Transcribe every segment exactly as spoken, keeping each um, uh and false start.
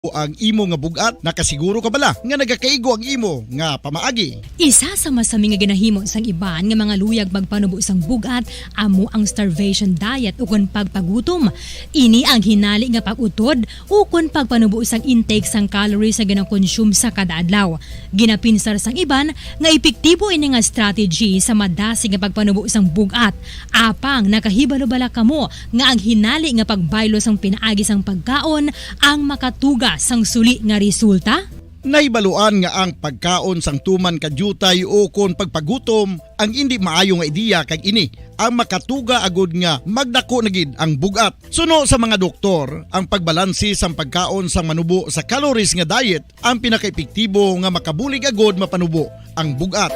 ang imo nga bug-at? Nakasiguro ka bala nga nagakaigo ang imo nga pamaagi? Isa sa masami nga ginahimo sang iban nga mga luyag magpanubo sang bug-at amo ang starvation diet ukon pagpagutom. Ini ang hinali nga pag-utod ukon pagpanubo sang intake sang calories nga ginakonsume sa kada adlaw. Ginapinsar sang iban nga epektibo ini nga strategy sa madasig nga pagpanubo sang bug-at. Apang nakahibalo bala kamo nga ang hinali nga pagbaylo sang pinaagi sang pagkaon ang makatuga sang suli nga resulta? Nahibaluan nga ang pagkaon sang tuman ka diutay ukon pagpagutom ang indi maayo nga ideya, kag ini ang makatuga agud nga magdako na gid ang bug-at. Suno sa mga doktor, ang pagbalanse sang pagkaon sang manubo sa calories nga diet ang pinakaepektibo nga makabulig agud mapanubo ang bug-at.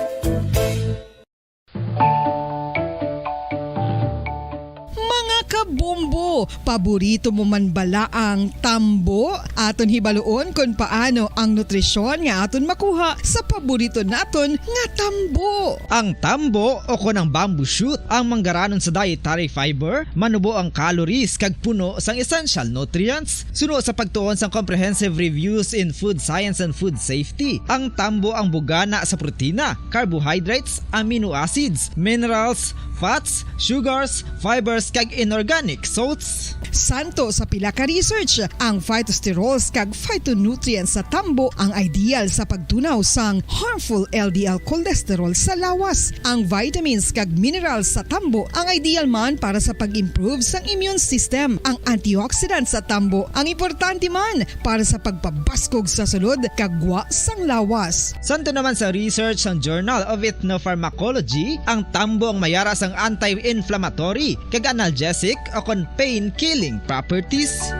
Mga kabombo, paborito mo man bala ang tambo? Aton hibaluon kon paano ang nutrisyon nga aton makuha sa paborito naton nga tambo. Ang tambo, o kon ang bamboo shoot, ang manggaranon sa dietary fiber, manubo ang calories kag puno sang essential nutrients. Suno sa pagtuon sang Comprehensive Reviews in Food Science and Food Safety, ang tambo ang bugana sa protina, carbohydrates, amino acids, minerals, fats, sugars, fibers, kag inorganic salts. Santo sa pila ka research, ang phytosterols kag phytonutrients sa tambo ang ideal sa pagtunaw sang harmful L D L cholesterol sa lawas. Ang vitamins kag minerals sa tambo ang ideal man para sa pag-improve sang immune system. Ang antioxidants sa tambo ang importante man para sa pagpabaskog sa sulod kag gwa sang lawas. Santo naman sa research sang Journal of Ethnopharmacology, ang tambo ang mayara sang anti-inflammatory kag analgesic o kon pain-killing properties.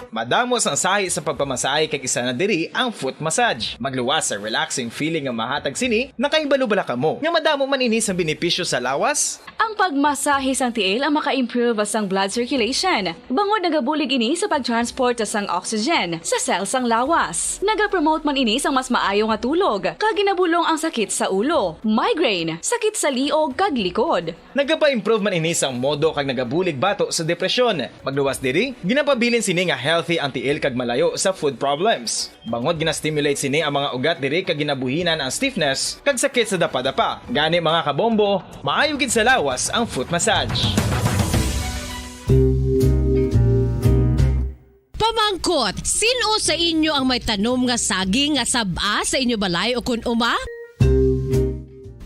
Madamo sang sahi sa pagpamasahe, kag isa na diri ang foot massage. Magluwas sa relaxing feeling nga mahatag sini. Nakahibalo bala kamo nga madamo man ini sang benepisyo sa lawas? Ang pagmasahe sang tiil ang maka-improve sang blood circulation, bangod nagabulig ini sa pag-transport sang oxygen sa cell sang lawas. Nagapromote man ini sang mas maayo nga tulog, kag ginabulong ang sakit sa ulo, migraine, sakit sa liog, kag likod. Nagapa-improve man ini sang modo kag nagabulig bato sa depresyon. Magluwas diri, ginapabilin sini nga healthy ang tiil kag malayo sa foot problems. Bangod gina-stimulate sini ang mga ugat diri kag ginabuhinan ang stiffness kag sakit sa dapadapa. Gani, mga kabombo, maayo gid sa lawas ang foot massage. Pamangkot, sin-o sa inyo ang may tanom nga saging nga sab-a sa inyo balay o kon uma?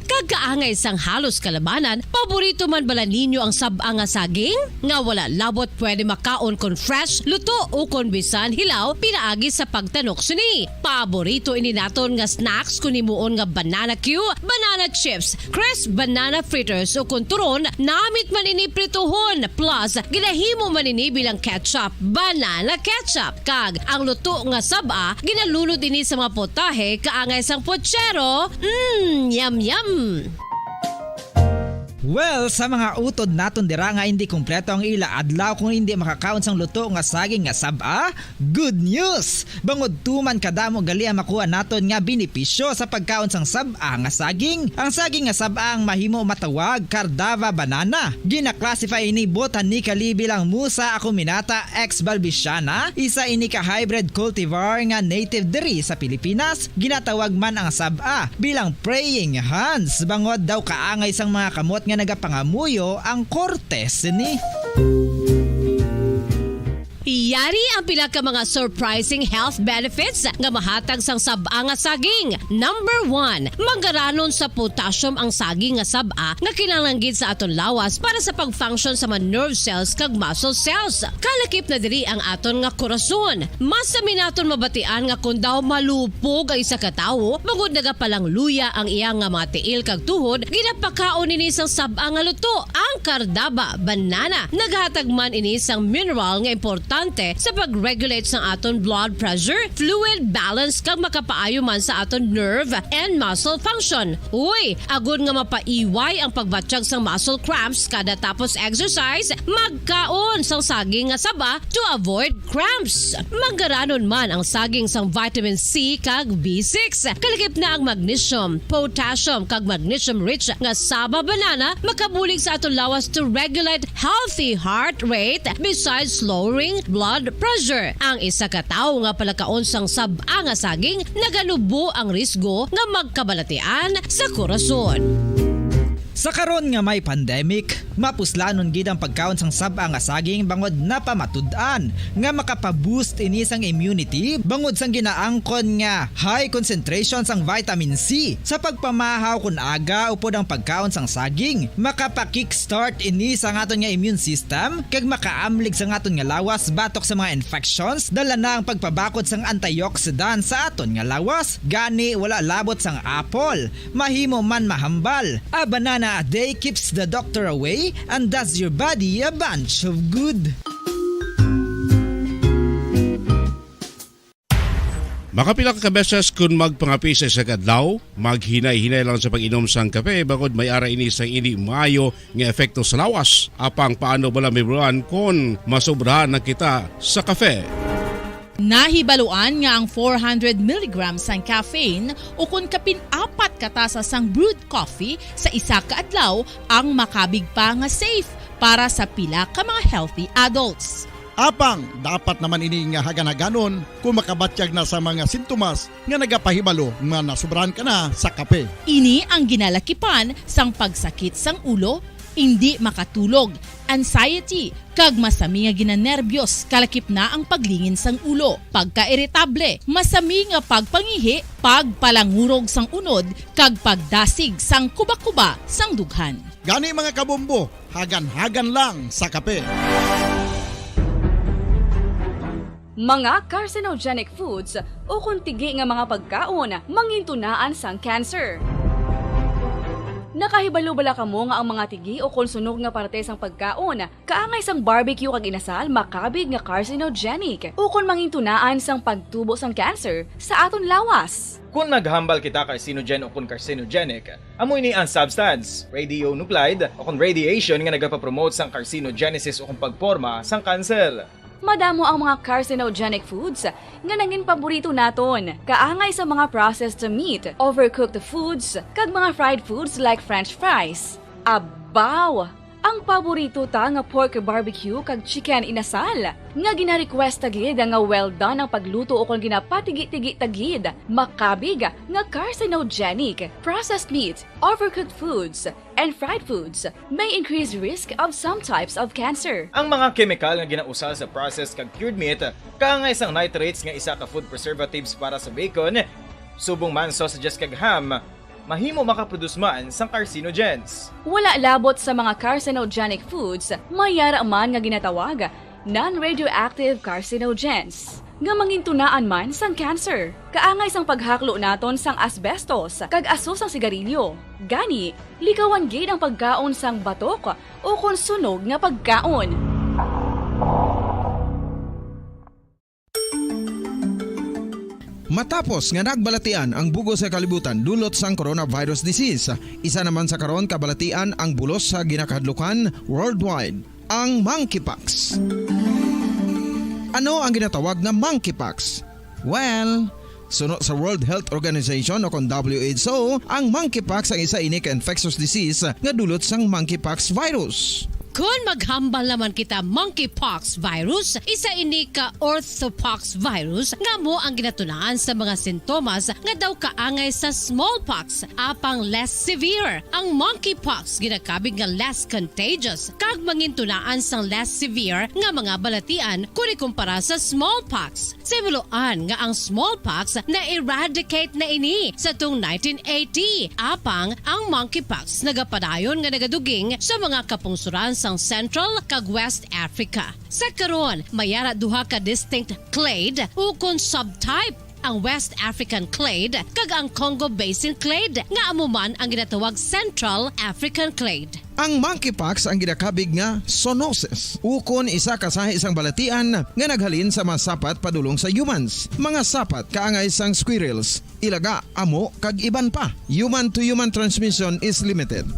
Kag kaangay sang halos kalabanan, paborito man bala ninyo ang sab-a nga saging? Nga wala labot pwede makaon kon fresh, luto, o kon bisan hilaw pinaagi sa pagtanok sini. Paborito ini naton nga snacks kon himuon nga banana cue, banana chips, crisp banana fritters, o kon turon, namit man ini prituhon, plus ginahimo man ini bilang ketchup, banana ketchup. Kag ang luto nga sab-a, ginalunod ini sa mga putahe kaangay sang putsero. Mm, yum, yum! Well, sa mga utod naton dira nga hindi kompleto ang ila adlaw kung hindi makakaon sang luto nga saging nga sab-a, good news! Bangod tuman kadamo gali ang makuha naton nga benepisyo sa pagkaon sang sab-a nga saging. Ang saging nga sab-a ang mahimo matawag Cardava banana. Gina-classify ini botanically bilang Musa acuminata ex balbisiana, isa ini ka hybrid cultivar nga native diri sa Pilipinas. Ginatawag man ang sab-a bilang praying hands, bangod daw kaangay sang mga kamot nga nagapangamuyo ang korte sini. Yari ang pila ka mga surprising health benefits nga mahatag sang sab-a nga saging. Number one, manggaranon sa potassium ang saging nga sab-a nga kinahanglan gid sa aton lawas para sa pag-function sa mga nerve cells kag muscle cells. Kalakip na diri ang aton nga korason. Masami naton mabatian nga kon daw malupog ang isa ka tawo, bangod nagapalangluya ang iya nga mga tiil kag tuhod, ginapakaon ini sang sab-a nga luto, ang cardava banana. Naghatag man ini sang mineral nga importante importante sa pag-regulate sang aton blood pressure, fluid balance, kag makapaayo man sa aton nerve and muscle function. Uy, agod nga mapaiway ang pagbatyag sang muscle cramps kada tapos exercise, magkaon sang saging nga saba to avoid cramps. Mangaranon man ang saging sang vitamin C kag B six. Kalakip na ang magnesium, potassium, kag magnesium-rich nga saba banana makabulig sa aton lawas to regulate healthy heart rate besides lowering blood pressure. Ang isa ka tawo nga palakaon sang sab-a nga saging naganubo ang risgo nga magkabalatian sa korason. Sa karon nga may pandemic, mapuslanon gid ang pagkaon sang sab-a nga saging bangod napamatud-an nga makapa-boost ini sang immunity bangod sang ginaangkon nga high concentration sang vitamin C. Sa pagpamahaw kon aga upod ang pagkaon sang saging, makapa-kickstart ini sa aton nga immune system kag makaamlig sa aton nga lawas batok sa mga infections. Dala na ang pagpabakod sang antioxidant sa aton nga lawas. Gani, wala labot sang apple, mahimo man mahambal. A banana a day keeps the doctor away and does your body a bunch of good. Makapila ka beses kun magpangape sa isa ka adlaw, maghinay-hinay lang sa pag-inom sang kape, bangod may ara ini sang indi maayo nga epekto sa lawas. Apang paano bala, Ma'am Ron, kon masobrahan na kita sa kape? Nahibaluan nga ang four hundred milligrams sang caffeine ukon kapin apat ka tasa sang brewed coffee sa isa ka adlaw ang makabig pa nga safe para sa pila ka mga healthy adults. Apang dapat naman ini nga hagan-haganon kung makabatyag na sa mga sintomas nga nagapahibalo nga nasobrahan ka na sa kape. Ini ang ginalakipan sang pagsakit sang ulo, indi makatulog, anxiety, kag masami nga ginanerbiyos, kalakip na ang paglingin sang ulo, pagkairitable, masami nga pagpangihi, pagpalangurog sang unod, kag pagdasig sang kubakuba sang dughan. Gani, mga kabombo, hagan-hagan lang sa kape. Mga carcinogenic foods ukon tigi nga mga pagkaon mangintunaan sang cancer. Nakahibalo bala kamo nga ang mga tigi ukon sunog nga parte sang pagkaon kaangay sang barbecue kag inasal makabig nga carcinogenic ukon mangintunaan sang pagtubo sang cancer sa aton lawas? Kon naghambal kita carcinogen ukon carcinogenic, amo ini ang substance, radionuclide, ukon radiation nga nagapapromote sang carcinogenesis ukon pagporma sang kanser. Madamo ang mga carcinogenic foods nga nangin paborito naton, kaangay sa mga processed meat, overcooked foods, kag mga fried foods like French fries. Abaw! Ang paborito ta nga pork barbecue kag chicken inasal, nga gina-request ta gid nga well done ang pagluto ukon ginapatigi-tigi ta gid, makabig nga carcinogenic. Processed meat, overcooked foods, and fried foods may increase risk of some types of cancer. Ang mga kemikal nga ginausal sa processed kag cured meat, kaangay sang nitrates nga isa ka food preservatives para sa bacon, subong man sausages kag ham, mahimo makaproduce man sang carcinogens. Wala labot sa mga carcinogenic foods, may ara man nga ginatawag non-radioactive carcinogens, nga mangintunaan man sang cancer. Kaangay sang paghaklo naton sang asbestos kag aso sang sigarilyo. Gani, likawan gid ang pagkaon sang batok ukon sunog nga pagkaon. Matapos nga nagbalatian ang bug-os nga kalibutan dulot sang coronavirus disease, isa naman sa karon kabalatian ang bulos sa ginakahadlukan worldwide, ang monkeypox. Ano ang ginatawag nga monkeypox? Well, suno sa World Health Organization o kon W H O, ang monkeypox ang isa ini ka infectious disease nga dulot sang monkeypox virus. Kon maghambal naman kita, monkeypox virus, isa ini ka orthopox virus nga amo ang ginatunaan sa mga sintomas nga daw kaangay sa smallpox, apang less severe. Ang monkeypox ginakabig nga less contagious kag mangintunaan sang less severe nga mga balatian kon ikumpara sa smallpox. Sa hibaluan nga ang smallpox na-eradicate na ini sa tung nineteen eighty, apang ang monkeypox nagapadayon nga nagaduging sa mga kapungsoran sang Central kag West Africa. Sa karon, may ara duha ka distinct clade ukon subtype ang West African clade, kag ang Congo Basin clade, nga amo man ang ginatawag Central African clade. Ang monkeypox ang ginakabig nga zoonosis, ukon isa ka sahi sang balatian nga naghalin sa mga sapat padulong sa humans, mga sapat kaangay sang squirrels, ilaga, amo, kag iban pa. Human to human transmission is limited.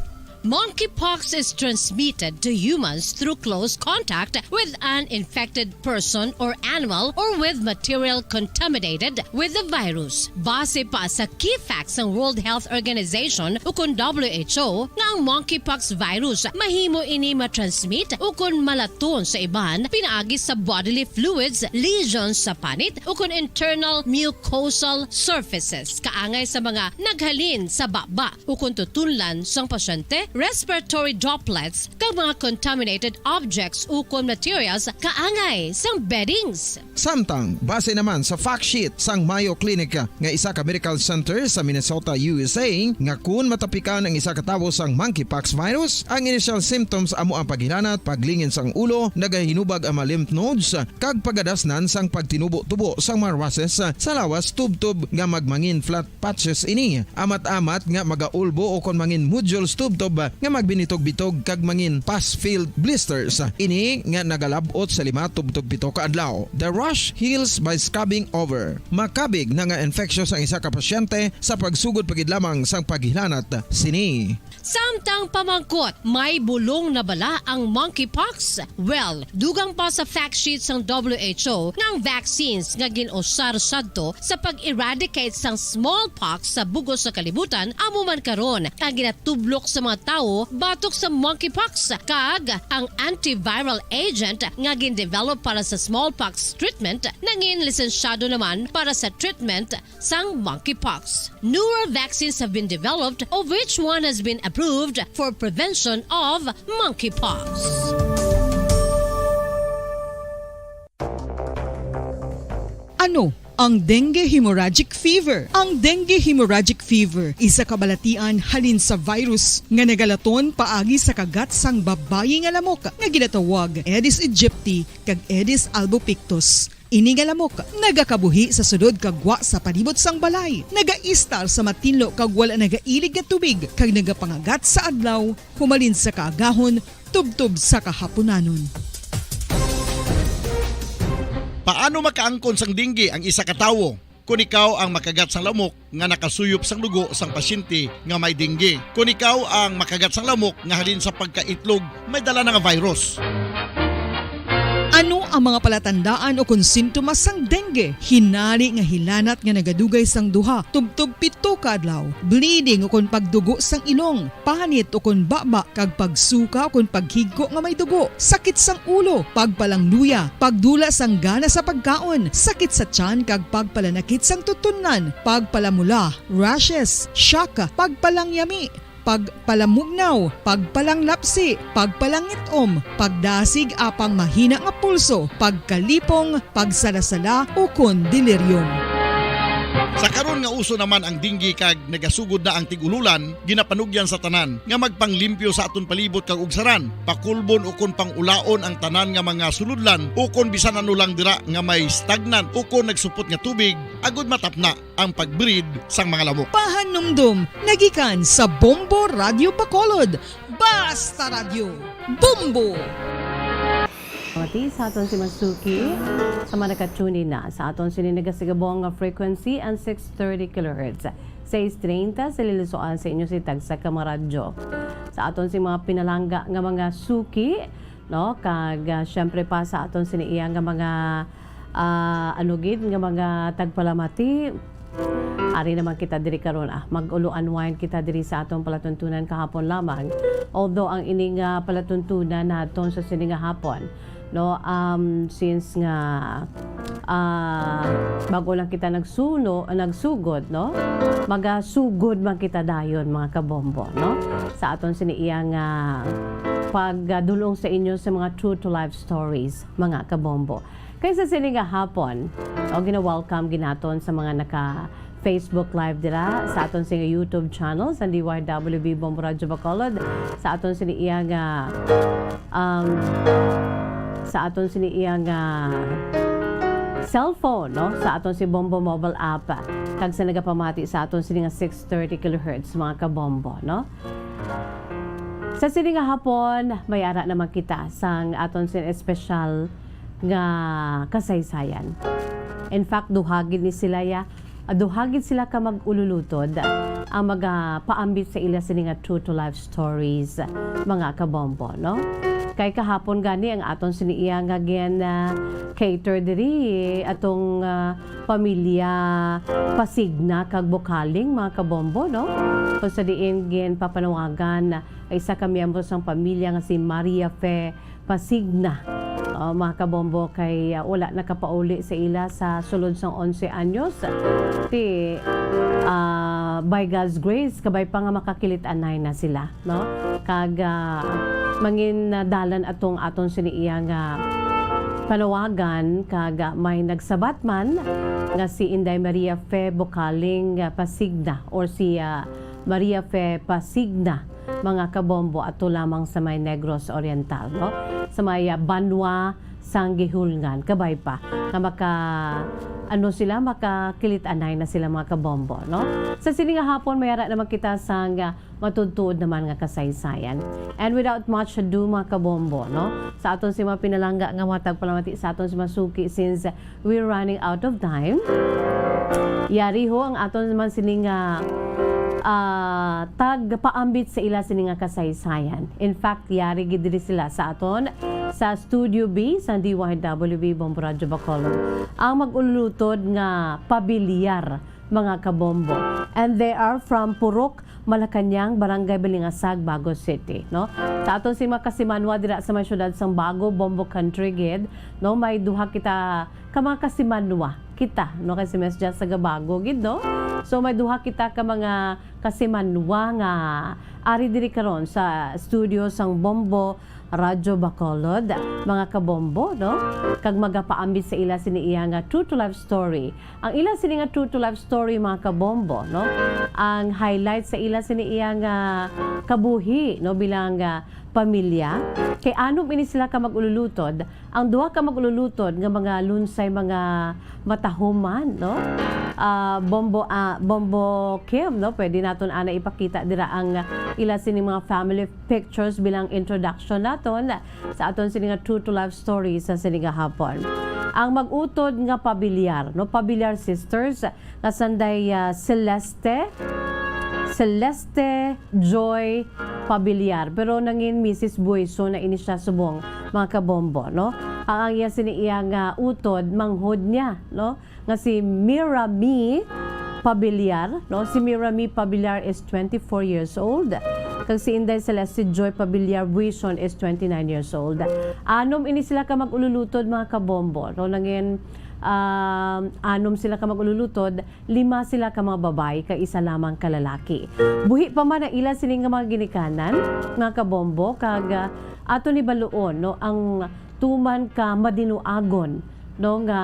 Monkeypox is transmitted to humans through close contact with an infected person or animal or with material contaminated with the virus. Base pa sa key facts sang World Health Organization ukon W H O nga ang monkeypox virus mahimo ini matransmit ukon malaton sa iban pinaagi sa bodily fluids, lesions sa panit ukon internal mucosal surfaces kaangay sa mga naghalin sa baba ukon tutunlan sang pasyente, respiratory droplets, kag mga contaminated objects ukon materials kaangay sang beddings. Samtang, base naman sa fact sheet sang Mayo Clinic nga isa ka medical center sa Minnesota, U S A, nga kun matapikan ang isa ka tawo sang monkeypox virus, ang initial symptoms amo ang paghilanat, paglingin sang ulo, nagahinubag ang mga lymph nodes, kag pagadasnan sang pagtinubo-tubo sang mga rashes sa lawas tubtob nga magmangin flat patches ini, amat-amat nga magaulbo ukon mangin nodules tubtob nga magbinitog-bitog kag mangin pus-filled blisters. Ini nga nagalab-ot sa lima tubtob pito ka adlaw. The rash heals by scabbing over. Makabig na nga infectious ang isa ka pasyente sa pagsugod pa gid lamang sang paghilanat sini. Samtang pamangkot, may bulong na bala ang monkeypox? Well, dugang pa sa fact sheet sang W H O nga ang vaccines nga gin-usar sadto sa pag-eradicate sang smallpox sa bug-os nga kalibutan amo man karon ang ginatublok sa mga tawo batok sa monkeypox, kag ang antiviral agent nga gin-develop para sa smallpox treatment nangin lisensyado naman para sa treatment sang monkeypox. Newer vaccines have been developed, of which one has been approved for prevention of monkeypox. Ano ang dengue hemorrhagic fever? Ang dengue hemorrhagic fever isa ka balatian halin sa virus nga nagalaton paagi sa kagat sang babayi nga lamok nga ginatawag Aedes aegypti kag Aedes albopictus. Ini nga lamok nagakabuhi sa sulod kag gwa sa palibot sang balay, nagaistar sa matinlo kag wala nagailig nga tubig, kag nagapangagat sa adlaw humalin sa kaagahon tubtob sa kahapunanon. Paano makaangkon sang dengue ang isa ka tawo? Kon ikaw ang makagat sang lamok nga nakasuyop sang dugo sang pasyente nga may dengue, kon ikaw ang makagat sang lamok nga halin sa pagkaitlog may dala na nga virus. Ano ang mga palatandaan ukon sintomas sang dengue? Hinari nga hilanat nga nagadugay sang duha tubtob pito ka adlaw, bleeding ukon pagdugo sang ilong, panit ukon baba, kag pagsuka ukon paghigko nga may dugo, sakit sang ulo, pagpalangluya, pagdula sang gana sa pagkaon, sakit sa tiyan kag pagpalanakit sang tutunlan, pagpalamula, rashes, shock, pagpalangyami, pagpalamugnaw, pagpalanglapsi, pagpalangit-om, pagdasig apang mahina nga pulso, pagkalipong, pagsalasala, ukon delirium. Sa karon nga uso naman ang dengue kag nagasugod na ang tig-ululan, ginapanugyan sa tanan nga magpanglimpyo sa aton palibot kag ugsaran, pakulbon ukon pang-ulaon ang tanan nga mga sulodlan ukon bisan ano lang dira nga may stagnant ukon nagsupot nga tubig, agod matapna ang pag-breed sang mga lamok. Pahanumdom nagikan sa Bombo Radyo Bacolod. Basta Radyo, Bombo! Mati sa aton si Masuki, sa mga naka-tune in na sa aton sini nagasigabong nga frequency and six thirty kilohertz. Sais treinta sa lilusoan sa inyo si tagsa ka mga radyo. Sa aton si mga pinalangga nga mga suki, no? Kag, ah, syempre pa sa aton sini iya nga mga, ah, ano gid nga mga tagpalamati. Ari naman kita diri karon, ah. Mag-ulo unwind kita diri sa aton palatuntunan kahapon lamang. Although ang ini nga palatuntunan naton sa sini nga hapon, no, um, since nga, ah, bago lang kita nagsuno, nagsugod, no, magasugod man kita dayon, mga kabombo, no, sa aton sini iya nga pagdulong sa inyo sa mga true to life stories, mga kabombo. Kay sa sini nga hapon, o, gina-welcome gid naton sa mga naka Facebook Live dira sa aton sini nga YouTube channel sa D Y W B Bombo Radyo Bacolod, sa aton sini iya nga, um, sa aton sini iya nga cellphone, no, sa aton si Bombo mobile app, kag sa nagapamati sa aton sini nga six thirty kilohertz, mga kabombo, no? Sa sini nga hapon, may ara naman kita sang aton sin espesyal nga kasaysayan. In fact, duha gid ni sila ya, duha gid sila ka mag-ululutod ang magapaambit sa ila sini nga true to life stories, mga kabombo, no? Kay kahapon gani ang aton sini iya nga gin, ah, cater diri atong, ah, pamilya Pasigna kag Bukaling, mga kabombo, no? Kung sa diin ginpapanawagan ang isa ka miyembro sang pamilya nga si Maria Fe Pasigna. Oh, mga kabombo, kay, ah, wala nakapauli sa ila sa sulod sang onse anyos. Ti, ah, by God's grace, kabay pa nga makakilit-anay na sila, no? Kag, ah, mangin, ah, dalan atong aton sini iya nga panawagan, kag, ah, may nagsabat man nga si Inday Maria Fe Bukaling, ah, Pasigna or si, ah, Maria Fe Pasigna, mga kabombo, ato lamang sa may Negros Oriental, no? Sa may, ah, banwa sang Gihulngan, kabay pa nga maka, ano sila, makakilit-anay na sila, mga kabombo, no? Sa sini nga hapon, may ara naman kita sang, ah, matutuod naman nga kasaysayan. And without much ado, mga kabombo, no? Sa aton si mga pinalangga nga mga tagpalamati sa aton si mga suki, since we're running out of time. Yari ho ang aton naman sini nga, ah, tagpaambit sa ila sini nga kasaysayan. In fact, yari gid diri sila sa aton sa Studio B sa D Y W B Bombo Radyo Bacolod. Ang mag-ululutod nga pabilyar, mga kabombo. And they are from Purok, Malacañang, Barangay Balingasag, Bago City, no? Sa aton si mga kasimanwa dira sa may siyudad sang Bago, Bombo Country gid, no? May duha kita ka mga kasimanwa, kita, no? Kay si Miss Jess sa Gabago gid, no? So, may duha kita ka mga kasimanwa nga ari diri karon sa studio sang Bombo Radyo Bacolod, mga kabombo, no? Kag magapaambit sa ila sini iya nga true to life story. Ang ila sini nga true to life story, mga kabombo, no? Ang highlight sa ila sini iya nga kabuhi, no, bilang, ah, pamilya. Kay anom ini sila ka mag-ululutod, ang duha ka mag-ululutod nga mga lunsay, mga matahuman, no? Ah, Bombo, ah, Bombo Kim, no? Pwede naton ana ipakita dira ang ila sini mga family pictures bilang introduction naton sa aton sini nga true to life story sa sini nga hapon. Ang mag-utod nga pabilyar, no, pabilyar sisters, nga sanday, ah, Celeste, Celeste Joy Pabilyar, pero nangin Missus Buison na ini siya subong, mga kabombo, no? Ang, ang iya sini iya nga utod, manghod niya, no? Nga si Mira Mi Pabiliar, no? Si Mira Mi Pabiliar is twenty-four years old. Kag si Inday Celeste Joy Pabiliar Buison is twenty-nine years old. Anom ini sila ka mag-ululutod, mga kabombo, no? Nangin, um, anom sila ka mag-ululutod, lima sila ka mga babayi kag isa lamang ka lalaki. Buhi pa man ang ila sini nga mga ginikanan, mga kabombo, kag, ah, ato ni baluon, no? Ang tuman ka madinuagon, no, nga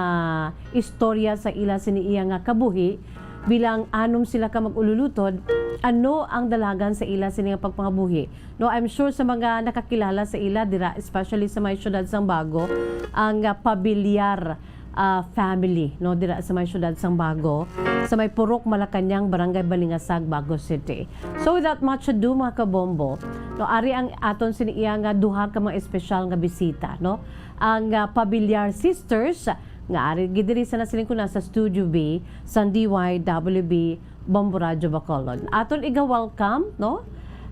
istorya sa ila sini iya nga kabuhi, bilang anom sila ka mag-ululutod, ano ang dalagan sa ila sini nga pagpangabuhi? No, I'm sure sa mga nakakilala sa ila dira, especially sa may siyudad sang Bago, ang, ah, Pabiliar, ah, family, no, dira sa may siyudad sang Bago, sa may Purok Malacañang, Barangay Balingasag, Bago City. So without much ado, mga kabombo, no, ari ang aton sini iya nga duha ka mga espesyal nga bisita, no? Ang, ah, Pabiliar Sisters, nga ari gid diri sa nasilingkunan sa Studio B sang D Y W B Bombo Radyo Bacolod. Aton iga-welcome, no?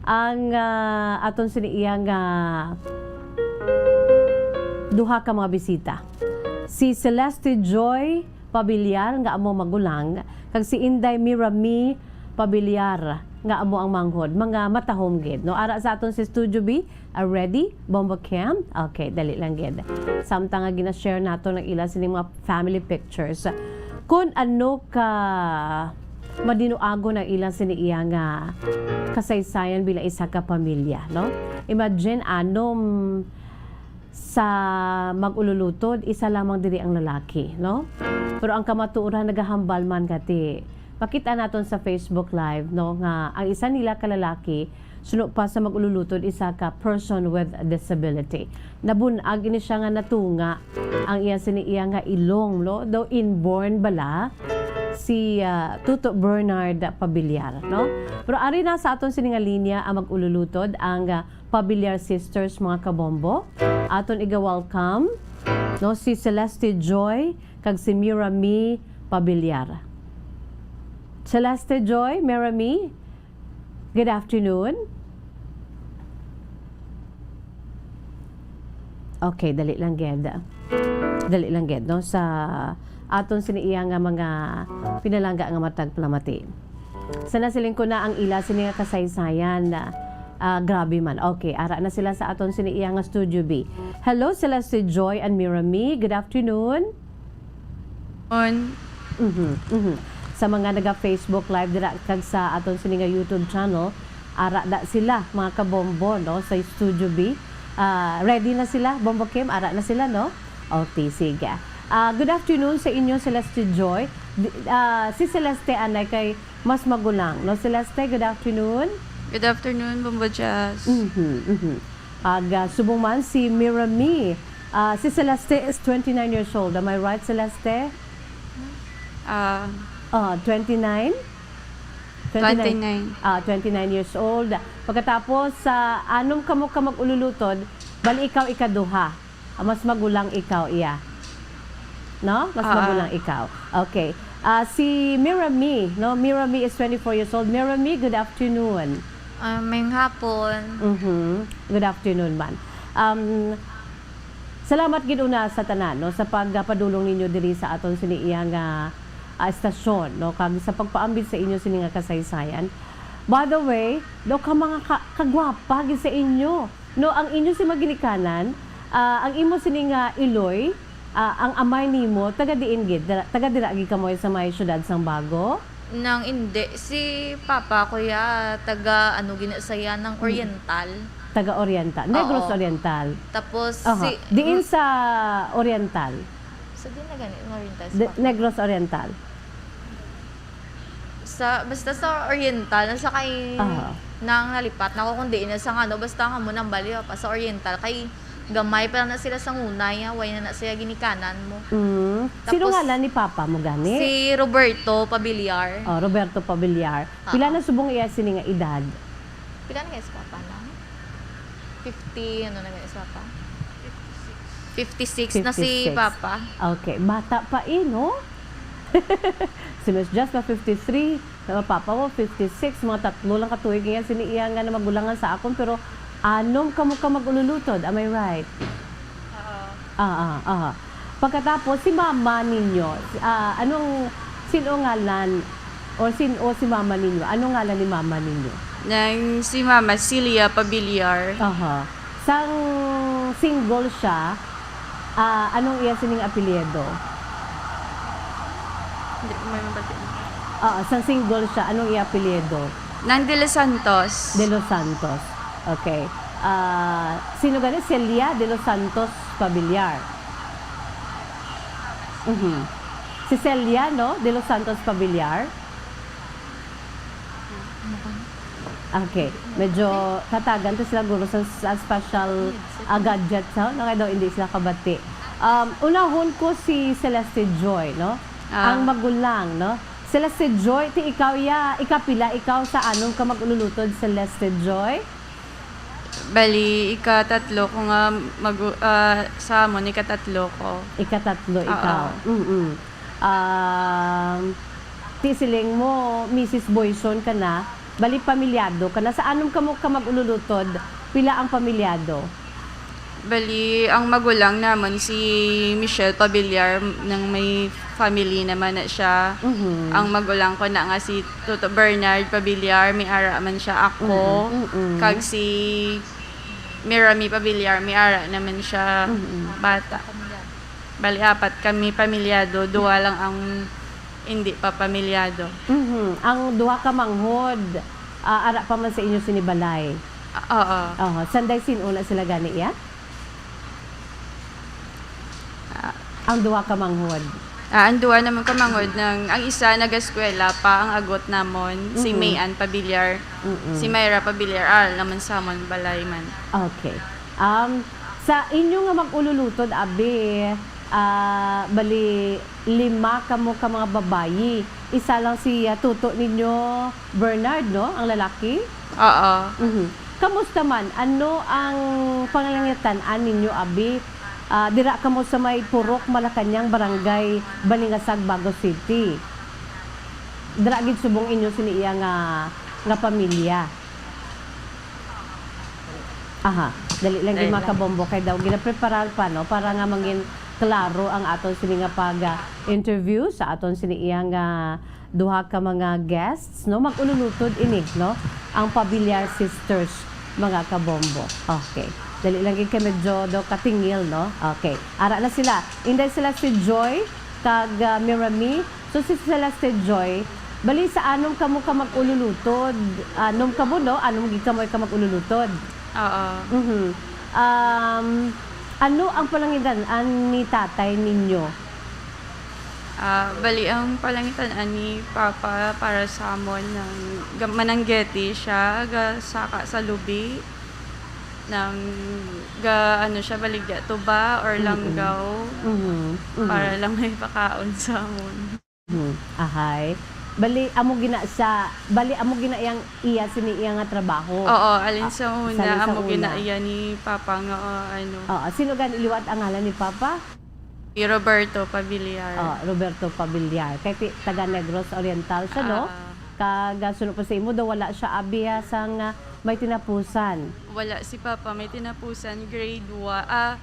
Ang, ah, aton sini iya nga duha ka mga bisita. Si Celeste Joy Pabiliar nga amo magulang, kag si Inday Mira Mi Pabiliar nga amo ang manghod. Mga matahom gid, no? Ara sa aton si Studio B, are ready? Bombo Cam? Okay, dali lang gid. Samtang nga gina-share nato ang ila sini mga family pictures. Kun ano ka madinuagon ang ila sini iya nga kasaysayan bilang isa ka pamilya, no? Imagine, anom sa mag-ululutod, isa lamang diri ang lalaki, no? Pero ang kamatuoran nagahambal man gati. Makita naton sa Facebook Live, no, nga ang isa nila ka lalaki Suno pa sa mag-ululutod, isa ka person with disability. Nabun-ag ini siya nga natunga ang iya sini iya nga ilong, no? Daw inborn bala si, ah, Tuto Bernard Pabiliar, no? Pero ari na sa aton sini nga linya ang mag-ululutod, ang, ah, Pabiliar Sisters, mga kabombo. Aton iga-welcome, no, si Celeste Joy kag si Mira Mi Pabiliar. Celeste Joy, Mira Mi, good afternoon. Okay, dali lang gid. Dali lang gid, no, sa aton sini iya nga mga pinalangga nga matag palamati. Sa nasiling ko na ang ila sini nga kasaysayan, ah, grabe man. Okay, ara na sila sa aton sini iya nga Studio B. Hello, Celeste Joy and Mira Mi. Good afternoon. On. Mhm, mhm. Sa mga naga-Facebook Live dira kag sa aton sini nga YouTube channel, ara da sila, mga kabombo, no, sa Studio B. Ah, ready na sila, Bombo Kim? Ara na sila, no? Okay, sige. Ah, good afternoon sa inyo, Celeste Joy. Di-, ah, si Celeste anay kay mas magulang, no? Celeste, good afternoon. Good afternoon, Bombo Jazz. Mhm, mhm. Ag, ah, subong man si Mira Mi. Ah, si Celeste is twenty-nine years old. Am I right, Celeste? Ah. Ah, twenty-nine? Twenty-nine. Twenty-nine. Ah, twenty-nine years old. Pagkatapos, sa anom kamo ka mag-ululutod, bali ikaw ikaduha. Ah, mas magulang ikaw, iya. No? Mas Ah, ah. magulang ikaw. Okay. Ah, si Mira Mi, no? Mira Mi is twenty-four years old. Mira Mi, good afternoon. Ah, maayong hapon. Mhm. Good afternoon man. Um, salamat gid una sa tanan, no, sa pagpadulong ninyo diri sa aton sini iya nga, ah, estasyon, no, kag sa pagpaambit sa inyo sini nga kasaysayan. By the way, daw ka mga ka-, kagwapa gid sa inyo. No, ang inyo si maginikanan, ah, ang imo sini nga iloy, ah, ang amay nimo, taga diin gid? Dira, taga dira gid kamo sa may siyudad sang Bago? Nang indi, si papa ko ya, taga ano gina saya, nang Mm. Oriental. Taga Oriental. Negros Oo. Oriental. Tapos Aha. si Diin sa Oriental? Sa di na gani, Oriental, sa De-, Papa. Negros Oriental. Sa, basta sa Oriental, na sa kay Aha. nang nalipat na ko kung diin na sa ano, basta nga mo nang bali pa sa Oriental, kay gamay pa lang na sila sa ngunay, ah, way na na sila ginikanan mo. Mm. Sino Tapos, ngalan ni Papa mo gani? Si Roberto Pabiliar. Oh, Roberto Pabiliar. Ah, Pila ah. na subong iya sini nga edad? Pila na kaya si Papa na? Fifty, ano na gani si Papa? Fifty-six na si Fifty-six. Papa. Okay, bata pa eh, no? Si Miss Jess na fifty-three, na Papa mo fifty-six, mga tatlo lang ka tuig niya sini iya nga namagulangan sa akon, pero anom kamo ka mag-ululutod, am I right? Oo. Ah, ah, ah. Pagkatapos, si mama ninyo, si, ah, anong, sino ngalan, or sin-, o si mama ninyo? Anong ngalan ni mama ninyo? Nang si Mama Celia Pabiliar. Aha. Sang single siya, ah, anong iya sining apelyido? Hindi ko may mabati. Ah, sang single siya, anong iya apelyido? Nang De Los Santos. De Los Santos. Okay. Ah, sino gani? Celia De Los Santos Pabiliar. Mhm. Si Celia, no? De Los Santos Pabiliar. Okay. Medyo tatagan to sila guro sa, sa special, ah, gadget, no? No, kaya daw hindi sila kabati. Um, unahon ko si Celeste Joy, no? Ah. Ang magulang, no? Celeste Joy, ti ikaw ya, ikapila ikaw sa anom ka mag-ululutod, Celeste Joy? Bali, ikatatlo ko nga magu-, ah, sa amon, ikatatlo ko. Ikatatlo Oo. ikaw. Mm-mm. Um, ti siling mo, Misis Boyson ka na, bali pamilyado ka na. Sa anom kamo ka mag-ululutod, pila ang pamilyado? Bali, ang magulang namon si Michelle Pabiliar, nang may family naman na siya. Mhm. Ang magulang ko na nga si Toto Bernard Pabiliar, may ara man siya ako. Mm-mm, mm-mm. Kag si Mirami Pabiliar, may ara naman siya Mm-mm. bata. Bali, apat kami pamilyado, duwa lang ang hindi pa pamilyado. Mhm. Ang duha ka manghod, ah, ara pa man sa inyo sini balay? Ah, oo. Aha. Sanday sin-o na sila gani, iya? Ah. Ang duha ka manghod. Ah, ang duha namon ka manghod, nang ang isa nagaskwela pa, ang agot namon, si Mm-mm. Mayan Pabiliar, Mm-mm. si Myra Pabiliar, aral naman sa amon balay man. Okay. Um, sa inyo nga mag-ululutod, abi, ah, bali, lima kamo ka mga babayi. Isa lang si, ah, tuto ninyo, Bernard, no? Ang lalaki? Oo. Mhm. Kamusta man? Ano ang panalangin-an ninyo, abi? Ah, dira kamo sa may Purok, Malacañang, Barangay Balingasag, Bago City. Dira gid subong inyo sini iya nga, nga pamilya. Aha, dali lang, dali mga lang. Kabombo, kay daw ginapreparar pa, no, para nga mangin klaro ang aton sini nga pag, ah, interview sa aton sini iya nga duha ka mga guests, no? Mag-ululutod ini, no? Ang Pabiliar Sisters, mga kabombo. Okay. Dali lang gid kay medyo daw katingil, no? Okay. Ara na sila. Inday sila si Joy kag, ah, Mirami. So, si sila si Joy, bali sa anom kamo ka mag-ululutod. Anom kamo, no? Anom gid kamo ka mag-ululutod. Oo. Mhm. Um, ano ang palangidan-an ni tatay ninyo? Ah, bali, ang palangitan-an ni Papa para sa amon, nang ga-, mananggeti siya, gasaka sa lubi, nang ga-, ano siya, baligya tuba or Mm-mm. langgaw, Mm-hmm. Mm-hmm. para lang may pakaon sa amon. Hmm, ahay. Bali, amo gina sa, bali, amo gina yang iya, sini iya nga trabaho. Oo, alin Ah, sa sa una, alin sa amo una. Gina iya ni Papa nga, ah, ano. Oo, sino gani liwat ang ngalan ni Papa? Si Roberto Pabiliar. Oh, Roberto Pabiliar. Kay ti-, taga Negros Oriental siya, no? Ah. Kag, ah, suno pa sa imo daw, wala siya abi, ah, sang, ah, may tinapusan. Wala si Papa, may tinapusan, grade one. Ah,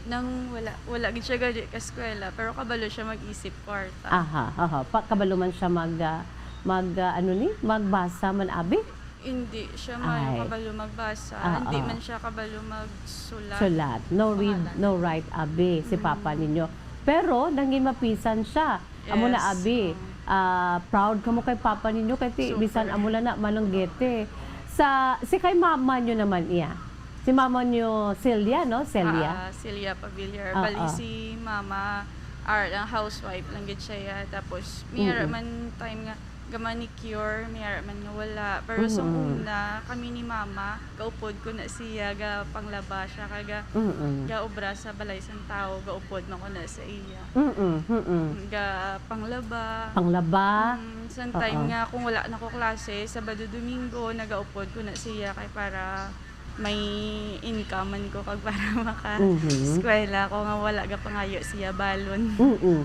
nang wala, wala gid siya gali ka eskwela, pero kabalo siya mag-isip kwarta. Aha, aha. Pa, kabalo man siya mag, ah, mag, ah, ano ni? Magbasa man, abi? Hindi siya maayo Ay. Kabalo magbasa. Ah, Hindi ah. Man siya kabalo magsulat. Sulat. No read, Pangalan. No write, abi, si papa Mm. ninyo. Pero, nangin mapisan siya. Amo na, Yes. Abi, Oh. ah, proud kamo kay papa ninyo, kay ti, Super. Bisan amo lang na mananggete. Sa, si kay mama nyo naman iya. Si mama nyo, Celia, no? Celia? Ah, Celia Pabiliar. Oo. Bali si mama, ar-, ang housewife lang gid siya, ya. Tapos, may ara Mm-mm. man time nga ga-manicure, may ara man nga wala. Pero sa Mm-mm. una, kami ni mama, gaupod ko na siya, ga panglaba siya, kaga Mm-mm. gaobra sa balay sang tawo, gaupod man ko na sa iya. Mm-mm, mm-mm. Ga panglaba. Panglaba? Mm, sa Oo. Time nga kung wala na ko klase, Sabado, Domingo, nagaupod ko na siya kay para may income man ko kag para maka Mhm. eskwela ko nga wala ga pangayo siya balon. Mm-mm.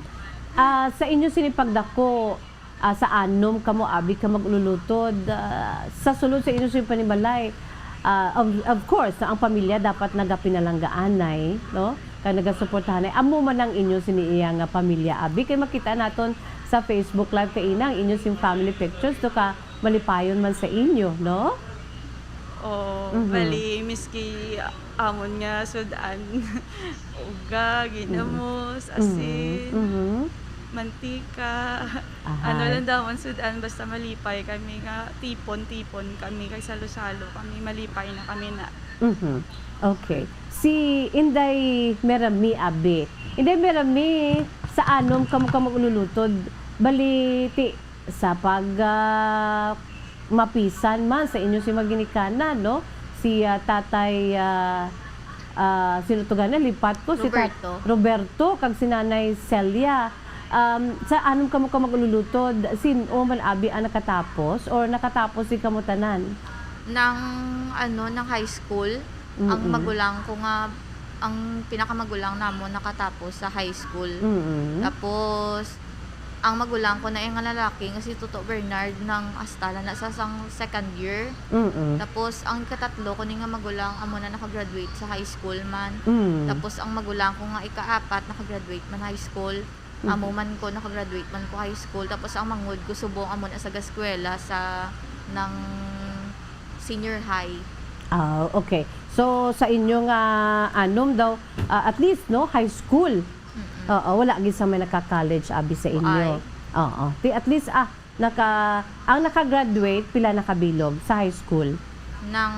Ah, sa inyo sini pagdako, ah, sa anom kamo, abi ka mag-ululutod, ah, sa sulod sa inyo sini panimalay, ah, of, of course, ang pamilya dapat nagapinalanggaanay, no? Kag nagasuportahanay. Amo man ang inyo sini iya nga pamilya, abi. Kay makita naton sa Facebook Live kaina ang inyo sing family pictures, to ka malipayon man sa inyo, no? Oo, Mhm. Bali, miski amon nga sud-an, uga, ginamos, Mhm. Asin, Mhm. Mantika. Ahay. Ano lang daw ang sud-an, basta malipay kami nga tipon-tipon kami, kay salo-salo kami, malipay na kami na. Mhm. Okay. Si Inday Merami, abi. Inday Merami, sa anom kamo ka mag-ululutod, bali, ti, sa pag, ah, mapisan man sa inyo si maginikanan, no? Si, ah, tatay, ah, ah, sino to gani? Lipat ko, si tat-, Roberto. Roberto, kag si nanay Celia. Um, sa anom kamo ka mag-ululutod, sin-o man abi ang nakatapos or nakatapos di kamo tanan? Nang, ano, nang high school, ang Mm-mm. magulang ko nga, ang pinakamagulang namon nakatapos sa high school. Mm-mm. Tapos, ang magulang ko na nga lalaki nga si Toto Bernard nang hasta na sa sang second year. Mm-mm. Tapos, ang ikatatlo ko ni nga magulang amo na nakagraduate sa high school man. Mm. Tapos, ang magulang ko nga ikaapat nakagraduate man high school. Mhm. Amo man ko, nakagraduate man ko high school. Tapos ang manghod ko subong amo na sa gaskwela sa nang senior high. Ah, okay. So, sa inyo nga anom daw, ah, at least, no, high school. Mm-mm. Oo, wala gid sa may naka-college, abi, sa inyo. Ay. Oo. Ti, at least, ah, naka, ang naka-graduate, pila na ka bilog sa high school? Nang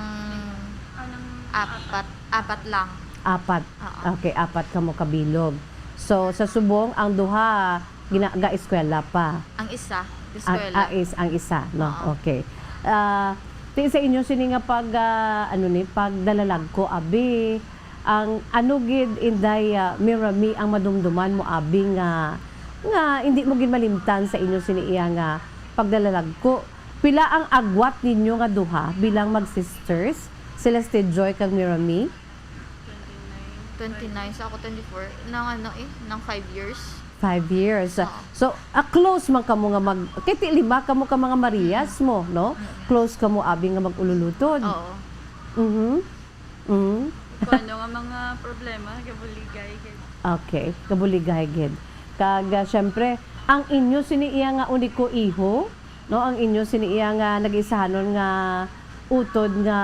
apat, apat lang. Apat. Oo. Okay, apat kamo ka bilog. So, sa subong, ang duha, gina-, ga-eskwela pa? Ang isa, Ang, eskwela. ah, is, ang isa, no? Oo. Okay. Ah, ti sa inyo sini nga pag, ah, ano ni, pagdalalagko, abi, ang ano gid, Inday, ah, Mirami, ang madumduman mo, abi, nga, nga hindi mo gid malimtan sa inyo sini iya nga pagdalalagko? Pila ang agwat ninyo nga duha bilang mag-sisters, Celeste Joy kag Mirami? Twenty-nine, so ako twenty-four. Nang ano eh, nang five years. Five years. Oo. So, ah, close man kamo nga mag-, kay ti lima kamo ka mga Marias Mm. mo, no? Mm. Close kamo, abi, nga mag-ululutod. Oo. Mhm. Mm. Kung ano nga mga problema, gabuligay, gid. Okay, gabuligay, gid. Kag, ah, syempre, ang inyo sini iya nga uniko iho, no, ang inyo sini iya nga nag-isahanon nga utod nga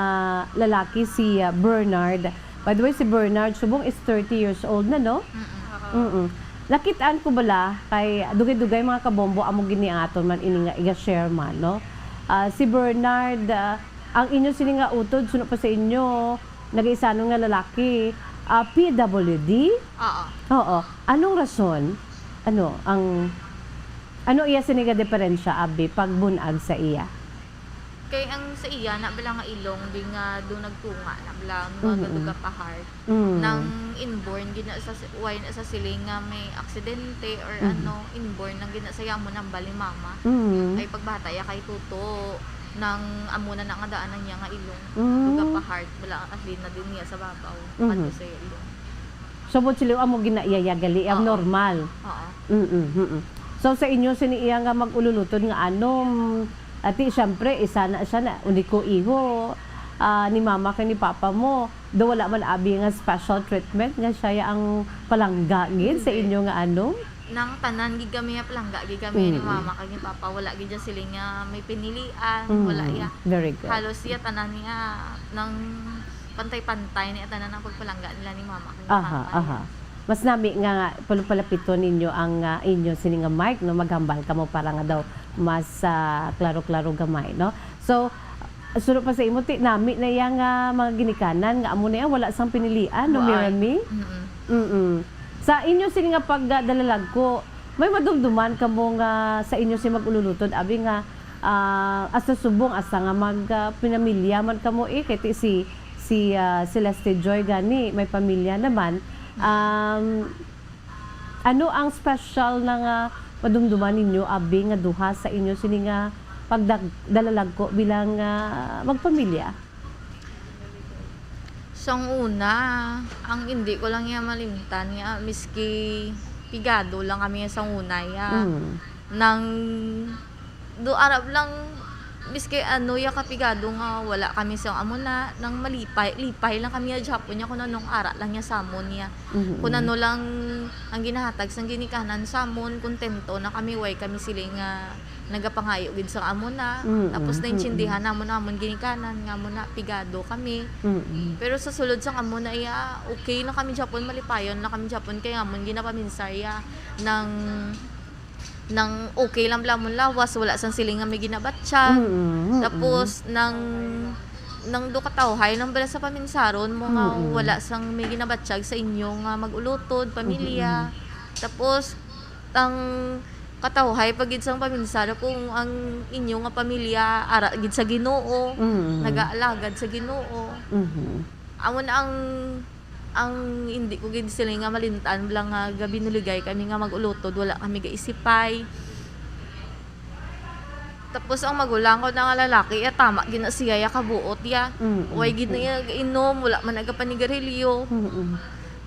lalaki, si, ah, Bernard. By the way, si Bernard subong is thirty years old na, no? Mm-mm. Mm-mm. Nakit-an ko bala kay dugay-dugay, mga kabombo, amo gid ni aton man ini nga iga-share man, no? Ah, si Bernard, ah, ang inyo sini nga utod, suno pa sa inyo, nag-isanon nga lalaki, ah, P W D? Oo. Oo. Anong rason? Ano ang, ano iya sini nga diferensya, abi, pagbun-ag sa iya? Kay ang sa iya, na bala nga ilong, di nga do nagtunga, na bala nga Mm-mm. gaduga pa heart. Mm. Nang inborn, gid na sa, why na sa siling nga may aksidente or Mm. ano, inborn, nang gid na sa yamo nang bali mama. Mm. Ay pagbata iya kay tuto, nang amo na na nga daan ang iya nga ilong. Mm. Duga pa heart, wala ang asin na din niya sa babaw. Mm. Ato sa iya ilong. So, buot sila amo ginaiyaya gali, ang Oo. normal. Oo. Mm-mm, mm-mm. So, sa inyo, sini iya nga mag-ululutod nga anom, ati, siyempre, isa na siya na, uniko iho, ah, ni mama kag ni papa mo, do wala man abi nga special treatment nga siya ya ang palangga gid sa Hindi. inyo nga anom? Nang tanan gid kami nga palangga gid kami ni Mm. mama kag ni papa, wala gid siya siling nga may pinilian, Mm, wala ya. very good. Halos ya tanan niya nang pantay-pantay ni tanan ang pagpalangga nila ni mama kag ni Aha, papa, aha. ya. Mas nami nga, nga pal-, palapiton ninyo ang, ah, inyo sini nga mic, no? Maghambal kamo para nga daw mas, ah, klaro-klaro gamay, no? So, suno pa sa imo, ti, nami na iya nga mga ginikanan nga amo na iya, wala sang pinilian, no, Waay. Mirami? Mm-mm. Mm-mm. Sa inyo sini nga pagdalalagko, may madumduman kamo nga sa inyo si mag-ululutod, abi nga, ah, hasta subong, hasta nga mag, ah, pinamilya man kamo, eh, kay ti si, si, ah, Celeste Joy gani, may pamilya naman. Um, ano ang special na nga madumduman ninyo, abi, nga duha sa inyo sini nga pagdag-, dalalagko bilang, ah, magpamilya? Sang una, ang indi ko lang iya malimtan nga, miski pigado lang kami sang una, ya. Mm. Nang do arap lang, miski ano, ya kapigado nga wala kami sang amo na, nang malipay, lipay lang kami ya gihapon ya kung anong ara lang ya sa amon ya. Mhm. Kung ano lang ang ginahatag sang ginikanan sa amon, kontento na kami, way kami siling nga nagapangayo gid sang amo na. Mm, Tapos mm. naintindihan namon amon ginikanan nga amo na pigado kami. Mm. Pero sa sulod sang amo na iya, okay na kami gihapon, malipayon na kami gihapon kay amon ginapaminsar ya nang, nang okay lang bala amon lawas, wala sang siling nga may ginabatyag. Mm, mm. Tapos nang, nang do katawhay lang bala sa paminsaron mo nga Mm, mm. wala sang may ginabatyag sa inyo nga mag-ulutod, pamilya. Mm, mm. Tapos ang katawhay pa gid sang paminsara kung ang inyo nga pamilya ara gid sa Ginoo, Mm. nagaalagad sa Ginoo. Mhm. Amo na ang, ang hindi ko gid sila nga malimtan, bala nga gabinuligay kami nga mag-ulutod, wala kami gaisipay. Tapos ang magulang ko na nga lalaki, ya, tama gid na siya, ya, kabuot, ya. Mm, Way gid na mm. iya gainom, wala man nagapanigarilyo. Mm, mm.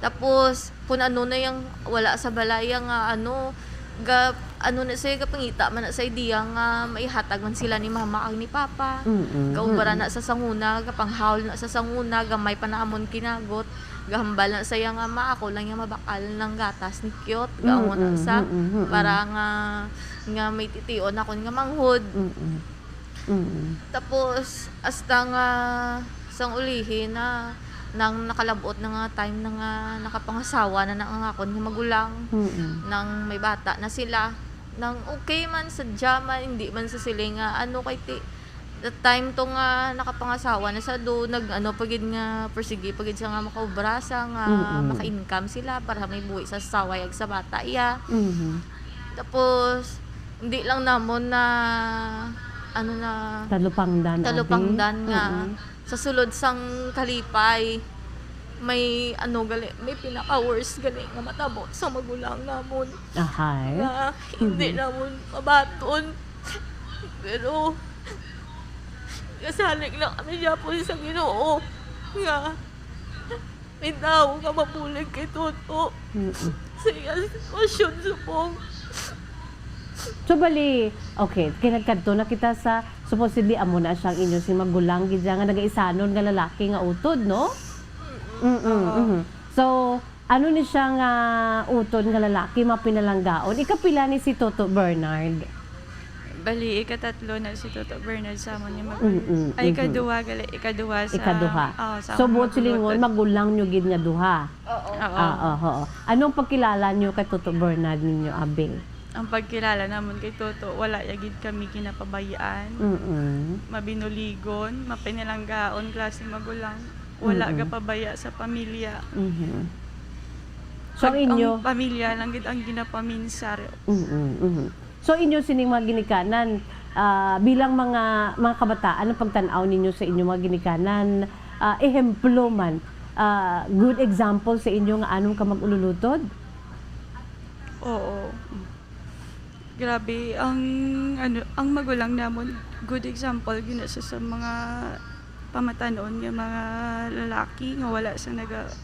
Tapos, kung ano na yang wala sa balaya nga, ano, ga-, ano na siya, gapangita man na sa idea nga maihatag man sila ni mama kag ni papa. Mm, mm, Gaubara mm. na sa sanguna, gapanghawol na sa sanguna, gamay pa na amon kinagot. Gahambal na sa iya nga, "Ma, ako lang yang mabakal nang gatas ni Cute." Gaamo na Mm, sa, mm, mm, mm. para nga, nga may titiyon akon nga manghod. Mm, mm. Mm. Tapos, hasta nga sang ulihi na, nang nakalab-ot na nga time na nga nakapangasawa na, na ang akon nga magulang, Mm. nang may bata na sila, nang okay man, sadya man, hindi man sa siling nga, ano, kay ti-, that time to nga nakapangasawa na sa do, nag-ano pa gid nga, persige pa gid siya nga makaobra sa nga Mm. maka-income sila para may buhi sa asawa yag sa bata iya. Mhm. Tapos, hindi lang namon na, ano na, talupangdan, abi? Talupangdan nga, mm-mm, sa sulod sang kalipay, may, ano, gali, may pinaka-worst gali nga matabo sa magulang namon. Ahay. Nga hindi, mhm, namon mabaton. Pero, kasalig lang kami gyapon sa Ginoo nga may tawo nga mabulig kay Toto. Mm-mm. Sa iya sitwasyon subong. So, bali, okay, kay nagkadto na kita sa, supposedly, amo na siyang inyo si magulang, gid siya nga nagaisanon nga lalaki nga utod, no? Mm-mm. Mm-mm, oo. Mhm. So, ano ni siya nga utod nga lalaki, mapinalanggaon? Ikapila ni si Toto Bernard? Bali, ikatatlo na si Toto Bernard sa amon nga mag-, mm-mm, ay, mhm, ikaduha gali, ikaduha sa, ikaduha, oh, sa, so, amon buot silingon, magulutod, magulang nyo gid nga duha? Oo. Oo. Ah, oo, oo. Anong pagkilala nyo kay Toto Bernard ninyo, abi? Ang pagkilala namon kay Toto, wala ya gid kami ginapabayaan. Mm-mm. Mabinuligon, mapinalanggaon, klase magulang. Wala, mm-mm, gapabaya sa pamilya. Mhm. So, ang inyo, ang pamilya lang gid ang ginapaminsar. Mhm, mhm. So, inyo sining mga ginikanan, ah, bilang mga, mga kabataan, ang pagtan-aw ninyo sa inyo mga ginikanan, ah, ehemplo man, ah, good example sa inyo nga anom ka mag-ululutod? Oo. Grabe, ang, ano, ang magulang namon, good example gid na siya sa mga pamatan-on nga mga lalaki nga wala sa naga-,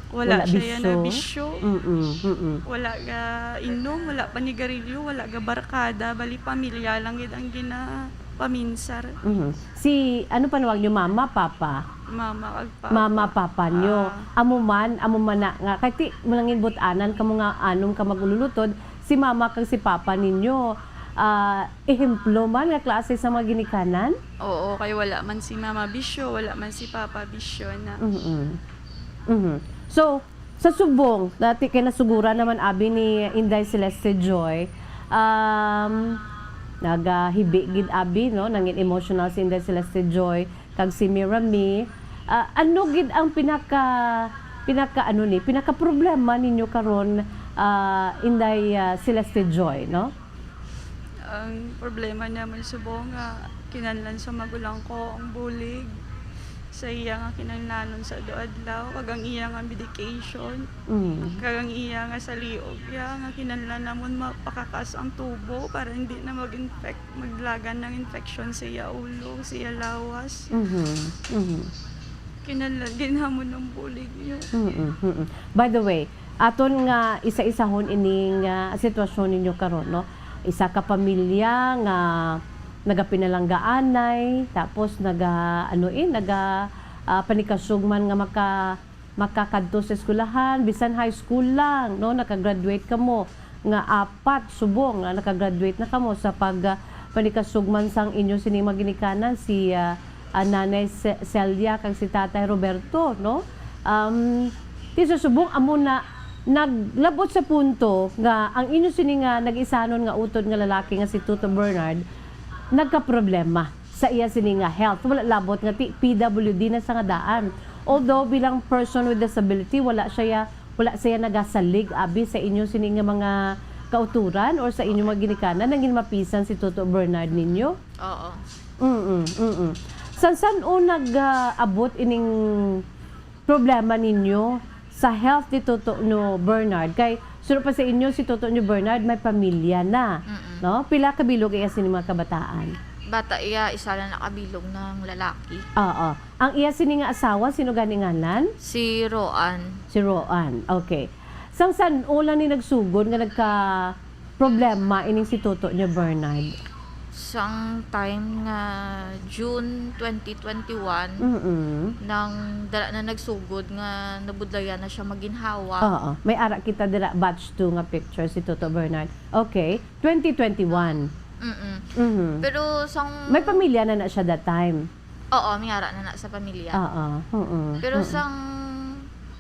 wala, wala siya na bisyo. Bisyo. Mm-mm, mm-mm. Wala ga inom, wala panigarilyo, wala ga barkada, bali pamilya lang gid ang ginapaminsar. Mhm. Si, ano panawag nyo, mama, papa? Mama kag papa. Mama, papa nyo. Ah. Amo man, amo man na nga, kay ti, manangin but-anan kamo nga anom ka mag-ululutod, si mama kag si papa ninyo, ah, ehemplo man nga klase sa mga ginikanan? Oo, kay wala man si mama bisyo, wala man si papa bisyo na. Mm-mm. Mhm. So, sa subong, dati kay nasugura naman abi ni Inday Celeste Joy, um, nagahibi gid abi, no? Nangin emotional si Inday Celeste Joy kag si Mira Mi. Ah, ano gid ang pinaka, pinaka ano ni, pinaka problema ninyo karon, ah, Inday, ah, Celeste Joy, no? Ang problema naman subong nga kinahanglan sa magulang ko ang bulig sa iya nga kinahanglanon sa adlaw-adlaw, kag ang iya nga medication, mm, kag ang iya nga saliog, iya nga kinahanglan namon mapakakas ang tubo para hindi na mag-infect, maglagan ng infection sa iya ulo, sa iya lawas. Mhm, mhm. Kinahanglan gid namon ang bulig niya. Mm, mm. By the way, aton nga isa-isahon ining, ah, sitwasyon ninyo karon, no? Isa ka pamilya nga nagapinalanggaanay, tapos naga, ano, eh, naga, ah, panikasog man nga maka-, makakadto sa eskwelahan, bisan high school lang, no? Nakagraduate kamo nga apat subong nga nakagraduate na kamo sa pag, ah, panikasog man sang inyo sini mga ginikanan, si, ah, ah, Nanay Ce-, Celia kag si Tatay Roberto, no? Um, ti sa subong amo na naglabot sa punto nga ang inyo sini nga nag-isanon nga utod nga lalaki nga si Toto Bernard nagkaproblema sa iya sini nga health. Wala labot nga ti P W D na sa nga daan. Although bilang person with disability, wala siya, wala siya nagasalig abi sa inyo sini nga mga kauturan or sa inyo mga ginikanan, nangin mapisan si Toto Bernard ninyo? Oo. Mm, mm. San, san-o nag, ah, abot ining problema ninyo sa health ni Toto nyo Bernard? Kay suno pa sa inyo, si Toto nyo Bernard may pamilya na, mm-mm, no? Pila ka bilog iya sini mga kabataan? Bata iya, isa lang nakabilog ng lalaki. Oo. Ang iya sini nga asawa, sino gani ngalan? Si Roan. Si Roan, okay. Sang san-o lang ni nagsugod nga nagka problema ining si Toto niya, Bernard? Sang time nga June twenty twenty-one, mm-mm, nang dala na nagsugod nga nabudlayan na siya maginhawa. Oo. May ara kita dira, batch two nga picture, si Toto Bernard. Okay. Twenty twenty-one. Mm-mm. Mhm. Pero sang may pamilya na na siya that time. Oo, may ara na na sa pamilya. Oo, oo, oo. Pero sang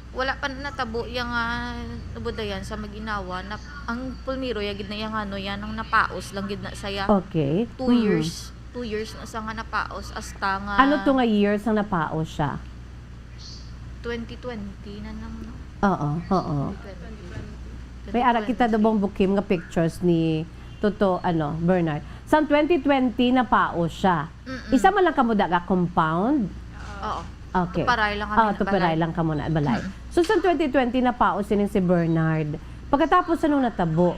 wala pa natabo iya nga nabudlayan sa maginawa, na, ang pulmiro ya gid na iya nga ano, yan ang napaos lang gid na saya. Okay. Two, mhm, years, two years na sa nga napaos, hasta nga. Ano to nga years ang napaos siya? Twenty twenty na nang, no? Oo, oo. Twenty twenty. May ara kita, Dobong Bukim, nga pictures ni Toto, ano, Bernard. Sang twenty twenty, napaos siya. Mm-mm. Isa man lang kamo da ka compound? Oo. Okay. Tuparay lang kami Ah, na tuparay balay. lang kamo na balay. Mm. So, sang twenty twenty, napaos sining si Bernard. Pagkatapos, anong natabo?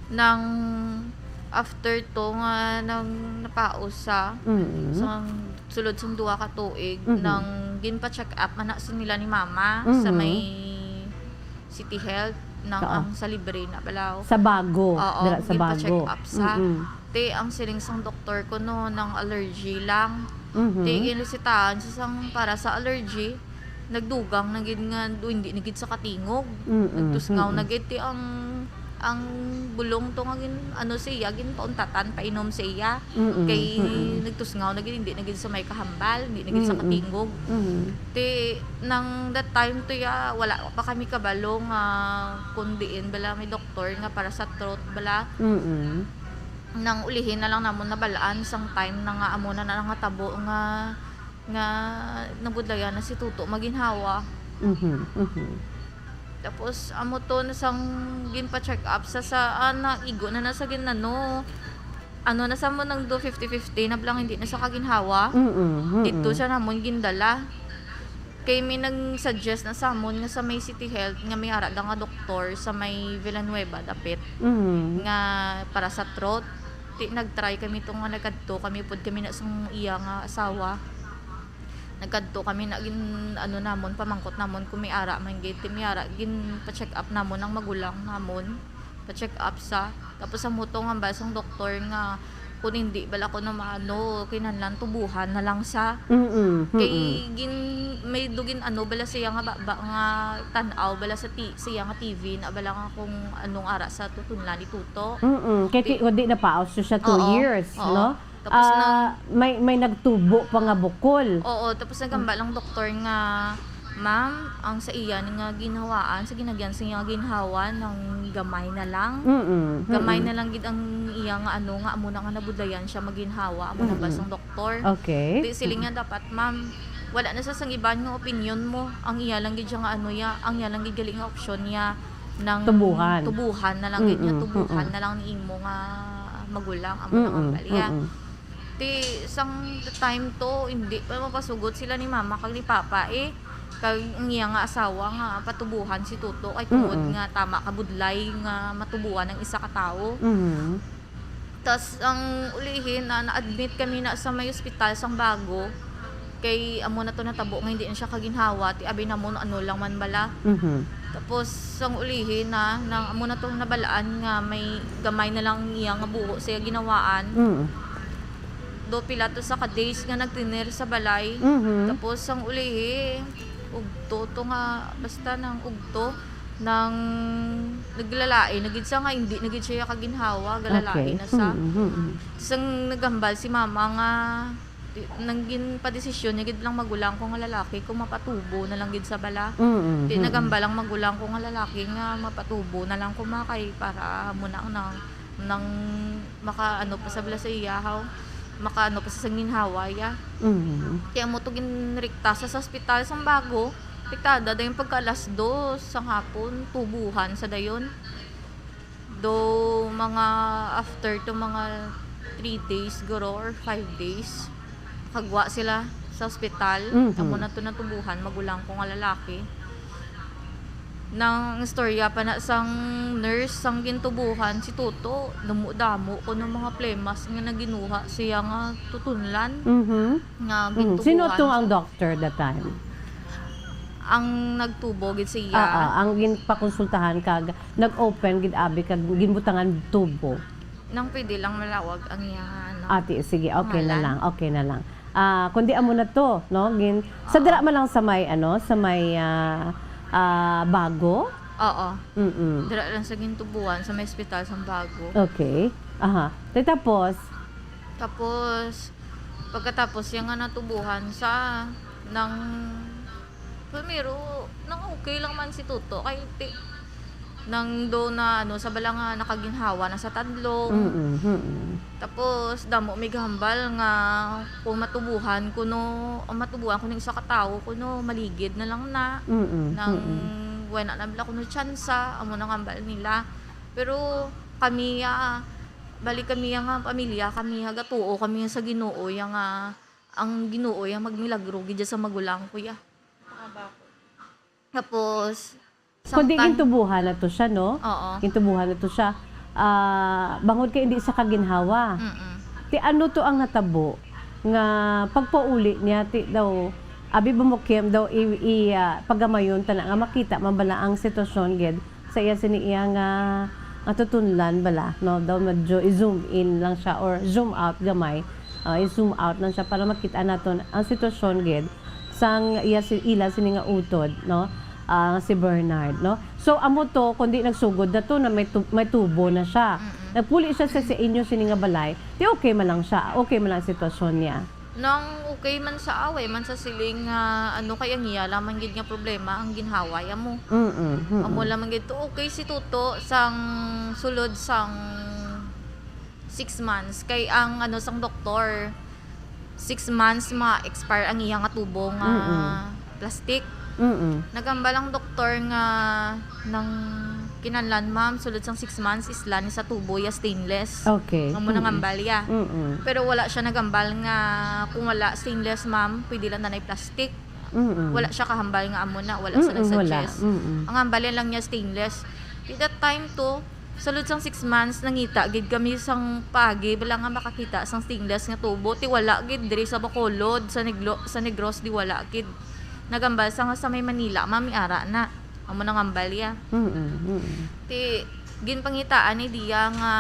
Nang after to nga nang napaos sa, Mm. sa sulod sang duha ka tuig, Mm. nang ginpa-check up man na sila ni mama sa Mm. may City Health, nang Oo. ang sa libre na bala. Sa Bago, Oo, dira sa ginpa-check Bago. up sa. Mm-mm. Ti ang siling sang doktor ko, no, nang allergy lang. Mhm. Ti ginresetahan siya sang para sa allergy, nagdugang na gid nga do, hindi na gid sa katingog. Mm-mm, Nagtusngaw na mm-mm. gid ti ang, ang bulong to nga gin-, ano siya, ginpauntatan, painom siya. Mm-mm, Kay mm-mm. nagtusngaw na gid, hindi na gid sa may kahambal, hindi na gid sa Mm-mm. katingog. Mm-mm. Ti nang that time to ya, wala pa kami kabalo nga kung diin bala may doktor nga para sa throat bala. Mm-mm. Nang ulihi na lang namon nabalaan sang time na nga amo na, na nga tabo nga, nga nabudlayan na si Toto maginhawa. Mhm, mhm. Tapos, amo to na sang ginpa-check up sa, sa, ah, naigo na na sa gin-, ano, ano na sa mo nang do fifty fifty na bala nga hindi na sa kaginhawa. Mm-mm, mm-mm. Didto siya namon gindala. Kay may nag-suggest na sa amon nga sa may City Health nga may ara da nga doktor sa may Villanueva dapit Mhm. nga para sa throat. Ti nag-try kami to nga nagkadto kami pud kami na sang iya nga asawa. Nagkadto kami na gin-, ano namon, pamangkot namon kung may ara man gid. Ti may ara, ginpa-check up namon ang magulang namon. Pa-check up sa. Tapos ang muto nga hambal sang doktor nga kung hindi bala ko na maano, kinahanglan tubuhan na lang sa. Mm-mm, Kay mm-mm. gin-, may dugin ano bala siya nga ba, ba nga tan-aw bala sa ti-, siya nga T V na bala nga kung anong ara sa tutunlan ni Toto. Mm-mm. Kay ti-, Ti-, kundi napaos siya two Oo, years, oo. no? Tapos Ah, nang may, may nagtubo pa nga bukol. Oo, tapos nagamba lang doktor nga, "Ma'am, ang sa iya ni nga ginhawaan, sa ginagyan sa iya nga ginhawa, nang gamay na lang. Mm, Gamay mm. na lang gid ang iya nga ano, nga amo na nga nabudlayan siya maginhawa," amo na ba Mm. sang doktor. Okay. Di, siling Mm. niya, "Dapat, ma'am, wala na sa sang iban nga opinion mo. Ang iya lang gid siya nga ano ya, ang iya lang gid gali nga opsyon niya nang Tubuhan. tubuhan na lang gid niya, Mm, tubuhan mm. na lang ni imo nga magulang," amo na nga Mm, baliya. mm. Ti, sang the time to, hindi pa mapasugot sila ni mama kag ni papa, eh. Kag ang iya nga asawa nga patubuhan si Toto kay tungod Mm. nga tama ka budlay nga matubuhan ang isa ka tawo. Mhm. Tas ang ulihi na na-admit kami na sa may ospital sang Bago, kay amo na to natabo nga hindi na siya kaginhawa, ti abi namon ano lang man bala. Mhm. Tapos ang ulihi na, nang amo na to nabalaan nga may gamay na lang iya nga buho sa iya ginhawaan. Mm. Do pila to sa ka days nga nagtener sa balay. Mhm. Tapos ang ulihi, ugto to nga, basta nang ugto, nang naglalai na gid siya nga hindi na gid siya kaginhawa, galalai Okay. na sa. Mm, mm, mm. Sang naghambal si mama nga, di, nang ginpadesisyon niya gid lang magulang ko nga lalaki kung mapatubo na lang gid sa bala. Mm, mm, Di mm. naghambal ang magulang ko nga lalaki nga mapatubo na lang ko, ma, kay para mo na nang, nang maka ano pa sa bala sa iya, haw? Maka ano pa sa ginhawa ya. Mm. Kaya mo to ginrikta sa, sa ospital sang Bago. Riktada dayon pagka alas dos sang hapon, tubuhan sa dayon. Do mga after to mga three days guro or five days, kagwa sila sa ospital. Mhm. Amo na to natubuhan, magulang ko nga lalaki. Nang istorya pa na sang nurse, sang gintubuhan si Toto, damo-damo kuno mga plemas nga naginuha siya nga tutunlan Mhm. nga Mhm. Sino gintubuhan to ang siya. doctor that time? Ang nagtubo gid siya. Ah, ah, ang ginpakonsultahan kag nag-open gid abi kag ginbutangan tubo. Nang pwede lang malawag ang iya nga, ano, Ate, sige, okay na ngalan. lang, okay na lang. Ah, kundi amo na to, no? Gin-, sa Oo. dira man lang sa may, ano, sa may, ah, ah, Bago? Oo. Mm-mm. Dira lang sa gintubuhan, sa may ospital sang Bago. Okay. Aha. Tay, tapos? Tapos, pagkatapos siya nga natubuhan sa nang Primero, nang okay lang man si Toto, kay ti-, nang do na, ano, sa bala nga nakaginhawa na sa tadlong. Mm, mm. Tapos, damo may gahambal nga kung matubuhan kuno, ang matubuhan kuno isa ka tawo, kuno maligid na lang na. Mm, Nang mm. Wala na bala kuno tsansa, amo na nga hambal nila. Pero kami, ah, bali kami nga pamilya, kami nga gatuo kami sa Ginoo, ya nga ang Ginoo ya magmilagro gid ya sa magulang ko ya. Tapos, Kundi samtang gintubuhan na to siya, no? Oo. Gintubuhan na to siya. Ah, bangod kay hindi siya kaginhawa. Mm-mm. Ti ano to ang natabo nga pagpauli niya, ti daw, abi ba mo, Kim, daw i, i, ah, pagamayon ta na nga makita man bala ang sitwasyon gid sa iya sini iya nga, nga tutunlan bala, no? Daw medyo i-zoom in lang siya or zoom out gamay. Ah, i-zoom out lang siya para makita naton ang sitwasyon gid sang iya si, ila sini nga utod, no? Ah, si Bernard, no? So, amo to, kundi nagsugod na to na may tu-, may tubo na siya. Mm-mm. Nagpuli siya sa, sa inyo sini nga balay, ti okay man lang siya, okay man lang ang sitwasyon niya. Nang okay man sa away man sa siling nga, ano, kay ang iya lamang gid nga problema ang ginhaway amo. Mm-mm, mm-mm. Amo lamang gid to, okay si Tuto sang sulod sang six months. Kay ang, ano, sang doktor, six months ma-expire ang iya nga tubo nga Mm-mm. plastic. Mm-mm. Nagambal ang doktor nga nang kinahanglan, ma'am, sulod sang six months, islan sa tubo ya stainless. Okay. Nga mo Mm-mm. nangambal ya. Mm-mm. Pero wala siya nagambal nga kung wala stainless, ma'am, pwede lang nanay plastic. Mm-mm. Wala siya kahambal nga amo na, wala sa Mm-mm, wala. nagsuggest. Mm-mm. Ang hambal lang niya stainless. Di that time to, sulod sang six months, nangita gid kami sang paagi, bala nga makakita sang stainless nga tubo. Ti wala gid diri sa Bacolod, sa Neglo-, sa Negros, di wala gid. Nagambal sa nga sa may Manila, mami ara na. Amo nang hambal ya. Mm-mm, mm-mm. Ti, ginpangitaan ni Dia nga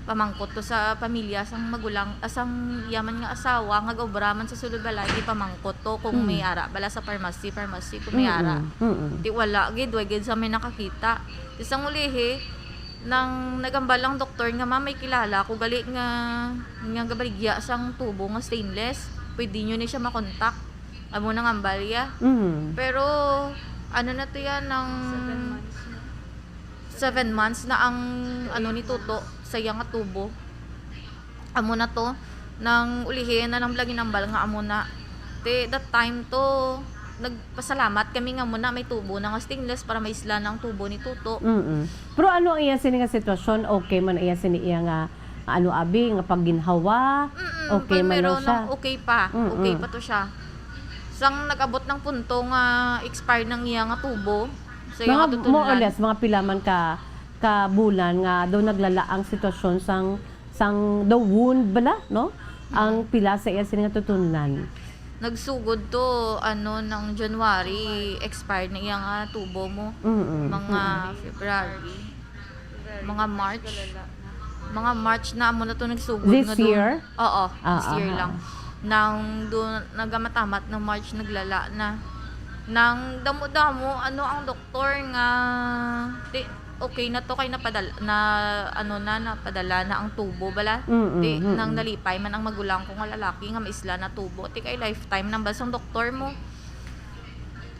pamangkot to sa pamilya sang magulang, ah, sang iya man nga asawa nga gaobra man sa sulod balay, di pamangkot to kung Mm. may ara bala sa pharmacy, pharmacy kung may ara. Mm-mm, mm-mm. Ti wala gid, wa gid sa may nakakita. Ti sang ulihi, nang nagambal ang doktor nga, "Ma'am, may kilala ko gali nga, nga gabaligya sang tubo nga stainless. Pwede nyo ni siya makontak." Amo nang hambal ya. Mm. Pero, ano na to yan, nang Seven months na. Seven months na ang, ano, ni Tuto sa iya nga tubo. Amo na to, nang ulihi na lang bala ginambal nga amo na. Ti, that time to, nagpasalamat kami nga amo na may tubo na nga stainless para maisla na ang tubo ni Tuto. Mm-mm. Pero ano ang iya sini nga sitwasyon? Okay man iya sini iya nga, ano, abi, nga pagginhawa? Mm-mm, Okay man primero lang siya? nang okay pa. Mm-mm. Okay pa to siya. Sang nag-abot ng punto nga expire ng iya nga tubo, sa iya Mga nga more or tutunlan. less, mga pila man ka, ka bulan nga daw naglala ang sitwasyon sang, sang daw wound bala, no? Ang Mm. pila sa iya sini nga tutunlan. Nagsugod to, ano, ng January, expired na iya nga tubo mo. Mm-mm. Mga Mm-mm. February, mga March. Mga March na amo na to nagsugod This nga doon. year? Oo, Ah, this year ah, lang. ah. Nang doon, nagamatamat na March, naglala na. Nang damo-damo, ano, ang doktor nga, di, okay na to, kay napadal-, na, ano na, napadala na ang tubo, bala. Mm, Di, mm, nang mm. nalipay man ang magulang ko nga lalaki nga maisla na tubo. Di, kay lifetime nang basang doktor mo.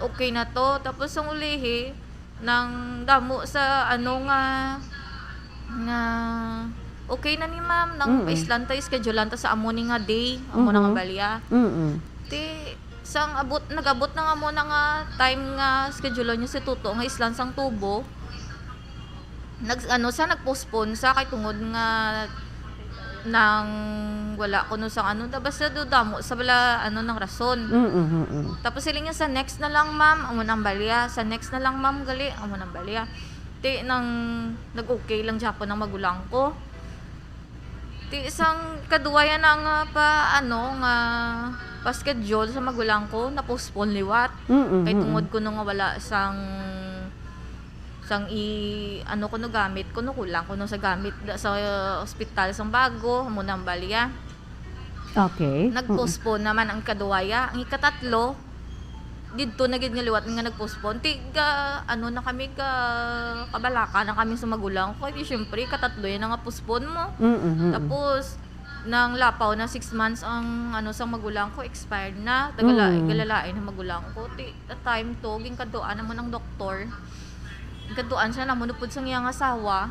Okay na to. Tapos, ang ulihi, nang damo sa, ano, nga, nga, okay na ni ma'am, nang Mm. paislan ta, schedulean ta sa amo ni nga day, amo na nga Mhm. balya. Mm. Ti, sang abot, nag-abot na nga mo na nga time nga schedule niya si Tuto nga islan sang tubo. Nag, ano, sa nag-postpone sa kay tungod nga nang wala kuno sang ano, da, basta do damo sa bala, ano, nang rason. Mm, mm, mm. Tapos siling niya, "Sa next na lang, ma'am." Amo nang balya, "Sa next na lang, ma'am, gali." Amo nang balya. Ti, nang nag-okay lang gyapon ang magulang ko. Ti, sang kadwa yan ang, ah, pa, ano, nga, pa-schedule sa magulang ko, na-postpone liwat. Mm, Kay mm. tungod kuno nga wala sang, sang i-, ano kuno gamit, kuno kulang kuno sa gamit da-, sa ospital sang bago, amo nang balya. Okay. Mm. Nag-postpone naman ang kadwa ya. Ang ikatatlo, didto na gid nga liwat nga nag-postpone. Ti, ga, ano na kami, ga, kabalaka na kami sa magulang ko. Di, syempre, katatlo yan nga postpone mo. Mm, mm, mm. Tapos, nang lapaw na six months ang, ano, sa magulang ko, expired na. Tagala-, Mm. galalain ang magulang ko. Ti, that time to, ginkadtuan na mo ng doktor. Ginkadtuan siya na mo nupod sa iyang asawa.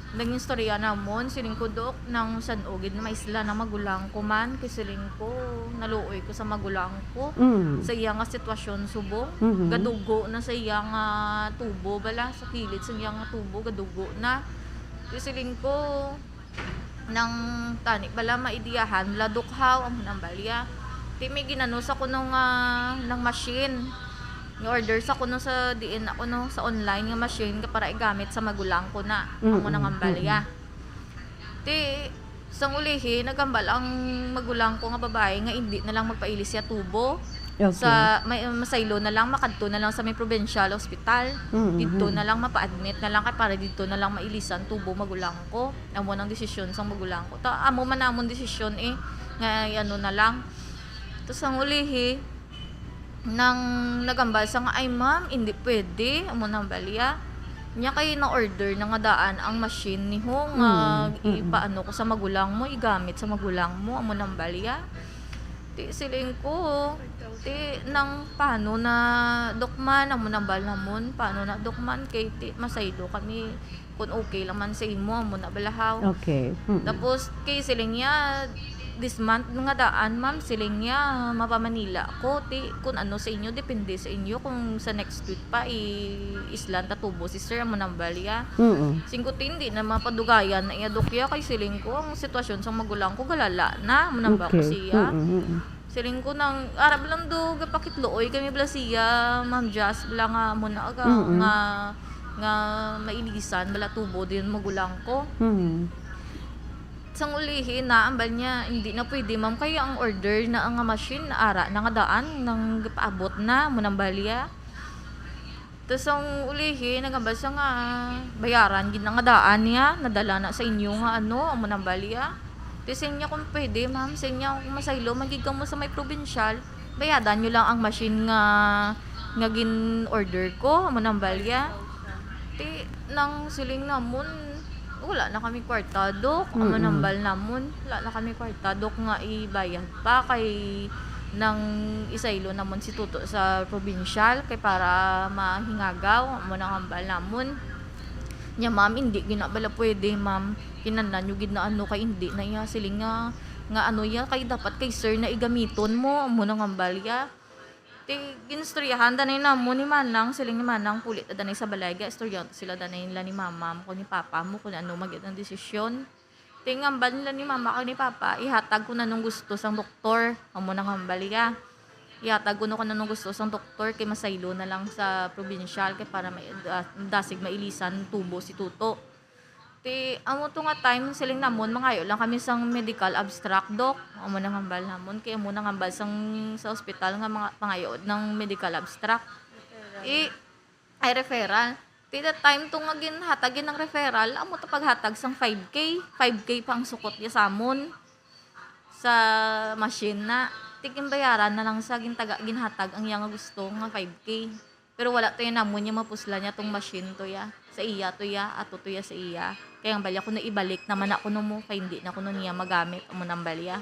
Naging istorya namon, siling ko, "Dok, nang san-o gid maisla na magulang ko man?" Kay siling ko, naluoy ko sa magulang ko. Mm. Sa iya nga sitwasyon subong, Mhm. gadugo na sa iya nga tubo bala, sa kilid sa iya nga tubo, gadugo na. Kay siling ko, nang tani bala maidiyahan, bala, Dok, haw, amo nang balya. Ti may ginano sa kuno nga, nang machine. Ni-order sa kuno sa diin ako, no, sa online nga machine nga para igamit sa magulang ko na. Amo na Mm-mm, nga balya. mm-mm. Ti, sang ulihi, nagambal ang magulang ko nga babae nga indi na lang magpaili siya tubo. Okay. Sa, may, masaylo na lang, makadto na lang sa may provincial hospital. Mm-mm. Didto na lang, mapa-admit na lang, kay para didto na lang mailisan tubo magulang ko. Amo nang desisyon sang magulang ko. Ta, amo man namon desisyon, eh, nga, ano na lang. Tas ang ulihi, nang nagambal sa nga, "Ay, ma'am, indi pwede," amo nang balya. Nya kay na-order na nga daan ang machine ni ho nga Mm, mm. ipaano ko sa magulang mo, igamit sa magulang mo, amo nang balya. Ti siling ko, ti nang paano na, Dok, man, amo nang bal namon, paano na, Dok, man, kay ti masaylo kami. Kung okay lang man sa imo, amo na bala haw. Okay. Mm-mm. Tapos, kay siling niya, this month nga daan, ma'am, siling niya, mapa-Manila ko. Ti, kung ano sa inyo, depende sa inyo kung sa next week pa, i-islan ta tubo si sir, amo nang balya. Mm-mm. Siling ko, ti, hindi na mapadugayan na iya, Dok, ya, kay siling ko, ang sitwasyon sang magulang ko, galala na, amo nang ba ko Okay. siya. Mm-mm, mm-mm. Siling ko nang, ara bala do, gapakitluoy kami bala siya, Ma'am Jazz, bala nga amo na aga, Mm-mm. nga, nga mailisan bala tubo din magulang ko. Mm. Sang ulihi na, ambal niya, "Hindi na pwede, ma'am, kaya ang order na nga machine, ara na nga daan, nang paabot na, amo nang balya." Tas ang ulihi, nagambal siya nga bayaran gid na nga daan niya, nadala na sa inyo nga ano, amo nang balya. Ti siling niya, "Kung pwede, ma'am," siling niya, "kung masaylo man gid kamo sa may probinsyal, bayadan niyo lang ang machine nga, nga gin-order ko," amo nang balya. Ti nang siling namon, Wala na kami kwarta, Dok. Ang Mm-mm. manambal namon, wala na kami kwarta, Dok, nga ibayad pa kay nang isaylo namon si Tuto sa probinsyal kay para mahingagaw, amo nang hambal namon. Nya, ma'am, hindi gina bala pwede, ma'am. Kinahanglan nyo gid na ano kay hindi na iya siling nga, nga ano iya kay dapat kay sir na igamiton mo, amo nang hambal iya. Ti ginistoryahan danay namon ni Manang, siling ni Manang, puli ta danay sa balay, gaistoryahan ta sila danay nila ni Mama mo kag ni Papa mo kung ano man gid ang desisyon. Ti ang hambal nila ni Mama kag ni Papa, ihatag kung anong gusto sang doktor, amo nang hambal iya. Ihatag kuno kung anong gusto sang doktor, kay masaylo na lang sa probinsyal, kay para may, ah, dasig mailisan tubo si Tuto. Ti, amo to nga time, siling namon, mangayo lang kami sang medical abstract, Doc. Amo nang hambal namon, kay amo nang hambal sang, sa ospital nga mga, pangayo ng medical abstract. I, ay, referral. Ti, that time to nga ginhatag gid ng referral, amo to paghatag sang five K. Five K pa ang sukot niya sa amon sa machine na. Ti, ginbayaran na lang sa gintaga, ginhatag ang iya nga gusto nga five K. Pero wala to ya namon ya mapuslan niya tong machine to ya. Sa iya to ya, ato to ya sa iya. Kay ang balya kuno ibalik naman na kuno mo, kay hindi na kuno niya magamit, amo nang balya.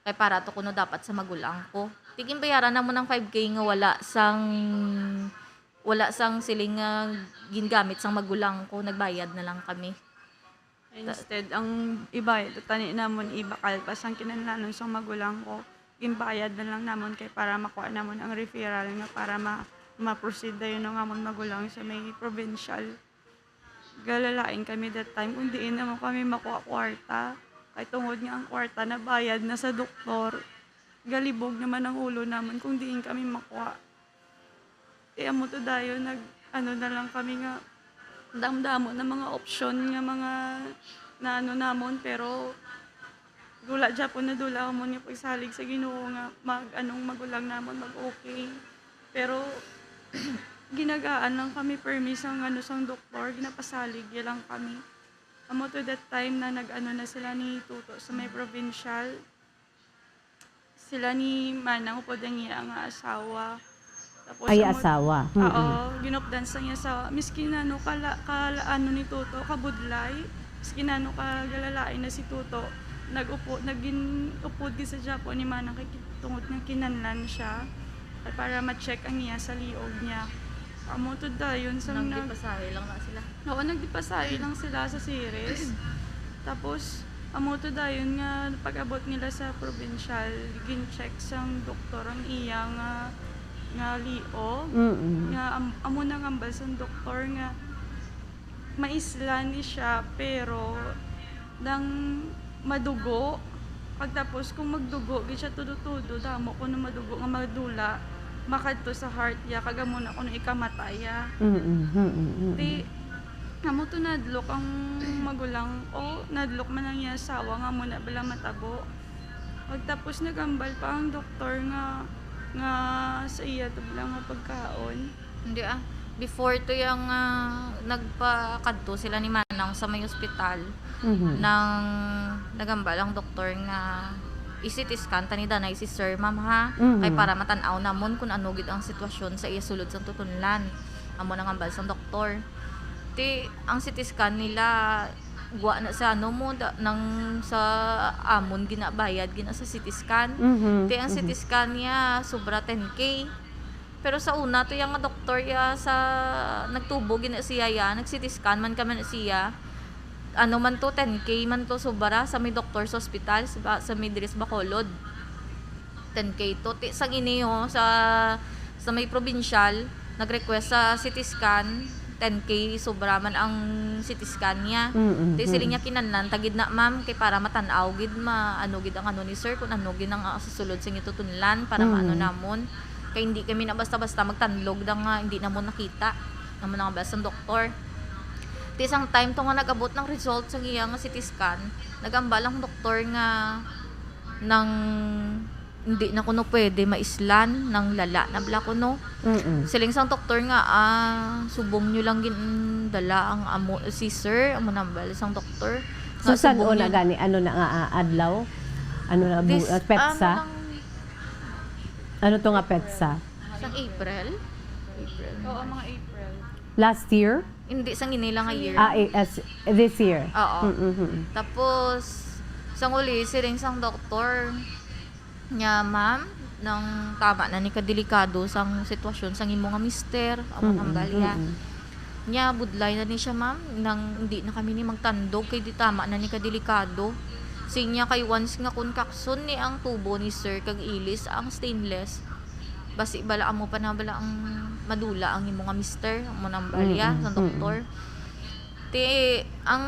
Kay para to kuno dapat sa magulang ko. Ti ginbayaran namon ang five K nga wala sang, wala sang siling nga gingamit sang magulang ko, nagbayad na lang kami. Instead, ang ibayad tani namon ibakal pa sang kinahanglanon sang magulang ko. Ginbayad na lang namon kay para makuha namon ang referral nga para ma-, ma-proceed dayon ang amon magulang sa may provincial. Galalain kami that time kung diin naman kami makuha kwarta. Kay tungod nga ang kwarta nabayad na sa doktor, galibog naman ang ulo namon kung diin kami makuha. Ti amo to dayon, nag-ano na lang kami nga damdamo na mga opsyon nga mga naano namon, pero dula gyapon na dula amon nga pagsalig sa Ginoo nga mag-, anong magulang namon mag-okay. Pero ginagaan lang kami permi sang ano, sang doktor, ginapasalig ya lang kami. Amo to that time na nag-ano na sila ni Tuto sa may provincial. Sila ni Manang upod ang iya nga asawa. Tapos Ay, ang mag-, asawa. Mm-mm. Oo, ginupdan sa iya asawa. Miski na ano kala-, kala-, ano ni Tuto, kabudlay. Miski na ano kagalalain na si Tuto, nag-upo-, nagin-upod gid sa Japo ni Manang kay ki-, tungod nga kinanlan siya. At para ma-check ang iya sa liog niya. Amo to dayon sang nag- Nagdipasahe lang na sila. Oo, nagdipasahe lang sila sa Ceres. Tapos, amo to dayon nga pag-abot nila sa probinsyal, gin-check sang doktor ang iya nga, nga liog. Mm-mm. Nga am-, amo nang hambal sang doktor nga maislan ni siya, pero nang madugo. Pagtapos, kung magdugo gid siya tudo-tudo, damo kuno madugo nga madula, makadto sa heart niya, kag amo na kuno ikamatay niya. Mm, mm, mm, mm. Di, amo to nadlok ang magulang, o nadlok man ang iya asawa nga amo na bala matabo. Pagtapos, nagambal pa ang doktor nga, nga sa iya to bala nga pagkaon. Hindi, ah. Before to, yang, ah, nagpakadto sila ni Manang sa may ospital, Mhm. nang nagambal ang doktor nga i-C T scan ta ni Danay si Sir, ma'am, ha? Mhm. Kay para matan-aw namon kung ano gid ang sitwasyon sa iya sulod sang tutunlan. Amo nang hambal sang doktor. Ti, ang C T scan nila, gwa na sa ano mo, da-, nang sa amon ginabayad, gina sa C T scan. Mhm, Ti, ang mhm. C T scan niya, sobra ten K. Pero sa una, to, yang doktor ya sa nagtubo gina siya ya, nag-C T scan man kami na siya. Ano man to, ten K man to sobra sa may doktor sa ospital, sa, sa may diri sa Bacolod. Ten K to. Ti, sang ini, oh, sa, sa may probinsyal, nag-request sa C T scan, ten K sobra man ang C T scan niya. Mm, mm, Ti, siling mm. niya, kinahanglan ta gid na, ma'am, kay para matan-aw gid, ma-, ano gid ang ano ni sir, kung ano gid ang, ah, sa sulod sa inyo tutunlan, para maano Mm. namon. Kay hindi kami na basta-basta magtanlog da nga hindi namon nakita. Amo na nga ba sang doktor. Ti, sang time to nga nag-abot ng result sa iya nga C T scan, nagambal ang doktor nga nang hindi na kuno pwede maislan, nang lala na bala kuno. Mm-mm. Siling sang doktor nga, ah, subong nyo lang gindala ang amo, si sir, amo nambal sang doktor. So, Nga san subong una yun. gani? Ano na nga, ah, adlaw? Ano na, bu-, This, ah, petsa? ano lang, Ano to nga petsa? Sang April? April. Oo, mga April. Last year? Hindi, sang ini lang nga year. Ah, eh, as, this year? Oo. Mm-mm. Tapos, sang uli, siling sang doktor niya, "Ma'am, nang tama na ni kadelikado sang sitwasyon sang imo nga mister, amo Mm-mm, nang balya." mm-mm. Nya, budlay na ni siya, "Ma'am, nang hindi na kami ni magtandog kay di tama na ni kadelikado." Sinya, kay once nga kon kakson ni ang tubo ni sir kag ilis ang stainless, basi bala amo pa na bala ang madula ang imo nga mister, amo nang balya Mm-mm, sa mm-mm. doktor. Ti, ang,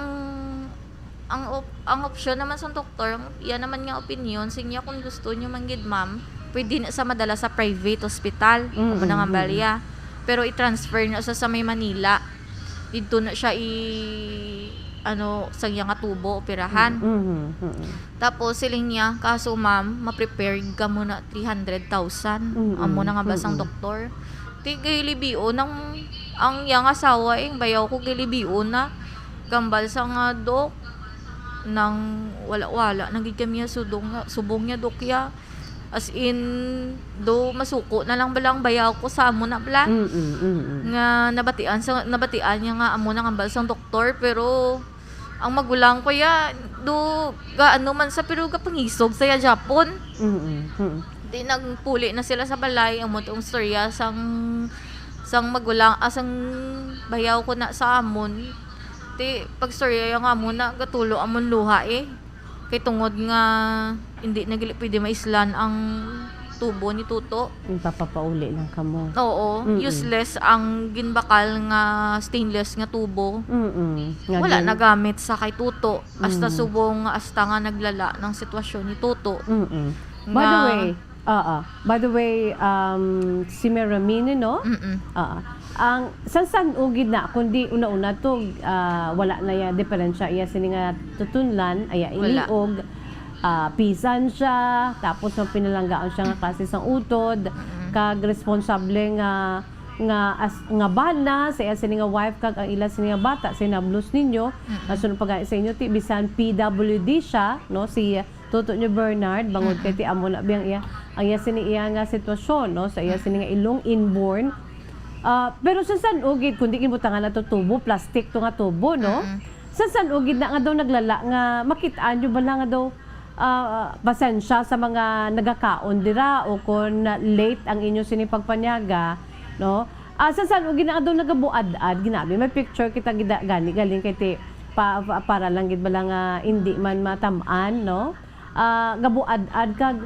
ang op-, ang opsyon naman sa doktor, iya naman nga opinion, sinya kung gusto nyo man gid, ma'am, pwede na sa madala sa private hospital, Mm-mm, amo nang mm-mm. balya. Pero i-transfer na sa, sa may Manila. Didto na siya i-, ano, sa iya nga tubo, operahan. Mm, mhm, mhm. Tapos, siling niya, "Kaso, ma'am, ma-prepare ka muna three hundred thousand." Mm, Amo na nga ba sang mm. doktor? Ti, gilibio nang, ang iyang asawa, eh, bayaw ko gilibio na. Gambal sa nga, "Dok, nang wala-wala, nagid kami ya sudong, subong niya, Dok, ya." As in, do masuko na lang bala ang bayaw ko sa amo na bala. Mm, mm, mm. Nga nabatian sa, nabatian niya nga amo nang hambal sang doktor, pero ang magulang ko ya, do gaano man sa, pero gapangisog sa ya Japon. Mm, mm, mm. Di nagpuli na sila sa balay, amo tong storya sang, sang magulang, ah, sang bayaw ko na sa amon. Ti, pag storya ya nga amo na, gatulo amon luha, eh. Kay tungod nga hindi na gali pwede maislan ang tubo ni Tuto. Papapauli lang kamo. Oo, Mm-mm. useless ang ginbakal nga stainless nga tubo. Mm-mm. Nga Wala din. nagamit sa kay Tuto. Hasta Mm. subong, hasta nga naglala ng sitwasyon ni Tuto. Mm-mm. By the Nga way, Oo. By the way, um, si Miramine, no? Mm-mm. Oo. Ang san-san ugid na, kundi una-una to, ah, wala na ya diferensya iya sini nga tutunlan, aya Wala. iliog, ah, pisan siya, tapos ang pinalanggaon siya nga klase sang utod, Mm-mm. kag responsable nga, nga as-, nga bana sa iya sini nga wife kag ang ila sini nga bata, sinablos ninyo, Mm-mm. nasunod pa gani sa inyo, ti, bisan P W D siya, no, si Tuto ni Bernard, bangod kay Mm-mm. ti amo na biyang iya, ang iya sini iya nga sitwasyon, no, sa iya sini nga ilong inborn. Ah, pero san-san ugid, kundi ginbutangan na to tubo, plastic to nga tubo, no? Mm-mm. San-san ugid na nga daw naglala nga makit-an nyo bala nga daw, ah, pasensya sa mga nagakaon dira o kon late ang inyo sini pagpanyaga, no? Ah, sa san-o gina-, daw nagabuad-ad, ginabi. May picture kita gida-, gani galing kay ti-, pa, pa, para lang gid bala nga hindi man matam-an, no? Ah, gabuad-ad kag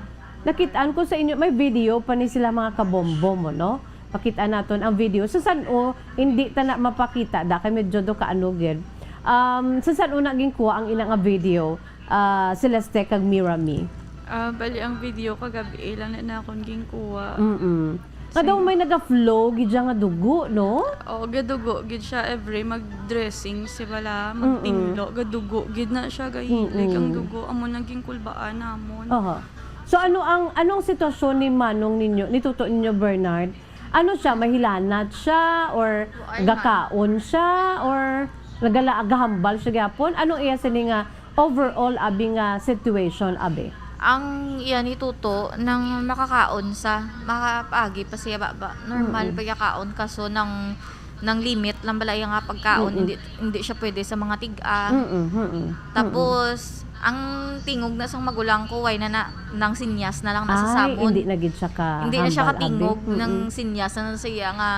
nakit-an ko sa inyo, may video pa ni sila mga kabombom, no? Pakit-an naton ang video. Sa san-o, hindi ta na mapakita, da kay medyo do kaano gid. Um, sa san-o na ginkuha ang ina nga video, ah, Celeste kag Mirami? Ah, bali ang video kagab-i lang na nakon ginkuha. Mm-mm. Nga daw may naga-flow gid siya nga dugo, no? Oo, gadugo gid siya every mag-dressing si bala, Mm-mm. magtinlo, gadugo gid na siya, gahilig ang Mm-mm. dugo. Amo nang ginkulbaan namon. Aha. So, ano ang, anong sitwasyon ni manong ninyo, ni tuto ninyo, Bernard? Ano siya, mahilanat siya, or Wa-, ay, gakaon siya, or nagala-, gahambal siya gyapon? Anong iya sini nga overall, abi, nga situation, abi? Ang iya ni Tuto, nang makakaon sa, makapaagi pa siya baba. Normal Mm-mm. pa iya kaon, kaso nang, nang limit lang bala iya nga pagkaon, Mm-mm. hindi, hindi siya pwede sa mga tiga. Mm-mm, mm-mm. Tapos, ang tingog na sang magulang ko, way na na, nang sinyas na lang na sa Ay, samon. Hindi na gid siya ka Hindi na siya hambal, abi. katingog, Mm-mm. nang sinyas na sa iya nga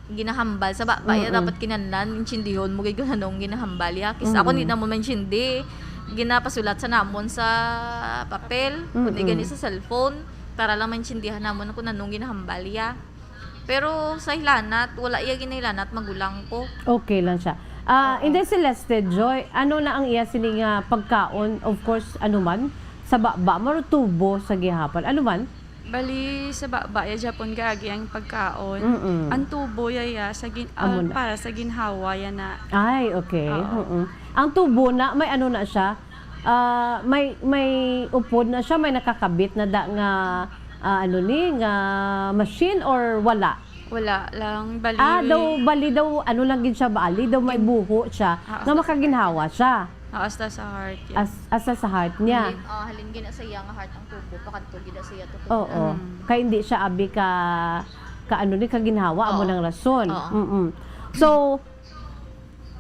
ginahambal sa baba, ya Mm-mm. dapat kinahanglan, intindihon mo gid kung anong ginahambal, ya. Kis ako, Mm-mm. hindi namon maintindi. Ginapasulat sa namon sa papel, kundi Mm-mm. gani sa cellphone, para lang maintindihan namon kung anong ginahambal, ya. Pero sa hilanat, wala iya ginahilanat, magulang ko. Okay lang siya. Ah, Oo. Inday Celeste, Joy, ano na ang iya sini nga pagkaon? Of course, ano man, sa baba, maro tubo sa gihapon. Ano man? Bali, sa baba, ya Japon gaagi ang pagkaon. Mm-mm. Ang tubo, yaya, sa gin-, ah, Amo na. para sa ginhawa, ya na. Ay, okay. Oo. Mm-mm. Ang tubo na, may ano na siya? Ah, may, may upod na siya, may nakakabit na da nga, ah, ano ni, nga machine or wala? Wala lang, bali. Ah, daw, bali daw, ano lang gid siya, bali daw may Gin- buho siya, Ah, nga hasta sa makaginhawa siya. Ah, hasta sa heart, yeah. As-, hasta sa heart niya. Halin, ah, halin gina sa iya nga heart ang tubo, pakadto gid sa iya to. Oo. Mm. Kay hindi siya abi ka, ka ano ni, kaginhawa, amo Oo. nang rason. Oo. Mm-mm. So,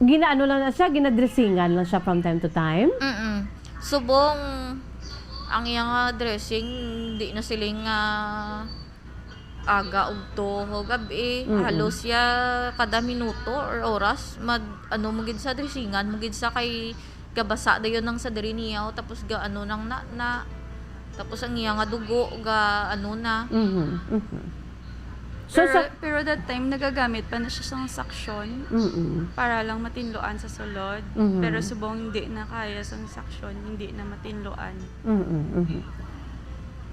ginaano lang na siya, ginadressingan lang siya from time to time? Mm-mm. Subong, ang iya nga dressing, di na siling, ah, aga, ugto, o gab-i. Mm-mm. Halos siya kada minuto or oras, mad-, ano mo gid sa dressingan mo gid sa kay gabasa dayon nang sa diri niya, tapos ga-, ano nang na, na, tapos ang iya nga dugo, ga, ano na. Mhm, mhm. So, Pero, sa pero that time, nagagamit pa na siya sang suction Mm-mm. para lang matinluan sa sulod. Mhm. Pero subong hindi na kaya sang suction, hindi na matinluan. Mm-mm, mhm.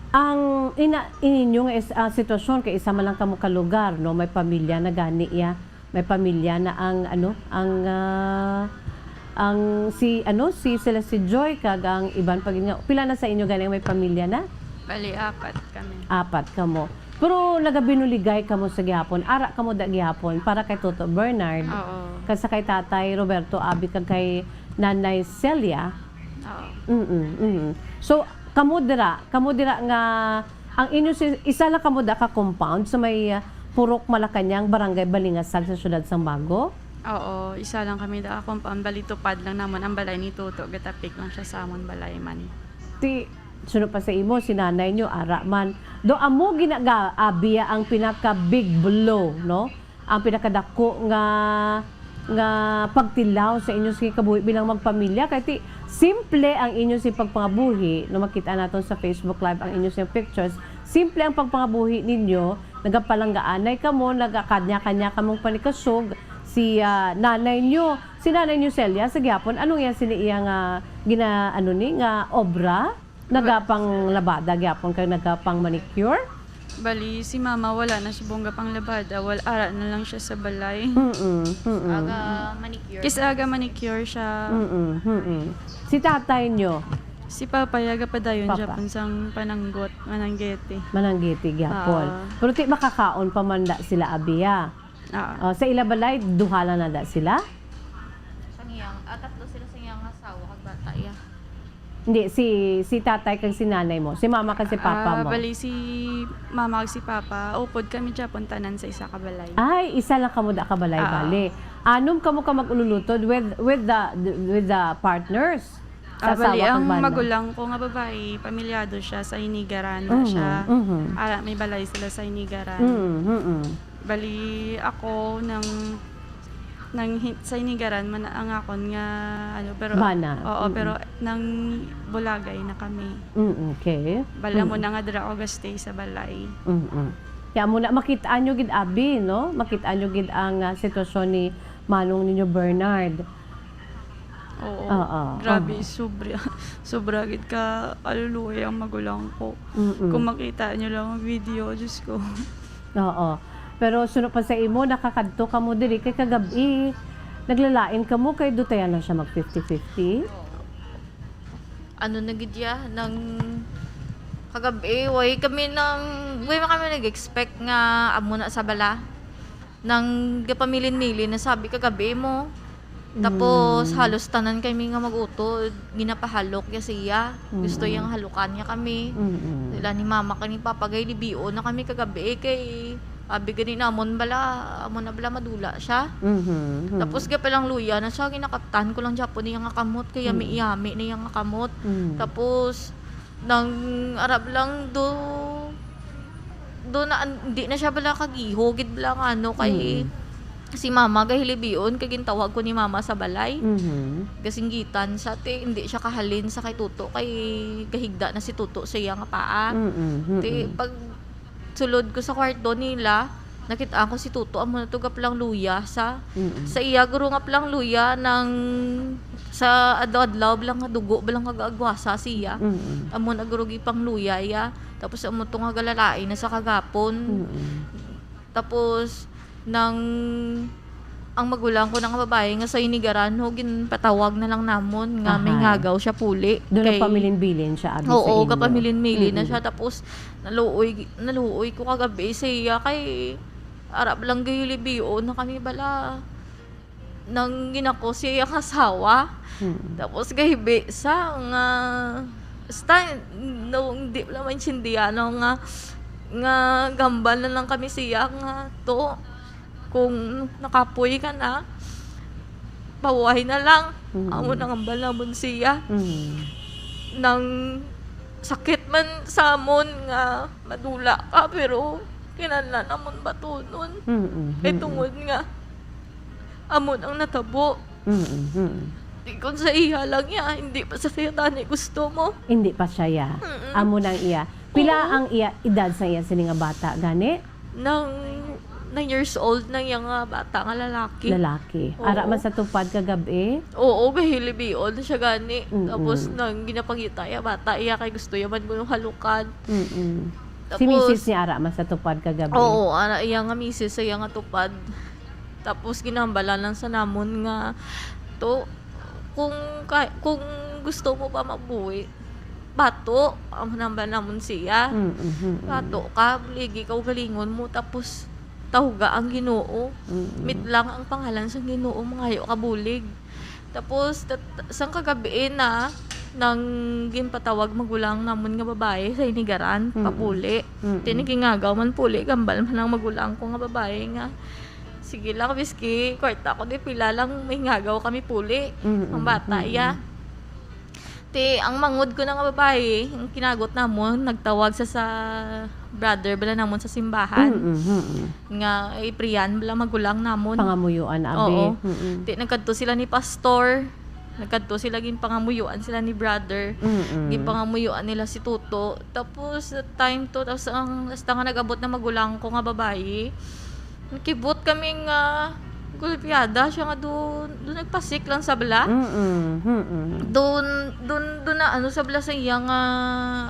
Ang ina-, ininyo nga is-, ah, sitwasyon kay isa man lang kamo ka lugar, no? May pamilya na gani iya. May pamilya na ang, ano, ang, ah, ang si, ano, si Celeste Joy kag ang iban pa gid nga. Pila na sa inyo gani ang may pamilya na? Bali, apat kami. Apat kamo. Pero nagabinuligay kamo sa gihapon. Ara kamo da gihapon para kay Toto Bernard. Oo. Kag sa kay Tatay Roberto, abi kag kay Nanay Celia. Oo. Mm-mm, mm-mm. So, kamo dira, kamo dira nga, ang inyo si, isa lang kamo da ka compound sa may, ah, Purok Malacañang, Barangay Balingasag sa siyudad sang Bago? Oo, isa lang kami da ka compound. Bali, tupad lang namon ang balay ni Toto. Gatapik lang siya sa amon balay man. Ti, suno pa sa imo, si nanay nyo, ara man. Do, amo ginaga-, abiya ang pinaka big blow, no? Ang pinakadako nga, nga pagtilaw sa inyo sa kabuhi bilang magpamilya. Kay ti, simple ang inyo sa pagpangabuhi, no, makita naton sa Facebook Live ang inyo sa pictures. Simple ang pagpangabuhi ninyo, nagapalanggaanay kamo, nagakanya-kanya kamong panikasog, si, ah, nanay nyo, si nanay nyo Celia, sa gihapon, anong iya sini iya nga gina-, ano ni, nga obra? Nagapang labada gyapon kag nagapang manicure? Bali, si mama wala na siya bongga pang labada. Wal-, ara na lang siya sa balay. Mm-mm, mm-mm. Aga manicure. Kis aga manicure siya. Mm-mm, mm-mm. Si tatay nyo? Si papa, yaga padayon Papa. Japon sang pananggot, mananggete. Mananggete gyapon. Ah. Pero ti makakaon pa man da sila, abiya? Ah. Oh, sa ila balay, duha lang na da sila? Sang iyang, ah, tatlo sila sa iyang asawa kag bata, iya. Hindi, si, si tatay kag si nanay mo. Si mama kag si papa Ah, mo. Bali, si mama kag si papa, upod kami japon tanan sa isa ka balay. Ay, isa lang kamo da ka balay, Ah. bali. Anom kamo ka mag-ululutod with, with the, with the partners? Sa Ah, bali, asawa kag ang bana? magulang ko nga babae, pamilyado siya sa Hinigaran na Mhm, siya. mhm. Ara, may balay sila sa Hinigaran. Mm, mm, mm. Bali, ako nang, nang hi-, sa Hinigaran man ang akon nga, ano, pero, Bana. Oo, Mm. pero nang Bulagay na kami. Mm, okay. Bali, amo Mm. na nga dira ako ga-stay sa balay. Mm-mm. Kaya mo na, makita nyo gid, abi, no? Makita nyo gid ang, ah, sitwasyon ni manong ninyo, Bernard. Oo. Oo. Grabe, Oo. sobra, sobra gid ka kaluluoy ang magulang ko. Mm-mm. Kung makita nyo lang ang video, Diyos ko. Oo. Pero suno pa sa imo, nakakadto ka mo diri kay kagab-i, naglalain ka mo kay dutayan na siya mag fifty fifty? Ano na gid ya, nang kagab-i, way kami nang, way man kami nag-expect nga amo na sa bala. Nang gapamilin-milin na sabi kagab-i mo. Tapos, Mm. halos tanan kami nga mag-utod, ginapahalok ya siya. Gusto Mm. yang halukan niya kami. Mm-mm. Sila ni mama kani papa gay libion na kami kagab-i kay abi gani namon bala, amo na bala madula siya. Mhm, mhm. Tapos, gapalang luya na siya, ginakaptan ko lang gyapon niya nga kamot, kay Mm. yami-yami na iya nga kamot. Mm. Tapos, nang arab lang do, do na, hindi na siya bala kagiho, gid bala nga ano, kay Mm. si mama gahilibion, kay gintawag ko ni mama sa balay. Mhm. Gasinggitan siya, ti, hindi siya kahalin sa kay Tuto, kay gahigda na si Tuto sa iya nga paa. Mm-mm, Ti, mm-mm. pag sulod ko sa kwarto nila, nakit-an ko si Tuto, amo na to gaplang luya sa, Mm-mm. sa iya guro nga plang luya nang sa adlaw-adlaw, bala nga dugo, bala nga gaagwasa siya. Mm-mm. Amo na guro gipang luya iya. Tapos amo to nga galalain na sa kagapon. Mm-mm. Tapos, nang ang magulang ko na nga babayi nga sa Hinigaran, ho, ginpatawag na lang namon nga may Ahay. ngagaw siya puli. Doon Kay nagpamilin-bilin siya, abi, sa Oo, inyo. kapamilin-milin na Mm-mm. siya. Tapos, naluoy, naluoy ko kagabi sa iya kay arap lang gayulibion na kami bala nang ginako siya ang asawa. Mm. Tapos gahibi sa nga, basta, no, hindi wala maintindihan, no, nga, nga gambal na lang kami siya nga to. Kung nakapoy ka na, pahuway na lang. Mm. Amo nang hambal namon siya. Mm. Nang sakit man sa amon nga madula ka, pero kinahanglan namon batunon. Mm, Kay mm. tungod nga, amo nang natabo. Mm, mm. Di kun sa iya lang ya, hindi pa sa siya tani gusto mo. Hindi pa siya ya. Mm-mm. Amo nang iya. Pila Oo. ang iya edad sa iya sini nga bata gani? Nang nine years old na iya nga bata nga lalaki. Lalaki. Oo. Ara man sa tupad kagabi? Oo, gahilibion siya gani. Mm-mm. Tapos nang ginapangita iya bata iya kay gusto iya man kuno halukan. Mm-mm. Si Tapos misis niya ara man sa tupad kagabi? Oo, ara iya nga misis sa iya nga tupad. Tapos ginahambal lang sa namon nga, to, kung ka-, kung gusto mo pa mabuhi, bato, ang namba namon siya. Mm, mm, mm. Bato ka, buligi ka, ugalingon mo, tapos tahuga ang Ginoo. Mm, mm. Mitlang ang pangalan sang Ginoo, mangayo ka bulig. Tapos, tat-, sang kagabi na, nang ginpatawag magulang namon nga babayi sa Hinigaran, Mm, mm. papuli. Mm, mm. Ti nagingagaw man puli, gambal man ang magulang ko nga babayi nga, "Sige lang, miski kwarta ko, di pila lang, may ngagaw kami puli." Mm, mm. Ang bata, Mm, iya. mm. Ti, ang mangod ko na nga babayi, ang kinagot namon, nagtawag sa, sa brother bala namon sa simbahan. Mm, mm, mm. Nga, eh, priyan bala magulang namon. Pangamuyoan, abi. Oo. Mm, mm. Ti, nagkadto sila ni pastor. Nagkadto sila, ginpangamuyoan sila ni brother. Mm, mm. Ginpangamuyoan nila si Tuto. Tapos, sa time to, tapos ang, hasta nga nag-abot na magulang ko nga babayi, nakibot kami nga gulpiada siya nga doon, doon nagpasik lang sa bala. Mm-mm, mm-mm. Doon, doon, doon na ano sa bala sa iya nga,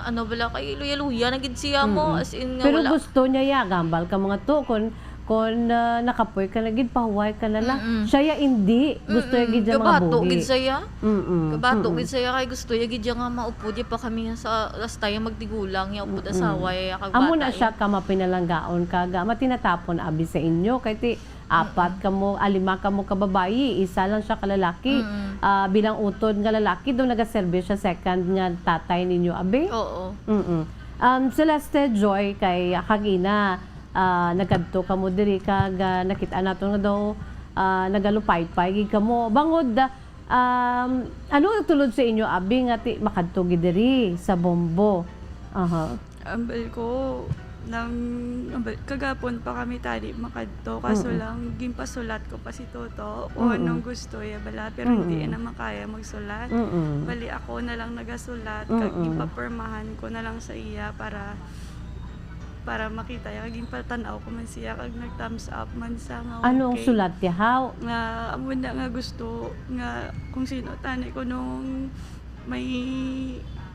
ano bala, kay luya-luya na gid siya mo, Mm-mm. as in nga Pero wala. gusto niya ya, gambal ka mga to, kung, kung, ah, nakapoy ka na gid, pahuway ka na lang. Mm-mm. Siya ya, hindi. Gusto niya Mm-mm. gid siya mga Gabato buhi. gid siya. Mm-mm, Gabato mm-mm. gid siya, kay gusto niya gid siya nga maupod niya pa kami nga sa, last time magtigulang niya, upod Mm-mm. asawa niya, kag Amo bata na siya niya. ka mapinalanggaon, kag, ah, matinatapon abi sa inyo, kay ti, apat Mm-mm. kamo, ah, lima kamo ka babayi, isa lang siya ka lalaki. Mm-mm. Ah, bilang utod nga lalaki, do nagaserbi siya second nga tatay ninyo, abi? Oo. Mm-mm. Um, Celeste, Joy, kay, ah, kagina, ah, nagkadto kamo diri, kag, ah, nakita nato nga daw, ah, nagalupaypay gid kamo. Bangod, ah, Um, ano ang tulod sa inyo, abi, nga ti-, makadto gid diri sa Bombo? Aha. Ambal ko, Nang, kagapon pa kami tali makadto, kaso Mm. lang, ginpasulat ko pa si Toto kung Mm. anong gusto niya bala, pero hindi Mm. niya na makaya magsulat. Mm. Bali, ako na lang nagasulat, kag Mm. ginpapirmahan ko na lang sa iya para, para makita niya. Kag ginpatan-aw ko man siya, kag nag-thumbs up man siya nga Anong okay. sulat niya, haw? Nga, amo na nga gusto, nga kung sino tani ko nung may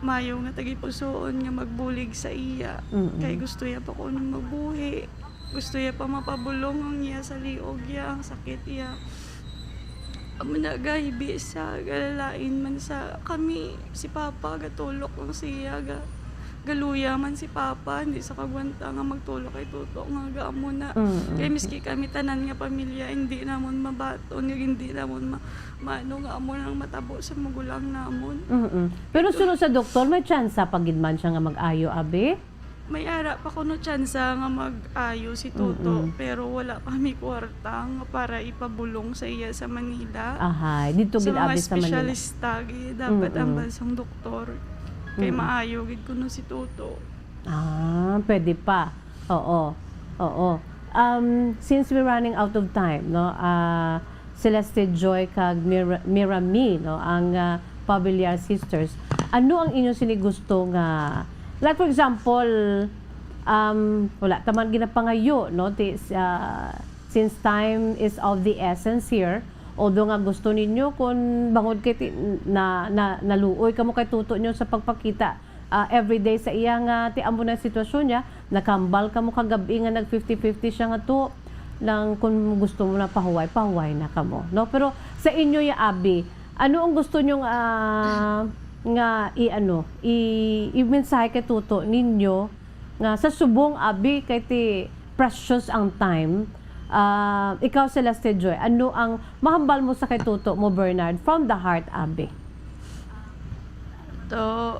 mayo nga tagipusoon nga magbulig sa iya. Mm-mm. Kay gusto iya pa kuno mabuhi. Gusto iya pa mapabulong ang iya sa liog iya, ang sakit iya. Amo na, gahibi sa galalain man sa kami, si Papa, gatulok lang siya, ga-, galuya man si Papa, hindi sa kagwanta nga magtulok kay Toto nga gaamo na. Mm-mm. Kay miski kami tanan nga pamilya, hindi namon mabaton, nga hindi namon ma-, maano nga amo nang matabo sa magulang namon. Mm-mm. Pero suno sa doktor, may tsansa pa gid man siya nga mag-ayo, abi? May ara pa kuno tsansa nga mag-ayo si Toto, Mm-mm. pero wala pa mi kwarta nga para ipabulong sa iya sa Manila. Ahay, dito Sa gid mga abi sa Manila. espesyalista, gi-, dapat ang Mm-mm. bansang doktor. Kay Mm-mm. maayo gid kuno si Toto. Ah, pwede pa. Oo. Oo. Um, since we're running out of time, no, ah, Celeste Joy kag Mira, Mira Mi, no, ang, ah, Pabiliar sisters, ano ang inyo sini gusto nga, like, for example, um, wala ta man ginapangayo, no, ti, ah, since time is of the essence here, although nga gusto ninyo kung bangod kay ti, na, na, naluoy kamo kay Toto nyo sa pagpakita, ah, everyday sa iya nga ti amo na sitwasyon niya, nakambal kamo kagab-i nga nag fifty fifty siya nga to, nang kung gusto mo na pahuway, pahuway na kamo, no? Pero sa inyo ya, abi, ano ang gusto nyo nga, nga i-ano, i-, i-mensahe kay Toto ninyo nga sa subong, abi, kay ti precious ang time? Ah, ikaw, Celeste Joy, ano ang mahambal mo sa kay Toto mo, Bernard, from the heart, abi? To,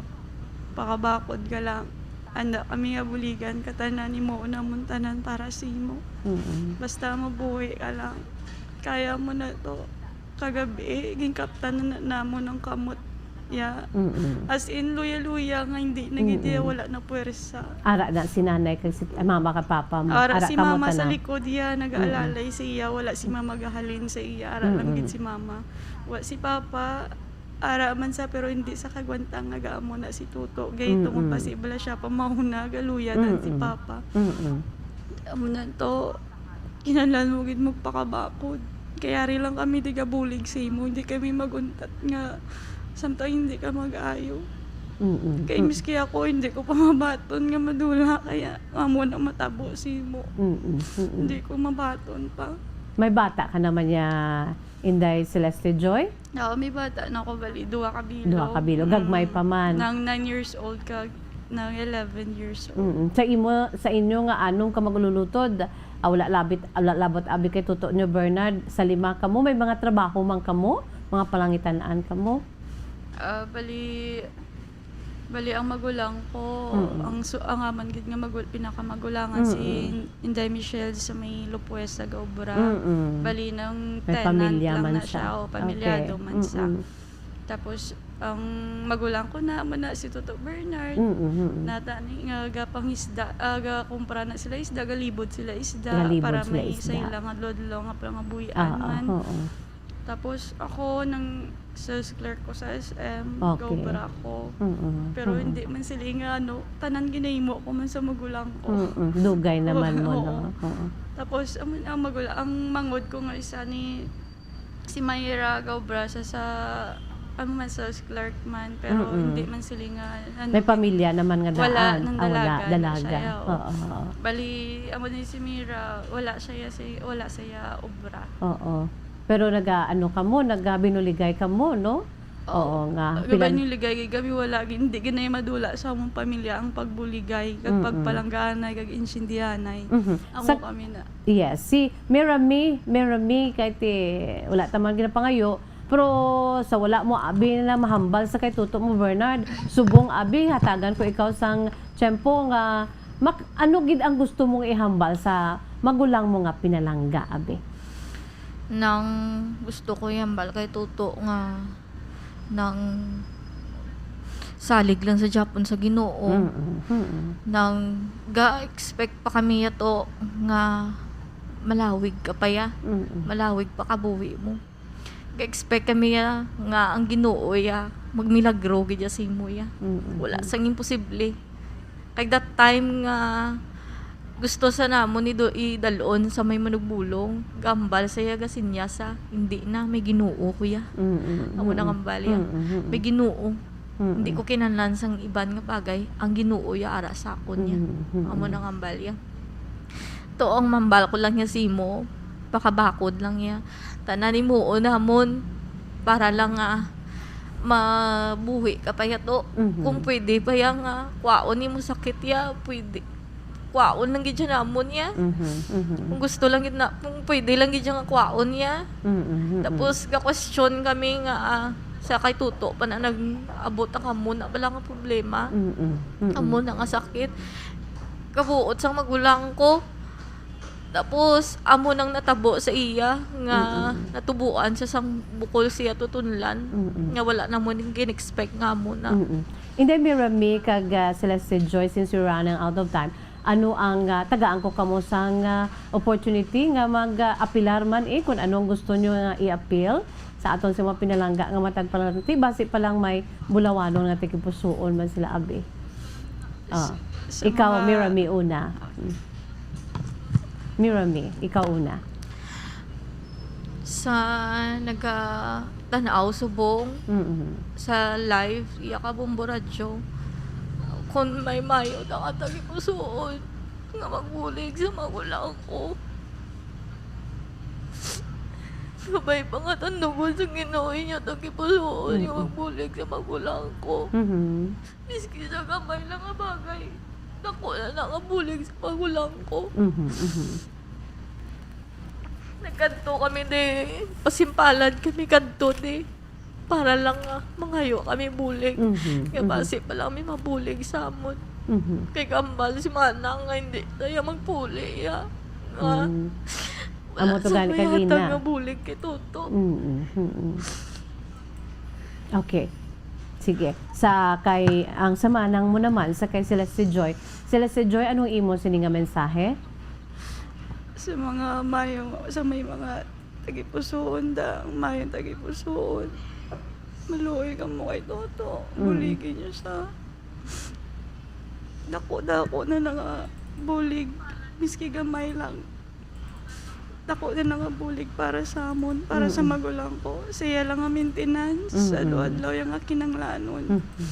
pakabakod ka lang. Anda kami nga buligan ka tanan, imo namon tanan para sa imo. Mm-mm. Basta mabuhi ka lang. Kaya mo na to. Kagabi, ginkaptan na namon ang kamot. Ya. Mm-mm. As in, luya-luya nga hindi na gid iya, Mm-mm. wala na puwersa. Ara na si nanay kag si, ah, mama kag papa mo. Ara Ara si kamo mama sa tanan. likod iya, nag-aalalay Mm-mm. sa iya, wala si mama gahalin sa iya, ara lang Mm-mm. gid si mama. Wa si papa, ara man sa, pero hindi sa kagwanta nga gaamo na si Toto. Gay tungod Mm-mm. posible siya pa mauna, galuya na si Mm-mm. papa. Mm-mm. Amo na to, kinahanglan mo gid magpakabakod. Kay ari lang kami di gabulig sa imo, hindi kami maguntat nga samtang hindi ka mag-ayo. Mm-mm. Kay Mm. miski ako, hindi ko pa mabaton nga madula, kaya amo na matabo sa imo. Mm-mm. Mm-mm. Hindi ko mabaton pa. May bata ka naman niya, Inday Celeste Joy? Oo, may bata na ko, bali, duha ka bilog. Duha ka bilog. Gagmay Mm. pa man. Nang nine years old kag nang eleven years old. Mm-mm. Sa imo, sa inyo nga anom ka maglulutod, ah, wala labit, wala labot abi kay Toto nyo Bernard, sa lima kamo, may mga trabaho man kamo, mga palangitan-an kamo? Ah, bali, bali ang magulang ko, Mm-mm. ang su-, ang aman gid nga magul-, pinakamagulangan si Mm-mm. In-, Inday Michelle sa may Lupuesa, gaobra. Mm-mm. Bali, nang May tenant pamilya lang man na siya. siya, o, pamilyado Okay. man siya. Mm-mm. Tapos, ang magulang ko na, amo na si Toto Bernard. Mm, mm, mm. Nata ni nga gapangisda, ah, gakumpra na sila isda, galibot sila isda, Galibot para sila may isda. sa ilang adlaw-adlaw nga pangabuhian Ah, ah, man. oo. Tapos ako, nang sales clerk ko sa S M, Okay. gaobra ko. Mm, mm, Pero mm. hindi man sila nga, ano, tanan ginahimo ko man sa magulang ko. Mm, mm. Dugay naman mo, Oo. no? Oo. Tapos, ang, ang magulang, ang mangod ko nga isa ni si Myra gaobra sa, sa, ano man, sales clerk man, pero Mm-mm. hindi man sila nga, ano, May pamilya naman nga wala daan. nang Ah, wala. dalaga na Dalaga. siya, oo. Oo, oo. Bali, amo ni si Myra, wala siya, si, wala siya obra. Oo. Pero naga-, ano ka mo, nagabinuligay ka mo, no? Oo. Oo nga. Gabay Pilan- ni ligay, gid kami wala, gid, hindi gid na madula sa among pamilya ang pagbuligay, kag Mm-mm. pagpalangganay, kag insindihanay. Mhm. Amo Sa kami na. Yes, si Mira Mi, Mira Mi, kay ti, wala ta man ginapangayo, pero sa wala mo abi na mahambal sa kay Toto mo, Bernard, subong abi, hatagan ko ikaw sang tiyempo nga mak-, ano gid ang gusto mong ihambal sa magulang mo nga pinalangga, abi? Nang gusto ko ihambal kay Toto nga nang salig lang sa Japon sa Ginoo. Mm-mm. Mm-mm. Nang ga-expect pa kami yato nga malawig ka pa ya. Mm-mm. Malawig pa kabuhi mo. Ga-expect kami ya nga ang Ginoo ya magmilagro gid ya sa imo ya. Mm-mm. Wala sang imposible. Kay that time nga gusto sa namon ni do-, idalon sa may manugbulong, gambal sa iya gasinyasa, "Hindi na, may Ginoo ko ya." Mm-mm. Amo na ang hambal ya. Mm-mm. "May Ginoo." Mm-mm. "Hindi ko kinahanglan sang iban nga bagay, ang Ginoo ya ara sa akon ya." Mm-mm. Amo na ang hambal ya. To ang mambal ko lang niya sa imo, pakabakod lang niya. Tanan himuon namon para lang nga mabuhi ka pa yato. Mhm. Kung pwede pa ya nga kwaon nimo sakit ya, pwede. Kwaon lang gid siya namon ya. Mhm, mhm. Kung gusto lang gid na, kung pwede lang gid siya nga kwaon ya. Mhm, mhm. Tapos ga-question kami nga, ah, sa kay Toto pa na nag-abot ang amo na pala nga problema. Mhm, mhm. Amo na nga sakit. Kabuot sang magulang ko. Tapos, amo nang natabo sa iya nga Mm-mm. natubuan siya sang bukol siya tutunlan, Mm-mm. nga wala namon gin-expect nga amo na. Mm-mm. Inday Mirami kag, ah, Celeste Joy, since we're running out of time, ano ang, ah, tagaan ko kamo sang, ah, opportunity nga mag, ah, apilar man, eh, kung ano ang gusto nyo nga i-appeal sa aton sa mga pinalangga nga matag panalangti, basi pa lang may bulawanon nga tagipusuon man sila, abi. Ah, Sa, sa ikaw, mga Mirami, una. Mirami, ikaw una. Sa nagatan-aw subong, Mm-hmm. sa live, iya ka Bombo Radyo, kung may mayo na ka tagipusuon nga magbulig sa magulang ko, nga may pangatandugon sa Ginoo inyo tagipusuon nga Mm-mm. magbulig sa magulang ko. Mm-hmm. Miski sa gamay lang nga bagay, dako na nakabulig sa magulang ko. Mhm, mhm. Nagkadto kami, di. Pasimpalad kami kadto, di. Para lang nga mangayo kami bulig. Mhm, Nga mhm. basi pa lang may mabulig sa amon. Mhm. Kay gambal si Manang nga hindi tayo magpuli, ya. Nga, Mm. wala Amo to sa gani may kagina. hatag nga bulig kay Toto. Mm, mm, mm. Okay. Sige. Sa kay, ang sa manang mo naman, sa kay Celeste Joy. Celeste Joy, anong imo sini nga mensahe? Sa mga mayo, sa may mga tagipusuon da, ang mayong tagipusuon. Maluoy kamo kay Toto. Mm. Buligi niyo siya. Dako-dako na nga bulig, miski gamay lang. Dako na nga bulig para sa amon, para sa Mm-mm. magulang ko. Sa iya lang nga maintenance, sa Mm-mm. adlaw-adlaw yang nga kinanglanon. Mm-mm.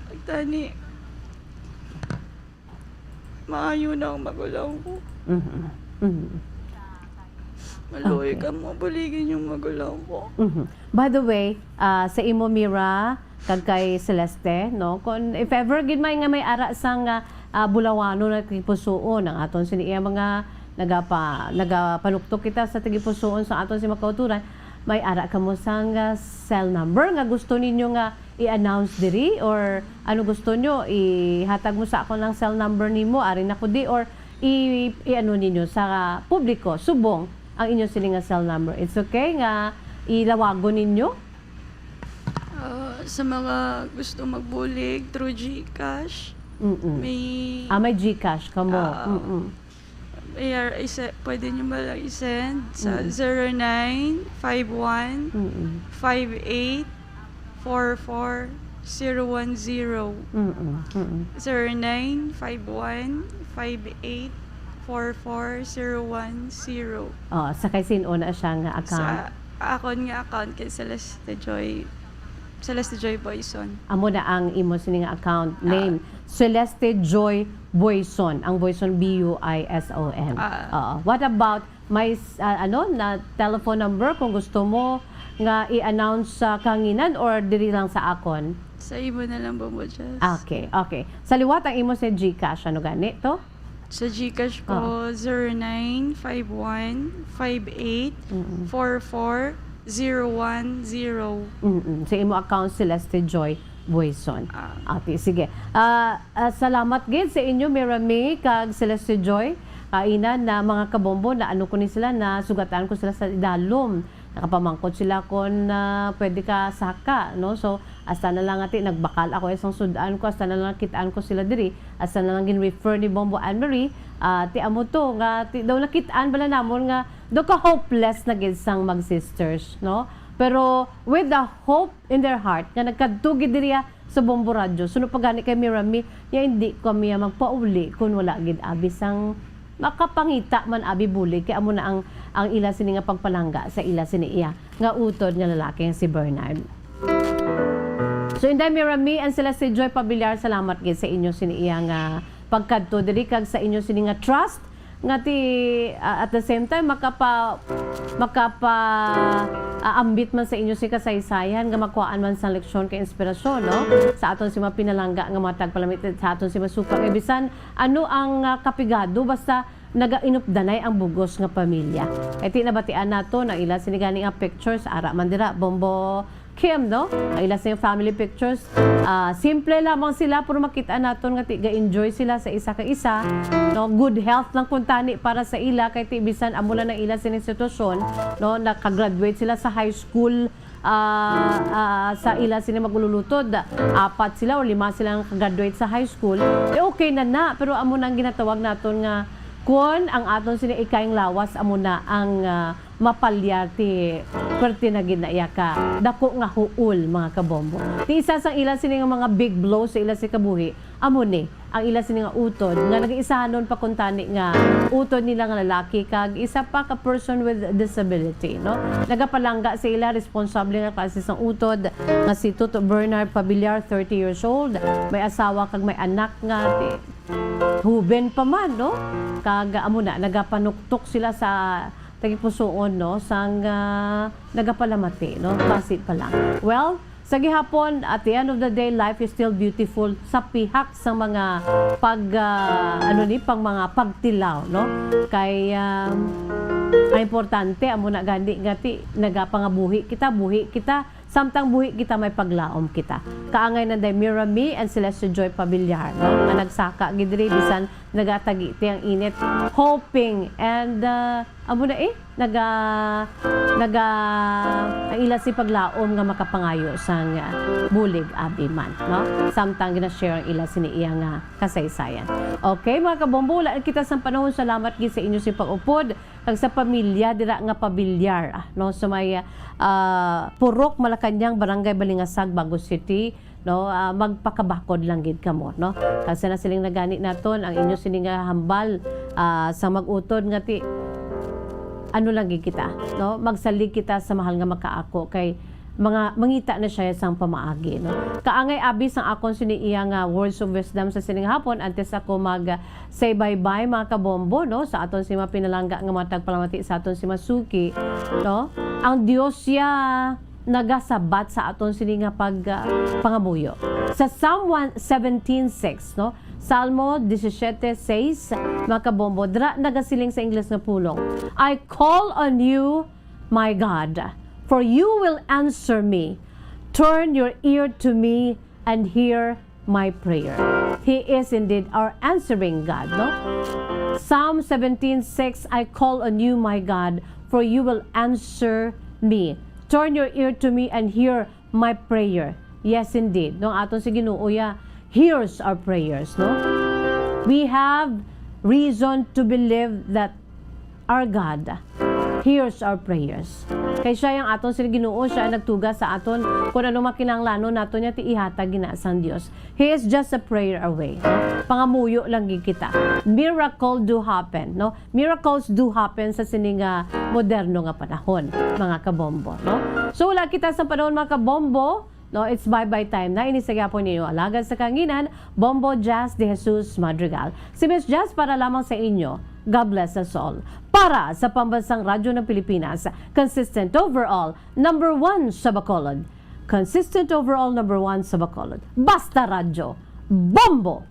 Pagtani, maayo na ang magulang ko. Mm-mm. Mm-mm. Maluoy Okay. kamo, buligi niyo ang magulang ko. Mhm. By the way, ah, sa imo, Mira, kag kay Celeste, no? Kung if ever gid may nga may ara sang, ah, ah, bulawanon nga tagipusuon, ang aton sini iya mga nagapa-, nagapanuktok kita sa tagipusuon sa aton si makauturan, may ara kamo sang, ah, cell number nga gusto ninyo nga i-announce diri, or ano gusto nyo, ihatag mo sa akon ang cell number nimo, ari na ko di, or i-, i-ano ninyo sa publiko, subong ang inyo sini nga cell number. It's okay nga ilawagon ninyo? Ah, sa mga gusto magbulig through GCash, Mm-mm. may Ah, may GCash kamo. Ah, Mm-mm. may, ah, isa, pwede nyo ba lang i-send sa Mm-mm. zero nine five one, Mm-mm. five eight, four four zero one zero. Mm-mm, mm-mm. Zero nine five one, five eight, four four zero one zero. Oh, sa kay sin-o na siya nga account? Sa akon nga account kay Celeste Joy, Celeste Joy Boyson. Amo na ang imo sini nga account Ah. name, Celeste Joy Boyson. Ang Boyson, B U I S O N. Ah. Oo. What about May s-, ah, ano, na telephone number kung gusto mo nga i-announce sa kahanginan or diri lang sa akon? Sa imo na lang, Bombo Jess. Okay, okay. Sa liwat ang imo sa GCash, ano gani to? Sa GCash ko, Ah. zero nine five one five eight four four zero one zero. Mm-mm. Sa imo account, Celeste Joy Boyson. Ah. Okay, sige. Ah, ah, salamat gid sa inyo, Mira May kag Celeste Joy. Ah, ina na mga kabombo, na ano ko ni sila, na sugatan ko sila sa idalom Nakapamangkot sila kon, ah, pwede ka saka, no? So, hasta na lang ati, nagbakal ako isang sud-an ko, hasta na lang kitaan ko sila diri, hasta na lang gin-refer ni Bombo Anne-Marie, ah, ti amo to, nga ti, daw nakitaan bala namon nga daw ka hopeless na gid sang mag-sisters, no? Pero with the hope in their heart, nga nagkadto gid diri, ah, sa Bombo Radyo. Suno pa gani kay Mirami, ya hindi kami magpauli kun wala gid abi sang makapangita man abi bulig, kay amo na ang, ang ila sini nga pagpalangga sa ila sini iya nga utod nga lalaki nga si Bernard. So, Inday Mirami and Celeste Joy Pabiliar, salamat gid sa inyo sini iya nga pagkadto diri kag sa inyo sini nga trust nga ti, ah, at the same time, makapa-, makapa-, ah, ambit man sa inyo si kasaysayan nga makuhaan man sang leksyon kay inspirasyon, no? Sa aton si mga pinalangga nga mga tagpalamit, sa aton si masupak, eh, bisan ano ang, ah, kapigado, basta nagainupdanay ang bugos nga pamilya. Kay ti nabatian nato ang ila sini gani nga pictures, ara man dira, Bombo Kim, no? Ang ila sini family pictures, ah, simple lamang sila, pero makita naton nga ti-, ga-enjoy sila sa isa ka isa, no? Good health lang kuntani para sa ila, kay ti bisan amo lang ang ila sini sitwasyon, no? Nakagraduate sila sa high school, ah, ah, sa ila sini magululutod. Apat sila o lima sila nga graduate sa high school. Eh, okay na na, pero amo na ang ginatawag naton nga kun ang aton sini ikayang lawas amo na ang, ah, mapalyar ti perti na gid na iya ka dako nga huol, mga kabombo. Ti isa sang ila sini nga mga big blow sa ila si kabuhi, amo ni ang ila sini nga utod nga nagaisahanon pa kuntani nga utod nila nga lalaki kag isa pa ka person with disability, no? Nagapalangga sa ila responsable nga klase sang utod nga si Tuto Bernard Pabiliar, thirty years old, may asawa kag may anak nga ti-, huben pa man, no? Kag amo na, nagapanuktok sila sa tagipusoon, no, sang, ah, nagapalamati, no? Basi pa lang. Well, sa gihapon, at the end of the day, life is still beautiful sa pihak sa mga pag, ah, ano ni, pang mga pagtilaw, no? Kay, ah, ang importante, amo na gani nga ti, nagapangabuhi kita, buhi kita, samtang buhi kita, may paglaom kita. Kaangay na day Mira Mi and Celeste Joy Pabiliar, no? Nga nagsaka gid diri, bisan nagatagi ti ang init, hoping and, ah, amo na eh, naga-, naga-, ang ila si paglaom nga makapangayo sang, ah, bulig abi man, no? Samtang gina-share ang ila sini iya nga kasaysayan. Okay, mga kabombo, wala na kita sang panahon. Salamat gid sa inyo si pag-upod kag sa pamilya dira nga Pabiliar, ah, no? Sa may, ah, Purok Malacañang, Barangay Balingasag, Bago City, no? Ah, magpakabakod lang gid kamo, no? Kasi na siling nagani naton ang inyo sini nga hambal, ah, sa mag-utod nga ti, ano lang gid kita, no? Magsalig kita sa mahal nga makaako kay mga mangita na siya sang pamaagi, no? Kaangay abi sang akon sini iya nga words of wisdom sa sining hapon antes ako mag, ah, say bye-bye, mga kabombo, no? Sa aton si mga pinalangga nga mga tagpalamati sa aton si masuki, no? Ang Dios siya nagasabat sa aton sini nga pag, ah, pangamuyo. Sa Psalm one seventeen six, no? Salmo disisiete seis, mga kabombo, dira nagasiling sa Ingles nga pulong, "I call on you, my God, for you will answer me. Turn your ear to me and hear my prayer." He is indeed our answering God, no? Psalm seventeen six, "I call on you, my God, for you will answer me. Turn your ear to me and hear my prayer." Yes, indeed. No, aton si Ginoo ya hears our prayers, no? We have reason to believe that our God hears our prayers. Kay siya yang aton sini Ginoo, siya ang nagtuga sa aton kung ano makinahanglanon naton niya, ti ihatag gina sang Dios. He is just a prayer away. Pangamuyo lang gid kita. Miracle do happen, no? Miracles do happen sa sini nga moderno nga panahon, mga kabombo, no? So, wala kita sa panahon, mga kabombo. No, it's bye-bye time na. Ini sa gyapon ninyo alagad sa kanginan, Bombo Jazz de Jesus Madrigal. Si Miss Jazz para lamang sa inyo. God bless us all. Para sa Pambansang Radyo ng Pilipinas, consistent overall, number one sa Bacolod. Consistent overall, number one sa Bacolod. Basta Radyo, Bombo!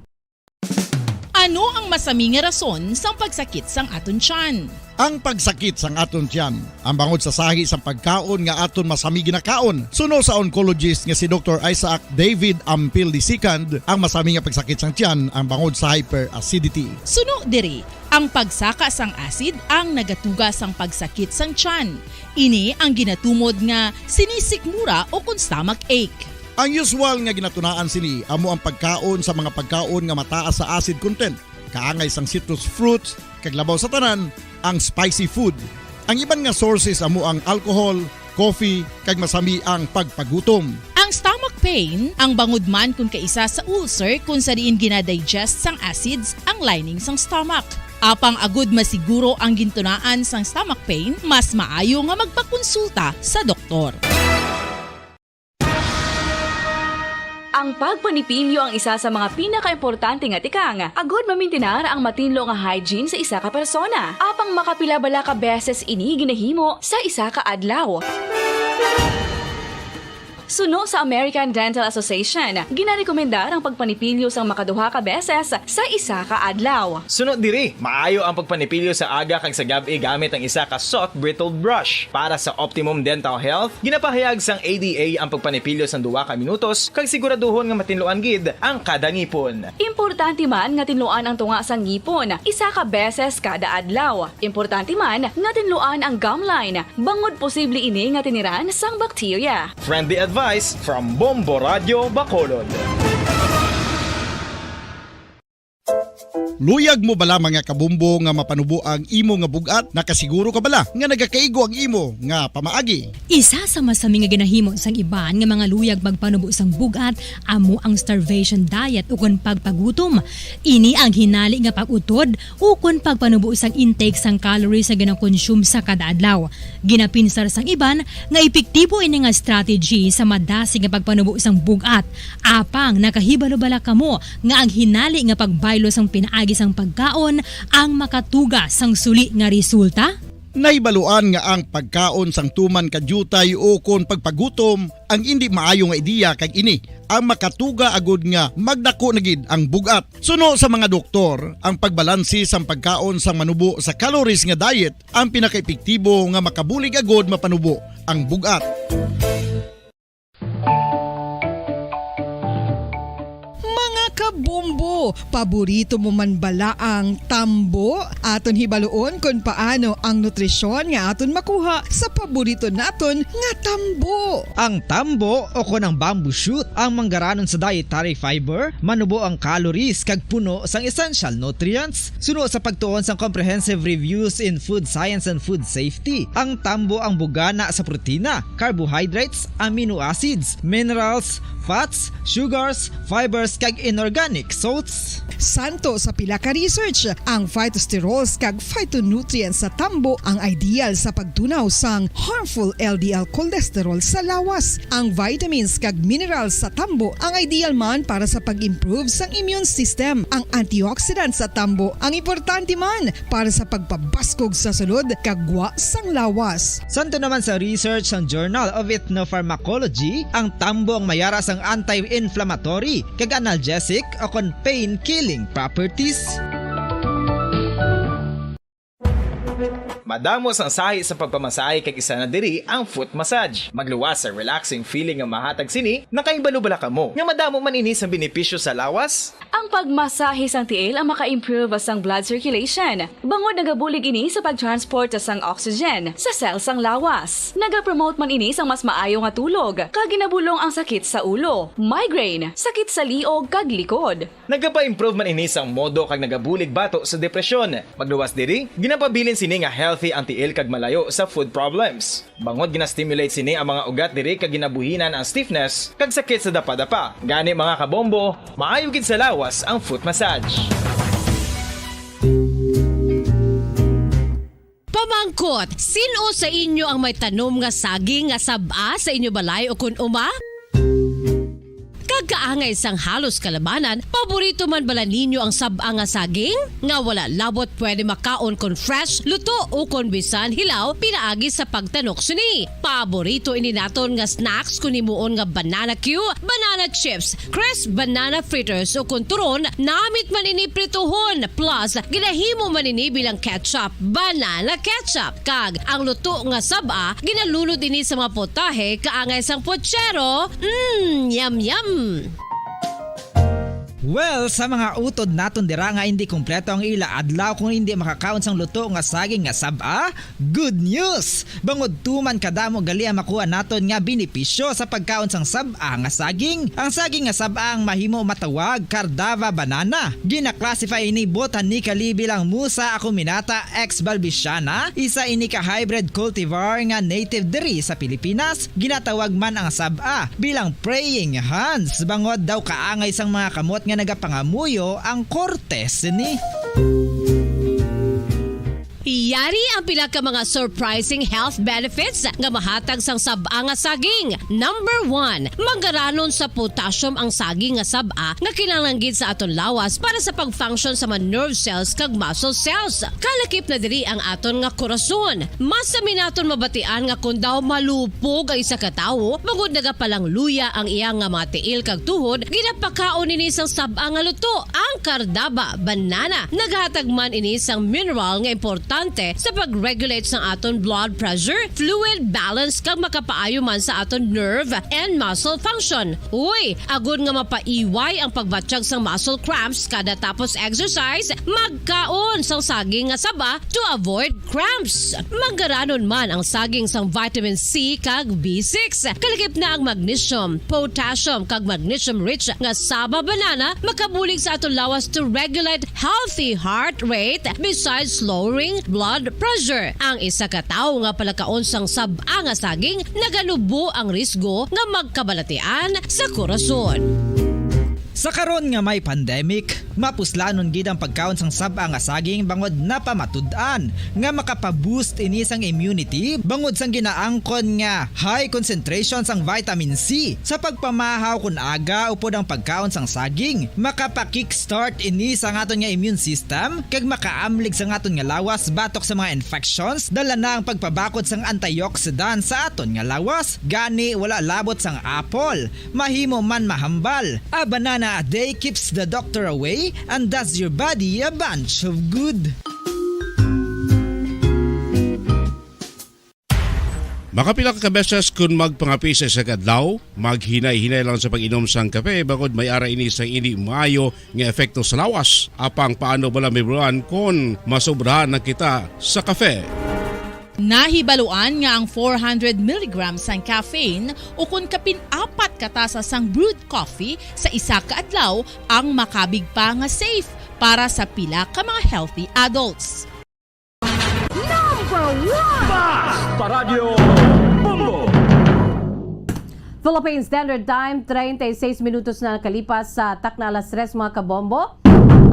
Ano ang masami nga rason sang pagsakit sang aton tiyan? Ang pagsakit sang aton tiyan, ang bangod sa sahi sang pagkaon nga aton masami ginakaon, suno sa oncologist nga si Doktor Isaac David Ampil the second, ang masami nga pagsakit sang tiyan ang bangod sa hyperacidity. Suno diri, Ang pagsaka sang acid ang nagatuga sang pagsakit sang tiyan. Ini ang ginatumod nga sinisikmura o kon stomach ache. Ang usual nga ginatunaan sini amo ang pagkaon sa mga pagkaon nga mataas sa acid content, kaangay sang citrus fruits, kag labaw sa tanan, ang spicy food. Ang iban nga sources amo ang alcohol, coffee, kag masami ang pagpagutom. Ang stomach pain ang bangod man kon kaisa sa ulcer, kon sa diin gina-digest sang acids ang lining sang stomach. Apang agud masiguro ang gintunaan sang stomach pain, mas maayo nga magpakonsulta sa doktor. Ang pagpanipilyo ang isa sa mga pinakaimportante nga tikang agud mamintinar ang matinlo nga hygiene sa isa ka persona. Apang makapila bala ka beses ini ginahimo sa isa ka adlaw? Suno sa American Dental Association, ginarekomendar ang pagpanipilyo sang makaduha ka beses sa isa ka adlaw. Suno diri, maayo ang pagpanipilyo sa aga kag sa gab-i gamit ang isa ka soft bristled brush. Para sa optimum dental health, ginapahayag sang A D A ang pagpanipilyo sang duha ka minutos kag siguraduhon nga matinluan gid ang kada ngipon. Importante man nga tinluan ang tunga sang ngipon isa ka beses kada adlaw. Importante man nga tinluan ang gum line, bangod posible ini nga tiniran sang bakterya. Friendly advice from Bombo Radio Bacolod. Luyag mo bala, mga kabombo, nga mapanubo ang imo nga bug-at? Nakasiguro ka bala nga nagakaigo ang imo nga pamaagi? Isa sa masami nga ginahimo sang iban nga mga luyag magpanubo sang bug-at amo ang starvation diet ukon pagpagutom. Ini ang hinali nga pag-utod ukon pagpanubo sang intake sang calories nga ginakonsume sa kada adlaw. Ginapinsar sang iban nga epektibo ini nga strategy sa madasig nga pagpanubo sang bug-at. Apang nakahibalo bala kamo nga ang hinali nga pagbaylo sang pinaagi sang pagkaon ang makatuga sang suli nga resulta? Nahibaluan nga ang pagkaon sang tuman ka diutay ukon pagpagutom ang indi maayo nga ideya, kag ini ang makatuga agud nga magdako na gid ang bug-at. Suno sa mga doktor, ang pagbalanse sang pagkaon sang manubo sa calories nga diet ang pinakaepektibo nga makabulig agud mapanubo ang bug-at. Mga kabombo, paborito mo man bala ang tambo? Aton hibaluon kon paano ang nutrisyon nga aton makuha sa paborito naton nga tambo. Ang tambo, o kon ang bamboo shoot, ang manggaranon sa dietary fiber, manubo ang calories kag puno sang essential nutrients. Suno sa pagtuon sang Comprehensive Reviews in Food Science and Food Safety, ang tambo ang bugana sa protina, carbohydrates, amino acids, minerals, fats, sugars, fibers, kag inorganic salts. Suno sa pila ka research, ang phytosterols kag phytonutrients sa tambo ang ideal sa pagtunaw sang harmful L D L cholesterol sa lawas. Ang vitamins kag minerals sa tambo ang ideal man para sa pag-improve sang immune system. Ang antioxidants sa tambo ang importante man para sa pagpabaskog sa sulod kag gwa sang lawas. Suno naman sa research sang Journal of Ethnopharmacology, ang tambo ang may ara sang anti-inflammatory kag analgesic o kon pain-killing properties. Madamo sang sahi sa pagpamasahe, kag isa na diri ang foot massage. Magluwas sa relaxing feeling nga mahatag sini. Nakahibalo bala kamo nga madamo man ini sang benepisyo sa lawas? Ang pagmasahe sang tiil ang maka-improve sang blood circulation, bangod nagabulig ini sa pag-transport sang oxygen sa cell sang lawas. Nagapromote man ini sang mas maayo nga tulog, kag ginabulong ang sakit sa ulo, migraine, sakit sa liog kag likod. Nagapa-improve man ini sang modo kag nagabulig bato sa depresyon. Magluwas diri, ginapabilin sini nga healthy ang tiil kag malayo sa foot problems. Bangod gina-stimulate sini ang mga ugat diri kag ginabuhinan ang stiffness kag sakit sa dapadapa. Gani, mga kabombo, maayo gid sa lawas ang foot massage. Pamangkot, sin-o sa inyo ang may tanom nga saging nga sab-a sa inyo balay o kon uma? Kag kaangay sang halos kalabanan, paborito man bala ninyo ang sab-a nga saging? Nga wala labot pwede makaon kon fresh, luto, o kon bisan hilaw pinaagi sa pagtanok sini. Paborito ini naton nga snacks kon himuon nga banana cue, banana chips, crisp banana fritters, o kon turon, namit man ini prituhon, plus ginahimo man ini bilang ketchup, banana ketchup. Kag ang luto nga sab-a, ginalunod ini sa mga potahe kaangay sang puchero. Mm, yum, yum! Well, sa mga utod naton dira nga hindi kompleto ang ila adlaw kung hindi makakaon sang luto nga saging nga sab-a, good news! Bangod tuman kadamo gali ang makuha naton nga benepisyo sa pagkaon sang sab-a nga saging. Ang saging nga sab-a ang mahimo matawag Cardava banana. Gina-classify ini botanically bilang Musa acuminata ex balbisiana, isa ini ka hybrid cultivar nga native diri sa Pilipinas. Ginatawag man ang sab-a bilang praying hands, bangod daw kaangay sang mga kamot nga nagapangamuyo ang korte sini. Yari ang pila ka mga surprising health benefits nga mahatag sang sab-a nga saging. Number one, manggaranon sa potassium ang saging nga sab-a nga kinahanglan gid sa aton lawas para sa pag-function sa mga nerve cells kag muscle cells. Kalakip na diri ang aton nga korason. Mas sami naton mabatian nga kon daw malupog ang isa ka tawo, bangod nagapalangluya ang iya nga mga tiil kag tuhod, ginapakaon ini sang sab-a nga luto, ang Cardaba banana. Naghatag man ini sang mineral nga importante sa pag-regulate sang aton blood pressure, fluid balance, kag makapaayo man sa aton nerve and muscle function. Uy, agod nga mapaiway ang pagbatyag sang muscle cramps kada tapos exercise, magkaon sang saging nga saba to avoid cramps. Manggaranon man ang saging sang vitamin C kag B six. Kalakip na ang magnesium, potassium, kag magnesium-rich nga saba banana makabulig sa aton lawas to regulate healthy heart rate besides lowering blood pressure. Ang isa ka tawo nga palakaon sang sab-a nga saging naganubo ang risgo nga magkabalatian sa korason. Sa karon nga may pandemic, mapuslanon gid ang pagkaon sang sab-a nga saging bangod napamatud-an nga makapa-boost ini sang immunity bangod sang ginaangkon nga high concentration sang vitamin C. Sa pagpamahaw kon aga upod ang pagkaon sang saging, makapa-kickstart ini sa aton nga immune system kag makaamlig sa aton nga lawas batok sa mga infections, dala na ang pagpabakod sang antioxidant sa aton nga lawas. Gani, wala labot sang apple. Mahimo man mahambal. A banana a day keeps the doctor away and does your body a bunch of good. Makapila ka beses kun magpangapi sa isa ka adlaw, maghinay-hinay lang sa pag-inom sang kape, bangod may ara ini sa hindi maayo nga epekto sa lawas. Apang paano bala, Mibruan, kon masobrahan na kita sa kape? Nahibaluan nga ang four hundred milligrams sang caffeine ukon kapin apat ka tasa sang brewed coffee sa isa ka adlaw ang makabig pa nga safe para sa pila ka mga healthy adults. Number one! Basta Radyo Bombo! Philippine Standard Time, treinta y seis minutos na nakalipas sa takna alas tres, mga kabombo.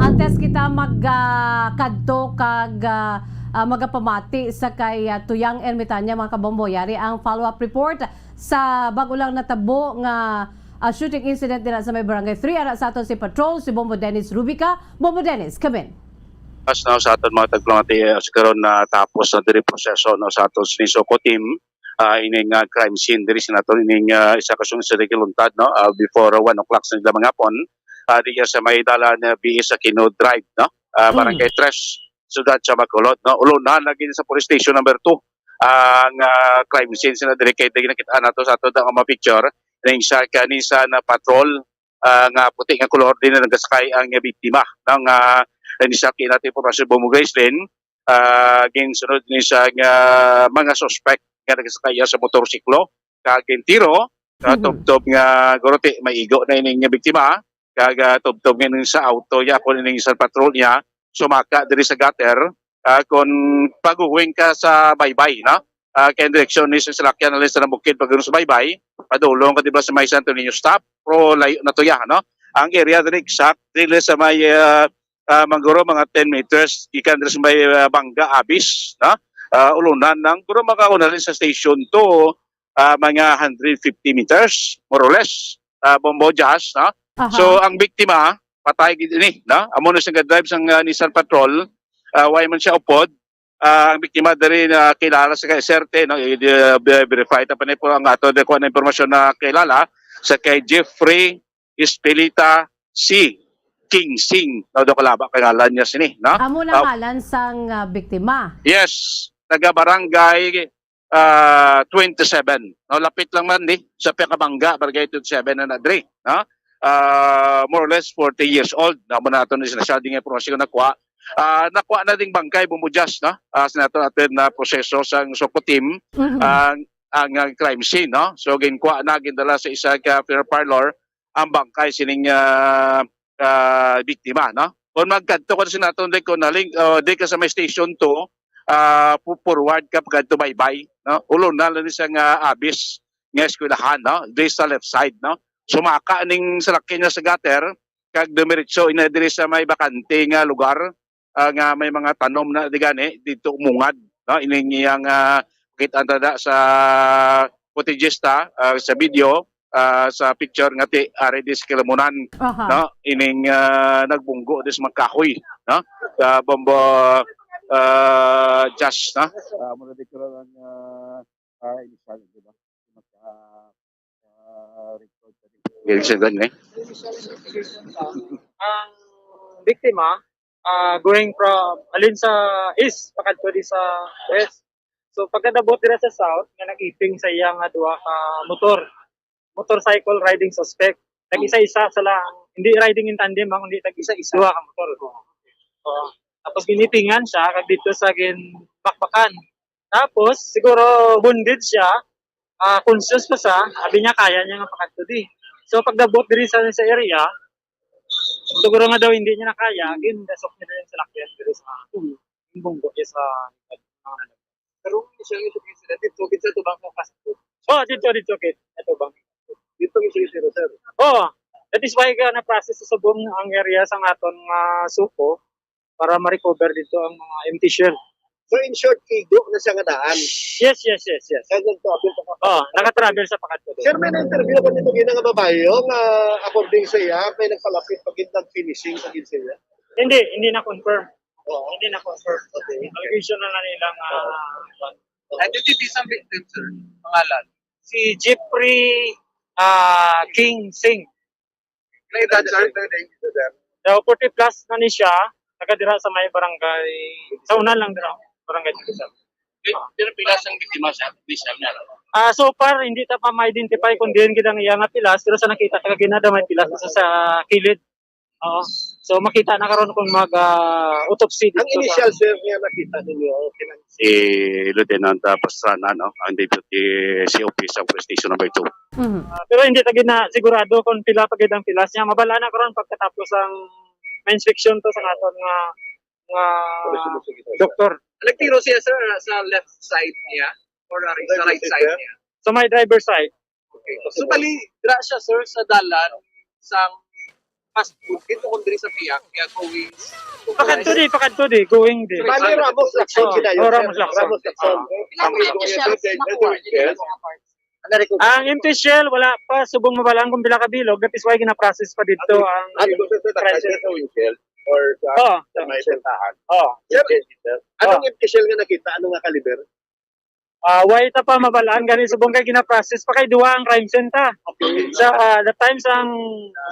Antes kita mag, ah, kadto kag, ah, ah, magapamati sa kay, ah, Tuyang Ermitanya, mga kabombo, yari ang follow-up report sa bago lang natabo nga, ah, shooting incident dira sa may Barangay three. Ara sa aton si Patrol, si Bombo Dennis Rubica. Bombo Dennis, come in. As now sa aton mga tagpamati, ah, sa karon natapos na diri proseso, no, sa aton sini SOCO team, ah, ining, ah, crime scene diri sa naton ining, ah, isa ka sung-, sa Dikiluntad, no, ah, before one o'clock sa mga hapon, ah, diya sa may dalan, ah, B S Aquino Drive, no, ah, Hmm. Barangay Tres, Siyudad sa Bacolod, no. Ulunan lagi sa Police Station Number Two ang, ah, crime scene sina diri kay diri nakita nato sa ato nga mga picture ning sa ka Nissan Patrol, ah, nga puti nga kolor din na nagasakay ang biktima. Nang, ah, initial kay natin po, Pastor Bombo Gracelyn, ah, ginsunod ni sa nga mga suspect nga nagasakay sa motorsiklo, kag gintiro, ah, Mhm. tubtob nga guruti, may igo na ining biktima, kag, ah, tubtob nga ning sa auto niya, kung ining sa patrol niya, sumaka diri sa gutter, ah, kung paguwing ka sa Baybay, no? Ah, kay direksyon ni sa salakyan na sa bukid pagano sa Baybay, padulong ka, di ba, sa may Santo Niño stop, pero layo na to ya, no? Ang area diri exact, dili sa may, ah, ah, mangguro mga ten meters, gikan diri sa may, ah, Bangga, Abis, no? Ah, ulunan ng, guro mga unalin sa station to, ah, mga hundred fifty meters, more or less, ah, Bombo Jazz, no? Aha. So, ang biktima, patay gid ini, no? Amo na siya ga-drive sang, ah, Nissan Patrol, ah, way man siya upod, ah, ang biktima diri na kilala sa kay Serte, no? I-, uh, be-, verify ta pa ni po ang ato de ko na impormasyon na kilala sa kay Jeffrey Espelita C. King Sing, no? Do kalaba kay ngalan niya sini, no? Amo na Ah, ngalan sang, ah, biktima. Yes, taga barangay, ah, twenty-seven, no? Lapit lang man ni sa Pekabangga, barangay twenty-seven na nadri, no? ah, more or less forty years old. Na mo nato ni sinasabi nga impormasyon nakuha. Ah, nakuha na ding bangkay, Bombo Jazz, no? Ah, sa nato natin na proseso sang SOCO team, Mm-mm. ang, ang, ah, crime scene, no? So, ginkuha na, gindala sa isa ka funeral parlor ang bangkay sining, ah, ah, biktima, no? Kung magkadto ka sa naton, di ko naling, oh, di ka sa may station two, ah, pu-, forward ka pagkadto Baybay, no? Ulo na lang sa nga abis nga eskwelahan, no? Di sa left side, no? Sumaka ning salakyan niya sa gutter, kag dumiretso ina diri sa may bakante nga lugar, ah, nga may mga tanom na di gani, dito umungad, no? Ining iyang, ah, kita tada sa footages ta, ah, sa video, ah, sa picture nga ti ari dis Kilamunan, Aha. no? Ining, ah, nagbunggo dis mga kahoy, no? Sa Bombo, ah, Jazz, no? Ah, muna dito lang, ah, ah, initial, di ba? Magka, ah, record sa dito. Yung second, eh. Ang biktima, ah, going from, alin sa east, pakadto di sa west. So, pagkadabot dira sa south, nga nag-iping sa iya nga duha ka motor, motorcycle riding suspect. Nag-isa-isa sa lang, hindi riding in tandem, ah, kundi nag-isa-isa, duha ka motor. Oo. Tapos ginipingan siya, kag dito sa ginbakbakan. Tapos, siguro, wounded siya, ah, conscious pa siya, sabi niya, kaya niya nga pakadto di. So, pagdabot diri sa, sa area, siguro nga daw hindi niya na kaya, gindasok niya na yung salakyan diri sa, yung bunggo niya sa, Pero hindi siya yung incident, dito, dito, ito bang fast food? Oh, dito, dito, okay. Ito bang? Dito yung sisiro, sir. Oh, that is why ka na-process sa subong ang area sa aton nga SOCO para ma-recover dito ang mga empty shell. So, in short, igo na siya nga daan? Yes, yes, yes, yes. Kaya nagtravel pa ka? Oh, naka-travel sa pakadto. Sir, may na-interview ko nito gina nga babae, oh, nga according sa iya, may nagpalapit pag nag-finishing sa iya. Hindi, hindi na-confirm. Oo. Hindi na-confirm. Okay. Allegation na na nila nga, ah, Identity sa victim, sir. Pangalan? Si Jeffrey, ah, King Singh. May edad, sir? May edad, sir? Daw forty plus na ni siya, taga dira sa may barangay, sa unan lang dira, barangay Tugusan. Pero pilas ang biktima, sir? Pilas na. Ah, so far, hindi ta pa ma-identify kung diin gid ang iya nga pilas, pero sa nakita, taga Ginada may pilas sa, sa kilid. Oo. So, makita na karon kung mag, ah, autopsy Ang dito sa initial, sir, nga nakita ninyo, kinang- Si Lieutenant, ah, Pastrana, no? Ang deputy C O P sa Police Station number two. Mhm. Ah, pero hindi ta gid na sigurado kung pila pa gid ang pilas niya. Mabal-an na karon pagkatapos ang ma-inspection to sa naton nga, nga doktor. Nagtiro siya, sir, sa left side niya or, uh, sa right side niya? Sa may driver side. Okay. So, bali, dira siya, sir, sa dalan sang fast food, dito kung diri sa Piak, kaya going. Pakadto di, pakadto di, going di. Bali, Ramos Lacson. Oh, sila yun, oh, Ramos sir. Lacson. Ramos Lacson. Ilang minutes siya nakuha? Ang empty shell, wala pa. Subong mabal-an kung pila ka bilog, that is why gina-process pa dito ang Ano, sir, sa windshield or sa, oh, sa may sentahan? Oh. Sir, anong empty shell nga nakita? Ano nga kaliber? Ah, wala ta pa mabal-an gani subong kay gina-process pa kay duha ang crime scene ta. Okay. Sa, ah, the time sang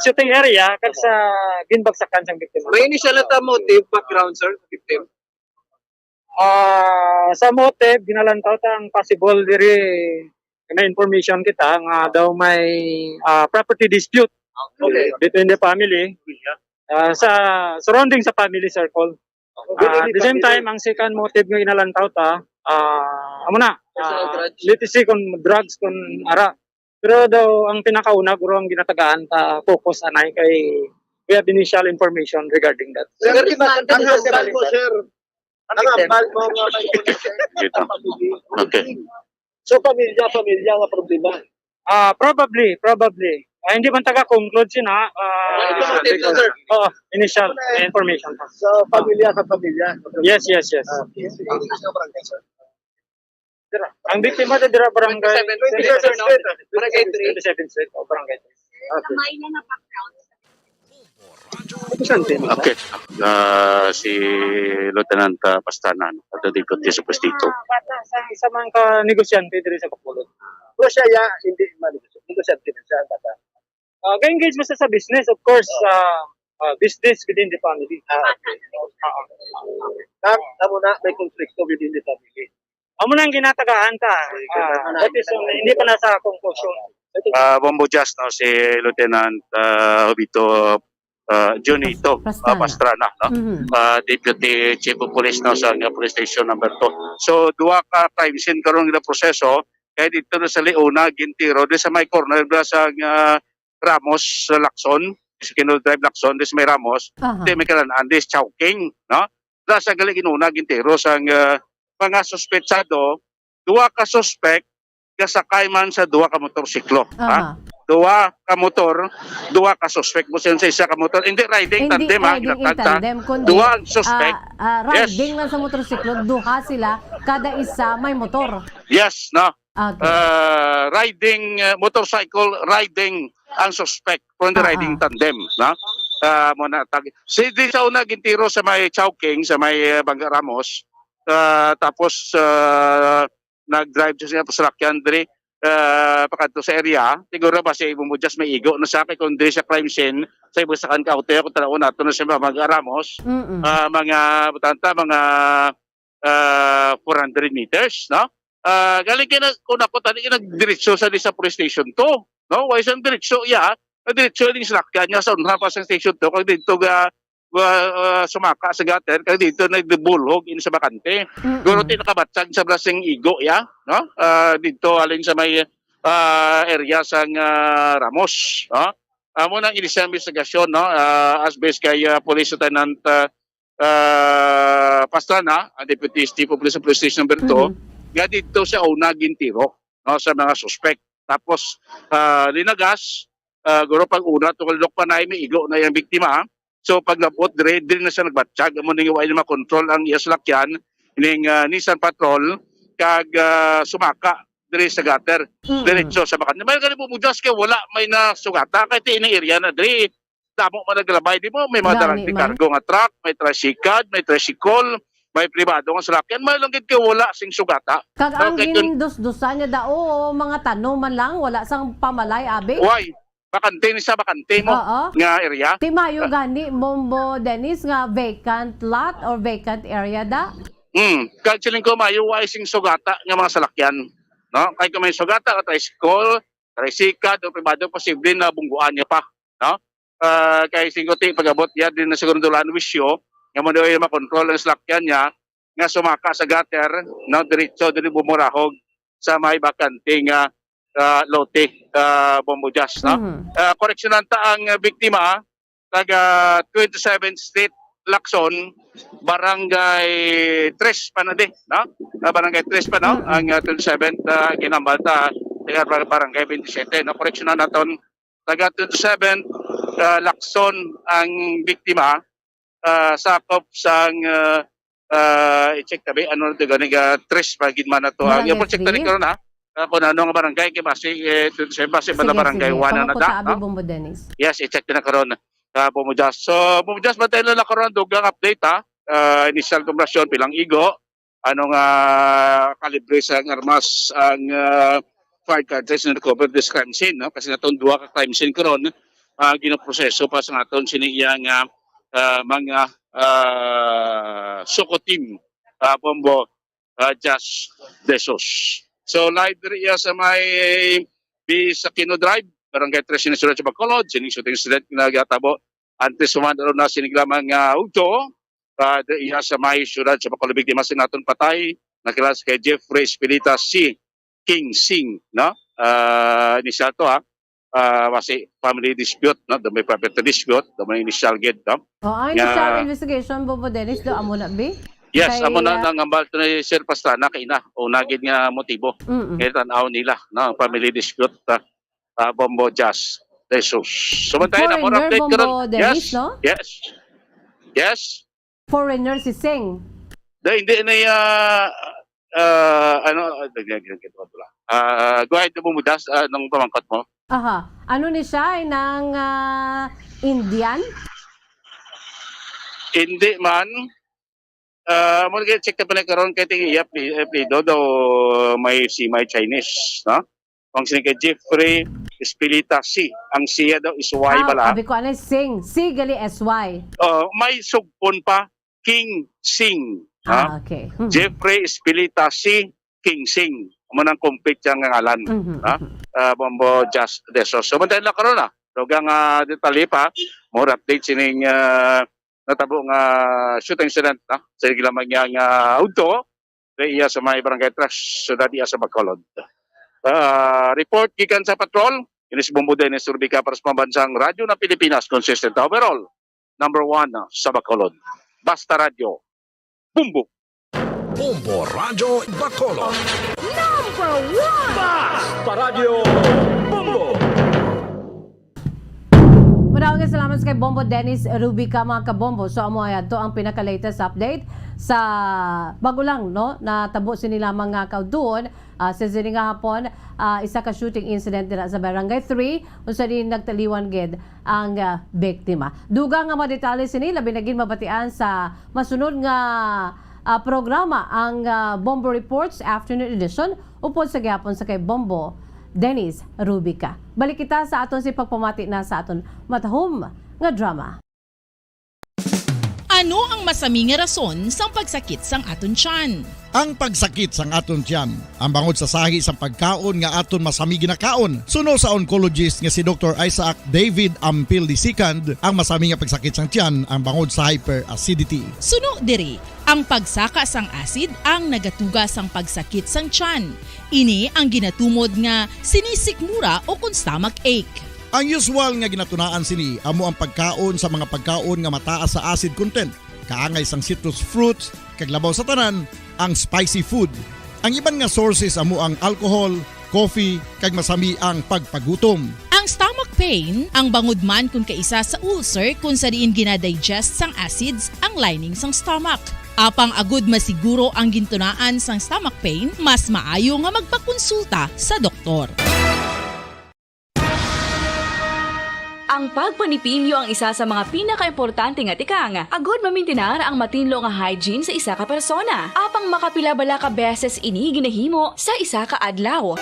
shooting area kag sa ginbagsakan sang biktima. May initial na ta motive, background, sir, sa victim? Ah, sa motive, ginalantaw ta ang possible diri, may information kita nga daw may, ah, property dispute Okay. between the family. Ah, sa surrounding sa family circle. Ah, at the same time, ang second motive nga ginalantaw ta, ah, amo na, personal ah, grudge. Let's say kung drugs, kung ara. Pero daw, ang pinakauna, guro, ang ginatagaan ta, focus, anay, kay we have initial information regarding that. Sir, ang hambal mo, sir. Ang hambal mo nga may connection sa pamilya. Okay. So, pamilya, pamilya nga problema. Ah, probably, probably. Ah, hindi man taga-conclude sina, ah, ito, sir. Oo, initial information pa. So, pamilya sa pamilya. Yes, yes, yes. Ah, okay. Sige. Dira. Ang biktima dira, barangay twenty-seven, sir, no? Barangay three. Twenty-seven, sir. O, barangay three. Okay. Sa may nga background. Okay. Ah, si Lieutenant, ah, Pastrana, no? Ato di ko sa pwesto. Ah, bata sa isa man ka negosyante diri sa Bacolod. Pero siya, ya, hindi man negosyante. Negosyante man siya, bata. Ah, ga-engage mo sa, sa business, of course, ah, ah, business within the family. Ah, okay. Ah, ah. Kag, amo na, may konflikto within the family. Amo nang ginatagaan ta. Ah, that is, um, hindi pa nasa conclusion. Ah, Bombo Jazz, no, si Lieutenant, ah, Jovito, ah, Junito, Pastrana. Ah, Pastrana, no? Mhm. Ah, Deputy Chief of Police, no, sa, nga Police Station number two. So, duha ka crime scene karon nga proseso, kay dito na sa Leona, gintiro, di sa may corner ba sa, ah, Ramos, sa Lacson, sa Quino Drive, Lacson, di sa may Ramos, Aha. di may kalanaan, di sa Chowking, no? Di sa gali ginuna, gintiro sa, ah, mga suspetsado, duha ka suspek, kasakay man sa duha ka motorsiklo, ha? Aha. Duha ka motor, duha ka suspek mo sa isa ka motor. Hindi riding Hindi tandem, ha? riding in Ginatag ta. tandem, kundi, Duha ang suspek. ah, ah, Yes. riding lang sa motorsiklo, duha sila, kada isa may motor. Yes, no? Okay. Ah, riding, ah, motorcycle riding ang suspect from the Ah, riding ah. tandem, no? Ah, mo na tag-, si di sa una gintiro sa may Chowking, sa may, ah, Bangga Ramos. Ah, tapos, ah, nag-drive siya sa salakyan diri, ah, pakadto sa area. Siguro ba si Ibong Budyas may igo na sa kay kung diri sa crime scene, sa ibusakan ka hotel, kung tanaw nato na sa Bangga Ramos. Mm-mm. Ah, mga butanta, mga, ah, four hundred meters, no? Ah, galing kay na, kung ako, tani kay nagdiretso sa, di sa police station to, no? Why sa diretso, iya, nagdiretso yung salakyan niya sa unha pa sa station to, kag dito ga, wa-, ah, sumaka sa gutter, kag dito nagdubulhog in sa bakante. Mm-mm. Guro ti nakabatsag sa blasing igo, ya, no? Ah, dito, alin sa may, ah, area sa nga Ramos, no? Amo nang initial investigation, no? Ah, as based kay, ah, Police Lieutenant, ah, ah, Pastrana, ang Deputy Chief of Police sa Police Station number two, Mhm. nga dito siya una gintiro, no, sa mga suspect. Tapos, ah, linagas, ah, guro pag una, tungkol Lok Panay, may igo na yung biktima. So, pag nabot, dire, dire na siya nagbatsyag. Amo ning wala na makontrol ang iya salakyan, ning, ah, Nissan Patrol, kag, ah, sumaka dire sa gutter, Mm. diretso sa bakan. May gani po, Budyas, kay wala may nasugata, kay ti ini area na dire, damo man naglabay, di mo? May mga Gani dalang di man. cargo nga truck, may tricycad, may tricycle, may pribado nga salakyan, may lang gid kay wala sing sugata. Kag ang Okay, kun- gindusdusan niya dao, mga tanom man lang, wala sang pamalay, abi? Why? Bakante ni sa bakante mo Oo. nga area. Ti mayo Ah. gani, Bombo Dennis, nga vacant lot or vacant area da? Hmm. Kag siling ko, mayo, why sing sugata nga mga salakyan? No? Kay kung may sugata ka tricycle, tricycad o pribado, posible na bungguan niya pa, no? Ah, kay singko ti pag-abot ya din na siguro dulaan wisyo, nga mo daw yung makontrol ang salakyan niya, nga sumaka sa gutter, no, diretso diri bumurahog sa may bakante nga, ah, lote, ah, Bombo Jazz, no? Mhm. Ah, koreksyonan ta ang, ah, biktima, taga twenty-seventh Street, Lacson, Barangay Tres pa na di, no? Ah, Barangay Tres pa, no? Mm-mm. Ang, ah, twenty-seventh, ah, ginambal ta, taga bar-, Barangay twenty-seven, no? Koreksyonan naton, taga twenty-seven, ah, Lacson ang biktima, ah, sakop sang, ah, ah, i-check tabi, ano na to, gani, ah, Tres pa gid man na to. Ah, Barangay i-check ta ni three. karon, ha? Ah, kung ano nga barangay, kay basi, eh, twenty-seven, basi ba na Sige, Barangay sige. one na Pangako na, ta, abi, no? Bombo Dennis. Yes, i-check na karon, ah, Bombo Jazz. So, Bombo Jazz, bantay na lang karon, dugang update, ha? Ah, initial confirmation, pilang igo, ano nga kalibre sang armas ang, ah, fired cartridge na recovered this crime scene, no? Kasi natong duha ka crime scene karon, ah, ginaproseso pa sa naton sini iya nga, ah, mga, ah, Soco team, ah, Bombo, ah, Jazz De Sos. So, live diri iya sa may Bisakino Drive, Barangay Tres, sini siyudad sa Bacolod. Sining shooting incident nga nagatabo antes human aron na sining lamang nga udto, ah, diri iya sa may siyudad sa Bacolod, biktima sa naton patay, nakilala sa kay Jeffrey Espilita C. King Sing, no? Ah, initial to, ha? Ah, basi family dispute, no? Daw may property dispute, daw may initial gid, no? Oh, ang initial Nga investigation, Bombo Dennis, do amo na, bi? Yes, Kay, amo na ah, nang ambal to ni Sir Pastrana kay na, una gid nga motibo. Mm-mm. Kay tan-aw nila, no? Family dispute, ah, ah, Bombo Jazz. Jesus. So, bantayan na, more Foreigner, update karon. Bombo Dennis, Yes, no? yes. Yes. Foreigner si Sing. Da, hindi na iya, ah, ano, ah, dagdag, dagdag, dagdag, wala. Ah, go ahead, Bombo Jazz, ah, nung pamangkot mo. Aha. Ano ni siya? Ay nang, ah, Indian? Hindi man. Ah, mo check na pa na karon kay ting iya pi-, apelyido daw may semi-Chinese, no? Ang sini kay Jeffrey Espilita C. Ang siya daw is Y Ah, bala. Abi ko, ano, Sing. C gali S Y. Oh, may sugpon pa, King Sing. Ha? Ah, okay. Hmm. Jeffrey Espilita C. Kingsing. Amo nang complete siya nga ngalan, Mhm, ha? mhm. Ah, Bombo Jazz De Sos. So, bantayan lang karon, ah. Dugang, ah, detalye pa, more update sining, ah, natabo nga shooting incident, ah, sa lamang niya nga udto, sa iya sa may barangay Tres, syudad iya sa Bacolod. Ah, report gikan sa patrol, ini si Bombo Dennis Rubica para sa Pambansang Radyo ng Pilipinas, consistent overall, number one, ah, sa Bacolod. Basta Radyo, Bombo. Bombo Radyo Bacolod. Number one! Basta Radyo Bombo! Madamo nga salamat sa kay Bombo Dennis Rubica, mga kabombo. So, amo ay adto ang pinaka-latest update sa bago lang, no, natabo sini lamang nga kaudtuon, ah, sa sini nga hapon, ah, isa ka shooting incident dira sa Barangay three, kung sa diin nagtaliwan gid ang, ah, biktima. Dugang nga mga detalye sini, labi na gid mabatian sa masunod nga, ah, programa, ang, ah, Bombo Reports Afternoon Edition, upod sa gihapon sa kay Bombo Dennis Rubica. Balik kita sa aton si pagpamati na sa aton matahom nga drama. Ano ang masami nga rason sang pagsakit sang aton tiyan? Ang pagsakit sang aton tiyan, ang bangod sa sahi sang pagkaon nga aton masami ginakaon. Suno sa oncologist nga si Doktor Isaac David Ampil the second, ang masami nga pagsakit sang tiyan ang bangod sa hyperacidity. Suno diri, ang pagsaka sang acid ang nagatuga sang pagsakit sang tiyan. Ini ang ginatumod nga sinisikmura o kon stomach ache. Ang usual nga ginatunaan sini amo ang pagkaon sa mga pagkaon nga mataas sa acid content, kaangay sang citrus fruits, kag labaw sa tanan, ang spicy food. Ang iban nga sources amo ang alcohol, coffee, kag masami ang pagpagutom. Ang stomach pain, ang bangod man kon kaisa sa ulcer kon sa diin ginadigest sang acids ang lining sang stomach. Apang agud masiguro ang gintunaan sang stomach pain, mas maayo nga magpakonsulta sa doktor. Ang pagpanipilyo ang isa sa mga pinakaimportante nga tikang agud mamintinar ang matinlo nga hygiene sa isa ka persona. Apang makapila bala ka beses ini ginahimo sa isa ka adlaw?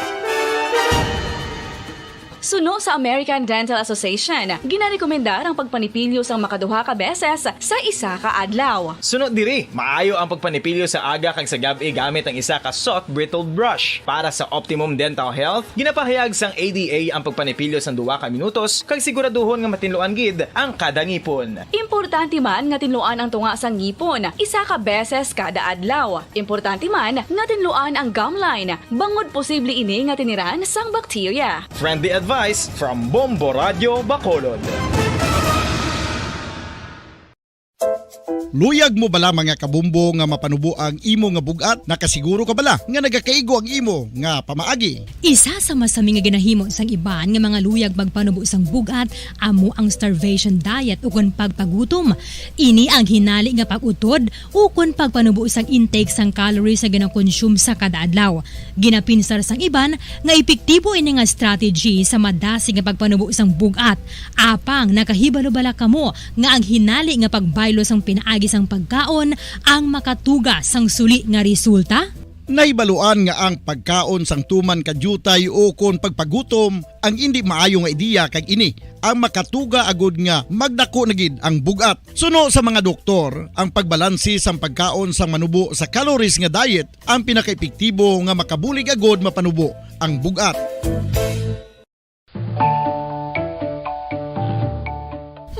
Suno sa American Dental Association, ginarekomendar ang pagpanipilyo sang makaduha ka beses sa isa ka adlaw. Suno diri, maayo ang pagpanipilyo sa aga kag sa gab-i gamit ang isa ka soft bristled brush. Para sa optimum dental health, ginapahayag sang A D A ang pagpanipilyo sang duha ka minutos kag siguraduhon nga matinluan gid ang kada ngipon. Importante man nga tinluan ang tunga sang ngipon isa ka beses kada adlaw. Importante man nga tinluan ang gum line, bangod posible ini nga tiniran sang bakterya. Friendly advice from Bombo Radyo Bacolod. Luyag mo bala, mga kabombo, nga mapanubo ang imo nga bug-at? Nakasiguro ka bala nga nagakaigo ang imo nga pamaagi? Isa sa masami nga ginahimo sang iban nga mga luyag magpanubo sang bug-at amo ang starvation diet ukon pagpagutom. Ini ang hinali nga pag-utod ukon pagpanubo sang intake sang calories nga ginakonsume sa kada adlaw. Ginapinsar sang iban nga epektibo ini nga strategy sa madasig nga pagpanubo sang bug-at. Apang nakahibalo bala kamo nga ang hinali nga pagbaylo sang pinaagi sang pagkaon ang makatuga sang suli nga resulta? Nahibaluan nga ang pagkaon sang tuman ka diutay ukon pagpagutom ang indi maayo nga ideya, kag ini ang makatuga agud nga magdako na gid ang bug-at. Suno sa mga doktor, ang pagbalanse sang pagkaon sang manubo sa calories nga diet ang pinakaepektibo nga makabulig agud mapanubo ang bug-at.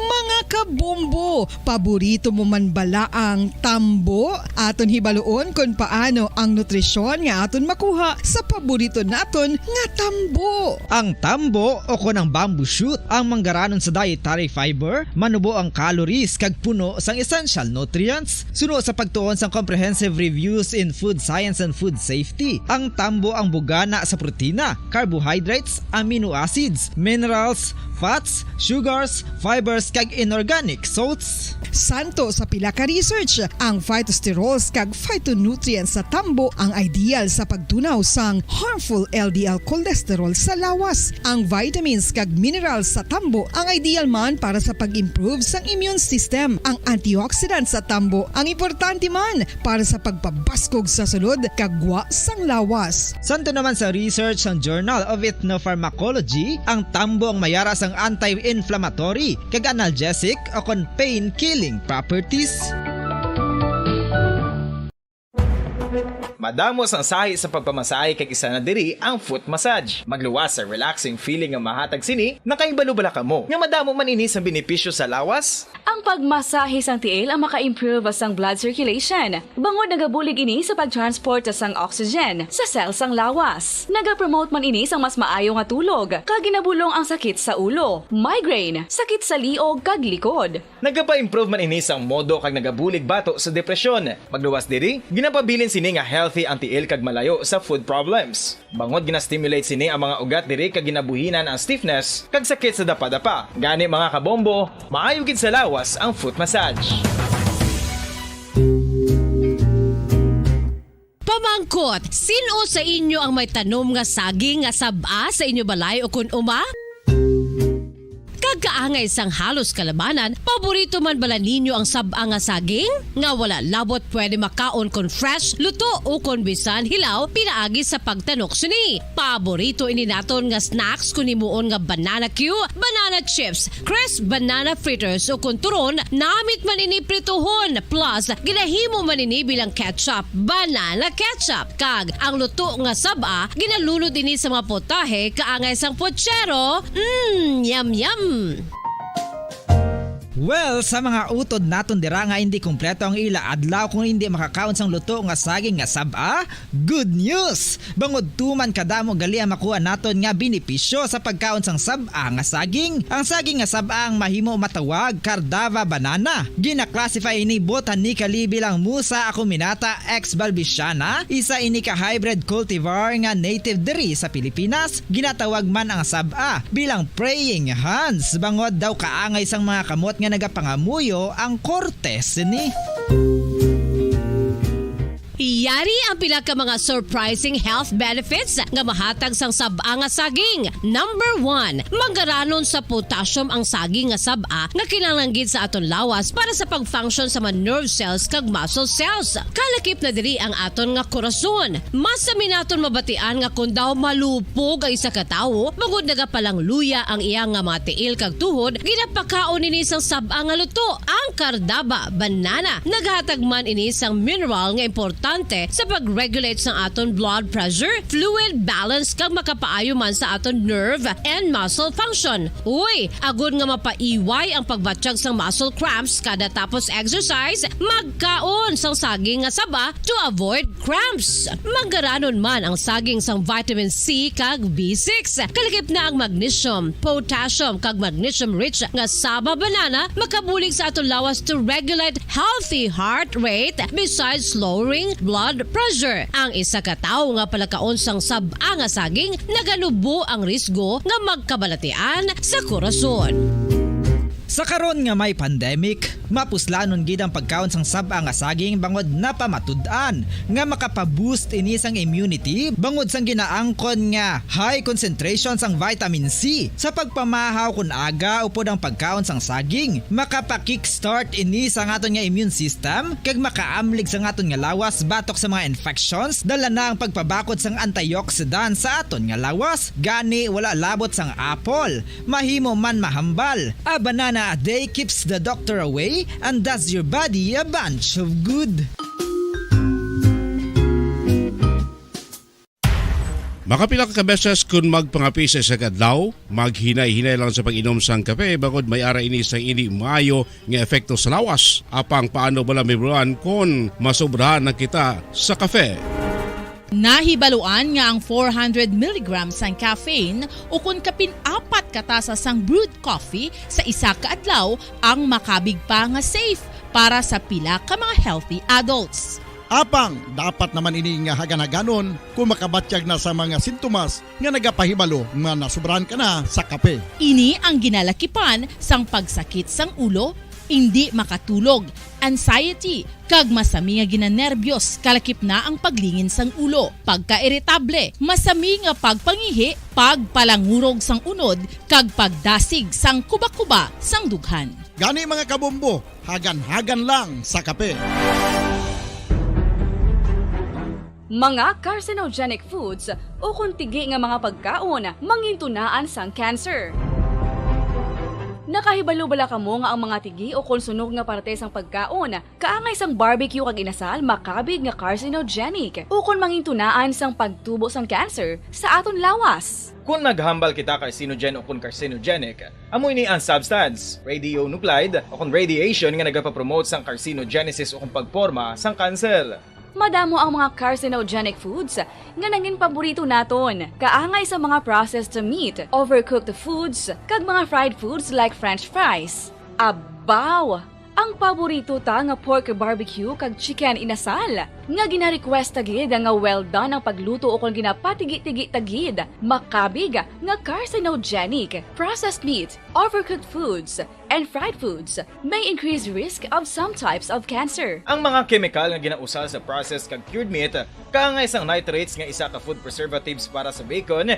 Mga kabombo, paborito mo man bala ang tambo? Aton hibaluon kon paano ang nutrisyon nga aton makuha sa paborito naton nga tambo. Ang tambo, o kon ang bamboo shoot, ang manggaranon sa dietary fiber, manubo ang calories kag puno sang essential nutrients. Suno sa pagtuon sang Comprehensive Reviews in Food Science and Food Safety, ang tambo ang bugana sa protina, carbohydrates, amino acids, minerals, fats, sugars, fibers, kag inorganic salts. Suno sa pila ka research, ang phytosterols kag phytonutrients sa tambo ang ideal sa pagtunaw sang harmful L D L cholesterol sa lawas. Ang vitamins kag minerals sa tambo ang ideal man para sa pag-improve sang immune system. Ang antioxidants sa tambo ang importante man para sa pagpabaskog sa sulod kag gwa sang lawas. Suno naman sa research sang Journal of Ethnopharmacology, ang tambo ang may ara sang anti-inflammatory kag analgesic o kon pain-killing properties. Madamo sang sahi sa pagpamasahe, kag isa na diri ang foot massage. Magluwas sa relaxing feeling nga mahatag sini. Nakahibalo bala kamo nga madamo man ini sang benepisyo sa lawas? Ang pagmasahe sang tiil ang maka-improve sang blood circulation, bangod nagabulig ini sa pag-transport sang oxygen sa cell sang lawas. Nagapromote man ini sang mas maayo nga tulog, kag ginabulong ang sakit sa ulo, migraine, sakit sa liog, kag likod. Nagapa-improve man ini sang modo kag nagabulig bato sa depresyon. Magluwas diri, ginapabilin sini nga healthy ang tiil kag malayo sa foot problems. Bangod gina-stimulate sini ang mga ugat diri kag ginabuhinan ang stiffness kag sakit sa dapadapa. Gani, mga kabombo, maayo gid sa lawas ang foot massage. Pamangkot, sin-o sa inyo ang may tanom nga saging nga sab-a sa inyo balay o kon uma? Kag kaangay sang halos kalabanan, paborito man bala ninyo ang sab-a nga saging? Nga wala labot pwede makaon kon fresh, luto, o kon bisan hilaw pinaagi sa pagtanok sini. Paborito ini naton nga snacks kon himuon nga banana cue, banana chips, crisp banana fritters, o kon turon, namit man ini prituhon, plus ginahimo man ini bilang ketchup, banana ketchup. Kag ang luto nga sab-a, ginalunod ini sa mga putahe kaangay sang putsero. Mm, yum, yum! Well, sa mga utod naton dira nga hindi kompleto ang ila adlaw kung hindi makakaon sang luto nga saging nga sab-a, good news! Bangod tuman kadamo gali ang makuha naton nga benepisyo sa pagkaon sang sab-a nga saging. Ang saging nga sab-a ang mahimo matawag Cardava banana. Gina-classify ini botanically bilang Musa acuminata ex balbisiana, isa ini ka hybrid cultivar nga native diri sa Pilipinas. Ginatawag man ang sab-a bilang praying hands, bangod daw kaangay sang mga kamot nga nagapangamuyo ang korte sini. Yari ang pila ka mga surprising health benefits nga mahatag sang sab-a nga saging. Number one, manggaranon sa potassium ang saging nga sab-a nga kinahanglan gid sa aton lawas para sa pag-function sa mga nerve cells kag muscle cells. Kalakip na diri ang aton nga korason. Masami naton mabatian nga kon daw malupog ang isa ka tawo, bangod nagapalangluya ang iya nga mga tiil kag tuhod, ginapakaon ini sang sab-a nga luto, ang Cardava banana. Naghatag man ini sang mineral nga importante sa pag-regulate sang aton blood pressure, fluid balance, kag makapaayo man sa aton nerve and muscle function. Uy, agod nga mapaiway ang pagbatyag sang muscle cramps kada tapos exercise, magkaon sang saging nga saba to avoid cramps. Manggaranon man ang saging sang vitamin C kag B six. Kalakip na ang magnesium, potassium, kag magnesium-rich nga saba banana makabulig sa aton lawas to regulate healthy heart rate, besides lowering blood pressure. Ang isa ka tawo nga palakaon sang sab-a nga saging naganubo ang risgo nga magkabalatian sa korason. Sa karon nga may pandemic, mapuslanon gid ang pagkaon sang sab-a nga saging bangod napamatud-an nga makapa-boost ini sang immunity bangod sang ginaangkon nga high concentration sang vitamin C. Sa pagpamahaw kon aga upod ang pagkaon sang saging, makapa-kickstart ini sa aton nga immune system kag makaamlig sa aton nga lawas batok sa mga infections, dala na ang pagpabakod sang antioxidant sa aton nga lawas. Gani, wala labot sang apple, mahimo man mahambal. A banana a day keeps the doctor away and does your body a bunch of good. Makapila ka beses kon magpangape sa isa ka adlaw, maghinay-hinay lang sa pag-inom sang kape, bangod may ara ini sang indi maayo nga epekto sa lawas. Apang paano bala mahibaluan kon masobrahan na kita sa kape? Nahibaluan nga ang four hundred milligrams sang caffeine, ukon kapin apat ka tasa sang brewed coffee sa isa ka adlaw, ang makabig pa nga safe para sa pila ka mga healthy adults. Apang dapat naman ini nga hagan-haganon kon makabatyag na sa mga sintomas nga nagapahibalo nga nasobrahan ka na sa kape. Ini ang ginalakipan sang pagsakit sang ulo, indi makatulog, anxiety, kag masami nga ginanerbiyos, kalakip na ang paglingin sang ulo, pagkairitable, masami nga pagpangihi, pagpalangurog sang unod, kag pagdasig sang kubakuba sang dughan. Gani, mga kabombo, hagan-hagan lang sa kape. Mga carcinogenic foods ukon tigi nga mga pagkaon mangintunaan sang cancer. Nakahibalo bala kamo nga ang mga tigi o kon sunog nga parte sang pagkaon kaangay sang barbecue kag inasal makabig nga carcinogenic o kon mangintunaan sang pagtubo sang cancer sa aton lawas? Kon naghambal kita carcinogen o kon carcinogenic, amo ini ang substance, radionuclide o kon radiation nga nagapapromote sang carcinogenesis o kon pagporma sang cancer. Madamo ang mga carcinogenic foods nga nangin paborito naton, kaangay sa mga processed meat, overcooked foods, kag mga fried foods like french fries. Abaw! Ang paborito ta nga pork barbecue kag chicken inasal, nga gina-request ta gid nga well done ang pagluto ukon ginapatigi-tigi ta gid, makabig nga carcinogenic. Processed meat, overcooked foods, and fried foods may increase risk of some types of cancer. Ang mga kemikal nga ginausal sa processed kag cured meat, kaangay sang nitrates nga isa ka food preservatives para sa bacon,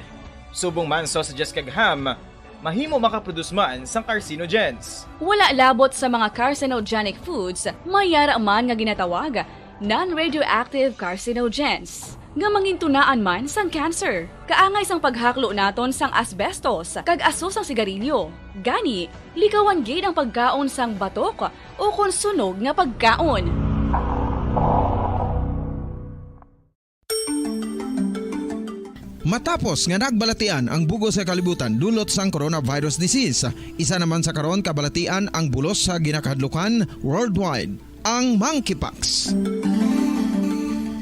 subong man sausages kag ham, mahimo makaproduce man sang carcinogens. Wala labot sa mga carcinogenic foods, may yara man nga ginatawag non-radioactive carcinogens nga mangintunaan man sang cancer, kaangay sang paghaklo naton sang asbestos kag aso sang sigarilyo. Gani, likawan gid ang pagkaon sang batok ukon sunog nga pagkaon. Matapos nga nagbalatian ang bug-os nga kalibutan dulot sang coronavirus disease, isa naman sa karon kabalatian ang bulos sa ginakahadlukan worldwide, ang monkeypox.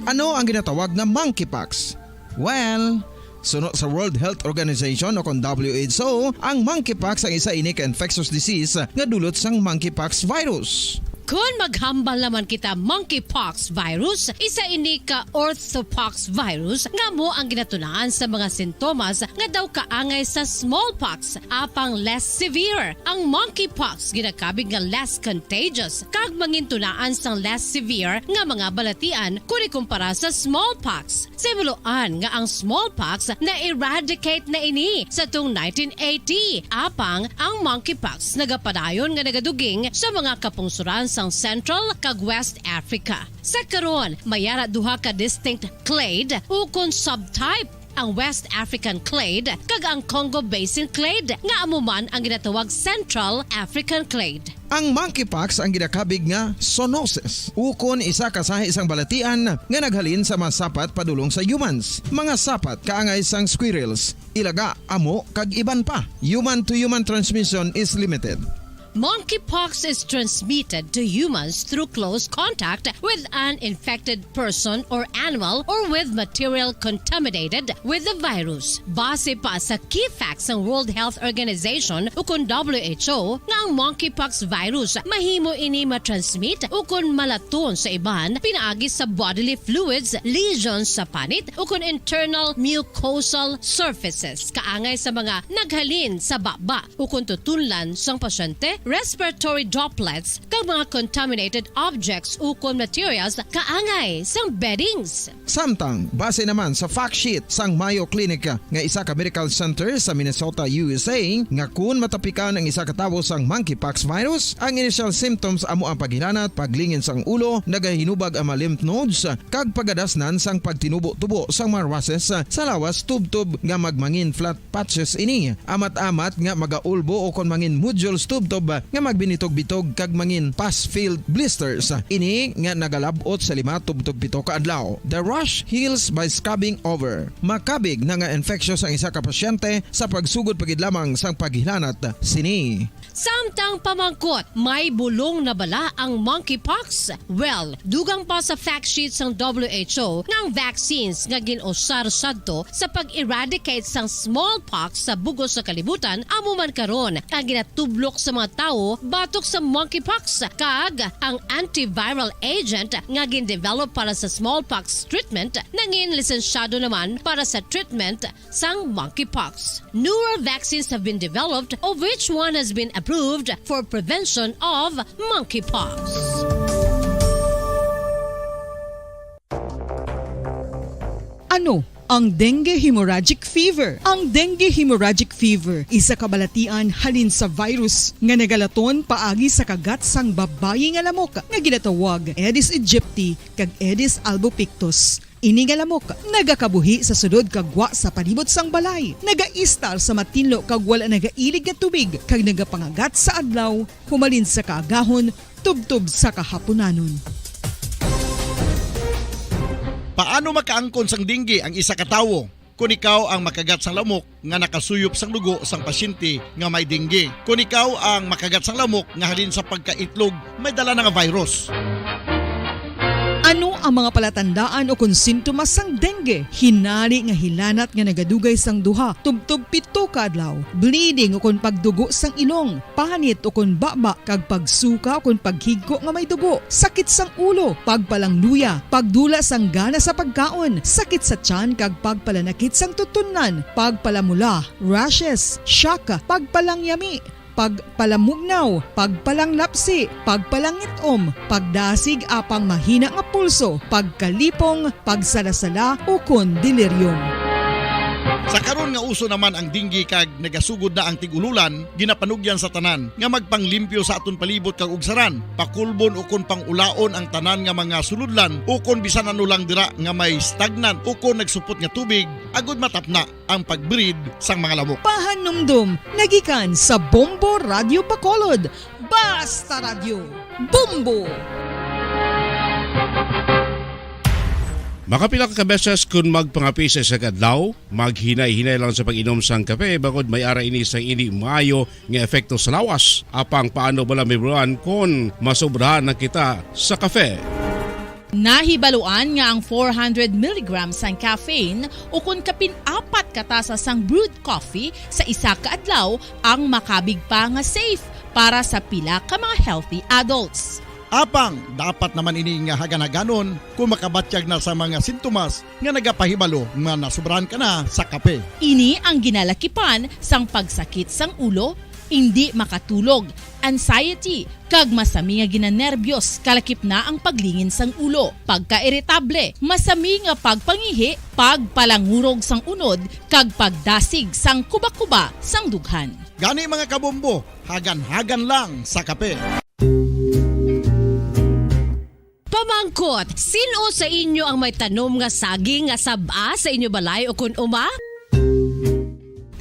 Ano ang ginatawag nga monkeypox? Well, suno sa World Health Organization o kon W H O, ang monkeypox ang isa ini ka infectious disease nga dulot sang monkeypox virus. Kon maghambal naman kita monkeypox virus, isa ini ka orthopox virus nga amo ang ginatunaan sa mga sintomas nga daw kaangay sa smallpox, apang less severe. Ang monkeypox ginakabig nga less contagious kag mangintunaan sang less severe nga mga balatian kon ikumpara sa smallpox. Sa himuloan nga ang smallpox na-eradicate na ini sa tung nineteen eighty, apang ang monkeypox nagapadayon nga nagaduging sa mga kapungsoran sang Central kag West Africa. Sa karon, may ara duha ka distinct clade ukon subtype, ang West African clade kag ang Congo Basin clade, nga amo man ang ginatawag Central African clade. Ang monkeypox ang ginakabig nga zoonosis, ukon isa ka sahi sang balatian nga naghalin sa mga sapat padulong sa humans. Mga sapat kaangay sang squirrels, ilaga, amo, kag iban pa. Human-to-human transmission is limited. Monkeypox is transmitted to humans through close contact with an infected person or animal or with material contaminated with the virus. Base pa sa key facts sang World Health Organization ukon W H O nga ang monkeypox virus mahimo ini matransmit ukon malaton sa iban pinaagi sa bodily fluids, lesions sa panit ukon internal mucosal surfaces kaangay sa mga naghalin sa baba ukon tutunlan sang pasyente, respiratory droplets, kag mga contaminated objects ukon materials kaangay sang beddings. Samtang, base naman sa fact sheet sang Mayo Clinic nga isa ka medical center sa Minnesota, U S A, nga kun matapikan ang isa ka tawo sang monkeypox virus, ang initial symptoms amo ang paghilanat, paglingin sang ulo, nagahinubag ang mga lymph nodes, kag pagadasnan sang pagtinubo-tubo sang mga rushes sa lawas tubtob nga magmangin flat patches ini, amat-amat nga magaulbo ukon mangin nodules tubtob nga magbinitog-bitog kag mangin pus-filled blisters. Ini nga nagalab-ot sa lima tubtob pito ka adlaw. The rash heals by scabbing over. Makabig na nga infectious ang isa ka pasyente sa pagsugod pa gid lamang sang paghilanat sini. Samtang pamangkot, may bulong na bala ang monkeypox? Well, dugang pa sa fact sheet sang W H O nga ang vaccines nga gin-usar sadto sa pag-eradicate sang smallpox sa bug-os nga kalibutan amo man karon ang ginatublok sa mga tawo batok sa monkeypox, kag ang antiviral agent nga gin-develop para sa smallpox treatment nangin lisensyado naman para sa treatment sang monkeypox. Newer vaccines have been developed, of which one has been approved for prevention of monkeypox. Ano ang dengue hemorrhagic fever? Ang dengue hemorrhagic fever isa ka balatian halin sa virus nga nagalaton paagi sa kagat sang babayi nga lamok nga ginatawag Aedes aegypti kag Aedes albopictus. Ini nga lamok nagakabuhi sa sulod kag gwa sa palibot sang balay, nagaistar sa matinlo kag wala nagailig nga tubig, kag nagapangagat sa adlaw humalin sa kaagahon tubtob sa kahapunanon. Paano makaangkon sang dengue ang isa ka tawo? Kon ikaw ang makagat sang lamok nga nakasuyop sang dugo sang pasyente nga may dengue, kon ikaw ang makagat sang lamok nga halin sa pagkaitlog may dala na nga virus. Ano ang mga palatandaan ukon sintomas sang dengue? Hinari nga hilanat nga nagadugay sang duha tubtob pito ka adlaw, bleeding ukon pagdugo sang ilong, panit ukon baba kag pagsuka ukon paghigko nga may dugo, sakit sang ulo, pagpalangluya, pagdula sang gana sa pagkaon, sakit sa tiyan kag pagpalanakit sang tutunlan, pagpalamula, rashes, shock, pagpalangyami, pagpalamugnaw, pagpalanglapsi, pagpalangit-om, pagdasig apang mahina nga pulso, pagkalipong, pagsalasala, ukon delirium. Sa karon nga uso naman ang dengue kag nagasugod na ang tig-ululan, ginapanugyan sa tanan nga magpanglimpyo sa aton palibot kag ugsaran, pakulbon ukon pangulaon ang tanan nga mga sulodlan ukon bisan ano lang dira nga may stagnant ukon nagsupot nga tubig, agud matapna ang pag-breed sang mga lamok. Pahanumdom nagikan sa Bombo Radio Bacolod. Basta Radyo, Bombo! Makapila ka beses kun magpangape sa isa ka adlaw, maghinay-hinay lang sa pag-inom sang kape, bangod may ara ini sang indi maayo nga epekto sa lawas. Apang paano bala, Miss Roan, kon masobrahan na kita sa kape? Nahibaluan nga ang four hundred milligrams sang caffeine ukon kapin apat ka tasa sang brewed coffee sa isa ka adlaw ang makabig pa nga safe para sa pila ka mga healthy adults. Apang dapat naman ini nga hagan-haganon kon makabatyag na sa mga sintomas nga nagapahibalo nga nasobrahan ka na sa kape. Ini ang ginalakipan sang pagsakit sang ulo, indi makatulog, anxiety, kag masami nga ginanerbyos, kalakip na ang paglingin sang ulo, pagkairitable, masami nga pagpangihi, pagpalangurog sang unod, kag pagdasig sang kubakuba sang dughan. Gani, mga kabombo, hagan-hagan lang sa kape. Pamangkot, sin-o sa inyo ang may tanom nga saging nga sab-a sa inyo balay ukon uma?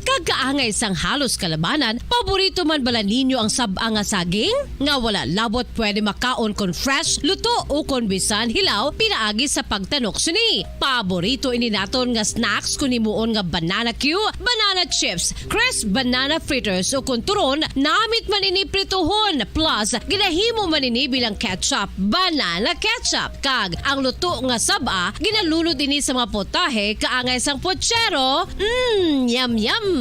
Kag kaangay sang halos kalabanan, paborito man bala ninyo ang sab-a nga saging? Nga wala labot pwede makaon kon fresh, luto, ukon bisan hilaw pinaagi sa pagtanok sini. Paborito ini naton nga snacks kon himuon nga banana cue, banana chips, crisp banana fritters, ukon turon, namit man ini prituhon, plus ginahimo man ini bilang ketchup, banana ketchup, kag ang luto nga sab-a ginalunod ini sa mga potahe kaangay sang puchero. Mm, yum, yum!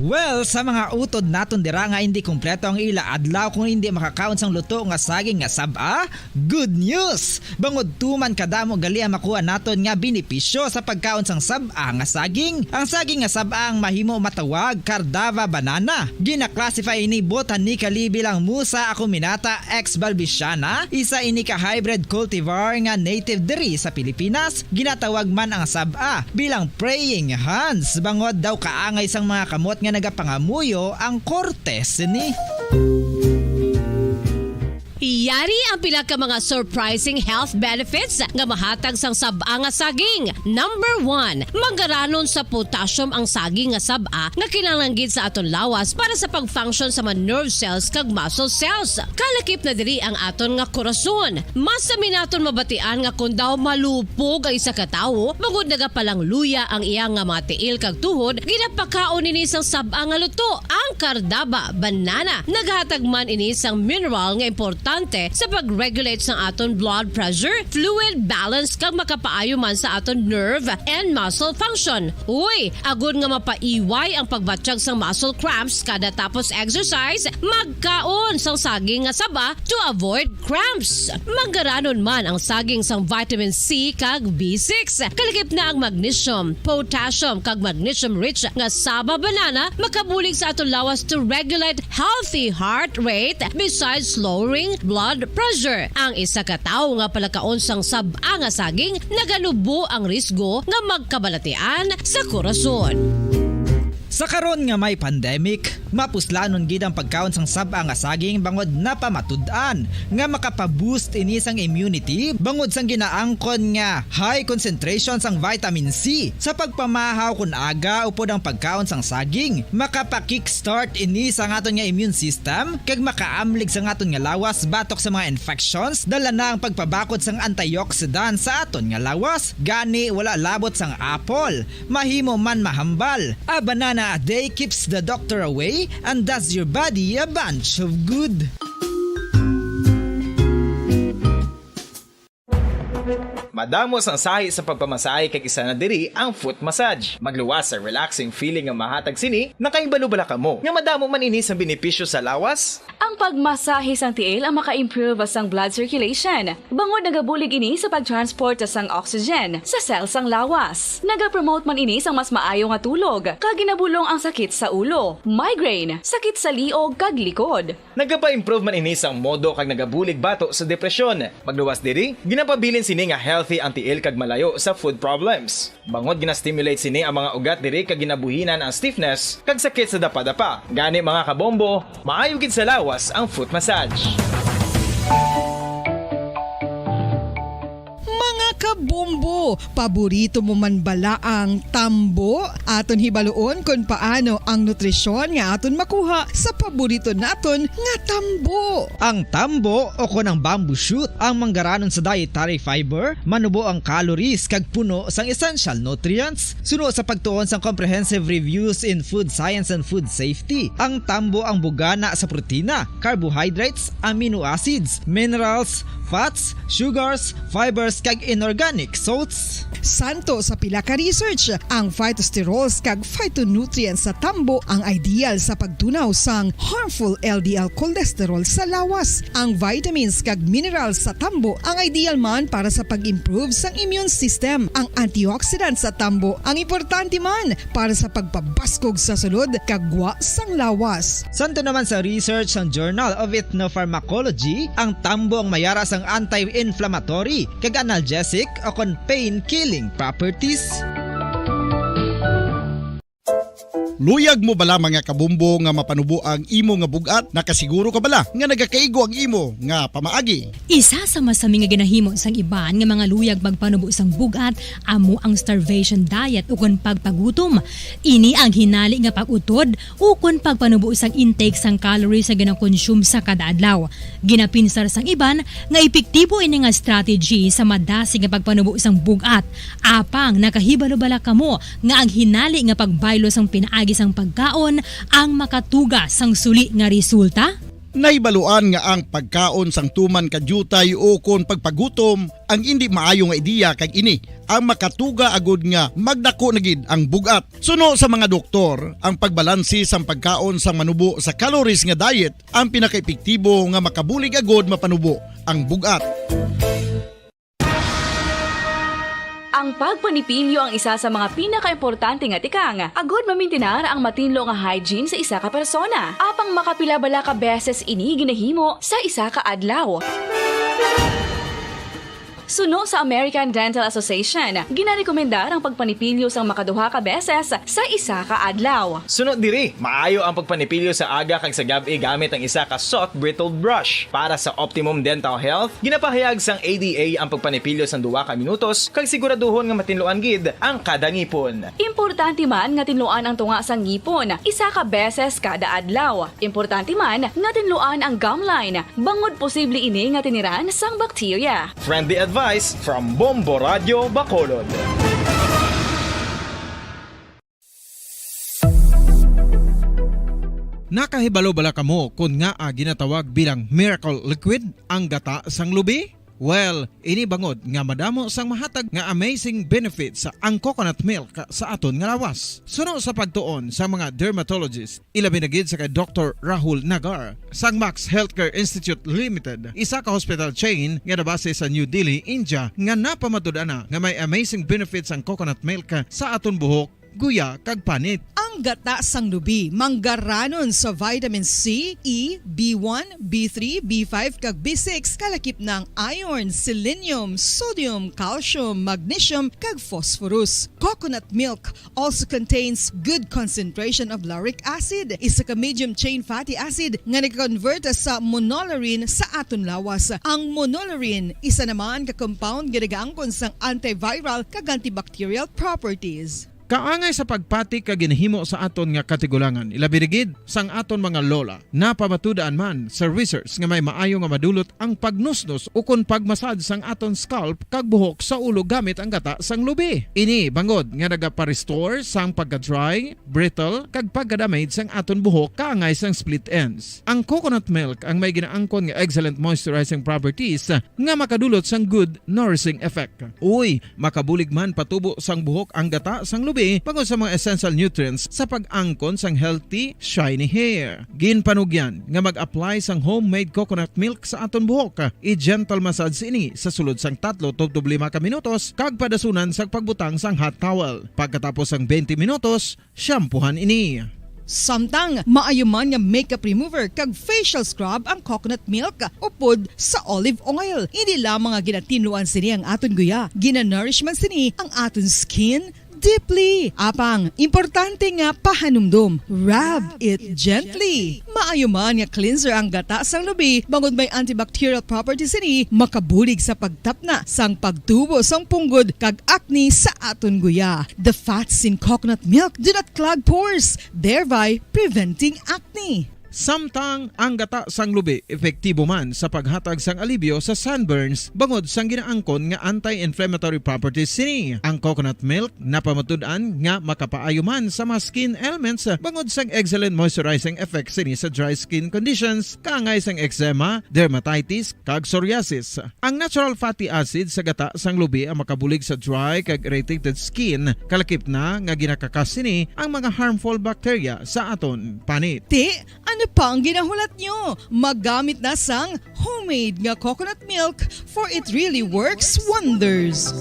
Well, sa mga utod naton dira nga indi kompleto ang ila adlaw kon indi makakaon sang luto nga saging nga sab-a, good news! Bangod tuman kadamo gali ang makuha naton nga benepisyo sa pagkaon sang sab-a nga saging. Ang saging nga sab-a ang mahimo matawag Cardava banana. Gina-classify ini botanically bilang Musa acuminata ex balbisiana, isa ini ka hybrid cultivar nga native diri sa Pilipinas. Ginatawag man ang sab-a bilang praying hands, bangod daw kaangay sang mga kamot nga nagapangamuyo ang korte sini. Yari ang pila ka mga surprising health benefits nga mahatag sang sab-a nga saging. Number one, manggaranon sa potassium ang saging nga sab-a nga kinahanglan gid sa aton lawas para sa pag-function sa mga nerve cells kag muscle cells. Kalakip na diri ang aton nga korason. Masami naton mabatian nga kon daw malupog ang isa ka tawo, bangod nagapalangluya ang iya nga mga tiil kag tuhod, ginapakaon ini sang sab-a nga luto, ang Cardava banana. Naghatag man ini sang mineral nga importante sa pag-regulate sang aton blood pressure, fluid balance, kag makapaayo man sa aton nerve and muscle function. Uy, agod nga mapaiway ang pagbatyag sang muscle cramps kada tapos exercise, magkaon sang saging nga saba to avoid cramps. Manggaranon man ang saging sang vitamin C kag B six. Kalakip na ang magnesium, potassium, kag magnesium-rich nga saba banana makabulig sa aton lawas to regulate healthy heart rate besides lowering blood pressure. Ang isa ka tawo nga palakaon sang sab-a nga saging naganubo ang risgo nga magkabalatian sa korason. Sa karon nga may pandemic, mapuslanon gid ang pagkaon sang sab-a nga saging bangod napamatud-an nga makapa-boost ini sang immunity bangod sang ginaangkon nga high concentration sang vitamin C. Sa pagpamahaw kon aga upod ang pagkaon sang saging, makapa-kickstart ini sa aton nga immune system kag makaamlig sa aton nga lawas batok sa mga infections, dala na ang pagpabakod sang antioxidant sa aton nga lawas. Gani, wala labot sang apple, mahimo man mahambal. A banana a day keeps the doctor away and does your body a bunch of good. Madamo sang sahi sa pagpamasahe kag isa na diri ang foot massage. Magluwas sa relaxing feeling nga mahatag sini, nakahibalo bala kamo nga madamo man ini sa benepisyo sa lawas? Ang pagmasahe sang tiil ang maka-improve sang blood circulation, bangod nagabulig ini sa pag-transport sang oxygen sa cell sang lawas. Nagapromote man ini sang mas maayo nga tulog, kag ginabulong ang sakit sa ulo, migraine, sakit sa liog, kag likod. Nagapa-improve man ini sang modo kag nagabulig bato sa depresyon. Magluwas diri, ginapabilin sini nga healthy ang tiil kag malayo sa foot problems. Bangod gina-stimulate sini ang mga ugat diri kag ginabuhinan ang stiffness kag sakit sa dapadapa. Gani, mga kabombo, maayo gid sa lawas ang foot massage. Mga kabombo, paborito mo man bala ang tambo? Aton hibaluon kon paano ang nutrisyon nga aton makuha sa paborito naton nga tambo. Ang tambo o kon ang bamboo shoot ang manggaranon sa dietary fiber, manubo ang calories kag puno sang essential nutrients. Suno sa pagtuon sang Comprehensive Reviews in Food Science and Food Safety, ang tambo ang bugana sa protina, carbohydrates, amino acids, minerals, fats, sugars, fibers, kag inorganic salts. Santo sa pila ka research, ang phytosterols kag phytonutrients sa tambo ang ideal sa pagtunaw sang harmful L D L cholesterol sa lawas. Ang vitamins kag minerals sa tambo ang ideal man para sa pag-improve sang immune system. Ang antioxidants sa tambo ang importante man para sa pagpabaskog sa sulod kag gwa sang lawas. Santo naman sa research sang Journal of Ethnopharmacology, ang tambo ang mayara sang anti-inflammatory kag analgesic o kon pain-killing properties. Luyag mo bala, mga kabombo, nga mapanubo ang imo nga bug-at? Nakasiguro ka bala nga nagakaigo ang imo nga pamaagi? Isa sa masami nga ginahimo sang iban nga mga luyag magpanubo sang bug-at amo ang starvation diet ukon pagpagutom. Ini ang hinali nga pag-utod ukon pagpanubo sang intake sang calories nga ginakonsume sa kada adlaw. Ginapinsar sang iban nga epektibo ini nga strategy sa madasig nga pagpanubo sang bug-at. Apang nakahibalo bala kamo nga ang hinali nga pagbaylo sang pinaagi sang pagkaon ang makatuga sang suli nga resulta? Nahibaluan nga ang pagkaon sang tuman ka diutay ukon pagpagutom ang indi maayo nga ideya, kag ini ang makatuga agud nga magdako na gid ang bug-at. Suno sa mga doktor, ang pagbalanse sang pagkaon sang manubo sa calories nga diet ang pinakaepektibo nga makabulig agud mapanubo ang bug-at. Ang pagpanipilyo ang isa sa mga pinakaimportante nga tikang agud mamintinar ang matinlo nga hygiene sa isa ka persona. Apang makapila bala ka beses ini ginahimo sa isa ka adlaw? Suno sa American Dental Association, ginarekomendar ang pagpanipilyo sang makaduha ka beses sa isa ka adlaw. Suno diri, maayo ang pagpanipilyo sa aga kag sa gab-i gamit ang isa ka soft bristled brush. Para sa optimum dental health, ginapahayag sang A D A ang pagpanipilyo sang duha ka minutos kag siguraduhon nga matinluan gid ang kada ngipon. Importante man nga tinluan ang tunga sang ngipon isa ka beses kada adlaw. Importante man nga tinluan ang gum line, bangod posible ini nga tiniran sang bakterya. Friendly advice from Bombo Radio Bacolod. Nakahibalo bala kamo kon ngaa ginatawag bilang miracle liquid ang gata sang lubi? Well, ini bangod nga madamo sang mahatag nga amazing benefits ang coconut milk sa aton nga lawas. Suno sa pagtuon sa mga dermatologist, ilabi na gid sa kay Doktor Rahul Nagar sang Max Healthcare Institute Limited, isa ka hospital chain nga nabase sa New Delhi, India, nga napamatud-an na nga may amazing benefits ang coconut milk sa aton buhok guya, kag panit. Ang gata sang lubi manggaranon sa vitamin C, E, B one, B three, B five, kag B six, kalakip na ang iron, selenium, sodium, calcium, magnesium, kag phosphorus. Coconut milk also contains good concentration of lauric acid, isa ka medium chain fatty acid nga nag-convert sa monolaurin sa aton lawas. Ang monolaurin isa naman ka compound nga nagaangkon sang antiviral kag antibacterial properties. Kaangay sa pagpati ka ginahimo sa aton nga katigulangan, ilabi na gid sang aton mga lola. Napamatud-an man sa research nga may maayo nga madulot ang pagnusnos ukon pagmasad sang aton scalp kag buhok sa ulo gamit ang gata sang lubi. Ini bangod nga nagapa-restore sang pagka-dry, brittle, kag pagka-damage sang aton buhok kaangay sang split ends. Ang coconut milk ang may ginaangkon nga excellent moisturizing properties nga makadulot sang good nourishing effect. Uy, makabulig man patubo sang buhok ang gata sang lubi bangod sa mga essential nutrients sa pag-angkon sang healthy, shiny hair. Ginpanugyan nga mag-apply sang homemade coconut milk sa aton buhok. I-gentle massage ini sa sulod sang tatlo tubtob lima ka minutos kag padasunan sang pagbutang sang hot towel. Pagkatapos sang twenty minutos, shampoohan ini. Samtang maayo man nga makeup remover kag facial scrub ang coconut milk upod sa olive oil. Hindi lamang nga ginatinluan sini ang aton guya, ginanourish man sini ang aton skin deeply. Apang, importante nga pahanumdom, rub it gently. Maayo man nga cleanser ang gata sang lubi bangod may antibacterial properties sini, makabulig sa pagtapna sang pagtubo sang punggod kag acne sa aton guya. The fats in coconut milk do not clog pores, thereby preventing acne. Samtang ang gata sang lubi epektibo man sa paghatag sang alibyo sa sunburns bangod sang ginaangkon nga anti-inflammatory properties sini. Ang coconut milk napamatud-an nga makapaayo man sa mga skin ailments bangod sang excellent moisturizing effect sini sa dry skin conditions kaangay sang eczema, dermatitis, kag psoriasis. Ang natural fatty acid sa gata sang lubi ang makabulig sa dry kag irritated skin, kalakip na nga ginakakas sini ang mga harmful bacteria sa aton panit. Ti, ano pa ang ginahulat nyo? Maggamit na sang homemade nga coconut milk, for it really works wonders.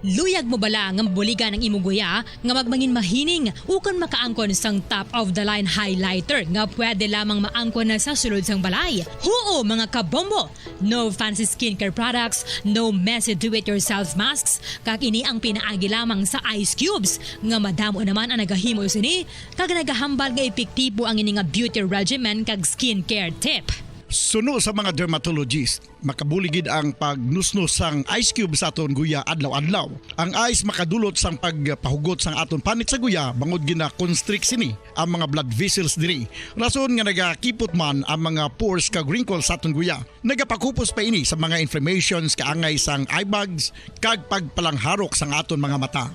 Luyag mo bala nga mabuligan ang imo guya nga magmangin mahining ukon makaangkon sang top of the line highlighter nga pwede lamang maangkon na sa sulod sang balay? Huo, mga kabombo! No fancy skincare products, no messy do-it-yourself masks, kag ini ang pinaagi lamang sa ice cubes nga madamo naman ang nagahimo sini kag nagahambal nga epektibo ang ini nga beauty regimen kag skincare tip. Suno sa mga dermatologist, makabulig gid ang pagnusnos sang ice cube sa aton guya adlaw-adlaw. Ang ice makadulot sang pagpahugot sang aton panit sa guya bangod gina-constrict sini ang mga blood vessels diri. Rason nga nagakipot man ang mga pores kag wrinkles sa aton guya. Nagapakupos pa ini sa mga inflammations kaangay sang eye bags kag pagpalangharok sang aton mga mata.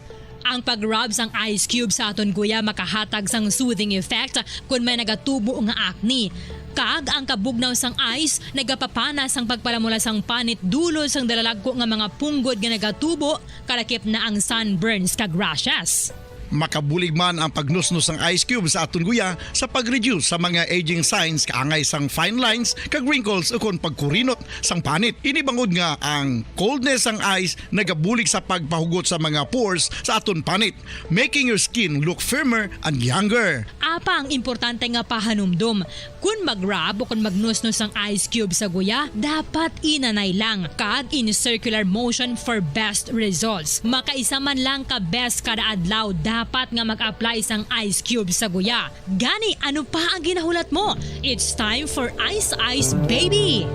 Ang pag-rub sang ice cube sa aton guya makahatag sang soothing effect kon may nagatubo nga acne. Kag ang kabugnaw sang ice nagapapana sang pagpalamula sang panit dulod sang dalalagko nga mga punggod nga nagatubo, kalakip na ang sunburns kag rashes. Makabulig man ang pagnusnos sang ice cube sa aton guya sa pag-reduce sa mga aging signs kaangay sang fine lines kag wrinkles ukon pagkurinot sang panit. Ini bangod nga ang coldness sang ice nagabulig sa pagpahugot sa mga pores sa aton panit, making your skin look firmer and younger. Apang importante nga pahanumdom, kon mag-rub o kon magnusnos ang ice cube sa guya, dapat inanay lang kag in circular motion for best results. Makaisa man lang ka beses kada adlaw dapat nga mag-apply sang ice cube sa guya. Gani, ano pa ang ginahulat mo? It's time for Ice Ice Baby!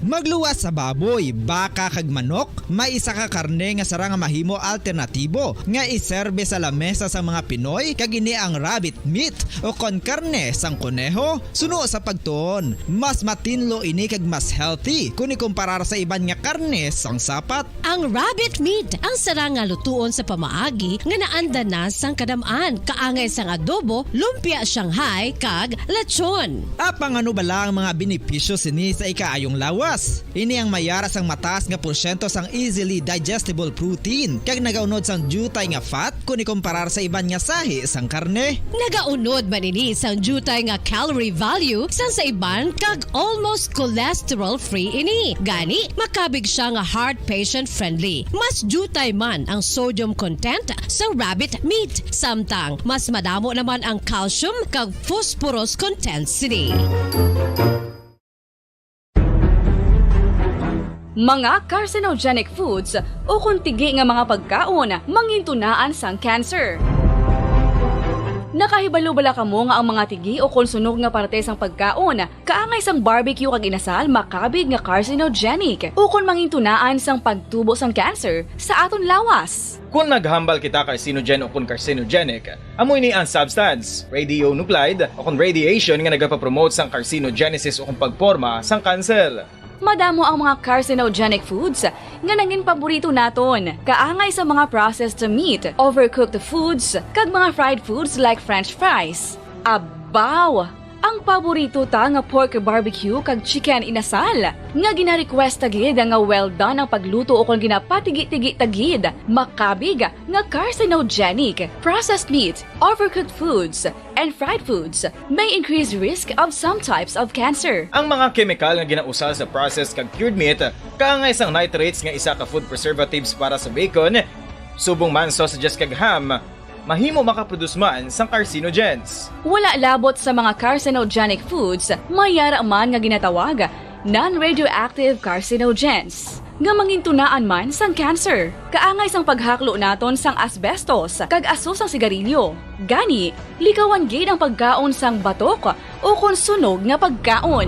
Magluwas sa baboy, baka, kag manok, may isa ka karne nga sarang nga mahimo alternatibo nga iserbe sa lamesa sang mga Pinoy, kag ini ang rabbit meat, o kon karne sang koneho. Suno sa pagtuon, mas matinlo ini kag mas healthy kon ikumparar sa iban nga karne sang sapat. Ang rabbit meat ang sarang nga lutuon sa pamaagi nga naanda na sang kadam-an, kaangay sang adobo, lumpia Shanghai, kag lechon. Apang ano bala ang mga benepisyo sini sa ikaayong lawas? Ini ang may ara sang mataas nga porsyento sang easily digestible protein, kag nagaunod sang diutay nga fat kon ikomparar sa iban nga sahi sang karne. Nagaunod man ini sang diutay nga calorie value sang sa iban, kag almost cholesterol-free ini. Gani, makabig siya nga heart patient-friendly. Mas diutay man ang sodium content sa rabbit meat, samtang mas madamo naman ang calcium kag phosphorus content sini. Mga carcinogenic foods ukon tigi nga mga pagkaon mangintunaan sang cancer. Nakahibalo bala kamo nga ang mga tigi ukon sunog nga parte sang pagkaon kaangay sang barbecue kag inasal makabig nga carcinogenic ukon mangintunaan sang pagtubo sang cancer sa aton lawas? Kon maghambal kita carcinogen ukon carcinogenic, amo ini ang substance, radionuclide, ukon radiation nga nagapapromote sang carcinogenesis ukon pagporma sang cancer. Madamo ang mga carcinogenic foods nga nangin paborito naton, kaangay sa mga processed meat, overcooked foods, kag mga fried foods like French fries. Abaw! Ang paborito ta nga pork barbecue kag chicken inasal, nga gina-request ta gid nga well done ang pagluto ukon ginapatigi-tigi ta gid, makabig nga carcinogenic. Processed meat, overcooked foods, and fried foods may increase risk of some types of cancer. Ang mga kemikal nga ginausal sa processed kag cured meat, kaangay sang nitrates nga isa ka food preservatives para sa bacon, subong man sausages kag ham, mahimo makaproduce man sang carcinogens. Wala labot sa mga carcinogenic foods, may yara man nga ginatawag non-radioactive carcinogens, nga mangintunaan man sang cancer. Kaangay sang paghaklo naton sang asbestos kag aso sang sigarilyo. Gani, likawan gid ang pagkaon sang batok ukon sunog nga pagkaon.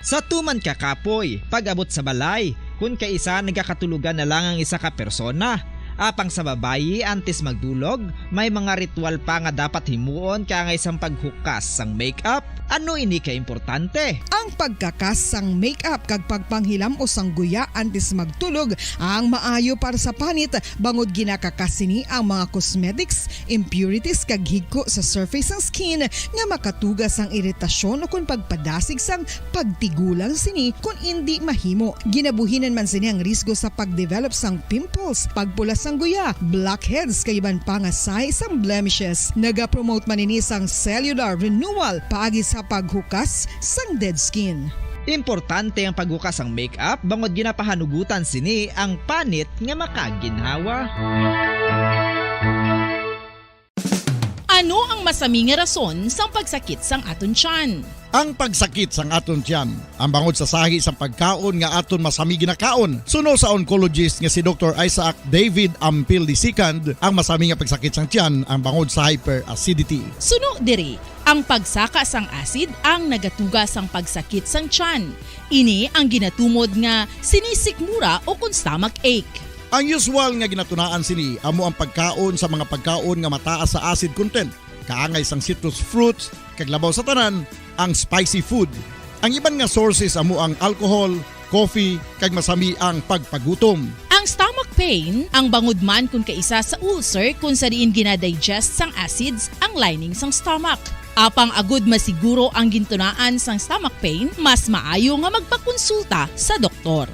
Sa tuman ka kapoy, pag-abot sa balay, kun kaisa nagakatulogan na lang ang isa ka persona. Apang sa babayi, antes magdulog, may mga ritual pa nga dapat himuon kaangay sang paghukas sang makeup. Ano ini ka importante? Ang pagkakas sang makeup kag pagpanghilam o sang guya antes magtulog ang maayo para sa panit, bangod ginakakas sini ang mga cosmetics, impurities kag higko sa surface sang skin nga makatuga sang iritasyon ukon pagpadasig sang pagtigulang sini kon indi mahimo. Ginabuhinan man sini ang risgo sa pagdevelop sang pimples, pagpula sang guya, blackheads, kag iban pa nga sahi sang blemishes. Nagapromote man ini sang cellular renewal paagi sa paghukas sang dead skin. Importante ang paghukas sang makeup bangod ginapahanugutan sini ang panit nga makaginhawa. Ano ang masami nga rason sang pagsakit sang aton tiyan? Ang pagsakit sang aton tiyan, ang bangod sa sahi sang pagkaon nga aton masami ginakaon. Suno sa oncologist nga si Doktor Isaac David Ampil the second, ang masami nga pagsakit sang tiyan ang bangod sa hyperacidity. Suno diri, ang pagsaka sang acid ang nagatuga sang pagsakit sang tiyan. Ini ang ginatumod nga sinisikmura ukon stomach ache. Ang usual nga ginatunaan sini amo ang pagkaon sa mga pagkaon nga mataas sa acid content, kaangay sang citrus fruits, kag labaw sa tanan, ang spicy food. Ang iban nga sources amo ang alcohol, coffee, kag masami ang pagpagutom. Ang stomach pain, ang bangod man kon kaisa sa ulcer kon sa diin ginadigest sang acids ang lining sang stomach. Apang agud masiguro ang gintunaan sang stomach pain, mas maayo nga magpakonsulta sa doktor.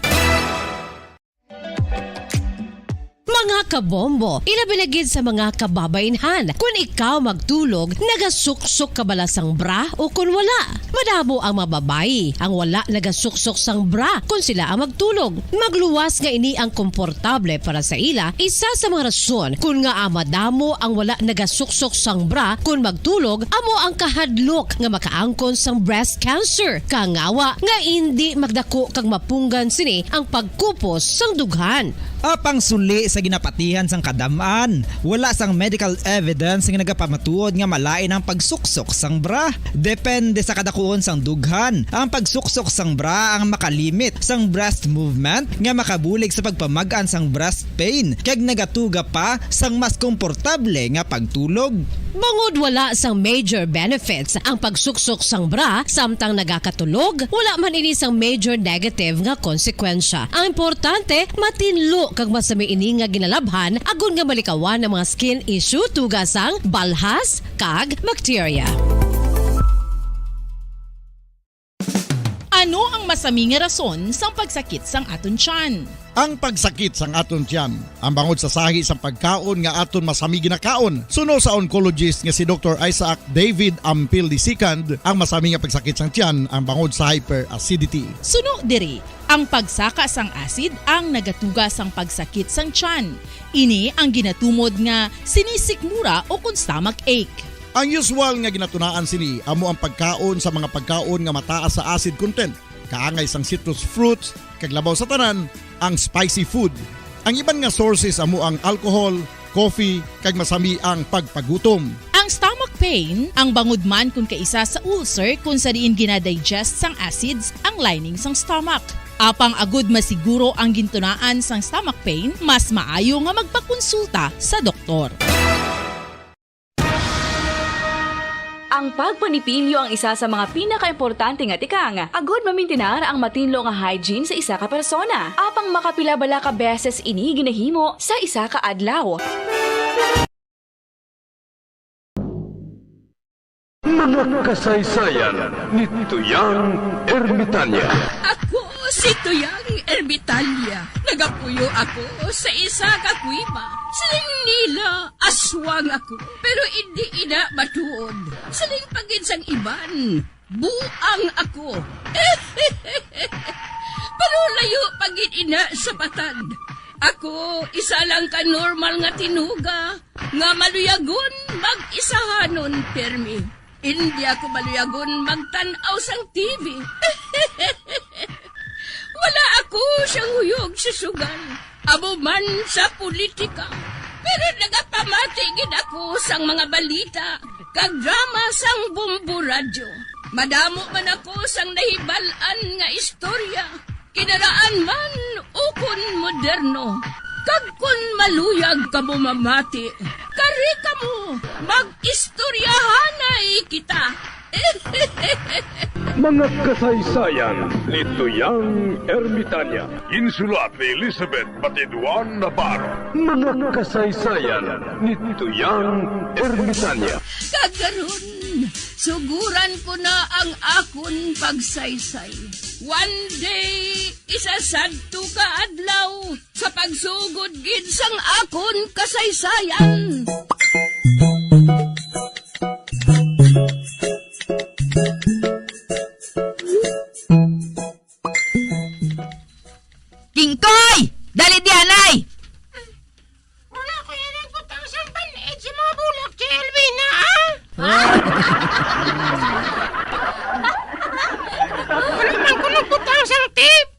Mga kabombo, ilabi na gid sa mga kababaynhan, kon ikaw magtulog, nagasuksok ka bala sang bra o kon wala? Madamo ang mga babayi ang wala nagasuksok sang bra kon sila ang magtulog. Magluwas nga ini ang komportable para sa ila, isa sa mga rason kon ngaa madamo ang wala nagasuksok sang bra kon magtulog, amo ang kahadlok nga makaangkon sang breast cancer. Kangawa nga indi magdako kag mapunggan sini ang pagkupos sang dughan. Apang suli sa ginapatihan sang kadam-an, wala sang medical evidence nga nagapamatuod nga malain ang pagsuksok sang bra. Depende sa kadakuon sang dughan, ang pagsuksok sang bra ang makalimit sang breast movement nga makabulig sa pagpamag-an sang breast pain kag nagatuga pa sang mas komportable nga pagtulog. Bangod wala sang major benefits ang pagsuksok sang bra samtang nagakatulog, wala man ini sang major negative nga konsekwensya. Ang importante, matinlo kag masami ini nga ginalabhan agod nga malikawan ang mga skin issue tuga sang balhas kag bakterya. Ano ang masami nga rason sang pagsakit sang aton tiyan? Ang pagsakit sang aton tiyan, ang bangod sa sahi sang pagkaon nga aton masami ginakaon. Suno sa oncologist nga si Doktor Isaac David Ampil the second, ang masami nga pagsakit sang tiyan ang bangod sa hyperacidity. Suno diri, ang pagsaka sang acid ang nagatuga sang pagsakit sang tiyan. Ini ang ginatumod nga sinisikmura o kon stomach ache. Ang usual nga ginatunaan sini amo ang pagkaon sa mga pagkaon nga mataas sa acid content, kaangay sang citrus fruits, kag labaw sa tanan, ang spicy food. Ang iban nga sources amo ang alcohol, coffee, kag masami ang pagpagutom. Ang stomach pain, ang bangod man kon kaisa sa ulcer kon sa diin ginadigest sang acids ang lining sang stomach. Apang agud masiguro ang gintunaan sang stomach pain, mas maayo nga magpakonsulta sa doktor. Ang pagpanipilyo ang isa sa mga pinakaimportante nga tikang agud mamintinar ang matinlo nga hygiene sa isa ka persona. Apang makapila bala ka beses ini ginahimo sa isa ka adlaw? Mga kasaysayan ni Tuyang Ermitanya. Ako si Tuyang Ermitanya. Nagapuyo ako sa isa ka kuweba. Siling nila, aswang ako, pero indi ina matuod. Siling pa gid sang iban, buang ako. Pero layo pa gid ina sa patad. Ako, isa lang ka normal nga tinuga nga maluyagon mag-isahanon pirmi. Indi ako maluyagon magtan-aw sang T V. Wala ako siyang huyog sa sugal, amo man sa politika. Pero nagapamati gid ako sang mga balita kag drama sang Bombo Radyo. Madamo man ako sang nahibal-an nga istorya, kinaraan man ukon moderno. Kag kon maluyag kamo mamati, kari kamo, mag-istoryahanay kita. Mga kasaysayan ni Tuyang Ermitanya. Ginsulat ni Elizabeth Batiduan Navarro. Mga kasaysayan ni Tuyang Ermitanya. Kag karon, suguran ko na ang akon pagsaysay. One day, isa sadto ka adlaw, sa pagsugod gid sang akon kasaysayan. Kingkoy! Dali di anay! Wala ko yan nagbutang sang band-aid sa mga bulak, J L B na, ah! Wala man ko nagbutang sang tape!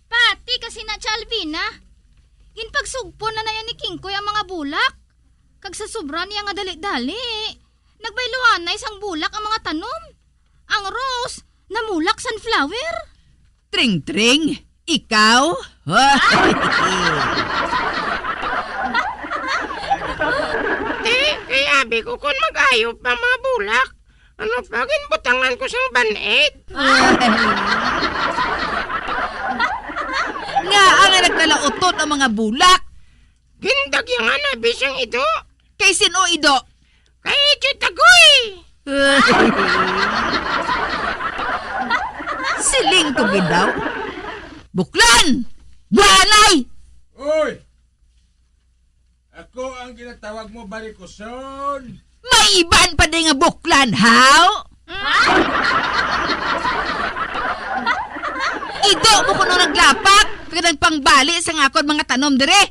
Pati kasi na, J L B na. Ginpagsugpon na na yan ni Kingkoy ang mga bulak. Kag sa sobra niya nga dali-dali, nagbayluanay sang bulak ang mga tanom. Ang rose, namulak sunflower. Tring-tring, ikaw? Ti, kay abi ko kon mag-ayop ang mga bulak, ano pa, ginbutangan ko sang band-aid. Nga ang nagkalautot ang mga bulak. Gindagyangan abi sang ido. Kay sin-o ido? Kay Tiyot Agoy! Siling ko gid daw. Buklan! Buanay! Uy! Ako ang ginatawag mo, Barikoson. May iban pa di nga buklan, haw? Ido mo kuno naglapak, kag nagpangbali sa akon mga tanom diri.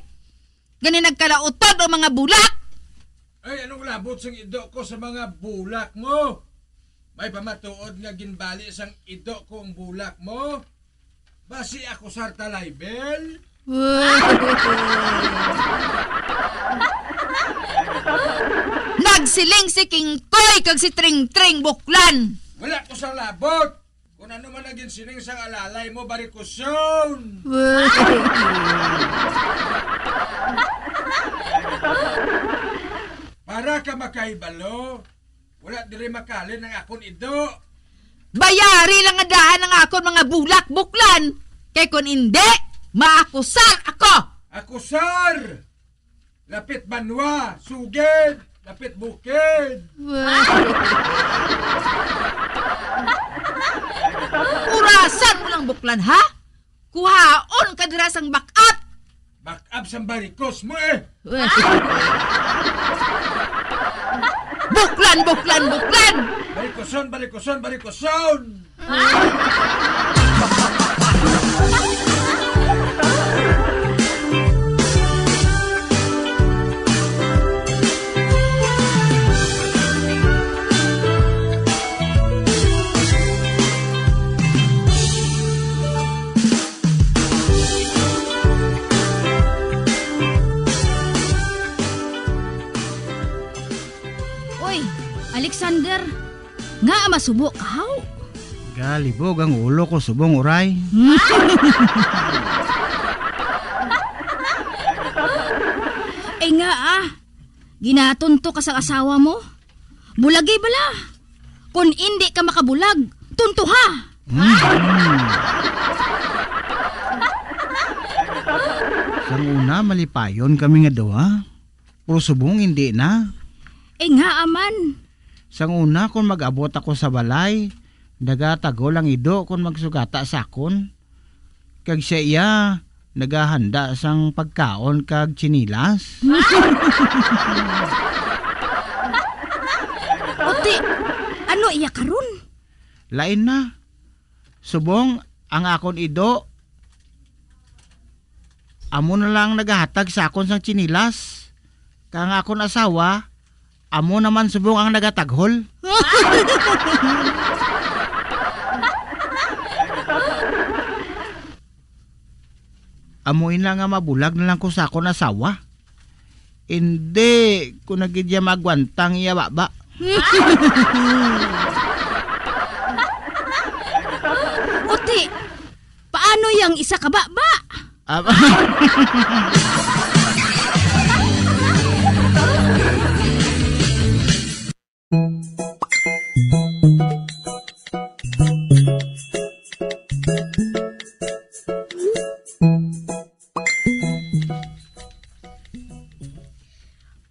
Gani nagkalautod ang mga bulak. Ay, anong labot sang ido ko sa mga bulak mo? May pamatuod nga ginbali sang ido ko ang bulak mo? Basi ako sarta libel? Nagsiling si Kingkoy kag si Tring-tring buklan. Wala ko sang labot. Kung ano man ang ginsiling sang alalay mo, Barikoson! Para ka makahibalo, wala diri makalin ang akon ido. Bayari lang nga daan ang akon mga bulak, buklan. Kay kon indi, maakusar ako. Akusar! Lapit banwa, sugid, lapit bukid. Wow. Buklan, ha? Kuhaon ka dira sang back up! Back up sang barikos mo, eh! Weh. Buklan, buklan, buklan! Barikoson, barikoson, barikoson! Uy, Alexander, ngaa masubo ka, haw? Galibog ang ulo ko subong, uray. Ay nga, ah. Ginatunto ka sa asawa mo? Bulagi bala. Kung indi ka makabulag, tuntuha. Mm. Sang una, malipayon kami nga duha. Pero subong, hindi na. Eh, nga, aman. Sang una, kung mag-abot ako sa balay, nagatago lang ido kung magsugata sa akon. Kag siya iya, nagahanda sang pagkaon kag tsinilas. Uti, ano iya karon? Lain na. Subong ang akon ido, amo na lang nagahatag sa akon sang tsinilas. Kag ang akon asawa, amo naman subong ang nagataghol. Amo ina nga mabulag na lang ko sa akon asawa. Indi ko na gid iya maagwanta ang iya baba. Uti, paano yang isa ka baba? Ah,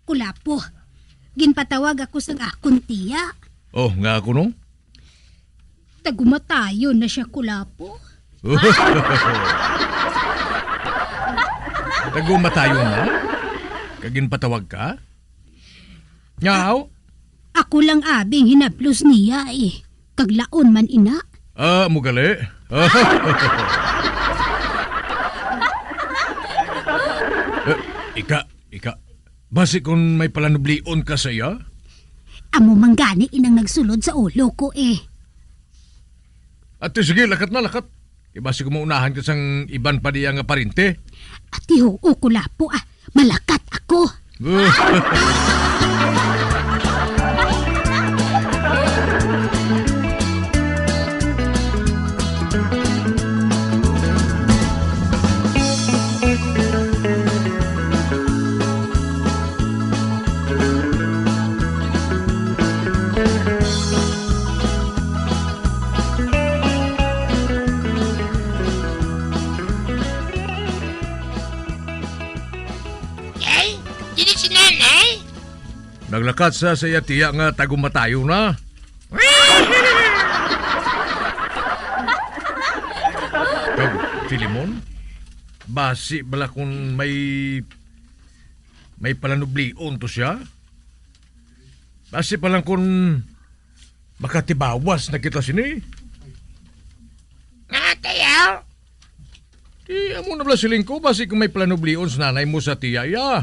Kulapo, ginpatawag ako sang akon tiya. Oh, nga ako, no? Tagumatayon na siya, Kulapo. Tagumatayon na? Kag ginpatawag ka? Nyaw? Ako lang abi ang hinablos niya, eh. Kag laon man ina. Ah, amo gali. Eh, ika, ika. Basi kon may palanublion ka sa iya? Amo man gani inang nagsulod sa ulo ko, eh. Ati, sige, lakat na, lakat. Kay basi ko maunahan ka sang iban pa diya nga parente. Ati, huo, Kulapo, ah. Malakat ako. Ay, dili si Nanay? Naglakat sa, sa iya tiya nga tagumatayon na. Kag Filemon, basi bala kun may, may palanublion to siya? Basi pa lang kun makatibawas na kita sini. Nga, Tiya? Di amo na bala siling ko, basi kung may planublion sa nanay mo sa tiya iya.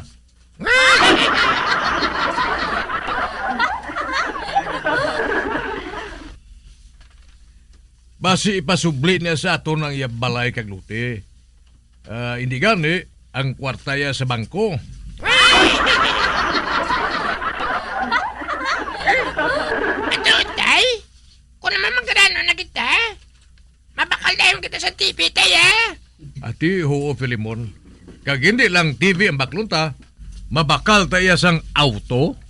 Basi ipasubli niya sa aton ang iya balay kag lote. Ah, hindi gani, ang kwarta iya sa bangko. Ato, tay? Kung naman magkadano na kita, mabakal dayon kita sa T V, tay, eh. Ati, huo, Filemon. Kag hindi lang T V ang baklon ta, mabakal ta iya sang auto.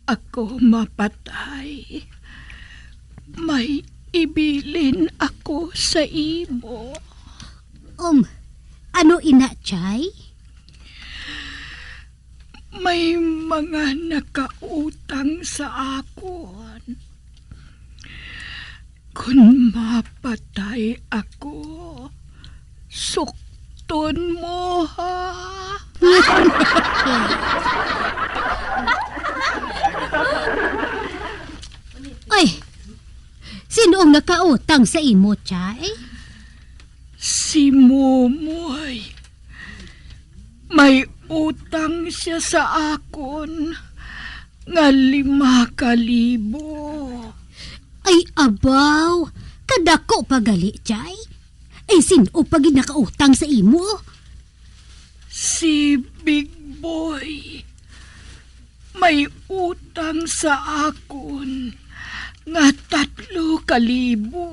ako mapatay, may ibilin ako sa imo. Um, ano ina, Chay? May mga nakautang sa akon. Kon mapatay ako, sukton mo, ha? Ay, sino ang nakautang sa imo, Chay? Si Momoy. May utang siya sa akon nga lima ka libo. Ay, abaw! Kadako pa gali, Chay. Ay, sin-o pa gid nakautang sa imo? Si Big Boy. May utang sa akon nga tatlo ka libo.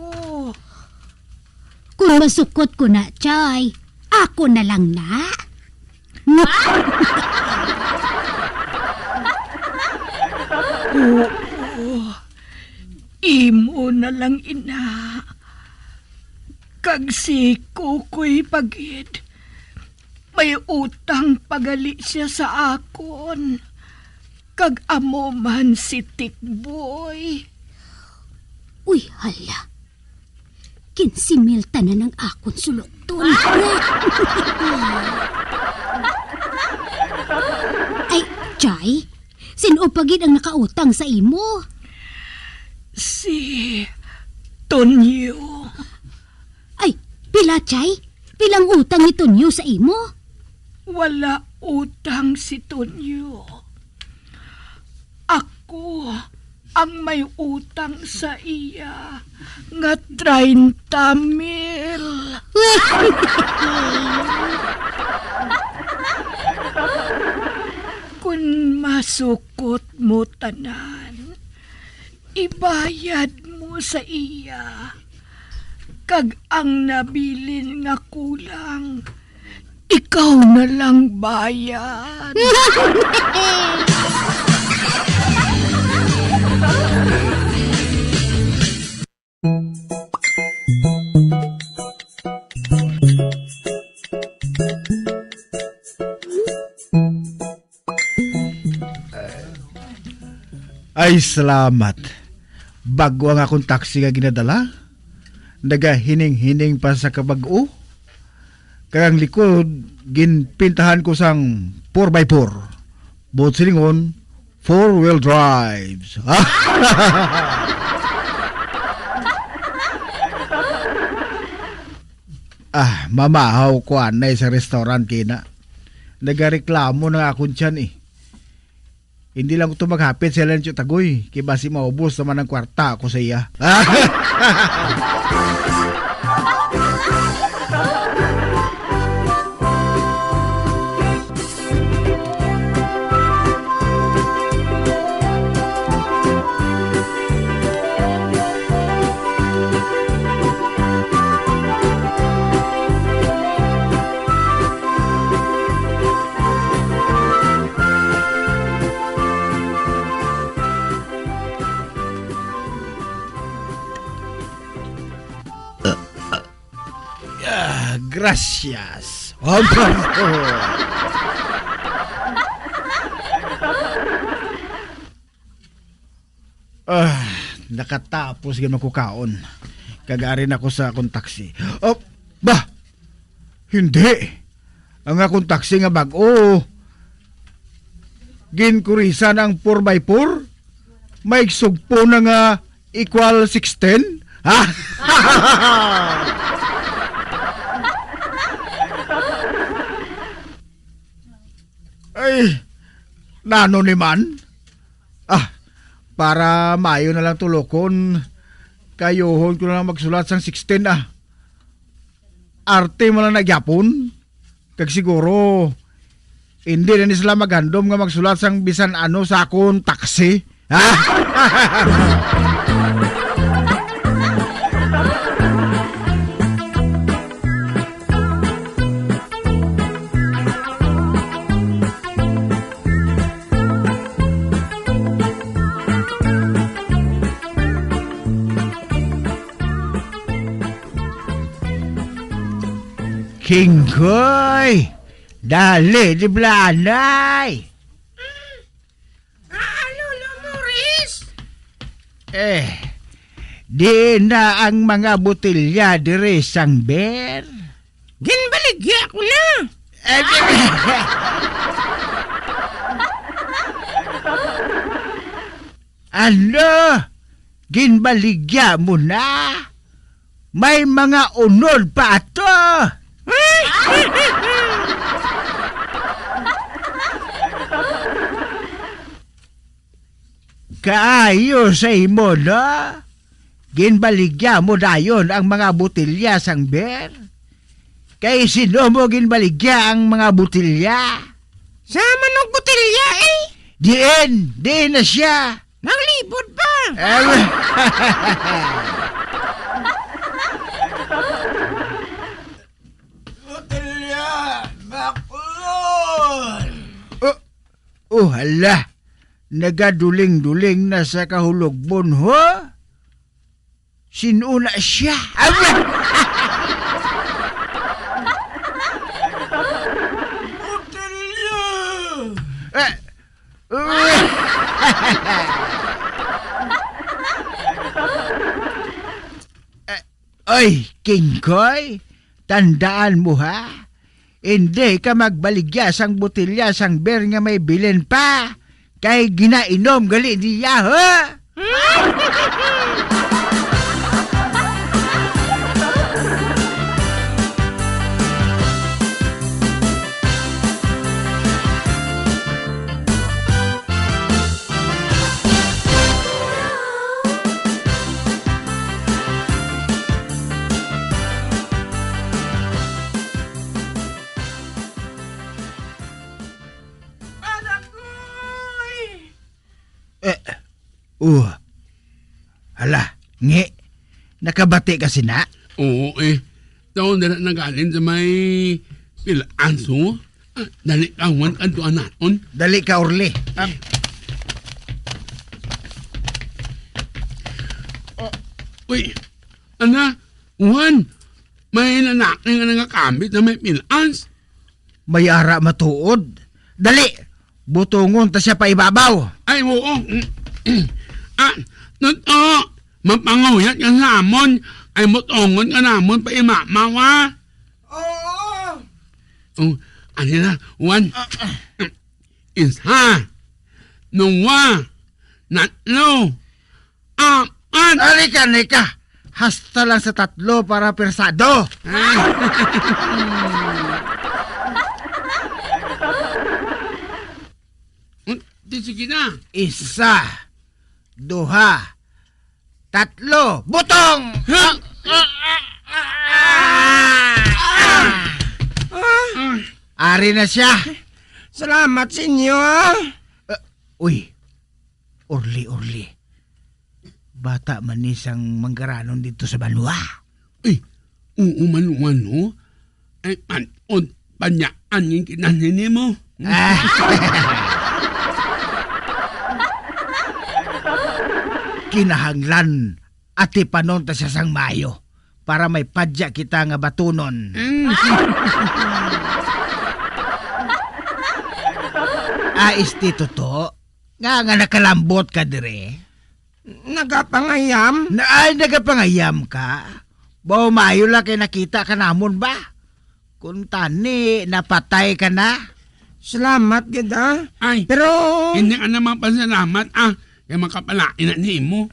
Kung masukot ko na, Chay, ako na lang na. Oo, imo na lang, ina. Kag si Kukoy pa gid, may utang pa gali siya sa akon. Kag amo man si Tikboy. Uy, hala. Kinse mil tanan ang akon sulokton. Ay, Chay, sin-o pa gid ang nakautang sa imo? Si Tonyo. Ay, pila, Chay? Pilang utang ni Tonyo sa imo? Wala utang si Tonyo. Ako ang may utang sa iya nga treinta mil. Kun masukot mo tanan, ibayad mo sa iya, kag ang nabilin nga kulang, ikaw na lang bayad. Ay, salamat. Bag-o ang akong taxi nga ginadala. Nagahining-hining pa sa kabag-o. Kag ang likod, ginpintahan ko sang four by four. Buot silingon, four-wheel drives. Ah, mamahaw ko anay sa restaurant kina. Nagareklamo na nga akong tiyan, eh. Hindi lang ko to maghapit sa Lencho Tagoy, kay basi maubos naman ang kwarta ko sa iya. Ah, gracias. Ah, nakatapos gid man ko kaon. Kag ari na ko sa akong taxi. Oh, ba? Hindi. Ang akong taxi nga bag-o, ginkurisan ang four by four. May sugpo na nga equal sixteen. Ha? Ay, nano ni man? Ah, para maayo na lang tulokon, kayuhon ko na lang magsulat sang sixteen, ah. Arte mo lang na gyapon. Kag siguro, hindi na ni sila maghandom nga magsulat sang bisan ano sa akon taxi. Ha? Kingkoy! Dali, di bala anay! Ah, Lolo Morris? Eh, di na ang mga botelya diri sang beer? Ginbaligya ko na. Eh, di- Ano? Ginbaligya mo na? May mga unod pa ato. Kaayo sa imo, no? Ginbaligya mo dayon ang mga botelya sang beer? Kay sino mo ginbaligya ang mga botelya? Sa manok botelya, eh. Diin, diin na siya. Naglibot pa. Eh, Botelya, baklon. Oh, oh, hala. Nagaduling-duling na sa kahulogbon, ho? Sin-o na siya? Aba! Botelya! Eh, uh, eh, oy, Kingkoy, tandaan mo, ha? Indi ka magbaligya sang botelya sang beer nga may bilin pa, kay ginainom gali niya, ha? Anak ko! Eh, uh, hala, ngi, nakabati ka sina? Oo, eh. Daw dala na galing sa may pilanso. Ah, dali ka, Juan, kanto anaon. Dali ka, Orly. Ah. Oh, uy, ana, Juan, may lalaki nga nagakambit na may pilans. May ara matuod. Dali, butongon ta siya pa ibabaw. Ay, oo. Ah, Toto, mapanguyat ka namon. Ay, butongon ka namon pa ibabaw, ha? Oo. Oh, ano na, Juan? Ah, ah. Isa, duwa, tatlo, apat. Halika, halika. Hasta lang sa tatlo para persado. Di, sige na. Isa, duha, tatlo, butong! Ha? Ah, ah, ah, ah, ah. Ah. Ari na siya. Salamat sa inyo, ah. Ah, uy, Orly, Orly. Bata man ni sang manggaranon dito sa banwa. Uy, oo man, ano? Ay, man-, on, panyaan yung kinahanglan mo. Ah. Kinahanglan, atipanon ta siya sang maayo para may padya kita nga batunon. Mm. Ah, este, Toto, nga, nga nakalambot ka dire? Nagapangayam? Na, ay, nagapangayam ka? Baw, maayo lang kay nakita ka namon ba? Kung tani, napatay ka na. Salamat gid, ah. Ay, pero hindi ka na mapasalamat, ah. Kay makapalain na nimo.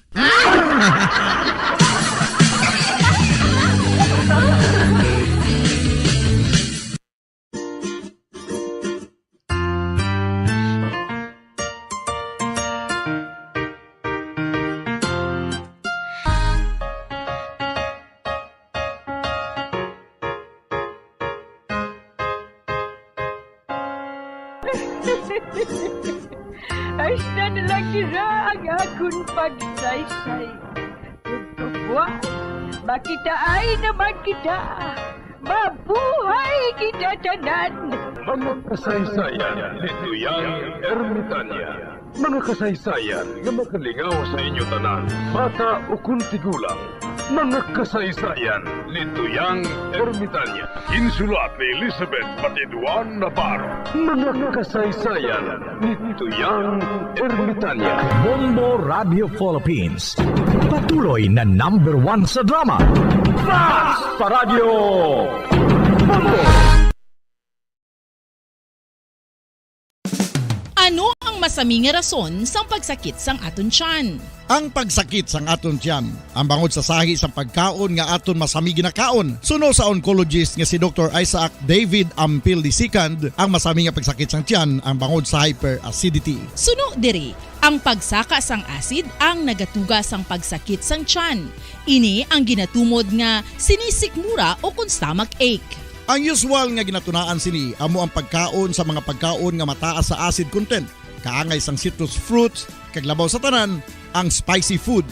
Hasta na lang dira ang akon pagsaysay. Ug buwas, makitaay naman kita. Mabuhay kita tanan! Mga kasaysayan ni Duyang Ermitania. Mga kasaysayan nga makalingaw sa inyo tanan, bata ukon tigulang. Mga kasaysayan ni Tuyang Ermitanya. Insulat ni Elizabeth Batiduan Navarro. Mga kasaysayan ni Tuyang Ermitanya. Bombo Radio Philippines. Patuloy na number one sa drama. Fast pa Radyo Bombo! Ano ang masami nga rason sang pagsakit sang aton tiyan? Ang pagsakit sang aton tiyan, ang bangod sa sahi sang pagkaon nga aton masami ginakaon. Suno sa oncologist nga si Doktor Isaac David Ampil the second, ang masami nga pagsakit sang tiyan ang bangod sa hyperacidity. Suno diri, ang pagsaka sang acid ang nagatuga sang pagsakit sang tiyan. Ini ang ginatumod nga sinisikmura o kon stomach ache. Ang usual nga ginatunaan sini amo ang pagkaon sa mga pagkaon nga mataas sa acid content, kaangay sang citrus fruits, kag labaw sa tanan, ang spicy food.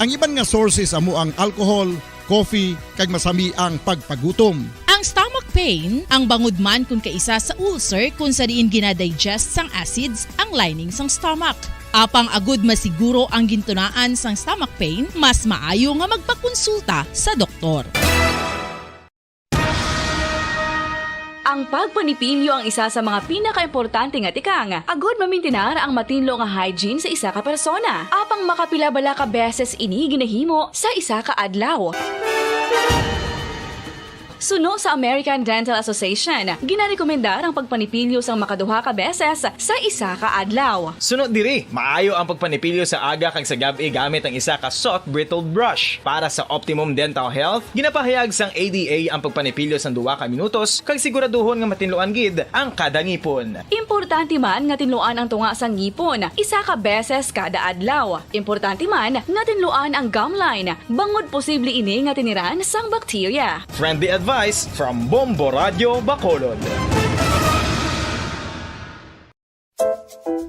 Ang iban nga sources amo ang alcohol, coffee, kag masami ang pagpagutom. Ang stomach pain, ang bangod man kon kaisa sa ulcer kon sa diin ginadigest sang acids ang lining sang stomach. Apang agud masiguro ang gintunaan sang stomach pain, mas maayo nga magpakonsulta sa doktor. Ang pagpanipilyo ang isa sa mga pinakaimportante nga tikang agud mamintinar ang matinlo nga hygiene sa isa ka persona. Apang makapila bala ka beses ini ginahimo sa isa ka adlaw? Suno sa American Dental Association, ginarekomendar ang pagpanipilyo sang makaduha ka beses sa isa ka adlaw. Suno diri, maayo ang pagpanipilyo sa aga kag sa gab-i gamit ang isa ka soft bristled brush. Para sa optimum dental health, ginapahayag sang A D A ang pagpanipilyo sang duha ka minutos kag siguraduhon nga matinluan gid ang kada ngipon. Importante man nga tinluan ang tunga sang ngipon isa ka beses kada adlaw. Importante man nga tinluan ang gum line bangod posible ini nga tiniran sang bakterya. Friendly advice from Bombo Radio Bacolod.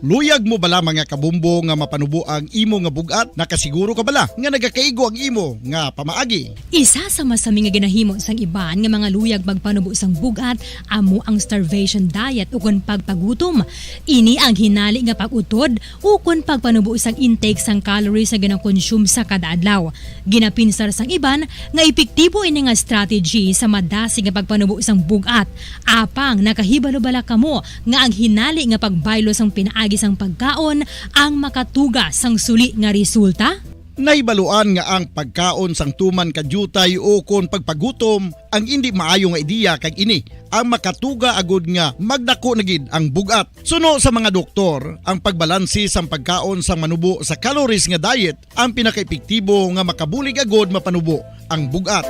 Luyag mo bala, mga kabombo, nga mapanubo ang imo nga bug-at? Nakasiguro ka bala nga nagakaigo ang imo nga pamaagi? Isa sa masami nga ginahimo sang iban nga mga luyag magpanubo sang bug-at amo ang starvation diet ukon pagpagutom. Ini ang hinali nga pag-utod ukon pagpanubo sang intake sang calories nga ginakonsume sa kada adlaw. Ginapinsar sang iban nga epektibo ini nga strategy sa madasig nga pagpanubo sang bug-at. Apang nakahibalo bala kamo nga ang hinali nga pagbaylo sang pinaagi sang pagkaon ang makatuga sang suli nga resulta? Nahibaluan nga ang pagkaon sang tuman ka diutay ukon pagpagutom ang indi maayo nga ideya, kag ini ang makatuga agud nga magdako na gid ang bug-at. Suno sa mga doktor, ang pagbalanse sang pagkaon sang manubo sa calories nga diet ang pinakaepektibo nga makabulig agud mapanubo ang bug-at.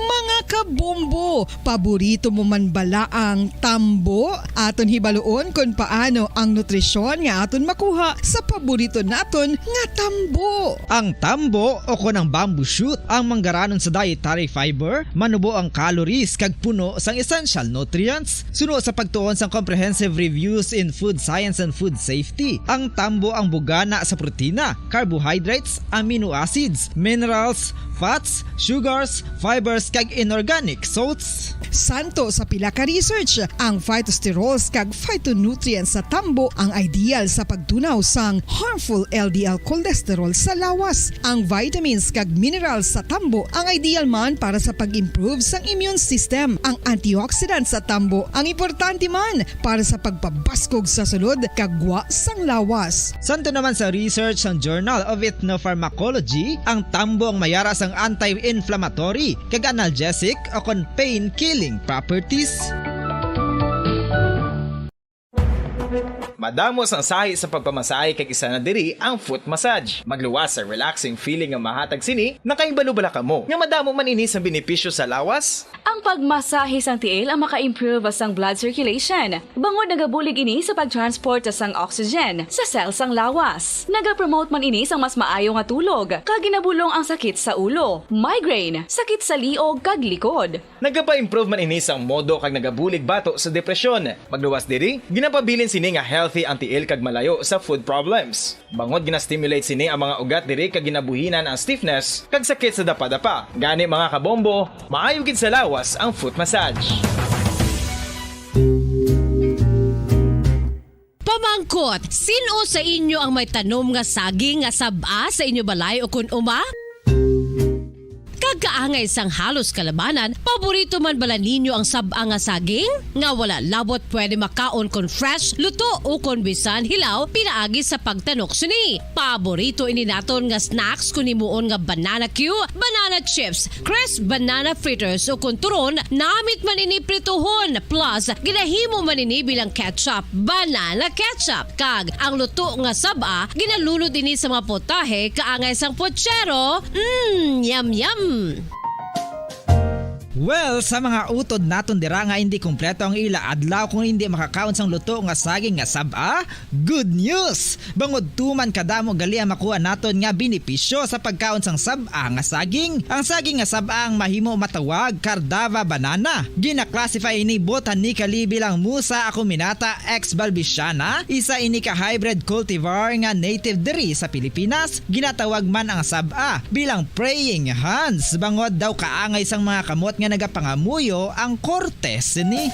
Mga kabombo, paborito mo man bala ang tambo? Aton hibaluon kon paano ang nutrisyon nga aton makuha sa paborito naton nga tambo. Ang tambo, o kon ang bamboo shoot, ang manggaranon sa dietary fiber, manubo ang calories kag puno sang essential nutrients. Suno sa pagtuon sang Comprehensive Reviews in Food Science and Food Safety, ang tambo ang bugana sa protina, carbohydrates, amino acids, minerals, fats, sugars, fibers, kag inorganic salts. Santo sa pila ka research, ang phytosterols kag phytonutrients sa tambo ang ideal sa pagtunaw sang harmful L D L cholesterol sa lawas. Ang vitamins kag minerals sa tambo ang ideal man para sa pag-improve sang immune system. Ang antioxidants sa tambo ang importante man para sa pagpabaskog sa sulod kag gwa sang lawas. Santo naman sa research sang Journal of Ethnopharmacology, ang tambo ang mayara sang anti-inflammatory kag analgesic o kon pain-killing properties. Madamo sang sahi sa pagpamasahe, kag isa na diri ang foot massage. Magluwas sa relaxing feeling nga mahatag sini. Nakahibalo bala kamo nga madamo man ini sang benepisyo sa lawas? Ang pagmasahe sang tiil ang maka-improve sang blood circulation, bangod nagabulig ini sa pag-transport sang oxygen sa cell sang lawas. Nagapromote man ini sang mas maayo nga tulog, kag ginabulong ang sakit sa ulo, migraine, sakit sa liog, kag likod. Nagapa-improve man ini sang modo kag nagabulig bato sa depresyon. Magluwas diri, ginapabilin sini nga healthy ang tiil kag malayo sa foot problems. Bangod gina-stimulate sini ang mga ugat diri kag ginabuhinan ang stiffness kag sakit sa dapadapa. Gani, mga kabombo, maayo gid sa lawas ang foot massage. Pamangkot, sin-o sa inyo ang may tanom nga saging nga sab-a sa inyo balay ukon uma? Kag kaangay sang halos kalabanan, paborito man bala ninyo ang sab-a nga saging? Nga wala labot pwede makaon kon fresh, luto, ukon bisan hilaw pinaagi sa pagtanok sini. Paborito ini naton nga snacks kon himuon nga banana cue, banana chips, crisp banana fritters, ukon turon, namit man ini prituhon, plus ginahimo man ini bilang ketchup, banana ketchup. Kag ang luto nga sab-a, ginalunod ini sa mga putahe kaangay sang puchero. Mm, yum, yum! Well, sa mga utod naton dira nga hindi kompleto ang ila adlaw kung hindi makakaon sang luto nga saging nga sab-a, good news! Bangod tuman kadamo gali ang makuha naton nga benepisyo sa pagkaon sang sab-a nga saging. Ang saging nga sab-a ang mahimo matawag Cardava banana. Gina-classify ini botanically bilang Musa acuminata ex balbisiana, isa ini ka hybrid cultivar nga native diri sa Pilipinas. Ginatawag man ang sab-a bilang praying hands, bangod daw kaangay sang mga kamot nga nagapangamuyo ang korte sini.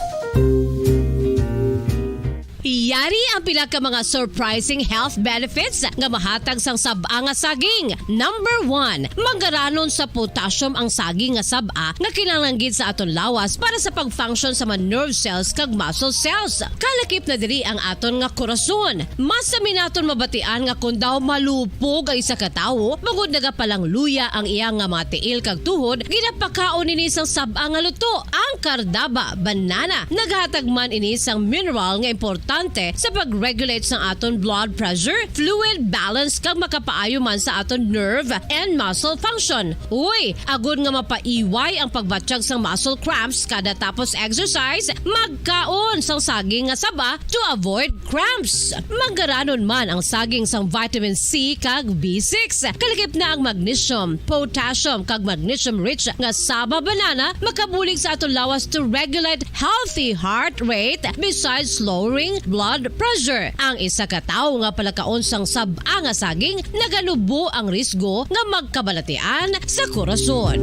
Yari ang pila ka mga surprising health benefits nga mahatag sang sab-a nga saging. Number one, manggaranon sa potassium ang saging nga sab-a nga kinahanglan gid sa aton lawas para sa pag-function sa mga nerve cells kag muscle cells. Kalakip na diri ang aton nga korason. Mas sami naton mabatian nga kon daw malupog ang isa ka tawo, bangod nagapalangluya ang iya nga mga tiil kag tuhod, ginapakaon ini sang sab-a nga luto. Ang Cardaba banana naghatag man ini sang mineral nga importante sa pag-regulate sang aton blood pressure, fluid balance, kag makapaayo man sa aton nerve and muscle function. Uy, agod nga mapaiway ang pagbatyag sang muscle cramps kada tapos exercise, magkaon sang saging nga saba to avoid cramps. Manggaranon man ang saging sang vitamin C kag B six. Kalakip na ang magnesium, potassium, kag magnesium-rich nga saba banana makabulig sa aton lawas to regulate healthy heart rate besides lowering blood pressure. Ang isa ka tawo nga palakaon sang sab-a nga saging naganubo ang risgo nga magkabalatian sa korason.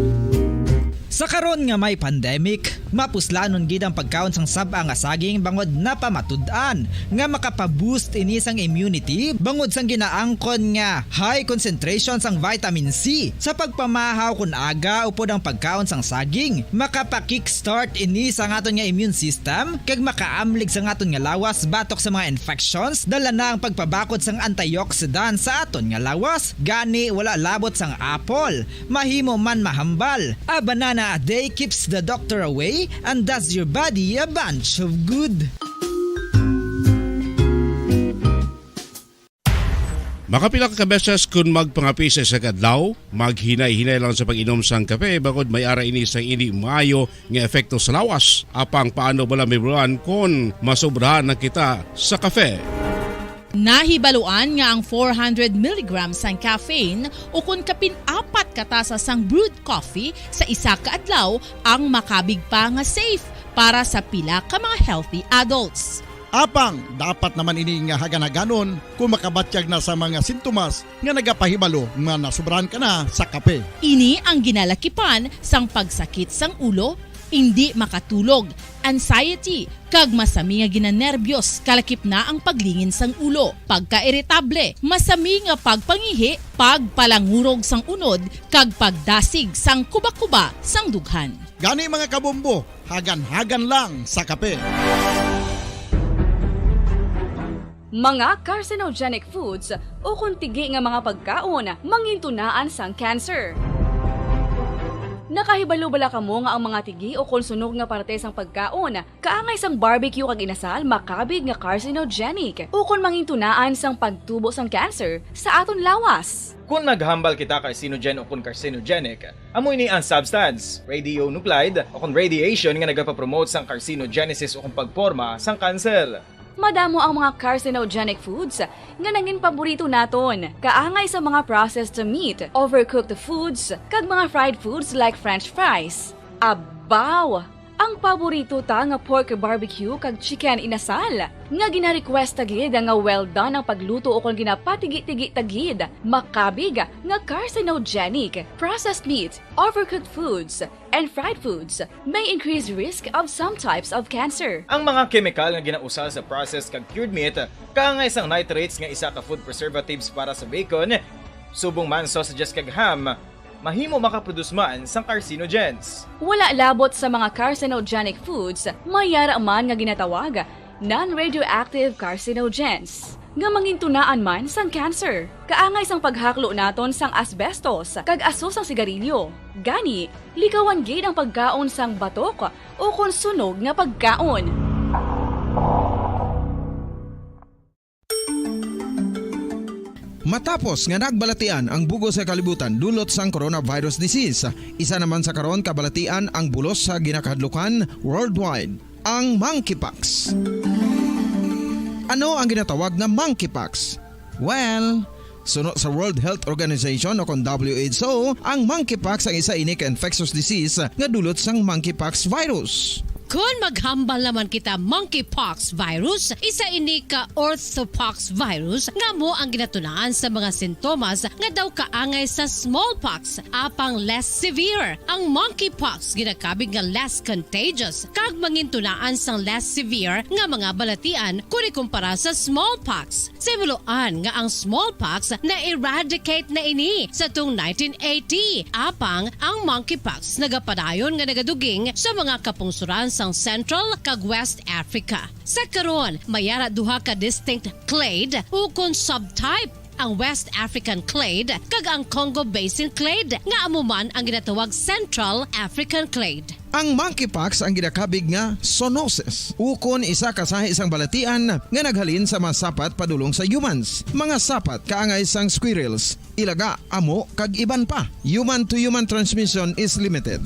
Sa karon nga may pandemic, mapuslanon gid ang pagkaon sang sab-a nga saging bangod napamatud-an nga makapa-boost ini sang immunity bangod sang ginaangkon nga high concentration sang vitamin C. Sa pagpamahaw kon aga upod ang pagkaon sang saging, makapa-kickstart ini sa aton nga immune system kag makaamlig sa aton nga lawas batok sa mga infections, dala na ang pagpabakod sang antioxidant sa aton nga lawas. Gani wala labot sang apple, mahimo man mahambal. A banana a day keeps the doctor away and does your body a bunch of good. Makapila ka beses kun magpangape sa isa ka adlaw, maghinay-hinay lang sa pag-inom sang kape bangod may ara ini sang indi maayo nga epekto sa lawas. Apang paano bala mahibaluan kon masobrahan na kita sa kape? Nahibaluan nga ang four hundred milligrams sang caffeine ukon kapin-apat ka tasa sang brewed coffee sa isa ka adlaw ang makabig pa nga safe para sa pila ka mga healthy adults. Apang dapat naman ini nga haganhaganon kon makabatyag na sa mga sintomas nga nagapahibalo nga nasobrahan ka na sa kape. Ini ang ginalakipan sang pagsakit sang ulo, indi makatulog, anxiety, kag masami nga ginanerbyos, kalakip na ang paglingin sang ulo, pagkairitable, masami nga pagpangihi, pagpalangurog sang unod, kag pagdasig sang kubakuba sang dughan. Gani, mga kabombo, haganhagan lang sa kape. Mga carcinogenic foods ukon tigi nga mga pagkaon mangintunaan sang cancer. Nakahibalo bala kamo nga ang mga tigi ukon sunog nga parte sang pagkaon kaangay sang barbecue kag inasal makabig nga carcinogenic ukon mangintunaan sang pagtubo sang cancer sa aton lawas? Kon naghambal kita carcinogen ukon carcinogenic, amo ini ang substance, radionuclide, ukon radiation nga nagapapromote sang carcinogenesis ukon pagporma sang kanser. Madamo ang mga carcinogenic foods nga nangin paborito naton, kaangay sa mga processed meat, overcooked foods, kag mga fried foods like french fries. Abaw! Ang paborito ta nga pork barbecue kag chicken inasal, nga gina-request ta gid nga well done ang pagluto ukon ginapatigi-tigi ta gid, makabig nga carcinogenic. Processed meat, overcooked foods, and fried foods may increase risk of some types of cancer. Ang mga kemikal nga ginausal sa processed kag cured meat, kaangay sang nitrates nga isa ka food preservatives para sa bacon, subong man sausages kag ham, mahimo makaproduce man sang carcinogens. Wala labot sa mga carcinogenic foods, may yara man nga ginatawag non-radioactive carcinogens, nga mangintunaan man sang cancer. Kaangay sang paghaklo naton sang asbestos kag aso sang sigarilyo. Gani, likawan gid ang pagkaon sang batok ukon sunog nga pagkaon. Matapos nga nagbalatian ang bug-os nga kalibutan dulot sang coronavirus disease, isa naman sa karon kabalatian ang bulos sa ginakahadlukan worldwide, ang monkeypox. Ano ang ginatawag nga monkeypox? Well, suno sa World Health Organization o kon W H O, ang monkeypox ang isa ini ka infectious disease nga dulot sang monkeypox virus. Kon maghambal naman kita monkeypox virus, isa ini ka orthopox virus nga amo ang ginatunaan sa mga sintomas nga daw kaangay sa smallpox, apang less severe. Ang monkeypox ginakabig nga less contagious kag mangintunaan sang less severe nga mga balatian kon ikumpara sa smallpox. Sa himuloan nga ang smallpox na-eradicate na ini sa tuong nineteen eighty, apang ang monkeypox nagapadayon nga nagaduging sa mga kapungsoran sang Central kag West Africa. Sa karon, may ara duha ka distinct clade ukon subtype, ang West African clade kag ang Congo Basin clade, nga amo man ang ginatawag Central African clade. Ang monkeypox ang ginakabig nga zoonosis, ukon isa ka sahi sang balatian nga naghalin sa mga sapat padulong sa humans, mga sapat kaangay sang squirrels, ilaga, amo, kag iban pa. Human-to-human transmission is limited.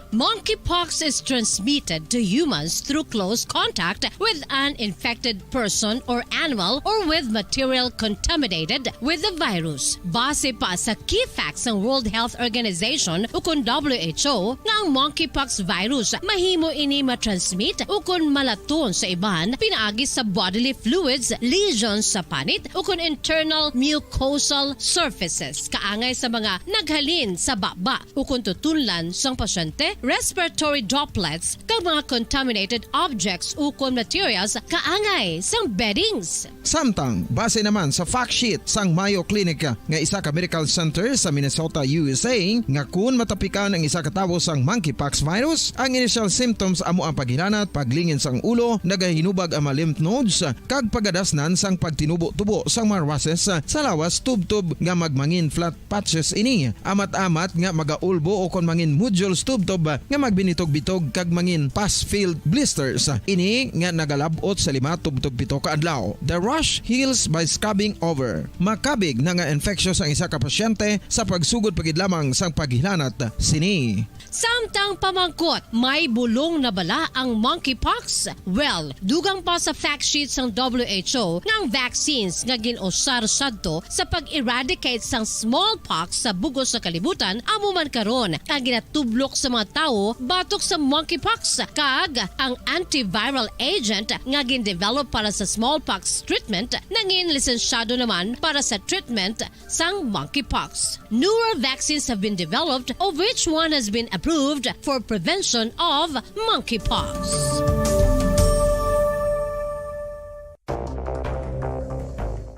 Monkeypox is transmitted to humans through close contact with an infected person or animal or with material contaminated with the virus. Base pa sa key facts sang World Health Organization ukon W H O, nga ang monkeypox virus mahimo ini matransmit ukon malaton sa iban pinaagi sa bodily fluids, lesions sa panit, ukon internal mucosal surfaces, kaangay sa mga naghalin sa baba ukon tutunlan sang pasyente, respiratory droplets, kag mga contaminated objects ukon materials kaangay sang beddings. Samtang, base naman sa fact sheet sang Mayo Clinic nga isa ka medical center sa Minnesota, U S A, nga kun matapikan ang isa ka tawo sang monkeypox virus, ang initial symptoms amo ang paghilanat, paglingin sang ulo, nagahinubag ang mga lymph nodes, kag pagadasnan sang pagtinubo-tubo sang mga rushes sa lawas tubtob nga magmangin flat patches ini, amat-amat nga magaulbo ukon mangin nodules tubtob nga magbinitog-bitog kag mangin pus-filled blisters. Ini nga nagalab-ot sa lima tubtob pito ka adlaw. The rash heals by scabbing over. Makabig na nga infectious ang isa ka pasyente sa pagsugod pa gid lamang sang paghilanat sini. Samtang pamangkot, may bulong na bala ang monkeypox? Well, dugang pa sa fact sheet sang W H O nga ang vaccines nga gin-usar sadto sa pag-eradicate sang smallpox sa bug-os nga kalibutan amo man karon ang ginatublok sa mga tawo batok sa monkeypox, kag ang antiviral agent nga gin-develop para sa smallpox treatment nangin lisensyado naman para sa treatment sang monkeypox. Newer vaccines have been developed, of which one has been approved for prevention of monkeypox.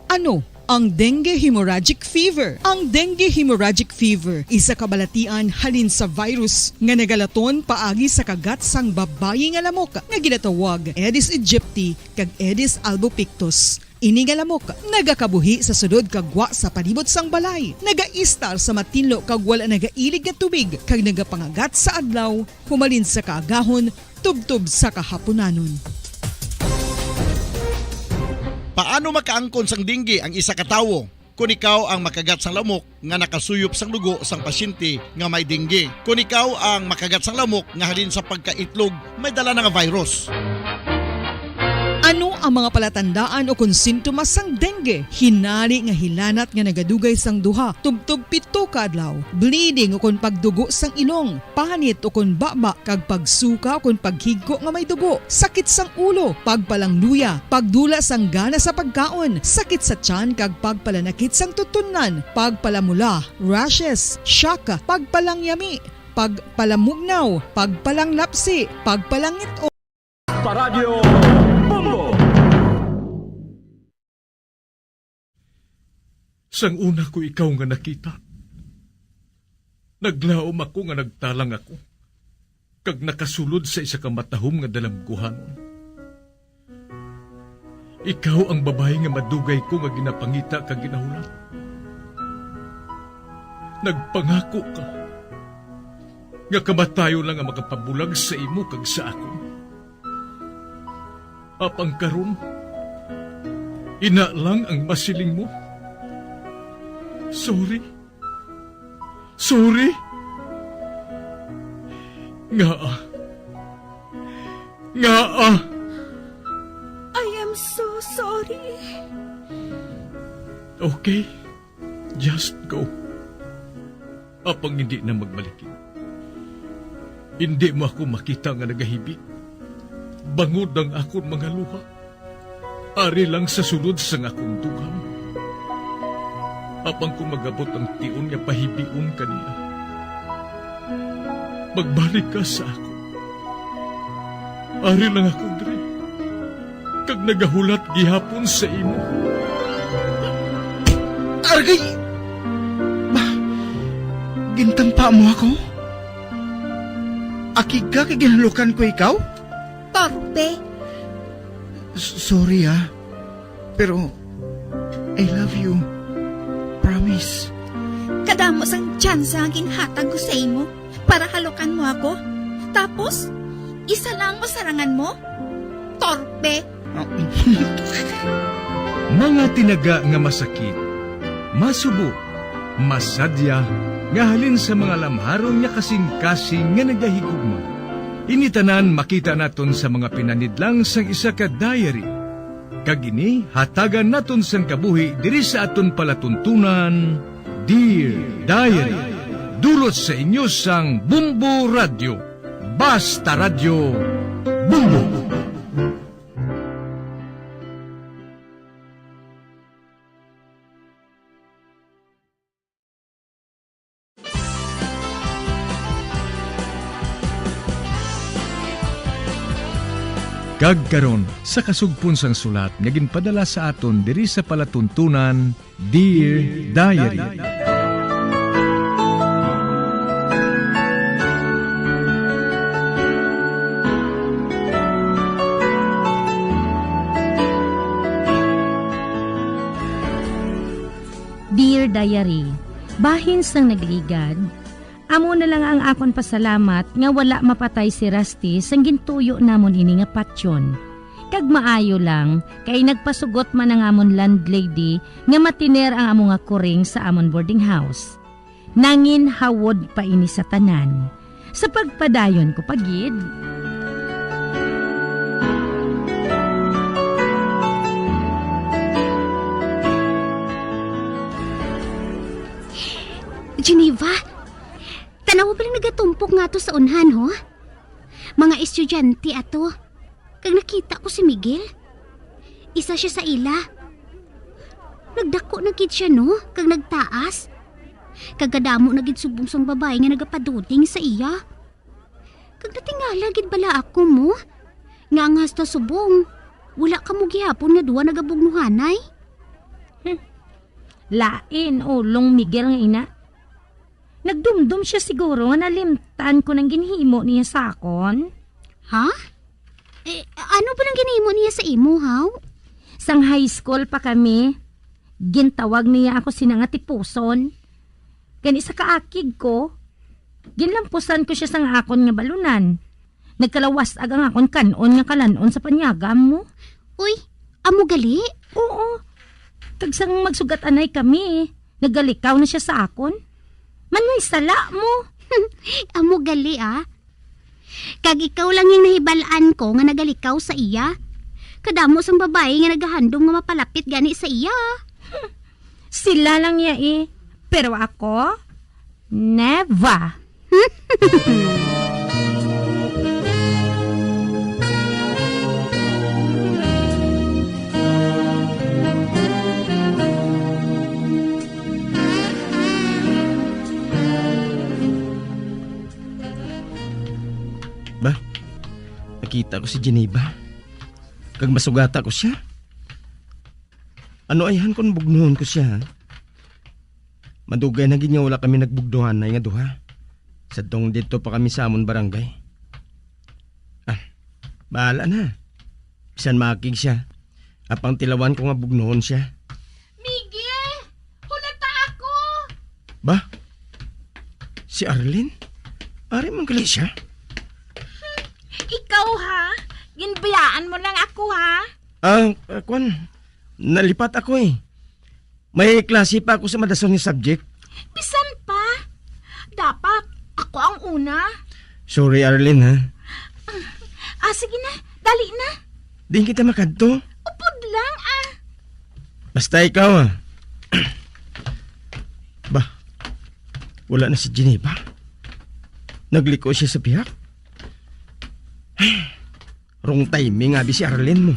Ano ang dengue hemorrhagic fever? Ang dengue hemorrhagic fever isa ka balatian halin sa virus nga nagalaton paagi sa kagat sang babayi nga lamok nga ginatawag Aedes aegypti kag Aedes albopictus. Ini nga lamok nagakabuhi sa sulod kag gwa sa palibot sang balay, nagaistar sa matinlo kag wala nagailig nga tubig, kag nagapangagat sa adlaw humalin sa kaagahon tubtob sa kahapunanon. Paano makaangkon sang dengue ang isa ka tawo? Kon ikaw ang makagat sang lamok nga nakasuyop sang dugo sang pasyente nga may dengue. Kon ikaw ang makagat sang lamok nga halin sa pagkaitlog may dala na nga virus. Ano Ang mga palatandaan ukon sintomas sang dengue: hinari nga hilanat nga nagadugay sang duha tubtob pito ka adlaw, bleeding ukon pagdugo sang ilong, panit ukon baba kag pagsuka ukon paghigko nga may dugo, sakit sang ulo, pagpalangluya, pagdula sang gana sa pagkaon, sakit sa tiyan kag pagpalanakit sang tutunlan, pagpalamula, rashes, shock, pagpalangyami, pagpalamugnaw, pagpalanglapsi, pagpalangit-on. Paradyo Bombo. Sang una ko ikaw nga nakita, naglaom ako nga nagtalang ako, kag nakasulod sa isa ka matahom nga dalamguhanon. Ikaw ang babayi nga madugay ko nga ginapangita kag ginahulat. Nagpangako ka nga kamatayon lang ang makapabulag sa imo kag sa akon. Apang karon, ina lang ang masiling mo. Sorry. Sorry. Ngaa? Ngaa? I am so sorry. Okay. Just go. Apang hindi na magbalikin. Hindi mo ako makita nga nagahibik, bangod ang akon mga luha. Ari lang sa sulod sang akon dugang. Apang kung magabot ang tion nga pahibion ka niya, magbalik ka sa akon. Ari lang ako diri, kag nagahulat gihapon sa imo. Argay! Ba, gintampa mo ako? Akig ka kay ginhalukan ko ikaw? Torpe. S-, sorry, ah. Pero, I love you. Promise. Kadamo sang tsansa nga ginhatag ko sa imo para halukan mo ako. Tapos, isa lang ang masarangan mo? Torpe. Mga tinaga nga masakit, masubo, masadya, nga halin sa mga lamharon nga kasing-kasing nga nagahigugma. Ini tanan makita naton sa mga pinanidlang sang isa ka diary. Kag ini hatagan naton sang kabuhi diri sa aton palatuntunan, Dear Diary. Dulot sa inyo sang Bumbo Radyo. Basta Radyo, Bumbo. Kag karon, sa kasugpon sang sulat nga ginpadala sa aton diri sa palatuntunan, Dear Diary. Dear Diary, bahin sang nagligad, amo na lang ang akon pasalamat nga wala mapatay si Rusty sang gintuyo namon ini nga patyon. Kag maayo lang, kay nagpasugot man ang amon landlady nga matiner ang amo nga kuring sa amon boarding house. Nanginhawod pa ini sa tanan. Sa pagpadayon ko pa gid. Geneva, tanawa ba lang nagatumpok nga ato sa unhan, ho? Mga estudyante ato. Kag nakita ko si Miguel. Isa siya sa ila. Nagdako na gid siya, no? Kag nagtaas. Kag kadamo na gid subong sang babayi nga nagapaduding sa iya. Kag natingala gid bala ako mo, nga ang hasta subong, wala kamo gihapon nga duha nagabugnuhanay. Hmm. Lain, ulong Miguel nga ina. Nagdumdom siya siguro nga nalimtan ko nang ginhimo niya sa akon. Ha? Eh, ano ba nang ginhimo niya sa imo, haw? Sang high school pa kami, gintawag niya ako sina nga tipuson. Gani sa kaakig ko, ginlampusan ko siya sang akon nga balunan. Nagkalawas-ag ang akon kan-on nga kalan-on sa panyagam mo. Uy, amo gali? Oo. Kag sang magsugat-anay kami, nagalikaw na siya sa akon. Manay sala mo. Amo gali, ah. Kag ikaw lang yung nahibal-an ko nga nagalikaw sa iya. Kadamo sang babayi nga nagahandom nga mapalapit gani sa iya. Sila lang ya, eh. Pero ako, never. Ba, nakita ko si Geneva. Kag masugata ko siya. Ano ayhan kon bugnuhon ko siya, ha? Madugay na gid nga wala kami nagbugnuhanay nga duha. Sadtong didto pa kami sa amon barangay. Ah, bahala na. Bisan maakig siya, apang tilawan ko nga bugnuhon siya. Miggy! Hulata ako! Ba? Si Arlene? Ari man gali siya? Ikaw, ha? Ginbayaan mo lang ako, ha? Ah, ah, kwan, nalipat ako, eh. May klase pa ako sa madason nga subject. Bisan pa. Dapat ako ang una. Sorry, Arlene, ha? Ah, sige na. Dali na. Diin kita makadto? Upod lang, ah. Basta ikaw, ah. Ba, wala na si Geneva. Nagliko siya sa pihak. Wrong timing abi si Arlene mo.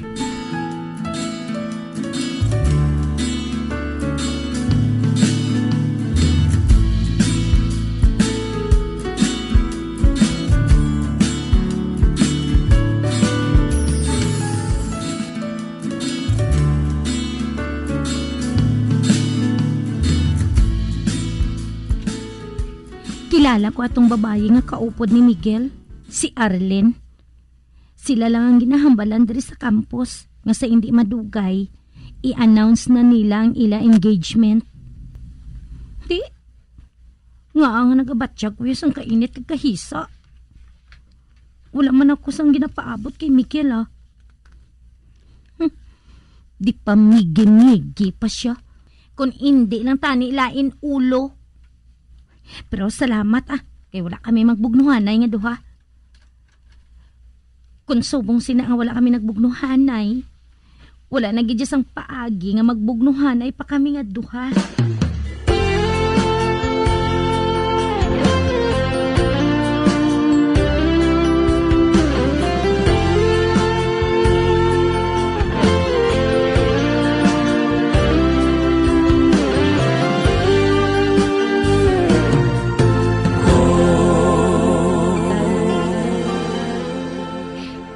Kilala ko atong babayi nga kaupod ni Miguel, si Arlene. Sila lang ang ginahambalan diri sa campus nga sa indi madugay, i-announce na nila ang ila engagement. Di, nga nga nagabatyag ko sang kainit kag kahisa. Wala man ako sang ginapaabot kay Miguel, ah. Hmm. Di pa migi-migi pa siya. Kung indi lang tani lain ulo. Pero salamat, ah, kay wala kami magbugnuhanay nga duha. Kung subong sina nga wala kami nagbugnuhanay, wala na gid sang paagi nga magbugnuhanay pa kami nga duha.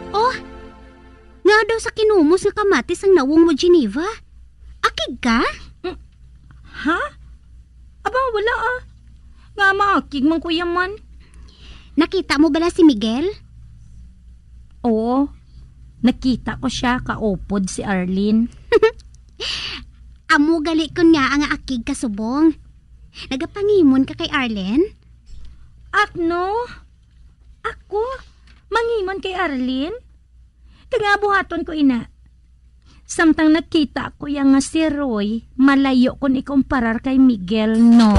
Oh, nga daw sa kinumos nga kamatis ang nawong mo, Geneva? Akig ka? Mm, ha? Aba, wala, ah. Nga maakig man ko yaman. Nakita mo bala si Miguel? Oo. Nakita ko siya kaupod si Arlene. Amo gali kon nga ang akig ka subong. Nagapangimon ka kay Arlene? At no? Ako? Mangimon kay Arlene? Kag nga buhaton ko ina. Samtang nakita ko ya nga si Roy, malayo kon ikumparar kay Miguel, no?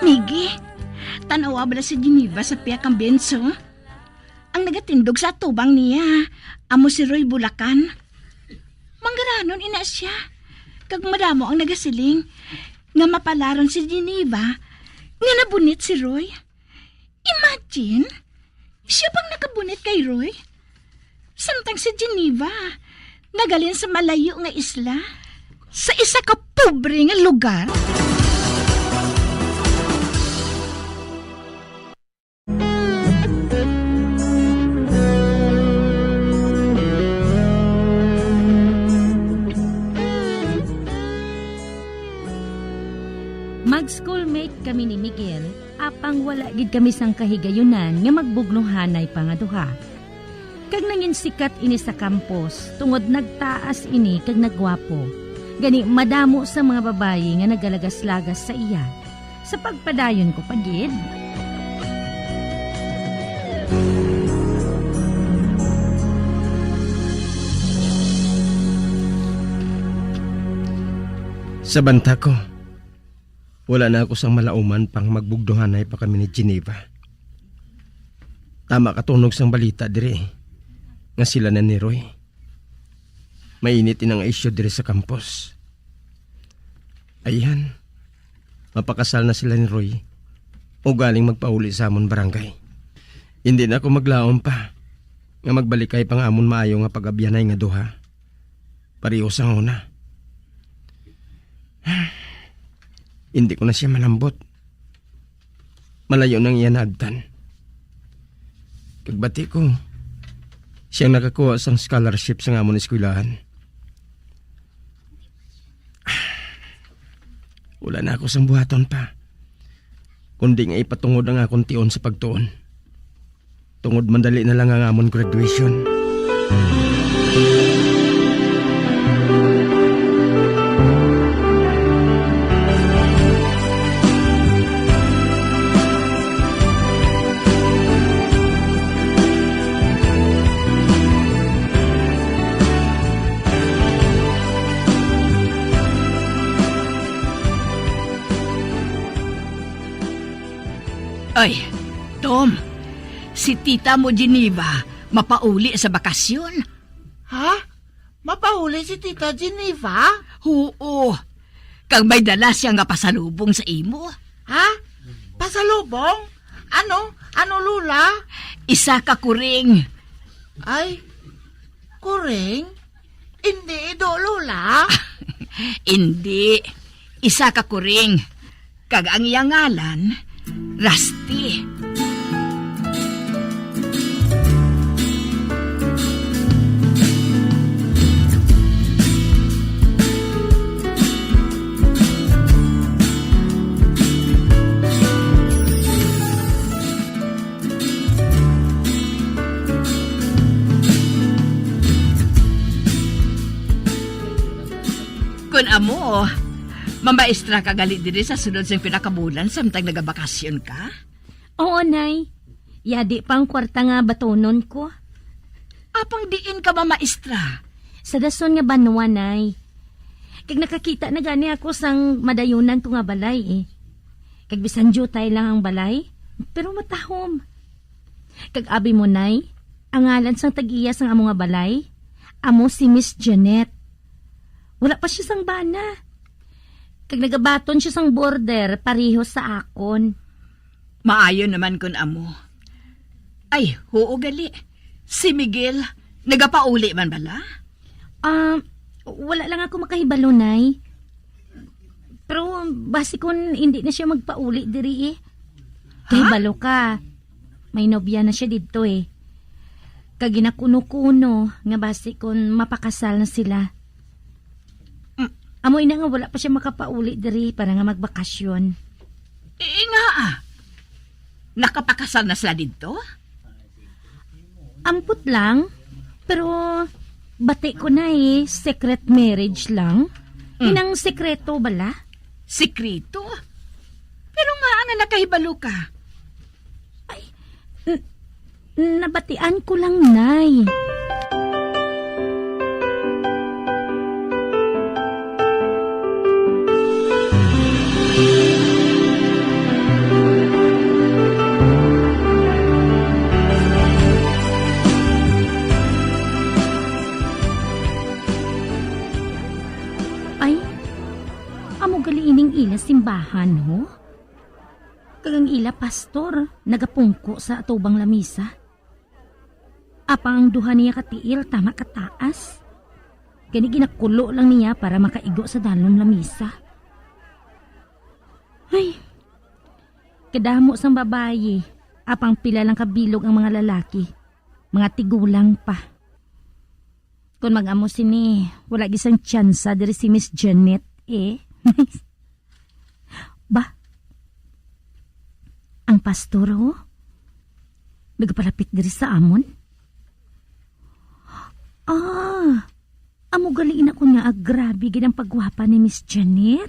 Miggy, tan-awa bala si Geneva sa pihak kang bench, oh. Ang nagatindog sa atubang niya, amo si Roy Bulacan. Manggaranon ina siya. Kag madamo ang nagasiling nga mapalaron si Geneva nga nabunit si Roy. Imagine, siya pang nakabunit kay Roy. Samtang si Geneva, nagalin sa malayo nga isla, sa isa ka pobre nga lugar. Mag-schoolmate kami ni Miguel, apang wala gid kami sang kahigayunan nga magbugnohanay pa nga duha. Kag nangin sikat ini sa campus tungod nagtaas ini kag nagwapo. Gani, madamo sa mga babayi nga nagalagas-lagas sa iya. Sa pagpadayon ko pa gid. Sa banta ko, wala na ako sang malauman pang magbugdohanay pa kami ni Geneva. Tama ka tunog sang balita diri nga sila na ni Roy. Mainit inang isyu diri sa campus. Ayan, mapakasal na sila ni Roy. Ugaling magpauli sa amon barangay. Hindi na ako maglaom pa nga magbalikay pa nga amon maayo nga pag-abyanay nga duha. Pareho sa una. Hindi ko na siya malambot. Malayo nang iya naabtan. Kag bati ko, siyang nakakuha sang scholarship sa amon eskwelahan. Wala na ako sang buhaton pa, kundi nga ipatungod ang akon tion sa pagtuon. Tungod mandali na lang ang amon graduation. Ay, Tom, si tita mo Geneva mapauli sa bakasyon. Ha? Mapauli si Tita Geneva? Huo. Kag may dala siya nga pasalubong sa imo. Ha? Pasalubong? Ano? Ano, Lola? Isa ka kuring. Ay, kuring? Indi, do, Lola. Indi. Isa ka kuring. Kag ang iya ngalan, Rusty. Kun amo, mamaestra ka gali diri sa sulod sing pila ka bulan samtang nagabakasyon ka? Oo, Nay. Yadi pa ang kwarta nga batonon ko. Apang diin ka mamaestra? Sa dason nga banwa, Nay. Kag nakakita na gani ako sang madayunan ko nga balay, eh. Kag bisan diutay lang ang balay, pero matahom. Kag abi mo, Nay, ang ngalan sang tag-iya sang amo nga balay, amo si Miss Janet. Wala pa siya sang bana. Kag nagabaton siya sang border, pareho sa akon. Maayo naman kun amo. Ay, huo gali. Si Miguel, nagapauli man bala? Ah, wala lang ako makahibalo, Nay. Pero basi kun hindi na siya magpauli diri, eh. Ha? Kahibalo ka. May nobya na siya didto, eh. Kag ginakuno-kuno nga basi kun mapakasal na sila. Mm. Amo ina nga wala pa siya makapauli diri para nga magbakasyon. Eh, nga, ah. Nakapakasal na sila didto? Ambot lang, pero bati ko na, eh, secret marriage lang. Mm. Inang sekreto bala? Sekreto? Pero nga nga nakahibalo ka? Ay, n-, nabatian ko lang, Nay. Ay, amo gali ining ila simbahan, ho? Kag ang ila pastor nagapungko sa atubang lamisa. Apang ang duha niya ka tiil tama kataas. Gani ginakulo lang niya para makaigo sa dalom lamisa. Ay, kadamo sang babayi, apang pila lang kabilog ang mga lalaki. Mga tigulang pa. Kon mag-amo sini, wala gisang tsansa diri si Miss Janet, eh. Ba? Ang pastor, ho? Nagapalapit diri sa amon? Ah, Amo gali ina ko nga grabe gid ang pagwapa ni Miss Janet.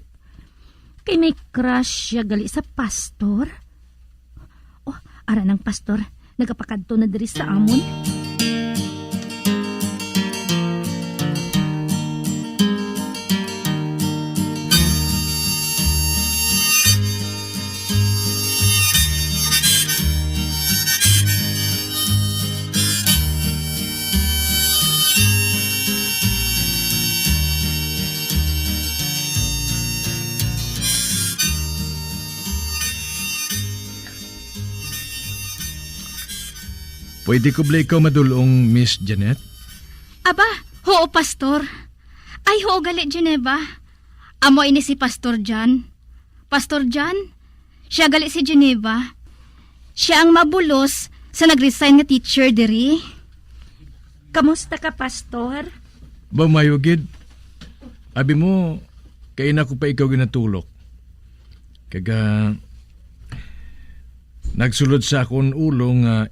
Kay may crush siya gali sa pastor. Oh, ara nang pastor, nagapakadto na diri sa amon. Pwede ko bala ikaw madul-ong, Miss Janet? Aba, huo, Pastor. Ay, huo gali, Geneva. Amo ini si Pastor John. Pastor John, sia gali si Geneva. Sia ang mabulos sa nag-resign nga teacher diri. Kamusta ka, Pastor? Ba, maayo gid. Abi mo, kaina ko pa ikaw ginatulok. Kag, ah, nagsulod sa akon ulo nga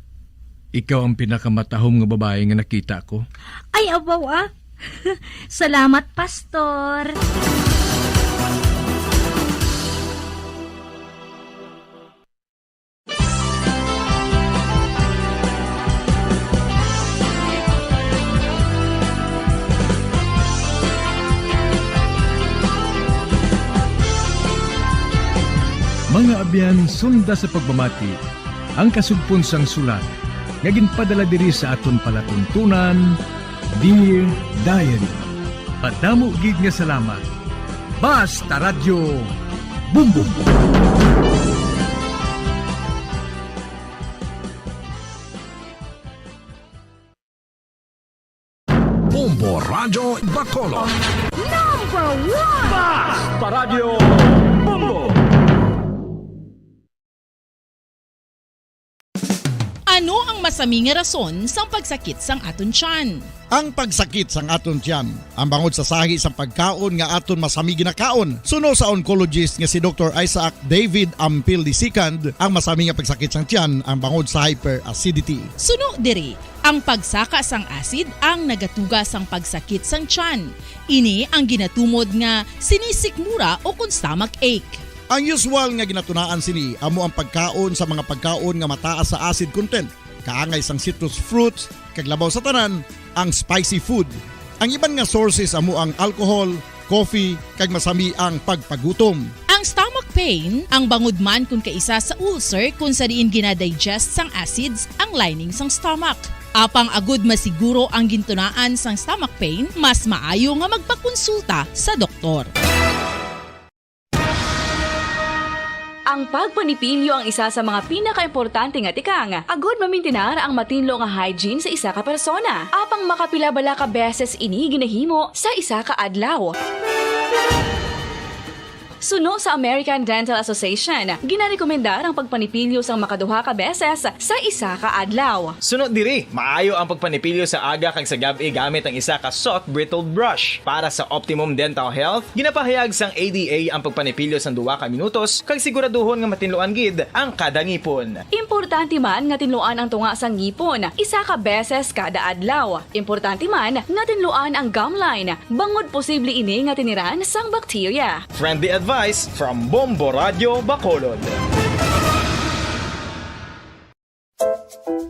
ikaw ang pinakamatahom nga babayi nga nakita ko. Ay, abaw, ah. Salamat, Pastor. Mga abyan, sunda sa pagpamati ang kasugpon sang sulat nga ginpadala diri sa aton palatuntunan, Dear Diary. Madamo gid nga salamat. Basta Radyo Bombo. Bombo Radyo Bacolod. Number one! Basta Radyo Bombo. Ano ang masami nga rason sang pagsakit sang aton tiyan? Ang pagsakit sang aton tiyan, ang bangod sa sahi sang pagkaon nga aton masami ginakaon. Suno sa oncologist nga si Doktor Isaac David Ampil the second, ang masami nga pagsakit sang tiyan ang bangod sa hyperacidity. Suno diri, ang pagsaka sang acid ang nagatuga sang pagsakit sang tiyan. Ini ang ginatumod nga sinisikmura o kon stomach ache. Ang usual nga ginatunaan sini amo ang pagkaon sa mga pagkaon nga mataas sa acid content, kaangay sang citrus fruits, kag labaw sa tanan, ang spicy food. Ang iban nga sources amo ang alcohol, coffee, kag masami ang pagpagutom. Ang stomach pain, ang bangod man kon kaisa sa ulcer kon sa diin ginadigest sang acids ang lining sang stomach. Apang agud masiguro ang gintunaan sang stomach pain, mas maayo nga magpakonsulta sa doktor. Ang pagpanipilyo ang isa sa mga pinakaimportante nga tikang agud mamintinar ang matinlo nga hygiene sa isa ka persona. Apang makapila bala ka beses ini ginahimo sa isa ka adlaw? Suno sa American Dental Association, ginarekomendar ang pagpanipilyo sang makaduha ka beses sa isa ka adlaw. Suno diri, maayo ang pagpanipilyo sa aga kag sa gab-i gamit ang isa ka soft bristled brush. Para sa optimum dental health, ginapahayag sang A D A ang pagpanipilyo sang duha ka minutos kag siguraduhon nga matinluan gid ang kada ngipon. Importante man nga tinluan ang tunga sang ngipon isa ka beses kada adlaw. Importante man nga tinluan ang gum line, bangod posible ini nga tiniran sang bakterya. Friendly advice from Bombo Radyo Bacolod.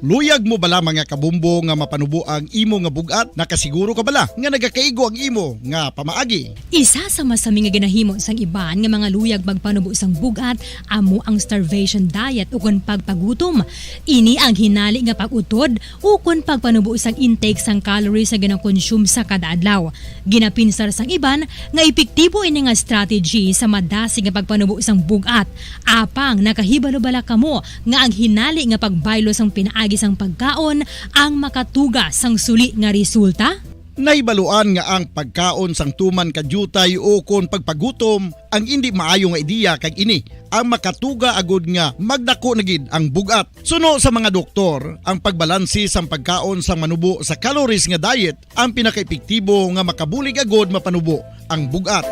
Luyag mo bala, mga kabombo, nga mapanubo ang imo nga bug-at? Nakasiguro ka bala nga nagakaigo ang imo nga pamaagi? Isa sa masami nga ginahimo sang iban nga mga luyag magpanubo sang bug-at amo ang starvation diet ukon pagpagutom. Ini ang hinali nga pag-utod ukon pagpanubo sang intake sang calories nga ginakonsume sa kada adlaw. Ginapinsar sang iban nga epektibo ini nga strategy sa madasig nga pagpanubo sang bug-at. Apang nakahibalo bala kamo nga ang hinali nga pagbaylo sang pinaagi sang pagkaon ang makatuga sang suli nga resulta? Nahibaluan nga ang pagkaon sang tuman ka diutay ukon pagpagutom ang indi maayo nga ideya, kag ini ang makatuga agud nga magdako na gid ang bug-at. Suno sa mga doktor, ang pagbalanse sang pagkaon sang manubo sa calories nga diet ang pinakaepektibo nga makabulig agud mapanubo ang bug-at.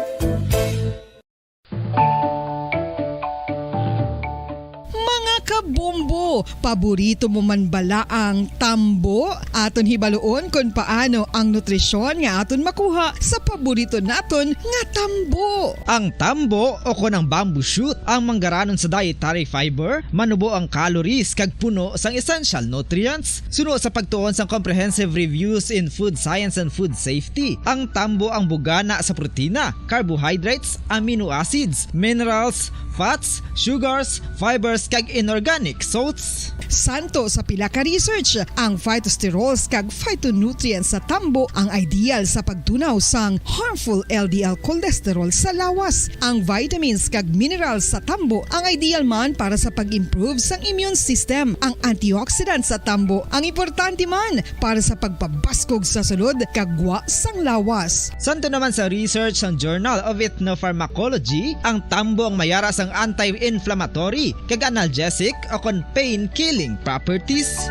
Mga Kabombo, paborito mo man bala ang tambo? Aton hibaluon kon paano ang nutrisyon nga aton makuha sa paborito naton nga tambo. Ang tambo o kon ang bamboo shoot ang manggaranon sa dietary fiber, manubo ang calories kag puno sang essential nutrients. Suno sa pagtuon sang Comprehensive Reviews in Food Science and Food Safety, ang tambo ang bugana sa protina, carbohydrates, amino acids, minerals, fats, sugars, fibers, kag inorganic salts. Santo sa pila ka research, ang phytosterols kag phytonutrients sa tambo ang ideal sa pagtunaw sang harmful L D L cholesterol sa lawas. Ang vitamins kag minerals sa tambo ang ideal man para sa pag-improve sang immune system. Ang antioxidants sa tambo ang importante man para sa pagpabaskog sa sulod kag gwa sang lawas. Santo naman sa research sang Journal of Ethnopharmacology, ang tambo ang mayara sang anti-inflammatory kag analgesic o kon pain-killing properties.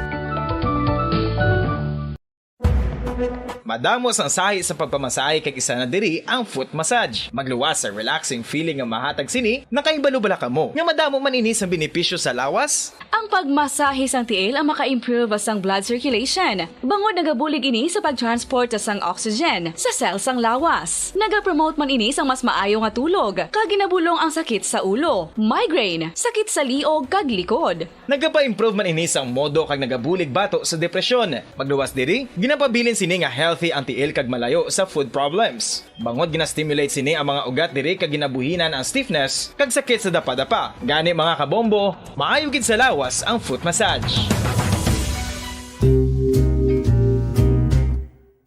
Madamo sang sahi sa pagpamasahe kag isa na diri ang foot massage. Magluwas sa relaxing feeling nga mahatag sini, nakahibalo bala kamo nga madamo man ini sang benepisyo sa lawas? Ang pagmasahe sang tiil ang maka-improve sang blood circulation, bangod nagabulig ini sa pag-transport sang oxygen sa cell sang lawas. Nagapromote man ini sang mas maayo nga tulog, kag ginabulong ang sakit sa ulo, migraine, sakit sa liog, kag likod. Nagapa-improve man ini sang modo kag nagabulig bato sa depresyon. Magluwas diri, ginapabilin sini nga healthy ang tiil kag malayo sa foot problems. Bangod gina-stimulate sini ang mga ugat diri kag ginabuhinan ang stiffness kag sakit sa dapadapa. Gani, mga kabombo, maayo gid sa lawas ang foot massage.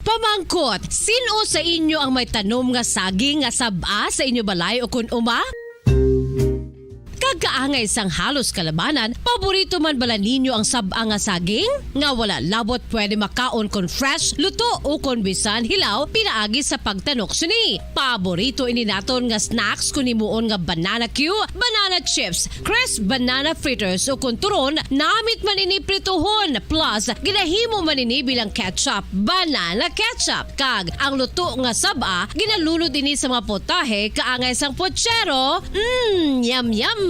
Pamangkot, sin-o sa inyo ang may tanom nga saging nga sab-a sa inyo balay o kun uma? Kag kaangay sang halos kalabanan, paborito man bala ninyo ang sab-a nga saging? Nga wala labot pwede makaon kon fresh, luto, o kon bisan hilaw pinaagi sa pagtanok sini. Paborito ini naton nga snacks kon himuon nga banana cue, banana chips, crisp banana fritters, o kon turon, namit man ini prituhon, plus ginahimo man ini bilang ketchup, banana ketchup. Kag ang luto nga sab-a, ginalunod ini sa mga potahe kaangay sang pochero. Mm, yum, yum!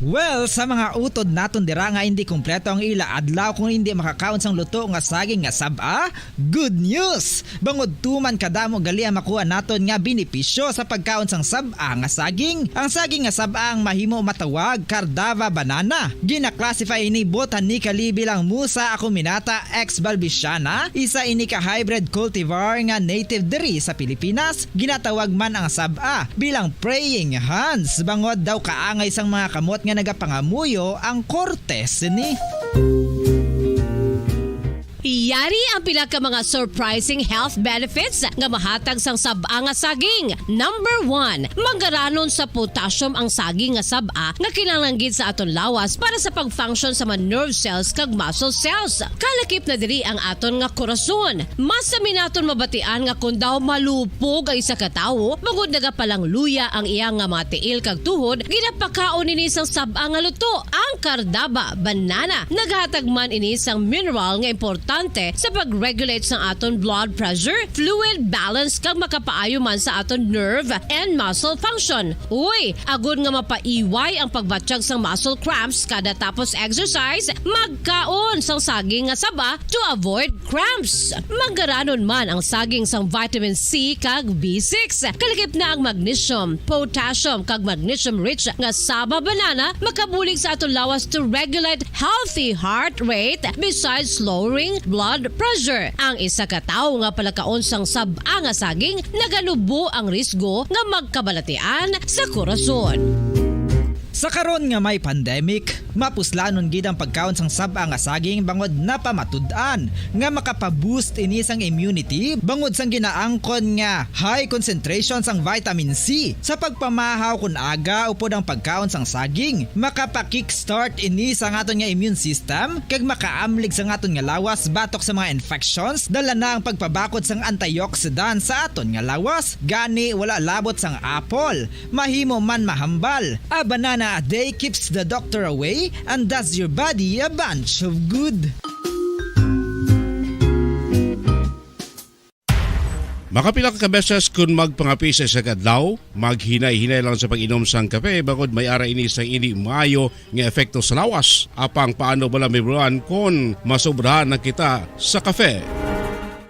Well, sa mga utod naton dira nga indi kompleto ang ila adlaw kung indi makakaon sang luto nga saging nga sab-a, good news! Bangod tuman kadamo gali ang makuha naton nga benepisyo sa pagkaon sang sab-a nga saging. Ang saging nga sab-a ang mahimo matawag Cardava banana. Gina-classify ini botanically bilang Musa acuminata exbalbisiana, isa ini ka hybrid cultivar nga native diri sa Pilipinas. Ginatawag man ang sab-a bilang praying hands, bangod daw kaangay sang mga kamot nga nagapangamuyo ang korte sini. Yari ang pila ka mga surprising health benefits nga mahatag sang sab-a nga saging. Number one, manggaranon sa potassium ang saging nga sab-a nga kinahanglan gid sa aton lawas para sa pag-function sa mga nerve cells kag muscle cells. Kalakip na diri ang aton nga korason. Mas sami naton mabatian nga kon daw malupog ang isa ka tawo, bangod nagapalangluya ang iya nga mga tiil kag tuhod, ginapakaon ini sang sab-a nga luto, ang Cardava banana. Naghatag man ini sang mineral nga importante sa pag-regulate sang aton blood pressure, fluid balance, kag makapaayo man sa aton nerve and muscle function. Uy, agod nga mapaiway ang pagbatyag sang muscle cramps kada tapos exercise, magkaon sang saging nga saba to avoid cramps. Manggaranon man ang saging sang vitamin C kag B six. Kalakip na ang magnesium, potassium, kag magnesium-rich nga saba banana makabulig sa aton lawas to regulate healthy heart rate besides lowering blood pressure. Ang isa ka tawo nga palakaon sang sab-a nga saging naganubo ang risgo nga magkabalatian sa korason. Sa karon nga may pandemic, mapuslanon gid ang pagkaon sang sab-a nga saging bangod napamatud-an nga makapa-boost ini sang immunity bangod sang ginaangkon nga high concentration sang vitamin C. Sa pagpamahaw kon aga upod ang pagkaon sang saging, makapa-kickstart ini sa aton nga immune system kag makaamlig sa aton nga lawas batok sa mga infections, dala na ang pagpabakod sang antioxidant sa aton nga lawas. Gani, wala labot sang apple, mahimo man mahambal. A banana a day keeps the doctor away and does your body a bunch of good. Makapila ka beses kun magpangape sa isa ka adlaw, maghinay-hinay lang sa pag-inom sang kape, bangod may ara ini sang indi maayo nga epekto sa lawas. Apang paano bala mahibaluan kon masobrahan na kita sa kape?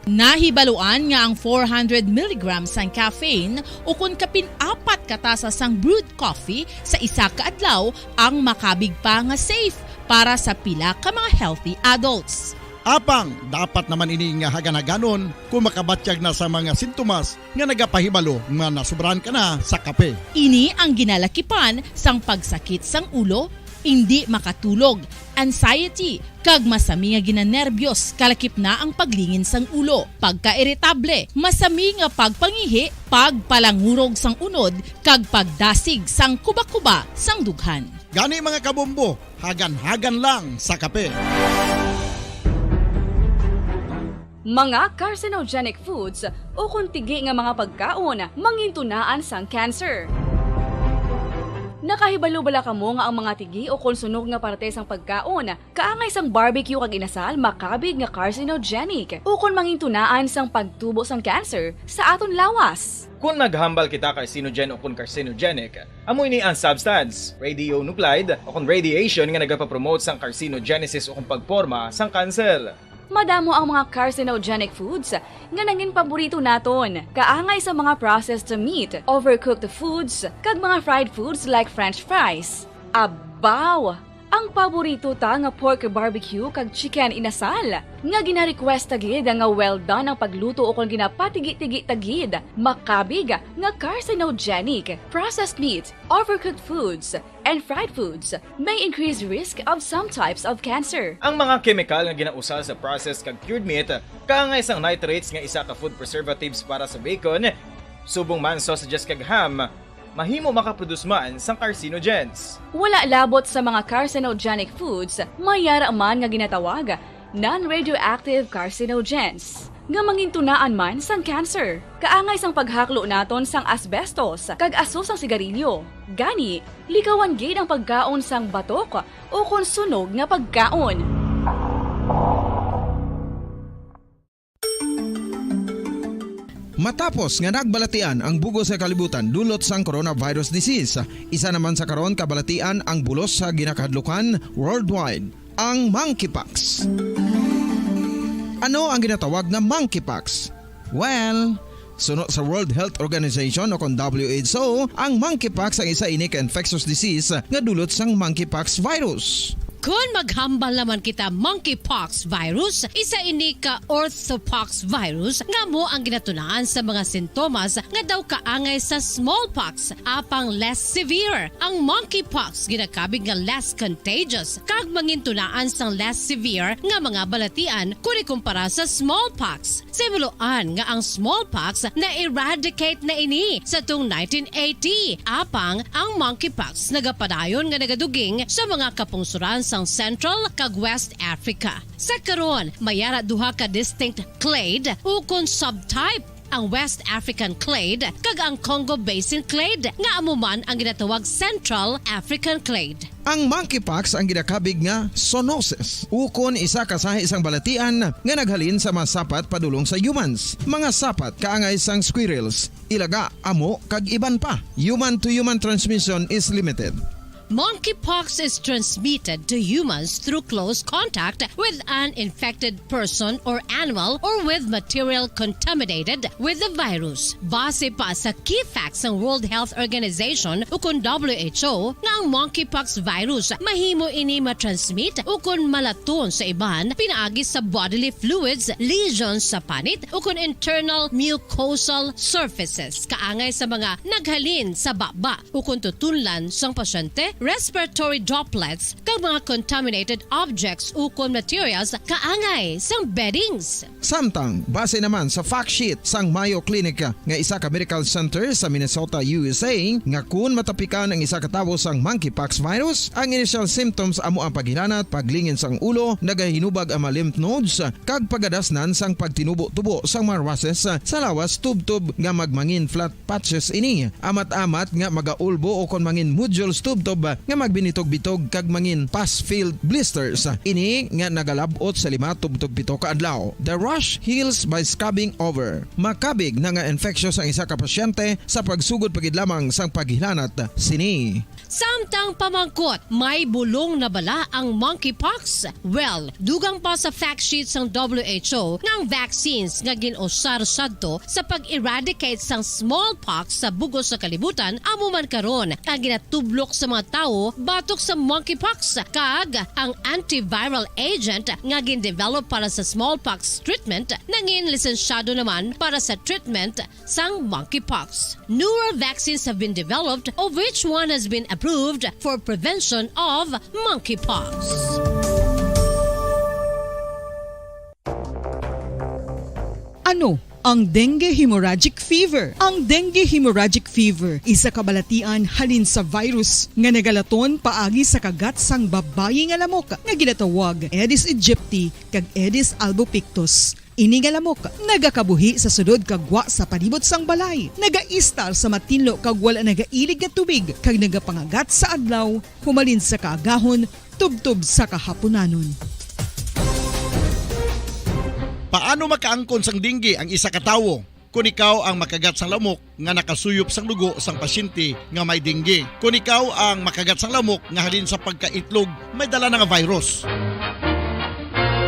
Nahibaluan nga ang four hundred milligrams sang caffeine ukon kapin apat ka tasa sang brewed coffee sa isa ka adlaw ang makabig pa nga safe para sa pila ka mga healthy adults. Apang dapat naman ini nga hagan-haganon kung makabatyag na sa mga sintomas nga nagapahibalo nga nasubrahan ka na sa kape. Ini ang ginalakipan sang pagsakit sang ulo, indi makatulog, anxiety, kag masami nga ginanerbyos, kalakip na ang paglingin sang ulo, pagkairitable, masami nga pagpangihi, pagpalangurog sang unod, kag pagdasig sang kuba-kuba sang dughan. Gani, mga kabombo, hagan-hagan lang sa kape. Mga carcinogenic foods ukon tigi nga mga pagkaon mangintunaan sang cancer. Nakahibalo bala kamo nga ang mga tigi ukon sunog nga parte sang pagkaon, kaangay sang barbecue kag inasal, makabig nga carcinogenic ukon mangintunaan sang pagtubo sang cancer sa aton lawas? Kon maghambal kita carcinogen ukon carcinogenic, amo ini ang substance, radionuclide, ukon radiation nga nagapapromote sang carcinogenesis ukon pagporma sang kanser. Madamo ang mga carcinogenic foods nga nangin paborito naton, kaangay sa mga processed meat, overcooked foods, kag mga fried foods like French fries. Abaw! Ang paborito ta nga pork barbecue kag chicken inasal, nga gina-request ta gid nga well done ang pagluto ukon ginapatigi-tigi ta gid, makabig nga carcinogenic. Processed meat, overcooked foods, and fried foods may increase risk of some types of cancer. Ang mga kemikal nga ginausar sa processed kag cured meat, kaangay sang nitrates nga isa ka food preservatives para sa bacon, subong man sausages kag ham, mahimo makaproduce man sang carcinogens. Wala labot sa mga carcinogenic foods, may yara man nga ginatawag non-radioactive carcinogens, nga mangintunaan man sang cancer. Kaangay sang paghaklo naton sang asbestos kag aso sang sigarilyo. Gani, likawan gid ang pagkaon sang batok ukon sunog nga pagkaon. Matapos nga nagbalatian ang bug-os nga kalibutan dulot sang coronavirus disease, isa naman sa karon kabalatian ang bulos sa ginakahadlukan worldwide, ang monkeypox. Ano ang ginatawag nga monkeypox? Well, suno sa World Health Organization o kon W H O, ang monkeypox ang isa ini ka infectious disease nga dulot sang monkeypox virus. Kon maghambal naman kita, monkeypox virus, isa ini ka orthopox virus nga amo ang ginatunaan sa mga sintomas nga daw kaangay sa smallpox, apang less severe. Ang monkeypox ginakabig nga less contagious kag mangintunaan sang less severe nga mga balatian kon ikumpara sa smallpox. Sa hibaluan nga ang smallpox na-eradicate na ini sa tuong nineteen eighty, apang ang monkeypox nagapadayon nga nagaduging sa mga kapungsoran sang Central kag West Africa. Sa karon, may ara duha ka distinct clade ukon subtype, ang West African clade kag ang Congo Basin clade, nga amo man ang ginatawag Central African clade. Ang monkeypox ang ginakabig nga zoonosis, ukon isa ka sahi sang balatian nga naghalin sa mga sapat padulong sa humans, mga sapat kaangay sang squirrels, ilaga, amo, kag iban pa. Human-to-human transmission is limited. Monkeypox is transmitted to humans through close contact with an infected person or animal or with material contaminated with the virus. Base pa sa key facts sang World Health Organization ukon W H O, nga ang monkeypox virus mahimo ini matransmit ukon malaton sa iban pinaagi sa bodily fluids, lesions sa panit, ukon internal mucosal surfaces, kaangay sa mga naghalin sa baba ukon tutunlan sang pasyente, respiratory droplets, kag mga contaminated objects ukon materials kaangay sang beddings. Samtang, base naman sa fact sheet sang Mayo Clinic nga isa ka medical center sa Minnesota, U S A, nga kun matapikan ang isa ka tawo sang monkeypox virus, ang initial symptoms amo ang paghilanat, paglingin sang ulo, nagahinubag ang mga lymph nodes, kag pagadasnan sang pagtinubo-tubo sang mga rushes sa lawas, tubtob nga magmangin flat patches ini, amat-amat nga magaulbo ukon mangin nodules tubtob nga magbinitog-bitog kag mangin pus-filled blisters. Ini nga nagalab-ot sa lima tubtob pito ka adlaw. The rash heals by scrubbing over. Makabig na nga infectious ang isa ka pasyente sa pagsugod pa gid lamang sang paghilanat sini. Samtang pamangkot, may bulong na bala ang monkeypox? Well, dugang pa sa fact sheet sang W H O nga ang vaccines nga gin-usar sadto sa pag-eradicate sang smallpox sa bug-os sa kalibutan amo man karon ang ginatublok sa mga tawo batok sa monkeypox, kag ang antiviral agent nga gin-develop para sa smallpox treatment nangin lisensyado naman para sa treatment sang monkeypox. Newer vaccines have been developed, of which one has been approved for prevention of monkeypox. Ano ang dengue hemorrhagic fever? Ang dengue hemorrhagic fever isa ka balatian halin sa virus nga nagalaton paagi sa kagat sang babayi nga lamok nga ginatawag Aedes aegypti kag Aedes albopictus. Ini nga lamok nagakabuhi sa sulod kag gwa sa palibot sang balay. Nagaistar sa matinlo kag wala nagailig nga tubig kag nagapangagat sa adlaw humalin sa kaagahon tubtob sa kahapunanon. Paano makaangkon sang dengue ang isa ka tawo? Kon ikaw ang makagat sang lamok nga nakasuyop sang dugo sang pasyente nga may dengue. Kon ikaw ang makagat sang lamok nga halin sa pagkaitlog may dala na nga virus.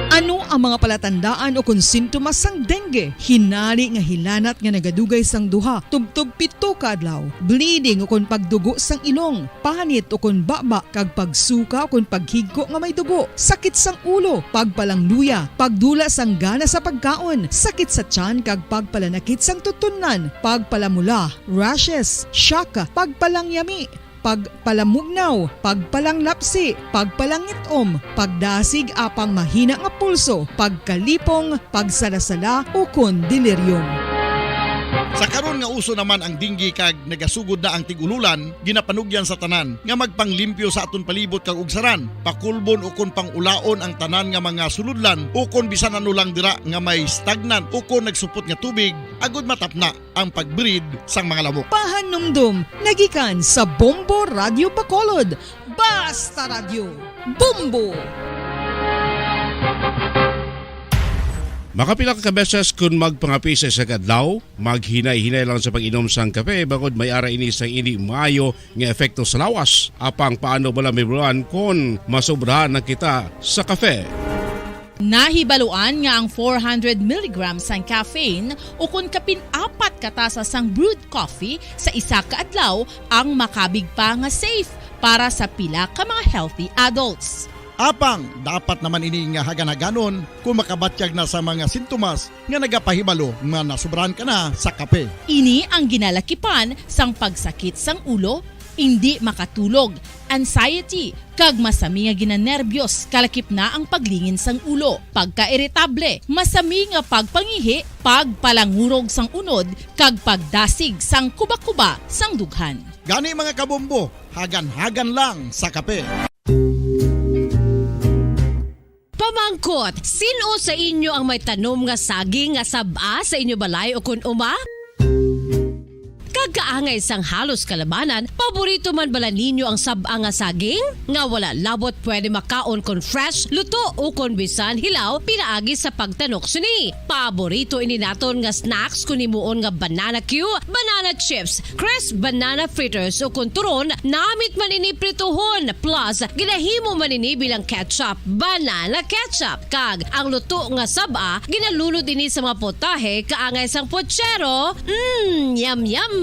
Ano ang mga palatandaan o kon sintomas sang dengue? Hinali nga hilanat nga nagadugay sang duha tubtob pito ka adlaw, bleeding o kon pagdugo sang ilong, panit o kon baba, kag pagsuka o kon paghigko nga may dugo, sakit sang ulo, pagpalangluya, pagdula sang gana sa pagkaon, sakit sa tiyan kag pagpalanakit sang tutunlan, pagpalamula, rashes, shock, pagpalangyami, pagpalamugnaw, pagpalanglapsi, pagpalangit-om, pagdasig apang mahina nga pulso, pagkalipong, pagsalasala, ukon delirium. Sa karon nga uso naman ang dengue kag nagasugod na ang tig-ululan, ginapanugyan sa tanan nga magpanglimpyo sa aton palibot kag ugsaran, pakulbon ukon pang-ulaon ang tanan nga mga sulodlan ukon bisan ano lang dira nga may stagnant ukon nagsupot nga tubig, agud matapna ang pag-breed sang mga lamok. Pahanumdom nga gikan sa Bombo Radyo Bacolod, Basta Radyo, Bombo! Makapila ka beses kon magpangape sa isa ka adlaw, maghinay-hinay lang sa pag-inom sang kape, bangod may ara ini sang indi maayo nga epekto sa lawas. Apang paano bala mahibaluan kon masobrahan na kita sa kape? Nahibaluan nga ang four hundred milligrams sang caffeine ukon kapin apat ka tasa sang brewed coffee sa isa ka adlaw ang makabig pa nga safe para sa pila ka mga healthy adults. Apang dapat naman ini nga hagan-haganon kon makabatyag na sa mga sintomas nga nagapahibalo nga nasobrahan ka na sa kape. Ini ang ginalakipan sang pagsakit sang ulo, indi makatulog, anxiety, kag masami nga ginanerbyos, kalakip na ang paglingin sang ulo, pagkairitable, masami nga pagpangihi, pagpalangurog sang unod, kag pagdasig sang kubakuba sang dughan. Gani, mga kabombo, hagan-hagan lang sa kape. Pamangkot, sin-o sa inyo ang may tanom nga saging nga sab-a sa inyo balay o kon uma? Kag kaangay sang halos kalabanan, paborito man bala ninyo ang sab-a nga saging? Nga wala labot pwede makaon kon fresh, luto, o kon bisan hilaw pinaagi sa pagtanok sini. Paborito ini naton nga snacks kon himuon nga banana cue, banana chips, crisp banana fritters, o kon turon, namit man ini prituhon, plus ginahimo man ini bilang ketchup, banana ketchup. Kag ang luto nga sab-a, ginalunod ini sa mga putahe kaangay sang putsero. Mm, yum, yum!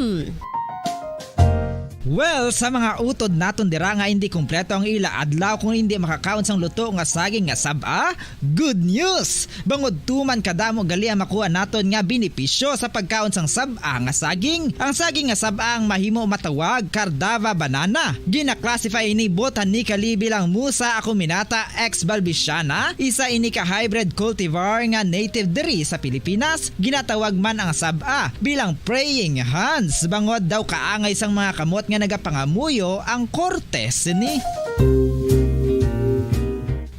Well, sa mga utod naton dira nga indi kompleto ang ila adlaw kung indi makakaon sang luto nga saging nga sab-a, good news! Bangod tuman kadamo gali ang makuha naton nga benepisyo sa pagkaon sang sab-a nga saging. Ang saging nga sab-a ang mahimo matawag Cardava banana. Gina-classify ini botanically bilang Musa acuminata ex balbisiana, isa ini ka hybrid cultivar nga native diri sa Pilipinas. Ginatawag man ang sab-a bilang praying hands, bangod daw kaangay sang mga kamot nga nagapangamuyo ang korte sini.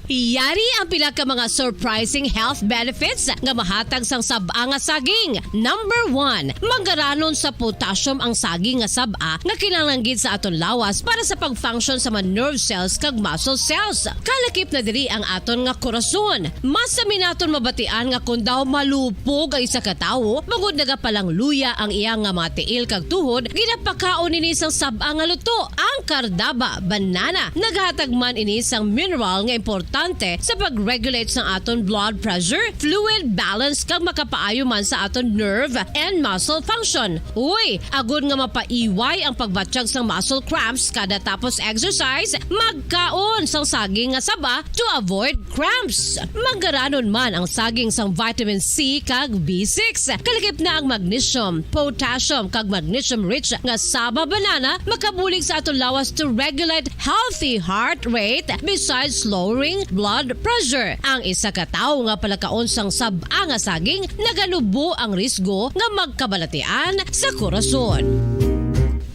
Yari ang pila ka mga surprising health benefits nga mahatag sang sab-a nga saging. Number one, manggaranon sa potassium ang saging nga sab-a nga kinahanglan gid sa aton lawas para sa pag-function sa mga nerve cells kag muscle cells. Kalakip na diri ang aton nga korason. Mas sami naton mabatian nga kon daw malupog ang isa ka tawo bangod nagapalangluya ang iya nga mga tiil kag tuhod, ginapakaon ini sang sab-a nga luto. Ang kardaba, banana, naghatag man ini sang mineral nga importante sa pag-regulate sang aton blood pressure, fluid balance, kag makapaayo man sa aton nerve and muscle function. Uy, agod nga mapaiway ang pagbatyag sang muscle cramps kada tapos exercise, magkaon sang saging nga saba to avoid cramps. Manggaranon man ang saging sang vitamin C kag B six. Kalakip na ang magnesium, potassium, kag magnesium-rich nga saba banana makabulig sa aton lawas to regulate healthy heart rate besides lowering blood pressure. Ang isa ka tawo nga palakaon sang sab-a nga saging naganubo ang risgo nga magkabalatian sa korason.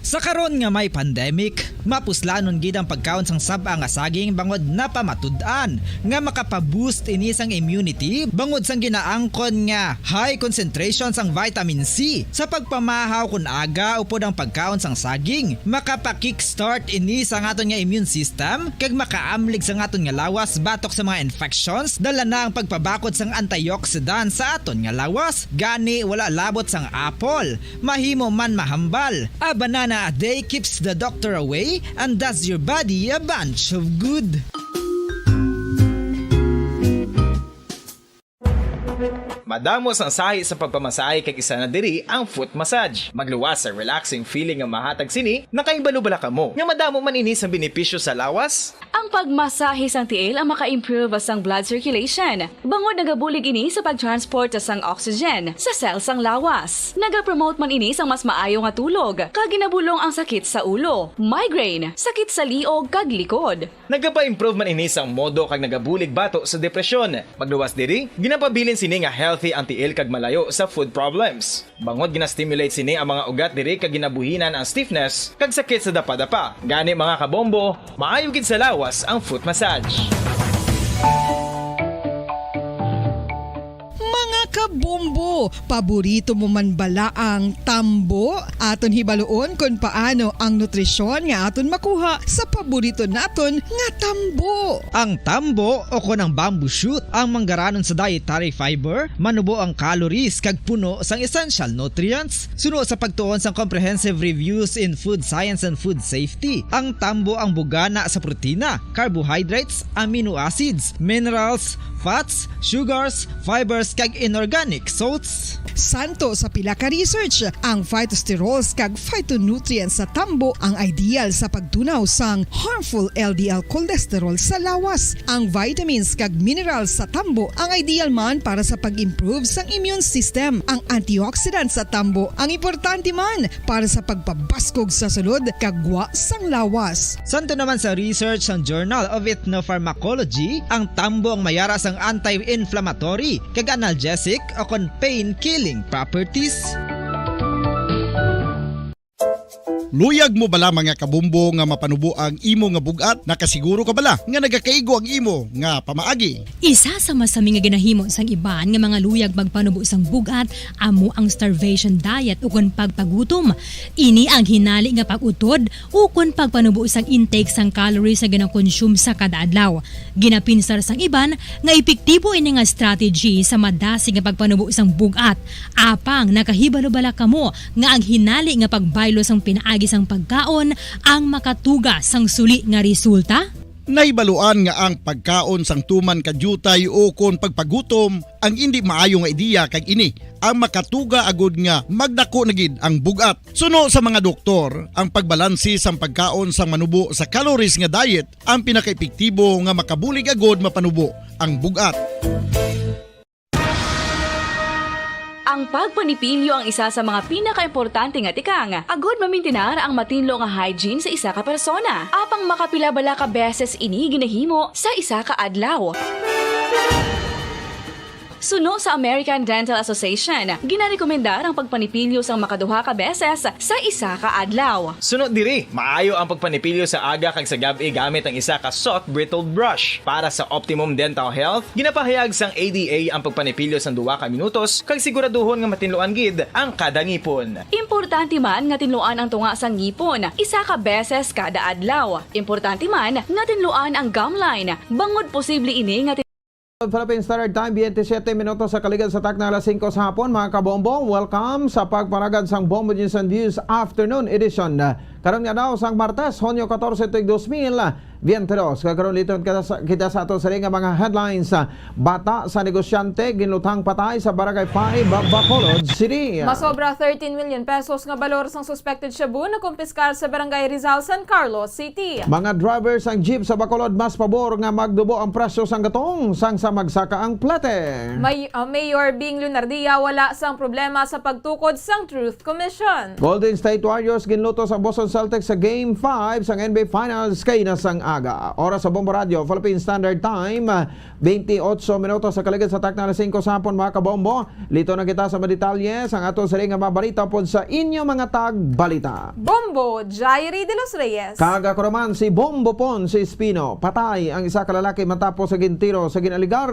Sa karon nga may pandemic, mapuslanon gid ang pagkaon sang sab-a nga saging bangod napamatud-an nga makapa-boost ini sang immunity bangod sang ginaangkon nga high concentration sang vitamin C. Sa pagpamahaw kon aga upod ang pagkaon sang saging, makapa-kickstart ini sang aton nga immune system kag makaamlig sang aton nga lawas batok sa mga infections. Dala na ang pagpabakod sang antioxidant sa aton nga lawas, gani wala labot sang apple. Mahimo man mahambal. A banana a day keeps the doctor away and does your body a bunch of good. Madamo sang sahi sa pagpamasahe kag isa na diri ang foot massage. Magluwas sa relaxing feeling nga mahatag sini, nakahibalo bala kamo nga madamo man ini sang benepisyo sa lawas? Ang pagmasahe sang tiil ang maka-improve sang blood circulation, bangod nagabulig ini sa pag-transport sang oxygen sa cell sang lawas. Nagapromote man ini sang mas maayo nga tulog, kag ginabulong ang sakit sa ulo, migraine, sakit sa liog, kag likod. Nagapa-improve man ini sang modo kag nagabulig bato sa depresyon. Magluwas diri, ginapabilin sini nga healthy ang tiil kag malayo sa foot problems. Bangod gina-stimulate sini ang mga ugat diri kag ginabuhinan ang stiffness kag sakit sa dapadapa. Gani, mga kabombo, maayo gid sa lawas ang foot massage. Mga kabombo, paborito mo man bala ang tambo? Aton hibaluon kon paano ang nutrisyon nga aton makuha sa paborito naton nga tambo. Ang tambo, o kon ang bamboo shoot, ang manggaranon sa dietary fiber, manubo ang calories kag puno sang essential nutrients. Suno sa pagtuon sang Comprehensive Reviews in Food Science and Food Safety, ang tambo ang bugana sa protina, carbohydrates, amino acids, minerals, fats, sugars, fibers, kag inorganic salts. Santo sa pila ka research, ang phytosterols kag phytonutrients sa tambo ang ideal sa pagtunaw sang harmful L D L cholesterol sa lawas. Ang vitamins kag minerals sa tambo ang ideal man para sa pag-improve sang immune system. Ang antioxidants sa tambo ang importante man para sa pagpabaskog sa sulod kag gwa sang lawas. Santo naman sa research sang Journal of Ethnopharmacology, ang tambo ang mayara sang anti-inflammatory kag analgesic o kon pain-killing properties. Luyag mo bala, mga kabombo, nga mapanubo ang imo nga bug-at? Nakasiguro ka bala nga nagakaigo ang imo nga pamaagi? Isa sa masami nga ginahimo sang iban nga mga luyag magpanubo sang bug-at amo ang starvation diet ukon pagpagutom. Ini ang hinali nga pag-utod ukon pagpanubo sang intake sang calories nga ginakonsume sa kada adlaw. Ginapinsar sang iban nga epektibo ini nga strategy sa madasig nga pagpanubo sang bug-at. Apang nakahibalo bala kamo nga ang hinali nga pagbaylo sang pinaagi sang pagkaon ang makatuga sang suli nga resulta? Nahibaluan nga ang pagkaon sang tuman ka diutay ukon pagpagutom ang indi maayo nga ideya, kag ini ang makatuga agud nga magdako na gid ang bug-at. Suno sa mga doktor, ang pagbalanse sang pagkaon sang manubo sa calories nga diet ang pinakaepektibo nga makabulig agud mapanubo ang bug-at. Ang pagpanipilyo ang isa sa mga pinakaimportante nga tikang agud mamintinar ang matinlo nga hygiene sa isa ka persona. Apang makapila bala ka beses ini ginahimo sa isa ka adlaw? Suno sa American Dental Association, ginarekomendar ang pagpanipilyo sang makaduha ka beses sa isa ka adlaw. Suno diri, maayo ang pagpanipilyo sa aga kag sa gab-i gamit ang isa ka soft bristle brush. Para sa optimum dental health, ginapahayag sang A D A ang pagpanipilyo sang duha ka minutos kag siguraduhon nga matinluan gid ang kada ngipon. Importante man nga tinluan ang tunga sang ngipon isa ka beses kada adlaw. Importante man nga tinluan ang gum line, bangod posible ini nga Philippine Standard Time, twenty-seven minutos sa kaligad sa takna alas singko sa hapon. Mga kabombo, welcome sa pagparagad sang Bombo News and Views Afternoon Edition. Karon nga daw sang Martes, Hunyo katorse, tuig dos mil, veinte dos. Kag karon liton kita sa, kita sa ato sini nga mga headlines. Bata sa negosyante ginlutang patay sa Barangay five, Bacolod City. Masobra thirteen million pesos nga balor sang suspected shabu nakumpiskar sa Barangay Rizal, San Carlos City. Mga driver sang jeep sa Bacolod mas pabor nga magdubo ang presyo sang gatong sang sa magsaka ang plete. May, uh, Mayor Bing Lunardia wala sang problema sa pagtukod sang Truth Commission. Golden State Warriors ginluto sa Boston Celtics sa Game five sang N B A Finals kay na sang aga. Oras sa Bombo Radio, Philippine Standard Time, twenty-eight minutos sa kaligid sa takna alas singko sa hapon, mga kabombo. Lito na kita sa madetalye sang ato sini nga mga balita pod sa inyo mga tagbalita. Bombo Jairi de los Reyes. Kag ako naman si Bombo Pon si Espino. Patay ang isa ka lalaki matapos sa gintiro sa ginaligar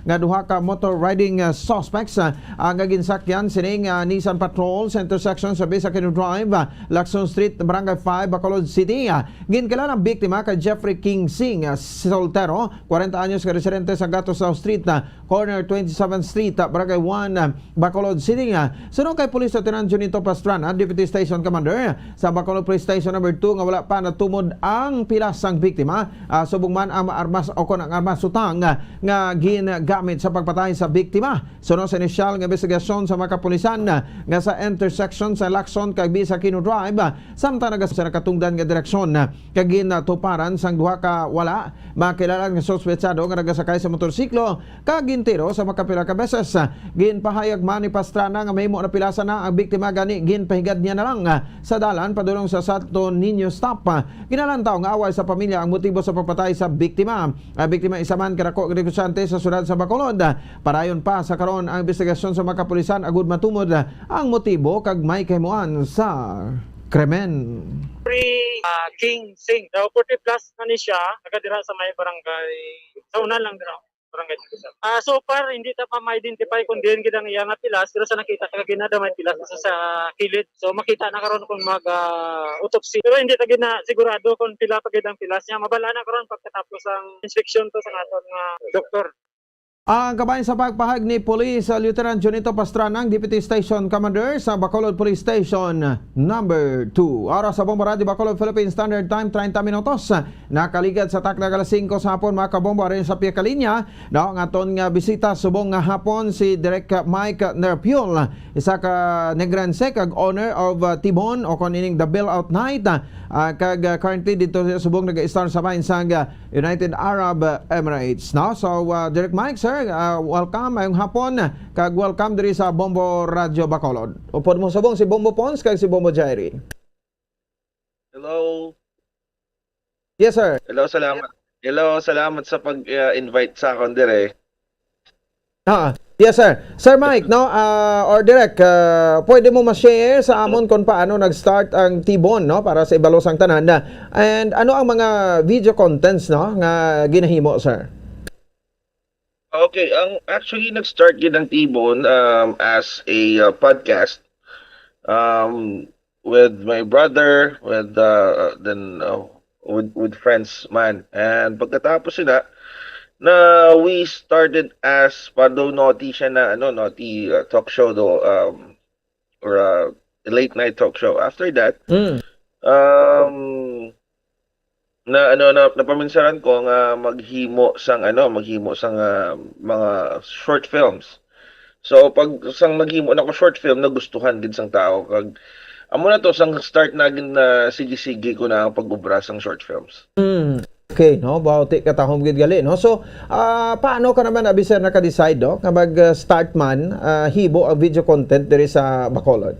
nga duha ka motor riding, ah, suspects, ah, nga ginsakyan sining, ah, Nissan Patrol sa intersection sa Bisakino Drive, ah, Lacson Street, Barangay five, Bacolod City. Ah, ginkilala ang biktima kay Jeffrey King Singh, ah, soltero, kwarenta anyos, nga residente sa Gatos South Street, ah, corner twenty-seventh Street, ah, Barangay one, ah, Bacolod City. Ah, suno kay Police Lieutenant Junito Pastrana, Deputy Station Commander sa Bacolod Police Station Number two, nga wala pa natumod ang pilas sang biktima, ah, subong man ang armas o kon ang armas utang, ah, nga ginagamit sa pagpatay sa biktima. Suno sa inisyal nga investigasyon sa mga kapulisan, ah, nga sa intersection sa Lacson kag Bisakino Drive, ah, samtang naga-, sa nakatungdan nga direksyon, ah, kag ginatuparan sang duha ka wala makilala nga suspetsado nga nagasakay sa motorsiklo kag gintiro sa makapila ka beses. Ginpahayag man ni Pastrana nga mahimo na pilasan na ang biktima, gani ginpahigad niya na lang sa dalan padulong sa Santo Niño Stop. Ginalantaw nga away sa pamilya ang motibo sa pagpatay sa biktima. Ang biktima isa man ka dako nga negosyante sa siyudad sa Bacolod. Padayon pa sa karon ang investigasyon sa mga kapulisan agud matumod ang motibo kag may kahimuan sa krimen. Pre, ah, King Singh. Daw forty plus na ni siya, taga dira sa may barangay, sa unan lang dira, barangay Tugusan. Ah, so far, hindi ta pa ma-identify kung diin gid ang iya nga pilas, pero sa nakita, taga ginada may pilas sa, sa kilid. So, makita na karon kung mag, ah, autopsy. Pero hindi ta gid na sigurado kung pila pa gid ang pilas niya. Mabal-an na karon pagkatapos ang inspeksyon to sa naton nga doktor. Ang kabahin sa pagpahayag ni Police Lieutenant Junito Pastrana, ang Deputy Station Commander sa Bacolod Police Station Number two. Oras sa Bombo Radio Bacolod, Philippine Standard Time, treinta minutos. Nakaligad sa takna alas singko sa hapon, mga kabombo, arin sa pihak ka linya, no, ang aton nga bisita subong nga hapon si Direk Mike Nerpiol, isa ka Negrense kag owner of, uh, Tibon o kon ining The Bailout Night, uh, kag, uh, currently dito sa subong nag-star sa bahin sang, uh, United Arab Emirates, no? So, uh, Direk Mike, sir, uh, welcome. Mayong hapon, kag welcome diri sa Bombo Radio Bacolod. Upod mo subong si Bombo Pons kag si Bombo Jairi. Hello. Yes, sir. Hello, salamat. Hello, salamat sa pag, uh, invite sa akon dire. Ah, yes, sir. Sir Mike, no, ah, or Direk, ah, pwede mo ma-share sa amon kung paano nag-start ang Tibon, no, para sa ibalo sang tanan, na, and ano ang mga video contents, no, nga ginahimo, sir? Okay, ang, actually, nag-start gid ang Tibon, um, as a, uh, podcast, um, with my brother, with, uh, then, uh, with, with friends man. And pagkatapos sila, na we started as pa do noti siya na, ano, noti, uh, talk show do, um, or, uh, late night talk show. After that, Mm. um, na, ano, na, napaminsaran ko nga maghimo sang, ano, maghimo sang, ah, mga short films. So, pag sang naghimo na ko short film, nagustuhan gid sang tao. Kag, amo na to, sang start na gid na sige-sige ko na ang pag-ubra sang short films. Mm. Okay, no? Bauti katahom gid gali, no? So, ah, paano ka naman, abi, sir, naka-decide, no, nga mag, ah, start man, ah, hibo ang video content diri sa Bacolod?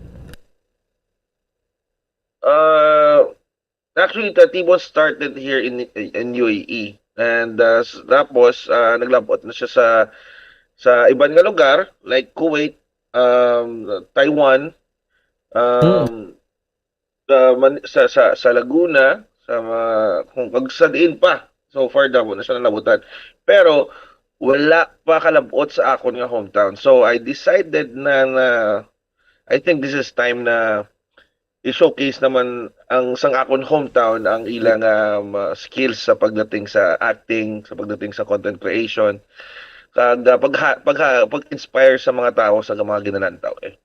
Ah, actually, the Tibon started here in, in U A E. And, ah, s-, tapos, ah, naglabot na siya sa, sa iban nga lugar, like Kuwait, um, Taiwan, Hmm. um, sa, Man- sa, sa, sa Laguna, sa mga, kung kag sa diin pa. So far, damo na siya nalabutan. Pero, wala pa kalabot sa akon nga hometown. So, I decided na, na, I think this is time na i-showcase naman ang sang akon hometown ang ilang um, uh, skills sa pagdating sa acting, sa pagdating sa content creation, kag uh, pagha, pagha, pag-inspire sa mga tao sa mga ginalantaw eh.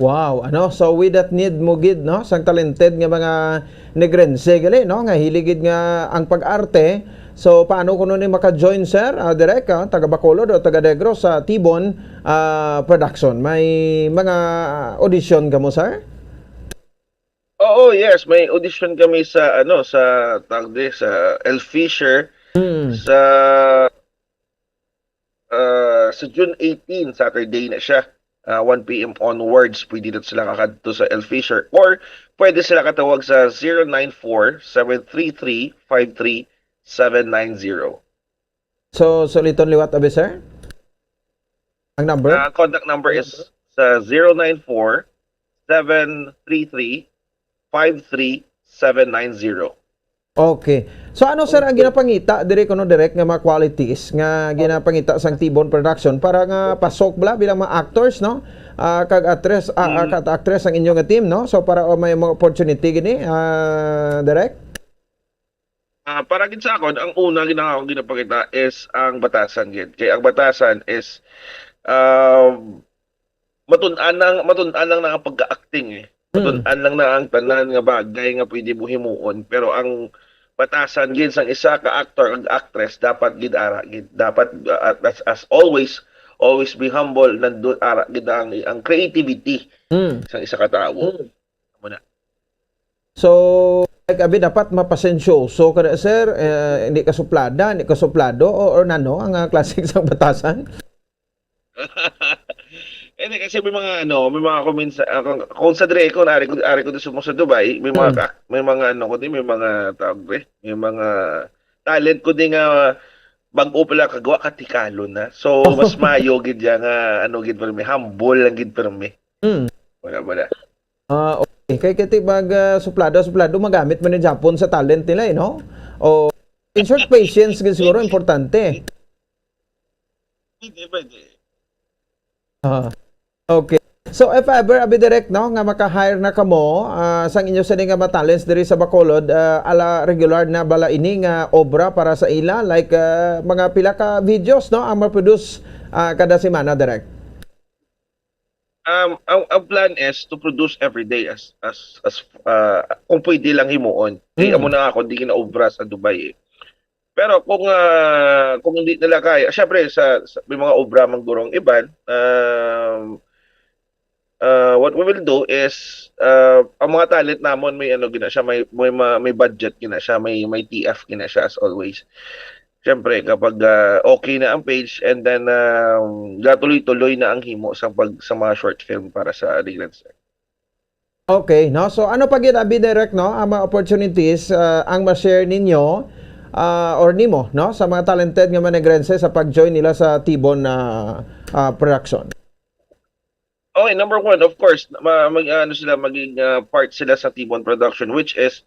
Wow, ano? So with that need mo gid, no, sang talented nga mga Negrense gali, no, nga hilig gid nga ang pag-arte. So paano kuno ni maka-join, sir? Ah, Direk, ah, taga Bacolod o taga Negros sa Tibon ah, Production. May mga audition kamo, sir? Oo, yes, may audition kami sa ano sa tawag di, sa El Fisher Mm. sa ah, sa June eighteen, Saturday na siya. Ah, one p m onwards, pwede na sila kakadto sa El Fisher or pwede sila katawag sa zero nine four, seven three three, five three seven nine zero. So suliton liwat abi, sir? Ang number? Ah, contact number is sa zero nine four, seven three three, five three seven nine zero. Okay. So ano, sir, ang ginapangita diri kuno, Direk, nga mga qualities nga ginapangita sang Tibon Production para nga pasok bala bilang mga actors, no? Ah, kag actress, ah, ah, Mm. kag actress ang inyo nga team, no? So para, oh, may mga opportunity gini, ah, Direk? Ah, para gid sa akon, ang una gid nga akong ginapakita is ang batasan gid. Kay ang batasan is um, matun-an lang, matun-an lang na ang pagka-acting eh. Hmm. Matun-an lang na ang tanan nga bagay nga pwede mo himuon, pero ang batasan gid sang isa ka actor ag actress dapat gid ara gid. Dapat uh, as, as always, always be humble, nandun ara gid ang ang creativity Hmm. sang isa ka tawo. Amo na. So, like, abi, dapat mapasensyoso ka na, sir. Eh, hindi ka suplada, hindi ka suplado, o, or nano, ang ah, klase sang batasan? Hindi, kasi may mga ano, may mga comments, ah, kung, kung sa dire ko, ari ko, ari ko sa, sa Dubai, may mga, Mm. ka- may mga ano ko din, may mga tawag eh, may mga talent ko din nga bag-o pala kagawa, katikalon na. So, mas mayo gid ya nga, ano gid, permi, humble lang gid, permi. Mm. Wala, wala. Ah, okay. Kay kiti mag ah, suplado, suplado magamit man ni Japon sa talent nila, eh, no? O, in short, patience gid siguro importante. Pwede, pwede. Ah. Okay. So if ever, abi, Direk, no, nga maka-hire na kamo ah, sang inyo sini nga mga talents diri sa Bacolod, ah, ala regular na bala ini nga obra para sa ila, like ah, mga pila ka videos, no, ang ma-produce ah, kada semana, Direk? Um, ang, ang plan is to produce every day as as as uh, kung pwede lang himuon. Kay Mm. Amo na ako, di ginaobra sa Dubai eh. Pero kung ah, kung hindi nila kaya, syempre sa, sa may mga obra man guro ang iban, um, uh, what we will do is uh, ang mga talent namon may ano gina siya, may may ma- may budget gina siya, may may T F gina siya as always. Syempre kapag ah, okay na ang page and then um, gatuloy-tuloy na ang himo sa pag sa mga short film para sa Regrants. Okay, no? So ano pa gid, abi, Direk, no, ang mga opportunities ah, ang ma-share ninyo ah, or nimo, no, sa mga talented nga mga Negrense sa pag-join nila sa Tibon na ah, production? Okay, number one, of course, ma- mag ano sila, maging ah, part sila sa Tibon Production, which is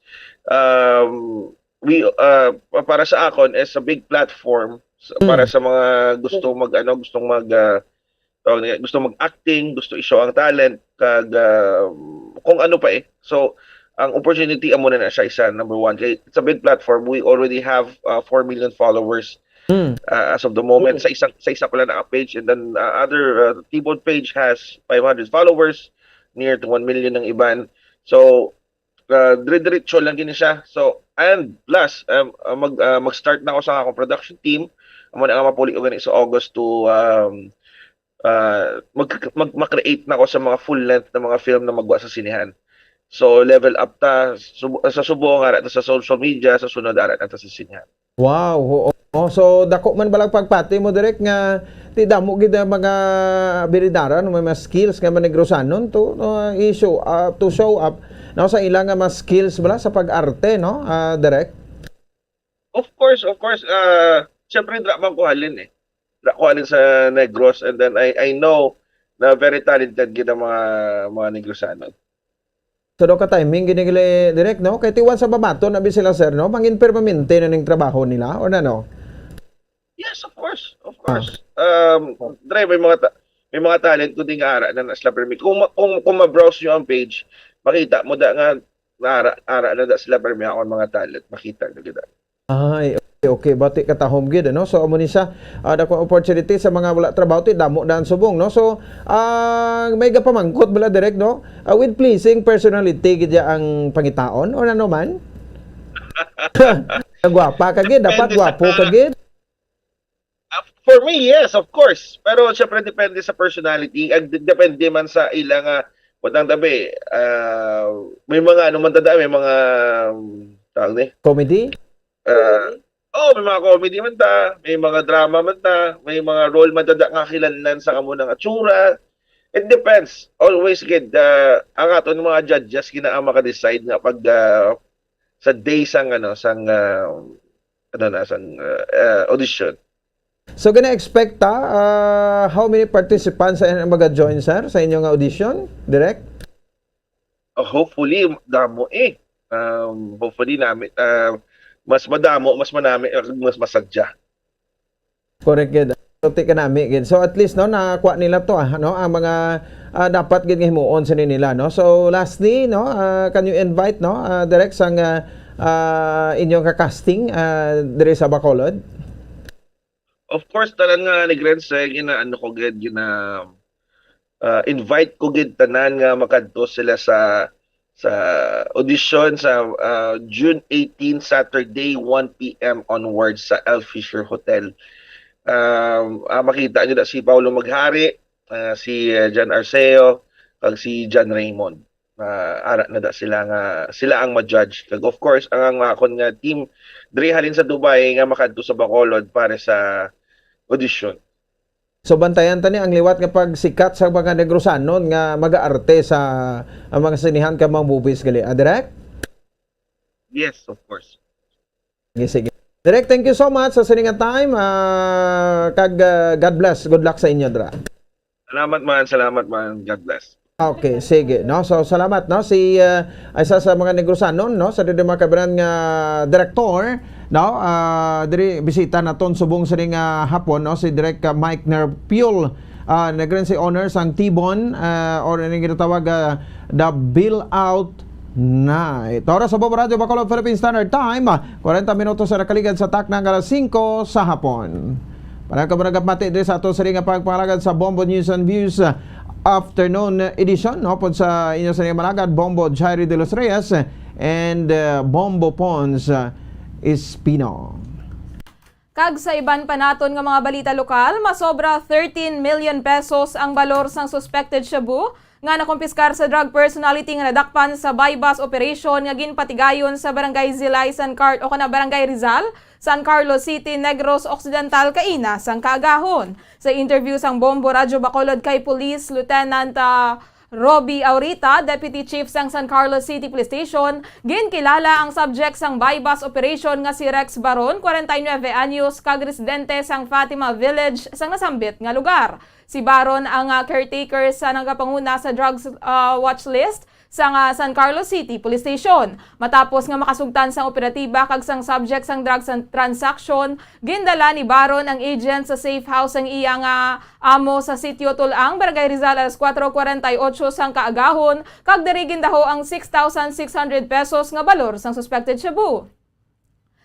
um we uh, pa- para sa akon is a big platform s- Mm. para sa mga gusto mag ano, gustong mag ah, tawag niya, gusto mag-acting, gusto i-show ang talent kag ah, kung ano pa eh. So ang opportunity amo na na siya isa, number one, kay it's a big platform. We already have uh, four million followers Mm. uh, as of the moment sa isang sa isa pala na page, and then uh, other uh, Tibon page has five hundred followers, near to one million ng iban. So uh, dire-diretso lang gini siya. So and plus um, uh, mag uh, mag-start na ako sa akong production team. Amo na nga mapuli ko gani sa August to um, uh, mag, mag, ma-create na ako sa mga full length na mga film na magwa sa sinehan. So level up ta sub, sa subo nga ara ta sa social media, sa sunod ara na ta sa sinehan. Wow, oo. Oh, so dako man balang pagpati mo, Direk, nga ti damo gid ang mga abilidaran, may mga skills nga manegrosanon to uh, i-show up, to show up, no, sa ila nga mga skills bala sa pag-arte, no, ah, Direk? Of course, of course, uh, syempre dra man ko halin eh. Dako halin sa Negros, and then I, I know na very talented gid ang mga, mga Negrosanon. So, daw ka timing gini gali, Direk, no? Kay tiwan sa babaton na bi sila, sir, no? Mangin permanente na ning trabaho nila, or ano? Yes, of course, of Ah. course. Um, Dre, may mga ta-, may mga talent kundi nga ara na na sila permi. Kung, ma-, kung, kung ma-browse nyo ang page, makita mo da nga ara, ara na da sila permi akong mga talent. Makita nyo gid. Ay, okay, okay. Bati ka tahom gid, ano? So, amo ni siya, ah, dako opportunity sa mga wala trabaho, ti damo na ang subong, no? So, ah, may gapamangkot bala, Direk, no? Ah, with pleasing personality gid ya ang pangitaon, or ano man? Gwapa ka gid, dapat Depende sa gwapo ka gid. Ah, for me, yes, of course. Pero syempre, depende sa personality. Ag, d-, depende man sa ila nga, butang tabi, ah, may mga ano man tada, may mga, um, tawag ni? Comedy? Ah, oh, may mga comedy man ta, may mga drama man ta, may mga role man tada nga kinahanglan sa amo nga tsura. It depends. Always gid, ah, ang aton mga judges gid na ang maka-decide nga pag, ah, sa day sang, ano, sang, ah, ano na, sang, ah, ah, audition. So, gina-expect ta, ah, how many participants ang maga-join, sir, sa inyo nga audition, Direk? Oh, hopefully, damo eh. Um, hopefully, nami, ah, mas madamo, mas manami, ah, mas masadya. Correct gid. Tuti ka nami gid. So, at least, no, nakuha nila to, ah, no, ang mga, ah, dapat gid nga himuon sa nila, no. So, lastly, no, ah, can you invite, no, ah, Direk, sang, ah, ah, inyong ka-casting, ah, diri sa Bacolod? Of course, tanan nga ni Glenn, eh, gina-, ano ko gid, gina-, ah, invite ko gid tanan nga makadto sila sa, sa audition sa, ah, June eighteen, Saturday, one P M onwards sa El Fisher Hotel. Um, ah, makita nyo na si Paulo Maghari, ah, si, ah, John Arceo, kag si John Raymond. Ah, ara na da sila nga, sila ang ma-judge. Kag of course, ang, ang akon nga team diri halin sa Dubai nga makadto sa Bacolod para sa audition. So, bantayan ta ni ang liwat nga pagsikat sa mga Negrosanon nga mag-aarte sa, ang mga sinihan kag mga movies gali. Ah, Direk? Yes, of course. Sige, sige. Direk, thank you so much sa sini nga time. Ah, kag, ah, God bless. Good luck sa inyo, dra. Salamat man, salamat man. God bless. Okay, sige, no? So, salamat, no? Si, ah, isa sa mga Negrosanon, no? Sa diri mga kabanan nga direktor, no? Ah, diri bisita naton subong sini nga hapon, no? Si Direk, ah, Mike Nerpiol, ah, nagrin si owner sang Tibon, ah, or ini ginatawag, ah, the Bill Out Night. Oras sa Bombo Radyo Bacolod, Philippine Standard Time, ah, kwarenta minutos sa nakaligad sa takna nga alas singko sa hapon. Para ka managapmati diri sa ato sa nga pagpangalagad sa Bombo News and Views, ah, Afternoon Edition, no? Pod sa inyo sa nga managad, Bombo Jairi de los Reyes and, ah, Bombo Pons, ah, Espino. Kag sa iban pa naton nga mga balita lokal, masobra thirteen million pesos ang balor sang suspected shabu nga nakumpiskar sa drug personality nga nadakpan sa buy-bust operation nga ginpatigayon sa Barangay Zilay, San Car-, o kana Barangay Rizal, San Carlos City, Negros Occidental, kaina sang kaagahon. Sa interview sang Bombo Radyo Bacolod kay Police Lieutenant, ah, Robbie Aurita, Deputy Chief sang San Carlos City Police Station, ginkilala ang subject sang buy-bust operation nga si Rex Baron, kwarenta y nuebe anyos, kag residente sang Fatima Village sang nasambit nga lugar. Si Baron ang, ah, caretaker sa nagapanguna sa drugs, ah, watch list sang, ah, San Carlos City Police Station. Matapos nga makasugtan sang operatiba kag sang subject sang drug san-, transaction, gindala ni Baron ang agent sa safe house sang iya nga amo sa Sitio Tulang, Barangay Rizal, alas kuwatro kwarenta y otso sang kaagahon, kag diri gindaho ang six thousand six hundred pesos nga balor sang suspected shabu.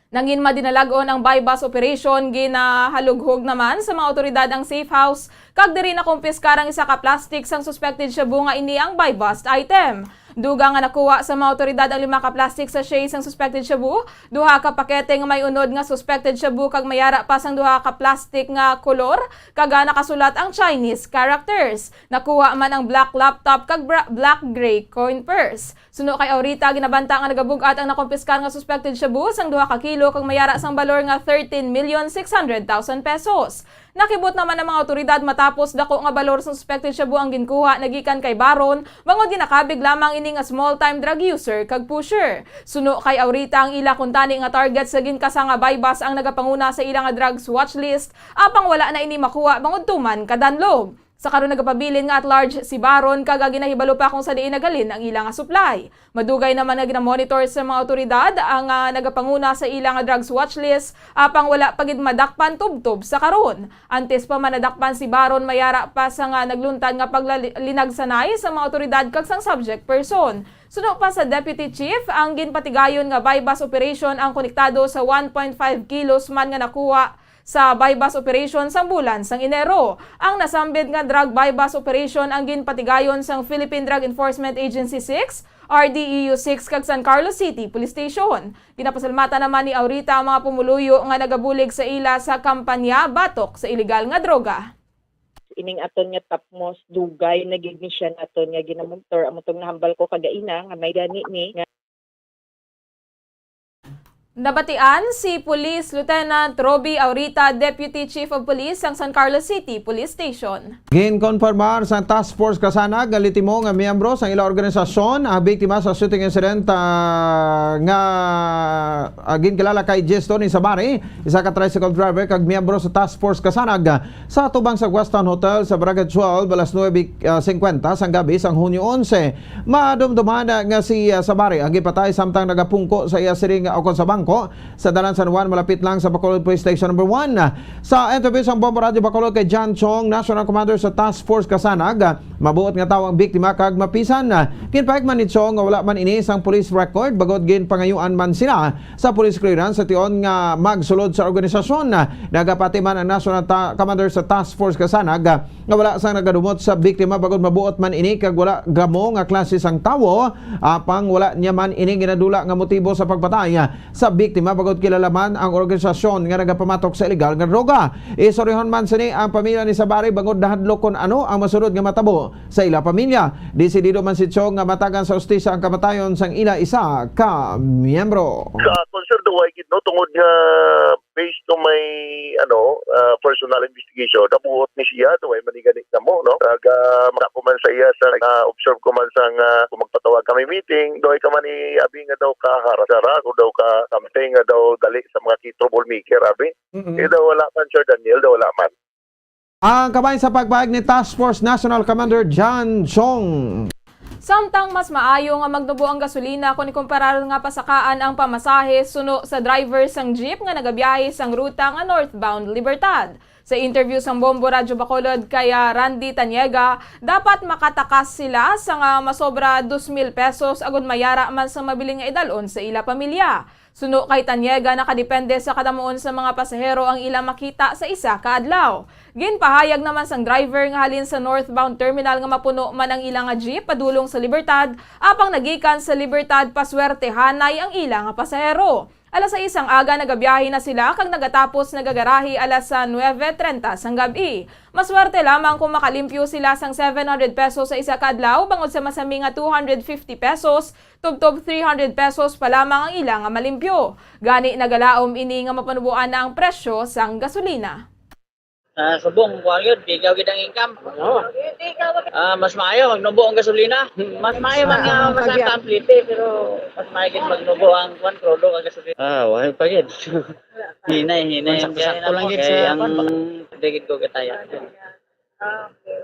Nangin madinalag-on ang buy-bust operation, ginahalughog naman sa mga awtoridad ang safe house, kag diri nakumpiskar ang isa ka plastic sang suspected shabu nga ini ang buy-bust item. Dugang nga nakuha sa mga awtoridad ang lima ka plastic sachet sang suspected shabu, duha ka pakete nga may unod nga suspected shabu, kag may ara pa sang duha ka plastic nga kolor, kag, ah, nakasulat ang Chinese characters. Nakuha man ang black laptop kag bra-, black gray coin purse. Suno kay Aurita, ginabanta nga nagabug-at ang nakumpiskar nga suspected shabu sang duha ka kilo kag may ara sang balor nga thirteen million six hundred thousand pesos. Nakibot naman ang mga awtoridad matapos dako nga balor sang suspected shabu ang ginkuha na gikan kay Baron, bangod ginakabig lamang ini nga small-time drug user kag pusher. Suno kay Aurita, ang ila kuntani nga target sa ginkasa nga buy-bust ang nagapanguna sa ila nga drugs watch list, apang wala na ini makuha bangod tuman kadanlog. Sa karon nagapabilin nga at large si Baron kag ginahibalo pa kung sa diin naghalin ang ila nga supply. Madugay naman nga ginamonitor sa mga awtoridad ang, ah, nagapanguna sa ila nga drugs watch list, apang wala pa gid madakpan tubtob sa karon. Antes pa man nadakpan si Baron, may ara pa sang nagluntad nga paglalinagsanay sa mga awtoridad kag sang subject person. Suno pa sa Deputy Chief, ang ginpatigayon nga buy-bust operation ang konektado sa one point five kilos man nga nakuha sa buy-bust operation sang bulan sang Enero. Ang nasambit nga drug buy-bust operation ang ginpatigayon sang Philippine Drug Enforcement Agency six, R D E U six, kag San Carlos City Police Station. Ginapasalamatan naman ni Aurita ang mga pumuluyo nga nagabulig sa ila sa kampanya batok sa iligal nga droga. Ining aton nga Tapmos, dugay na gid ni siya naton nga ginamonitor. Amo tong nahambal ko kagaina nga may gani ni nga Nabatian si Police Lieutenant Roby Aurita, Deputy Chief of Police sang San Carlos City Police Station. Ginkonfirmar sang Task Force Kasanag nga lehitimong nga miyembro sang ila organisasyon ang biktima sa shooting incident, ah, nga, ah, ginkilala kay Jesto ni Sabari, isa ka tricycle driver kag miyembro sa Task Force Kasanag sa atubang sa Weston Hotel sa Barangay twelve, alas nuebe, ah, singkwenta sang gabi sang Hunyo onse. Madumduman nga si, ah, Sabari ang gipatay samtang nagapungko sa iya siring ukon sa bangko sa Dalan San Juan, malapit lang sa Bacolod Police Station Number One. Sa interview sang Bombo Radyo Bacolod kay John Chong, National Commander sa Task Force Kasanag, mabuot nga tawo ang biktima kag mapisan. Ginpahayag man ni Chong nga wala man ini sang police record, bangod ginpangayuan man sila sa police clearance sa tion nga magsulod sa organisasyon. Nagapati man ang National Ta-, Commander sa Task Force Kasanag nga wala sang nagadumot sa biktima, bangod mabuot man ini kag wala gamo nga klase sang tawo, apang wala niya man ini ginadula nga motibo sa pagpatay sa biktima, bangod kilala man ang organisasyon nga nagapamatok sa iligal nga droga. Istoryahon man sini ang pamilya ni Sabari, bangod nahadlok kon ano ang masunod nga matabo sa ila pamilya. Desidido man si Chong nga matagan sa hustisya ang kamatayon sang ila isa ka miyembro. Sa concern daw ay gid, no, tungod nga based to my, ano, ah, personal investigation, kabuot ni siya, daw ay manigani kamo, no? Kag, ah, maka ko man sa iya sa, ah, observe ko man sa nga kung magpatawag kami meeting, daw ay ka man ni abi nga daw ka harasara o daw ka something nga daw dali sa mga ki-, troublemaker, abi. Mm-mm. Eh, daw wala man, Sir Daniel, daw wala man. Ang kamay sa pagpahayag ni Task Force National Commander John Chong. Samtang mas maayo nga magnubo ang gasolina kon ikumparar nga pasakaan ang pamasahe suno sa driver sang jeep nga nagabiyahe sang ruta nga northbound Libertad. Sa interview sang Bombo Radyo Bacolod kay, ah, Randy Taniega, dapat makatakas sila sa nga masobra dos mil pesos agud mayara man sa mabilin nga idalon sa ila pamilya. Suno kay Taniega, nakadepende sa kadamuon sa mga pasahero ang ila makita sa isa ka adlaw. Ginpahayag naman sang driver nga halin sa northbound terminal nga mapuno man ang ila nga jeep padulong sa Libertad, apang nagikan sa Libertad, paswertehanay ang ila nga pasahero. Alas sais sang aga nagabiyahe na sila kag nagatapos nagagarahe alas sa nuebe trenta sang gab-i. Maswerte lamang kung makalimpyo sila sang seven hundred pesos sa isa ka adlaw, bangod sa masami nga two hundred fifty pesos, tubtob three hundred pesos pa lamang ang ila nga malimpyo. Gani, nagalaom ini nga mapanuboan na ang presyo sang gasolina. Ah, subong, kuwan yun, tigaw gid ang income. Oo. Ah, mas maayo, magnubo ang gasolina. Mas maayo man nga, ah, mas ang pagyan. Complete, pero mas maayo gid magnubo ang kuwan, krudo ang gasolina. Ah, wala pa gid. Hinay, hinay ang biyahe. Sakto-sakto lang namo gid kay sa ang kuwan ba? Dagit ko kataya. Ah, okay.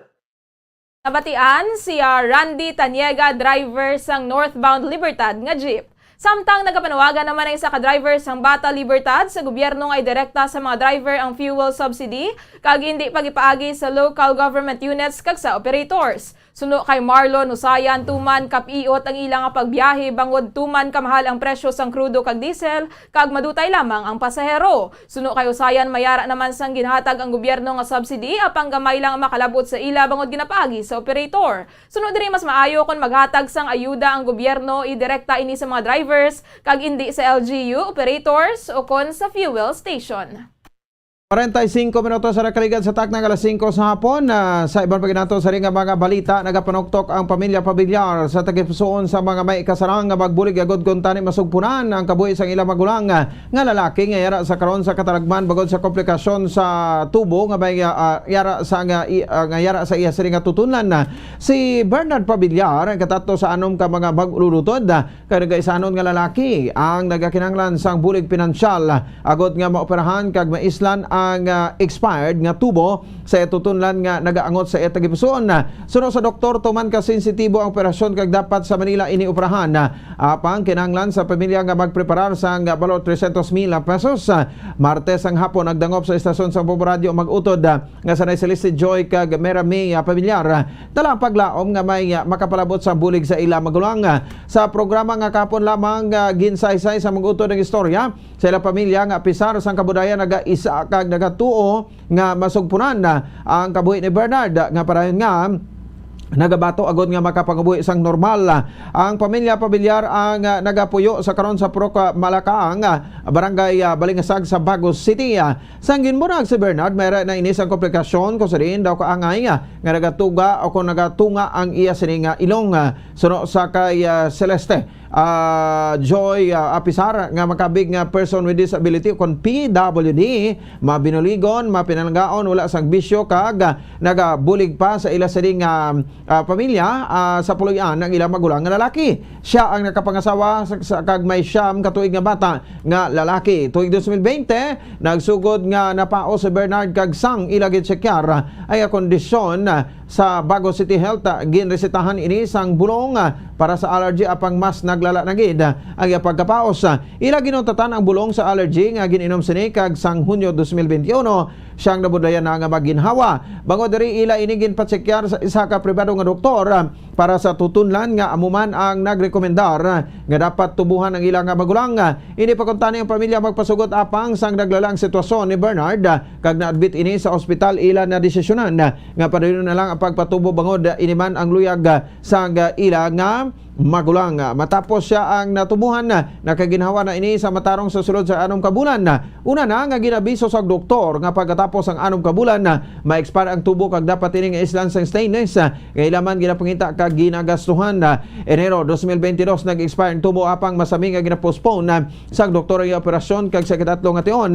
Nabatian si, ah, Randy Taniega, driver sang northbound Libertad nga jeep. Samtang nagapanawagan naman ang isa ka driver sang Bata Libertad sa gobyerno nga idirekta sa mga driver ang fuel subsidy kag indi pagipaagi sa local government units kag sa operators. Suno kay Marlon Usayan, tuman kapiot ang ila nga pagbiyahe bangod tuman kamahal ang presyo sang krudo kag diesel, kag madutay lamang ang pasahero. Suno kay Usayan, mayara naman sang ginhatag ang gobyerno nga subsidy, apang gamay lang ang makalab-ot sa ila bangod ginapaagi sa operator. Suno diri, mas maayo kon maghatag sang ayuda ang gobyerno, idirekta ini sa mga drivers, kag indi sa L G U operators o kon sa fuel station. Kwarenta y singko minutos sa nakaligad sa takna nga alas singko sa hapon. Ah, sa iban pa ginato sa ring nga mga balita, nagapanuktok ang pamilya Pamilyar sa tagipusoon sa mga may ikasarang nga magbulig agud kuntani masugpunan ang kabuhi sang ilang magulang, ah, nga lalaki nga yara sa karon sa katalagman bangod sa komplikasyon sa tubo nga may, ah, ah, yara sa nga i-, ah, nga yara sa iya sini nga tutunlan. Si Bernard Pamilyar ang katatlo sa anom ka mga mag-ululutod, ah, kag nagaisanon nga lalaki ang nagakinahanglan sang bulig pinansyal, agod nga maoperahan kag maislan ang, ah, expired nga tubo sa iya tutunlan nga nagaangot sa iya tagipusoon. Suno sa doktor, tuman ka sensitibo ang operasyon kag dapat sa Manila ini operahan. Apang kinahanglan sa pamilya nga magpreparar sang balo trescientos mil pesos. Martes ang hapon, nagdangop sa estasyon sa Bombo Radyo mag-utod nga sanay Celeste Joy kag Mera May, ah, Pamilyar. Dala ang paglaom nga may, ah, makapalabot sa bulig sa ila magulang. Sa programa nga kapon lamang, ah, ginsaysay sa mag-utod ang istorya sa ila pamilya nga apisar sang kabudayan nagaisa kag nagatuo nga masugpunan, ah, ang kabuhi ni Bernard, nga padayon nga nagabato agod nga makapangabuhi sang normal. Ang pamilya Pamilyar ang, ah, nagapuyo sa karon sa Purok, ah, Malakaang, ah, Barangay, ah, Balingasag sa Bagos City. Ah, sang ginburag si Bernard, may ra na ini sang komplikasyon kung sa diin daw kaangay, ah, nga nagatuga o kung nagatunga ang iya sini nga ilong. Ah, suno sa kay, ah, Celeste, ah, Joy, ah, Apisar nga makabig nga person with disability o kon P W D, mabinuligon, mapinalanggaon, wala sang bisyo kag, ah, nagabulig pa sa ila sini nga, ah, pamilya, ah, sa puloy-an ang ilang magulang nga lalaki. Sia ang nakapangasawa sa, sa, kag may siyam ka tuig nga bata nga lalaki. Tuig dos mil bente, nagsugod nga napaos si Bernard kag sang ila gitsekyar ang iya kondisyon sa Bagos City Health. Ginresetahan ini sang bulong, ah, para sa allergy, apang mas naglala na gid ang iya pagkapaos. Ila ginuntatan ang bulong sa allergy nga gin-inom sini kag sang Hunyo dos mil bente uno, siyang nabudlayan na nga maginhawa. Bangod diri, ila ini ginpatsekyar sa isa ka pribado nga doktor, ah, para sa tutunlan nga amo man ang nagrekomendar nga dapat tubuhan ang ila nga magulang. Hindi pa kuntani ang pamilya magpasugot apang sang naglala ang sitwasyon ni Bernard, kag na-admit ini sa ospital, ila na desisyonan nga padayon na lang ang pagpatubo bangod ini man ang luyag sang ila nga magulang. Matapos sia ang natubuhan, nakaginhawa na ini sa matarong sa sulod sa anom ka bulan. Una na nga ginabiso sa doktor nga pagkatapos ang anom ka bulan, ma-expire ang tubo kag dapat ini nga islan sang stainless nga ila man ginapangita kag ginagastuhan. Enero dos mil bente dos, nag-expire ang tubo apang masami nga ginapostpone sang doktor ang operasyon kag sa ikatatlo nga tion,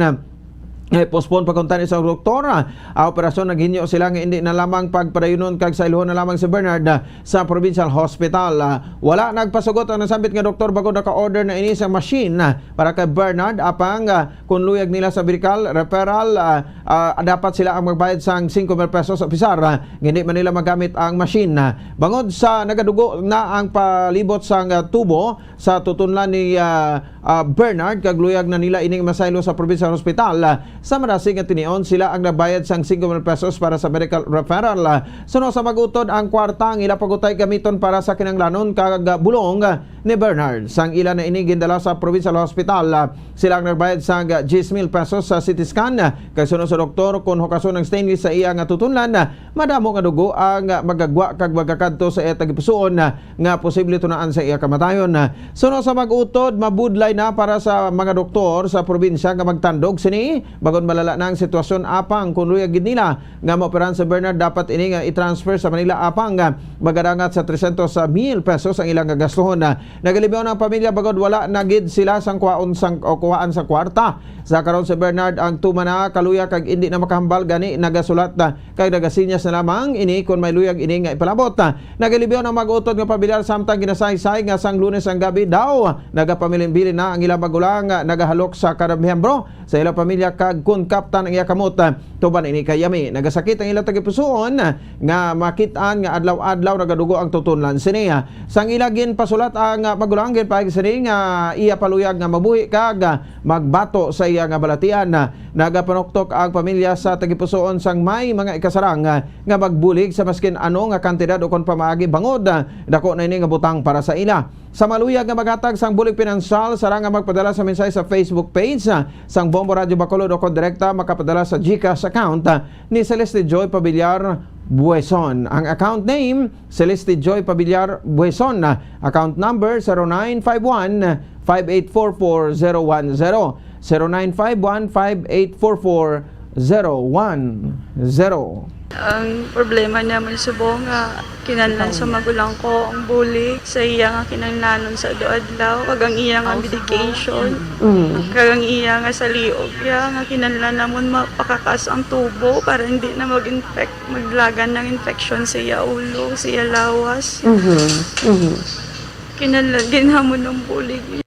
eh, postpone pa kuntani sa doktor, ah, ang operasyon. Naghinyo sila nga hindi na lamang pagpadayunon kag sa iluhon na lamang si Bernard, ah, sa provincial hospital. Ah, wala nagpasugot ang nasambit nga doktor bangod naka-order na ini sa machine, ah, para kay Bernard, apang, ah, kung luyag nila sa medical referral, ah, ah, dapat sila ang magbayad sang singko mil pesos, apisar, ah, nga hindi man nila magamit ang machine. Ah, bangod sa nagadugo na ang palibot sang, ah, tubo, sa tutunlan ni, ah, ah, Bernard, kag luyag na nila ining masaylo sa provincial hospital. Ah, sa madasig nga tinion, sila ang nabayad sang singko mil pesos para sa medical referral. Ah, suno sa mag-utod, ang kwarta ang ila pagutay gamiton para sa kinahanglanon kag, ah, bulong, ah, ni Bernard. Sang ila na ini gindala sa provincial hospital, ah, sila ang nagbayad sang, ah, diyes mil pesos sa C T scan, ah, kag suno sa doktor, kung hukason ang stainless sa iya nga tutunlan, ah, madamo nga dugo ang, ah, magagwa kag magakadto sa iya tagipusoon, ah, nga posible tunaan sa iya kamatayon. Suno sa mag-utod, mabudlay na para sa mga doktor sa probinsya nga magtandog sini, bangod malala na ang sitwasyon, apang kung luyag gid nila nga maoperahan si Bernard, dapat ini nga i-transfer sa Manila, apang, ah, magadangat sa trescientos mil pesos ang ilang gagastuhon. Nagalibion ang pamilya bangod wala na gid sila sang kuhaon sang, o kuhaan sa kwarta. Sa karon, si Bernard ang tuman na kaluya kag indi na makahambal, gani nagasulat na kag nagasinyas na lamang ini kon may luyag ini nga ipalabot. Nagalibion ang mag-utod nga pamilyar, samtang ginasaysay nga sang Lunes ang gabi daw nagapamilinbilin na ang ilang magulang, nagahalok sa kada miyembro sa ilang pamilya, kag kon kaptan ang iya kamot, tuban ini kay yami. Nagasakit ang ilang tagipusoon nga makit-an nga adlaw-adlaw nagadugo ang tutunlan sini. Sang ila ginpasulat ang magulang, ginpahayag sini nga iya paluyag nga mabuhi kag magbato sa iya nga balatian. Nagapanuktok ang pamilya sa tagipusoon sang may mga ikasarang nga magbulig sa maskin ano nga kantidad o kon pamaagi, bangod dako na ini nga butang para sa ila. Sa maluyag nga maghatag sang bulig pinansyal, sarang nga magpadala sa mensahe sa Facebook page, ah, sang Bombo Radyo Bacolod o kon direkta makapadala sa GCash account, ah, ni Celeste Joy Pabillar Bueson. Ang account name, Celeste Joy Pabillar Bueson. Ah, account number, zero nine five one, five eight four four, zero one zero. Zero nine five one, five eight four four, zero one zero. Ang problema namon subong nga kinahanglan sa magulang ko ang bulig sa iya nga kinahanglanon sa adlaw-adlaw, kag ang iya nga medication, kag ang iya nga saliog iya nga kinahanglan namon mapakakas ang tubo para hindi na mag-infect, maglagan ng infection sa iya ulo, sa iya lawas. Kinahanglan gid namon ng bulig.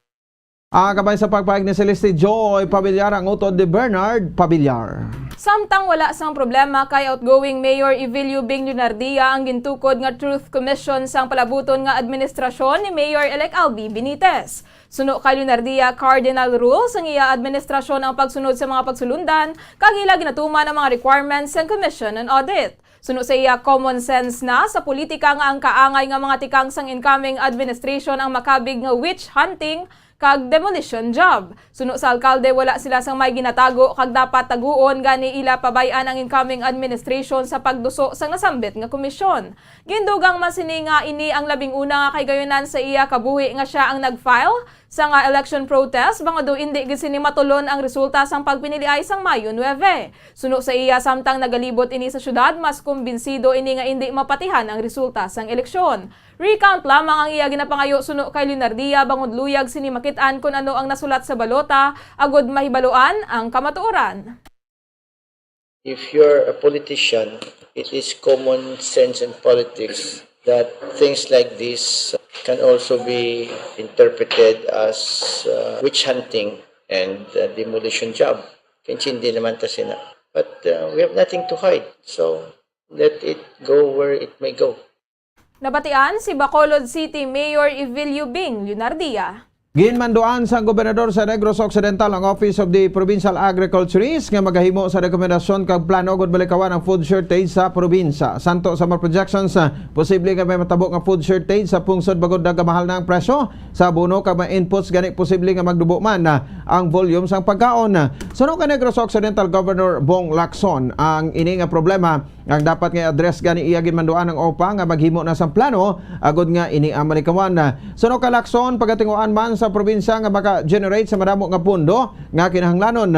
Ah, kabay sa pagpahayag ni Celeste Joy Pabiliar, ang utod ni Bernard Pabiliar. Samtang wala sang problema kay outgoing Mayor Evilio Bing Leonardia ang gintukod nga Truth Commission sang palabuton nga administrasyon ni Mayor-elect Albi Benitez. Suno kay Leonardia, cardinal rule sang iya administrasyon ang pagsunod sa mga pagsulundan kag ila ginatuman ang mga requirements sang Commission on Audit. Suno sa iya, common sense na sa politika nga ang kaangay nga mga tikang sang incoming administration ang makabig nga witch hunting kag demolition job. Suno sa alkalde, wala sila sang may ginatago kag dapat taguon, gani ila pabay-an ang incoming administration sa pagduso sang nasambit nga komisyon. Gindugang man sini nga ini ang labing una nga kahigayunan sa iya kabuhi nga sia ang nag-file sa nga election protest, bangod daw indi gid sini matulon ang resulta sang pagpiniliay sang Mayo nuebe. Suno sa iya, samtang nagalibot ini sa syudad, mas kumbinsido ini nga indi mapatihan ang resulta sang eleksyon. Recount lamang ang iya ginapangayo suno kay Leonardia, bangod luyag sini makit-an kon ano ang nasulat sa balota, agud mahibaluan ang kamatuoran. If you're a politician, it is common sense in politics that things like this can also be interpreted as, uh, witch hunting and, uh, demolition job. Kaintindi naman ta sina. But, uh, we have nothing to hide. So, let it go where it may go. Nabatian si Bacolod City Mayor Evilio Bing Leonardia. Ginmanduan sang gobernador sa Negros Occidental ang Office of the Provincial Agriculturist nga magahimo sa rekomendasyon kag plano gud malikawan ang food shortage sa probinsya. Santo sa mga projections, ah, posible nga may matabo nga food shortage sa pungsod bangod nagamahal na ang presyo sa abono kag mga inputs, gani posible nga magdubo man, ah, ang volume sang pagkaon. Suno kay Negros Occidental Governor Bong Lacson, ang ini nga problema ang dapat nga i-address, gani iya ginmanduan ang OPA nga maghimo na sang plano agud nga ini ang malikawan. Suno kay Lacson, pagatinguhaan man sa probinsya nga maka-generate sa madamo nga pondo nga kinahanglanon.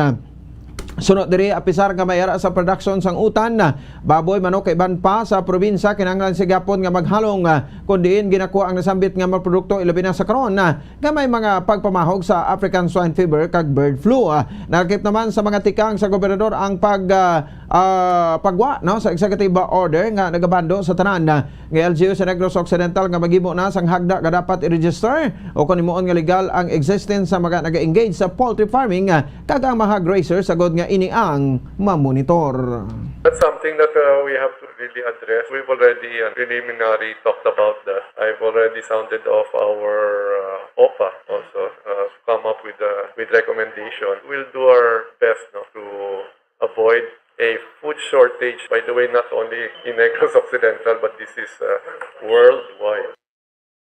Suno diri, apisar nga may ara sa production sang utan, baboy, manok, kag iban pa sa probinsya, kinahanglan sa gihapon nga maghalong, ah, kon diin ginakuha ang nasambit nga mga produkto, ilabi na sa karon, ah, nga may mga pagpamahog sa African swine fever kag bird flu. Ah, nakakip naman sa mga tikang sa gobernador ang pag, ah, ah, pagwa, no, sa executive order nga nagabando sa tanan, ah, nga L G U sa Negros Occidental nga maghimo na sang hagda nga dapat i-register o kon himuon nga legal ang existence sa mga naga-engage sa poultry farming, ah, kag ang mga grazers, agud nga ini ang mamonitor. That's something that, uh, we have to really address. We've already, uh, preliminary talked about that. I've already sounded off our, uh, OPA also, uh, to come up with, uh, with recommendation. We'll do our best, no, to avoid a food shortage. By the way, not only in Negros Occidental, but this is, uh, worldwide.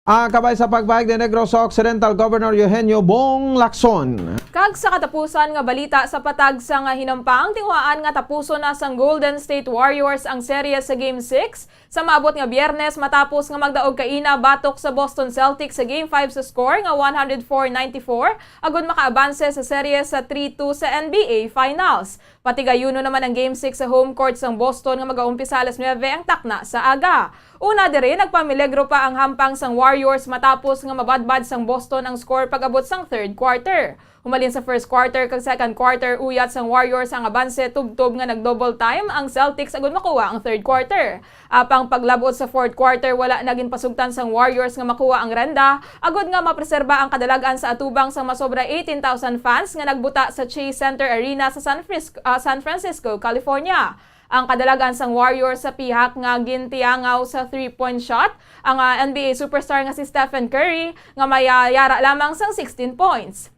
Ah, kabay sa pagpahayag ni Negros Occidental Governor Eugenio Bong Lacson. Kag sa katapusan nga balita, sa patag sa nga hinampang, tinguhaan nga tapuson na sang Golden State Warriors ang serye sa Game six sa maabot nga Biyernes, matapos nga magdaog kaina batok sa Boston Celtics sa Game five sa score nga one hundred four ninety-four, agud makaabanse sa serye sa three two sa N B A Finals. Patigayunon naman ang Game six sa home court sang Boston nga magaumpisa alas nuebe ang takna sa aga. Una diri, nagpamiligro pa ang hampang sang Warriors matapos nga mabadbad sang Boston ang score pag-abot sang third quarter. Humalin sa first quarter kag second quarter, uyat sang Warriors ang abanse tubtob nga nag-double time ang Celtics agud makuha ang third quarter. Apang paglab-ot sa fourth quarter, wala na ginpasugtan sang Warriors nga makuha ang renda, agud nga mapreserba ang kadalag-an sa atubang sang masobra eighteen thousand fans nga nagbuta sa Chase Center Arena sa San Frisco, ah, San Francisco, California. Ang kadalag-an sang Warriors sa pihak nga gintiyangaw sa three-point shot ang, ah, N B A superstar nga si Stephen Curry, nga may, ah, yara lamang sang sixteen points.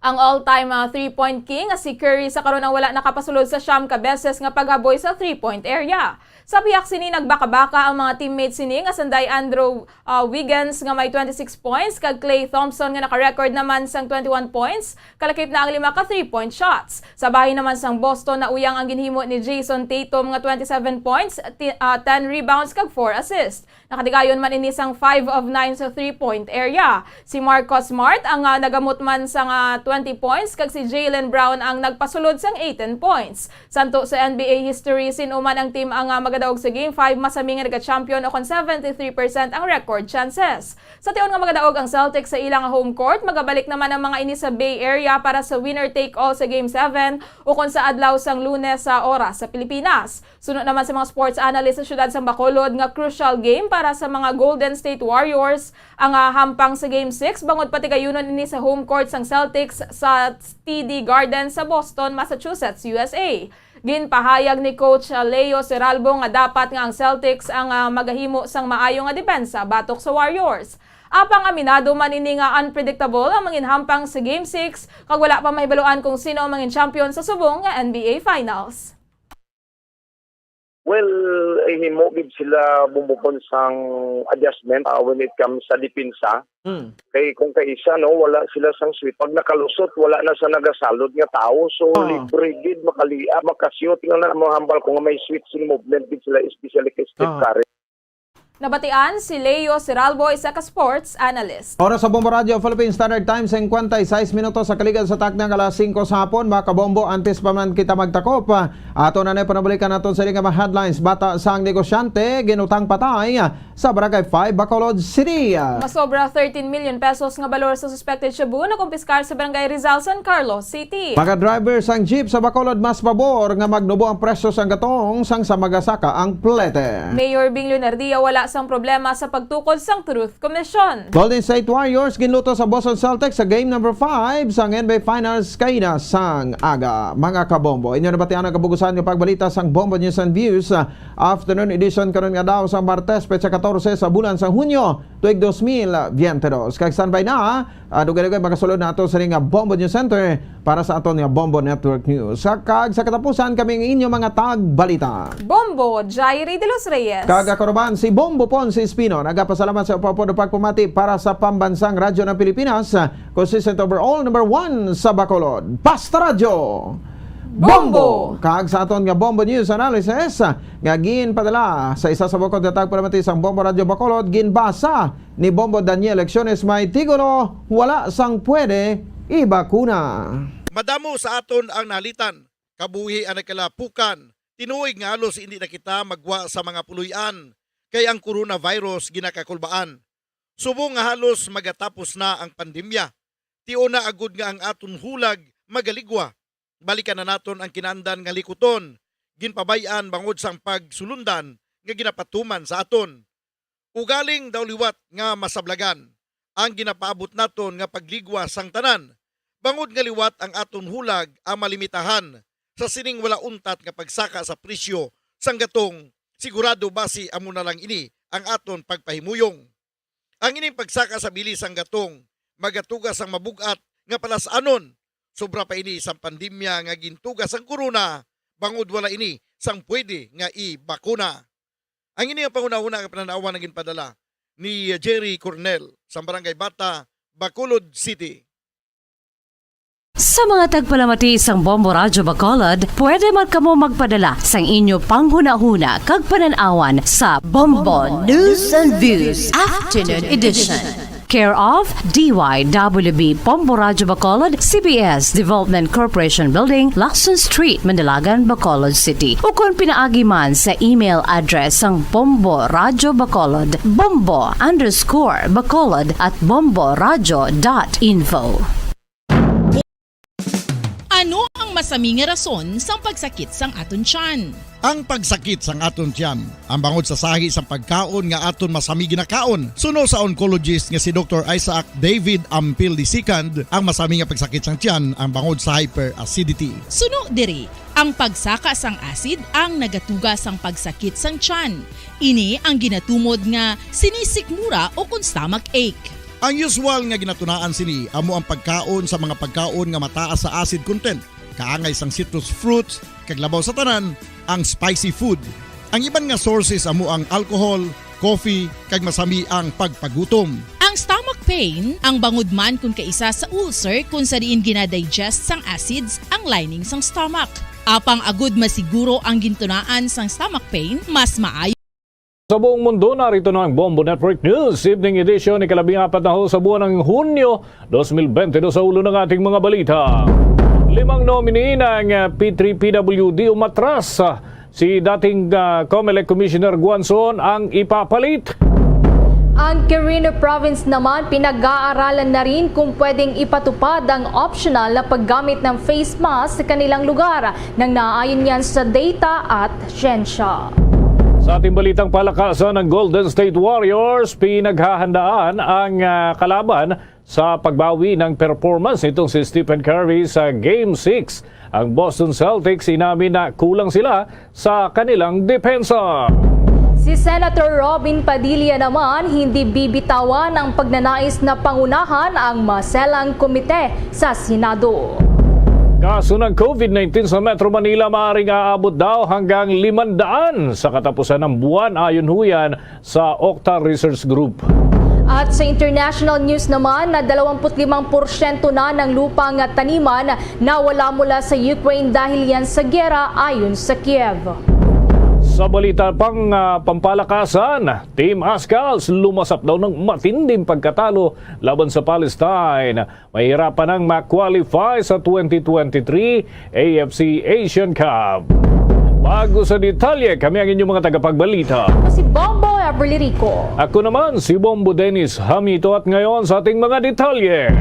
Ang all-time, ah, three-point king nga si Curry sa karon ang wala nakapasulod sa siyam ka beses nga paghaboy sa three-point area. Sa pihak sini, nagbaka-baka ang mga teammates sini nga sanday Andrew, ah, Wiggins nga may twenty-six points kag Klay Thompson nga naka-record naman sang twenty-one points, kalakip na ang lima ka three-point shots. Sa bahin naman sang Boston, nauyang ang ginhimo ni Jayson Tatum nga twenty-seven points, ti-, ah, ten rebounds kag four assists. Nakatigayon man ini sang five of nine sa three-point area. Si Marcus Smart ang, ah, nagamot man sang, ah, twenty points, kag si Jaylen Brown ang nagpasulod sang eighteen points. Santo sa N B A history, sin-o man ang team ang, ah, magadaog sa Game five, masami nga naga-champion o kon seventy-three percent ang record chances. Sa tion nga magadaog ang Celtics sa ilang home court, magabalik naman ang mga ini sa Bay Area para sa winner-take-all sa Game seven o kon sa adlaw sang Lunes sa oras sa Pilipinas. Suno naman sa mga sports analyst sa siyudad sang Bacolod nga crucial game para sa mga Golden State Warriors ang, ah, hampang sa Game six, bangod patigayunon ini sa home court sang Celtics sa T D Garden sa Boston, Massachusetts, U S A. Ginpahayag ni Coach, ah, Leo Seralbo nga dapat nga ang Celtics ang, ah, magahimo sang maayo nga depensa batok sa Warriors. Apang aminado man ini nga unpredictable ang mangin hampang sa Game six, kag wala pa mahibaluan kung sino ang mangin champion sa subong nga N B A Finals. Well, ihimo gid sila bumbukon sang adjustment, ah, when it comes sa depensa. Mm. Kay kung kaisa, no, wala sila sang sweat. Pag nakalusot, wala na sa nagasalod nga tawo. So, Ah. libre gid makaliab, makasiyot nga na mahambal ko nga may switching movement gid sila, especially kay Steph Ah. Curry. Nabatian si Leo Seralbo, isa ka sports analyst. Oras sa Bombo Radio Philippine Standard Time, singkwenta y seis minutos sa kaligad sa takna nga alas singko sa hapon. Mga kabombo, antes pa man kita magtakop, ah, ato na na panabalikan naton sa ilang mga headlines. Bata sang negosyante, ginutang patay, ah, sa Barangay five, Bacolod City. Masobra thirteen million pesos nga balor sa suspected shabu nakumpiskar sa Barangay Rizal, San Carlos City. Mga driver sang jeep sa Bacolod mas pabor nga magnubo ang presyo sang gatong sang sa magasaka ang plete. Mayor Bing Leonardia wala sang problema sa pagtukod sang Truth Commission. Golden State Warriors ginluto sa Boston Celtics sa game number five sang N B A Finals kaina sang aga. Mga kabombo, inyo nabatian ang kabugusan nga pagbalita sang Bombo News and Views, ah, afternoon edition karon nga daw sa Martes, petsa katorse sa bulan sa Hunyo, tuig dos mil biyente dos. Kag standby na, ah, dugay-dugay makasulod na ato sa ring, ah, Bombo News Center para sa aton nga Bombo Network News. Sa, kag sa katapusan, kami ang inyo mga tagbalita. Bombo, Jairi de los Reyes. Kag ako naman si Bombo Ponce Espino. Nagapasalamat sa upapod pagpamati para sa Pambansang Radyo ng Pilipinas, ah, consistent overall number one sa Bacolod. Basta Radyo! Bombo! Kag sa aton nga Bombo News Analysis, ah, nga ginpadala sa isa sa bukod nga tagpalamati sang Bombo Radyo Bacolod, ginbasa ni Bombo Daniel Lecciones, may titulo, Wala sang Pwede Ibakuna. Madamo sa aton ang nahalitan, kabuhi ang nagkalapukan, tinuig nga halos hindi na kita magwa sa mga puloy-an, kay ang coronavirus ginakakulbaan. Subong nga halos magatapos na ang pandemya, tion na agud nga ang aton hulag magaligwa. Balikan na naton ang kinaandan nga likuton, ginpabay-an bangod sang pagsulundan nga ginapatuman sa aton. Ugaling daw liwat nga masablagan ang ginapaabot naton nga pagligwa sang tanan, bangod nga liwat ang aton hulag ang malimitahan sa sining wala untat nga pagsaka sa presyo sang gatong, sigurado basi amo na lang ini ang aton pagpahimuyong. Ang ining pagsaka sa bili sang gatong magatuga sang mabug-at nga palas-anon, sobra pa ini sang pandemya nga gintuga sang corona, bangod wala ini sang pwede nga ibakuna. Ang ini nga panghunahuna nga panan-awan nga ginpadala ni Jerry Cornel sang Barangay Bata, Bacolod City. Sa mga tagpalamati sang Bombo Radyo Bacolod, pwede man kamo magpadala sang inyo panghunahuna kag panan-awan sa Bombo News and Views Afternoon Edition. Care of D Y W B Bombo Radyo Bacolod, C B S Development Corporation Building, Lacson Street, Mandalagan, Bacolod City. Ukon pinaagi man sa email address sang Bombo Radyo Bacolod, bombo underscore bacolod at bomboradyo dot info. Ano ang masami nga rason sang pagsakit sang aton tiyan? Ang pagsakit sang aton tiyan, ang bangod sa sahi sang pagkaon nga aton masami ginakaon. Suno sa oncologist nga si Doktor Isaac David Ampil the second, ang masami nga pagsakit sang tiyan ang bangod sa hyperacidity. Suno diri, ang pagsaka sang acid ang nagatuga sang pagsakit sang tiyan. Ini ang ginatumod nga sinisikmura o kon stomach ache. Ang usual nga ginatunaan sini amo ang pagkaon sa mga pagkaon nga mataas sa acid content, kaangay sang citrus fruits, kag labaw sa tanan, ang spicy food. Ang iban nga sources amo ang alcohol, coffee, kag masami ang pagpagutom. Ang stomach pain, ang bangod man kon kaisa sa ulcer kon sa diin gina-digest sang acids ang lining sang stomach. Apang agud masiguro ang gintunaan sang stomach pain, mas maayo Sa buong mundo, narito na ang Bombo Network News Evening Edition, ikalabing apat na ho sa buwan ng Hunyo, dos mil bente dos. Sa ulo ng ating mga balita: limang nominee ng, ah, P three P W D umatras. Ah, si dating, ah, Comelec Commissioner Guanzon ang ipapalit. Ang Quirino Province naman, pinag-aaralan na rin kung pwedeng ipatupad ang optional na paggamit ng face mask sa kanilang lugar, nang naayon yan sa data at siyensya. Sa ating balitang palakasan, ng Golden State Warriors, pinaghahandaan ang, ah, kalaban sa pagbawi ng performance nitong si Stephen Curry sa Game six. Ang Boston Celtics inamin na kulang sila sa kanilang depensa. Si Senator Robin Padilla naman, hindi bibitawan ang pagnanais na pangunahan ang maselang komite sa Senado. Kaso ng COVID nineteen sa Metro Manila maaring aabot daw hanggang limandaan sa katapusan ng buwan, ayon ho yan sa Octa Research Group. At sa international news naman, na dalawampu't limang porsyento na ng lupang taniman nawala mula sa Ukraine dahil yan sa giyera, ayon sa Kiev. Sa balita pang, ah, pampalakasan, Team Ascals lumasap daw ng matinding pagkatalo laban sa Palestine. Mahirapan ang ma-qualify sa twenty twenty-three A F C Asian Cup. Bago sa detalye, kami ang inyong mga tagapagbalita. Ako si Bombo Everly Rico. Ako naman si Bombo Dennis Hamito, at ngayon sa ating mga detalye.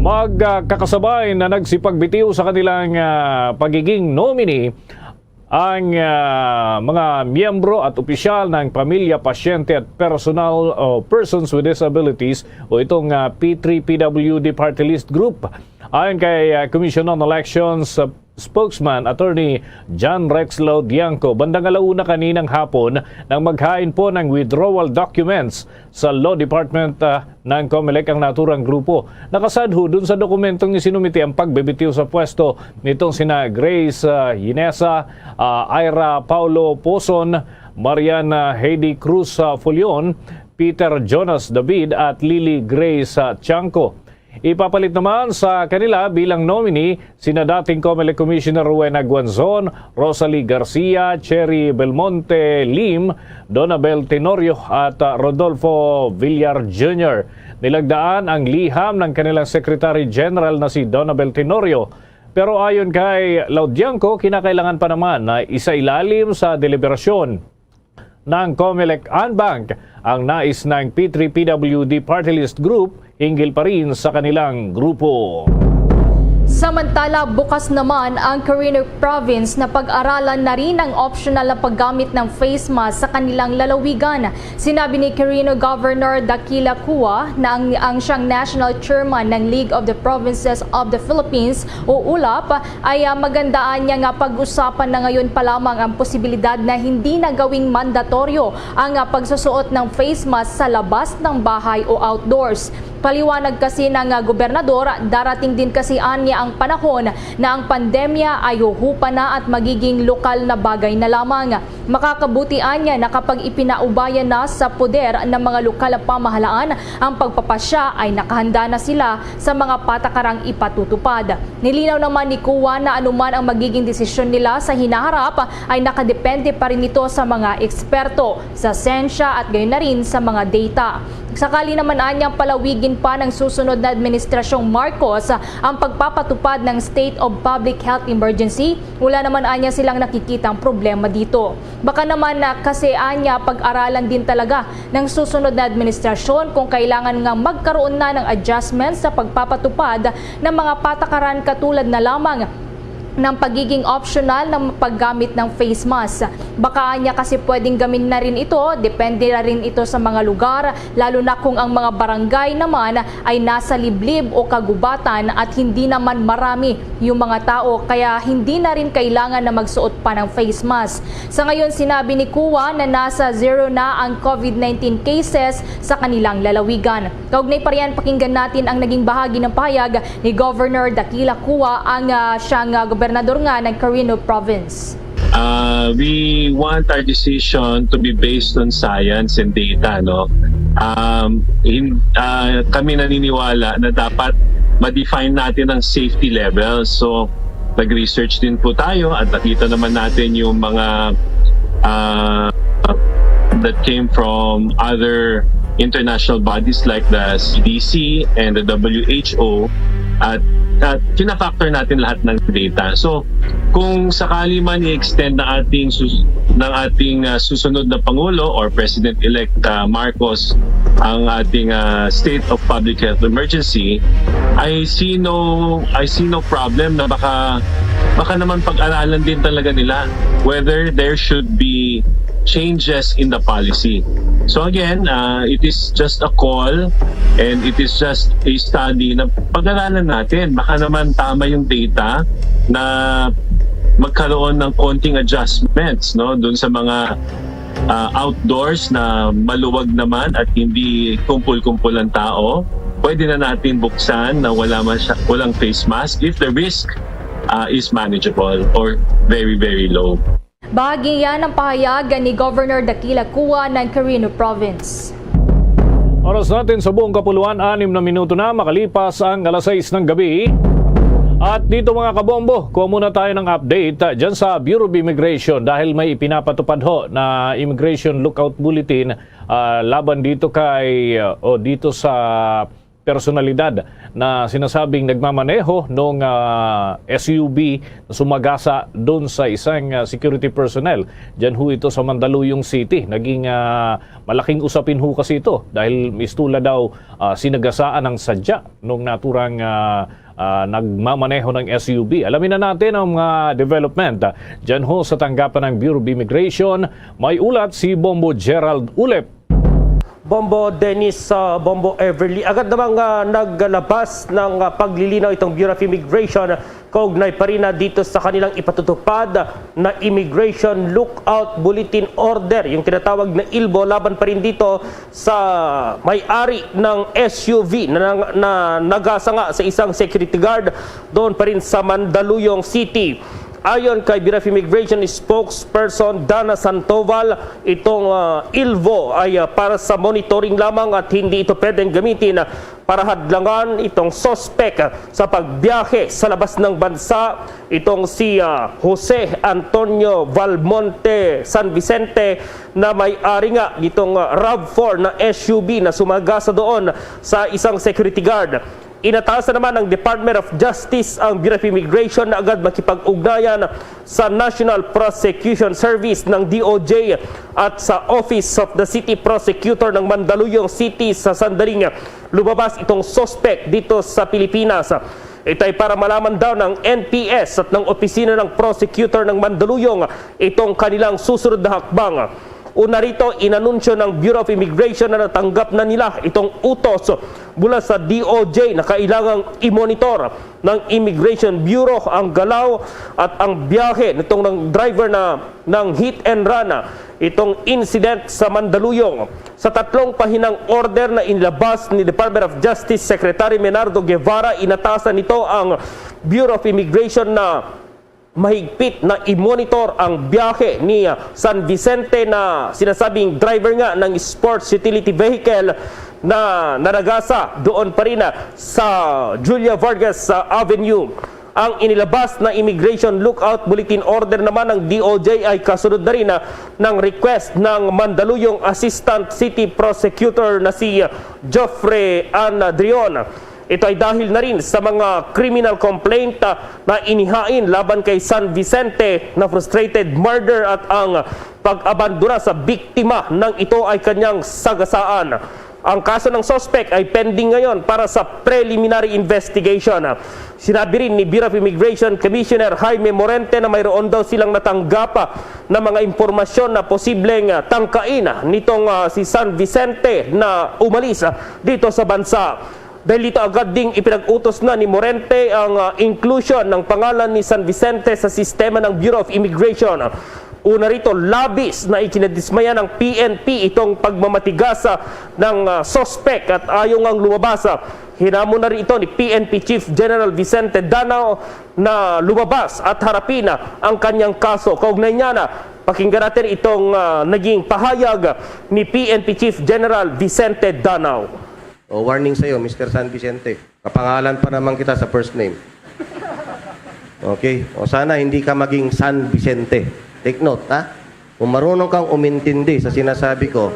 Magkakasabay na nagsipagbitiw sa kanilang, ah, pagiging nominee ang, ah, mga miyembro at opisyal ng pamilya, pasyente at personal o persons with disabilities o itong, ah, P three P W D Party List Group. Ayon kay, ah, Commission on Elections, ah, spokesman Attorney John Rex Laudianco, bandang alauna kaninang hapon nang maghain po ng withdrawal documents sa Law Department, ah, ng Comelec ang naturang grupo. Nakasadho dun sa dokumentong isinumite ang pagbibitiw sa pwesto nitong sina Grace, ah, Yinesa, ah, Ira Paulo Pozon, Mariana Heidi Cruz, ah, Fulion, Peter Jonas David at Lily Grace, ah, Tiangco. Ipapalit naman sa kanila bilang nominee sina dating Comelec Commissioner Rowena Guanzon, Rosalie Garcia, Cherry Belmonte Lim, Donabel Tenorio at, ah, Rodolfo Villar Junior. Nilagdaan ang liham ng kanilang Secretary General na si Donabel Tenorio. Pero ayon kay Laudianco, kinakailangan pa naman na isailalim sa deliberasyon ng Comelec en banc ang nais ng P three P W D Party List Group hinggil pa rin sa kanilang grupo. Samantala, bukas naman ang Quirino Province na pag-aralan na rin ang optional na paggamit ng face mask sa kanilang lalawigan. Sinabi ni Quirino Governor Dakila Cua na ang, ang siyang National Chairman ng League of the Provinces of the Philippines o ulap ay, ah, magandaan niya nga pag-usapan na ngayon pa lamang ang posibilidad na hindi na gawing mandatoryo ang, ah, pagsusuot ng face mask sa labas ng bahay o outdoors. Paliwanag kasi ng, ah, gobernador, darating din kasi anya ang panahon na ang pandemya ay huhupa na at magiging lokal na bagay na lamang. Makakabuti anya na kapag ipinaubaya na sa poder ng mga lokal na pamahalaan ang pagpapasya, ay nakahanda na sila sa mga patakarang ipatutupad. Nilinaw naman ni Cua na anuman ang magiging desisyon nila sa hinaharap ay nakadepende pa rin ito sa mga eksperto, sa sensya at gayon na rin sa mga data. Sakali naman anyang palawigin pa ng susunod na Administrasyong Marcos ang pagpapatupad ng State of Public Health Emergency, wala naman anya silang nakikitang problema dito. Baka naman na kasi anya pag-aralan din talaga ng susunod na administrasyon kung kailangan nga magkaroon na ng adjustment sa pagpapatupad ng mga patakaran katulad na lamang ng pagiging optional ng paggamit ng face mask. Baka anya kasi pwedeng gamin na rin ito, depende na rin ito sa mga lugar, lalo na kung ang mga barangay naman ay nasa liblib o kagubatan at hindi naman marami yung mga tao, kaya hindi na rin kailangan na magsuot pa ng face mask. Sa ngayon, sinabi ni Cua na nasa zero na ang COVID nineteen cases sa kanilang lalawigan. Kaugnay pa riyan, pakinggan natin ang naging bahagi ng pahayag ni Governor Dakila Cua, ang, ah, siyang, ah, gobernador nga ng Quirino Province. Uh, we want our decision to be based on science and data, no? Um, in, uh, kami naniniwala na dapat ma-define natin ang safety level. So, nag-research din po tayo at nakita naman natin yung mga, uh, that came from other international bodies like the C D C and the W H O, at, at kinafactor natin lahat ng data. So, kung sakali man i-extend ng ating sus- ng ating uh, susunod na pangulo or President-elect uh, Marcos ang ating uh, state of public health emergency, I see no I see no problem na baka baka naman pag-aralan din talaga nila whether there should be changes in the policy. So again, uh, it is just a call and it is just a study na pag-aralan natin. Baka naman tama yung data na magkaroon ng konting adjustments, no, doon sa mga uh, outdoors na maluwag naman at hindi kumpul-kumpul ang tao. Pwede na natin buksan na wala man siya, walang face mask if the risk uh, is manageable or very, very low. Bahagi yan ang pahayag ni Governor Daquila Cua ng Quirino Province. Oras natin sa buong kapuluan, anim na minuto na makalipas ang alas sais ng gabi. At dito, mga kabombo, kuha muna tayo ng update uh, dyan sa Bureau of Immigration dahil may ipinapatupad ho na Immigration Lookout Bulletin uh, laban dito kay uh, o dito sa personalidad na sinasabing nagmamaneho ng uh, S U V na sumagasa doon sa isang uh, security personnel. Diyan ho ito sa Mandaluyong City. Naging uh, malaking usapin ho kasi ito dahil mistula daw uh, sinagasaan ng sadya nung naturang uh, uh, nagmamaneho ng S U V. Alamin na natin ang mga development. Diyan ho sa tanggapan ng Bureau of Immigration, may ulat si Bombo Gerald Ulep. Bombo Dennis, uh, Bombo Everly, agad namang uh, naglabas ng uh, paglilinaw itong Bureau of Immigration kaugnay pa rin na dito sa kanilang ipatutupad na Immigration Lookout Bulletin Order, yung tinatawag na ilbo laban pa rin dito sa may-ari ng S U V na, na, na nagasanga sa isang security guard doon pa rin sa Mandaluyong City. Ayon kay Bureau of Immigration spokesperson Dana Santoval, itong uh, ilvo ay uh, para sa monitoring lamang at hindi ito pwedeng gamitin para hadlangan itong suspek sa pagbiyahe sa labas ng bansa. Itong si uh, Jose Antonio Valmonte San Vicente na may-ari nga nitong uh, RAV four na S U V na sumagasa doon sa isang security guard. Inatasan naman ng Department of Justice ang Bureau of Immigration na agad makipag-ugnayan sa National Prosecution Service ng D O J at sa Office of the City Prosecutor ng Mandaluyong City sa sandaling lumabas itong suspek dito sa Pilipinas. Ito ay para malaman daw ng N P S at ng Opisina ng Prosecutor ng Mandaluyong itong kanilang susunod na hakbang. Una rito, inanunsyo ng Bureau of Immigration na natanggap na nila itong utos mula sa D O J na kailangang i-monitor ng Immigration Bureau ang galaw at ang biyahe nitong ng driver na ng hit and run itong incident sa Mandaluyong. Sa tatlong pahinang order na inilabas ni Department of Justice Secretary Menardo Guevara, inatasan nito ang Bureau of Immigration na mahigpit na i-monitor ang biyahe ni San Vicente na sinasabing driver nga ng sports utility vehicle na nanagasa doon pa rin sa Julia Vargas Avenue. Ang inilabas na Immigration Lookout Bulletin Order naman ng D O J ay kasunod na rin ng request ng Mandaluyong Assistant City Prosecutor na si Geoffrey Ann Drion. Ito ay dahil na rin sa mga criminal complaint na inihain laban kay San Vicente na frustrated murder at ang pag-abandona sa biktima nang ito ay kanyang sagasaan. Ang kaso ng suspek ay pending ngayon para sa preliminary investigation. Sinabi rin ni Bureau of Immigration Commissioner Jaime Morente na mayroon daw silang natanggap na mga impormasyon na posibleng tangkain nitong uh, si San Vicente na umalis dito sa bansa. Dahil dito agad ding ipinag-utos na ni Morente ang uh, inclusion ng pangalan ni San Vicente sa sistema ng Bureau of Immigration. Una rito, labis na ikinadismaya ng P N P itong pagmamatigas ng uh, suspek at ayaw ngang lumabas. Hinamon na rin ito ni P N P Chief General Vicente Danao na lumabas at harapin ang kanyang kaso. Kaugnay niya na, pakinggan natin itong uh, naging pahayag ni P N P Chief General Vicente Danao. O, warning sa'yo, Mister San Vicente. Kapangalan pa naman kita sa first name. Okay? O sana hindi ka maging San Vicente. Take note, ha? Kung marunong kang umintindi sa sinasabi ko,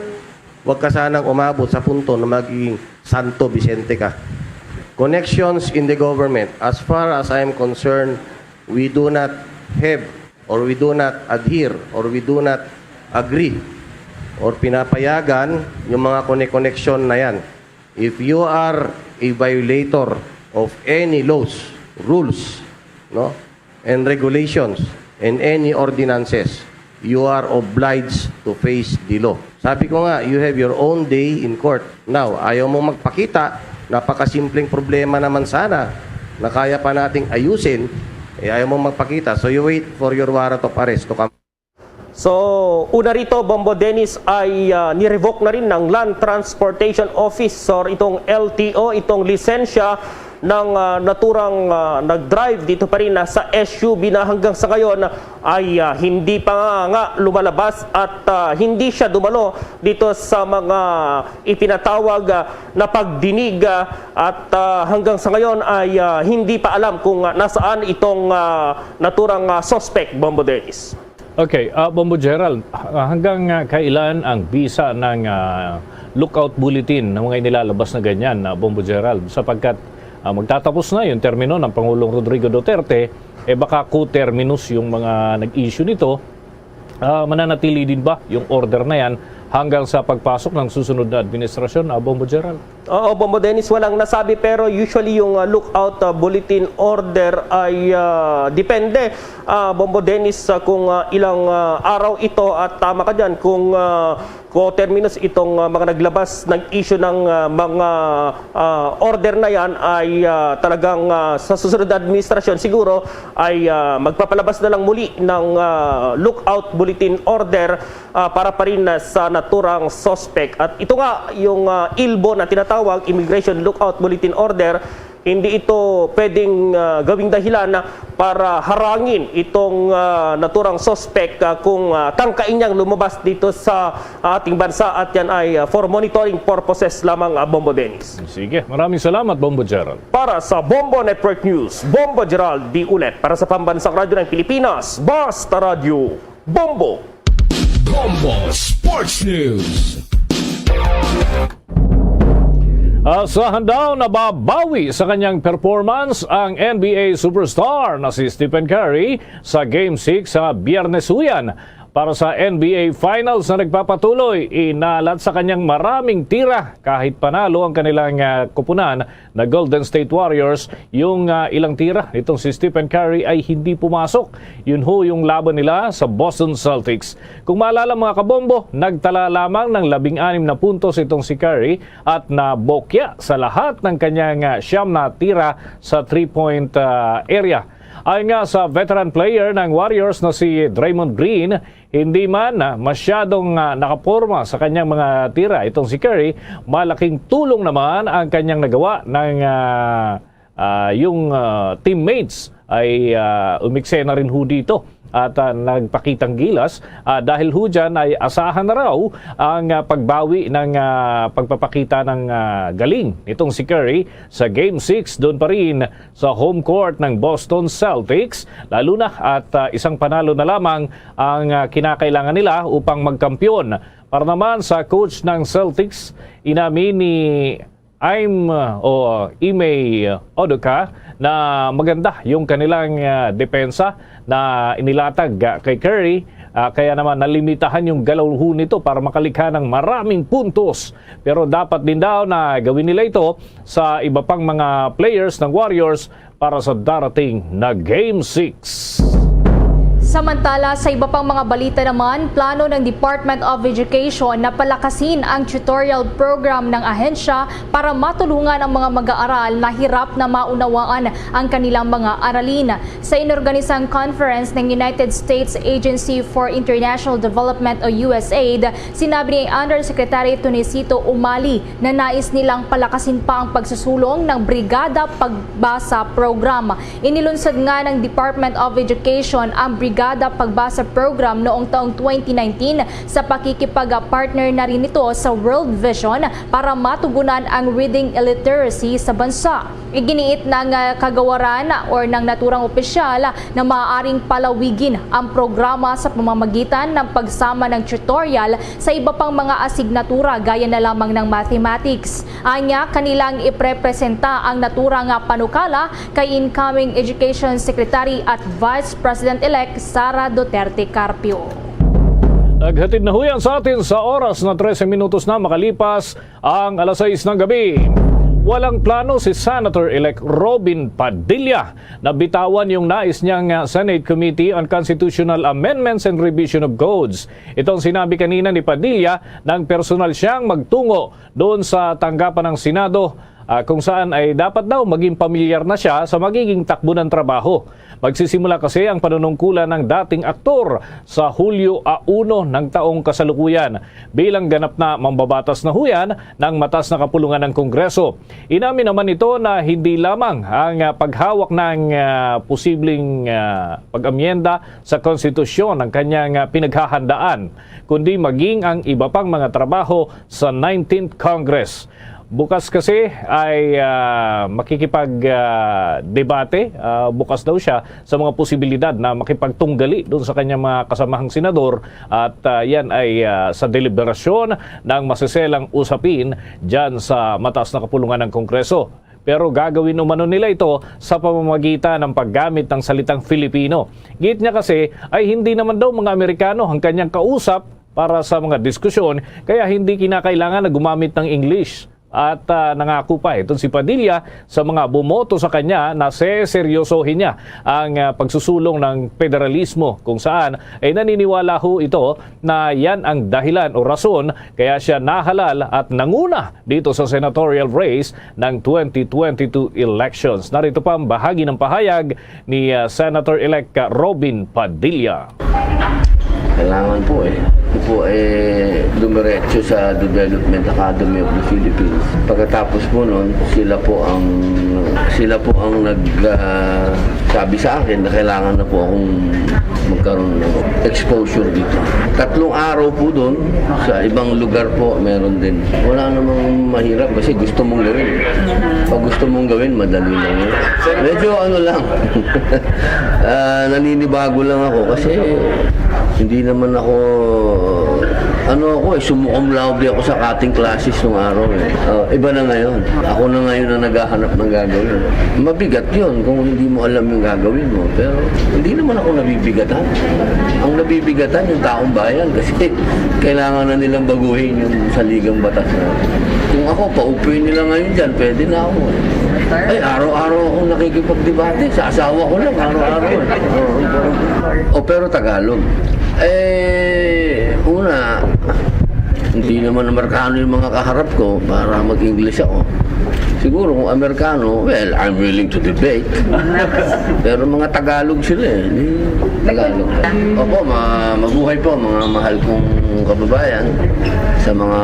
huwag ka sanang umabot sa punto na magiging Santo Vicente ka. Connections in the government. As far as I am concerned, we do not have or we do not adhere or we do not agree or pinapayagan yung mga koneksyon na yan. If you are a violator of any laws, rules, no, and regulations, and any ordinances, you are obliged to face the law. Sabi ko nga, you have your own day in court. Now, ayaw mo magpakita, napakasimpleng problema naman sana na kaya pa nating ayusin, eh, ayaw mo magpakita. So you wait for your warrant of arrest to come. So, una rito, Bombo Dennis, ay ah, ni-revoke na rin ng Land Transportation Office or itong L T O, itong lisensya ng ah, naturang ah, nag-drive dito pa rin ah, sa S U V na hanggang sa ngayon ay ah, hindi pa nga, nga lumalabas at ah, hindi siya dumalo dito sa mga ipinatawag ah, na pagdinig ah, at ah, hanggang sa ngayon ay ah, hindi pa alam kung ah, nasaan itong ah, naturang ah, suspect, Bombo Dennis. Okay, ah, Bombo Gerald, ah, hanggang ah, kailan ang bisa ng ah, lookout bulletin ng mga inilalabas na ganyan, ah, Bombo Gerald? Sapagkat ah, magtatapos na yung termino ng Pangulong Rodrigo Duterte, eh baka co-terminus yung mga nag-issue nito, ah, mananatili din ba yung order na yan hanggang sa pagpasok ng susunod na administrasyon, ah, Bombo Gerald? Oo, Bombo Dennis, walang nasabi, pero usually yung ah, lookout ah, bulletin order ay ah, depende, ah, Bombo Dennis, ah, kung ah, ilang ah, araw ito at tama ka dyan, kung ah, co-terminus itong ah, mga naglabas, nag-issue ng ah, mga ah, order na yan ay ah, talagang ah, sa susunod na administrasyon siguro ay ah, magpapalabas na lang muli ng ah, lookout bulletin order ah, para pa rin ah, sa naturang suspect. At ito nga yung ah, ILBO na tinatawag, Immigration Lookout Bulletin Order, hindi ito pwedeng ah, gawing dahilan na para harangin itong ah, naturang suspect ah, kung ah, tangkain niyang lumabas dito sa ating bansa, at yan ay ah, for monitoring purposes lamang, ah, Bombo Dennis. Sige, maraming salamat, Bombo Gerald. Para sa Bombo Network News, Bombo Gerald D. Ulet. Para sa Pambansang Radyo ng Pilipinas, Basta Radyo, Bombo. Bombo Sports News. Asahan daw na babawi sa kanyang performance ang N B A superstar na si Stephen Curry sa Game six sa Biyernes uyan. Para sa N B A Finals na nagpapatuloy, inalat sa kanyang maraming tira kahit panalo ang kanilang ah, kupunan na Golden State Warriors, yung ah, ilang tira nitong si Stephen Curry ay hindi pumasok. Yun ho yung laban nila sa Boston Celtics. Kung maalala, mga kabombo, nagtala lamang ng labing anim na puntos itong si Curry at nabokya sa lahat ng kanyang ah, siyam na tira sa three-point ah, area. Ayon nga sa veteran player ng Warriors na si Draymond Green, hindi man ah, masyadong ah, nakaporma sa kanyang mga tira itong si Curry, malaking tulong naman ang kanyang nagawa ng ah, ah, yung ah, teammates ay ah, umiksena rin ho dito at ah, nagpakitang gilas. Ah, dahil ho dyan ay asahan na raw ang ah, pagbawi ng ah, pagpapakita ng ah, galing nitong si Curry sa Game six doon pa rin sa home court ng Boston Celtics, lalo na at ah, isang panalo na lamang ang ah, kinakailangan nila upang magkampiyon. Para naman sa coach ng Celtics, inamin ni Ime, o Ime Udoka na maganda yung kanilang ah, depensa na inilatag ah, kay Curry. Ah, kaya naman nalimitahan yung galaw ho nito para makalikha ng maraming puntos. Pero dapat din daw na gawin nila ito sa iba pang mga players ng Warriors para sa darating na Game six. Samantala, sa iba pang mga balita naman, plano ng Department of Education na palakasin ang tutorial program ng ahensya para matulungan ang mga mag-aaral na hirap na maunawaan ang kanilang mga aralin. Sa inorganisang conference ng United States Agency for International Development o USAID, sinabi ni Undersecretary Tunicito Umali na nais nilang palakasin pa ang pagsusulong ng Brigada Pagbasa Program. Inilunsad nga ng Department of Education ang Brigada Pagbasa Program noong taong twenty nineteen sa pakikipag-partner na rin ito sa World Vision para matugunan ang reading illiteracy sa bansa. Iginiit ng ah, kagawaran or ng naturang opisyal na maaaring palawigin ang programa sa pamamagitan ng pagsama ng tutorial sa iba pang mga asignatura gaya na lamang ng mathematics. Anya, kanilang iprepresenta ang naturang ah, panukala kay incoming Education Secretary at Vice President-elect Sara Duterte Carpio. Naghatid na huyan sa atin sa oras na trese minutos na makalipas ang alas sais ng gabi. Walang plano si Senator-elect Robin Padilla na bitawan yung nais niyang ah, Senate Committee on Constitutional Amendments and Revision of Codes. Ito ang sinabi kanina ni Padilla nang personal siyang magtungo doon sa tanggapan ng Senado, ah, kung saan ay dapat daw maging pamilyar na siya sa magiging takbo ng trabaho. Magsisimula kasi ang panunungkulan ng dating aktor sa Hulyo a uno ng taong kasalukuyan bilang ganap na mambabatas na huyan ng matas na kapulungan ng Kongreso. Inamin naman ito na hindi lamang ang ah, paghawak ng ah, posibleng ah, pag-amyenda sa konstitusyon ang kanyang ah, pinaghahandaan, kundi maging ang iba pang mga trabaho sa nineteenth Congress. Bukas kasi ay ah, makikipag ah, debate, ah, bukas daw siya sa mga posibilidad na makipagtunggali doon sa kanyang mga kasamahang senador at ah, yan ay ah, sa deliberasyon ng maseselang usapin dyan sa mataas na kapulungan ng Kongreso. Pero gagawin umano nila ito sa pamamagitan ng paggamit ng salitang Filipino. Giit niya kasi ay hindi naman daw mga Amerikano ang kanyang kausap para sa mga diskusyon, kaya hindi kinakailangan na gumamit ng English. At ah, nangako pa itong si Padilla sa mga bumoto sa kanya na seseryosohin niya ang ah, pagsusulong ng federalismo, kung saan ay naniniwala ho ito na yan ang dahilan o rason kaya siya nahalal at nanguna dito sa senatorial race ng twenty twenty-two elections. Narito pa ang bahagi ng pahayag ni ah, Senator-elect Robin Padilla. Kailangan po eh. Ito po eh dumiretso sa Development Academy of the Philippines. Pagkatapos po nun, sila po ang sila po ang nag ah, sabi sa akin na kailangan na po akong magkaroon ng exposure dito. Tatlong araw po doon, sa ibang lugar po meron din. Wala namang mahirap kasi gusto mong gawin. Pag gusto mong gawin, madali lang yun. Medyo ano lang, ah, naninibago lang ako kasi hindi naman ako, ano ako eh, summa cum laude ako sa cutting classes nung araw eh. Ah, iba na ngayon. Ako na ngayon ang naghahanap ng gagawin. Mabigat yun kung hindi mo alam yung gagawin mo. Pero hindi naman ako nabibigatan. Ang nabibigatan yung taong bayan kasi kailangan na nilang baguhin yung saligang batas na. Kung ako, paupuin nila ngayon dyan, pwede na ako eh. Ay, araw-araw akong nakikipagdebate. Sa asawa ko lang, araw-araw eh. Oo. O, pero Tagalog. Eh, una, hindi naman Amerikano yung mga kaharap ko para mag-English ako. Siguro kung Amerikano, well, I'm willing to debate. Pero mga Tagalog sila eh. Di, Tagalog. Opo, ma mabuhay po mga mahal kong kababayan. Sa mga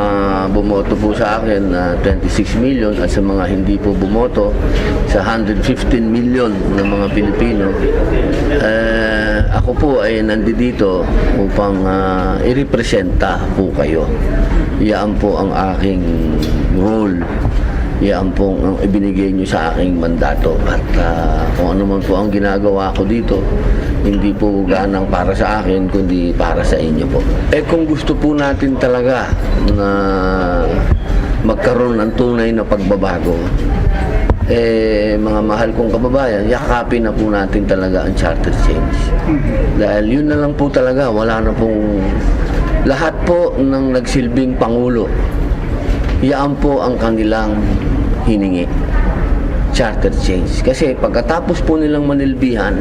bumoto po sa akin na twenty-six million at sa mga hindi po bumoto, sa hundred fifteen million na mga Pilipino, eh, ako po ay nandito upang ah, irepresenta po kayo. Yan po ang aking role. Yan po ang ibinigay niyo sa aking mandato. At ah, kung ano man po ang ginagawa ko dito, hindi po ganang para sa akin, kundi para sa inyo po. Eh kung gusto po natin talaga na magkaroon ng tunay na pagbabago, eh, mga mahal kong kababayan, yakapin na po natin talaga ang charter change. Dahil yun na lang po talaga, wala na pong, lahat po ng nagsilbing pangulo, yaan po ang kanilang hiningi, charter change. Kasi pagkatapos po nilang manilbihan,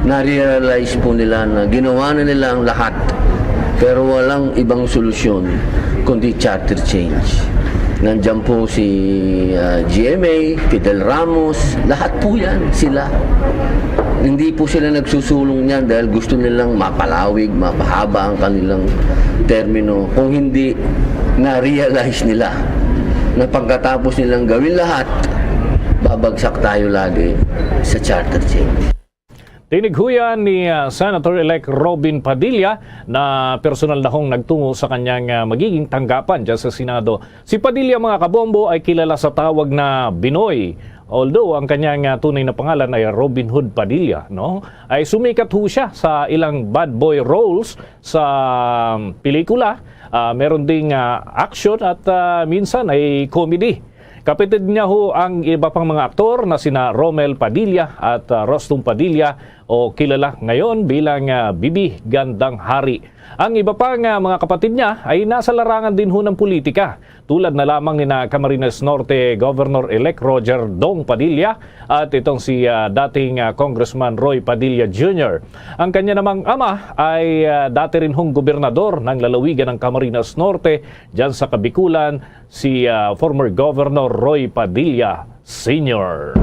na-realize po nila na ginawa na nila ang lahat, pero walang ibang solusyon kundi charter change. Nandiyan po si ah, G M A, Fidel Ramos, lahat po yan sila. Hindi po sila nagsusulong niyan dahil gusto nilang mapalawig, mapahaba ang kanilang termino. Kung hindi, na-realize nila na pagkatapos nilang gawin lahat, babagsak tayo lagi sa charter change. Tinighuyan ni ah, Senator-elect Robin Padilla na personal na hong nagtungo sa kanyang ah, magiging tanggapan dyan sa Senado. Si Padilla, mga kabombo, ay kilala sa tawag na Binoy Although ang kanyang, ah, tunay na pangalan ay Robin Hood Padilla, no? Ay sumikat ho siya sa ilang bad boy roles sa, um, pelikula. Ah, meron ding, ah, action at, ah, minsan ay comedy. Kapatid niya ho ang iba pang mga aktor na sina Romel Padilla at, ah, Rostom Padilla, o kilala ngayon bilang, ah, Bibi Gandang Hari. Ang iba pang, ah, mga kapatid niya ay nasa larangan din ho ng politika, tulad na lamang ni na Camarines Norte Governor-elect Roger Dong Padilla at itong si, ah, dating, ah, Congressman Roy Padilla Junior. Ang kanya namang ama ay, ah, dati rin hong gobernador ng lalawigan ng Camarines Norte, dyan sa Kabikulan, si, ah, former Governor Roy Padilla Senior.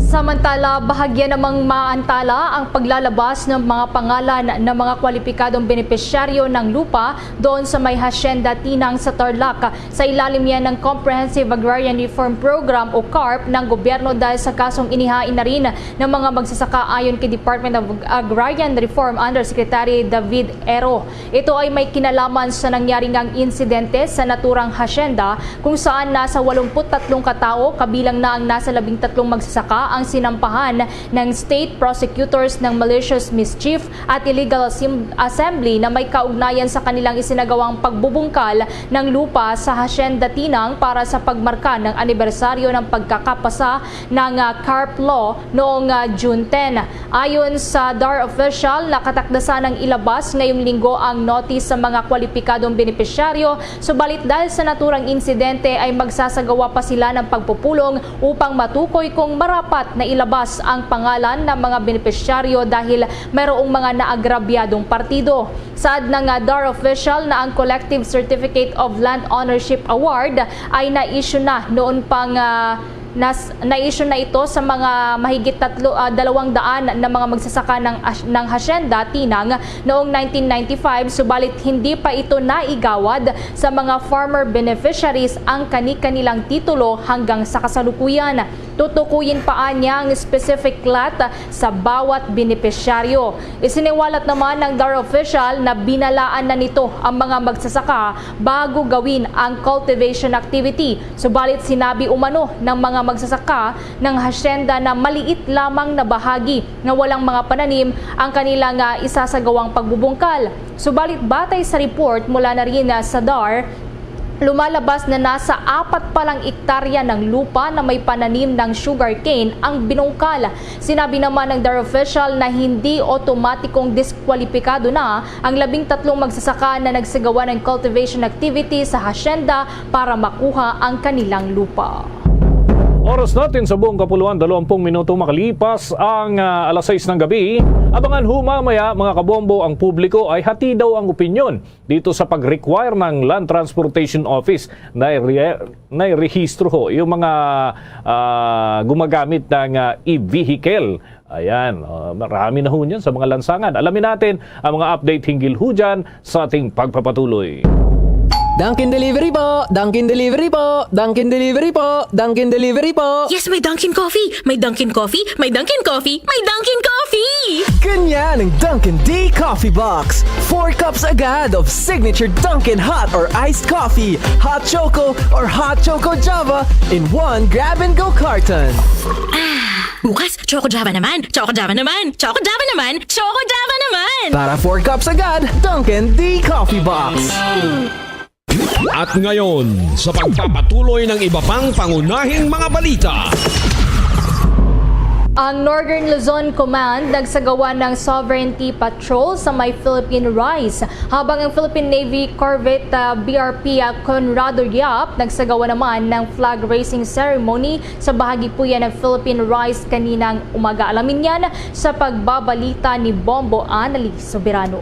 Samantala, bahagya namang maantala ang paglalabas ng mga pangalan ng mga kwalipikadong benepisyaryo ng lupa doon sa may Hacienda Tinang sa Tarlac. Sa ilalim yan ng Comprehensive Agrarian Reform Program o CARP ng gobyerno dahil sa kasong inihain na rin ng mga magsasaka ayon kay Department of Agrarian Reform Undersecretary David Ero. Ito ay may kinalaman sa nangyari ngang insidente sa naturang hacienda kung saan nasa walumpu't tatlong katao, kabilang na ang nasa labing tatlong magsasaka, ang sinampahan ng state prosecutors ng malicious mischief at illegal assem-, assembly na may kaugnayan sa kanilang isinagawang pagbubungkal ng lupa sa Hacienda Tinang para sa pagmarka ng anibersaryo ng pagkakapasa ng, ah, CARP Law noong, ah, June ten. Ayon sa DAR official, nakatakda sanang ilabas ngayong linggo ang notice sa mga kwalipikadong benepisyaryo, subalit dahil sa naturang insidente ay magsasagawa pa sila ng pagpupulong upang matukoy kung marapat na ilabas ang pangalan ng mga benepisyaryo dahil mayroong mga naagrabyadong partido. Saad ng, ah, DAR official na ang Collective Certificate of Land Ownership Award ay na-issue na noon pang, ah, Nas-, na-issue na ito sa mga mahigit tatlo, ah, dalawang daan na mga magsasaka ng as-, ng Hacienda Tinang noong nineteen ninety-five, subalit hindi pa ito naigawad sa mga farmer beneficiaries ang kani-kanilang titulo hanggang sa kasalukuyan. Tutukuyin pa anya ang specific lot sa bawat benepisyaryo. Isiniwalat naman ng DAR official na binalaan na nito ang mga magsasaka bago gawin ang cultivation activity. Subalit sinabi umano ng mga magsasaka ng hacienda na maliit lamang na bahagi na walang mga pananim ang kanilang, ah, isasagawang pagbubungkal. Subalit batay sa report mula na rin, ah, sa DAR, lumalabas na nasa apat pa lang ektarya ng lupa na may pananim ng sugarcane ang binungkal. Sinabi naman ng DAR official na hindi otomatikong diskwalipikado na ang labing tatlong magsasaka na nagsagawa ng cultivation activity sa hacienda para makuha ang kanilang lupa. Oras natin sa buong kapuluan, dalawampung minuto makalipas ang, ah, alas sais ng gabi. Abangan ho mamaya, mga kabombo, ang publiko ay hati daw ang opinyon dito sa pag-require ng Land Transportation Office na i-, na irehistro ho yung mga, ah, gumagamit ng, ah, e-vehicle. Ayan, oh, marami na ho niyan sa mga lansangan. Alamin natin ang mga update hinggil ho dyan sa ating pagpapatuloy. Dunkin Delivery po! Dunkin Delivery po! Dunkin Delivery po! Dunkin Delivery po! Yes, may Dunkin Coffee! May Dunkin Coffee! May Dunkin Coffee! May Dunkin Coffee! Ganyan ang Dunkin D Coffee Box. Four cups agad of signature Dunkin hot or iced coffee, hot choco or hot choco Java in one grab-and-go carton. Ah, bukas, Choco Java naman! Choco Java naman! Choco Java naman! Choco Java naman! Para four cups agad, Dunkin D Coffee Box. At ngayon, sa pagpapatuloy ng iba pang pangunahing mga balita. Ang Northern Luzon Command nagsagawa ng sovereignty patrol sa may Philippine Rise, habang ang Philippine Navy corvette, ah, B R P, ah, Conrado Yap nagsagawa naman ng flag raising ceremony sa bahagi po yan ng Philippine Rise kaninang umaga. Alamin yan sa pagbabalita ni Bombo Annalise Soberano.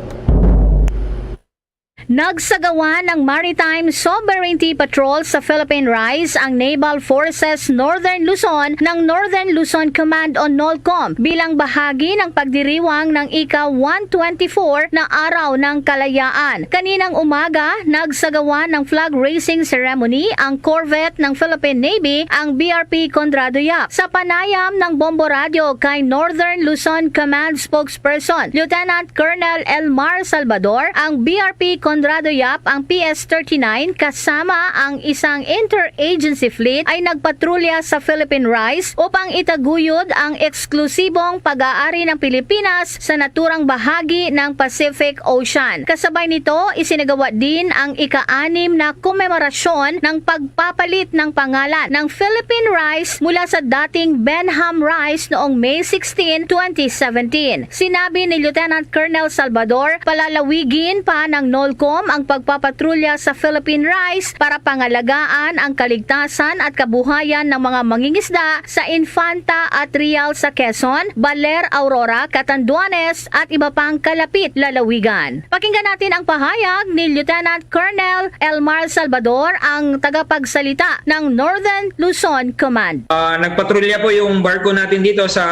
Nagsagawa ng Maritime Sovereignty Patrol sa Philippine Rise ang Naval Forces Northern Luzon ng Northern Luzon Command o NOLCOM bilang bahagi ng pagdiriwang ng ika-one twenty-four na Araw ng Kalayaan. Kaninang umaga, nagsagawa ng flag raising ceremony ang corvette ng Philippine Navy, ang B R P Conrado Yap. Sa panayam ng Bombo Radio kay Northern Luzon Command Spokesperson Lieutenant Colonel Elmar Salvador, ang B R P Conrado Yap, ang P S thirty-nine kasama ang isang interagency fleet ay nagpatrolya sa Philippine Rise upang itaguyod ang eksklusibong pag-aari ng Pilipinas sa naturang bahagi ng Pacific Ocean. Kasabay nito, isinagawa din ang ika-anim na komemorasyon ng pagpapalit ng pangalan ng Philippine Rise mula sa dating Benham Rise noong May sixteen, twenty seventeen. Sinabi ni Lieutenant Colonel Salvador, palalawigin pa ng NOLCOM ang pagpapatrolya sa Philippine Rise para pangalagaan ang kaligtasan at kabuhayan ng mga mangingisda sa Infanta at Real sa Quezon, Baler, Aurora, Catanduanes, at iba pang kalapit lalawigan. Pakinggan natin ang pahayag ni Lieutenant Colonel Elmar Salvador, ang tagapagsalita ng Northern Luzon Command. Ah, nagpatrolya po yung barko natin dito sa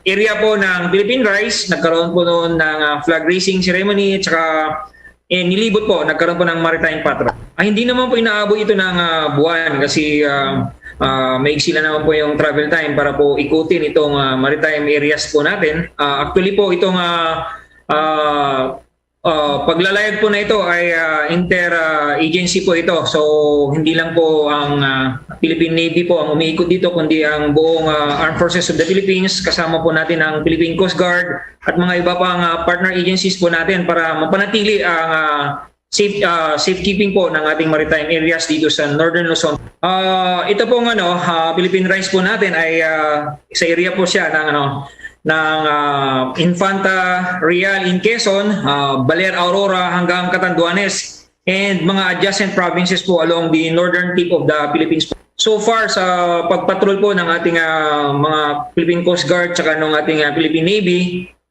area po ng Philippine Rise. Nagkaroon po noon ng, ah, flag raising ceremony at saka, eh, nilibot po, nagkaroon po ng maritime patrol. Ah, hindi naman po inaabot ito ng, ah, buwan kasi, ah, ah, maigsi lang naman po yung travel time para po ikutin itong, ah, maritime areas po natin. Ah, actually po, itong, ah, ah, ah, paglalayag po na ito ay, ah, inter, ah, agency po ito. So, hindi lang po ang, ah, Philippine Navy po ang umiikot dito, kundi ang buong, ah, Armed Forces of the Philippines. Kasama po natin ang Philippine Coast Guard at mga iba pang, ah, partner agencies po natin para mapanatili ang, ah, safe, ah, safekeeping po ng ating maritime areas dito sa Northern Luzon. Ah, ito pong ano, ah, Philippine Rise po natin ay, ah, sa area po siya ng ano, ng, ah, Infanta, Real in Quezon, ah, Baler, Aurora hanggang Catanduanes, and mga adjacent provinces po along the northern tip of the Philippines. So far sa pagpatrol po ng ating, ah, mga Philippine Coast Guard tsaka ng ating, ah, Philippine Navy,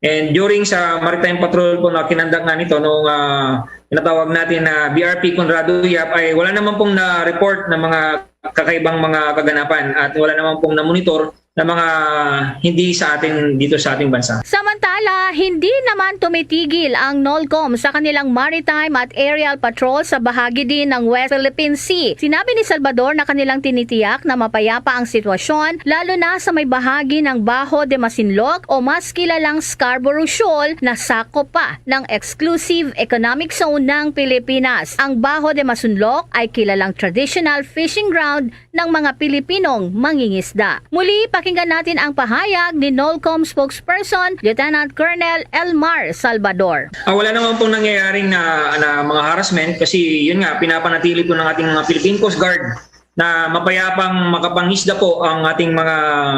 and during sa maritime patrol po na kinandak na nito nung, ah, tinatawag natin na B R P Conrado Yap, ay wala naman pong na-report na mga kakaibang mga kaganapan at wala naman pong na-monitor na mga hindi sa atin dito sa ating bansa. Samantala, hindi naman tumitigil ang NOLCOM sa kanilang maritime at aerial patrol sa bahagi din ng West Philippine Sea. Sinabi ni Salvador na kanilang tinitiyak na mapayapa ang sitwasyon, lalo na sa may bahagi ng Bajo de Masinloc o mas kilalang Scarborough Shoal na sakop pa ng exclusive economic zone ng Pilipinas. Ang Bajo de Masinloc ay kilalang traditional fishing ground ng mga Pilipinong mangingisda. Muli, pakinggan natin ang pahayag ni NOLCOM spokesperson Lieutenant Colonel Elmar Salvador. Ah, wala naman pong nangyayaring na, na mga harassment kasi yun nga, pinapanatili po ng ating mga Philippine Coast Guard na mapayapang makapangisda po ang ating mga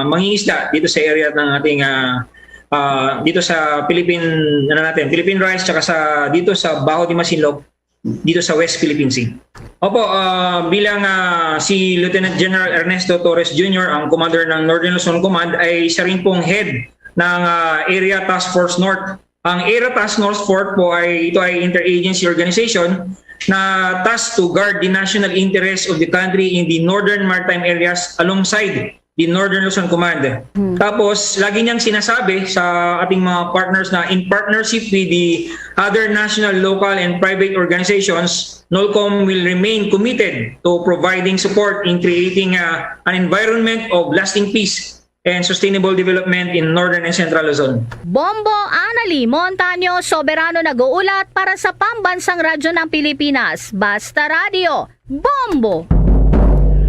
mangingisda dito sa area ng ating, ah, ah, dito sa Philippine, ano natin, Philippine Rise, tsaka sa, dito sa Bajo de Masinloc, dito sa West Philippine Sea. Opo, ah, bilang, ah, si Lieutenant General Ernesto Torres Junior, ang commander ng Northern Luzon Command, ay siya rin pong head ng, ah, Area Task Force North. Ang Area Task Force North po ay, ito ay interagency organization na tasked to guard the national interests of the country in the northern maritime areas alongside the Northern Luzon Command. Hmm. Tapos, lagi niyang sinasabi sa ating mga partners na in partnership with the other national, local, and private organizations, NOLCOM will remain committed to providing support in creating, uh, an environment of lasting peace and sustainable development in Northern and Central Luzon. Bombo Anali Montaño, Soberano nag-uulat para sa Pambansang Radyo ng Pilipinas, Basta Radio, Bombo!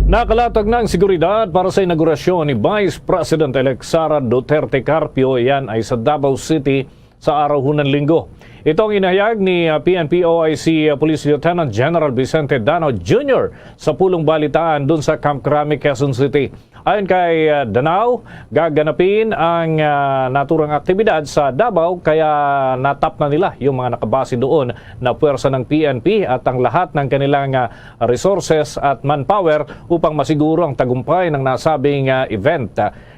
Nakalatag na ang seguridad para sa inaugurasyon ni Vice President-elect Sara Duterte Carpio. Yan ay sa Davao City sa araw hunan Linggo. Ito ang inahayag ni, ah, P N P O I C, ah, Police Lieutenant General Vicente Danao Junior sa pulong balitaan dun sa Camp Crame, Quezon City. Ayon kay, ah, Danao, gaganapin ang, ah, naturang aktibidad sa Davao, kaya natap na nila yung mga nakabase doon na puwersa ng P N P at ang lahat ng kanilang, ah, resources at manpower upang masiguro ang tagumpay ng nasabing, ah, event.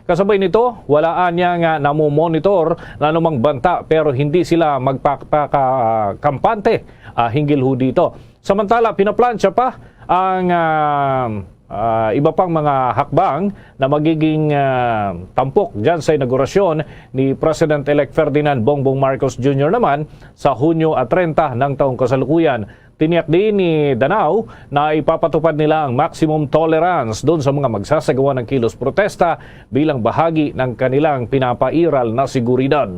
Kasabay nito, wala anya nga namomonitor na anumang banta, pero hindi sila magpakakampante, ah, hinggil ho dito. Samantala, pinaplansya pa ang, ah, ah, iba pang mga hakbang na magiging, ah, tampok dyan sa inaugurasyon ni President-elect Ferdinand Bongbong Marcos Junior naman sa Hunyo at treinta ng taong kasalukuyan. Tiniyak din ni Danao na ipapatupad nila ang maximum tolerance doon sa mga magsasagawa ng kilos protesta bilang bahagi ng kanilang pinapairal na seguridad.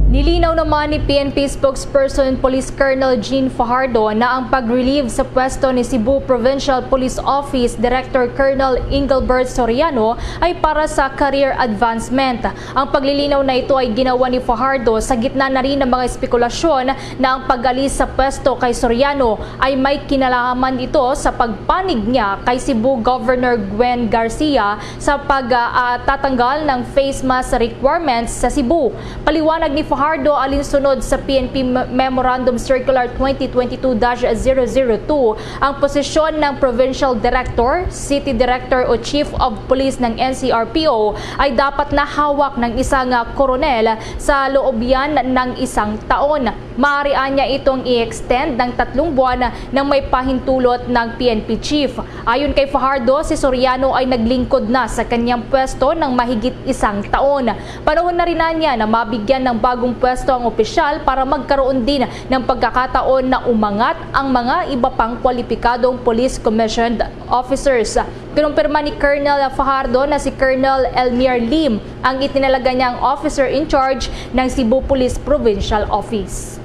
Nilinaw naman ni P N P spokesperson Police Colonel Jean Fajardo na ang pag-relieve sa pwesto ni Cebu Provincial Police Office Director Colonel Engelbert Soriano ay para sa career advancement. Ang paglilinaw na ito ay ginawa ni Fajardo sa gitna na rin ng mga espekulasyon na ang pag-alis sa pwesto kay Soriano ay may kinalaman ito sa pagpanig niya kay Cebu Governor Gwen Garcia sa pag, ah, ah, tatanggal ng face mask requirements sa Cebu. Paliwanag ni Fajardo, alinsunod sa P N P Me-, Memorandum Circular twenty twenty-two dash zero zero two, ang posisyon ng Provincial Director, City Director o Chief of Police ng N C R P O ay dapat na hawak ng isang, ah, koronel sa loob yan ng isang taon. Maaari anya itong i-extend ng tatlong buwan nang may pahintulot ng P N P chief. Ayon kay Fajardo, si Soriano ay naglingkod na sa kanyang pwesto ng mahigit isang taon. Panahon na rin anya na mabigyan ng bagong pwesto ang opisyal para magkaroon din ng pagkakataon na umangat ang mga iba pang kwalipikadong police commissioned officers. Kinumpirma ni Colonel Fajardo na si Colonel Elmir Lim ang itinalaga niyang officer in charge ng Cebu Police Provincial Office.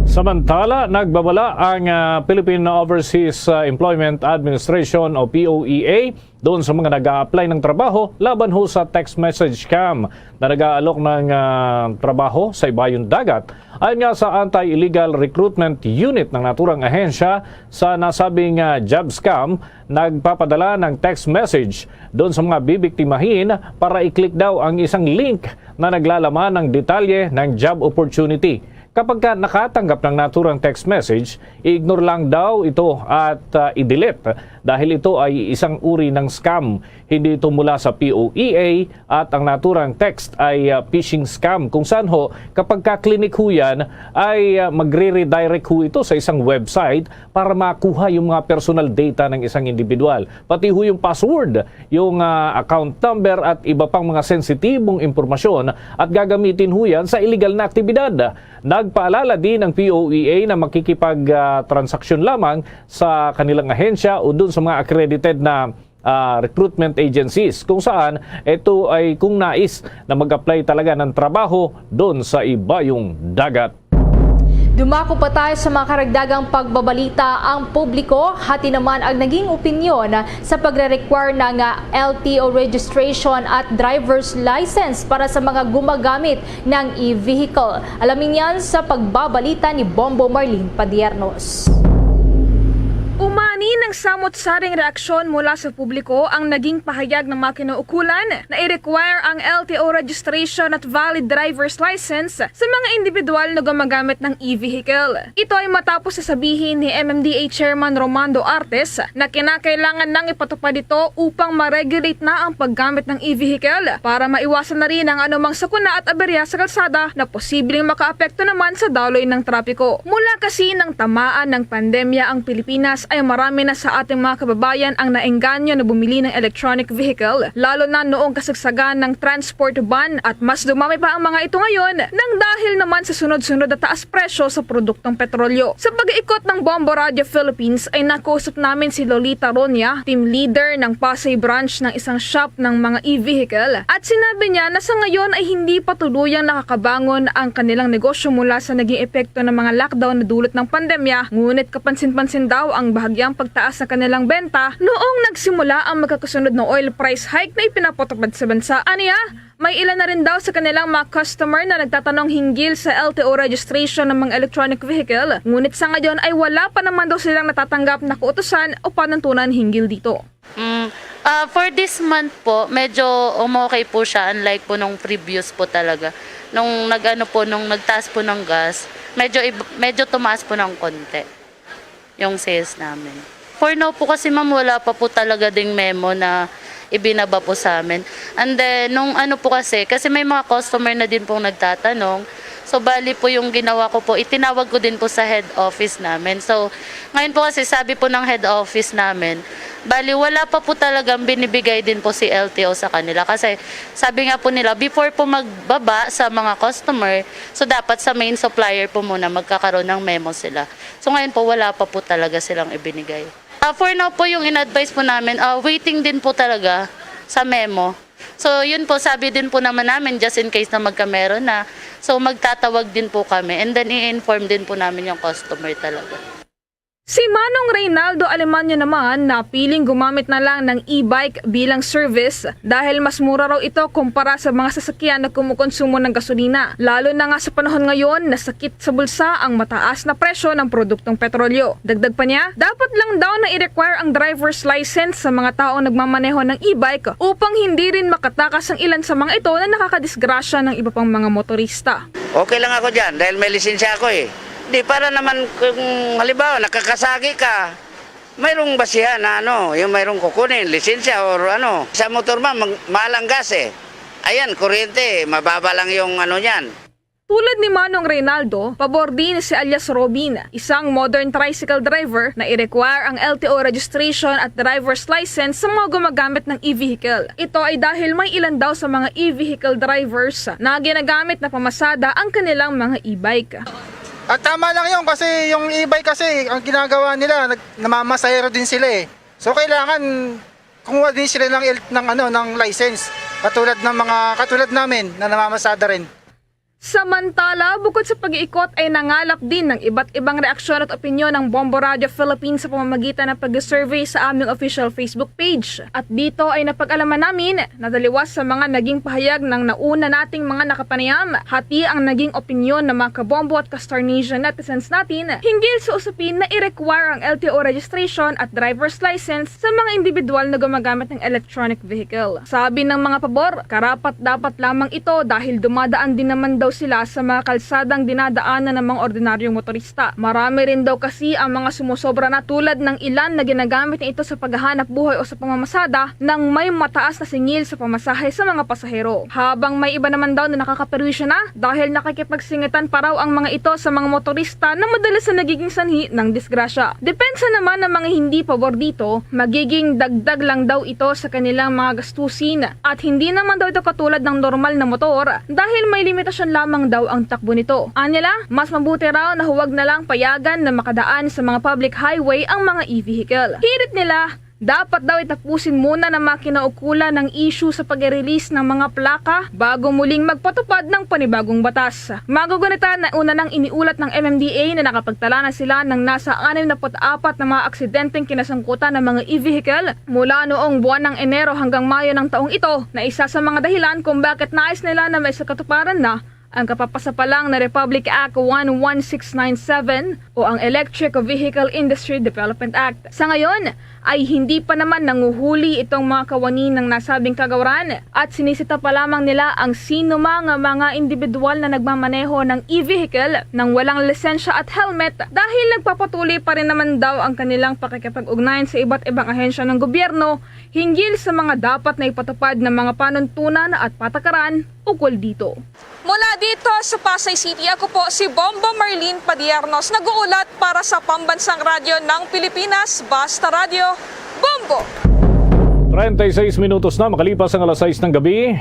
Samantala, nagbabala ang, ah, Philippine Overseas, ah, Employment Administration o P O E A doon sa mga nag-a-apply ng trabaho laban ho sa text message scam na nag-aalok ng, ah, trabaho sa ibayong dagat. Ayon nga sa Anti-Illegal Recruitment Unit ng naturang ahensya, sa nasabing, ah, job scam, nagpapadala ng text message doon sa mga bibiktimahin para i-click daw ang isang link na naglalaman ng detalye ng job opportunity. Kapag ka nakatanggap ng naturang text message, i-ignore lang daw ito at, ah, i-delete dahil ito ay isang uri ng scam. Hindi ito mula sa P O E A at ang naturang text ay, ah, phishing scam kung saan ho kapag ka-clinic ho yan ay, ah, magre-redirect ho ito sa isang website para makuha yung mga personal data ng isang individual. Pati ho yung password, yung, ah, account number at iba pang mga sensitibong impormasyon at gagamitin ho yan sa illegal na aktibidad. Nagpaalala din ang P O E A na makikipag, ah, transaksyon lamang sa kanilang ahensya o dun sa mga accredited na, ah, recruitment agencies kung saan ito ay kung nais na mag-apply talaga ng trabaho doon sa ibayong dagat. Dumako pa tayo sa mga karagdagang pagbabalita. Ang publiko, hati naman ang naging opinyon sa pagre-require ng, ah, L T O registration at driver's license para sa mga gumagamit ng e-vehicle. Alamin yan sa pagbabalita ni Bombo Marlene Padiernos. Umani ng samot-saring reaksyon mula sa publiko ang naging pahayag ng mga kinaukulan na i-require ang L T O registration at valid driver's license sa mga individual na gumagamit ng e-vehicle. Ito ay matapos sa sabihin ni M M D A Chairman Romando Artes na kinakailangan nang ipatupad ito upang ma-regulate na ang paggamit ng e-vehicle para maiwasan na rin ang anumang sakuna at aberya sa kalsada na posibleng makaapekto naman sa daloy ng trapiko. Mula kasi nang tamaan ng pandemya ang Pilipinas ay marami na sa ating mga kababayan ang naengganyo na bumili ng electronic vehicle, lalo na noong kasagsagan ng transport ban, at mas dumami pa ang mga ito ngayon nang dahil naman sa sunod-sunod na taas presyo sa produktong petrolyo. Sa pag-ikot ng Bombo Radio Philippines ay nakuusap namin si Lolita Ronya, team leader ng Pasay branch ng isang shop ng mga e-vehicle, at sinabi niya na sa ngayon ay hindi pa tuluyang nakakabangon ang kanilang negosyo mula sa naging epekto ng mga lockdown na dulot ng pandemya, ngunit kapansin-pansin daw ang bahagyang pagtaas ng kanilang benta noong nagsimula ang magkakasunod na oil price hike na ipinapatupad sa bansa. Aniya, may ilan na rin daw sa kanilang mga customer na nagtatanong hinggil sa L T O registration ng mga electronic vehicle, ngunit sa ngayon ay wala pa naman daw silang natatanggap na kautusan o panuntunan hinggil dito. Mm, ah, for this month po, medyo umokay po siya, unlike po nung previous po talaga. Nung nag-ano po, nung nagtaas po ng gas, medyo ib- medyo tumaas po ng konti yung sales namin. For now po kasi, ma'am, wala pa po talaga ding memo na ibinaba po sa amin. And then, nung ano po kasi, kasi may mga customer na din pong nagtatanong. So, bali po yung ginawa ko po, itinawag ko din po sa head office namin. So, ngayon po kasi sabi po ng head office namin, bali wala pa po talagang binibigay din po si L T O sa kanila. Kasi sabi nga po nila, before po magbaba sa mga customer, so dapat sa main supplier po muna magkakaroon ng memo sila. So ngayon po, wala pa po talaga silang ibinigay. Ah, for now po, yung in-advise po namin, ah, waiting din po talaga sa memo. So, yun po, sabi din po naman namin, just in case na magkameron na, so magtatawag din po kami and then i-inform din po namin yung customer talaga. Si Manong Reynaldo Alemanyo naman napiling gumamit na lang ng e-bike bilang service dahil mas mura raw ito kumpara sa mga sasakyan na kumukonsumo ng gasolina, lalo na nga sa panahon ngayon na sakit sa bulsa ang mataas na presyo ng produktong petrolyo. Dagdag pa niya, dapat lang daw na i-require ang driver's license sa mga taong nagmamaneho ng e-bike upang hindi rin makatakas ang ilan sa mga ito na nakakadisgrasya ng iba pang mga motorista. Okay lang ako dyan dahil may lisensya ako eh. Di, para naman kung halimbawa nakakasagi ka, mayroong basihan na ano, yung mayroong kukunin, lisensya or ano. Sa motor man, mag- mahal ang gas eh. Ayan, kuryente, mababa lang yung ano niyan. Tulad ni Manong Reynaldo, pabor din si alias Robin, isang modern tricycle driver, na i-require ang L T O registration at driver's license sa mga gumagamit ng e-vehicle. Ito ay dahil may ilan daw sa mga e-vehicle drivers na ginagamit na pamasada ang kanilang mga e-bike. At tama lang yun kasi yung e-bike kasi ang ginagawa nila, nag- namamasahero din sila eh. So kailangan kumuha din sila ng, L- ng ano, ng license katulad ng mga katulad namin na namamasada rin. Samantala, bukod sa pag-iikot ay nangalap din ng iba't ibang reaksyon at opinyon ng Bombo Radio Philippines sa pamamagitan ng pag-survey sa aming official Facebook page. At dito ay napag-alaman namin na taliwas sa mga naging pahayag ng nauna nating mga nakapanayam, hati ang naging opinyon ng mga kabombo at ka-Star Nation netizens natin hinggil sa usapin na i-require ang L T O registration at driver's license sa mga individual na gumagamit ng electronic vehicle. Sabi ng mga pabor, karapat-dapat lamang ito dahil dumadaan din naman daw sila sa mga kalsadang dinadaanan ng mga ordinaryong motorista. Marami rin daw kasi ang mga sumusobra na tulad ng ilan na ginagamit na ito sa paghahanap buhay o sa pamamasada nang may mataas na singil sa pamasahe sa mga pasahero. Habang may iba naman daw na nakakaperwisyo na dahil nakikipagsingitan pa raw ang mga ito sa mga motorista na madalas na nagiging sanhi ng disgrasya. Depensa naman ng mga hindi pabor dito, magiging dagdag lang daw ito sa kanilang mga gastusin at hindi naman daw ito katulad ng normal na motor dahil may limitasyon lamang daw ang takbo nito. Anya la, mas mabuti raw na huwag na lang payagan na makadaan sa mga public highway ang mga e-vehicle. Hirit nila, dapat daw itapusin muna ng mga kinaukulan ang issue sa pag-release ng mga plaka bago muling magpatupad ng panibagong batas. Magugunita na una nang iniulat ng M M D A na nakapagtala na sila ng nasa anim na put apat na mga aksidenteng kinasangkutan ng mga e-vehicle mula noong buwan ng Enero hanggang Mayo ng taong ito, na isa sa mga dahilan kung bakit nais nila na maisakatuparan na ang kapapasapalang na Republic Act one one six nine seven o ang Electric Vehicle Industry Development Act. Sa ngayon ay hindi pa naman nanguhuli itong mga kawani ng nasabing kagawaran at sinisita pa lamang nila ang sino man nga mga individual na nagmamaneho ng e-vehicle nang walang lisensya at helmet dahil nagpapatuloy pa rin naman daw ang kanilang pakikipag-ugnayan sa iba't ibang ahensya ng gobyerno hinggil sa mga dapat na ipatupad na mga panuntunan at patakaran ukol dito. Mula dito sa Pasay City, ako po si Bombo Marlene Padiernos, nag-uulat para sa Pambansang Radyo ng Pilipinas, Basta Radyo, Bombo! Treinta y seis minutos na makalipas ang alas sais ng gabi.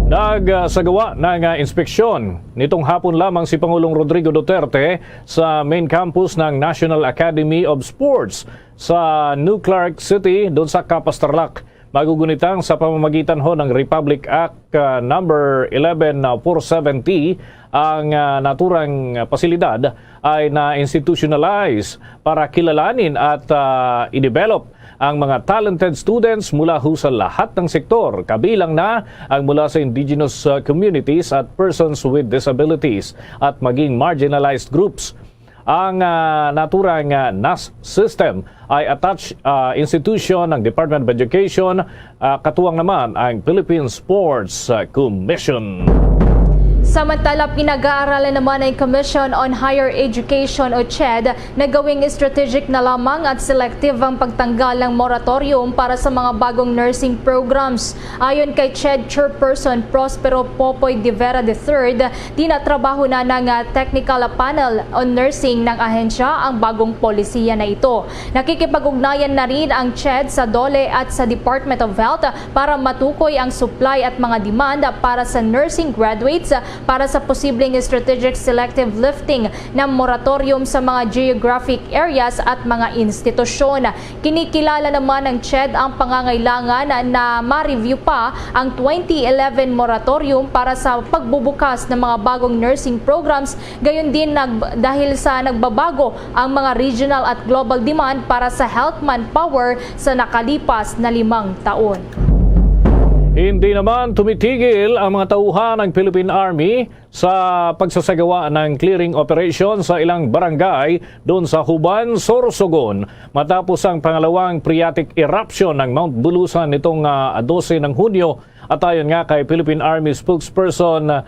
Nagsagawa ng, ah, inspeksyon nitong hapon lamang si Pangulong Rodrigo Duterte sa main campus ng National Academy of Sports sa New Clark City, doon sa Capas, Tarlac. Magugunitang sa pamamagitan ho ng Republic Act, ah, number eleven four seventy, ang, ah, naturang pasilidad ay na-institutionalize para kilalanin at, ah, i-develop ang mga talented students mula ho sa lahat ng sektor, kabilang na ang mula sa indigenous, ah, communities at persons with disabilities at maging marginalized groups. Ang, ah, naturang, ah, nas system ay attached, ah, institution ng Department of Education, ah, katuwang naman ang Philippine Sports, ah, Commission. Samantala, pinag-aaralan naman ng Commission on Higher Education o CHED na gawing strategic na lamang at selective ang pagtanggal ng moratorium para sa mga bagong nursing programs. Ayon kay CHED Chairperson Prospero Popoy de Vera the third, tinatrabaho na ng, ah, Technical Panel on Nursing ng ahensya ang bagong polisiya na ito. Nakikipag-ugnayan na rin ang CHED sa DOLE at sa Department of Health para matukoy ang supply at mga demand para sa nursing graduates para sa posibleng strategic selective lifting ng moratorium sa mga geographic areas at mga institusyon. Kinikilala naman ng CHED ang pangangailangan na ma-review pa ang twenty eleven moratorium para sa pagbubukas ng mga bagong nursing programs, gayon din nag-, dahil sa nagbabago ang mga regional at global demand para sa health manpower sa nakalipas na limang taon. Hindi naman tumitigil ang mga tauhan ng Philippine Army sa pagsasagawa ng clearing operation sa ilang barangay doon sa Huban, Sorsogon, matapos ang pangalawang phreatic eruption ng Mount Bulusan nitong ah, dose ng Hunyo. At ayon nga kay Philippine Army spokesperson ah,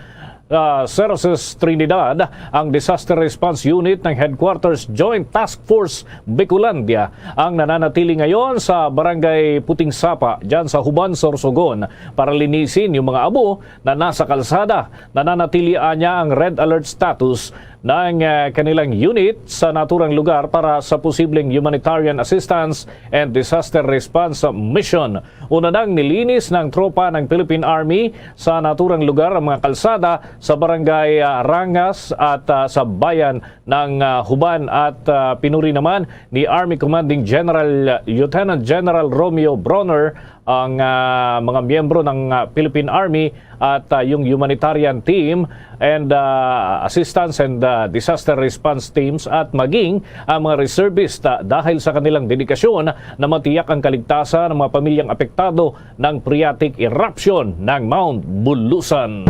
Serses Trinidad, ang Disaster Response Unit ng Headquarters Joint Task Force Bicolandia ang nananatili ngayon sa Barangay Puting Sapa, dyan sa Huban, Sorsogon, para linisin yung mga abo na nasa kalsada. Nananatili anya ang red alert status ng ah, kanilang unit sa naturang lugar para sa posibleng humanitarian assistance and disaster response mission. Una nang nilinis ng tropa ng Philippine Army sa naturang lugar ang mga kalsada sa barangay ah, Rangas at ah, sa bayan ng ah, Huban, at ah, pinuri naman ni Army Commanding General Lieutenant General Romeo Bronner ang ah, mga miyembro ng ah, Philippine Army at ah, yung humanitarian team and ah, assistance and ah, disaster response teams at maging ang mga reservist ah, dahil sa kanilang dedikasyon na matiyak ang kaligtasan ng mga pamilyang apektado ng phreatic eruption ng Mount Bulusan.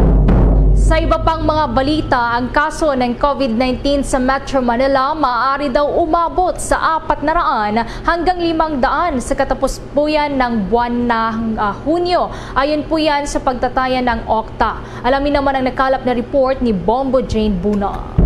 Sa iba pang mga balita, ang kaso ng COVID nineteen sa Metro Manila maaari daw umabot sa apat na raan hanggang limang daan sa katapuspuyan ng buwan ng ah, Hunyo. Ayon po yan sa pagtatayan ng OCTA. Alamin naman ang nakalap na report ni Bombo Jane Buna.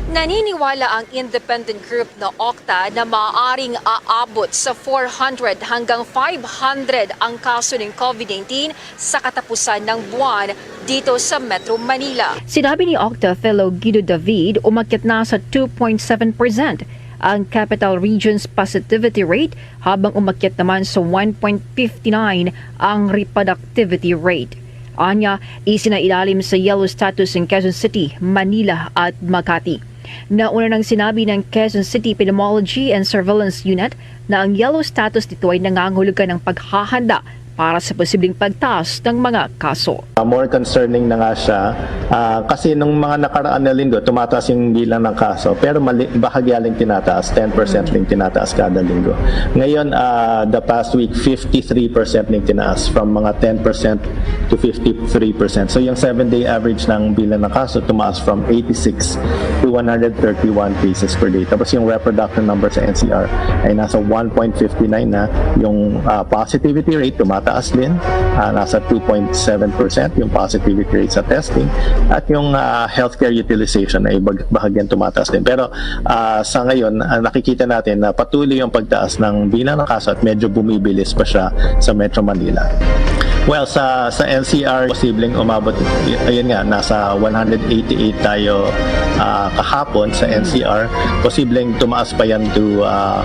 Naniniwala ang independent group na OCTA na maaaring aabot sa four hundred hanggang five hundred ang kaso ng COVID nineteen sa katapusan ng buwan dito sa Metro Manila. Sinabi ni OCTA Fellow Guido David, umakyat na sa two point seven percent ang Capital Region's positivity rate, habang umakyat naman sa one point fifty nine ang reproductivity rate. Anya, isinailalim sa yellow status ang Quezon City, Manila at Makati. Nauna nang sinabi ng Quezon City Epidemiology and Surveillance Unit na ang yellow status nito ay nangangahulugan ng paghahanda para sa posibleng pagtaas ng mga kaso. Uh, more concerning na nga siya, ah, kasi nung mga nakaraan na linggo, tumataas yung bilang ng kaso, pero mali, bahagya lang tinataas, ten percent lang tinataas kada linggo. Ngayon, ah, the past week, fifty-three percent lang tinaas, from mga ten percent to fifty-three percent. So yung seven-day average ng bilang ng kaso tumaas from eighty-six to one hundred thirty-one cases per day. Tapos yung reproductive number sa N C R ay nasa one point five nine na. Yung ah, positivity rate tumataas din, ah, nasa two point seven percent yung positivity rate sa testing, at yung ah, healthcare utilization ay bag- bahagyan tumataas din. Pero ah, sa ngayon, ah, nakikita natin na patuloy yung pagtaas ng bilang ng kaso at medyo bumibilis pa siya sa Metro Manila. Well, sa sa N C R, posibleng umabot, y- ayun nga, nasa one hundred eighty-eight tayo ah, kahapon sa N C R. Posibleng tumaas pa yan to ah,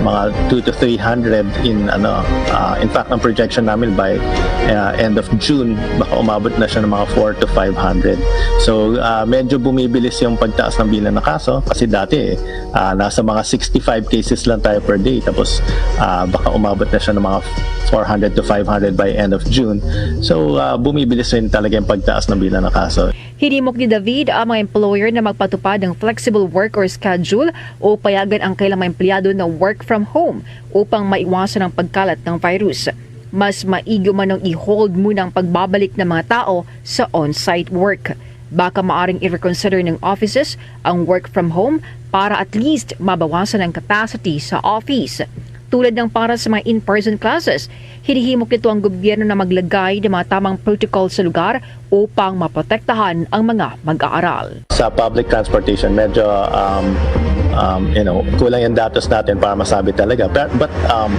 mga two to three hundred in, ano, ah, in fact, ang projection namin by ah, end of June, baka umabot na siya ng mga four to five hundred. So, ah, medyo bumibilis yung pagtaas ng bilang ng kaso kasi dati, ah, nasa mga sixty-five cases lang tayo per day, tapos ah, baka umabot na siya ng mga four hundred to five hundred by end of June. So, ah, bumibilis rin talaga yung pagtaas ng bilang ng kaso. Hinimok ni David ang mga employer na magpatupad ng flexible work or schedule o payagan ang kailang mga empleyado na work from home upang maiwasan ang pagkalat ng virus. Mas maigi umanong i-hold muna ang pagbabalik ng mga tao sa on-site work. Baka maaring i-reconsider ng offices ang work from home para at least mabawasan ang capacity sa office. Tulad ng para sa mga in-person classes, hinihimok nito ang gobyerno na maglagay ng mga tamang protocol sa lugar upang maprotektahan ang mga mag-aaral. Sa public transportation, medyo um, um, you know, kulang yung datos natin para masabi talaga. But, but um,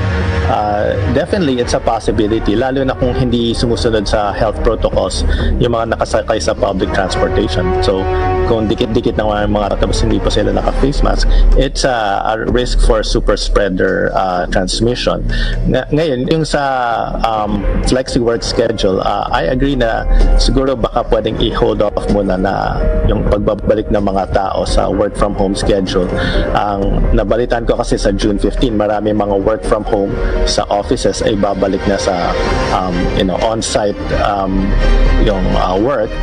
uh, definitely, it's a possibility, lalo na kung hindi sumusunod sa health protocols yung mga nakasakay sa public transportation. So, kung dikit-dikit na mga, mga tapos hindi pa sila naka-face mask, it's a, a risk for super spreader uh, transmission. Nga, ngayon, yung sa um, flexi work schedule, uh, I agree na siguro siguro baka pwedeng i-hold off muna na yung pagbabalik ng mga tao sa work from home schedule. Ang nabalitaan ko kasi sa June fifteen, marami mga work from home sa offices ay babalik na sa, um, you know, on-site, um, yung, uh, work.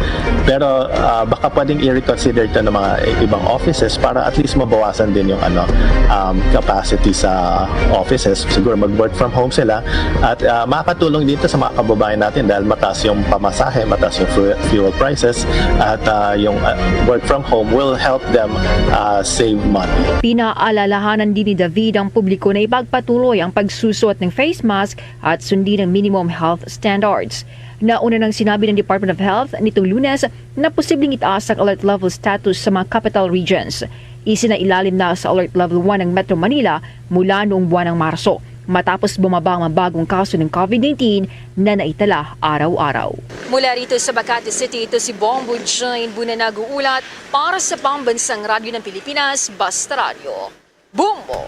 Pero, uh, baka pwedeng i-reconsider ito ng mga ibang offices para at least mabawasan din yung, ano, um, capacity sa offices. Siguro mag-work from home sila at, uh, makakatulong dito sa mga kababayan natin dahil mataas yung pamasahe, mataas yung fu-, fuel prices, at, uh, yung, uh, work from home will help them, uh, save money. Pinaalalahanan din ni David ang publiko na ipagpatuloy ang pagsusuot ng face mask at sundin ang minimum health standards. Nauna nang sinabi ng Department of Health nitong Lunes na posibleng itaas ang alert level status sa mga capital regions. Isinailalim na sa alert level one ang Metro Manila mula noong buwan ng Marso, matapos bumaba ang mga bagong kaso ng COVID nineteen na naitala araw-araw. Mula rito sa Makati City, ito si Bombo Jane Buna nag-uulat para sa Pambansang Radyo ng Pilipinas, Basta Radyo. Bombo!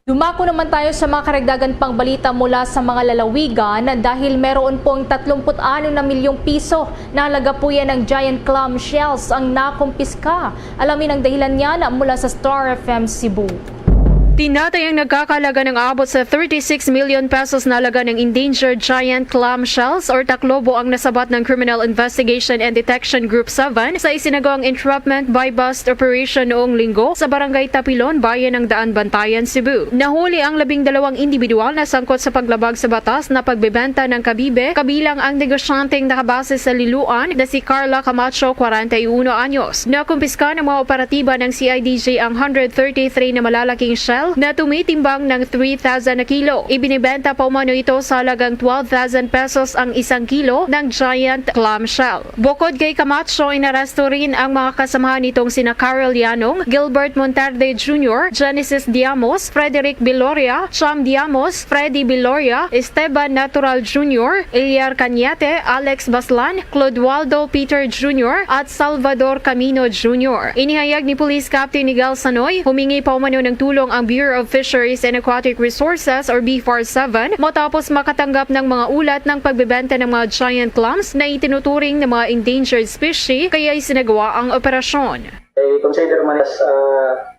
Dumako naman tayo sa mga karagdagan pang balita mula sa mga lalawigan dahil meron pong tatlumpu't anom na milyong piso na halaga po yan ng giant clam shells ang nakumpiska. Alamin ang dahilan niyan mula sa Star F M Cebu. Tinatayang nagkakalaga ng abot sa thirty-six million pesos na halaga ng endangered giant clam shells or taklobo ang nasabat ng Criminal Investigation and Detection Group seven sa isinagawang entrapment buy-bust operation noong Linggo sa Barangay Tapilon, Bayan ng Daanbantayan, Cebu. Nahuli ang labing dalawang individual na sangkot sa paglabag sa batas na pagbebenta ng kabibe, kabilang ang negosyanteng nakabase sa Liloan na si Carla Camacho, kwarenta y uno anyos. Nakumpiska ng mga operatiba ng C I D G ang hundred thirty-three na malalaking shell na tumitimbang ng three thousand na kilo. Ibinibenta pa umano ito sa halagang twelve thousand pesos ang isang kilo ng giant clam shell. Bukod kay Camacho, inaresto rin ang mga kasamahan nitong sina Carol Yanong, Gilbert Monterde Junior, Genesis Diamos, Frederick Biloria, Cham Diamos, Freddy Biloria, Esteban Natural Junior, Eliar Cañete, Alex Baslan, Clodoaldo Peter Junior, at Salvador Camino Junior. Inihayag ni Police Captain Nigel Sanoy, humingi pa umano ng tulong ang Bureau of Fisheries and Aquatic Resources or B far seven matapos makatanggap ng mga ulat ng pagbebenta ng mga giant clams na itinuturing na mga endangered species, kaya isinagawa ang operasyon. They consider man as, uh,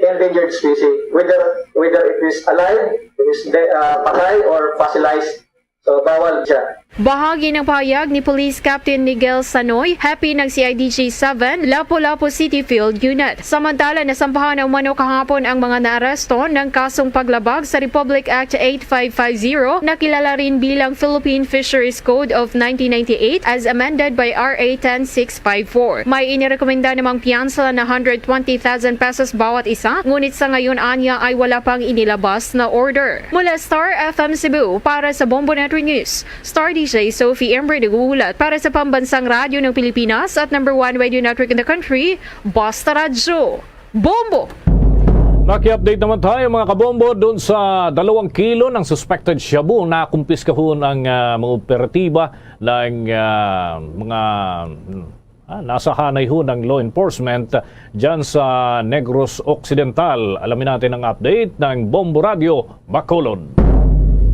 endangered species, whether, whether it is alive, it is de-, uh, patay or fossilized. So, bawal siya. Bahagi ng pahayag ni Police Captain Nigel Sanoy, hepe ng C I D G seven, Lapu-Lapu City Field Unit. Samantala, nasampahan na umano kahapon ang mga naaresto ng kasong paglabag sa Republic Act eight five five zero, na kilala rin bilang Philippine Fisheries Code of nineteen ninety-eight as amended by R A ten six five four. May inirekomenda namang piyansa na hundred twenty thousand pesos bawat isa, ngunit sa ngayon anya ay wala pang inilabas na order. Mula Star F M Cebu, para sa Bombo Network News, Star D J Sophie Ember nag-uulat para sa Pambansang Radyo ng Pilipinas at number one radio network in the country, Basta Radyo. Bombo! Naki-update naman tayo, mga kabombo, doon sa dalawang kilo ng suspected shabu na kumpiskahon ang, ah, mga operatiba ng, ah, mga, hmm, ah, nasa hanay ho ng law enforcement dyan sa Negros Occidental. Alamin natin ang update ng Bombo Radio Bacolod.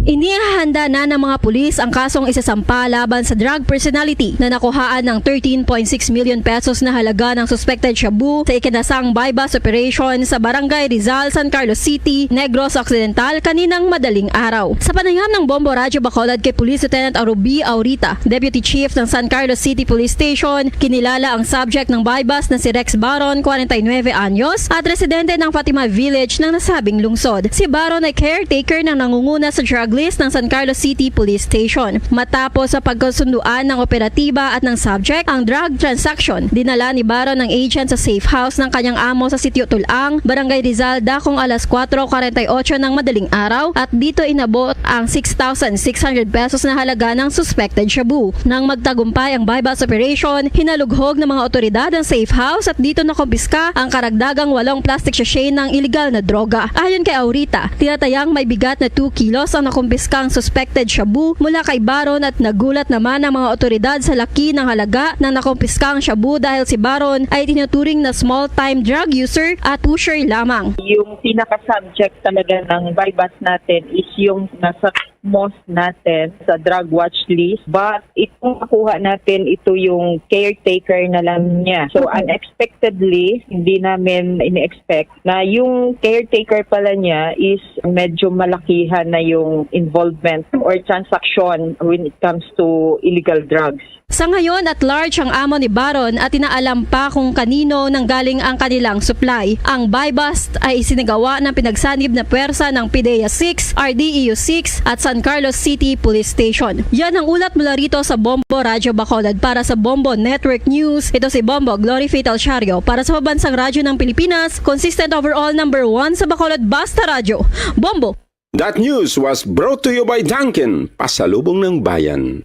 Inihahanda na ng mga pulis ang kasong isasampa laban sa drug personality na nakuhaan ng thirteen point six million pesos na halaga ng suspected shabu sa ikinasang buy-bust operation sa Barangay Rizal, San Carlos City, Negros Occidental, kaninang madaling araw. Sa panayam ng Bombo Radyo Bacolod kay Police Lieutenant Arubi Aurita, Deputy Chief ng San Carlos City Police Station, kinilala ang subject ng buy-bust na si Rex Baron, kwarenta y nuebe anyos, at residente ng Fatima Village ng nasabing lungsod. Si Baron ay caretaker ng nangunguna sa drug list ng San Carlos City Police Station. Matapos sa pagkasunduan ng operatiba at ng subject ang drug transaction, dinala ni Baron ang agent sa safe house ng kanyang amo sa Sitio Tulang, Barangay Rizal, dakong alas kuwatro kwarenta y ocho ng madaling araw, at dito inabot ang six thousand six hundred pesos na halaga ng suspected shabu. Nang magtagumpay ang buy-bust operation, hinalughog ng mga otoridad ang safe house at dito nakumpiska ang karagdagang walong plastic sachet ng iligal na droga. Ayon kay Aurita, tinatayang may bigat na two kilos ang nakumpiskang suspected shabu mula kay Baron at nagulat naman ang mga otoridad sa laki ng halaga ng nakumpiskang shabu dahil si Baron ay tinuturing na small-time drug user at pusher lamang. Yung pinaka-subject talaga ng buy-bust natin is yung nasa most natin sa drug watch list, but itong nakuha natin, ito yung caretaker na lang niya. So, unexpectedly, hindi namin ini-expect na yung caretaker pala niya is medyo malakihan na yung involvement or transaction when it comes to illegal drugs. Sa ngayon, at large ang amo ni Baron at inaalam pa kung kanino nanggaling ang kanilang supply. Ang buy-bust ay isinagawa ng pinagsanib na pwersa ng PDEA six, RDEU six at San Carlos City Police Station. Yan ang ulat mula rito sa Bombo Radyo Bacolod. Para sa Bombo Network News, ito si Bombo Glory Fatal Shario para sa Pambansang Radyo ng Pilipinas, consistent overall number one sa Bacolod Basta Radyo. Bombo! That news was brought to you by Dunkin, pasalubong ng bayan.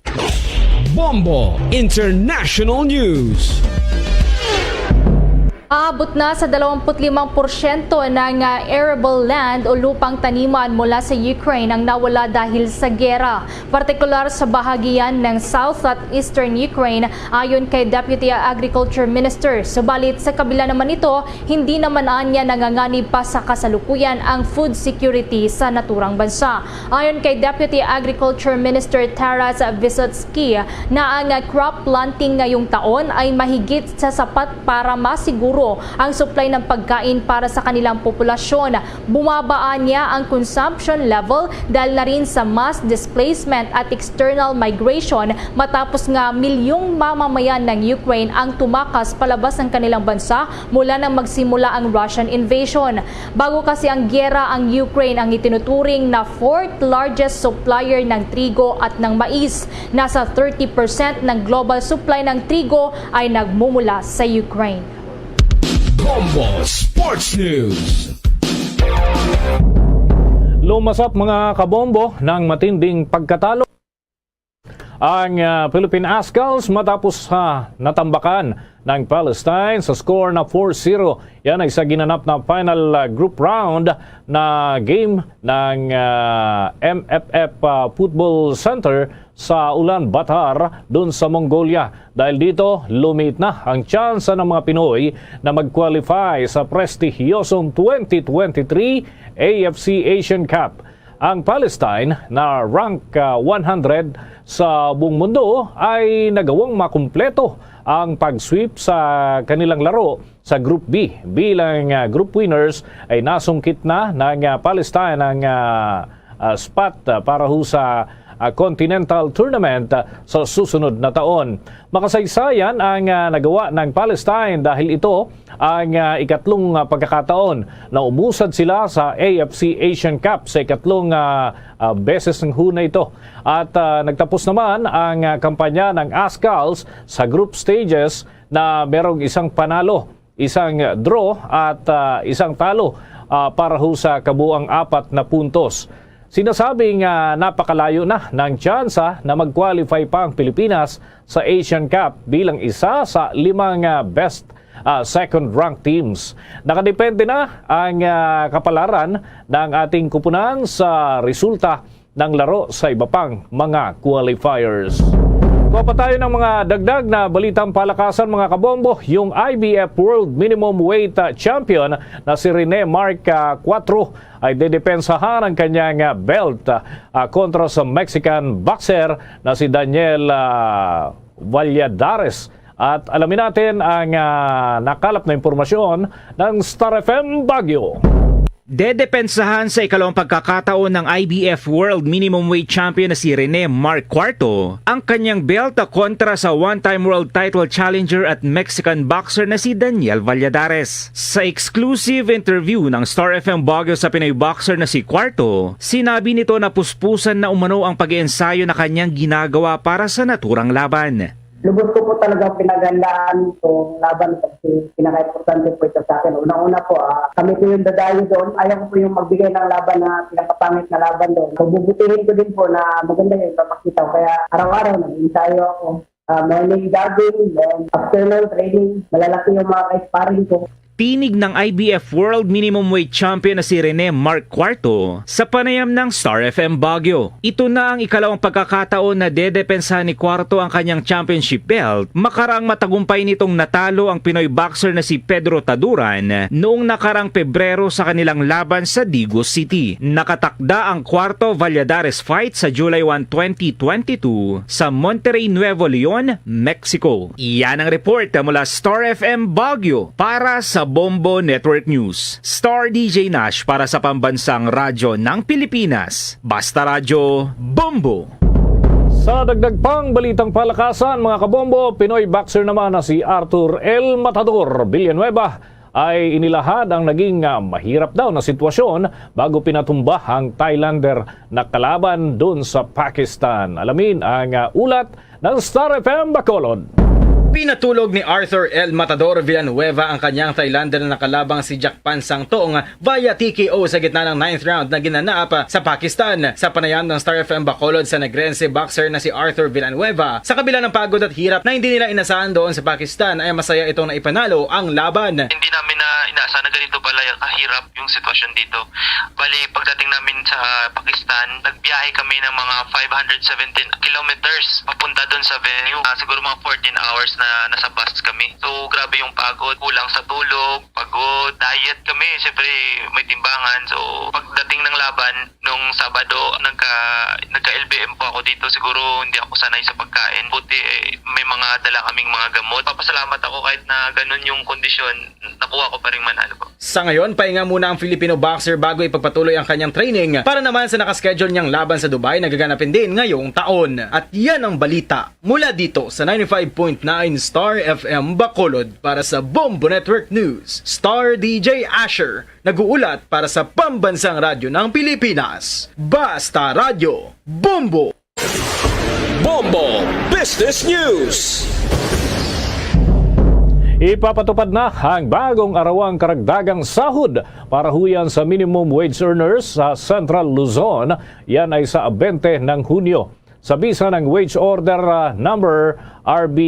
Bombo International News. Aabot na sa dalawampu't limang porsyento ng, ah, arable land o lupang taniman mula sa Ukraine ang nawala dahil sa gera, partikular sa bahagian ng South at Eastern Ukraine, ayon kay Deputy Agriculture Minister. Subalit, sa kabila naman nito, hindi naman anya nanganganib pa sa kasalukuyan ang food security sa naturang bansa. Ayon kay Deputy Agriculture Minister Taras Vysotsky, na ang crop planting ngayong taon ay mahigit sa sapat para masiguro ang supply ng pagkain para sa kanilang populasyon. Bumaba anya ang consumption level dahil na rin sa mass displacement at external migration, matapos nga milyong mamamayan ng Ukraine ang tumakas palabas ng kanilang bansa mula nang magsimula ang Russian invasion. Bago kasi ang giyera, ang Ukraine ang itinuturing na fourth largest supplier ng trigo at ng mais. Nasa thirty percent ng global supply ng trigo ay nagmumula sa Ukraine. Bombo Sports News. Lumasap, mga kabombo, ng matinding pagkatalo ang, ah, Philippine Ascals matapos, ah, natambakan ng Palestine sa score na four zero. Yan ay sa ginanap na final, ah, group round na game ng, ah, M F F, ah, Football Center sa Ulaanbaatar, dun sa Mongolia. Dahil dito, lumiit na ang tsansa ng mga Pinoy na mag-qualify sa prestihiyosong twenty twenty-three A F C Asian Cup. Ang Palestine, na rank, ah, one hundred sa buong mundo, ay nagawang makumpleto ang pag-sweep sa kanilang laro sa Group B bilang, ah, group winners, ay nasungkit na ng, ah, Palestine ang, ah, ah, spot, ah, para ho sa, ah, Continental Tournament, ah, sa susunod na taon. Makasaysayan ang, ah, nagawa ng Palestine dahil ito ang, ah, ikatlong, ah, pagkakataon na umusad sila sa A F C Asian Cup sa ikatlong, ah, ah, beses ng huna ito. At, ah, nagtapos naman ang, ah, kampanya ng Ascals sa group stages na merong isang panalo, isang draw at, ah, isang talo, ah, para ho sa kabuang apat na puntos. Sinasabi nga napakalayo na ng tsansa na mag-qualify pa ang Pilipinas sa Asian Cup bilang isa sa limang, ah, best, ah, second-ranked teams. Nakadepende na ang, ah, kapalaran ng ating kupunan sa resulta ng laro sa iba pang mga qualifiers. Kuha pa tayo ng mga dagdag na balitang palakasan, mga kabombo. Yung I B F World Minimum Weight, ah, Champion na si Rene Mark, ah, Cuatro ay dedepensahan ang kanyang, ah, belt, ah, kontra sa Mexican boxer na si Daniel, ah, Valladares. At alamin natin ang, ah, nakalap na impormasyon ng Star F M Baguio. Dedepensahan sa ikalawang pagkakataon ng I B F World Minimum Weight Champion na si Rene Mark Cuarto ang kanyang belt kontra sa one-time world title challenger at Mexican boxer na si Daniel Valladares. Sa exclusive interview ng Star F M Baguio sa Pinoy boxer na si Cuarto, sinabi nito na puspusan na umano ang pag-iensayo na kanyang ginagawa para sa naturang laban. Lubos ko po talaga pinaghandaan itong laban kasi pinaka-importante po ito sa akin. Unang-una po, ah, kami po yung dadayo doon. Ayaw ko po yung magbigay ng laban na pinakapangit na laban doon. Pabubutihin ko din po na maganda yung papakita ko. Kaya araw-araw nag-ensayo ako. Ah, morning jogging, then afternoon training. Malalaki yung mga ka-sparring ko. Tinig ng I B F World Minimum Weight Champion na si Rene Mark Cuarto sa panayam ng Star F M Baguio. Ito na ang ikalawang pagkakataon na dedepensahan ni Cuarto ang kanyang championship belt makaraang matagumpay nitong natalo ang Pinoy boxer na si Pedro Taduran noong nakaraang Pebrero sa kanilang laban sa Digos City. Nakatakda ang Cuarto Valladares fight sa July one, twenty twenty-two sa Monterrey, Nuevo Leon, Mexico. Iyan ang report mula Star F M Baguio para sa Bombo Network News. Star D J Nash para sa Pambansang Radyo ng Pilipinas. Basta Radyo, Bombo! Sa dagdag pang balitang palakasan, mga kabombo, Pinoy boxer naman na si Arthur El Matador Villanueva ay inilahad ang naging, ah, mahirap daw na sitwasyon bago pinatumba ang Thailander na kalaban dun sa Pakistan. Alamin ang, ah, ulat ng Star F M Bacolod. Pinatulog ni Arthur El Matador Villanueva ang kanyang Thailander na nakalabang si Jack Pan Sang Tong via T K O sa gitna ng ninth round na ginanap sa Pakistan. Sa panayam ng Star F M Bacolod sa Negrense boxer na si Arthur Villanueva, sa kabila ng pagod at hirap na hindi nila inasahan doon sa Pakistan, ay masaya itong naipanalo ang laban. Hindi namin na inaasahan na ganito pala kahirap yung sitwasyon dito. Bali, pagdating namin sa Pakistan, nagbiyahe kami ng mga five hundred seventeen kilometers papunta doon sa venue. Ah, siguro mga fourteen hours na nasa bus kami. So, grabe yung pagod, kulang sa tulog, pagod, diet kami. Siyempre, may timbangan. So, pagdating ng laban, nung Sabado, nagka, nagka-L B M po ako dito. Siguro hindi ako sanay sa pagkain. Buti, eh, may mga dala kaming mga gamot. Papasalamat ako kahit na ganun yung kondisyon, nakuha ko pa rin manalo po. Sa ngayon, pahinga muna ang Filipino boxer bago ipagpatuloy ang kanyang training para naman sa nakaschedule niyang laban sa Dubai na gaganapin din ngayong taon. At yan ang balita mula dito sa ninety-five point nine Star F M Bacolod. Para sa Bombo Network News, Star D J Asher, nag-uulat para sa Pambansang Radyo ng Pilipinas. Basta Radyo, Bombo! Bombo Business News. Ipapatupad na ang bagong arawang karagdagang sahod para huyan sa minimum wage earners sa Central Luzon. Yan ay sa bente ng Hunyo. Sa bisa ng Wage Order, ah, Number R B,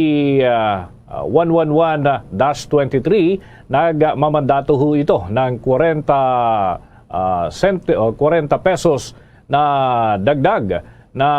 ah, ah, one one one dash twenty-three, nagmamandato ho ito ng kwarenta, ah, sente-, o kwarenta pesos na dagdag na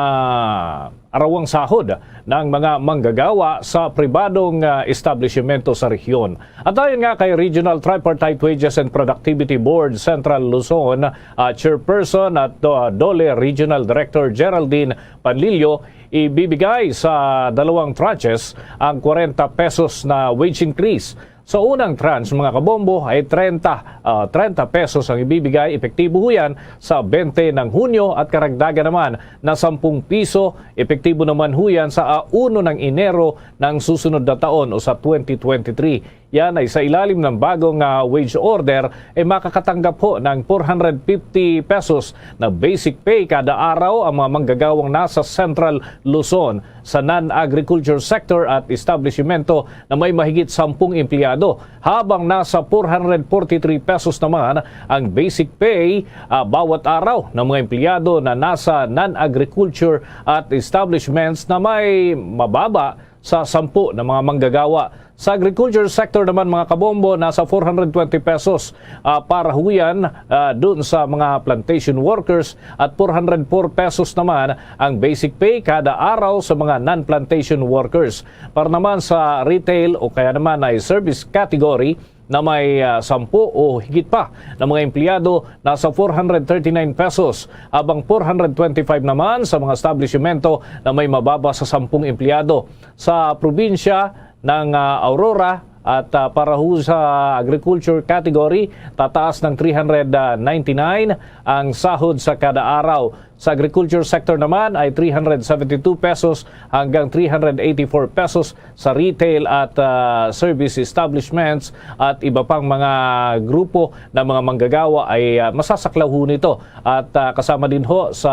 arawang sahod ng mga manggagawa sa pribadong, ah, establisimento sa rehiyon. At ayon nga kay Regional Tripartite Wages and Productivity Board Central Luzon, ah, Chairperson at, ah, DOLE Regional Director Geraldine Panlilio, ibibigay sa dalawang tranches ang kwarenta pesos na wage increase. Sa unang tranche, mga kabombo, ay trenta, ah, trenta pesos ang ibibigay, epektibo ho yan sa bente ng Hunyo, at karagdagan naman na sampung piso, epektibo naman ho yan sa, ah, uno ng Enero ng susunod na taon o sa twenty twenty-three. Yan ay sa ilalim ng bagong, ah, wage order, ay makakatanggap ho ng four hundred fifty pesos na basic pay kada araw ang mga manggagawang nasa Central Luzon sa non-agriculture sector at establishmento na may mahigit sampung empleyado, habang nasa four hundred forty-three pesos naman ang basic pay, ah, bawat araw ng mga empleyado na nasa non-agriculture at establishments na may mababa sa sampu na mga manggagawa. Sa agriculture sector naman, mga kabombo, nasa four hundred twenty pesos, ah, para huyan, ah, dun sa mga plantation workers at four hundred four pesos naman ang basic pay kada araw sa mga non-plantation workers. Para naman sa retail o kaya naman ay service category, na may, ah, sampu o higit pa na mga empleyado, nasa four hundred thirty-nine pesos, habang four hundred twenty-five naman sa mga establishmento na may mababa sa sampung empleyado. Sa probinsya ng, ah, Aurora at, ah, para ho sa agriculture category, tataas ng three hundred ninety-nine ang sahod sa kada araw. Sa agriculture sector naman ay three hundred seventy-two pesos hanggang three hundred eighty-four pesos sa retail at, ah, service establishments at iba pang mga grupo ng mga manggagawa ay, ah, masasaklaw ho nito. At, ah, kasama din ho sa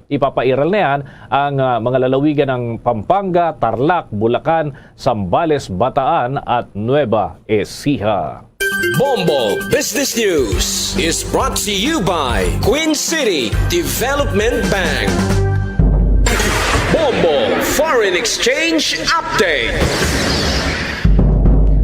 ipapairal na yan ang, ah, mga lalawigan ng Pampanga, Tarlac, Bulacan, Zambales, Bataan at Nueva Ecija. Bombo Business News is brought to you by Queen City Development Bank. Bombo Foreign Exchange Update.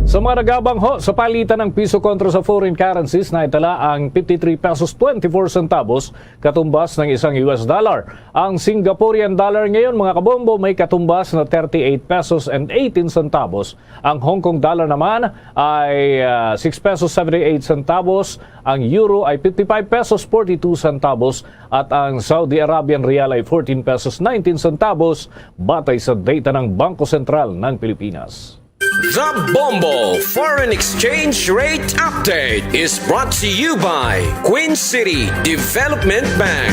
Sa mga nagabang ho, sa palitan ng piso kontra sa foreign currencies, naitala ang fifty-three pesos twenty-four centavos, katumbas ng isang U S dollar. Ang Singaporean dollar ngayon, mga kabombo, may katumbas na thirty-eight pesos and eighteen centavos. Ang Hong Kong dollar naman ay, ah, six pesos seventy-eight centavos. Ang euro ay fifty-five pesos forty-two centavos. At ang Saudi Arabian rial ay fourteen pesos nineteen centavos, batay sa data ng Bangko Sentral ng Pilipinas. The Bombo Foreign Exchange Rate Update is brought to you by Queen City Development Bank.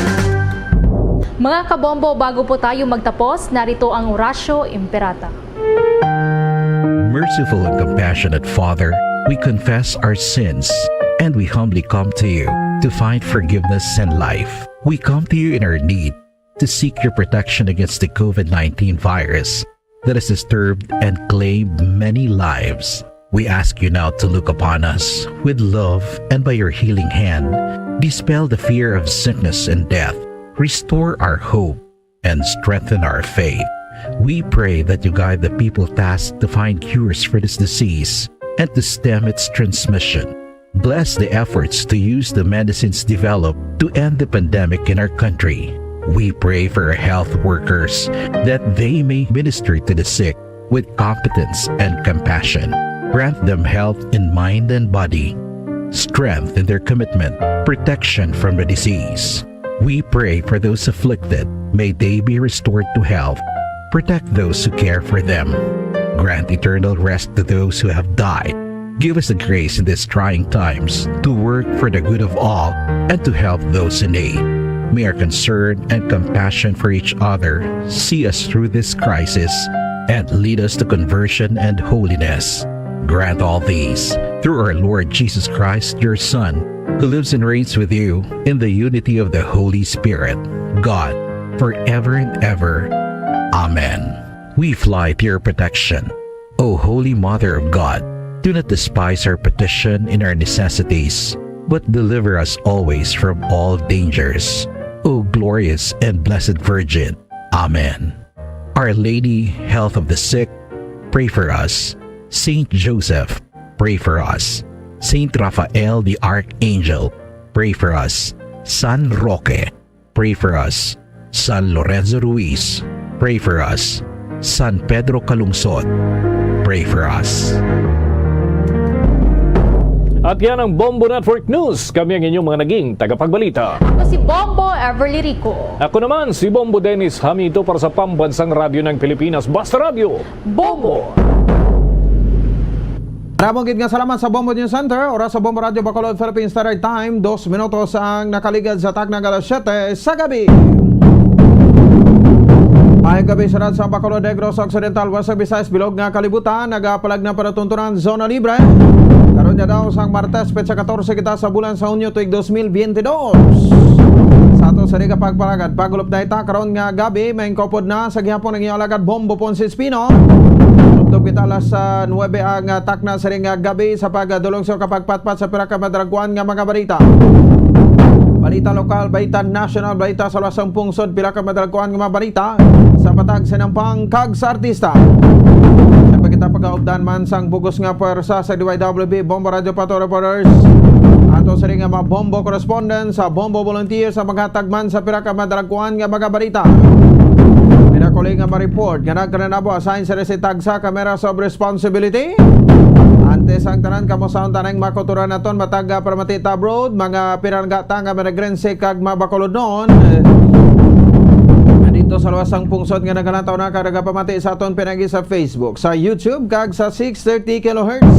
Mga kabombo, bago po tayo magtapos, narito ang Oratio Imperata. Merciful and compassionate Father, we confess our sins and we humbly come to you to find forgiveness and life. We come to you in our need to seek your protection against the COVID nineteen virus that has disturbed and claimed many lives. We ask you now to look upon us with love and by your healing hand, dispel the fear of sickness and death, restore our hope, and strengthen our faith. We pray that you guide the people tasked to find cures for this disease and to stem its transmission. Bless the efforts to use the medicines developed to end the pandemic in our country. We pray for our health workers that they may minister to the sick with competence and compassion. Grant them health in mind and body, strength in their commitment, protection from the disease. We pray for those afflicted. May they be restored to health. Protect those who care for them. Grant eternal rest to those who have died. Give us the grace in these trying times to work for the good of all and to help those in need. May our concern and compassion for each other see us through this crisis and lead us to conversion and holiness. Grant all these through our Lord Jesus Christ, your Son, who lives and reigns with you in the unity of the Holy Spirit, God, forever and ever. Amen. We fly to your protection. O Holy Mother of God, do not despise our petition in our necessities, but deliver us always from all dangers. O glorious and blessed Virgin. Amen. Our Lady, Health of the Sick, pray for us. Saint Joseph, pray for us. Saint Raphael the Archangel, pray for us. San Roque, pray for us. San Lorenzo Ruiz, pray for us. San Pedro Calungsod, pray for us. At yan ang Bombo Network News. Kami ang inyong mga naging tagapagbalita. Ako si Bombo Everly Rico. Ako naman si Bombo Dennis Hamito para sa Pambansang Radyo ng Pilipinas, Basta Radyo. Bombo! Maramong gid nga salamat sa Bombo News Center. Oras sa Bombo Radyo Bacolod, Philippine Standard Time, dos minutos ang nakaligad sa takna nga alas siyete sa gabi. Maayong gabi sa radyo sa Bacolod, Negros Occidental, Western Visayas, bilog nga kalibutan. Nagapalag na panatuntunan, zona libre. Karon nga daw sang Martes, petsa katorse kita sa bulan sa Hunyo, tuig dos mil biyente dos. Sa ato sa di ka pagpalagad, pagulop na ita karon nga gabi, may kaupod na sa gihapon ang iyong alagad Bombo Ponce Espino. Tubtob kita alas, ah, nuwebe ang, ah, takna sa ring, ah, gabi sa pagdulong sa kapagpatpat sa pila ka madalagkuan nga mga balita. Balita lokal, balita national, balita sa luwas sang pungsod, pila ka madalagkuan nga mga balita sa patag, sa nampang, kag sa artista. Sa pagkita pagaupdan man sang bugos nga pwersa sa D Y W B Bombo Radio Pato Reporters, ato sa ring nga mga Bombo correspondent sa Bombo Volunteer sa maghatag man sa pila ka madalagkuan nga mga balita. Pinakuling nga ma-report nga nagkananabo assign sa resitag sa Cameras of Responsibility. Antes ang tanan, kamo sa tanan makuturan naton matag, ah, paramati ta abroad, mga pinalangga ta nga managrense kag mabakulod noon. Nandito sa luwas sang pungsod nga nagalantaw na kag nagapamati sa aton pinagi sa Facebook, sa YouTube, kag sa six thirty kilohertz.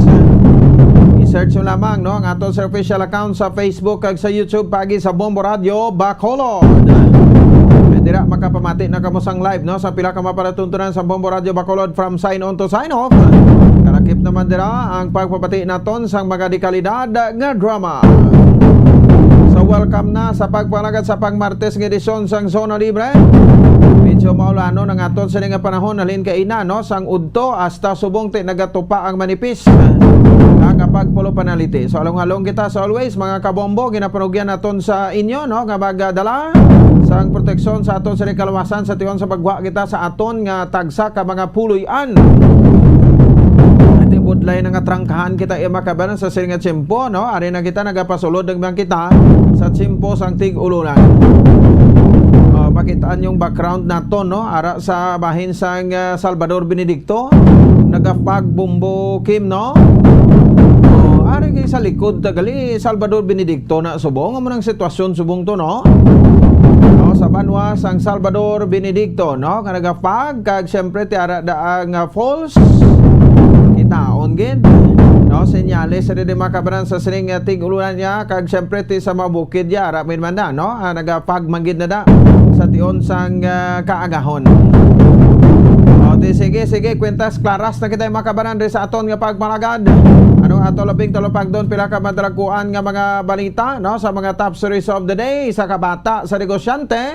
I-search mo lamang, no, ang aton sa official account sa Facebook kag sa YouTube pagi sa Bombo Radio Bacolod. Dira makapamati na kamo sang live, no, sa pila ka mapalatuntunan sa Bombo Radio Bacolod from sign on to sign off. Kalakip naman dira ang pagpabati naton sang mga dekalidad nga drama. So, welcome na sa pagpanagad sa pang-Martes nga edisyon sang Zona Libre. Medyo maulanon ang aton sini nga panahon halin kaina, no, sang udto hasta subong ti nagatupa ang manipis nga kapagpulo panaliti. So, along-along kita sa always, mga kabombo, ginapanugyan naton sa inyo, no, nga magdala sang proteksyon sa aton sini kaluwasan sa tion sa pagwa kita sa aton nga tagsa ka mga puloy-an. Iti Dahil nangatrangkahan kita, iya makabanan sa siring nga tiyempo, no? Ari na kita, nagapasulod naman kita sa tiyempo sang tig-ulunan. Oh, makitaan yung background nato, no? Ara sa bahin sang, ah, Salvador Benedicto, nagapag Bombo Kim, no? Oh, ari kay sa likod ta gali, Salvador Benedicto na subong. Amo nang sitwasyon subong to, no? No, sa banwa sang Salvador Benedicto, no? Nga nagapag, kag siyempre ti ara da ang, ah, falls. Kitaon gid, no? Senyales sa didi makabanan sa sining, ah, tig-ulunan niya, kag siyempre ti sa mga bukid ya, ara min man na, no? Ah, nagapagmanggid na da sa tion sang, ah, kaagahon. O, di, sige, sige, kwentas klaras na kita, makabanan, diri sa aton nga pagpalagad. Ano ato labing talupagdon, pila ka madalaguan nga mga balita, no? Sa mga top stories of the day, sa kabata sa negosyante,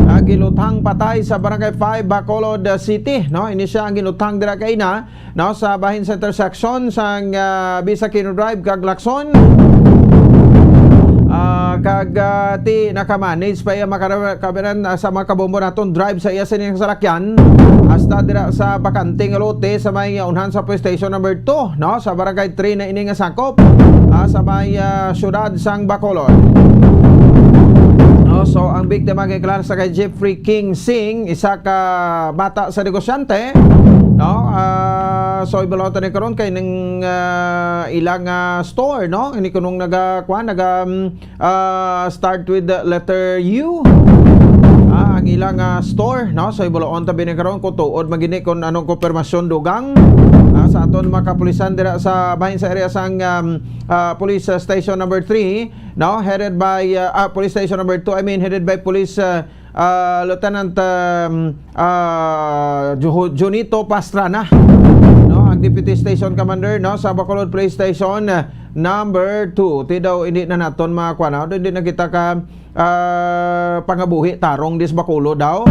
ah, giluthang patay sa Barangay five, Bacolod City, no? Ini siya ang giluthang dira kay na, no, sa bahin sa intersection sang, ah, Bisakino Drive kag Lacson. Ah, kag, ah, ti nakamanage pa iya makara-, kabanan, ah, sa mga kabombo naton drive sa iya sining salakyan hasta dira sa bakante nga lote sa may, ah, unhan sa police station number two, no, sa barangay three na ini nga sakop, ah, sa may, ah, siyudad sang Bacolod. No, so ang biktima kay klara sa kay Jeffrey King Singh, isa ka bata sa negosyante, no? Ah, so, ibalaw ta ni karon kay ning, ah, ilang, ah, store, no? Ini kunong naga, kuan, naga, um, ah, start with the letter U. Ah, ang ilang, ah, store, no? So, ibalaw ta bini karon kung tuod magini kung anong konfirmasyon dugang, ah, sa aton mga kapulisan dira sa bahin sa area sang, um, ah, police, ah, station number three, no? Headed by, ah, ah, police station number two, I mean, headed by police, ah, ah, Lieutenant, um, ah, Ju-, Junito Pastrana, no, ang Deputy Station Commander, no, sa Bacolod Police Station, ah, number two. Ti daw, hindi na naton mga kuwan, no? Hindi na kita ka, ah, pangabuhi tarong dis Bacolod daw,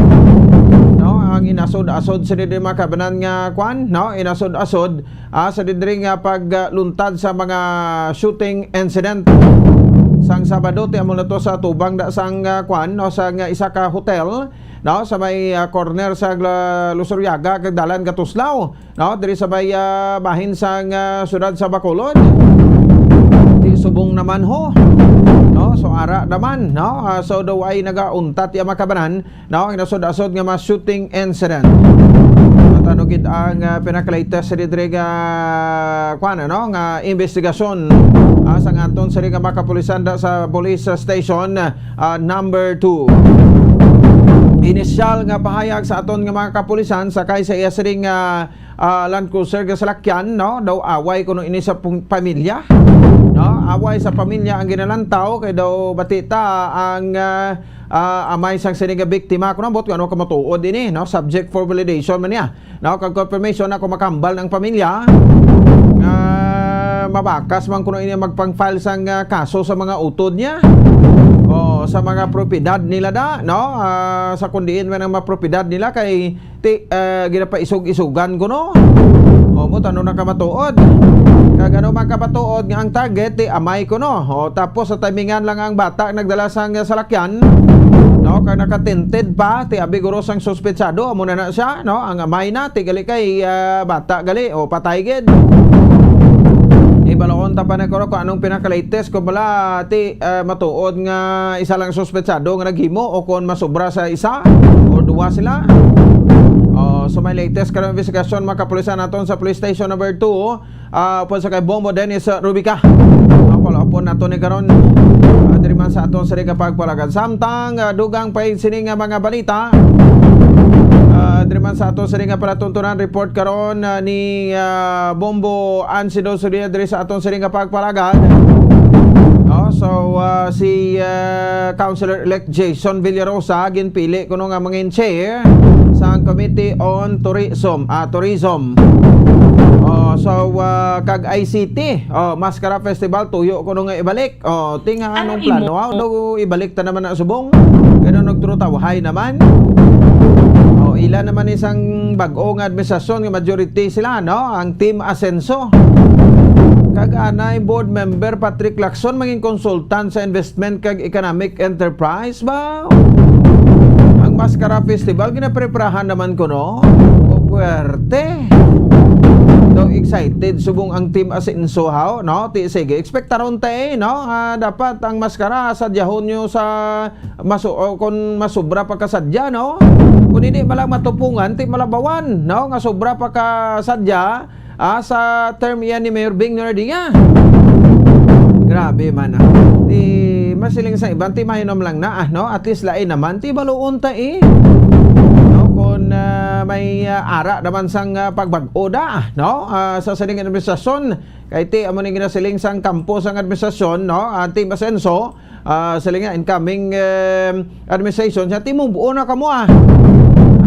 no? Ang inasod-asod sa di mga kabanan nga kuwan, no? Inasod-asod, ah, sa didiri nga pagluntad sa mga shooting incident. Sang Sabado, ti amo na to sa tubang da sang, ah, kwan, no, sang isa ka hotel, no, sa may, ah, corner sa Gla-, Luzuriaga kag Dalan Katuslaw, no, diri sa may, ah, bahin sang, ah, siyudad sa Bacolod. Ti subong naman ho, no, so ara naman, no, ah, so daw ay nagauntat ya makabanan, no, ang nasod-asod nga mga shooting incident. Matano gid ang, ah, pinaka-latest sa didre nga, kwan, ano, nga investigasyon, ah, sang aton sini nga mga kapulisan da sa police station, ah, number two. Inisyal nga pahayag sa aton nga mga kapulisan sakay sa iya sining, ah, ah, Land Cruiser nga salakyan, no? Daw away kuno ini sa pung-, pamilya, no? Away sa pamilya ang ginalantaw kay daw bati ta ang, ah, ah, amay sang sini nga biktima. Kung ambot kung ano ka matuod ini, no? Subject for validation man niya, no? Kag confirmation ako makambal ng pamilya nga mabakas man kuno ini magpang-file sang, ah, kaso sa mga utod niya o sa mga propiedad nila da, no? Ah, sa kundiin man ang mga propiedad nila kay ti, ah, ginapaisog-isogan kuno. O, mo, tano na ka matuod. Kag ano man ka matuod nga ang target, ti amay kuno. O, tapos sa timingan lang ang bata nagdala sang salakyan, no, kag nakatinted pa, ti abi guro sang suspetsado, amo na na siya, no, ang amay na, ti gali kay, ah, bata gali, o, patay gid. Ibalaon ta pa na kuno kung anong pinaka-latest, kung bala, ti, ah, matuod nga isa lang suspetsado nga naghimo o kung masubra sa isa o duwa sila. O, so may latest karon investigasyon, mga kapulisan naton sa police station number two, ah, upod sa kay Bombo Dennis, ah, Rubica. Ang follow-up po nato ni karon, ah, diri man sa aton sa Riga Pagpalagan. Samtang, ah, dugang pa sini nga mga balita, ah, diri man sa aton sa Riga Palatuntunan report karon, ah, ni, ah, Bombo Ansido Suria diri sa aton sa Riga Pagpalagan. Oh, so, ah, si, ah, Councilor-elect Jason Villarosa ginpili kuno nga mangin chair sa Committee on Tourism, ah, Tourism. Oh, so, ah, kag I C T, oh, Mascara Festival tuyo kuno nga ibalik. Oh, ti nga anong plano? Aw, daw ibalik ta naman na subong. Kaya nagturutawhay naman. Oh, ila naman isang bag-o nga administrasyon nga majority sila, no? Ang Team Asenso. Kag anay board member Patrick Lacson mangin konsultan sa investment kag economic enterprise ba? Ang Mascara Festival ginapreparahan naman kuno. O puwerte. daw excited subong ang Team Asenso, haw, no? Ti, sige, ekspektaron ta, eh, no? Ah, dapat ang maskara sadyahon nyo sa masu-, o kon masubra pa ka sadya, no? Kung hindi man lang matupungan, ti malabawan, no? Nga sobra pa ka sadya, ah, sa term iyan ni Mayor Bing Nardia. Grabe man, ah. Ti masiling sa iban, ti mahinom lang na, ah, no? At least lain naman, ti baluon ta, eh. No? Kung, ah, may, ah, ara naman sang, ah, pagbag-o da, no? Ah, sa sining administrasyon, kay ti amo ni ginasiling sang kampo sang administrasyon, no? Ah, Team Asenso, ah, siling nga incoming, eh, administration, siya, ti mubo na kamo, ah.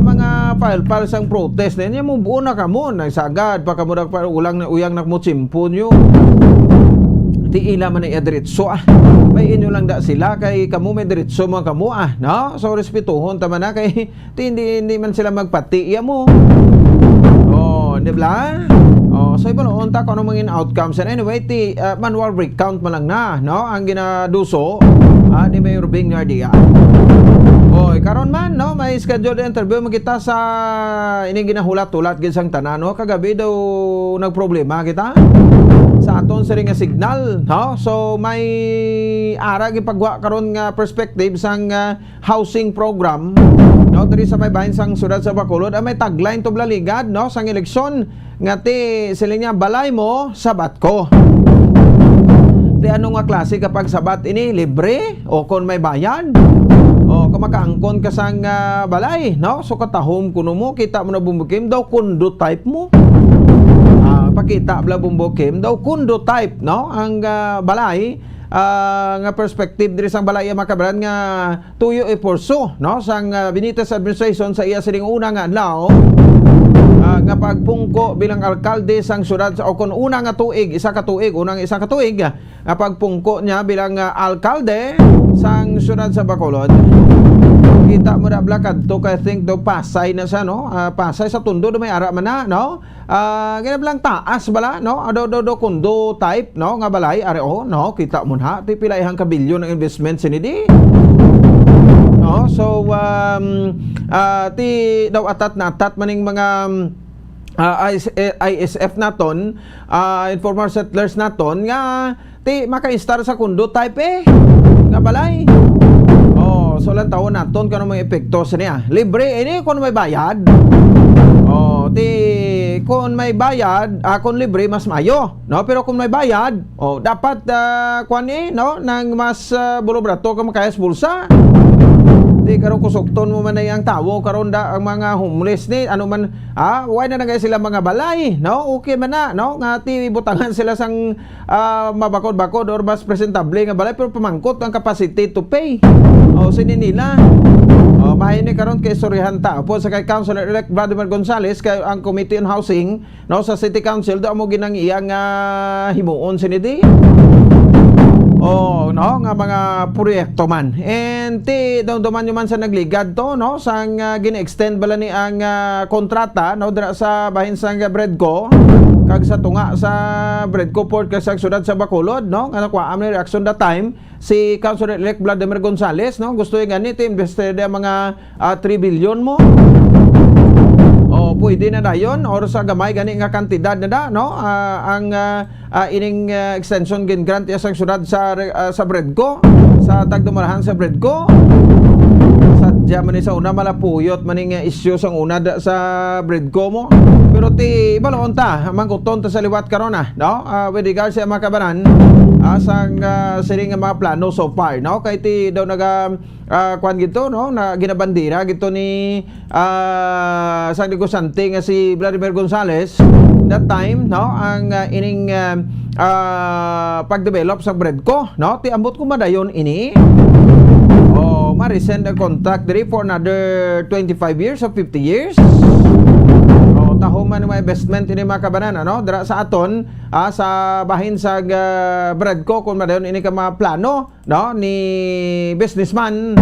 Ang mga file-file sang protest na niya, mubo na kamo. Nagsagad pa kamo, nagpa-, ulang na, uyang na mo tsimpo nyo. Ti ila man ay diretso, ah. May inyo lang da sila, kay kamo may diretso man kamo, ah, no? So, respetuhon ta man na, kay ti hindi, hindi man sila magpati, iya mo. Oh, di ba? Oh, so, ibaluon ta kung ano mangin outcomes. And anyway, ti, ah, manual recount man lang na, no? Ang ginaduso, ah, ni Mayor Bing Nardia. Oy, karon man, no, may scheduled interview man kita sa ining ginahulat-hulat gid sang tanan, no? Kagabi daw nagproblema kita sa aton siring nga signal, no? So, may ara gipagwa karon nga perspective sang, ah, housing program, no, diri sa may bahin sang siyudad sa Bacolod, ang may tagline to, Blaligad, no, sang eleksyon nga ti, sila niya, "Balay mo, sabat ko." Ti ano nga klase ka pagsabat ini? Libre? O kon may bayad? O kung makaangkon ka sang, ah, balay, no? So katahom kuno mo, kita mo na, Bumbukim, daw condo type mo. Ah, pakita bala, Bumbukim, daw condo type, no? Ang, ah, balay, ah, nga perspective diri sang balay, mga kabaran, nga tuyo e porso, no, sang, ah, Benitez administration sa iya sining una nga adlaw, ah, nga pagpungko bilang alkalde sang siyudad sa, o kon una nga tuig, isa ka tuig, unang isa ka tuig, ah, nga pagpungko niya bilang, ah, alkalde sang siyudad sa Bacolod. Kita mo na bala kadto, I think, do Pasay na siya, no? Ah, Pasay sa Tondo, do may ara man na, no? Ah, ginablang taas bala, no? Ado, do, do, condo type, no? Nga balay, are, oh, no? Kita mo na, ti pila ihang kabilyon ang investment sini di. No? So, um, ah, ti daw atat na atat maning mga, um, ah, I S, eh, I S F naton, ah, informal settlers naton nga ti maka-install sa condo type, eh, nga balay. Oh, so lang tawon naton kung ano may epekto sa niya. Libre ini kung may bayad. Oh, ti kung may bayad, ah, kung libre, mas mayo, no? Pero kung may bayad, oh, dapat, ah, kwan, eh, no, nang mas, ah, bulobrato ka makayas bulsa. Ti karon kusukton mo man na ang tawo karon da, ang mga homeless ni, ano man, ah, why na nagay sila mga balay, no? Okay man na, no? Nga ti butangan sila sang ah, mabakod-bakod or mas presentable nga balay, pero pamangkot ang capacity to pay. O, sini nila. O, mahay ni karon kay istoryahan ta. Apo sa kay Councilor-elect Vladimir Gonzales, kay ang Committee on Housing, no, sa City Council, do mo ginang iya nga himuon sini di. O, no, nga mga proyekto man. And ti, dumduman nyo man sa nagligad to, no, sang, ah, gina-extend bala ni ang, ah, kontrata, no, dira sa bahin sang Bredco, kag sa tunga sa Bredco Port, kag sa siyudad sa Bacolod, no, nga nakuha ang reaction that time, si Councilor-elect Vladimir Gonzales, no, gusto yung gani, ti, invested ang mga, ah, three billion mo. O, pwede na dayon, or sa gamay gani nga kantidad na da, no, ah, ang, ah, ah, ining, ah, extension gin-grant iya sang syudad sa re-, ah, sa Bredco, sa tagdumalahan sa Bredco. Sadya man ni sa una, malapuyot man ning, ah, issue sang una da-, sa Bredco mo. Pero ti, baloon ta, mangkuton ta sa liwat karon, ah, no? Ah, with regards sa mga kabanan, ah, sang, ah, sining mga plano so far, no? Kay ti daw naga, ah, kwan gito, no? Na ginabandera gito ni, ah, sang negosyante nga si Vladimir Gonzales that time, no? Ang, ah, ining, ah, ah, pagdevelop sa Bredco, no? Ti ambot ko madayon ini. Oh, ma-resend ang contract diri for another twenty-five years or fifty years. Oh, taho man mga investment ini, mga kabanan, ano? Dira sa aton, ah, sa bahin sa, ah, Bredco, kung madayon ini ka mga plano, no, ni businessman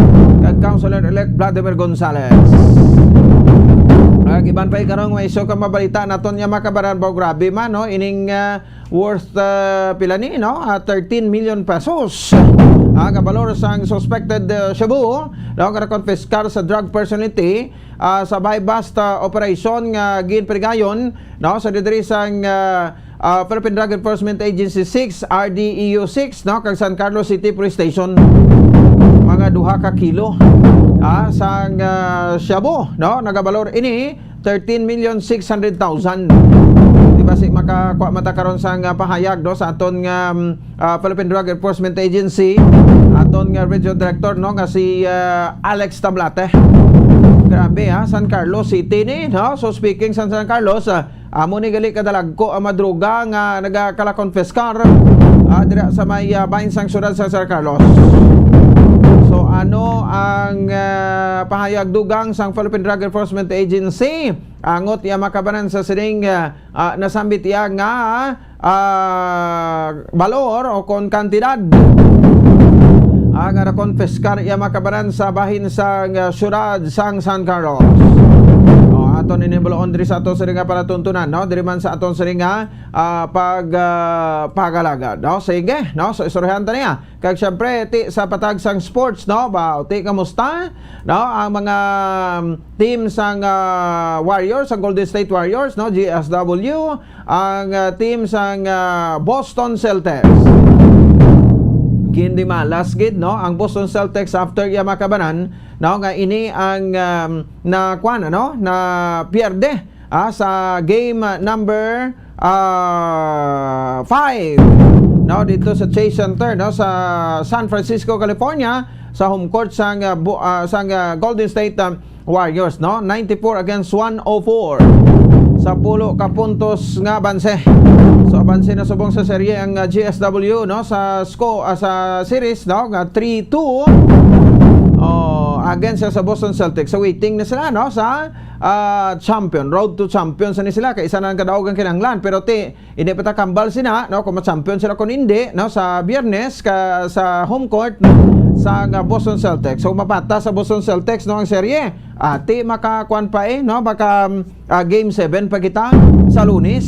kag Councilor-elect Vladimir Gonzales. Kag iban pa, karon may iso ka mabalita naton nga, mga kabanan, ba, grabe man, no, ining, ah, worth, ah, pila ni, no? Ah, thirteen million pesos. Ah, nga balor sang suspected, ah, shabu, no, nga nakonpiskar sa drug personality, ah, sa buy-bust, ah, operation nga ginpanigayon, no, sa didiri sang, ah, ah, Philippine Drug Enforcement Agency six, R D E U six, no, kag San Carlos City Police Station. Mga duha ka kilo, ah, sang, ah, shabu, no, nagabalor ini thirteen million six hundred thousand. Di ba si makakuha man ta karon sa nga pahayag, no, sa aton nga, um, ah, Philippine Drug Enforcement Agency, aton nga Regional Director, no, nga si, ah, Alex Tablate. Grabe, ha, San Carlos City ni, no? So speaking sa San Carlos, ah, amo ni gali kadalagko ang madruga nga nagakalakonfiskar, ah, dira sa may, ah, bahin sang syudad sa San Carlos. So ano ang, ah, pahayag dugang sang Philippine Drug Enforcement Agency? Angot iya makabanan sa sining, ah, ah, nasambit iya nga, ah, balor o kon kantidad, ah, nga nakonpiskar iya makabanan sa bahin sang, ah, syudad sang San Carlos. O, aton ini bulaon diri sa aton sining nga palatuntunan, no? Diri man sa aton sining nga, ah, pag, ah, pagalaga, no? Sige, no? So istoryahan ta niya. Kag siyempre, ti sa patag sang sports, no? Ba, ti kamusta? No? Ang mga, um, team sang, ah, Warriors, ang Golden State Warriors, no? G S W, ang, ah, team sang, ah, Boston Celtics. Gindimalas gid, no? Ang Boston Celtics after iya makabanan, no? Nga ini ang, um, na kuan, ano? Na pierde, ah, sa game, ah, number, ah, five, no, dito sa Chase Center, no, sa San Francisco, California, sa home court sang, ah, bu-, ah, sang, ah, Golden State, ah, Warriors, no, ninety-four against one oh four. Sa pulo ka puntos nga abanse. So abanse na subong sa serye ang, ah, G S W, no, sa score, ah, sa series, no, nga three two. Oh, against sa Boston Celtics. So waiting na sila, no, sa ah, champion, road to champion sa ni sila, kay isa na lang kadaog ang kinahanglan. Pero ti, hindi pa ta kambal sina, no, kung ma-champion sila kung hindi, no, sa Biyernes ka, sa home court, no, sa nga Boston Celtics. So mapata sa Boston Celtics, no, ang serye. Ah, ti makakuan pa eh, no, maka, ah, game seven pa kita sa Lunes.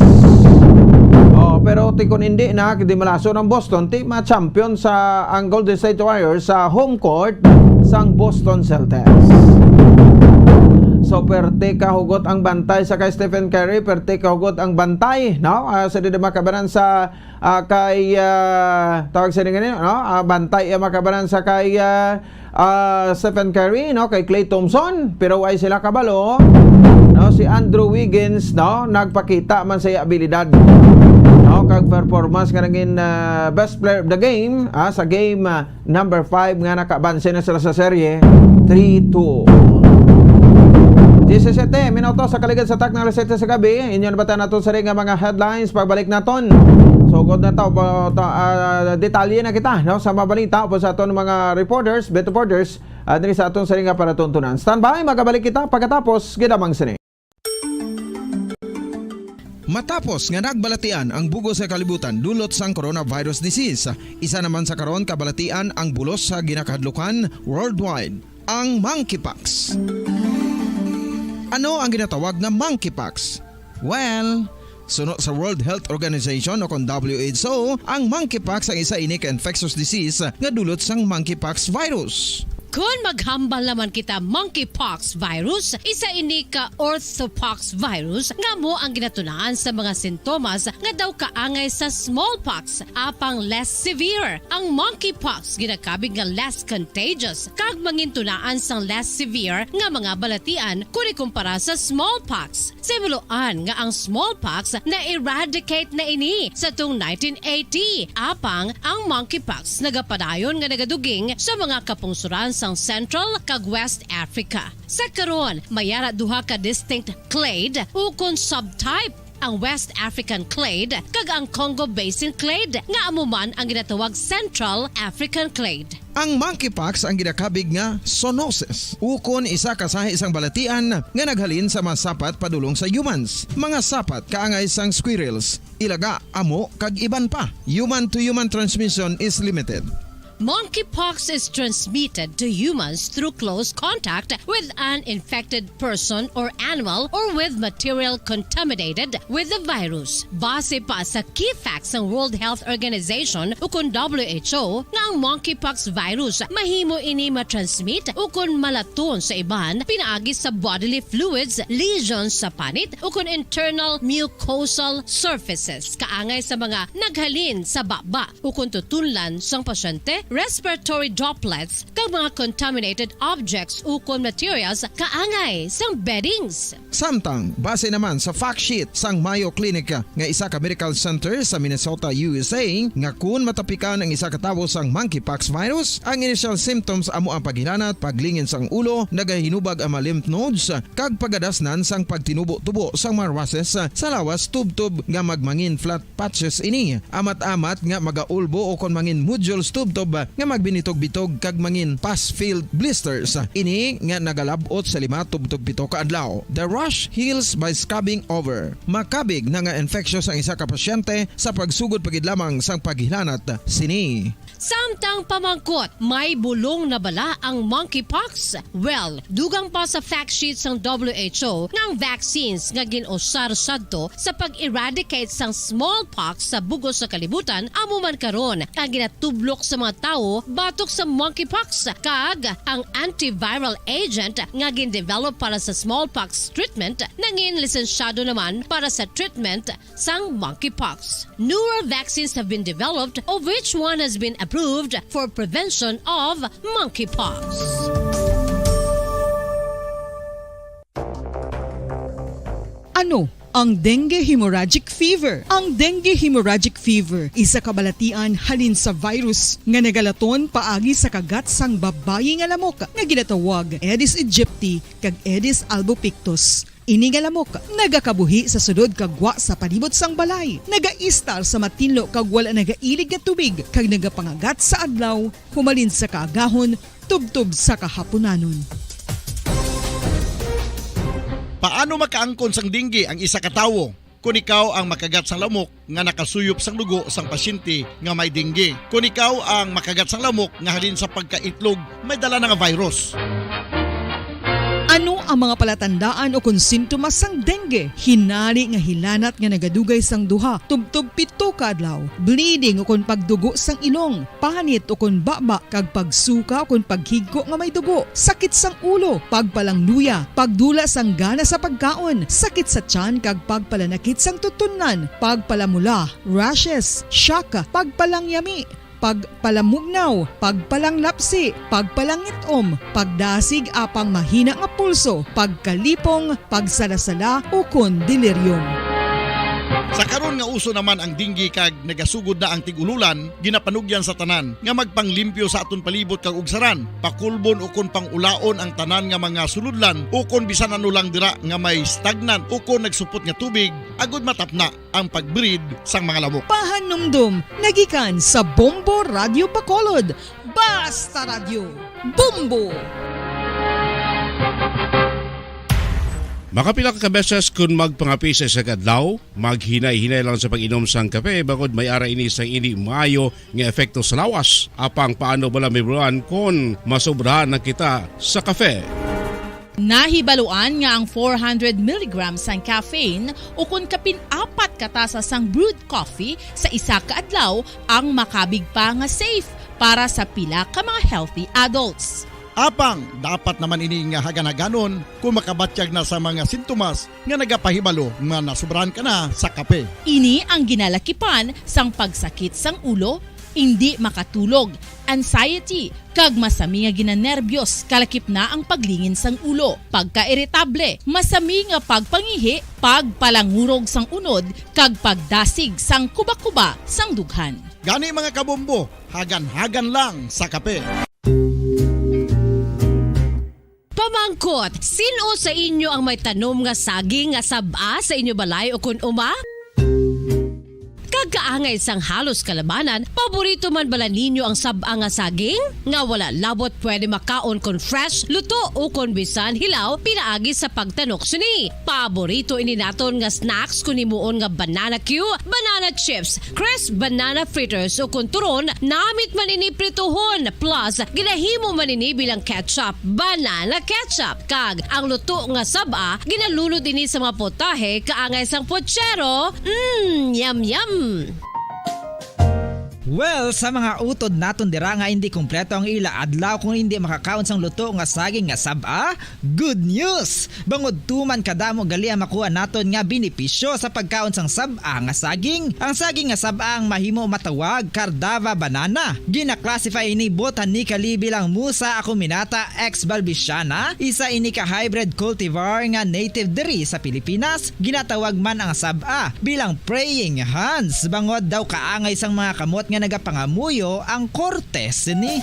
Oh, pero ti kung hindi na, di malaso ng Boston, ti ma-champion sa ang Golden State Warriors sa home court sang Boston Celtics. So, perte ka hugot ang bantay sa kay Stephen Curry, perte ka hugot ang bantay, no? Ah, sa dili makabanan sa, ah, kay, ah, tawag sa nga, no? Ah, bantay ang makabanan sa kay, ah, ah, Stephen Curry, no? Kay Klay Thompson, pero way sila kabalo, no? Si Andrew Wiggins, no? Nagpakita man sa iya abilidad, no? Kag performance nga nangin, ah, best player of the game, ah, sa game, ah, number five nga nakabanse na sila sa serye, three two. Diyesisete minuto sa kaligad sa tak na alas siyete sa gabi, inyo nabatan naton sa ring nga mga headlines. Pagbalik naton, sugod na ta, pa-, ta-, ah, detalye na kita, no, sa mga balita o sa aton mga reporters, bet reporters, ah, diri sa aton sa ring nga palatuntunan. Standby, magabalik kita pagkatapos gid lamang sini. Matapos nga nagbalatian ang bug-os nga kalibutan dulot sang coronavirus disease, isa naman sa karon kabalatian ang bulos sa ginakahadlukan worldwide, ang monkeypox. Ano ang ginatawag nga monkeypox? Well, suno sa World Health Organization o kon W H O, ang monkeypox ang isa ini ka infectious disease nga dulot sang monkeypox virus. Kon maghambal naman kita, monkeypox virus, isa ini ka orthopox virus nga amo ang ginatunaan sa mga sintomas nga daw kaangay sa smallpox, apang less severe. Ang monkeypox ginakabig nga less contagious kag mangintunaan sang less severe nga mga balatian kon ikumpara sa smallpox. Sa himuloan nga ang smallpox na-eradicate na ini sa tung nineteen eighty, apang ang monkeypox nagapadayon nga nagaduging sa mga kapungsoran sang Central kag West Africa. Sa karon, may ara duha ka distinct clade ukon subtype, ang West African clade kag ang Congo Basin clade, nga amo man ang ginatawag Central African clade. Ang monkeypox ang ginakabig nga zoonosis, ukon isa ka sahi sang balatian nga naghalin sa mga sapat padulong sa humans, mga sapat kaangay sang squirrels, ilaga, amo, kag iban pa. Human to human transmission is limited. Monkeypox is transmitted to humans through close contact with an infected person or animal or with material contaminated with the virus. Base pa sa key facts sang World Health Organization ukon W H O nga ang monkeypox virus mahimo ini matransmit ukon malaton sa iban pinaagi sa bodily fluids, lesions sa panit ukon internal mucosal surfaces kaangay sa mga naghalin sa baba ukon tutunlan sang pasyente, respiratory droplets, kag mga contaminated objects ukon materials kaangay sang beddings. Samtang, base naman sa fact sheet sang Mayo Clinic nga isa ka medical center sa Minnesota, U S A, nga kun matapikan ang isa ka tawo sang monkeypox virus, ang initial symptoms amo ang paghilanat, paglingin sang ulo, nagahinubag ang mga lymph nodes, kag pagadasnan sang pagtinubo-tubo sang mga rushes sa lawas tubtob nga magmangin flat patches ini. Amat-amat nga magaulbo ukon mangin nodules tubtob nga magbinitog-bitog kag mangin pus-filled blisters. Ini nga nagalab-ot sa lima tubtob pito ka adlaw. The rash heals by scabbing over. Makabig na nga infectious ang isa ka pasyente sa pagsugod pa gid lamang sang paghilanat sini. Samtang pamangkot, may bulong na bala ang monkeypox? Well, dugang pa sa fact sheet sang W H O nga ang vaccines nga gin-usar sadto sa pag-eradicate sang smallpox sa bug-os nga kalibutan amo man karon ang ginatublok sa mga tawo batok sa monkeypox, kag ang antiviral agent nga gin-develop para sa smallpox treatment nangin lisensyado naman para sa treatment sang monkeypox. Newer vaccines have been developed, of which one has been approved for prevention of monkeypox. Ano ang dengue hemorrhagic fever? Ang dengue hemorrhagic fever, isa ka balatian halin sa virus nga nagalaton paagi sa kagat sang babayi nga lamok nga ginatawag Aedes aegypti kag Aedes albopictus. Ini nga lamok nagakabuhi sa sulod kag gwa sa palibot sang balay, nagaistar sa matinlo kag wala nagailig nga tubig, kag nagapangagat sa adlaw humalin sa kaagahon tubtob sa kahapunanon. Paano makaangkon sang dengue ang isa ka tawo? Kon ikaw ang makagat sang lamok nga nakasuyop sang dugo sang pasyente nga may dengue. Kon ikaw ang makagat sang lamok nga halin sa pagkaitlog may dala na nga virus. Ano ang mga palatandaan ukon sintomas sang dengue? Hinari nga hilanat nga nagadugay sang duha tubtob pito ka adlaw, bleeding ukon pagdugo sang ilong, panit ukon baba, kag pagsuka ukon paghigko nga may dugo, sakit sang ulo, pagpalangluya, pagdula sang gana sa pagkaon, sakit sa tiyan kag pagpalanakit sang tutunlan, pagpalamula, rashes, shock, pagpalangyami, pagpalamugnaw, pagpalanglapsi, pagpalangit-om, pagdasig apang mahina nga pulso, pagkalipong, pagsalasala, ukon delirium. Sa karon nga uso naman ang dengue kag nagasugod na ang tig-ululan, ginapanugyan sa tanan nga magpanglimpyo sa aton palibot kag ugsaran, pakulbon ukon pang-ulaon ang tanan nga mga sulodlan ukon bisan ano lang dira nga may stagnant ukon nagsupot nga tubig, agod matapna ang pag-breed sang mga lamok. Pahanumdom nga gikan sa Bombo Radyo Bacolod. Basta Radyo, Bombo! Makapila ka beses kon magpangapi sa isa ka adlaw, maghinay-hinay lang sa pag-inom sang kape, bangod may ara ini sang indi maayo nga epekto sa lawas. Apang paano bala mahibaluan kon masobrahan na kita sa kape? Nahibaluan nga ang four hundred milligrams sang caffeine ukon kapin apat ka tasa sang brewed coffee sa isa ka adlaw ang makabig pa nga safe para sa pila ka mga healthy adults. Apang dapat naman ini nga hagan-haganon kon makabatyag na sa mga sintomas nga nagapahibalo nga nasobrahan ka na sa kape. Ini ang ginalakipan sang pagsakit sang ulo, indi makatulog, anxiety, kag masami nga ginanerbiyos, kalakip na ang paglingin sang ulo, pagkairitable, masami nga pagpangihi, pagpalangurog sang unod, kag pagdasig sang kubakuba sang dughan. Gani, mga kabombo, hagan-hagan lang sa kape. Pamangkot, sin-o sa inyo ang may tanom nga saging nga sab-a sa inyo balay ukon uma? Pagkaangay sang halos kalabanan, paborito man bala ninyo ang sab-a nga saging? Nga wala labot pwede makaon kon fresh, luto, o kon bisan hilaw pinaagi sa pagtanok sini. Paborito ini naton nga snacks kon himuon nga banana cue, banana chips, crisp banana fritters, o kon turon, namit man ini prituhon, plus ginahimo man ini bilang ketchup, banana ketchup, kag ang luto nga sab-a ginalunod ini sa mga potahe kaangay sang pochero. Mm, yum yum! Well, sa mga utod naton dira nga hindi kompleto ang ila adlaw kung hindi makakaon sang luto nga saging nga sab-a, good news! Bangod tuman kadamo gali ang makuha naton nga benepisyo sa pagkaon sang sab-a nga saging. Ang saging nga sab-a ang mahimo matawag Cardava banana. Gina-classify ini botanically bilang Musa acuminata ex balbisiana, isa ini ka hybrid cultivar nga native diri sa Pilipinas. Ginatawag man ang sab-a bilang praying hands, bangod daw kaangay sang mga kamot nga nagapangamuyo ang korte sini.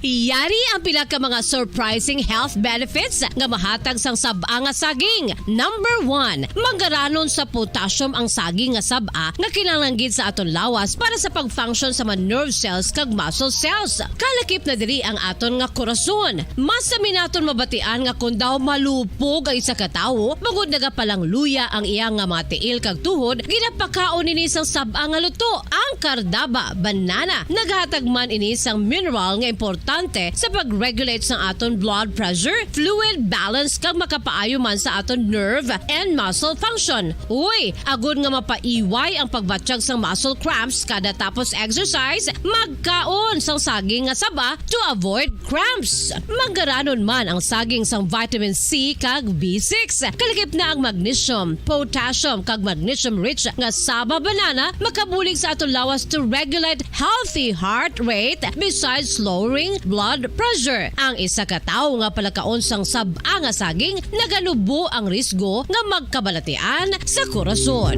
Yari ang pila ka mga surprising health benefits nga mahatag sang sab-a nga saging. Number one, manggaranon sa potassium ang saging nga sab-a nga kinahanglan gid sa aton lawas para sa pag-function sa mga nerve cells kag muscle cells. Kalakip na diri ang aton nga korason. Mas sami naton mabatian nga kon daw malupog ang isa ka tawo, bangod nagapalangluya ang iya nga mga tiil kag tuhod, ginapakaon ini sang sab-a nga luto, ang Cardaba banana. Naghatag man ini sang mineral nga importante sa pag-regulate sang aton blood pressure, fluid balance, kag makapaayo man sa aton nerve and muscle function. Uy, agod nga mapaiway ang pagbatyag sang muscle cramps kada tapos exercise, magkaon sang saging nga saba to avoid cramps. Manggaranon man ang saging sang vitamin C kag B six. Kalakip na ang magnesium, potassium, kag magnesium-rich nga saba banana makabulig sa aton lawas to regulate healthy heart rate besides lowering blood pressure. Ang isa ka tawo nga palakaon sang sab-a nga saging naganubo ang risgo nga magkabalatian sa korason.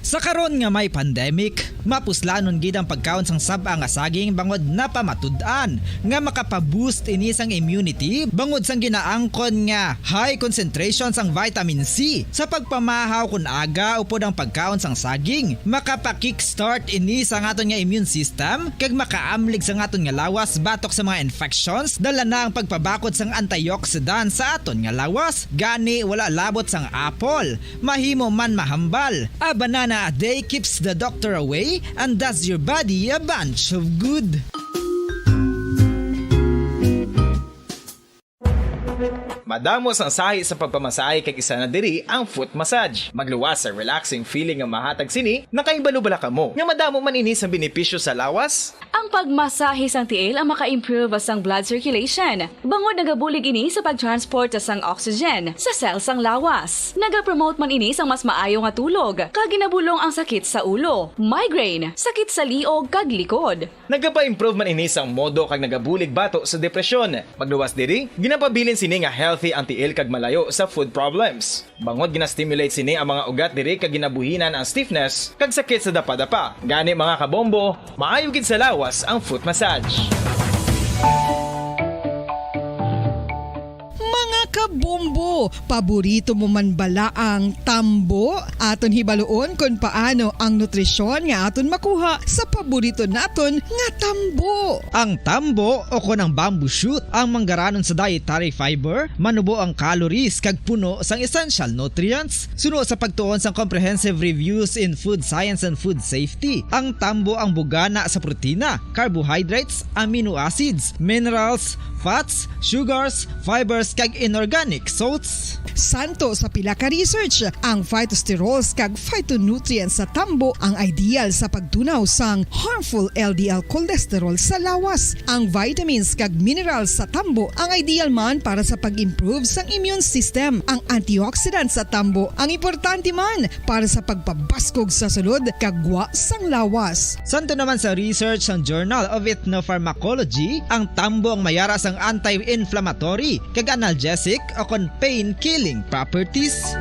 Sa karon nga may pandemic, mapuslanon gid ang pagkaon sang sab-a nga saging bangod napamatud-an nga makapaboost ini sang immunity bangod sang ginaangkon nga high concentration sang vitamin C sa pagpamahaw kon aga upod ang pagkaon sang saging. Makapa-kickstart ini sa aton nga immune system kag makaamlig sa aton nga lawas batok sa mga infections. Dala na ang pagpabakod sang antioxidant sa aton nga lawas. Gani, wala labot sang apple. Mahimo man mahambal. A banana a day keeps the doctor away and does your body a bunch of good. Madamo sang sahi sa pagpamasahe kag isa na diri ang foot massage. Magluwas sa relaxing feeling nga mahatag sini, nakahibalo bala kamo nga madamo man ini sang benepisyo sa lawas? Ang pagmasahe sang tiil ang maka-improve sang blood circulation, bangod nagabulig ini sa pag-transport sang oxygen sa cell sang lawas. Nagapromote man ini sang mas maayo nga tulog, kag ginabulong ang sakit sa ulo, migraine, sakit sa liog, kag likod. Nagapa-improve man ini sang modo kag nagabulig bato sa depresyon. Magluwas diri, ginapabilin sini nga healthy ang tiil kag malayo sa food problems. Bangod gina-stimulate sini ang mga ugat diri kag ginabuhinan ang stiffness kag sakit sa dapadapa. Gani, mga kabombo, maayo gid sa lawas ang foot massage. Mga kabombo, paborito mo man bala ang tambo? Aton hibaluon kon paano ang nutrisyon nga aton makuha sa paborito naton nga tambo. Ang tambo, o kon ang bamboo shoot, ang manggaranon sa dietary fiber, manubo ang calories kag puno sang essential nutrients. Suno sa pagtuon sang Comprehensive Reviews in Food Science and Food Safety, ang tambo ang bugana sa protina, carbohydrates, amino acids, minerals, fats, sugars, fibers, kag inorganic salts. Santo sa pila ka research, ang phytosterols kag phytonutrients sa tambo ang ideal sa pagtunaw sang harmful L D L cholesterol sa lawas. Ang vitamins kag minerals sa tambo ang ideal man para sa pag-improve sang immune system. Ang antioxidants sa tambo ang importante man para sa pagpabaskog sa sulod kag gwa sang lawas. Santo naman sa research sang Journal of Ethnopharmacology, ang tambo ang mayara sang anti-inflammatory kag analgesic o kon pain-killing properties.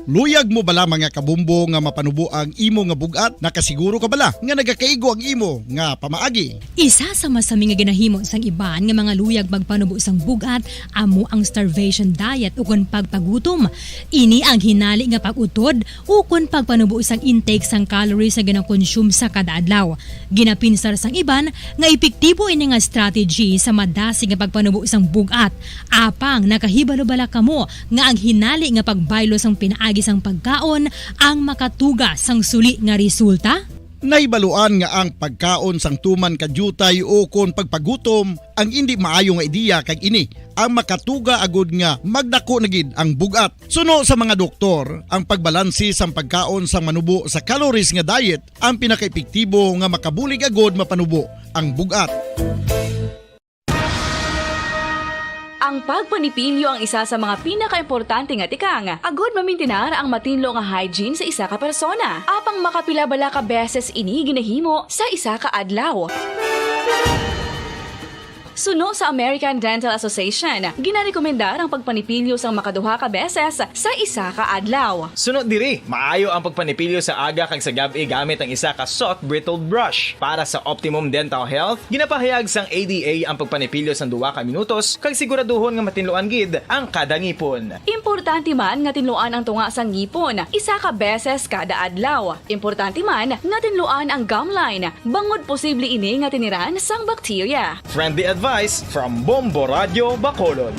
Luyag mo bala, mga kabombo, nga mapanubo ang imo nga bug-at? Nakasiguro ka bala nga nagakaigo ang imo nga pamaagi? Isa sa masami nga ginahimo sang iban nga mga luyag magpanubo sang bug-at amo ang starvation diet ukon pagpagutom. Ini ang hinali nga pag-utod ukon pagpanubo sang intake sang calories nga gina-consume sa kada adlaw. Ginapinsar sang iban nga epektibo ini nga strategy sa madasig nga pagpanubo sang bug-at. Apang nakahibalo bala kamo nga ang hinali nga pagbaylo sang pinaagi sang pagkaon ang makatuga sang suli nga resulta? Nahibaluan nga ang pagkaon sang tuman ka diutay ukon pagpagutom ang indi maayo nga ideya, kag ini ang makatuga agud nga magdako na gid ang bug-at. Suno sa mga doktor, ang pagbalanse sang pagkaon sang manubo sa calories nga diet ang pinakaepektibo nga makabulig agud mapanubo ang bug-at. Ang pagpanipilyo ang isa sa mga pinakaimportante nga tikang agud mamintinar ang matinlo nga hygiene sa isa ka persona. Apang makapila bala ka beses ini ginahimo sa isa ka adlaw? Suno sa American Dental Association, ginarekomendar ang pagpanipilyo sang makaduha ka beses sa isa ka adlaw. Suno diri, maayo ang pagpanipilyo sa aga kag sa gab-i gamit ang isa ka soft bristled brush. Para sa optimum dental health, ginapahayag sang A D A ang pagpanipilyo sang duha ka minutos kag siguraduhon nga matinluan gid ang kada ngipon. Importante man nga tinluan ang tunga sang ngipon isa ka beses kada adlaw. Importante man nga tinluan ang gum line, bangod posible ini nga tiniran sang bakterya. Friendly advice from Bombo Radyo Bacolod.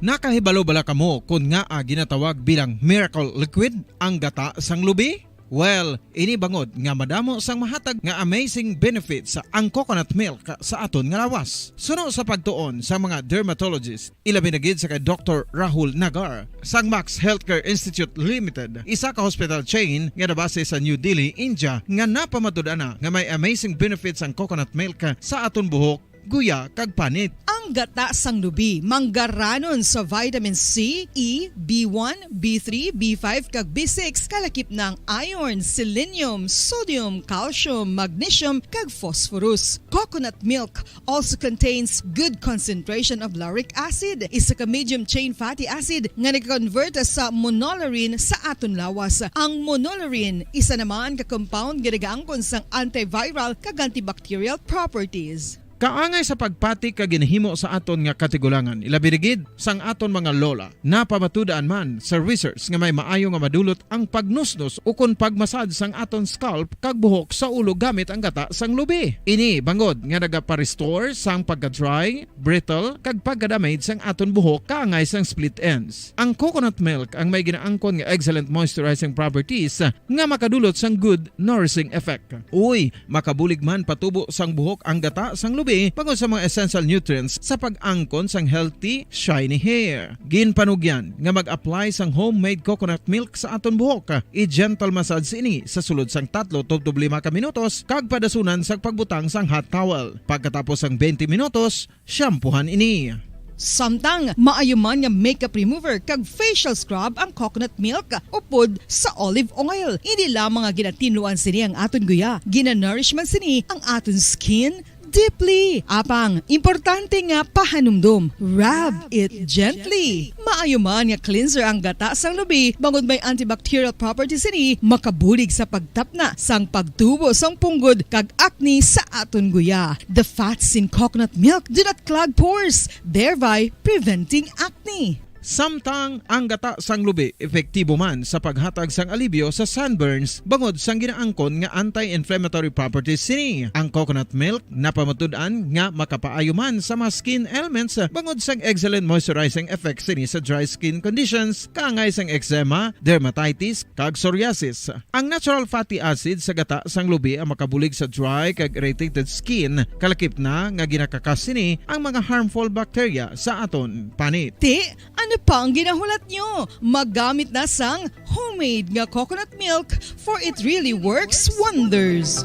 Nakahibalo bala kamo kon ngaa ginatawag bilang miracle liquid ang gata sang lubi? Well, ini bangod nga madamo sang mahatag nga amazing benefits ang coconut milk sa aton nga lawas. Suno sa pagtuon sa mga dermatologist, ilabi na gid sa kay Doktor Rahul Nagar sang Max Healthcare Institute Limited, isa ka hospital chain nga nabase sa New Delhi, India, nga napamatud-an na nga may amazing benefits ang coconut milk sa aton buhok, guya, kag panit. Ang gata sang lubi manggaranon sa vitamin C, E, B one, B three, B five, kag B six, kalakip na ang iron, selenium, sodium, calcium, magnesium, kag phosphorus. Coconut milk also contains good concentration of lauric acid, isa ka medium chain fatty acid nga nag-convert sa monolaurin sa aton lawas. Ang monolaurin, isa naman ka compound nga nagaangkon sang antiviral kag antibacterial properties. Kaangay sa pagpati kag ginahimo sa aton nga katigulangan, ilabi na gid sang aton mga lola. Napamatud-an man sa research nga may maayo nga madulot ang pagnusnos ukon pagmasad sang aton scalp kag buhok sa ulo gamit ang gata sang lubi. Ini bangod nga nagapa-restore sang pagka-dry, brittle, kag pagka-damage sang aton buhok kaangay sang split ends. Ang coconut milk ang may ginaangkon nga excellent moisturizing properties nga makadulot sang good nourishing effect. Uy, makabulig man patubo sang buhok ang gata sang lubi bangod sa mga essential nutrients sa pag-angkon sang healthy, shiny hair. Ginpanugyan nga mag-apply sang homemade coconut milk sa aton buhok. I-gentle massage ini sa sulod sang tatlo tubtob lima ka minutos kag padasunan sang pagbutang sang hot towel. Pagkatapos sang twenty minutos, shampoohan ini. Samtang maayo man nga makeup remover kag facial scrub ang coconut milk upod sa olive oil. Hindi lamang nga ginatinluan sini ang aton guya, ginanourish man sini ang aton skin deeply. Apang importante nga pahanumdom, rub it gently. Maayo man nga cleanser ang gata sang lubi bangod may antibacterial properties sini, makabulig sa pagtapna sang pagtubo sang punggod kag acne sa aton guya. The fats in coconut milk do not clog pores, thereby preventing acne. Samtang ang gata sang lubi epektibo man sa paghatag sang alibyo sa sunburns bangod sang ginaangkon nga anti-inflammatory properties sini. Ang coconut milk napamatud-an nga makapaayo man sa mga skin ailments bangod sang excellent moisturizing effects sini sa dry skin conditions, kaangay sang eczema, dermatitis, kag psoriasis. Ang natural fatty acid sa gata sang lubi ang makabulig sa dry kag irritated skin, kalakip na nga ginakakas sini ang mga harmful bacteria sa aton panit. Ti, ano pa ang ginahulat nyo? Magamit na sang homemade nga coconut milk, for it really works wonders.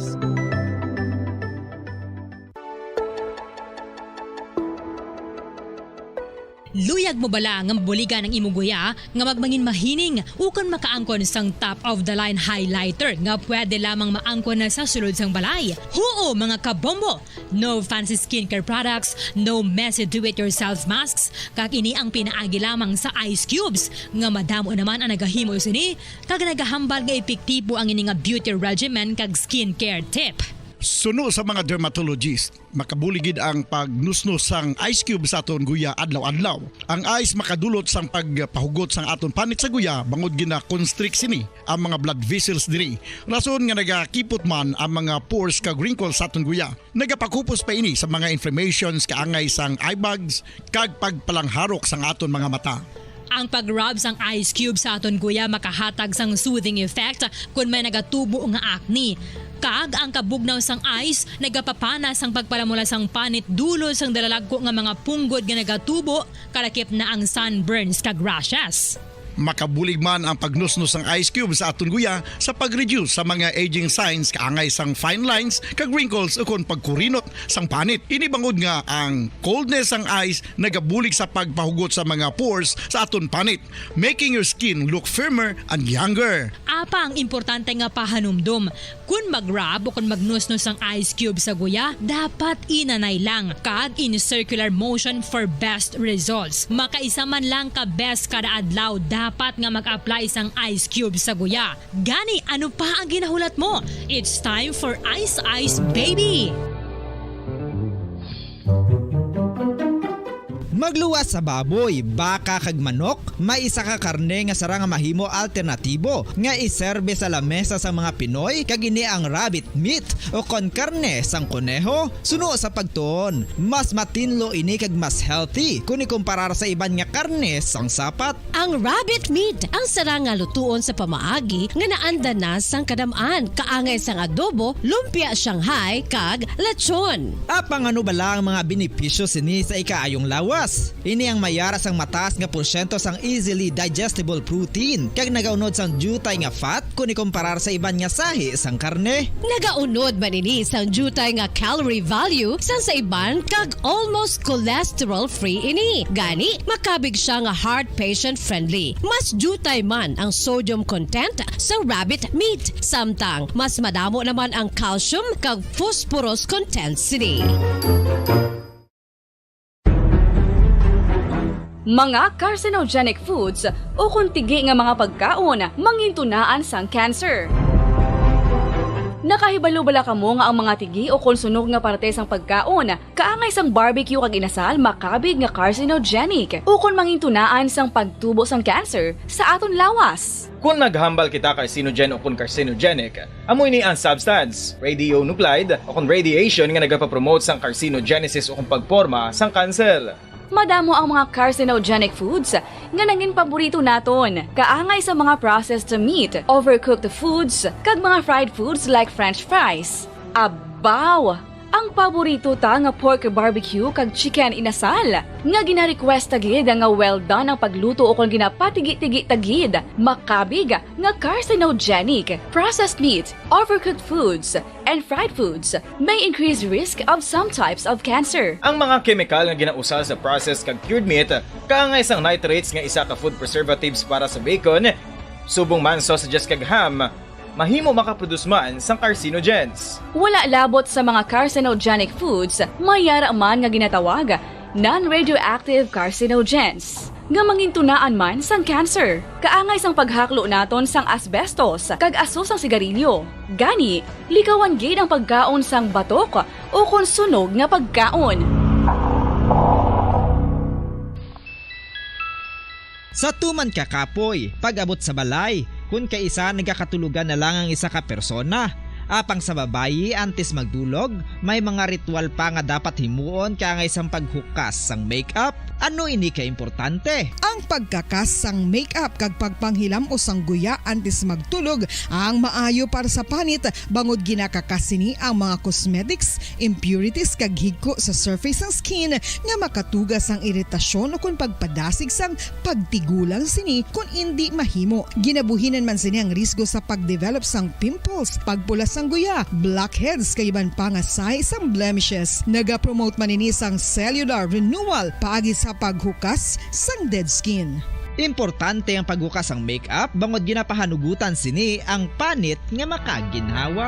Luyag mo bala nga mabuligan ang imo guya nga magmangin mahining ukon makaangkon sang top of the line highlighter nga pwede lamang maangkon na sa sulod sang balay? Huo, mga kabombo! No fancy skincare products, no messy do-it-yourself masks, kag ini ang pinaagi lamang sa ice cubes nga madamo naman ang nagahimo sini kag nagahambal nga epektibo ang ini nga beauty regimen kag skincare tip. Suno sa mga dermatologist, makabulig gid ang pagnusnos sang ice cube sa aton guya adlaw-adlaw. Ang ice makadulot sang pagpahugot sang aton panit sa guya bangod gina-constrict sini ang mga blood vessels diri, rason nga nagakipot man ang mga pores kag wrinkles sa aton guya. Nagapakupos pa ini sa mga inflammations kaangay sang eye bags kag pagpalangharok sang aton mga mata. Ang pag-rub sang ice cube sa aton guya makahatag sang soothing effect kon may nagatubo nga acne. Kag ang kabugnaw sang ice nagapapana sang pagpalamula sang panit dulot sang dalalagko nga mga punggod nga nagatubo, kalakip na ang sunburns kag rashes. Makabulig man ang pagnusnos sang ice cube sa aton guya sa pag-reduce sa mga aging signs kaangay sang fine lines kag wrinkles ukon pagkurinot sang panit. Ini bangod nga ang coldness sang ice nagabulig sa pagpahugot sa mga pores sa aton panit, making your skin look firmer and younger. Apang importante nga pahanumdom, kon mag-rub o kon magnusnos ang ice cube sa guya, dapat inanay lang kag in circular motion for best results. Makaisa man lang ka beses kada adlaw dapat nga mag-apply sang ice cube sa guya. Gani, ano pa ang ginahulat mo? It's time for Ice Ice Baby! Magluwas sa baboy, baka kag manok, may isa ka karne nga sarang nga mahimo alternatibo nga iserbe sa lamesa sang mga Pinoy, kag ini ang rabbit meat o kon karne sang koneho. Suno sa pagtuon, mas matinlo ini kag mas healthy kon ikumparar sa iban nga karne sang sapat. Ang rabbit meat ang sarang nga lutuon sa pamaagi nga naanda na sang kadam-an, kaangay sang adobo, lumpia Shanghai, kag lechon. Apang ano bala ang mga benepisyo sini sa ikaayong lawas? Ini ang mayara sang mataas nga porsyento sang easily digestible protein, kag nagaunod sang diutay nga fat kon ikumparar sa iban nga sahi sang karne. Nagaunod man ini sang diutay nga calorie value sang sa iban, kag almost cholesterol-free ini. Gani, makabig sia nga heart patient-friendly. Mas diutay man ang sodium content sa rabbit meat, samtang mas madamo naman ang calcium kag phosphorus content sini. Mga carcinogenic foods ukon tigi nga mga pagkaon mangintunaan sang cancer. Nakahibalo bala kamo nga ang mga tigi ukon sunog nga parte sang pagkaon kaangay sang barbecue kag inasal makabig nga carcinogenic ukon mangintunaan sang pagtubo sang cancer sa aton lawas? Kon maghambal kita carcinogen ukon carcinogenic, amo ini ang substance, radionuclide, ukon radiation nga nagapapromote sang carcinogenesis ukon pagporma sang kanser. Madamo ang mga carcinogenic foods nga nangin paborito naton, kaangay sa mga processed meat, overcooked foods, kag mga fried foods like French fries. Abaw! Ang paborito ta nga pork barbecue kag chicken inasal, nga gina-request ta gid nga well done ang pagluto ukon ginapatigi-tigi ta gid, makabig nga carcinogenic. Processed meat, overcooked foods, and fried foods may increase risk of some types of cancer. Ang mga kemikal nga ginausal sa processed kag cured meat, kaangay sang nitrates nga isa ka food preservatives para sa bacon, subong man sausages kag ham, mahimo makaproduce man sang carcinogens. Wala labot sa mga carcinogenic foods, may yara man nga ginatawag non-radioactive carcinogens, nga mangintunaan man sang cancer. Kaangay sang paghaklo naton sang asbestos kag aso sang sigarilyo. Gani, likawan gid ang pagkaon sang batok ukon sunog nga pagkaon. Sa tuman ka kapoy, pag-abot sa balay, kon kaisa nagakatulogan na lang ang isa ka persona. Apang sa babayi, antes magdulog, may mga ritual pa nga dapat himuon kaangay sang paghukas sang makeup. Ano ini ka importante? Ang pagkakas sang makeup kag pagpanghilam-os sang guya antes magtulog ang maayo para sa panit, bangod ginakakas sini ang mga cosmetics, impurities, kag higko sa surface sang skin nga makatuga sang iritasyon ukon pagpadasig sang pagtigulang sini kon indi mahimo. Ginabuhinan man sini ang risgo sa pagdevelop sang pimples, pagpula sang guya, blackheads, kag iban pa nga sahi sang blemishes. Nagapromote man ini sang cellular renewal paagi sa Paghukas sang dead skin. Importante ang paghukas sang makeup bangod ginapahanugutan sini ang panit nga makaginhawa.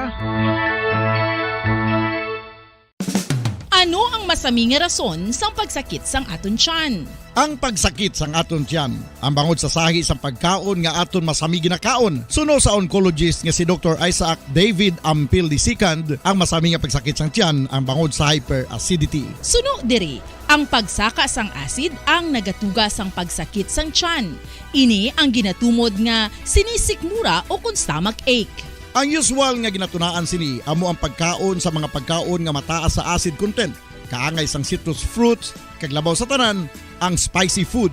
Ano ang masami nga rason sang pagsakit sang aton tiyan? Ang pagsakit sang aton tiyan, ang bangod sa sahi sang pagkaon nga aton masami ginakaon. Suno sa oncologist nga si Doktor Isaac David Ampil the second, ang masami nga pagsakit sang tiyan ang bangod sa hyperacidity. Suno diri, ang pagsaka sang acid ang nagatuga sang pagsakit sang tiyan. Ini ang ginatumod nga sinisikmura o kon stomach ache. Ang usual nga ginatunaan sini amo ang pagkaon sa mga pagkaon nga mataas sa acid content, kaangay sang citrus fruits, kag labaw sa tanan, ang spicy food.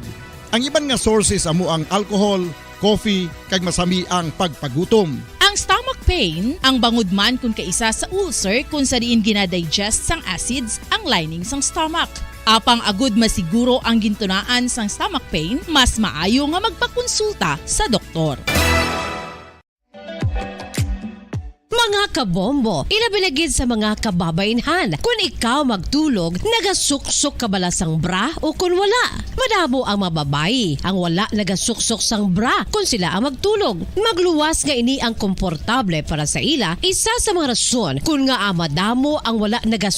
Ang iban nga sources amo ang alcohol, coffee, kag masami ang pagpagutom. Ang stomach pain, ang bangod man kon kaisa sa ulcer kon sa diin ginadigest sang acids ang lining sang stomach. Apang agud masiguro ang gintunaan sang stomach pain, mas maayo nga magpakonsulta sa doktor. Mga kabombo, ilabi na gid sa mga kababainhan. Kun ikaw magtulog, nagasuksok ka bala sang bra o kun wala? Madamo ang mga babayi ang wala nagasuksok sang bra kun sila ang magtulog. Magluwas nga ini ang komportable para sa ila, isa sa mga rason kun ngaa madamo ang wala nagas-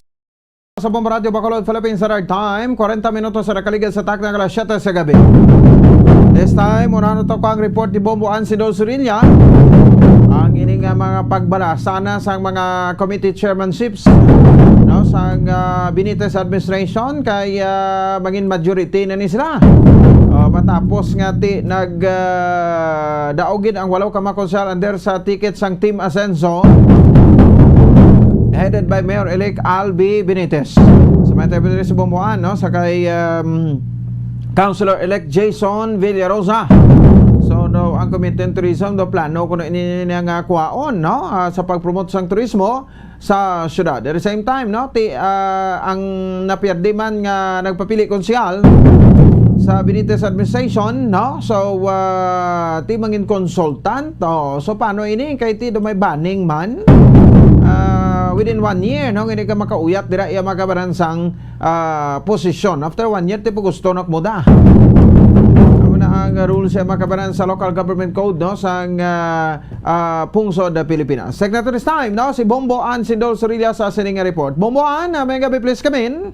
Sa Bombo Radyo Bacolod, Philippines Standard Time, kwarenta minutos sa nakaligad sa takna nga alas siyete sa gabi. This time, unahan nato ang report ni Bombo Ansidol Surilla. Ang ini nga mga pagbala sana sang mga committee chairmanships, no, sang, ah, Benitez administration kay, ah, mangin majority na ni sila. Ah, matapos nga ti nag, ah, daog gid ang walo ka mga konsehal under sa ticket sang Team Asenso, headed by Mayor-elect Albi Benitez. Sa may tabi sa Bomboan, no, sa kay, um, Councilor-elect Jason Villarosa. So, no, ang Committee on Tourism, no, plano kuno ini nga kuhaon, no, ah, sa pag-promote sang turismo sa syudad. At the same time, no, ti, ah, ang napierde man nga nagpapili konsehal sa Benitez administration, no? So, ah, ti mangin consultant, oh. So, paano ini? Kay ti do may banning man. Ah, within one year, no? Hindi ka makauyat dira iya mga kabanansang, ah, posisyon. After one year, ti po gusto na muda. Amo na ang rule sa mga kabanan sa local government code, no? Sang, ah, ah, pungsod na Pilipinas. Secretary's time, no? Si Bombo Ann Sindol Sorilla sa sining nga report. Bombo Ann, ah, may gabi, please come in.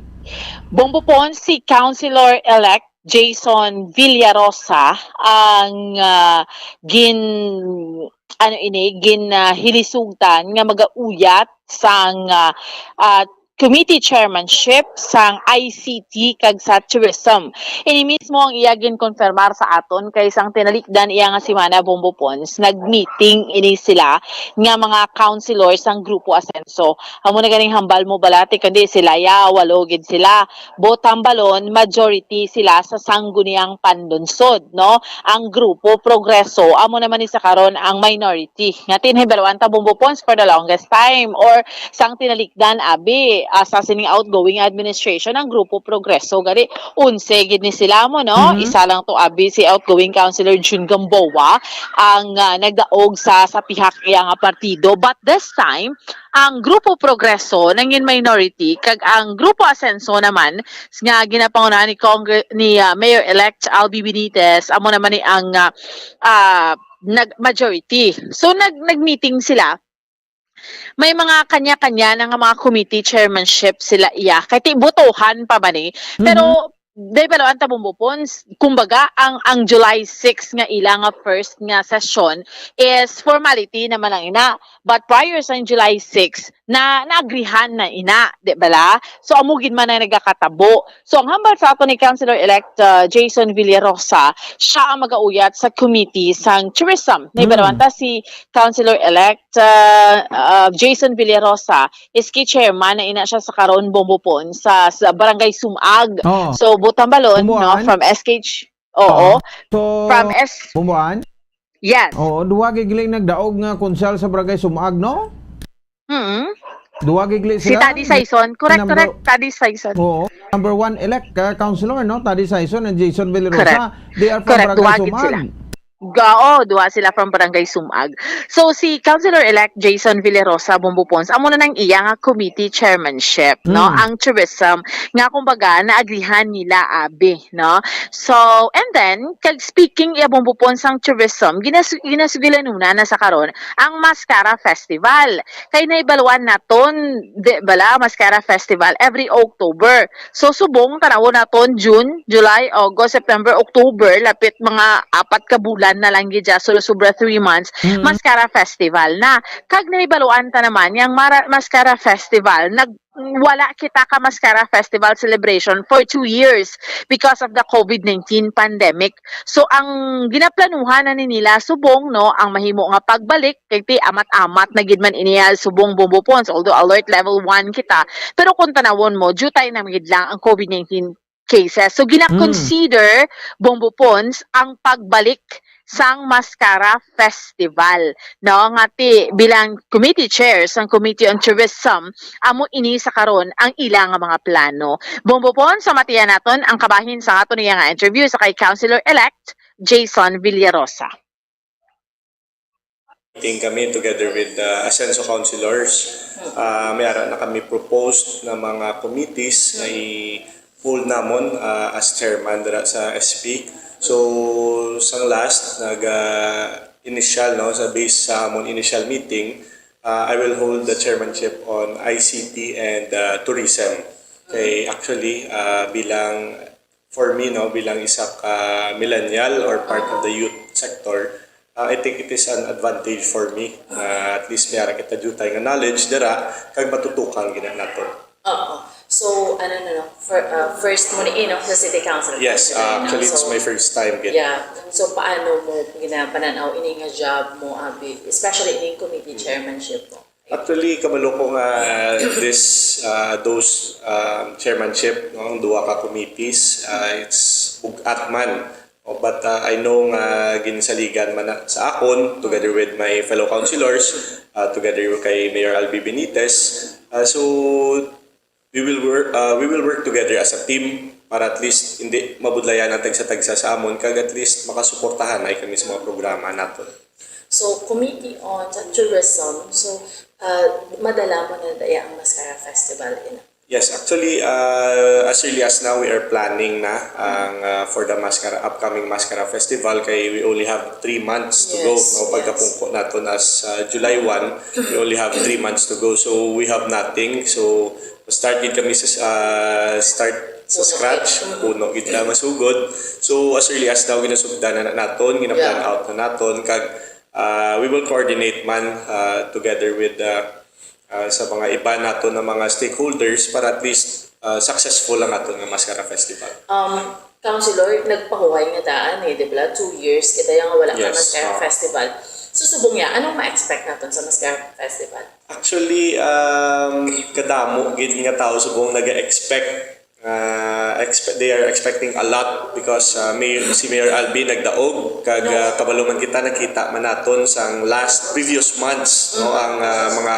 Bombo Pons, si Councilor-elect Jason Villarosa ang, ah, gin-, ano ini, gin, ah, hilisugtan nga magauyat sang, ah, ah, committee chairmanship sang I C T kag sa tourism. Ini mismo ang iya ginkonfirmar sa aton kay sang tinalikdan iya nga semana, Bombo Pons, nag-meeting ini sila nga mga councilor sang Grupo Asenso. Amo na ganing hambal mo balati kundi sila ya, walo gid sila. Botang balon, majority sila sa Sangguniang Panlungsod, no? Ang Grupo Progreso, amo naman ni sa karon ang minority. Nga tinhibaluan ta, Bombo Pons, for the longest time, or sang tinalikdan, abi, ah, sa sining outgoing administration, ang Grupo Progreso, gani, onse gid ni sila mo, no? Mhm. Isa lang to, abi, si outgoing Councilor Jun Gamboa ang, ah, nagdaog sa, sa pihak iya nga partido. But this time, ang Grupo Progreso nangin minority, kag ang Grupo Asenso naman nga ginapangunahan ni Congre-, ni, ah, Mayor-elect Albi Benitez, amo naman ni ang, ah, ah, nag-, majority. So, nag-, nag-meeting sila. May mga kanya-kanya na nga mga committee chairmanship sila iya. Kay ti-, botohan pa man eh. Pero, Mhm. Dahil balo ang tabumbo po, s-, kumbaga, ang, ang July six nga ila nga first nga session is formality naman lang ina. But prior sa July six, na, naagrihan na ina, di bala? So, amo gid man ang nagakatabo. So, ang hambal sa ato ni Councilor-elect, uh, Jason Villarosa, siya ang magauyat sa committee sang tourism. Nahibalawan Mm. ta si Councilor-elect, uh, uh, Jason Villarosa, S K chairman na ina siya sa karon, Bombo Pon, sa, sa Barangay Sumag. Oo. So, butang balon, no, Bumbuan? From S K ch-, oo. Oo. So, From S-, Bumbuan? Yes. Oo, duwa gid gali nagdaog nga konsehal sa Barangay Sumag, no? Mm. Duwa gid gali Si sila. Taddy Saison. Correct, Number correct. Taddy Saison. Oo. Number one elect, uh, councilor, no? Taddy Saison and Jason Villarosa. Correct. They are from Correct. Barangay Duwa gid Sumag. Sila. Gao, duha sila from Barangay Sumag. So, si Councilor-elect Jason Villarosa Bombo Pons, amo na nang iya nga committee chairmanship, no? Mm. Ang tourism, nga kumbaga, naagrihan nila, abi, no? So, and then, kag speaking iya Bombo Pons sang tourism, ginas-, ginasugilanon na sa karon ang Mascara Festival. Kay nahibaluan naton, di bala, Mascara Festival every October. So, subong, tanawon naton, June, July, August, September, October, lapit mga apat ka bulan na lang gid siya, so, sobra three months, Mm. Mascara Festival na. Kag nahibaluan ta naman, yang Mara-, Mascara Festival, nag-, wala kita ka Mascara Festival celebration for two years because of the covid nineteen pandemic. So, ang ginaplanuhan na ni nila subong, no, ang mahimo nga pagbalik, kay ti amat-amat na gid man ini, ah, subong Bombo Pons, although alert level one kita, pero kung tanawon mo, diutay na gid lang ang covid nineteen cases. So, gina-consider, Mm. Bombo Pons, ang pagbalik sang Mascara Festival, no? Nga ti bilang committee chair sang Committee on Tourism, amo ini sa karon ang ila nga mga plano. Bombo Pons, sa matiyan naton ang kabahin sa aton iya nga interview sa kay Councilor-elect Jason Villarosa. Meeting kami together with the Asenso councilors. Ah, may ara na kami proposed na mga committees na i-hold namon, ah, as chairman dira sa S P. So, sang last, nag, ah, initial, no, sa base sa amon initial meeting, ah, I will hold the chairmanship on I C T and, ah, tourism. Kay actually, ah, bilang for me, no, bilang isa ka millennial or part of the youth sector, uh, I think it is an advantage for me na at least may ara kita diutay nga knowledge dira kag matutukan gid naton. Oo. So, ano na, no? Fir-, uh, first mo ni, no, sa city council? Yes, uh, actually, it's my first time gid. Yeah. So, paano mo ginapanan-aw ini nga job mo, abi, especially ining committee chairmanship mo? Actually, kabalo ko nga this, ah, those, ah, chairmanship, no, ang duha ka committees, ah, it's bug-at man. Oh, but, ah, I know nga ginsaligan man na sa akon, together with my fellow councilors, ah, together kay Mayor Albi Benitez. Ah, so, we will work, ah, we will work together as a team para at least hindi mabudlayan ang tagsa-tagsa sa amon, kag at least makasuportahan ay kami sa mga programa naton. So, Committee on sa Tourism, so, ah, madala mo na daya ang Mascara Festival, ina? Yes, actually, ah, as early as now, we are planning na ang, ah, for the Mascara, upcoming Mascara Festival, kay we only have three months to go, Yes, no? Yes. Pagkapungko naton as, ah, July one, we only have three months to go. So, we have nothing. So, start gid kami sa, ah, start sa Puno scratch, gid. Mm. Puno gid na masugod. So, as early as now, ginasugdan na naton, gina-plan Yeah. out na naton, kag, ah, we will coordinate man, ah, together with, ah, ah, sa mga iba naton na mga stakeholders para at least, ah, successful ang aton nga Mascara Festival. Um, Councilor, nagpahuway nga daan eh, di ba? Two years kita yung wala ka Yes, Mascara ah. Festival. So, subong niya, anong ma-expect naton sa Mascara Festival? Actually, um, kadamo gid nga tao subong nag-expect, ah, expe-, they are expecting a lot because, ah, Mayor, si Mayor Albi nagdaog, kag, No. ah, kabalo man kita, nakita man naton sang last previous months, no, Mm. ang, ah, mga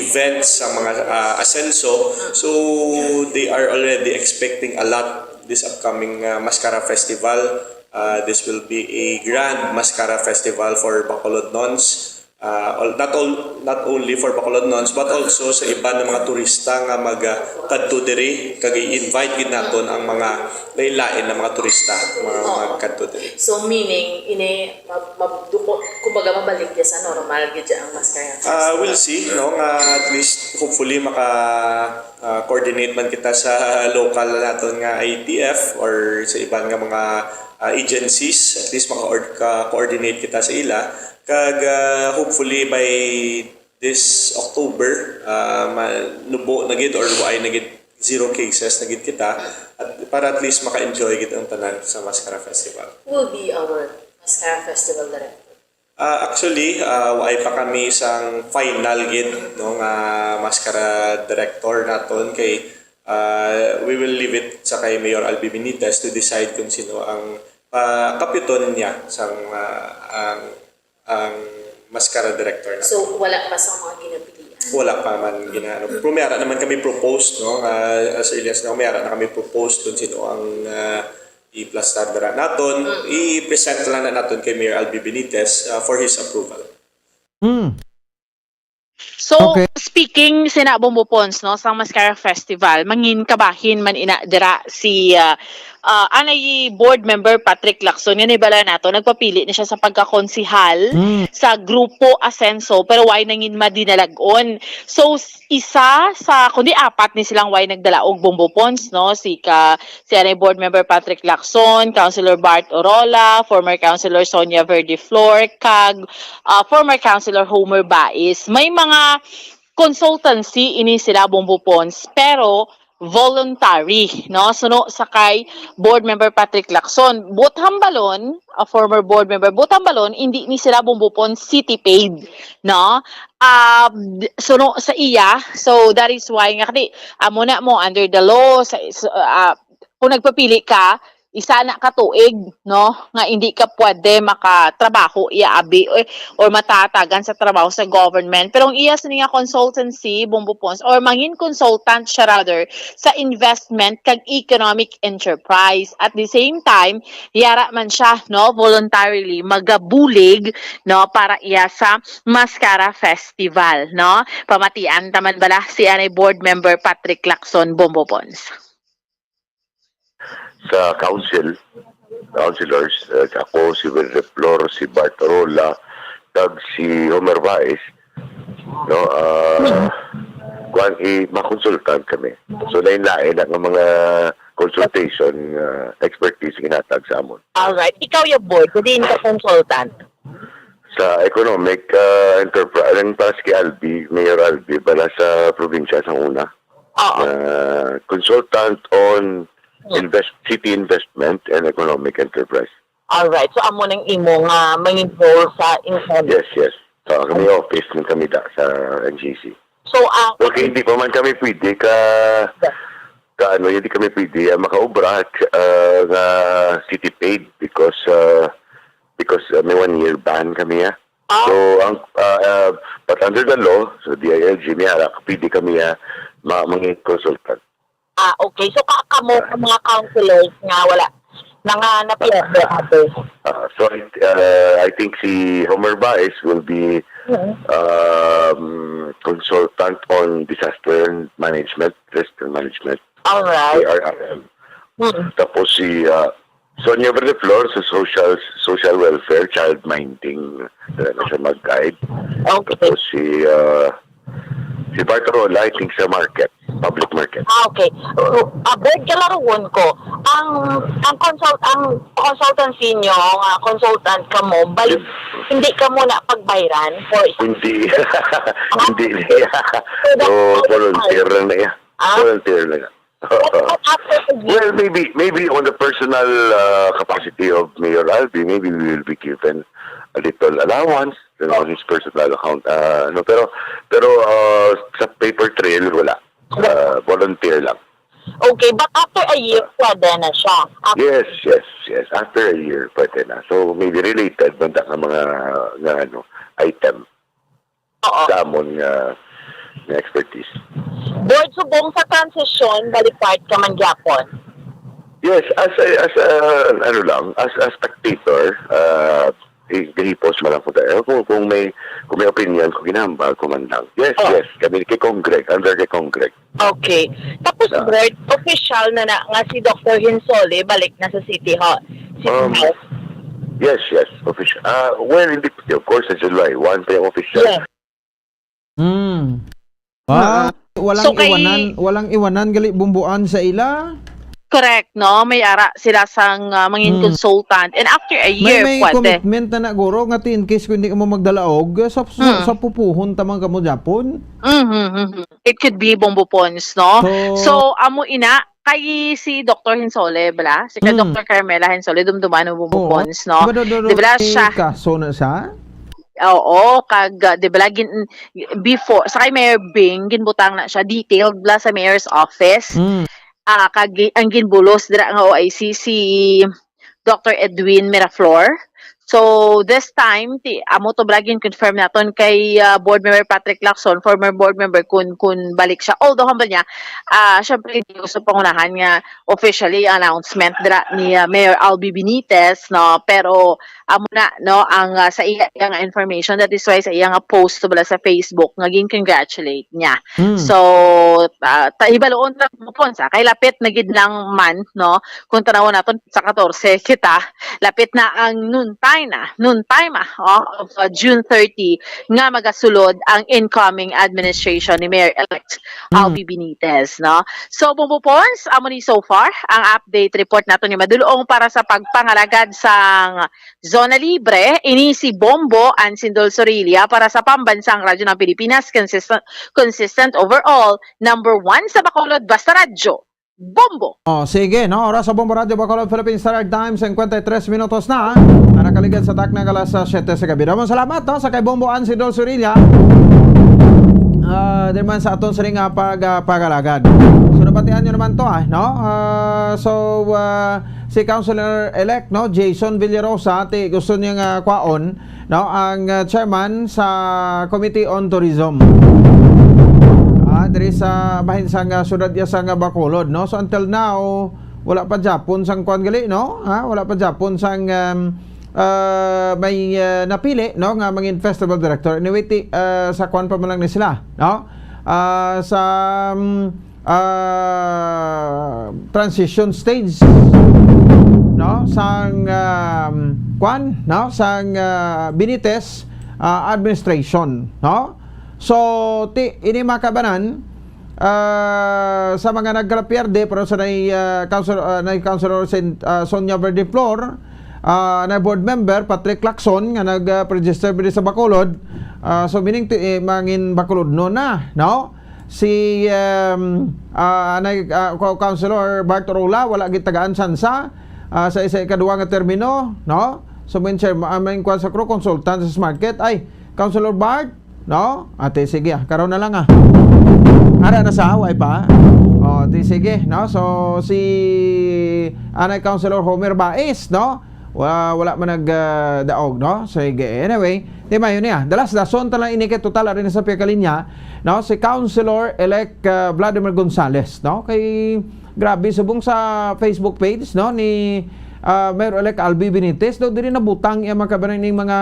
events sa mga, ah, Asenso. So, they are already expecting a lot this upcoming, ah, Mascara Festival. Ah, this will be a grand Mascara Festival for Bacolodnons. Ah, all, not all, not only for Bacolodnons, but also sa iban nga mga turista nga mag, ah, kadto diri, kag i-invite gid naton ang mga lain-lain na mga turista nga Oo. magkadto diri. So, meaning, ini, ma-, ma-, duko-, kumbaga, mabalik ya sa normal gid ya ang Mascara Ah, Festival. We'll see, no, nga at least, hopefully, maka, ah, coordinate man kita sa local naton nga I T F or sa iban nga mga, ah, agencies. At least, maka-, ka-coordinate kita sa ila. Kag, ah, hopefully by this October, ah, manubo na gid or waay na gid, zero cases na gid kita, at para at least maka-enjoy gid ang tanan sa Mascara Festival. Will be our Mascara Festival director? Ah, actually, ah, waay pa kami sang final gid, no, nga Mascara director naton kay, ah, we will leave it sa kay Mayor Albi Benitez to decide kung sino ang, ah, kapyuton niya sang, ah, ang ang Mascara director na. So, wala pa sa mga ginapilian? Wala pa man gina-, ano. Pero may ara naman kami proposed, no? Ah, as early as now, may ara na kami proposed kung sino ang, ah, i-plastar dira naton, i-present lang na naton kay Mayor Albi Benitez, ah, for his approval. Hmm. So, Okay. Speaking sina Bombo Pons, no, sa Mascara Festival, mangin kabahin man ina dira si ah, ah, anay board member Patrick Lacson, nga nibala nato, nagpapili na siya sa pagkakonsihal Hmm. sa Grupo Asenso, pero why nangin madinalagon? So, s- isa sa, kundi apat ni silang why nagdalaog, Bombo Pons, no? Si ka, si anay board member Patrick Lacson, Councilor Bart Orola, former Councilor Sonia Verde Flor, kag ah, former Councilor Homer Bais. May mga consultancy ini sila, Bombo Pons, pero voluntary, no? Suno sa kay board member Patrick Lacson. But hambalon, a former board member, but hambalon, hindi ni sila, Bombo Pons, city paid, no? Ah, d- suno sa iya, so that is why nga kani, amo na mo under the law, sa, sa ah, kung nagpapili ka, isa na ka tuig, no, nga hindi ka pwede makatrabaho iya abi, or, or matatagan sa trabaho sa government. Pero ang iya sini nga consultancy, Bombo Pons, or mangin consultant siya rather sa investment kag economic enterprise. At the same time, yara man siya, no, voluntarily magabulig, no, para iya sa Mascara Festival, no. Pamatian taman bala si anay board member Patrick Lacson, Bombo Pons. Sa council, councilors, uh, ako, si Wilfred Flor, si Bart Rola, kag si Homer Baez, no, uh, kuan, eh, makonsultan kami. So, lain-lain ang mga consultation, uh, expertise ginatag sa amon. Alright. Ikaw yung board, kung diin ka consultant. Sa economic uh, enterprise, ang para si Albi, Mayor Albi, bala sa probinsya sa una, Oo. uh, consultant on invest city investment and economic enterprise. Alright. So, amo nang imo nga mangin role sa income. Yes, yes. So, kami office ng kami da sa N G C. So, ang... Okay, hindi pa man kami pwede ka, ka ano, hindi kami pwede uh, makaobra uh, nga city paid because uh, because uh, may one year ban kami ah. Ah, So, ang uh, uh, but under the law, so D I L G, may ara, pwede kami uh, ma mangin consultant. ah, okay. So, ka kamo ang mga councilors nga wala na nga napiyerde ate. Uh, so, I, uh, I think si Homer Baez will be Mhm. um, consultant on disaster management, risk management, Alright. A R R M. Hmm. Tapos si uh, Sonia Verde Flor sa social social welfare, child minding, uh, na siya mag-guide. Okay. Tapos si uh, si Bart Rola, I think sa market, public market. Ah, okay. Uh, ah, board, kalaruon ko. Ang ang consult ang consultancy nyo, nga consultant kamo, balik hindi kamo na pagbayran for Hindi. Hindi niya. So, volunteer lang na iya. Ah? Volunteer lang. But after a year, Well, maybe maybe on the personal uh, capacity of Mayor Albi, maybe we will be given a little allowance, you know, on his personal account. Uh, no, pero pero uh, sa paper trail wala. Uh, volunteer lang. Okay, but after a year, pwede na siya. After, Yes, yes, yes. After a year, pwede na. So maybe related man ta ka mga nga ano, item oo. Sa amon nga, nga expertise. Board, subong sa transition, bali part ka man gyapon. Yes, as a, as a, ano lang, as a spectator, uh, gahipos man lang ko tayo. Kung, kung may kung may opinion ko, ginahambal ko man lang. Yes, Oh. Yes, kami kay Congreg, under kay Congreg. Okay. Tapos, Ah. Board, official na na nga si Doctor Hinsole balik na sa City Hall. City Um, Hall. Yes, yes, official. Ah, well, hindi, of course, sa July one pa yung official. Yeah. Hmm. Ah, walang So, kay- iwanan, walang iwanan gali bumbuan sa ila. Correct, no? May ara sila sang ah, mangin Hmm. consultant. And after a May year, may pwede. Commitment na naguro nga in case kung hindi ka mo magdalaog sa Hmm. sa pupuhon tamang kamo Japon. Mhm, mhm. It could be Bombo Pons, no? So- So, amo ina, kay si Doctor Hinsole, bala? Si ka Hmm. Doctor Carmela Hinsole, dumduman mo Bombo Oo. Pons, no? Diba, do, do, Di ba may siya? Kaso na siya? Oo, kag, ah, di ba, gin, before, sa kay Mayor Bing, ginbutang na siya, detailed bala sa mayor's office. Hmm. Ah, kag gi- ang ginbulos dira nga O I C, si Doctor Edwin Miraflor. So, this time, ti, amo to bala gin-confirm naton kay, ah, Board Member Patrick Lacson, former board member, kun, kun balik siya. Although, humble niya, ah, syempre, hindi gusto pangunahan nga officially announcement dira ni, ah, Mayor Albi Benitez, no? Pero, amo na, no, ang, ah, sa iya, iya nga information, that is why sa iya nga post to bala sa Facebook, nga gin-congratulate niya. Mm. So, ah, ta-, hibaluon lang mo po, sa kay lapit na gid lang man, no? Kung tanawon naton, sa katorse kita, lapit na ang noontime na, noontime, ah, oh, of, uh, June thirty, nga magasulod ang incoming administration ni Mayor-elect Mm. Albi Benitez, no? So, Bombo Pons, amo ni so far ang update report nato ni Madulong para sa pagpangalagad sang Zona Libre. Ini si Bombo Ansindol Sorilla para sa Pambansang Radyo ng Pilipinas, consistent, consistent overall, number one sa Bacolod, basta radyo. Bombo! Oh, sige, no? Oras sa Bombo Radyo Bacolod, Philippine Standard Time, fifty-three minutos na. Ang nakaligad sa takna nga alas, ah, siyete sa gabi. Damang salamat, no, sa kay Bombo Ansidol Surilla. Ah, di man sa aton sining, ah, pag, ah, pagalagad. So, nabatian nyo naman to, ah, no? Ah, so, ah, si Councilor-elect, no, Jason Villarosa, ti gusto niya nga kwaon, no, ang, ah, chairman sa Committee on Tourism. Ah, diri sa bahin sang, ah, siyudad iya sang, ah, Bacolod, no? So, until now, wala pa japon sang kwan gali, no? Ha? Wala pa japon sang, um, ah, may, ah, napili, no, nga mangin festival director. Anyway, ti, ah, sa kwan pa man lang ni sila, no? Ah, sa, um, ah, transition stage, no, sang, um, kwan, no, sang, ah, Benitez, ah, administration, no? So, ti, ini, mga kabanan, ah, sa mga nagkalapierde, pero sa nay, ah, council, ah, nay Councilor Saint, ah, Sonia Verde Flor, ah, nay board member Patrick Lacson nga nag, ah, register diri sa Bacolod, ah, so meaning ti, eh, mangin Bacolodnon na, no? Si, um, ah, nay, ah, co-, Councilor Bart Rola, wala gitagaan sansa, ah, sa isa ikaduha nga termino, no? So, main chair, ah, main kwan sa crew, consultant sa Smart Kit. Ay, Councilor Bart, no? Ate, sige, ah, karon na lang, ah. Ara na sa, way pa. Oh, ti, sige, no? So, si anay Councilor Homer Baez, no? Wa-, wala man nag, ah, daog, no? Sige, anyway, di mayo niya. Dalas dason ta lang ini kay total ari na sa piyakalinya, no? Si Councilor-elect, ah, Vladimir Gonzales, no? Kay grabe, subong sa Facebook page, no, ni, ah, Mayor-elect Albi Benitez, no? Diri nabutang iya, mga kabanan, ning mga,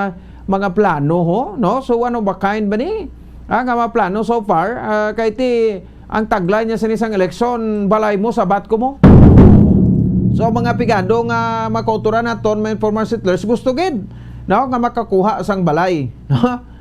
mga plano, ho, no? So, one of a kind ba ni? Ah, nga mga plano so far, ah, kay ti, ang tagline niya sa isang eleksyon, "Balay mo, sabat ko mo." So, mga pigado nga makauturan naton, mga informal settlers, gusto gid, no, nga makakuha sang balay.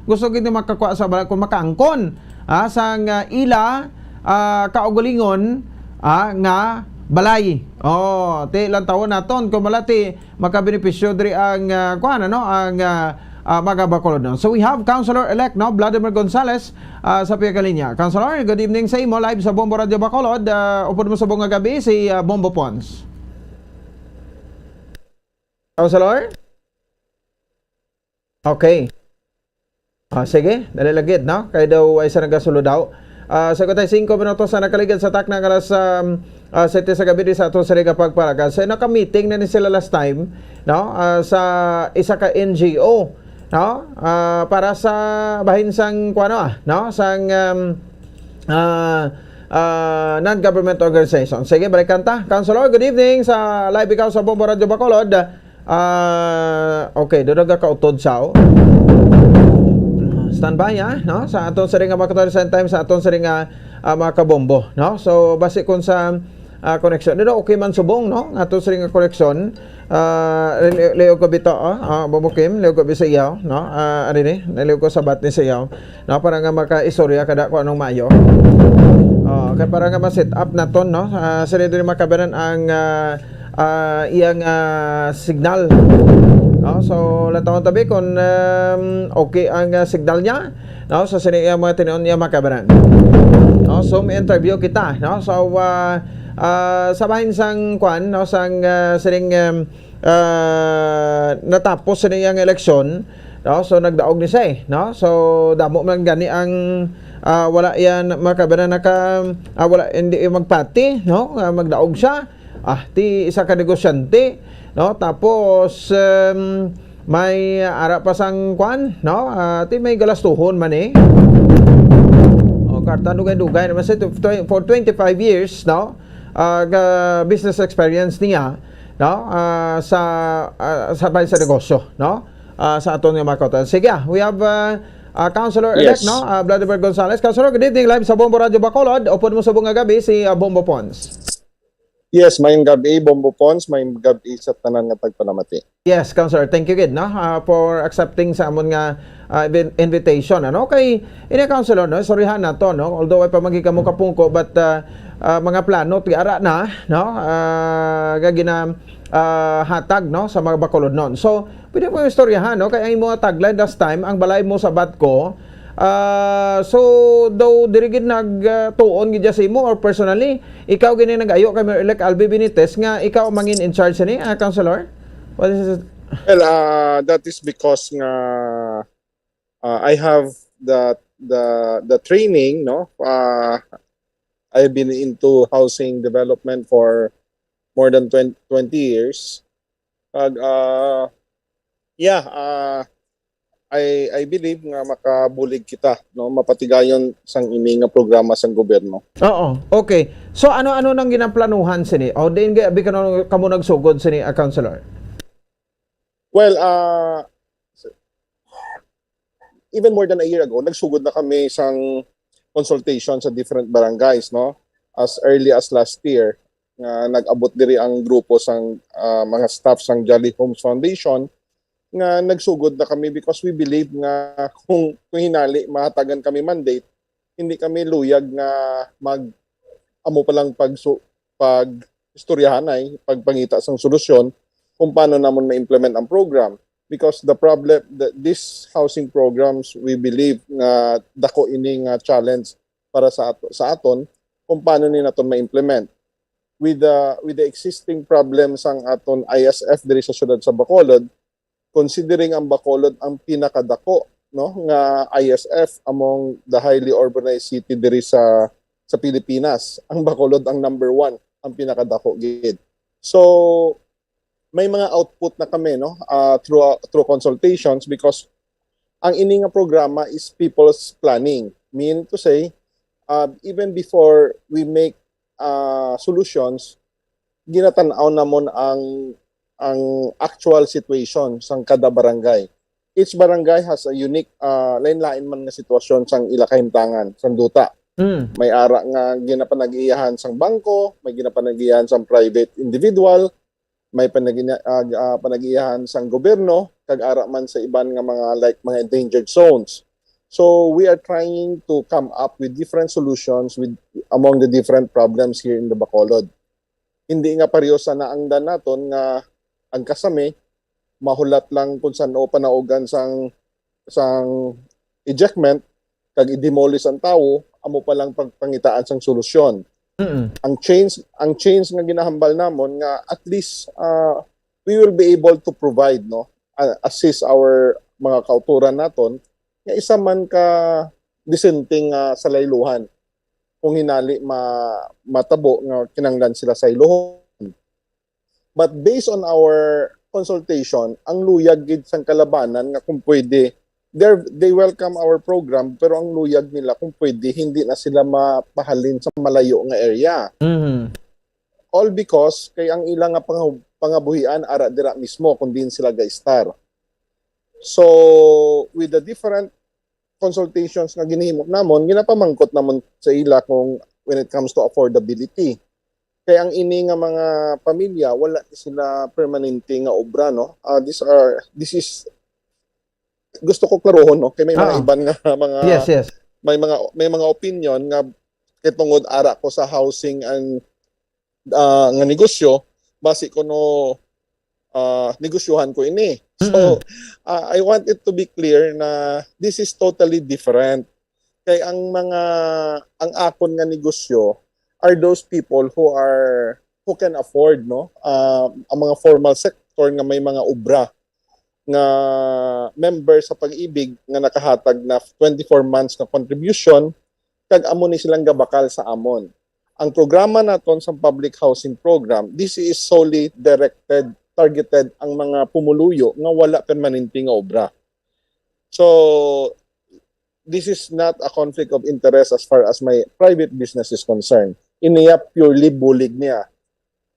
Gusto gid nga makakuha sa balay kung makaangkon, ah, sang, ah, ila, ah, kaugalingon, ah, nga balay. Oh, ti lang tawon naton kung wala ti makabenepisyo diri ang, ah, kuan, ano, ang, ah, ah, mga Bacolodnon. So we have Councilor-elect, no, Vladimir Gonzales, ah, sa piyakalinya. Councilor, good evening sa imo. Live sa Bombo Radyo Bacolod. Ah, upod mo sa buong gabi si, ah, Bombo Pons. Councilor? Okay. Ah, sige, dali lang gid, no? Kay daw ay sa nagasulod daw. Ah, sa kutay singko minutos na nakaligad sa takna nga alas, um, ah, sete sa gabi di sa ato sa Riga Pagparagan. So, naka-meeting na ni sila last time, no? Ah, sa isa ka N G O, no? Ah, para sa bahin sang, kuano, ah, no? Sang, um, ah, ah, non-government organization. Sige, balikan ta. Councilor, good evening. Sa live ikaw sa Bombo Radyo Bacolod. Ah, okay, doon nagkakautod siya, oh. Standby, ha, no? Sa aton siring nga mga katoy, same time sa aton siring nga, ah, mga kabombo, no? So, basi kung sa, ah, connection, dito okay man subong, no? Aton siring nga connection, ah, li-, liog ko bito, oh. Ah, Bombo Kim, liog ko bi sa iyo, no? Ah, ano ni? Liog ko sabat ni sa iyo, no? Para nga makaistorya kada kung anong mayo. Oh, kay para nga ma-set up naton, no? Ah, sila din makabanan ang, ah, ah, iyang, ah, signal. No? So, latawon tabi kung, um, okay ang, ah, signal niya. No? So, sini iyang mga tinuon niya makabanan. No? So, may interview kita. No? So, ah, ah, sa bahin sang kwan, no? Sang, ah, sining, um, ah, natapos sini iyang eleksyon, no? So, nagdaog ni siya, eh, no? So, damo man gani ang, ah, wala yan makabanan naka, ah, wala, hindi yung magpati, no? Ah, magdaog siya. Ah, ti isa ka negosyante, no? Tapos, um, May, ah, ara pa sang kwan, no? Ah, ti may galastuhon man, eh. O, karta, dugay-dugay naman sa tw-, tw-, for twenty-five years, no? Ah, ga-, business experience niya, no? Ah, sa, ah, sa, sa negosyo, no? Ah, sa aton nga mga kautan. Sige, ah, we have, ah, ah, Councilor-elect, Yes. no? Ah, Vladimir Gonzales. Councilor, good evening. Live sa Bombo Radyo Bacolod. Upod mo subong nga gabi si, ah, Bombo Pons. Yes, mayong gabi, Bombo Pons. Mayong gabi sa tanan nga tagpanamati. Yes, Councilor. Thank you gid, no, ah, for accepting sa amon nga, ah, invi-, invitation, ano? Kay ini, Councilor, no, istoryahan nato, no? Although ay pa man gid kamo kapungko, but, ah, ah, mga plano ti ara na, no? Ah, nga gina-, ah, hatag, no, sa mga Bacolodnon. So, pwede mo istoryahan, no? Kay ang imo nga tagline last time, "Ang balay mo sabat ko." Ah, so, daw diri gid nag, ah, tuon gid sa imo or personally, ikaw gini nag-ayo kay Mayor-elect Albi Benitez nga ikaw ang mangin in charge ni, ah, Councilor? What is it? Well, ah, that is because nga, ah, I have the, the, the training, no? Ah, I've been into housing development for more than twenty, twenty years. Kag, ah, yeah, ah, I, I believe nga makabulig kita, no? Mapatigayon sang ini nga programa sang gobyerno. Oo, okay. So, ano-ano nang ginaplanuhan sini? O, diin ga-, abi kano, kamo nagsugod sini, ah, Councilor? Well, ah, s-, even more than a year ago, nagsugod na kami sang consultation sa different barangays, no? As early as last year, nga nag-abot diri ang grupo sang, ah, mga staff sang Jolly Homes Foundation, nga nagsugod na kami because we believe nga kung, kung hinali mahatagan kami mandate, hindi kami luyag nga mag-, amo pa lang pagsu-, pag-istoryahanay, pagpangita sang solusyon kung paano namon ma-implement ang program. Because the problem, the, this housing programs, we believe nga dako ini nga challenge para sa ato, sa aton kung paano ni naton ma-implement. With the, with the existing problems sang aton I S F diri sa siyudad sa Bacolod, considering ang Bacolod ang pinakadako, no, nga I S F among the highly urbanized city diri sa, sa Pilipinas, ang Bacolod ang number one, ang pinakadako gid. So, may mga output na kami, no, ah, through, through consultations because ang ini nga programa is people's planning. Mean to say, ah, even before we make, ah, solutions, ginatan-aw namon ang, ang actual situation sang kada barangay. Each barangay has a unique, ah, lain-lain man nga sitwasyon sang ila kahimtangan, sang duta. Mm. May ara nga ginapanag-iyahan sang bangko, may ginapanag-iyahan sang private individual, may panagina-, ah, ah, panag-iyahan sang gobyerno, kag ara man sa iban nga mga, like, mga endangered zones. So, we are trying to come up with different solutions with, among the different problems here in the Bacolod. Hindi nga pareho sa naangdan naton nga ang kasami, mahulat lang kung san-o panaugan sang, sang ejectment, kag i-demolish ang tawo, amo pa lang pagpangitaan sang solusyon. Mm-mm. Ang change, ang change nga ginahambal namon nga at least, ah, we will be able to provide, no, a-, assist our mga kauturan naton nga isa man ka disenteng, ah, salayluhan kung hinali ma-, matabo nga kinahanglan sila sayluhon. But based on our consultation, ang luyag gid sang kalabanan nga kung pwede, they're, they welcome our program, pero ang luyag nila kung pwede, hindi na sila mapahalin sa malayo nga area. Mhm. All because kay ang ila nga pangab-, pangabuhian ara dira mismo kung diin sila ga-estar. So, with the different consultations nga ginhimo namon, ginapamangkot namon sa ila kung when it comes to affordability. Kay ang ini nga mga pamilya, wala ni sila permanente nga obra, no? Ah, these are, this is, gusto ko klarohon, no? Kay may mga Ah. iban nga mga, Yes, yes. may mga, may mga opinion nga kay tungod ara ko sa housing and, ah, nga negosyo, basi kuno, ah, negosyohan ko ini. So, Mm-mm. ah, I want it to be clear na this is totally different. Kay ang mga, ang akon nga negosyo are those people who are, who can afford, no? Ah, ang mga formal sector nga may mga obra nga member sa Pag-ibig nga nakahatag na twenty-four months nga contribution, kag amo ni silang gabakal sa amon. Ang programa naton sa public housing program, this is solely directed targeted ang mga pumuluyo nga wala permanente nga obra. So, this is not a conflict of interest as far as my private business is concerned. Iniya purely bulig niya.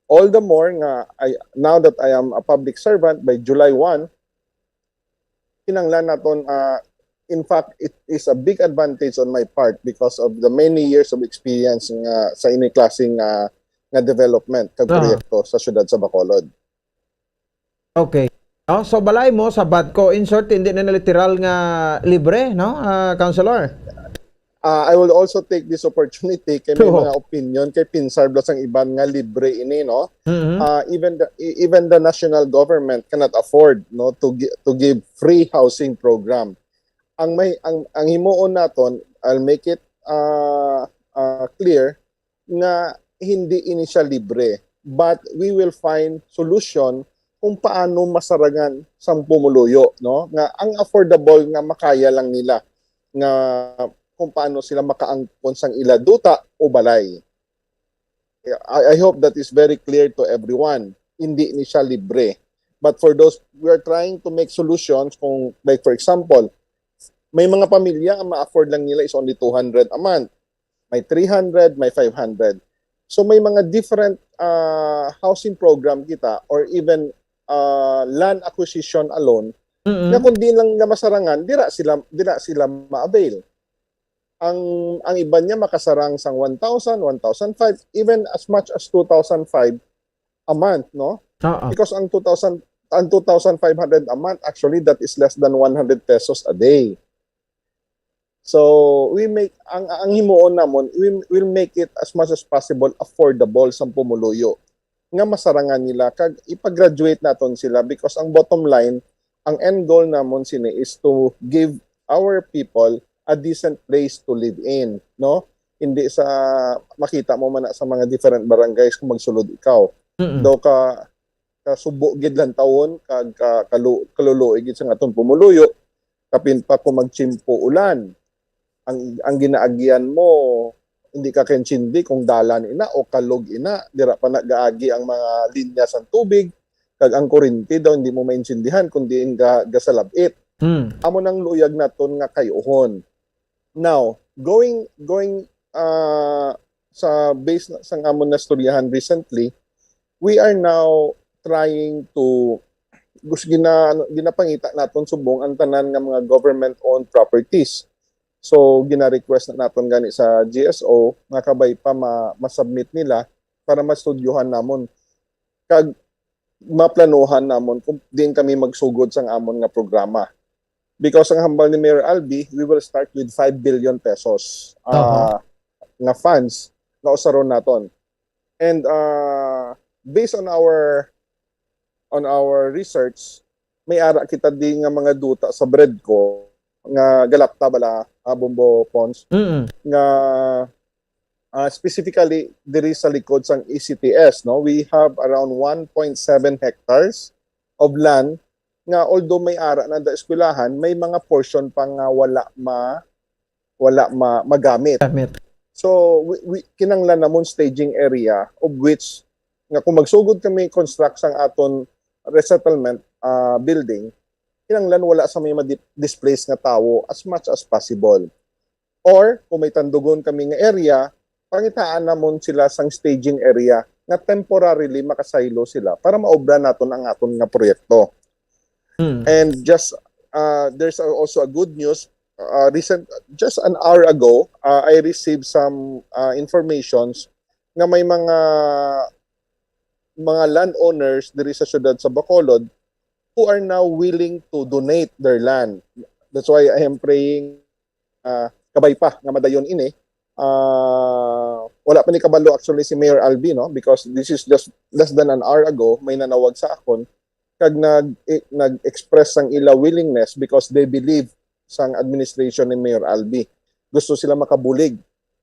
All the more nga I, now that I am a public servant, by July one, kinanglan naton, ah, in fact, it is a big advantage on my part because of the many years of experience nga sa ini klaseng, ah, nga development kag Ah. proyekto sa siyudad sa Bacolod. Okay. No? So, balay mo sa BADCO, in short, hindi na literal nga libre, no, ah, Councilor? Ah, I will also take this opportunity kay may Oo. mga opinion kay pinsar bala sang iban nga libre ini, no? Mhm. Ah, even the e- even the national government cannot afford, no, to gi- to give free housing program. Ang may ang ang himuon naton, I'll make it, ah, ah, clear nga hindi ini siya libre, but we will find solution kung paano masarangan sang pumuluyo, no? Nga ang affordable nga makaya lang nila, nga kung paano sila makaangkon sang ila duta o balay. I, I hope that is very clear to everyone. Hindi ni siya libre. But for those, we are trying to make solutions kung, like, for example, may mga pamilya ang ma-afford lang nila is only two hundred a month. May three hundred, may five hundred. So may mga different, ah, housing program kita, or even, ah, land acquisition alone, Mm-mm. nga kung di lang nga masarangan, dira sila, dira sila ma-avail. Ang, ang iban niya makasarang sang one thousand, one thousand five, even as much as two thousand five a month, no? Oo. Because ang two thousand, ang two thousand five hundred a month, actually, that is less than one hundred pesos a day. So, we make, ang, ang himuon namon, we will make it as much as possible affordable sa pumuluyo nga masarangan nila kag ipa-graduate naton sila, because ang bottom line, ang end goal namon sini is to give our people a decent place to live in, no? Hindi sa makita mo man na sa mga different barangays kung magsulod ikaw. Mm-mm. Daw ka, kasubo gid lang tawon kag ka, kalu, kaluluoy gid sa aton pumuluyo, kapin pa kung magtiyempo ulan. Ang, ang ginaagyan mo, hindi ka kaintindi kung dalan ina o kalog ina, dira pa nagaagi ang mga linya sang tubig, kag ang kuryente daw hindi mo maintindihan kung diin ga, gasalab-it. Hmm. Amo nang luyag naton nga kay-uhon. Now, going, going, ah, sa base na, sang amon nastoryahan recently, we are now trying to, gus-, gina-, ano, ginapangita naton subong ang tanan nga mga government-owned properties. So, gina-request na naton gani sa G S O nga kabay pa ma-, ma-submit nila para mastudyohan namon kag maplanuhan namon kung diin kami magsugod sang amon nga programa. Because ang hambal ni Mayor Albi, we will start with five billion pesos, Aha. ah, nga funds nga usaron naton. And, ah, based on our, on our research, may ara kita di nga mga duta sa BREDCO nga galapta bala, ah, Bombo Pons, Mm-mm. nga, ah, specifically diri sa likod sang E C T S, no? We have around one point seven hectares of land nga, although may ara na da eskwelahan, may mga portion pa nga wala ma-, wala ma-, magamit. Gamit. So, we, we, kinanglan namon staging area, of which, nga kung magsugod kami construct sang aton resettlement, ah, building, kinanglan wala sa may ma-di-, displace nga tawo as much as possible. Or, kung may tandugon kami nga area, pangitaan namon sila sang staging area nga temporarily makasaylo sila para maobra naton ang aton nga proyekto. Hmm. And just, uh, there's a, also a good news. Uh, recent, just an hour ago, uh, I received some, uh, informations nga may mga, mga landowners diri sa siyudad sa Bacolod who are now willing to donate their land. That's why I am praying, ah, kabay pa nga madayon ini. Ah, wala pa ni kabalo actually si Mayor Albi, no? Because this is just less than an hour ago, may nanawag sa akon kag nag, eh, nag-express sang ila willingness because they believe sang administration ni Mayor Albi. Gusto sila makabulig.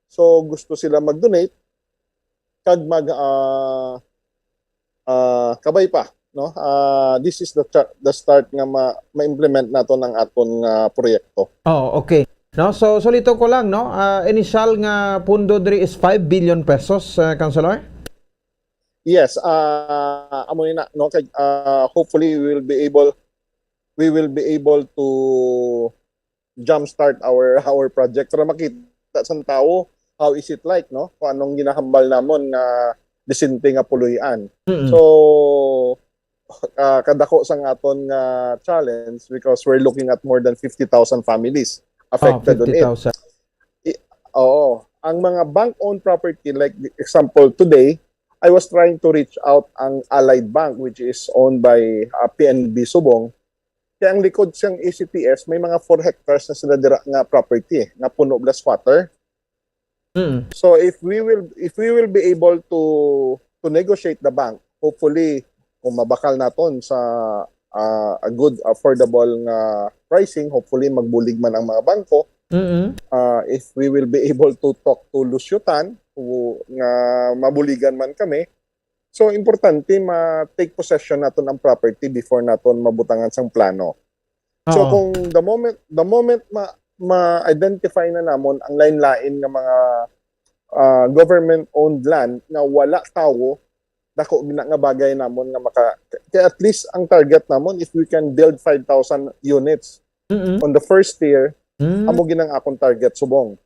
So, gusto sila mag-donate kag mag, ah, ah, kabay pa, no? Ah, this is the cha-, the start nga ma-, ma-implement naton ang aton nga proyekto. Oh, okay. No, so, suliton ko lang, no? Ah, initial nga pundo diri is five billion pesos, ah, Councilor? Yes, ah, amo ni na, no, kay, ah, hopefully we will be able, we will be able to jumpstart our, our project para makita sang tawo how is it like, no? Kung anong ginahambal namon nga disente nga puloy-an. Mm-mm. So, ah, kadako sang aton nga challenge because we're looking at more than fifty thousand families affected on it. Oh, fifty thousand. I-, oo. Ang mga bank-owned property, like example, today, I was trying to reach out ang Allied Bank, which is owned by, ah, P N B Subong. Kaya ang likod sang A C T S, may mga four hectares na sila dira nga property, nga puno bala squatter. Mm. So if we will, if we will be able to, to negotiate the bank, hopefully, kung mabakal naton sa, ah, a good, affordable nga pricing, hopefully, magbulig man ang mga bangko. Mm-mm. Ah, if we will be able to talk to Lucio Tan, who, nga mabuligan man kami, so importante ma-take possession naton ang property before naton mabutangan sang plano. So, oo, kung the moment, the moment ma-, ma-identify na namon ang lain-lain nga mga, ah, government-owned land nga wala tawo, dako gina nga bagay namon nga maka-, kay at least ang target namon, if we can build five thousand units, mm-mm, on the first year, mm, amo ginang akong target subong.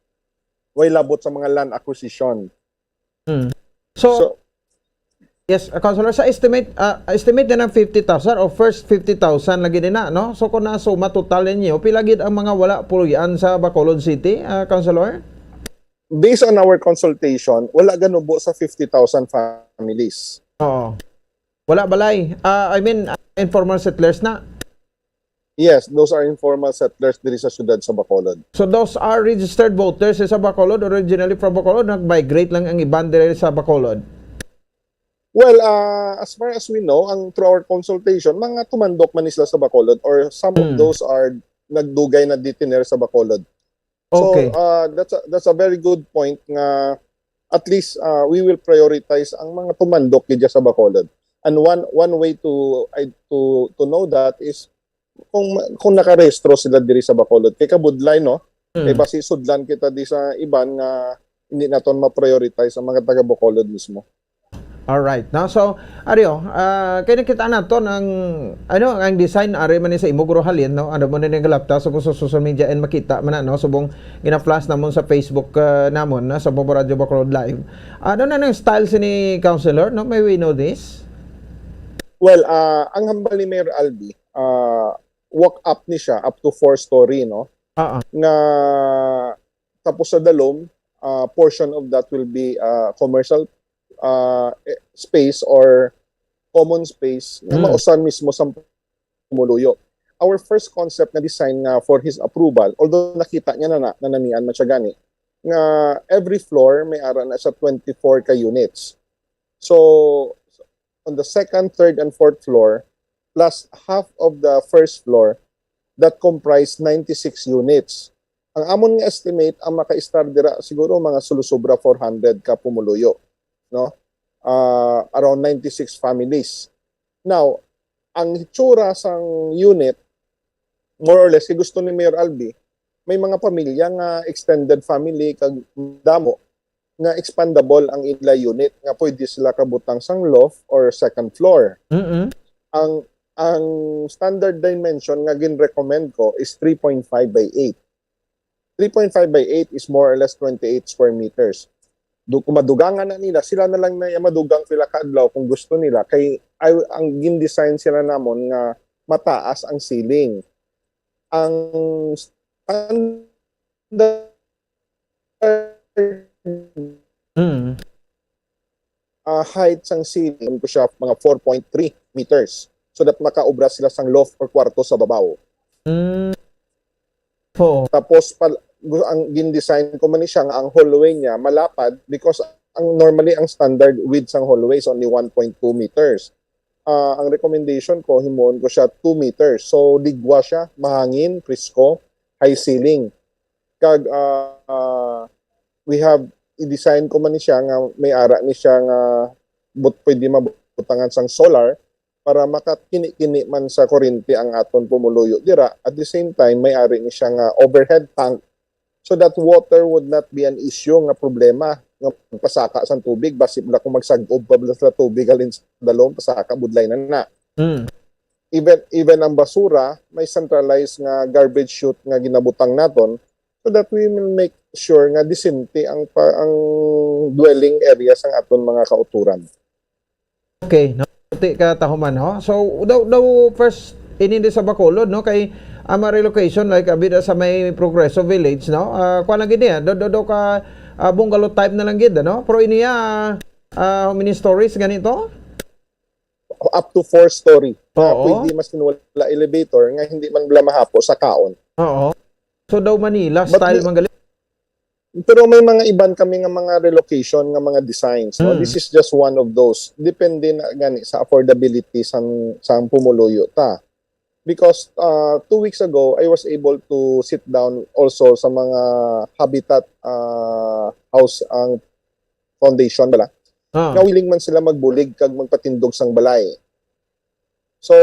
Way labot sa mga land acquisition. Mm. So, so, yes, uh, Councilor, sa estimate, uh, estimate na ng fifty thousand o first fifty thousand lagi din na, no? So, kung nasuma total ninyo, pila gid ang mga wala puloy-an sa Bacolod City, uh, Councilor? Based on our consultation, wala ganubo sa fifty thousand families. Oo. Wala balay. Ah, I mean, ah, informal settlers na. Yes, those are informal settlers diri sa siyudad sa Bacolod. So those are registered voters sa Bacolod, originally from Bacolod, nag-migrate lang ang iban diri sa Bacolod? Well, ah, as far as we know, ang through our consultation, mga tumandok man ni sila sa Bacolod or some of, hmm, those are nagdugay na diri sa Bacolod. So, okay, uh, that's a, that's a very good point nga at least, uh, we will prioritize ang mga tumandok gid sa Bacolod. And one, one way to, I, to, to know that is kung ma-, kung nakarehistro sila diri sa Bacolod. Kay kabudlay, no? Mm. Kay basi sudlan kita di sa iban nga hindi naton ma-prioritize ang mga taga Bacolod mismo. Alright, no? So, ari, oh, ah, kay nakita naton ang, ano, ang design, ari man ni sa imo, Guro Halin, no? Ano mo na ning laptop, so, kung sa social media, and makita man na, no? Subong gina-flash namon sa Facebook, ah, namon, na sa Bombo Radyo Bacolod Live. Ano na nang style sini, Councilor, no? May we know this? Well, ah, ang hambal ni Mayor Albi, ah, walk up ni siya up to four story, no? Ah, ah. Nga tapos sa dalom, ah, portion of that will be, ah, commercial, ah, eh, space or common space nga, mm, mausan mismo sa pumuluyo. Our first concept na design nga for his approval, although nakita niya na, na nanamian man siya gani, nga every floor may ara na sa twenty-four ka units. So, on the second, third, and fourth floor, plus half of the first floor, that comprise ninety-six units. Ang amon nga estimate, ang maka-start dira siguro mga sulusubra four hundred ka pumuluyo, no? Ah, around ninety-six families. Now, ang hitsura sang unit, more or less, kay gusto ni Mayor Albi, may mga pamilya nga extended family kag damo nga expandable ang ila unit, nga pwede sila kabutang sang loft or second floor. Mm-mm. Ang, ang standard dimension nga gin-recommend ko is three point five by eight. Three point five by eight is more or less twenty-eight square meters. Do, kung madugangan na nila, sila na lang na madugang pila ka adlaw kung gusto nila. Kay ay, ang gin-design sila namon nga mataas ang ceiling. Ang standard, mm, ah, height sang ceiling ko siya mga four point three meters, so that makaobra sila sang loft or kwarto sa babaw. Mm. Oo. Tapos pal-, gu-, ang gin-design ko man ni siya nga ang hallway niya malapad because ang, normally ang standard width sang hallway is only one point two meters. Ah, ang recommendation ko, himuon ko siya two meters. So, ligwa siya, mahangin, presko, high ceiling. Kag, ah, ah, we have, i-design ko man ni siya nga may ara ni siya nga but pwede mabutangan sang solar para makakini-kini man sa kuryente ang aton pumuluyo dira. At the same time, may ari ni siya nga overhead tank so that water would not be an issue nga problema nga magpasaka sang tubig, basi na kung magsag-ob pa bala sila tubig halin sa dalom, pasaka, budlay na na. Mm. Even, even ang basura, may centralized nga garbage chute nga ginabutang naton, so that we will make sure nga disente ang pa-, ang dwelling area sang aton mga kautoran. Okay, no? Ti ka tahuman, ho? So, daw, daw first, ini di sa Bacolod, no? Kay, ang mga relocation, like, abi da sa may Progreso Village, no? Ah, kuwan lang gid niya. Daw, daw, daw ka, ah, bungalow type na lang gid, no? Pero ini, ah, ah, how many stories ganito? Up to four story. Ah, Oo. Pwede mas wala elevator nga hindi man bala mahapo sa kaon. Oo. So, daw Manila But style we man gali? Pero may mga iban kami nga mga relocation nga mga designs, no? Hmm. This is just one of those. Depende na gani sa affordability sang, sang pumuluyo ta. Because, uh, two weeks ago, I was able to sit down also sa mga Habitat, uh, House ang Foundation bala. Ah. Nga willing man sila magbulig kag magpatindog sang balay. So,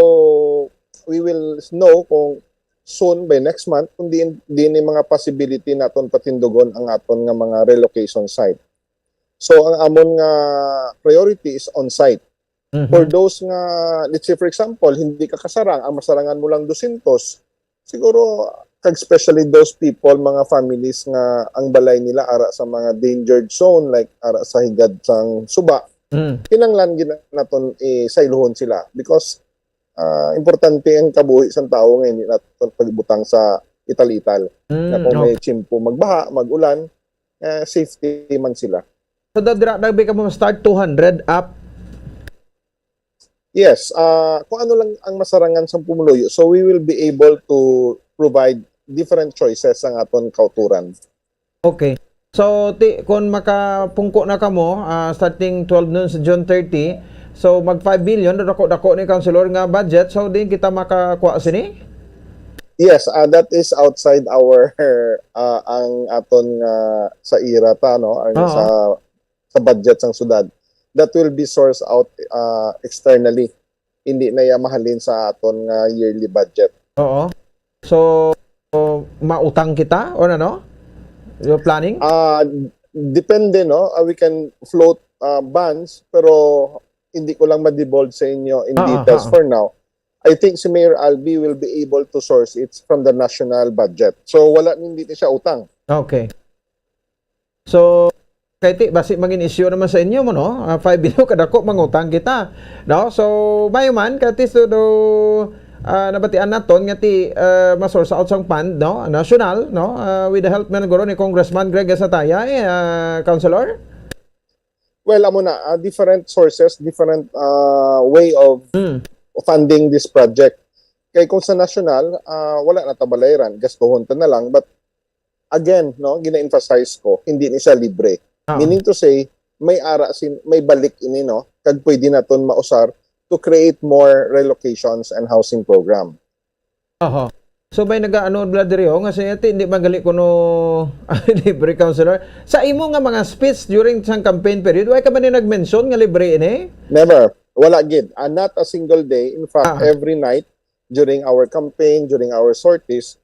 we will know kung soon, by next month, kung diin, diin ni mga possibility naton patindugon ang aton nga mga relocation site. So, ang amon nga priority is on site. Mhm. For those nga, let's say, for example, hindi ka kasarang, ang masarangan mo lang dusyentos, siguro, kag especially those people, mga families nga ang balay nila ara sa mga dangered zone, like ara sa higad sang suba, Mm. kinahanglan gid naton isaylohon sila because, ah, importante ang kabuhi sang tawo nga hindi naton pagbutang sa ital-ital. Mm, Na kung may okay. tiyempo magbaha, mag-ulan, eh, safety man sila. So, da-, dira, dagbi ka mo start two hundred up? Yes, ah, kung ano lang ang masarangan sa pumuluyo. So, we will be able to provide different choices sa aton kautoran. Okay. So, ti-, kung makapungko na kamo, ah, starting twelve noon sa June thirty, so mag five billion, dako-dako ni, Councilor, nga budget. So, din kita makakuha sini? Yes, ah, that is outside our, ah, ang aton nga sa ira ta, no? Ang Oo. sa, sa budget sang syudad. That will be sourced out, ah, externally. Hindi na iya mahalin sa aton nga yearly budget. Oo. So, mautang kita or ano? You're planning? Ah, depende, no? Ah, we can float, ah, bonds, pero hindi ko lang ma-divulge sa inyo in Ah, ah, details ah, ah. for now. I think si Mayor Albi will be able to source it from the national budget. So, wala, hindi na siya utang. Okay. So, kay ti, basi magin issue naman sa inyo mo, no? Ah, five billion kadako, mangutang kita, no? So, mayo man, kay ti, so, do, ah, nabatian naton nga ti, ah, ma-source out sang fund, no? National, no? Ah, with the help man guro ni Congressman Greg Gasataya, eh, ah, Councilor? Well, amo na, ah, different sources, different, ah, way of Hmm. funding this project. Kay kung sa national, ah, wala na ta balayran, gastuhon ta na lang. But again, no, gina-emphasize ko, hindi ni siya libre. Ah. Meaning to say, may ara sin-, may balik ini, no, kag pwede naton mausar to create more relocations and housing program. Aha. So, may nagaano bala diri, oh, nga siya, ti, hindi man gali kuno libre, Councilor. Sa imo nga mga speech during sang campaign period, wala ka man ni nag-mention nga libre ini? Never. Wala gid. Ah, not a single day. In fact, Ah. every night during our campaign, during our sorties,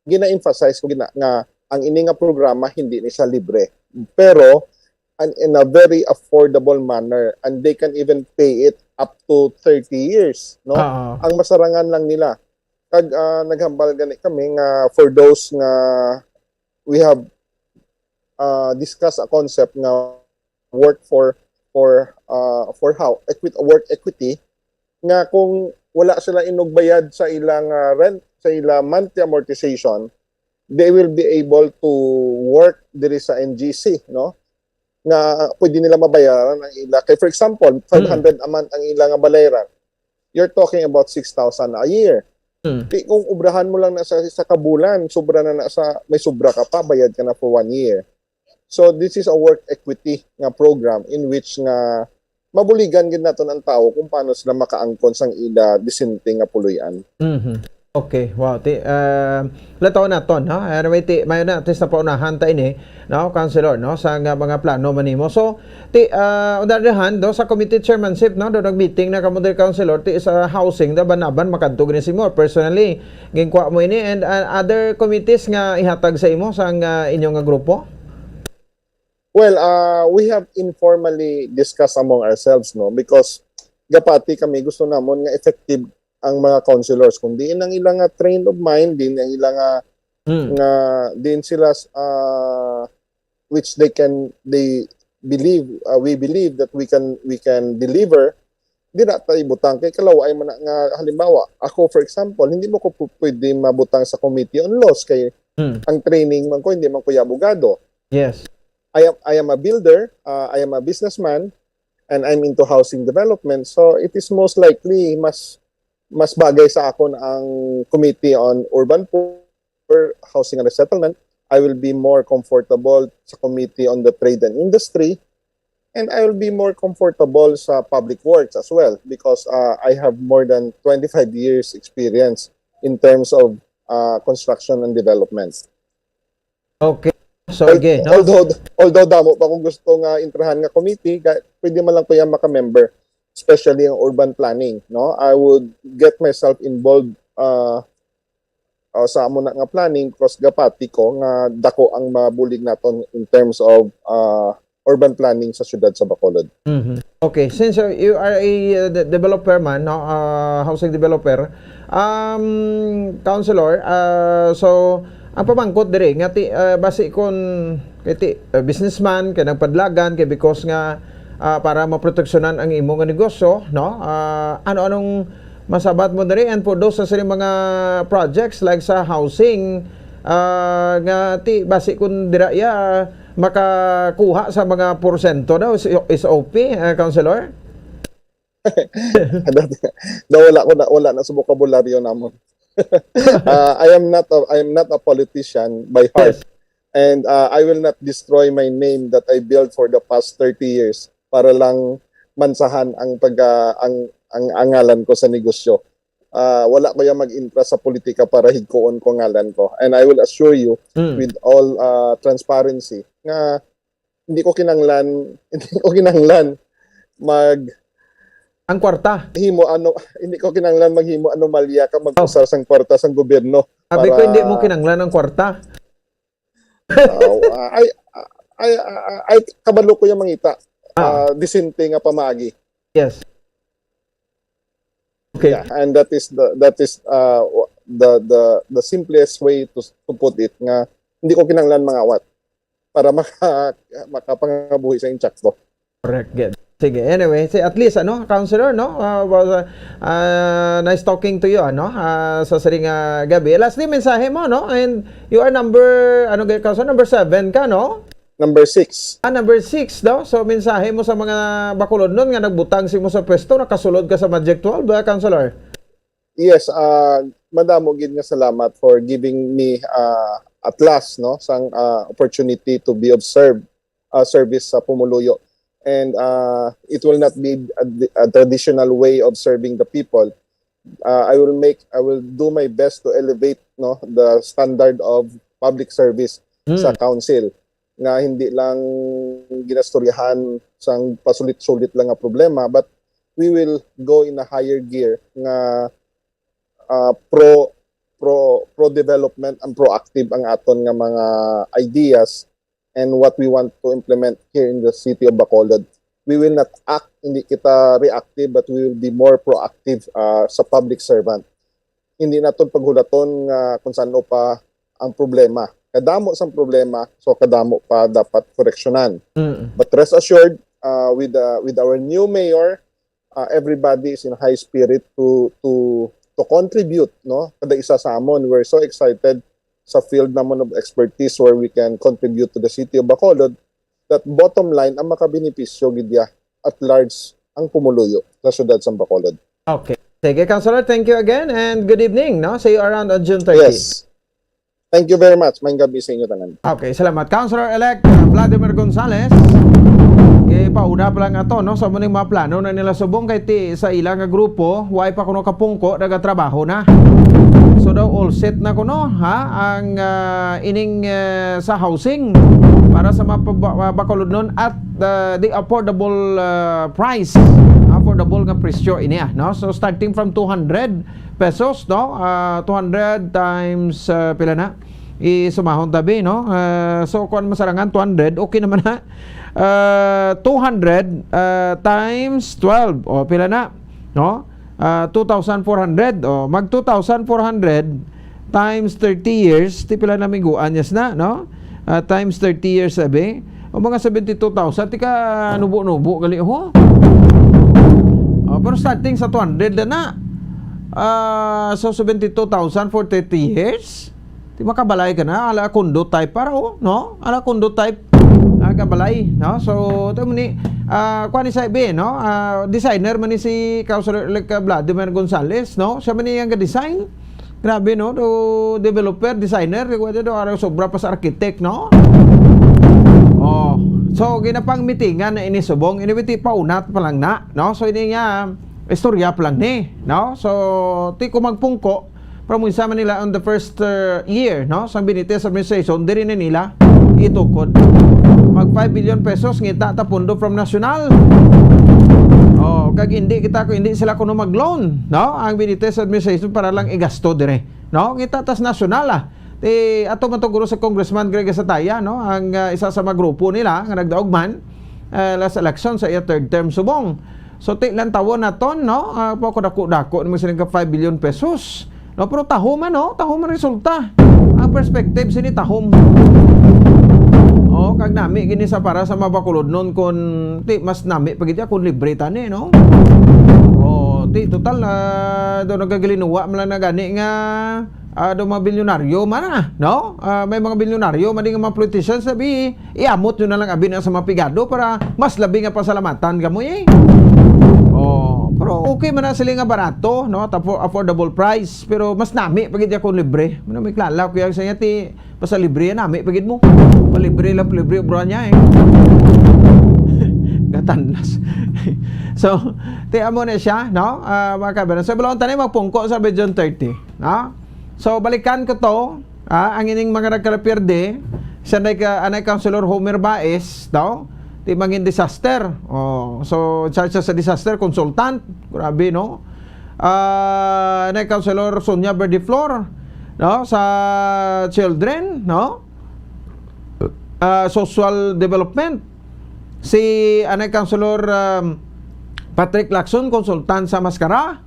gina-emphasize ko gina-, nga ang ini nga programa hindi ni siya libre. Pero, an-, in a very affordable manner, and they can even pay it up to thirty years, no? Ah. Ang masarangan lang nila. Kag, ah, naghambal gani kami nga for those nga we have, ah, discussed a concept nga work for, for, ah, for how? Equi-, work equity, nga kung wala sila inugbayad sa ilang, ah, rent, sa ilang monthly amortization, they will be able to work diri sa N G C, no? Nga pwede nila mabayaran ang ila. Kay, for example, Mm. five hundred a month ang ila nga balayran. You're talking about six thousand a year. Mm. Di, kung ubrahan mo lang na sa, sa kabulan, sobra na na sa, may sobra ka pa, bayad ka na for one year. So, this is a work equity nga program in which nga mabuligan gid naton ang tawo kung paano sila makaangkon sang ila disente nga puloy-an. Mhm. Okay, wow. Ti, ah, lataw naton, no? Anyway, ti, mayo na, at least napaunahan ta ini, no, Councilor, no, sa nga mga plano man nimo. So, ti, ah, on the other hand, no, sa committee chairmanship, no, do nag-meeting na kamo diri, Councilor, ti sa housing, da banaban makadto gani si mo personally. Ginkuha mo ini and, ah, other committees nga ihatag sa imo sa nga inyo nga grupo? Well, uh, we have informally discussed among ourselves, no? Because gapati kami, gusto namon nga effective ang mga councilors. Kung diin ang ilang nga trained of mind, diin ang ilang nga, Hmm. nga diin sila, uh, which they can, they believe, uh, we believe that we can, we can deliver, di na tayo butang kay kalaway man na nga, halimbawa, ako, for example, hindi mo ko pu-, pwede mabutang sa Committee on Laws kay Hmm. ang training man ko, hindi man ko abogado. Yes. I am, I am a builder, uh, I am a businessman, and I'm into housing development. So it is most likely mas, mas bagay sa akon ang Committee on Urban Poor, Housing and Resettlement. I will be more comfortable sa Committee on the Trade and Industry, and I will be more comfortable sa Public Works as well because, uh, I have more than twenty-five years experience in terms of, uh, construction and development. Okay. So, Al-, again, no? although, although damo pa kung gusto nga intrahan nga committee, ga-, pwede man lang ko yan maka-member, especially ang urban planning, no? I would get myself involved, uh, uh, sa amo na nga planning because gapati ko nga dako ang mabulig naton in terms of, uh, urban planning sa siyudad sa Bacolod. Mhm. Okay, since, uh, you are a, uh, de-, developer man, no? Uh, housing developer, um, councilor, uh, so, ang pamangkot diri, nga ti, uh, basi kun, kay ti, uh, businessman, kay nagpadlagan, kay because nga, uh, para maproteksyonan ang imo nga negosyo, no? Uh, ano-anong masabat mo diri? And for those sa sining mga projects, like sa housing, uh, nga ti, basi kun dira iya, makakuha sa mga porsyento daw, S-, S O P, eh, Councilor? Dati, na wala ko na, wala na sa bokabularyo namon. Ah, I am not a, I am not a politician by heart. Yes. And, ah, I will not destroy my name that I built for the past thirty years para lang mansahan ang pag, ah, ang, ang, ang ngalan ko sa negosyo. Ah, wala ko yang mag-intra sa politika para higkuon ko ngalan ko. And I will assure you Mm. with all, ah, transparency nga hindi ko kinanglan, hindi ko kinanglan mag Ang kwarta. himo ano, hindi ko kinanglan maghimo anomalya ka mag-usar Oh. sang kwarta sang gobyerno Sabi ko, hindi mo para kinanglan ang kwarta. Ah, ay, ay, ay, ay, kabalo ko yung mangita. Ah. Ah, disente nga pamaagi. Yes. Okay. Yeah, and that is the, that is, uh, the, the, the simplest way to, to put it, nga hindi ko kinahanglan mangawat para maka-, makapangabuhi sa inchak ko. Correct, good. Sige, anyway, si-, at least, ano, Counselor, no? Uh, was, uh, uh, nice talking to you, ano, uh, sa siring nga gabi. Lastly, mensahe mo, no? And you are number, ano, ga-, Counselor, number seven ka, no? Number six. Ah, number six, no? So, mensahe mo sa mga Bacolodnon nga nagbutang simo sa pwesto, nakasulod ka sa Magic twelve, ah, Counselor? Yes, ah, madamo gid nga salamat for giving me, ah, at last, no, sang, ah, opportunity to be of serve, ah, service sa pumuluyo. And, ah, it will not be a, a traditional way of serving the people. Ah, I will make, I will do my best to elevate, no, the standard of public service Mm. sa council, nga hindi lang ginastoryahan sang pasulit-sulit lang nga problema, but we will go in a higher gear nga, ah, pro, pro, pro development and proactive ang aton nga mga ideas and what we want to implement here in the city of Bacolod. We will not act, hindi kita reactive, but we will be more proactive, ah, sa public servant. Hindi naton paghulaton nga kung saan pa ang problema. Kadamo sang problema, so kadamo pa dapat koreksyonan. Mm. But rest assured, ah, with, ah, with our new mayor, ah, everybody is in high spirit to, to, to contribute, no? Kada isa sa amon, we're so excited sa field namon of expertise where we can contribute to the city of Bacolod, that bottom line, ang makabenepisyo gid ya at large ang pumuluyo sa siyudad sa Bacolod. Okay. Sige, Councilor, thank you again and good evening, no? See you around on June thirty. Yes. Thank you very much. Maayong gabi sa inyo tanan. Okay, salamat. Councilor-elect, uh, Vladimir Gonzales, kay pauna pa lang ato, no? Sa muning mga plano na nila subong kay ti sa ila nga grupo, way pa kuno kapungko, nagatrabaho na. So daw all set na kuno, ha? Ang, uh, ining, uh, sa housing para sa mga paba-, uh, Bacolodnon at, uh, the affordable, uh, price. Affordable nga presyo ini, ah, no? So starting from two hundred pesos, no? Ah, two hundred times, ah, pila na? Isumahon tabi, no? Ah, so, kuan, masarangan, two hundred, okay naman na. Ah, two hundred, ah, times twelve. O, pila na? No? Ah, two thousand four hundred. O, mag two thousand four hundred times thirty years, ti pila na mingguan, yes na, no? Ah, times thirty years, abi. O, mga seventy-two thousand, ti ka nubo-nubo gali, ho? O, pero starting sa two hundred na na. Ah, so, seventy-two thousand for thirty years? Ti makabalay ka na, ala condo type para, oh, no? Ala condo type, ah, kabalay, no? So, ito mo ni, ah, kuha ni sa ibi, no? Ah, designer man ni si Councilor Elect Vladimir Gonzales, no? Siya man ni ang design. Grabe, no? Do developer, designer, di ko do, araw sobra pa sa architect, no? Oh. So, ginapang meetingan na ini subong, ini ti paunat pa lang na, no? So, ini nga istorya pa lang ni, no? So, ti ko magpungko, Prominsya Manila on the first, uh, year, no, sang Benitez administration, diri na nila itukod. Mag five billion pesos ngita ta pondo from national. Oh, kag hindi kita, kung hindi sila kuno mag-loan, no, ang Benitez administration para lang igasto dire, no, ngita tas national, ah. Ti ato man to guro sa Congressman Greg Sataya, no, ang, uh, isa sa mga grupo nila nga nagdaog man, uh, last election sa iya third term subong. So, ti lang tawon naton, no? Ah, pa ko dako-dako naman sila ka five billion pesos. No, pero taho man, no? Taho man resulta. Ang perspective sini tahom. Oh, kag nami gini sa para sa mabakulod nun kun ti mas nami pa gid ya kun libre tani, no? Oh, ti total, ah, do nagagalinuwa man lang na gani nga, ah, do mga bilyonaryo man, ah, no? Ah, may mga bilyonaryo man di nga mga politicians sabi, iamot nyo na lang abi na sa mga pigado para mas labi nga pasalamatan kamo, eh. Oh, pero okay man na sila nga barato, no? At affo-, affordable price, pero mas nami pa gid kung libre. Muna may klala ko yung sa iya, ti, basta libre yan, nami pa gid mo. Palibre lang, palibre, bro niya, eh. Gatanlas. So, ti amo na siya, no? Ah, mga kabayan. So, balon tayo magpungko sa Region thirty, no? So, balikan ko to. Ah, ang ining mga nagkalapierde, siya na ka, anay Councilor Homer Baez, daw, ti mangin disaster. Oh, so, in charge sa disaster, consultant. Grabe, no? Ah, anay Councilor Sonia Verdeflor, no? Sa children, no? Ah, social development. Si anay Councilor, um, Patrick Lacson, consultant sa maskara.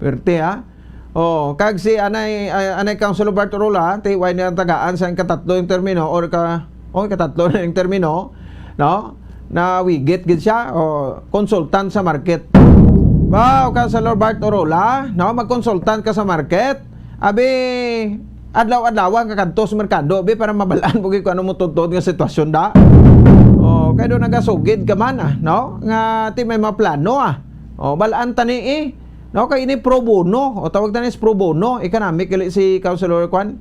Perte, ha? Oh, kag si anay, ay, anay Councilor Bart Orula, ti way niya tagaan sa ikatatlo yung termino or ka, oh, ikatatlo na yung termino, no? Na wigit gid siya, oh, consultant sa market. Wow, Councilor Bart Orula, no? Magkonsultant ka sa market. Abi, adlaw-adlaw ang kakadto sa merkado, abi, para mabalaan mo gid kung ano mo tuntun nga sitwasyon da. Oh, kay do nagasugid ka man, ah, no? Nga ti may mga plano, ah. Oh, balaan tani, eh. No, kay ini pro bono, o tawag ta ni pro bono economic gali si Councilor Kwan,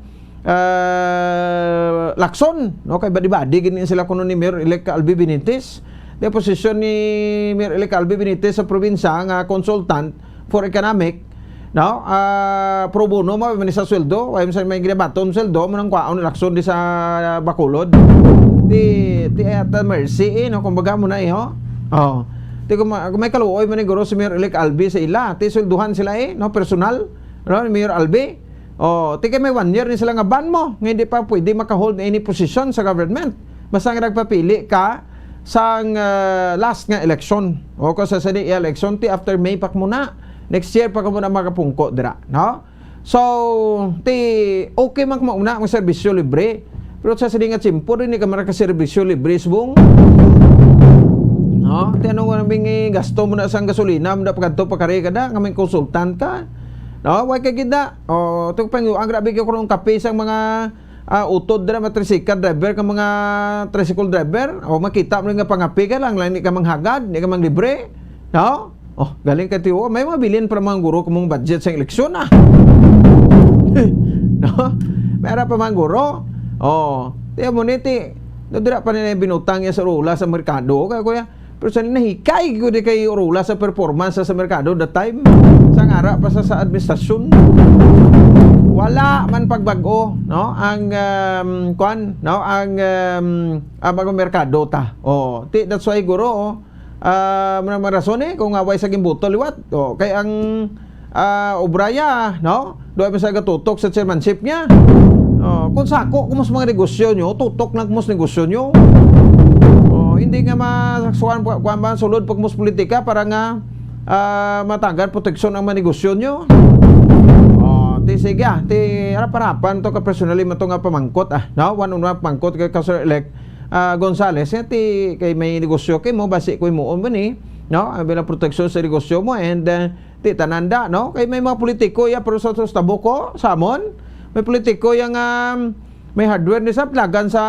ah, Lacson, no, kay badi-badi gini sila kuno ni Mayor-elect Albi Benitez. Di posisyon ni Mayor-elect Albi Benitez sa probinsya nga consultant for economic, no? Ah, pro bono mo man sa sweldo, way mo sa may ginabaton sweldo mo nang kwaon ni Lacson di sa Bacolod. Di, di at mercy, eh, no, kumbaga mo na, eh, ho. Oh. Ti kung ma-, kung may kaluoy man ni guro si Mayor-elect Albi sa ila, ti swelduhan sila, eh, no, personal, no, ni Mayor Albi. Oh, ti kay may one year ni sila nga ban mo, nga hindi pa pwede makahold na any position sa government. Basta nga nagpapili ka sang, ah, last nga election. O kung sa sini election, ti after May pa muna. Next year pa ka muna makapungko dira, no? So, ti okay man kung mauna ang serbisyo libre. Pero sa sini nga tiyempo, di ka man ka serbisyo libre subong. No? Ti ano nga nabing gasto mo na sang gasolina, mo na pagkadto pa kare kada, nga may consultant ka. No? Way ka gid na. O, ito pa yung, ang grabe kayo kung kape sang mga, ah, utod dira, mga tricycle driver, ka mga tricycle driver. O, makita mo rin nga pangape ka lang, lang di ka manghagad, di ka manglibre. No? Oh, galing ka tiyo. May mga bilin para mga guro kung mong budget sa eleksyon, ah. No? May ara pa mga guro. Oh, tiyo mo ni, ti, nadira pa nila yung binutang niya sa rula sa merkado. Kaya, kuya, pero sa nahikay ko di kay rula sa performance sa, sa merkado that time. Sa ngara pa sa, sa administrasyon. Wala man pagbago, no? Ang, um, kwan, no? Ang, um, ang mga merkado ta. Oh, ti, that's why guro, oh, ah, muna mga rason, eh, kung away sa gimbuto liwat. Oh, kay ang, ah, obraya, no? Doon man sa gatutok sa chairmanship niya. Oh, kung sako kamo sa mga negosyo nyo, tutok lang kamo sa negosyo nyo. Oh, hindi nga ma-, kuwan, kuwan ba, sulod pa kamo sa politika para nga, ah, matagan proteksyon ang mga negosyo nyo. Oh, ti sige, ah, ti harap-harapan to ka personally man to nga pamangkot, ah, no? One on one pamangkot kay Councilor-elect, ah, Gonzales, eh, ti kay may negosyo kay mo, basi ko himuon mo ni, no? Ang bilang proteksyon sa negosyo mo, and, ah, ti tananda, no? Kay may mga politiko ya, pero sa, sa tabo ko, sa amon, may politiko yang, um, may hardware ni sa plagan sa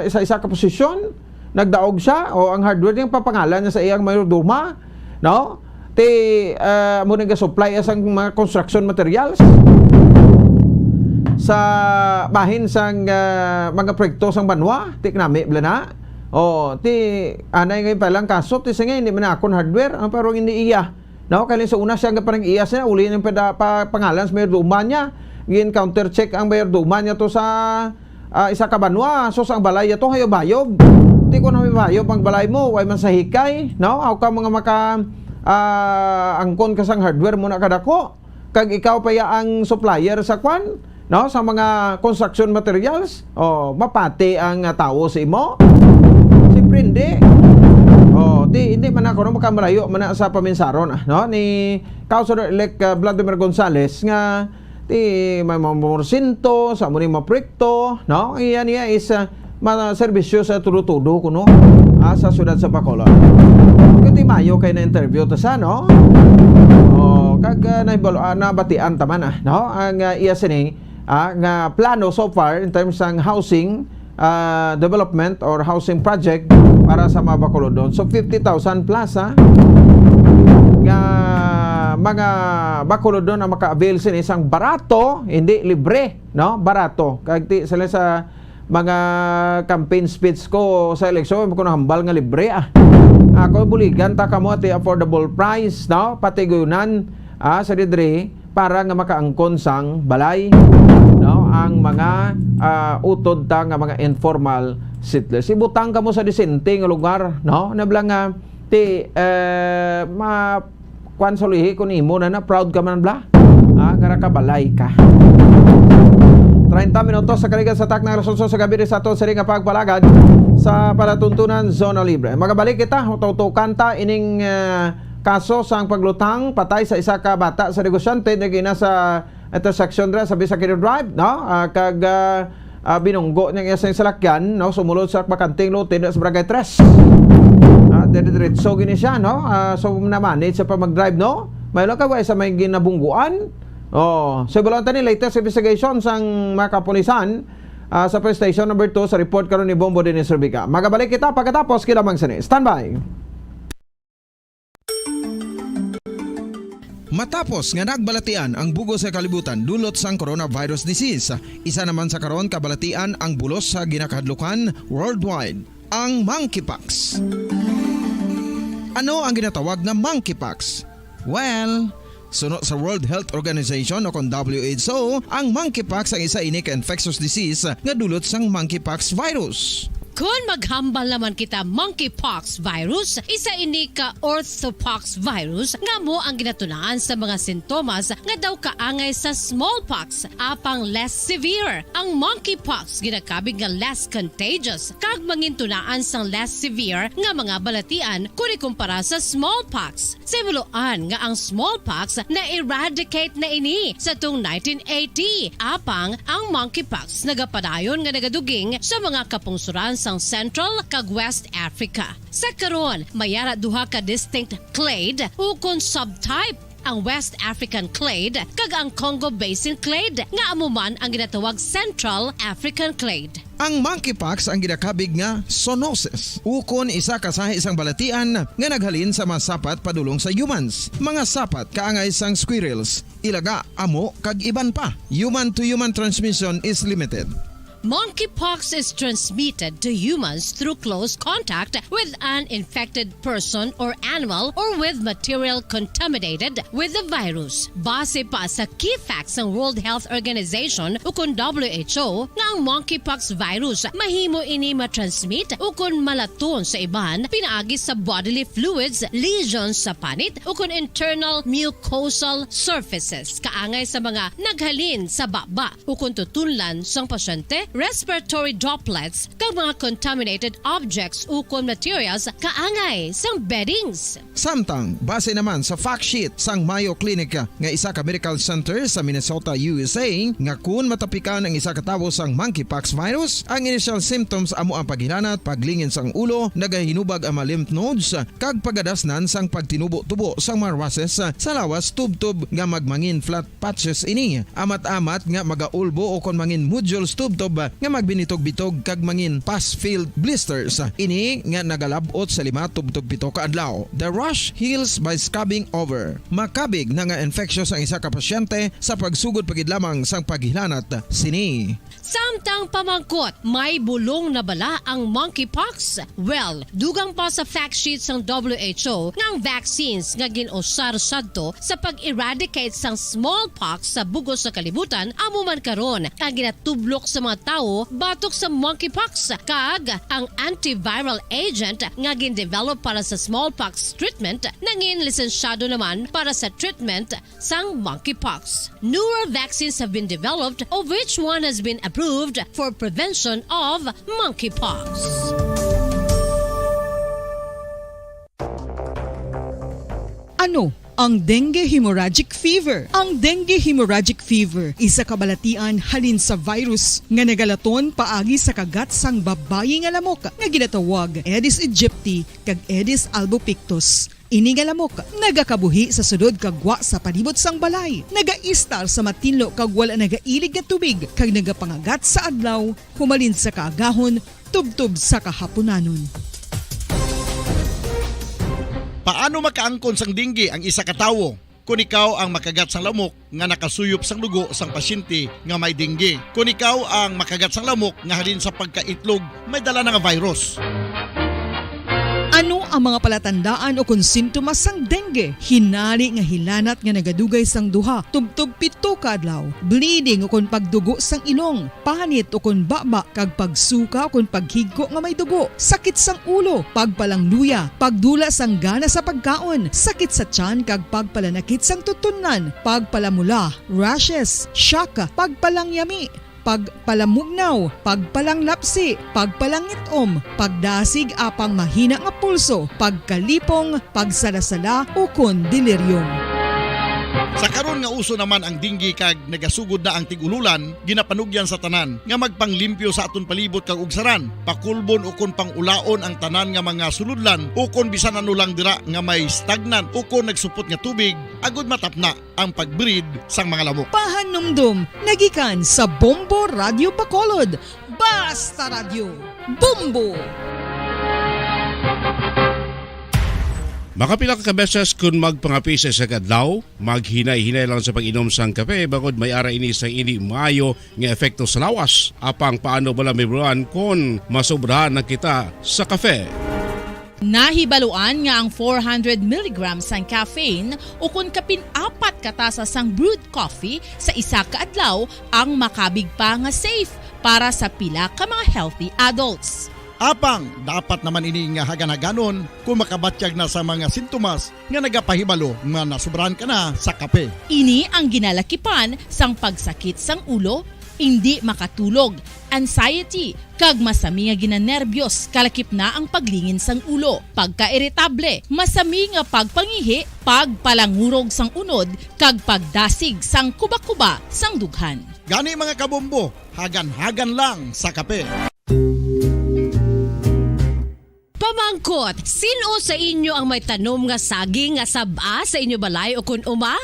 isa-isa ka posisyon, nagdaog siya, o ang hardware niyang papangalan niya sa iyang mayordoma, no? Ti, ah, amo nang ga-supply sang mga construction materials sa bahin sang, ah, mga proyekto sang banwa, ti kanami bala na. O, ti, anay nga yung palang kaso, ti sige, hindi man akon hardware, ang parang hindi iya. No, kay sa una siya nga parang iya siya, uli niyang pada-, pa-, pangalan sa mayordoma niya. Gin-counter check ang mayordoma niya to sa, ah, isa ka banwa. So, sa ang balay niya to, hayob-hayob. Ti ko na hayob ang balay mo, way man sa hikay, no? Aw ka mga maka, ah, angkon ka sang hardware mo na kadako. Kag ikaw pa ya ang supplier sa kwan, no? Sa mga construction materials. Oh, mapati ang, ah, tawo sa imo? Siyempre, hindi. Oh, ti, hindi man ako, no, makamalayo man na sa paminsaron, ah, no? Ni Councilor-elect, ah, Vladimir Gonzales nga ti may mga porsyento sa amo ni mga proyekto, no? Iya niya is, ah, mga serbisyo sa tudo-tudo kuno, ah, sa siyudad sa Bacolod. Kati mayo kay na-interview to sa, no? Oh, kag, ah, nahibalo-, ah, nabatian ta man, ah, no? Ang, ah, iya sini, ah, nga plano so far in terms sang housing, ah, development or housing project para sa mga Bacolodon. So, fifty thousand plus, ah, nga mga Bacolodon ang maka-avail sini sang barato, hindi libre, no? Barato. Kag ti, sila sa mga campaign speech ko sa eleksyon, ko nahambal nga libre, ah. Ako, buligan ta kamo ti affordable price, no? Patigunan, ah, sa didri para nga makaangkon sang balay, no? Ang mga, ah, utod ta nga mga informal settlers. Ibutang kamo sa disente nga lugar, no? Nabla nga ti, eh, ma-, kwan sa ulihi, kung imo na na, proud ka man, bla? Ah, nga nakabalay ka. Treinta minutos sa kaligan sa takna nga alas otso sa gabi sa aton sini nga pagpalagad sa palatuntunan Zona Libre. Magabalik kita, tutukan ta ining, eh, kaso sang paglutang patay sa isa ka bata sa negosyante nga gina sa intersection dira sa Bisakino Drive, no? Ah, kag, ah, ah, binunggo niya ang iyang salakyan, no? Sumulod sa bakanting lote dira sa Barangay Tres. Ah, dire-diretso gini siya, no? Ah, so, na-manage sa pa mag-drive, no? May lang kaway sa may ginabungguan. Oh, so, ibalaan tani latest investigation sang mga kapulisan, ah, sa police station number two sa report karon ni Bombo Dennis Rubica. Magabalik kita pagkatapos, kailangan sini. Standby. Matapos nga nagbalatian ang bug-os nga kalibutan dulot sang coronavirus disease, isa naman sa karon kabalatian ang bulos sa ginakahadlukan worldwide, ang monkeypox. Ano ang ginatawag nga monkeypox? Well, suno sa World Health Organization o kon W H O, ang monkeypox ang isa ini ka infectious disease nga dulot sang monkeypox virus. Kon maghambal naman kita, monkeypox virus, isa ini ka orthopox virus nga amo ang ginatunaan sa mga sintomas nga daw kaangay sa smallpox, apang less severe. Ang monkeypox ginakabig nga less contagious kag mangintunaan sang less severe nga mga balatian kon ikumpara sa smallpox. Sa ibuloan nga ang smallpox na-eradicate na ini sa tung nineteen eighty, apang ang monkeypox nagapadayon nga nagaduging sa mga kapungsoran sang Central kag West Africa. Sa karon, may ara duha ka distinct clade ukon subtype, ang West African clade kag ang Congo Basin clade, nga amo man ang ginatawag Central African clade. Ang monkeypox ang ginakabig nga zoonosis, ukon isa ka sahi sang balatian nga naghalin sa mga sapat padulong sa humans, mga sapat kaangay sang squirrels, ilaga, amo, kag iban pa. Human to human transmission is limited. Monkeypox is transmitted to humans through close contact with an infected person or animal or with material contaminated with the virus. Base pa sa key facts sang World Health Organization ukon W H O nga ang monkeypox virus mahimo ini matransmit ukon malaton sa iban pinaagi sa bodily fluids, lesions sa panit ukon internal mucosal surfaces, kaangay sa mga naghalin sa baba ukon tutunlan sang pasyente, respiratory droplets, kag mga contaminated objects ukon materials kaangay sang beddings. Samtang, base naman sa fact sheet sang Mayo Clinic nga isa ka medical center sa Minnesota, U S A, nga kun matapikan ang isa ka tawo sang monkeypox virus, ang initial symptoms amo ang paghilanat, paglingin sang ulo, nagahinubag ang mga lymph nodes, kag pagadasnan sang pagtinubo-tubo sang mga rushes sa lawas tubtob nga magmangin flat patches ini, amat-amat nga magaulbo ukon mangin nodules tubtob nga magbinitog-bitog kag mangin pus-filled blisters. Ini nga nagalab-ot sa lima tubtob pito ka adlaw. The rash heals by scabbing over. Makabig na nga infectious ang isa ka pasyente sa pagsugod pa gid lamang sang paghilanat sini. Samtang pamangkot, may bulong na bala ang monkeypox? Well, dugang pa sa fact sheet sang W H O nga ang vaccines nga gin-usar sadto sa pag-eradicate sang smallpox sa bug-os nga kalibutan amo man karon ang ginatublok sa mga tawo batok sa monkeypox, kag ang antiviral agent nga gin-develop para sa smallpox treatment nangin lisensyado naman para sa treatment sang monkeypox. Newer vaccines have been developed, of which one has been approved for prevention of monkeypox. Ano ang dengue hemorrhagic fever? Ang dengue hemorrhagic fever isa ka balatian halin sa virus nga nagalaton paagi sa kagat sang babayi nga lamok nga ginatawag Aedes aegypti kag Aedes albopictus. Ini nga lamok nagakabuhi sa sulod kag gwa sa palibot sang balay. Nagaistar sa matinlo kag wala nagailig nga tubig kag nagapangagat sa adlaw humalin sa kaagahon tubtob sa kahapunanon. Paano makaangkon sang dengue ang isa ka tawo? Kon ikaw ang makagat sang lamok nga nakasuyop sang dugo sang pasyente nga may dengue. Kon ikaw ang makagat sang lamok nga halin sa pagkaitlog may dala na nga virus. Ano ang mga palatandaan ukon sintomas sang dengue? Hinali nga hilanat nga nagadugay sang duha tubtob pito ka adlaw, bleeding ukon pagdugo sang ilong, panit ukon baba kag pagsuka ukon paghigko nga may dugo, sakit sang ulo, pagpalangluya, pagdula sang gana sa pagkaon, sakit sa tiyan kag pagpalanakit sang tutunlan, pagpalamula, rashes, shock, pagpalangyami, pagpalamugnaw, pagpalanglapsi, pagpalangit-om, pagdasig apang mahina nga pulso, pagkalipong, pagsalasala, ukon delirium. Sa karon nga uso naman ang dengue kag nagasugod na ang tig-ululan, ginapanugyan sa tanan nga magpanglimpyo sa aton palibot kag ugsaran, pakulbon ukon pang-ulaon ang tanan nga mga sulodlan ukon bisan ano lang dira nga may stagnant ukon nagsupot nga tubig agud matapna ang pag-breed sang mga lamok. Pahanumdom nga gikan sa Bombo Radyo Bacolod, Basta Radyo, Bombo! Makapila ka beses kon magpangape sa isa ka adlaw, maghinay-hinay lang sa pag-inom sang kape, bangod may ara ini sang indi maayo nga epekto sa lawas. Apang paano bala mahibaluan kon masobrahan na kita sa kape? Nahibaluan nga ang four hundred milligrams sang caffeine ukon kapin apat ka tasa sang brewed coffee sa isa ka adlaw ang makabig pa nga safe para sa pila ka mga healthy adults. Apang dapat naman ini nga hagan-haganon kon makabatyag na sa mga sintomas nga nagapahibalo nga nasobrahan ka na sa kape. Ini ang ginalakipan sang pagsakit sang ulo, indi makatulog, anxiety, kag masami nga ginanerbiyos, kalakip na ang paglingin sang ulo, pagkairitable, masami nga pagpangihi, pagpalangurog sang unod, kag pagdasig sang kubakuba sang dughan. Gani, mga kabombo, hagan-hagan lang sa kape. Pamangkot, sin-o sa inyo ang may tanom nga saging nga sab-a sa inyo balay ukon uma?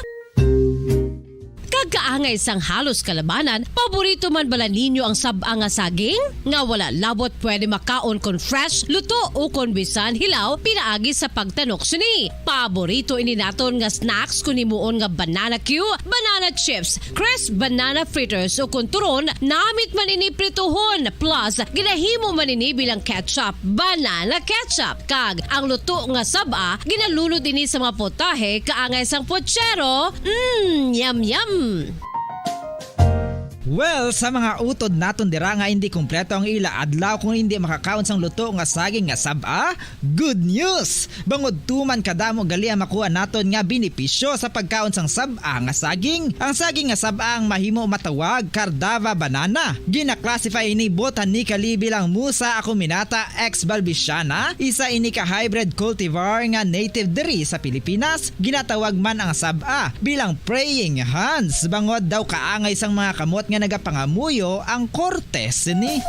Ka Kaangay sang halos kalabanan, paborito man bala ninyo ang sab-a nga saging? Nga wala labot pwede makaon kon fresh, luto, o kon bisan hilaw pinaagi sa pagtanok sini. Paborito ini naton nga snacks kon himuon nga banana cue, banana chips, crisp banana fritters, o kon turon, namit man ini prituhon, plus ginahimo man ini bilang ketchup, banana ketchup. Kag ang luto nga sab-a, ginalunod ini sa mga potahe kaangay sang pochero. Mm, yum, yum! Well, sa mga utod naton dira nga hindi kompleto ang ila adlaw kung hindi makakaon sang luto nga saging nga sab-a, good news! Bangod tuman kadamo gali ang makuha naton nga benepisyo sa pagkaon sang sab-a nga saging. Ang saging nga sab-a ang mahimo matawag Cardava banana. Gina-classify ini botanically bilang Musa acuminata ex balbisiana, isa ini ka hybrid cultivar nga native diri sa Pilipinas. Ginatawag man ang sab-a bilang praying hands, bangod daw kaangay sang mga kamot nga nagapangamuyo ang korte sini.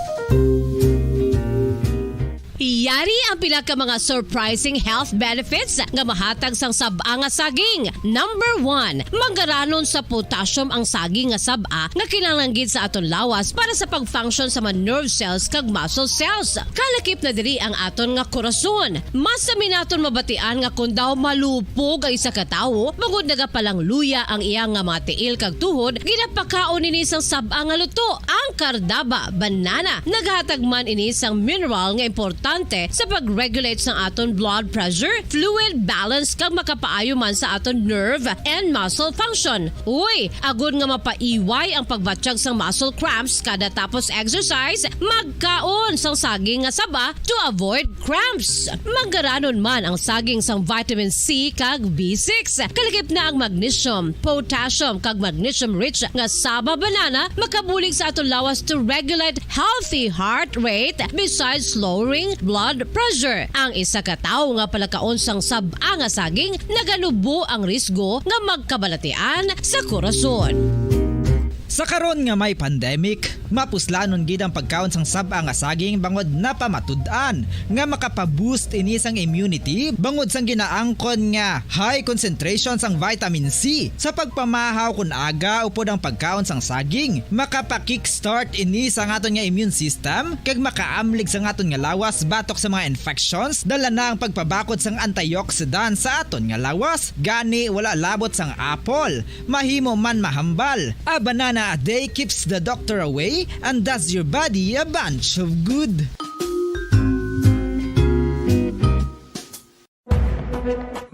Yari ang pila ka mga surprising health benefits nga mahatag sang sab-a nga saging. Number one, manggaranon sa potassium ang saging nga sab-a nga kinahanglan gid sa aton lawas para sa pag-function sa mga nerve cells kag muscle cells. Kalakip na diri ang aton nga korason. Mas sami naton mabatian nga kon daw malupog ang isa ka tawo, bangod nagapalangluya ang iya nga mga tiil kag tuhod, ginapakaon ini sang sab-a nga luto, ang Cardava banana. Naghatag man ini sang mineral nga importante sa pag-regulate sang aton blood pressure, fluid balance, kag makapaayo man sa aton nerve and muscle function. Uy, agod nga mapaiway ang pagbatyag sang muscle cramps kada tapos exercise, magkaon sang saging nga saba to avoid cramps. Manggaranon man ang saging sang vitamin C kag B six. Kalakip na ang magnesium, potassium, kag magnesium-rich nga saba banana makabulig sa aton lawas to regulate healthy heart rate besides lowering blood pressure. Ang isa ka tawo nga palakaon sang sab-a nga saging naganubo ang risgo nga magkabalatian sa korason. Sa karon nga may pandemic, mapuslanon gid ang pagkaon sang sab-a nga saging bangod napamatud-an nga makapa-boost ini sang immunity bangod sang ginaangkon nga high concentration sang vitamin C sa pagpamahaw kon aga upod ang pagkaon sang saging. Makapa-kickstart ini sang aton nga immune system kag makaamlig sang aton nga lawas batok sa mga infections. Dala na ang pagpabakod sang antioxidant sa aton nga lawas. Gani, wala labot sang apple. Mahimo man mahambal. A banana a day keeps the doctor away and does your body a bunch of good.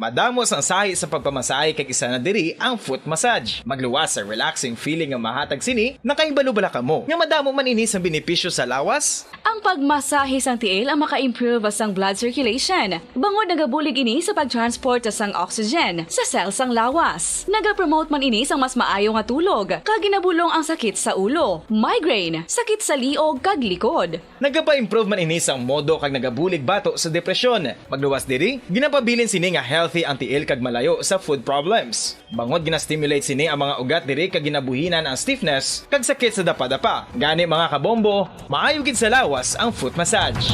Madamo sang sahi sa pagpamasahe kag isa na diri ang foot massage. Magluwas sa relaxing feeling nga mahatag sini. Nakahibalo bala kamo nga madamo man ini sang benepisyo sa lawas? Ang pagmasahe sang tiil ang maka-improve sang blood circulation, bangod nagabulig ini sa pag-transport sang oxygen sa cell sang lawas. Nagapromote man ini sang mas maayo nga tulog, kag ginabulong ang sakit sa ulo, migraine, sakit sa liog, kag likod. Nagapa-improve man ini sang modo kag nagabulig bato sa depresyon. Magluwas diri, ginapabilin sini nga healthy ang tiil kag malayo sa food problems. Bangod gina-stimulate sini ang mga ugat diri kag ginabuhinan ang stiffness kag sakit sa dapadapa. Gani, mga kabombo, maayo gid sa lawas ang foot massage.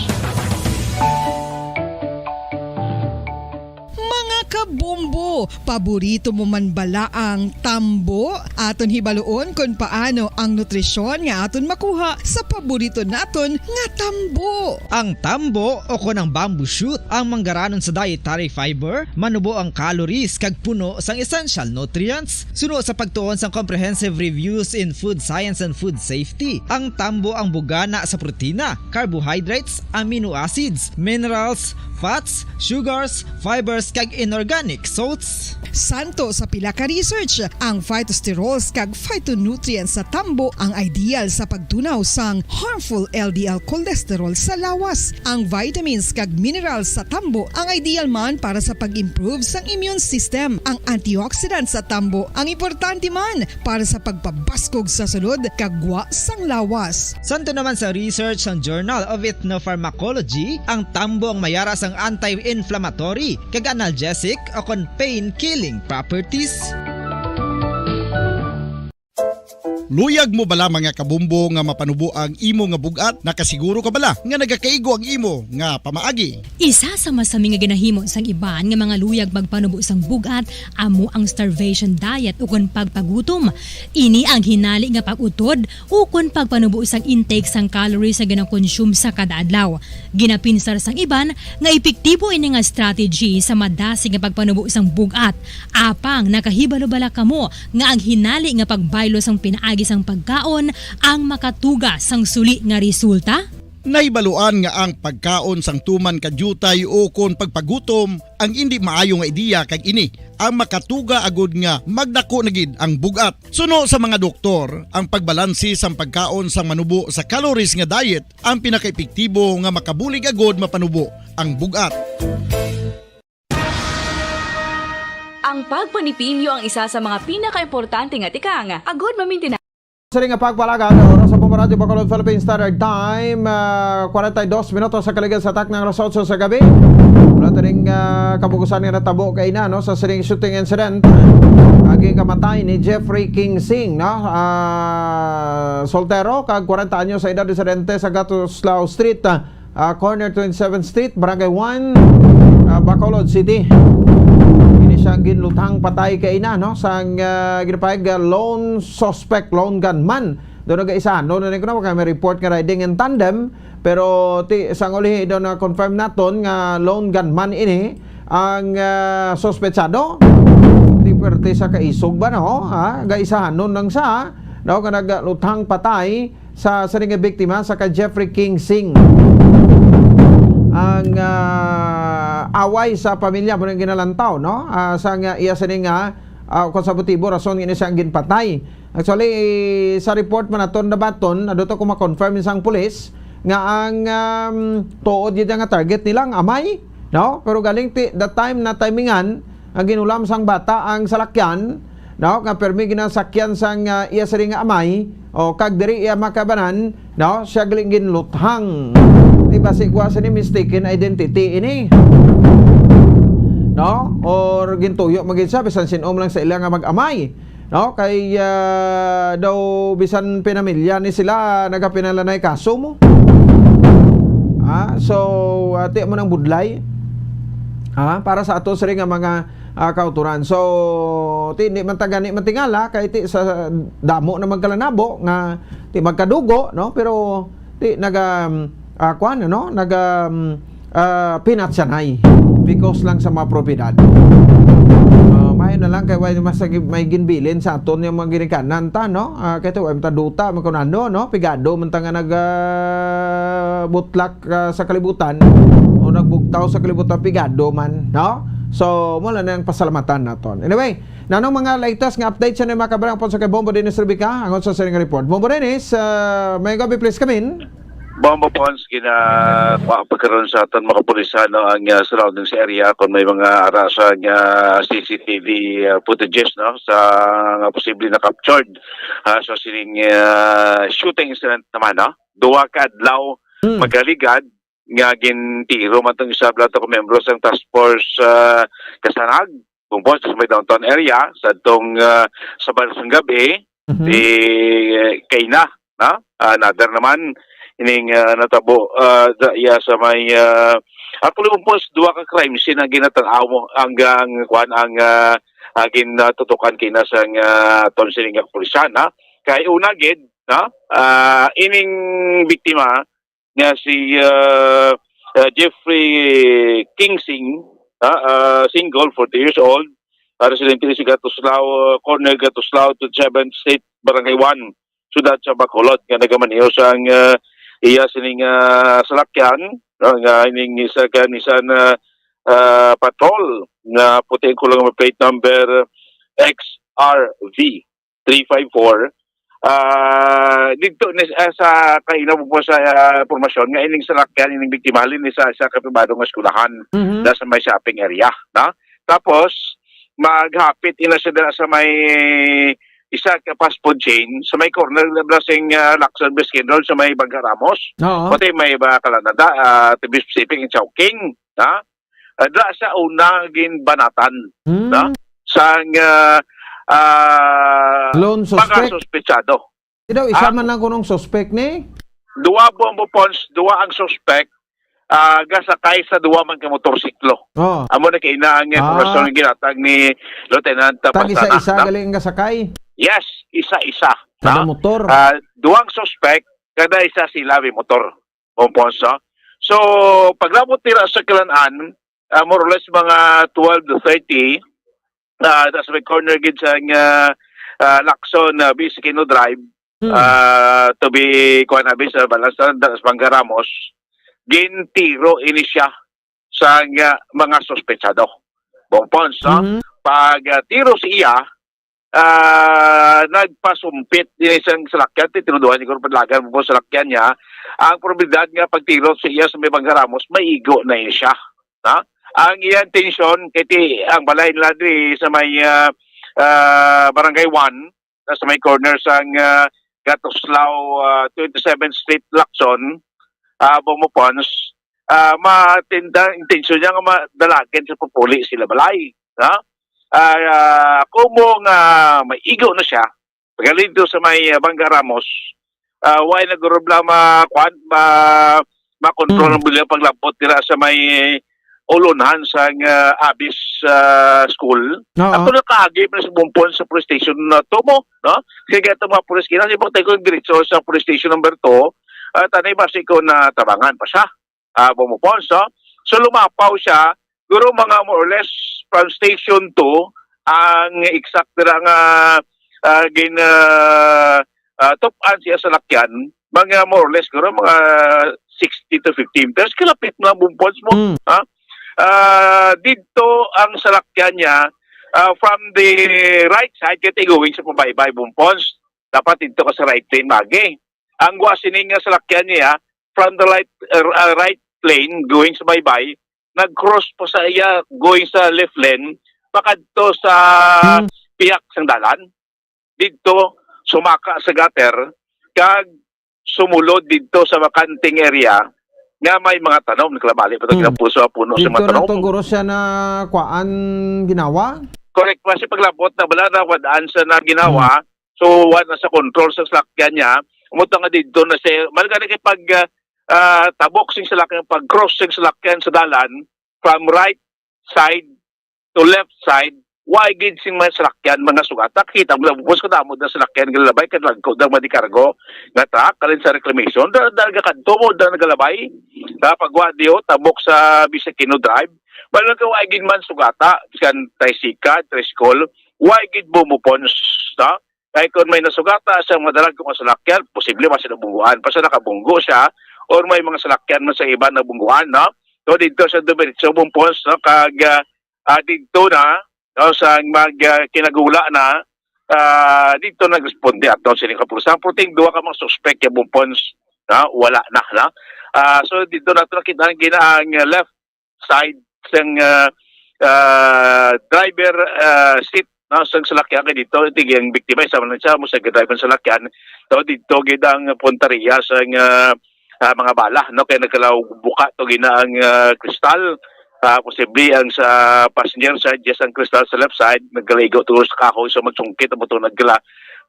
Mga kabombo, paborito mo man bala ang tambo? Aton hibaluon kon paano ang nutrisyon nga aton makuha sa paborito naton nga tambo. Ang tambo, o kon ang bamboo shoot, ang manggaranon sa dietary fiber, manubo ang calories kag puno sang essential nutrients. Suno sa pagtuon sang Comprehensive Reviews in Food Science and Food Safety, ang tambo ang bugana sa protina, carbohydrates, amino acids, minerals, fats, sugars, fibers, kag inorganic salts. Santo sa pila ka research, ang phytosterols kag phytonutrients sa tambo ang ideal sa pagtunaw sang harmful L D L cholesterol sa lawas. Ang vitamins kag minerals sa tambo ang ideal man para sa pag-improve sang immune system. Ang antioxidants sa tambo ang importante man para sa pagpabaskog sa sulod kag gwa sang lawas. Santo naman sa research sang Journal of Ethnopharmacology, ang tambo ang mayara sang anti-inflammatory kag analgesic o kon pain-killing properties. Luyag mo bala, mga kabombo, nga mapanubo ang imo nga bug-at? Nakasiguro ka bala nga nagakaigo ang imo nga pamaagi? Isa sa masami nga ginahimo sang iban nga mga luyag magpanubo sang bug-at amo ang starvation diet ukon pagpagutom. Ini ang hinali nga pag-utod ukon pagpanubo sang intake sang calories nga ginakonsume sa kada adlaw. Ginapinsar sang iban nga epektibo ini nga strategy sa madasig nga pagpanubo sang bug-at. Apang nakahibalo bala kamo nga ang hinali nga pagbaylo sang pinaagi sang pagkaon ang makatuga sang suli nga resulta? Nahibaluan nga ang pagkaon sang tuman ka diutay ukon pagpagutom ang indi maayo nga ideya, kag ini ang makatuga agud nga magdako na gid ang bug-at. Suno sa mga doktor, ang pagbalanse sang pagkaon sang manubo sa calories nga diet ang pinakaepektibo nga makabulig agud mapanubo ang bug-at. Ang pagpanipilyo ang isa sa mga pinakaimportante nga tikang agud mamintinan. Sa ring pagpalagad, oras sa Bombo Radyo Bacolod, Philippine Standard Time, ah, kwarenta y dos minutos sa kaligid sa takna nga alas otso sa gabi. Wala ta ring, ah, kabugusan nga natabo kay ina, no, sa sining shooting incident. Agi kamatay ni Jeffrey King Sing, no? Ah, soltero, kag kwarenta anyos sa edad, residente sa Gatuslao Street, ah, ah, corner twenty-seventh Street, Barangay one, ah, Bacolod City. Ini siya ang ginluthang patay kay ina, no? Sang, ah, ginapahayag, ah, lone suspect, lone gunman. Doon nag-isa, no, na ko na, kay may report nga riding in tandem, pero ti, sang ulihi, doon na-confirm naton nga lone gunman ini ang, ah, suspetsado. Di pwerte sa kaisog ba, no? Ha? Gaisahan nun lang sa, no, nga nagluthang patay sa, sa nga biktima, sa kay Jeffrey King Sing. Ang, ah, away sa pamilya mo nang ginalantaw, no? Ah, sa nga iya sini nga, ah, kung sa motibo, rason nga ini siya ang ginpatay. Actually, sa report man naton nabaton, ado to kung ma-confirm sang pulis nga ang, um, tuod gid nga target nila ang amay, no? Pero galing ti, the time na timingan, ang ginulam sang bata ang salakyan, no, nga permi ginasakyan sang, ah, iya sini nga amay, o kag diri iya makabanan, no, siya gali ginluthang. Di ba si kuha sini mistaken identity ini? No? Or gintuyo man gid siya bisan sin-o man lang sa ila nga mag-amay, no? Kay, ah, daw bisan pinamilya ni sila nagapinalanay kaso mo. Ah, so, ati mo nang budlay. Ah, para sa ato sini nga mga ah, kauturan. So, ti, di man ta gani matingala kay ti sa damo na magkalanabo nga ti magkadugo, no? Pero ti naga, ah, kuwan, ano? Naga, ah, pinatsanay because lang sa mga propiedad. Ah, may na lang kay way mas may ginbilin sa aton yung mga ginikanan ta, no? Ah, kay ti way man ta duta, man kung ano, no? Pigado man ta nga nag, ah, butlak ah, sa kalibutan o nagbugtaw sa kalibutan, pigado man, no? So, mo lang ang pasalamatan naton. Anyway, nanong mga latest nga update sa mga kabarang po sa kay Bombo Dennis Rubica, angon sa sining report. Bombo Dennis, ah, may gabi, please come in. Bombo Pons, gina-, pa-, pagkaroon sa aton mga kapulisan, no, ang, ah, surroundings area kung may mga ara sa, ah, C C T V, ah, footages, no, sa nga posible na captured, ah, sa sining, ah, shooting incident naman, no? Duha ka adlaw Mm. magkaligad nga gintiro man tong isa bala ka miyembro sang task force, ah, Kasanag, kumpos sa may downtown area, sa tong, ah, sa balas ng gabi, Mhm. di, eh, kay na, na? Ah, another naman, ining, ah, natabo, ah, da-, iya sa may, ah, actually, kumpos, duha ka crime scene ang ginatanaw mo, ang, ang, kwan, ang, ah, ah, ginatutukan kay na sang, ah, aton sining kapulisan, ha? Kay una gid, no? Ah, ining biktima nga si, ah, ah, Jeffrey Kingsing, ah, ah, single, forty years old, ah, residente sa Gatuslao, ah, corner Gatuslao to seventh Street, Barangay one, siyudad sa Bacolod, nga nagamaneho sang, ah, iya sining, ah, salakyan, no, nga ining isa ka Nissan, ah, ah, Patrol nga puti ang kulay nga plate number X R V three five four. Ah, dito ni, ah, sa kainaw po sa, ah, impormasyon nga ining salakyan, ining biktima, halin ni sa, sa kapribado nga eskwelahan Mhm. na sa may shopping area, no? Tapos, maghapit ina siya dira sa may isa ka fast food chain, sa may corner na sing, ah, Lacson Biskin Road, sa may Bangka Ramos. Oo. Pati may iba kalanada, ah, to be specific, in Chowking, ha? Ah, dira sa una ginbanatan, Hmm. no? Sang, ah, ah, Lone mga suspect. suspetsado. Di daw, isa Ah. man lang kunong suspect ni? Duwa, Bombo Pons, duwa ang suspect, ah, gasakay sa duwa man ka motorsiklo. Oh. Amo na kay ina ang Ah. impormasyon nga ginatag ni Lieutenant Tag Pastrana, isa-isa no? Gali ang gasakay? Yes, isa-isa, Kada no? motor? Ah, duwang suspect, kada isa sila may motor. Bombo Pons, no? So, paglabot nila sa Kilanan, ah, more or less mga twelve to thirty, ah, tas may corner gid sa nga, ah, Lacson, ah, Bisquino Drive, Hmm. ah, to be, kuwan, abi, sa Balansa, sa Bangga Ramos, gintiro ini siya sa nga mga suspetsado. Bombo Pons, no? Mhm. Pag, ah, tiro sa iya, ah, nagpasumpit din isang salakyan, ti tinuduhan ni Corporal Lagan mo salakyan niya. Ang probabilidad nga pagtiro sa iya sa may Bangga Ramos, maigo na yun siya. Ha? Ang iya intensyon, kay ti, ang balay nila diri sa may, ah, ah, Barangay one, na sa may corner sang, ah, Gatoslaw, ah, twenty-seventh Street, Lacson, ah, Bombo Pons, ah, matinda, intensyon niya nga madalagan sa pupuli sila balay, ha? Ah, ah, kumo nga maigo na siya, pagalinto sa may, ah, Bangga Ramos, ah, wala na guro bala ma-, kuwan, ma-, makontrol Hmm. ang bulya paglabot nila sa may ulunhan sang, ah, Abis, ah, School. Oo. Ato na kaagi pa sa Bombo Pons sa police station na to mo, no? Kaya kaya itong mga police, kinahanglan ipagtay ko yung diretso sa police station number two, at anay basi ko na tabangan pa siya, ah, Bombo Pons, no? So, lumapaw siya, guro mga more or less from station two, ang exact nila nga, ah, gin-, ah, ah, tupan siya sa lakyan, mga more or less, guro mga sixty to fifty meters. Kalapit mo lang, Bombo Pons mo, Mm. ha? Ah, dito ang salakyan niya, ah, from the right side, kaya going sa pabaybay, Bombo Pons. Dapat dito ka sa right lane, magi. Ang wa sining nga salakyan niya, from the right, uh, uh, right lane, going sa baybay, nag-cross pa sa iya, going sa left lane, pakadto sa Hmm. pihak sang dalan. Dito, sumaka sa gutter, kag sumulod dito sa bakanting area nga may mga tanom. Nakalabali pa ito, Hmm. kinapuso ang puno sa Dito mga na tanom. to, guro, siya na kuan ginawa? Correct, kasi paglabot na bala na wadaan sa na ginawa, Hmm. so, wala na sa control sa salakyan niya. Umutang nga dito na siya, malga na kay pag, ah, ah, tabok sing salakyan, pag-cross sing salakyan sa dalan, from right side to left side, why gid sing mga salakyan, mga sugata? Kita mo lang, bus kadamo na salakyan, galabay, kadlagko, dang madikargo, nga truck, kalin sa reclamation, da, da, nagakadto mo, da, nagalabay. Sa pagwa, di, oh, tabok sa Bisakino Drive, wala ka, why gid man sugata, kan tricycle, tricycle, why gid Bombo Pons, no? Kay kung may nasugata sa mga dalag kung salakyan, posible man siya nabungguan. Basta nakabunggo siya, or may mga salakyan man sa iba nabungguan, no? So, dito sa dumiretso, Bombo Pons, no? Kag, ah, ah, dito na, no? Sa mag, ah, kinagula na, ah, dito nagresponde ato sini ka pulis. Ang puting duha ka mga suspek yung Bombo Pons, no? Wala na, no? Ah, so, dito na ito nakita ang gina-, ang left side sang, ah, ah, driver, ah, seat, no, sang salakyan kay dito, tig ang biktima, isa man lang siya, mo sa driver sa salakyan. So, dito gid ang puntaria sang, ah, ah, mga bala, no, kay nagkalaw buka to gina ang, ah, kristal. Ah, posible ang sa passenger side, yes, ang kristal sa left side, nagkaligo to sa kahoy, so magsungkit ang motor nagkala,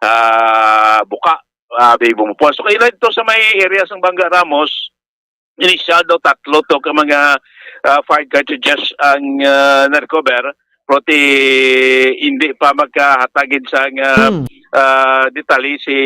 ah, buka, ah, Bombo Pons. So, kaya dito sa may area sang Bangga Ramos, initial daw tatlo to ka mga, ah, fired cartridges ang, ah, na-recover, pero ti hindi pa magkahatagid sa nga, Hmm. ah, detalye si,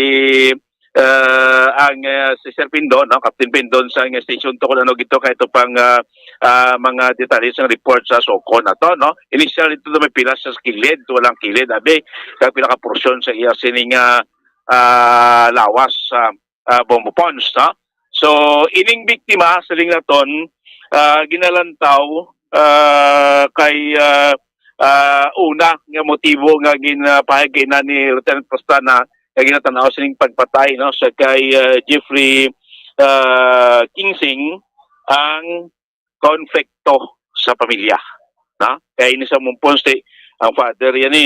ah, ang, ah, si Sir Pindon, no? Captain Pindon sa nga station to kung ano gito kay ito pang, ah, ah, mga detalye sa report sa SOCO na to, no? Initial ito na may pila sa kilid, walang kilid, abi, kag pinaka-portion sa iya sining, ah, ah, lawas, ah, ah, Bombo Pons, no? So, ining biktima sa Linglaton, ah, ginalantaw, ah, kay, ah, ah, una nga motibo nga ginapahayag kay na ni Lieutenant Pastrana nga ginatanaw sining pagpatay, no, sa kay, ah, Jeffrey, ah, Kingsing ang konflikto sa pamilya, no? Kay ini sa Bombo Pons, ti, ang father yan ni,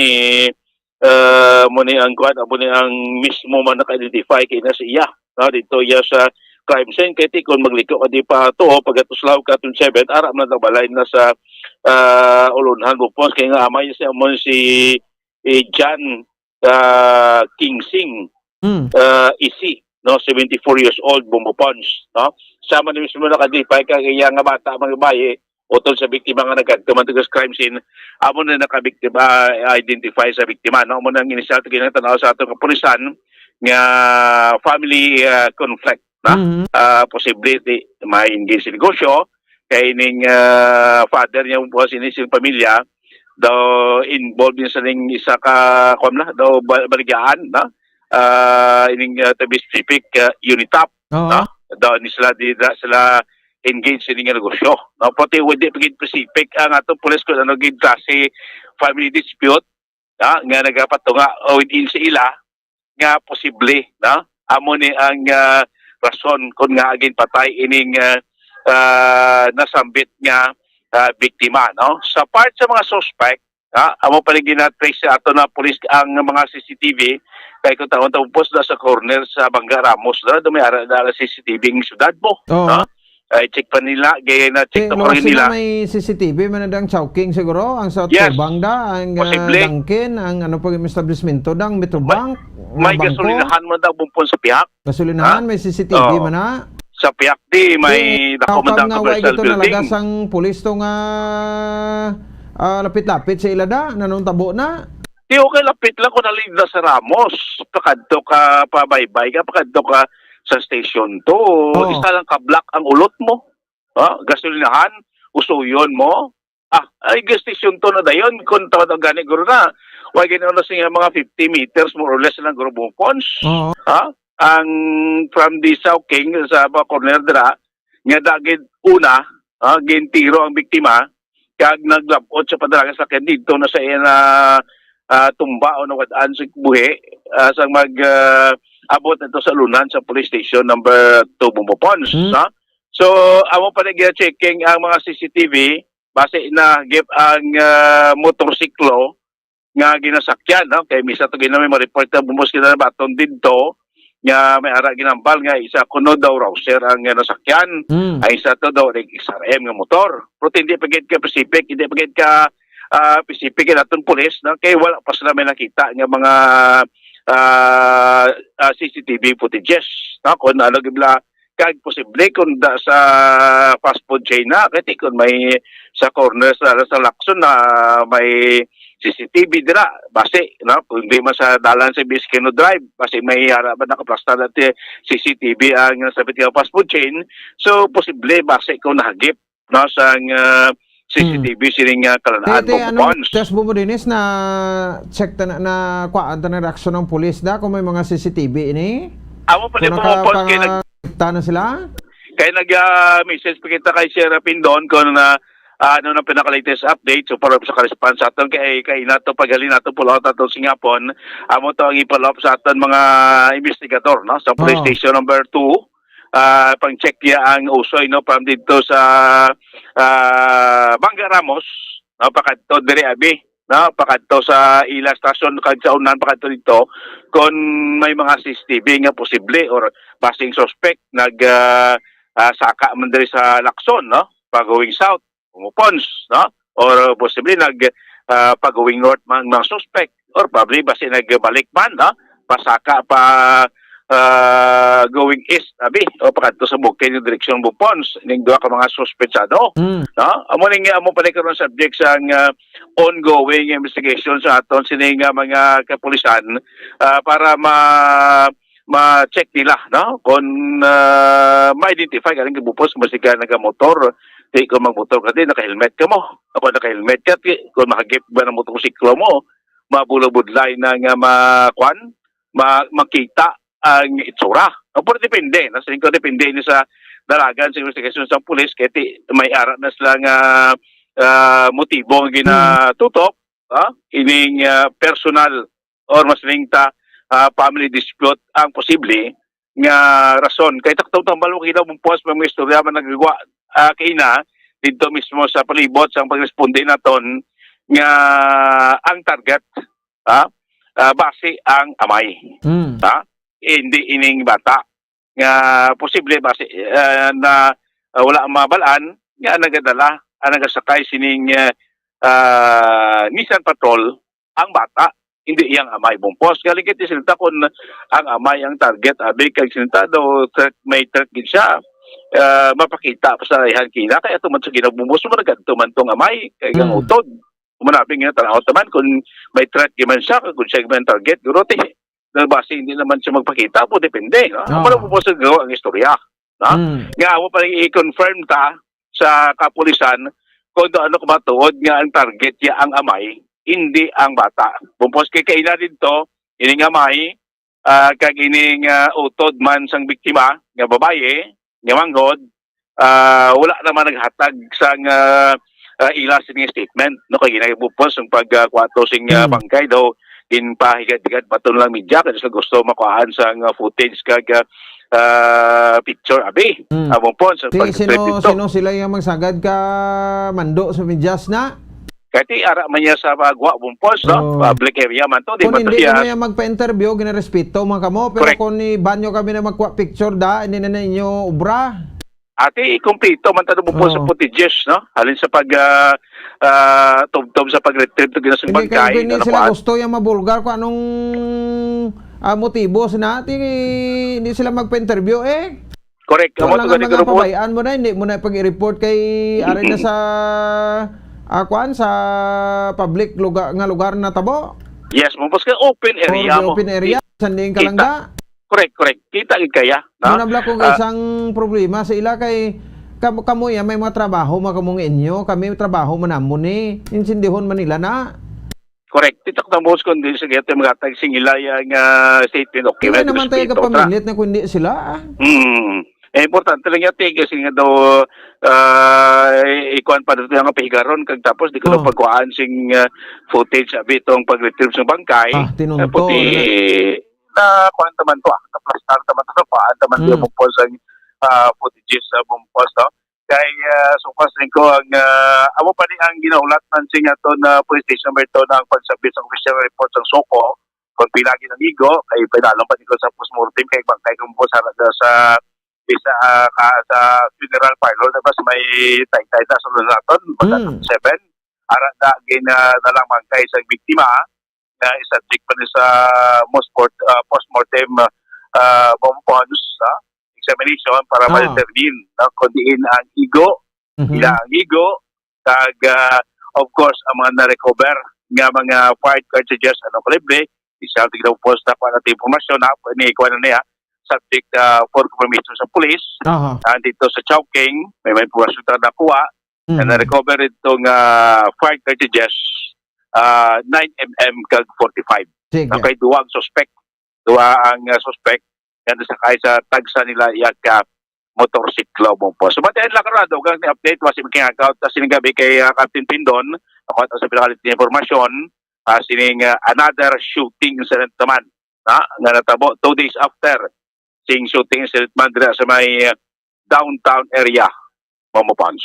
eh, mo ni ang kuwan, mo ni ang mismo man naka-identify kay na siya, no? Dito iya sa crime scene, kay ti kung magliko ka di pa to, o pagkatuslaw ka twenty-seven, ara man ang balay na sa, ah, Ulunhan, Bombo Pons, kay nga amay siya mo si, eh, John, ah, Kingsing. Mm. uh, Isi, no, seventy-four years old, Bumbo Pons, no? Sama ni mismo nakadlipay kag iya nga bata, mga babayi, utol sa biktima nga nagkadto man tungod sa crime scene. Amo na nakabiktima, ah, identify sa biktima, no? Amo nang initial ginatanaw sa atong kapulisan nga family, ah, conflict, no? Mhm. Ah, posible di ma-engage sa negosyo kay ining, ah, father niya, buwas ini sing pamilya daw involved din sa ning isa ka, kuwan na, daw ba-, baligyaan, no? Ah, ining, ah, to be specific, ah, Unitop, Oo. no? Daw ni sila, di da sila engage sa ining negosyo, no? Pati wa, di pa gid specific ang atong pulis kung ano gid klase family dispute, ah, nga nagapatunga o within sa ila nga posible, no? Amo ni ang, ah, rason kung nga ginpatay ining, ah, ah, nasambit nga, ah, biktima, no? Sa part sa mga suspect, ah, amo pa rin gina-trace sa ato na pulis ang mga C C T V, kay kung taon tapos na sa corner sa Bangga Ramos, na, do may ara na C C T V ang syudad mo, Oo. no? Ay, check pa nila, gaya na check Eh, na pa rin Rosina, nila. may C C T V man na dang Chowking siguro, ang sa Yes. Tubang da, ang, ah, Posible. Dunkin, ang ano pa yung establishmento dang Metrobank, May mga bangko. gasolinahan man daw bumpon sa pihak. Gasolinahan, Ha? may C C T V Oo. man na. Sa pihak di, may Di, dako man how come daw nga wa commercial ito building. nalagas ang pulis to nga, ah, lapit-lapit sa ilada, nanong tabo na? Di, okay, lapit lang kung nalid na sa Ramos. Pakadto ka, pabaybay ka, pakadto ka sa station to. Oo. Isa lang ka block ang ulot mo. Ha? Gasolinahan, usuyon mo. Ah, ay, gas station to na dayon. Kung tawag ang gani, guro na. Why gani, ano, siya, mga fifty meters, more or less, lang, guro, Bungkons. Oo. Ha? Ang from the South King, sa mga corner dira, nga dagit una, ha, gintiro ang biktima, kag naglabot sa padalagan sa sakyan dito na sa iya na, ah, tumba o nawad-an sa buhi, ah, sa mag, ah, abot ito sa lunan sa police station number two Bumbo Pons, Hmm. ha? So, amo pa na gina-checking ang mga C C T V, base na gip ang, ah, motorsiklo nga ginasakyan, no? Kay misa to gina may ma-report na bumos gina baton didto nga may ara ginambal nga isa kuno daw Rouser ang, ah, nasakyan. Hmm. Ay isa to daw rig X R M nga motor. Pero hindi pa gid ka Pacific, hindi pa gid ka, ah, Pacific ang atong pulis, no? Kay wala pa sila may nakita nga mga, ah, ah, C C T V footages, no? Kung ano gibla kag posible kung da sa fast food chain na, kay ti kung may sa corner sa, sa Lacson na may C C T V dira, basi, no? Kung di man sa dalan sa Biscayno Drive, basi may ara ba nakaplasta na ti C C T V ang nasabit nga fast food chain. So, posible, basi kung nahagip, no, sang, ah, Hmm. C C T V sining, ah, Kalanaan Tete, anong Bumbupongs. test mo mo, Dennis, na check ta na, na kuhaan ta na reaksyon ng pulis da kung may mga C C T V ini? Amo pa Kung din, Bumbupongs, kay nag- nakakita na sila? Kay nag, ah, message pa kita kay Sir Pindon kung na, ah, ano nang pinaka-latest update. So, para sa ka-response sa aton, kay, kay nato, paghalin nato, pull out aton singapon. Amo to ang i-follow up sa aton mga investigador, no? Sa police Oo. station number two, ah, pang-check niya ang usoy, no? From dito sa, ah, Bangga Ramos, no? Pakadto dire, abi, no? Pakadto sa ila stasyon, kag sa unahan, pakadto dito, kung may mga C C T V nga posible or basing suspect, nag, ah, ah, saka man diri sa Lacson, no? Pag-going south, Bumbupongs, no? Or possibly nag, ah, pag-going north man mga suspect, or probably basi nagbalik man, no? Pasaka pa, ah, going east, abi, o pakadto sa bukid yung direksyon Bumbupongs, ning duha ka mga suspetsado. Mm. No? Amo ning, amo pa ni karon subject sa, ah, ongoing investigation sa aton sini nga mga kapulisan, ah, para ma-, ma-check nila, no? Kung, ah, ma-identify ka rin, kabupos, masig ka nagamotor, di ko magmotor ka din, naka-helmet ka mo. Ako naka-helmet ka, di, kung mahagip ba ng motorsiklo mo, mabulabudlay na nga ma-, kwan, ma-, makita ang itsura. O, pero depende, no? Sa ko, depende ni sa dalagan sa investigasyon sa pulis, kaya ti-, may ara na sila nga, ah, motibo nga ginatutok, ah, ining, ah, personal or mas ning ta, ah, family dispute ang posible nga rason. Kay taktaw tambal mo kita mong puwas, may mga istorya man nagagawa, ah, kaina dito mismo sa palibot sa pagresponde naton nga ang target, ah, ah, basi ang amay. Hmm. Ha? Hindi ining bata nga posible basi, ah, na, ah, wala ang mabalaan nga nagadala, ang nagasakay sining, ah, ah, Nissan Patrol ang bata. hindi iya ang amay, bumpos. Galing kay ti sinta kon ang amay ang target, abi, kag sinta daw threat, may threat gid siya. Ah, mapakita pa sa iya kina, kay ato man sa ginabumbos mo, nagkadto man tong amay, kay ang Mm. utod. Umanabi nga, tan-aw naman kung may threat gid man siya, kung siya gid man target, guro, ti, na basi hindi naman siya magpakita po, depende, no? Oo. Ang pala po sa gawa ang istorya, no? Mm. Nga amo pa rin i-confirm ta sa kapulisan kung ano kumatuod nga ang target niya ang amay, hindi ang bata. Bumpos kay kaina dito, ining amay, ah, kag ining, ah, utod man sang biktima nga babayi, nga manghod, ah, wala naman naghatag sang, ah, ah, ila sini statement, no? Kay ginahibupos ang pag, ah, kuha to sing, ah, Hmm. bangkay daw ginpahigad-higad pa to lang media kay sa gusto makuhaan sang, ah, footage kag, ah, ah, picture, abi. Hmm. Amo po sa Ti, pag-, sino, dito. Sino sila yung magsagad ka mando sa medyas na? Kay ti ara man niya sa Bagwa, Bumpos, no? Oo. Public area man to, di Kung man to hindi siya kami ang magpa-interview, ginarespeto man kamo. Pero Correct. Kung ni banyo kami na magkuha picture, da, hindi na na inyo obra. Ati, kompleto man tayo, Bumpos, sa Oo. footages, no? Halin sa pag, ah, ah, tubtob sa pag-retrieve to ginasang Hindi kayo, bangkay, hindi ano sila pa? Gusto yung mabulgar kung anong, ah, motibo sina. Ati, hindi sila magpa-interview, eh. Correct. Amo Wala to, nga gani, mga Guru Paul. Pabayaan mo na, hindi mo na pag-i-report kay ari na sa, ah, kuan, sa public lugar, nga lugar na tabo. Yes, mo, mas ka open Or area the mo. open area, Ki-, sanding ka lang kita. Da. Correct, correct. Kita gid kaya, no? Muna bala kung Ah. isang problema sa ila kay kam-, kamo ya may mga trabaho, mga kamong inyo, kami trabaho man namon ni. Insindihon man nila na. Correct. Titak na, boss, kung di, sige, ito yung magatag sing ilaya nga statement, okay, Hindi may naman tayo respeto, kapamilit na kundi sila, ah. Hmm. Eh, importante lang yun, eh, kasi nga daw, ah, i-, ikuan pa dito yung pahigaron, kag tapos di ko daw Oo. pagkuhaan sing, ah, footage, abi, itong pag-retrieve sa bangkay. Ah, tinunto, Tapos, eh, ano? Na, kuan naman to, ah, naplastar naman to, paan naman Hmm. yung bumpos ang, ah, footages sa bumpos, no? Kay, ah, so, pas ko ang, ah, amo pa ni ang ginahulat man sing aton, ah, police station, Berto, na ang pagsabit sa official report sa SOCO, kung pila gid ang igo, kay pinalong pa ni ko sa postmortem, kay bangkay kung po sa, sa, sa, ah, ka, sa funeral parlor, diba, sa may Taytay, sa Luzon naton, Mm. seven, ara na gin, ah, na lang bangkay sa biktima, na i-subject pa ni sa most port-, ah, postmortem, ah, bumpons, ah, examination para Ah. ma-determine, no, kung diin ang igo, Mhm. ila ang igo, kag, ah, of course, ang mga na-recover nga mga fired cartridges, anong kalibre, isang tigdaw po sa kuha natin impormasyon na ni kuha na niya, subject, ah, for confirmation sa police. Aha. Ah, dito sa Chowking, may, may impormasyon na nakuha, na Mhm. na-recover ito nga fired cartridges, ah, nine M M kag forty-five. Sige. Okay, duwag suspect. Duwa ang, ah, suspect nga nasakay sa tagsa nila iya ka motorsiklo, mo po. So, matayan lang, Rado, kang update, wasi magkingagaw, tas sining gabi kay, ah, Captain Pindon, ako at sa pinakalit nga impormasyon, ah, sining, ah, another shooting incident naman, ha, nga natabo two days after sing shooting incident man dira sa may, ah, downtown area, Momo Pons.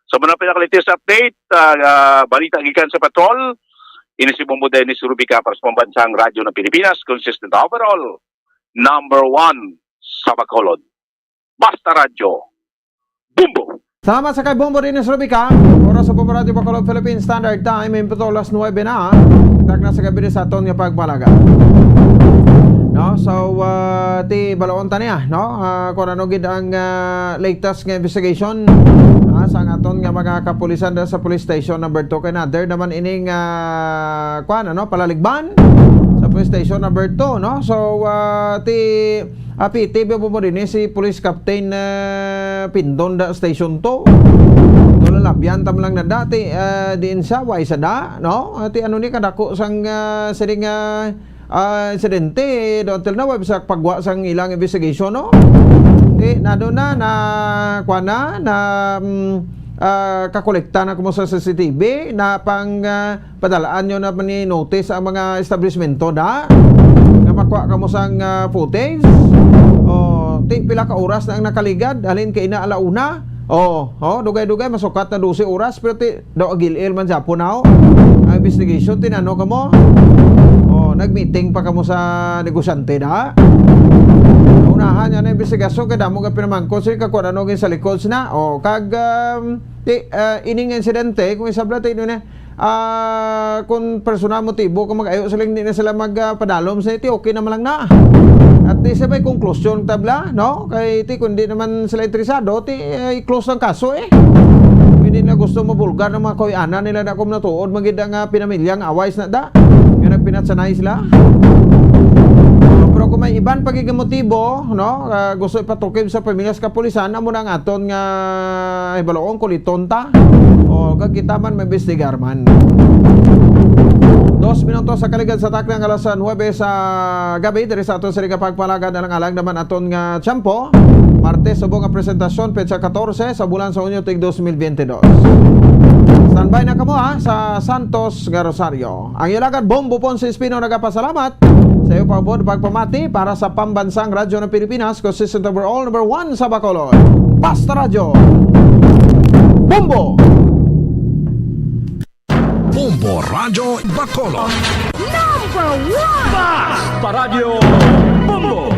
So, muna pinaka-latest update, ah, ah, balita gikan sa patrol, ini si Bombo Dennis Rubica para sa Pambansang Radyo ng Pilipinas, consistent overall, number one sa Bacolod. Basta Radyo, Bombo! Salamat sa kay Bombo Dennis Rubica. Oras sa Bombo Radyo Bacolod, Philippine Standard Time, imputo alas nuwebe na. Tag na sa gabi sa aton nga pagpalaga. No? So, ah, ti balaon ta niya, no? Ah, kung ano gid ang, ah, latest nga investigation, ah, sa aton nga mga kapulisan sa Police Station Number Two. Kay another naman ining, ah, kuan, ano, palaligban sa Police Station Number Two, no? So, ah, ti, ah, P T V po mo din, eh, si Police Captain, ah, Pindon da Station Two. Nalalabian tam lang na dati, ah, diin sa way sa da, no? Ati ano ni kadako sang, ah, sining, ah, ah, insidente, do until now, wala sa pagwa sang ilang investigation, no? Di, na doon na, na, kuwan na, na, mm, ah, kakolekta na kamo sa C C T V, na pang, ah, padalaan nyo na man ni notice ang mga establishmento na, na makuha kamo sang, ah, footage. O, ti, pila ka oras na ang nakaligad, halin kay ina ala una. O, o, dugay-dugay, masukat na dose oras, pero ti, daw agil-il man gyapon na, o. Ang investigation, tinano kamo? O, nag-meeting pa kamo sa negosyante na? Unahan niya na investigasyon, kay damo nga pinamangkot, sir, kag kung ano gin sa likod na. O, kag, um, ti, ah, ining insidente, kung isabla, ti, ano na, Ah, kung personal motibo, kung mag-ayo sila, hindi na sila mag, ah, padalom sa iti, okay naman lang na. At di sa may konklusyon, tabla, no? Kay iti, kung di naman sila interesado, ti, eh, i-close ang kaso, eh. Hindi na gusto mabulgar ng mga kuyanan nila na kung natuod, magid ang, ah, pinamilyang away na da. Nga nagpinatsanay sila. Pero kung may iban pa gid nga motibo, no? Ah, gusto ipatukib sa pamilya sa kapulisan, amo na ang aton nga hibaluon, kuliton ta. O, kag kita man maimbestigar man. Dos minutos sa kaligad sa takna nga alas nuebe sa gabi, diri sa aton sini nga pagpalagad, alang-alang naman aton nga tiyempo. Martes, subong nga presentasyon, petsa katorse sa bulan sa Hunyo, tig dos mil biyente dos. Standby na kamo, ha, sa Santos nga Rosario. Ang iyo alagad, Bombo Ponce Espino, nagapasalamat sa iyo pagbuot pagpamati para sa Pambansang Radyo ng Pilipinas, consistent overall, number one sa Bacolod. Basta Radyo. Bombo! Bombo Radyo Bacolod. Number one! Basta Radyo Bombo!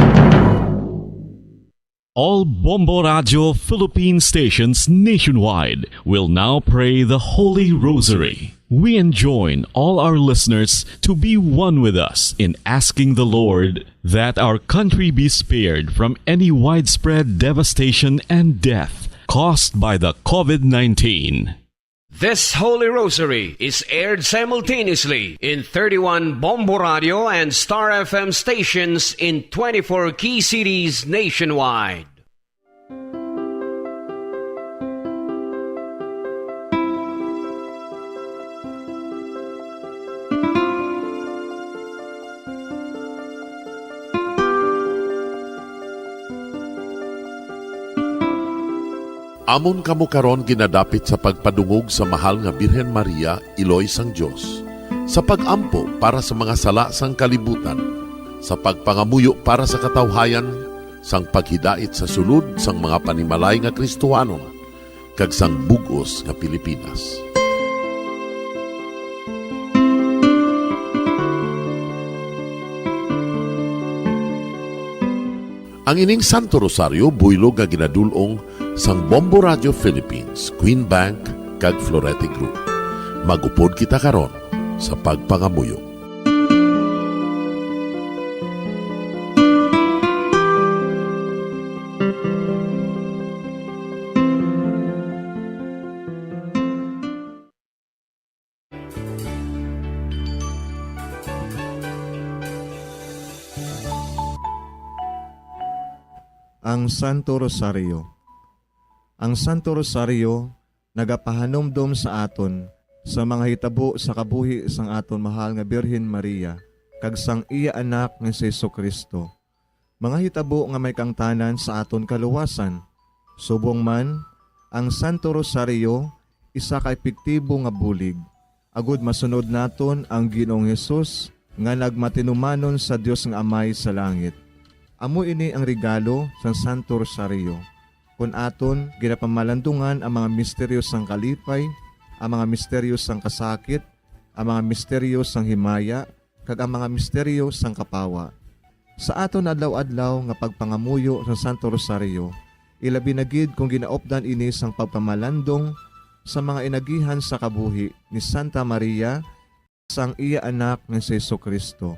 All Bombo Radyo Philippine stations nationwide will now pray the Holy Rosary. We enjoin all our listeners to be one with us in asking the Lord that our country be spared from any widespread devastation and death caused by the COVID nineteen. This Holy Rosary is aired simultaneously in thirty-one Bombo Radio and Star F M stations in twenty-four key cities nationwide. Amon kamo karon ginadapit sa pagpadungog sa Mahal nga Birhen Maria, Iloy sang Dios, sa pag-ampo para sa mga sala sang kalibutan, sa pagpangamuyo para sa katawhayan, sang paghidait sa sulod sang mga panimalay nga Kristohanon, kag sang bug-os nga Pilipinas. Ang ining Santo Rosario buylog nga ginadul-ong sang Bombo Radio Philippines, Queen Bank, kag Florete Group. Mag-upod kita karon sa pagpangamuyo. Ang Santo Rosario. Ang Santo Rosario nagapahanumdom sa aton sa mga hitabo sa kabuhi sang aton mahal nga Birhen Maria kag sang iya Anak nga si Jesu-Cristo, mga hitabo nga may kaangtanan sa aton kaluwasan. Subong man, ang Santo Rosario isa ka epektibo nga bulig agud masunod naton ang Ginoong Hesus nga nagmatinumanon sa Dios nga Amay sa langit. Amo ini ang regalo sang Santo Rosario, kon aton ginapamalandungan ang mga misteryo sang kalipay, ang mga misteryo sang kasakit, ang mga misteryo sang himaya, kag ang mga misteryo sang kapawa. Sa aton adlaw-adlaw nga pagpangamuyo sa Santo Rosario, ilabi na gid kon ginaupdan ini sang pagpamalandong sa mga inagihan sa kabuhi ni Santa Maria, sang iya Anak nga si Jesu-Cristo,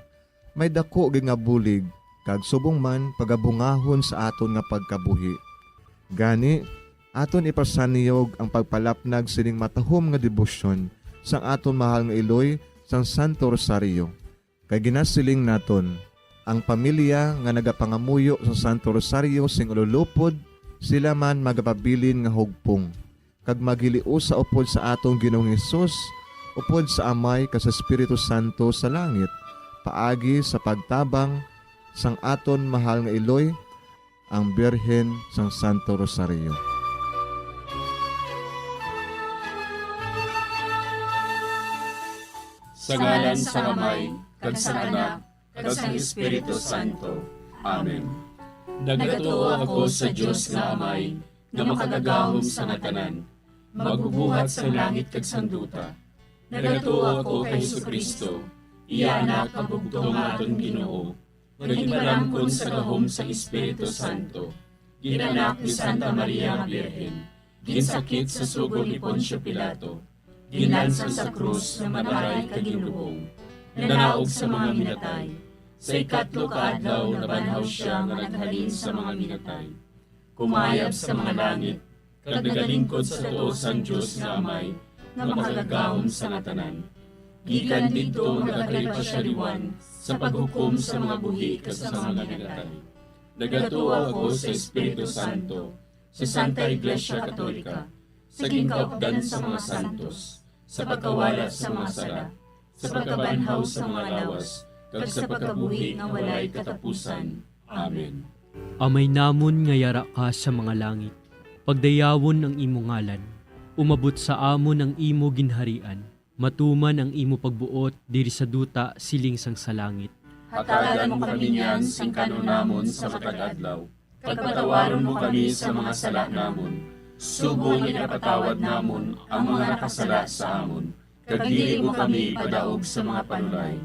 may daku gid nga bulig kag subong man pagabungahon sa aton nga pagkabuhi. Gani, aton ipasanyog ang pagpalapnag sining matahom nga debosyon sang aton mahal nga iloy sang Santo Rosario. Kay ginasiling naton, ang pamilya nga nagapangamuyo sa Santo Rosario sing ululupod, sila man magapabilin nga hugpong, kag maghiliusa upod sa aton Ginoong Hesus, upod sa Amay kag sa Espiritu Santo sa langit, paagi sa pagtabang sang aton mahal nga iloy, ang Birhen sang Santo Rosario. Sa ngalan sang Amay, kag sang Anak, kag sang Espiritu Santo. Amen. Nagatuo ako sa Dios nga Amay, nga makagagahom sa nga tanan, magbubuhat sang langit kag sang duta. Nagatuo ako kay Jesu-Cristo, iya Anak nga bugtong nga aton Ginoo, nga ginpalamkon sa gahom sang Espiritu Santo, ginanak ni Santa Maria nga Birhen, ginsakit sa sugo ni Poncio Pilato, ginlansang sa krus, namatay kag ginlubong, nanaog sa mga minatay. Sa ikatlo ka adlaw nabanhaw sia nga naghalin sa mga minatay. Kumayab sa mga langit, kag nagalingkod sa tuo sang Dios nga Amay, nga makagagahom sa nga tanan. Gikan didto nagakalipa sia liwan sa paghukom sa mga buhi kag sa mga minatay. Nagatuo ako sa Espiritu Santo, sa Santa Iglesia Katolika, sa ginkaupdan sa mga santos, sa pagkawala sa mga sala, sa pagkabanhaw sa mga lawas, kag sa pagkabuhi nga walay katapusan. Amen. Amay namon nga yara ka sa mga langit, pagdayawon ang imo ngalan. Umabot sa amon ang imo ginharian. Matuman ang imo pagbuot diri sa duta siling sang sa langit. Hatagan mo kami niyan sing kan-on namon sa matag adlaw, kag patawaron mo kami sa mga sala namon, subong nga ginapatawad namon ang mga nakasala sa amon, kag dili mo kami ipadaog sa mga panulay.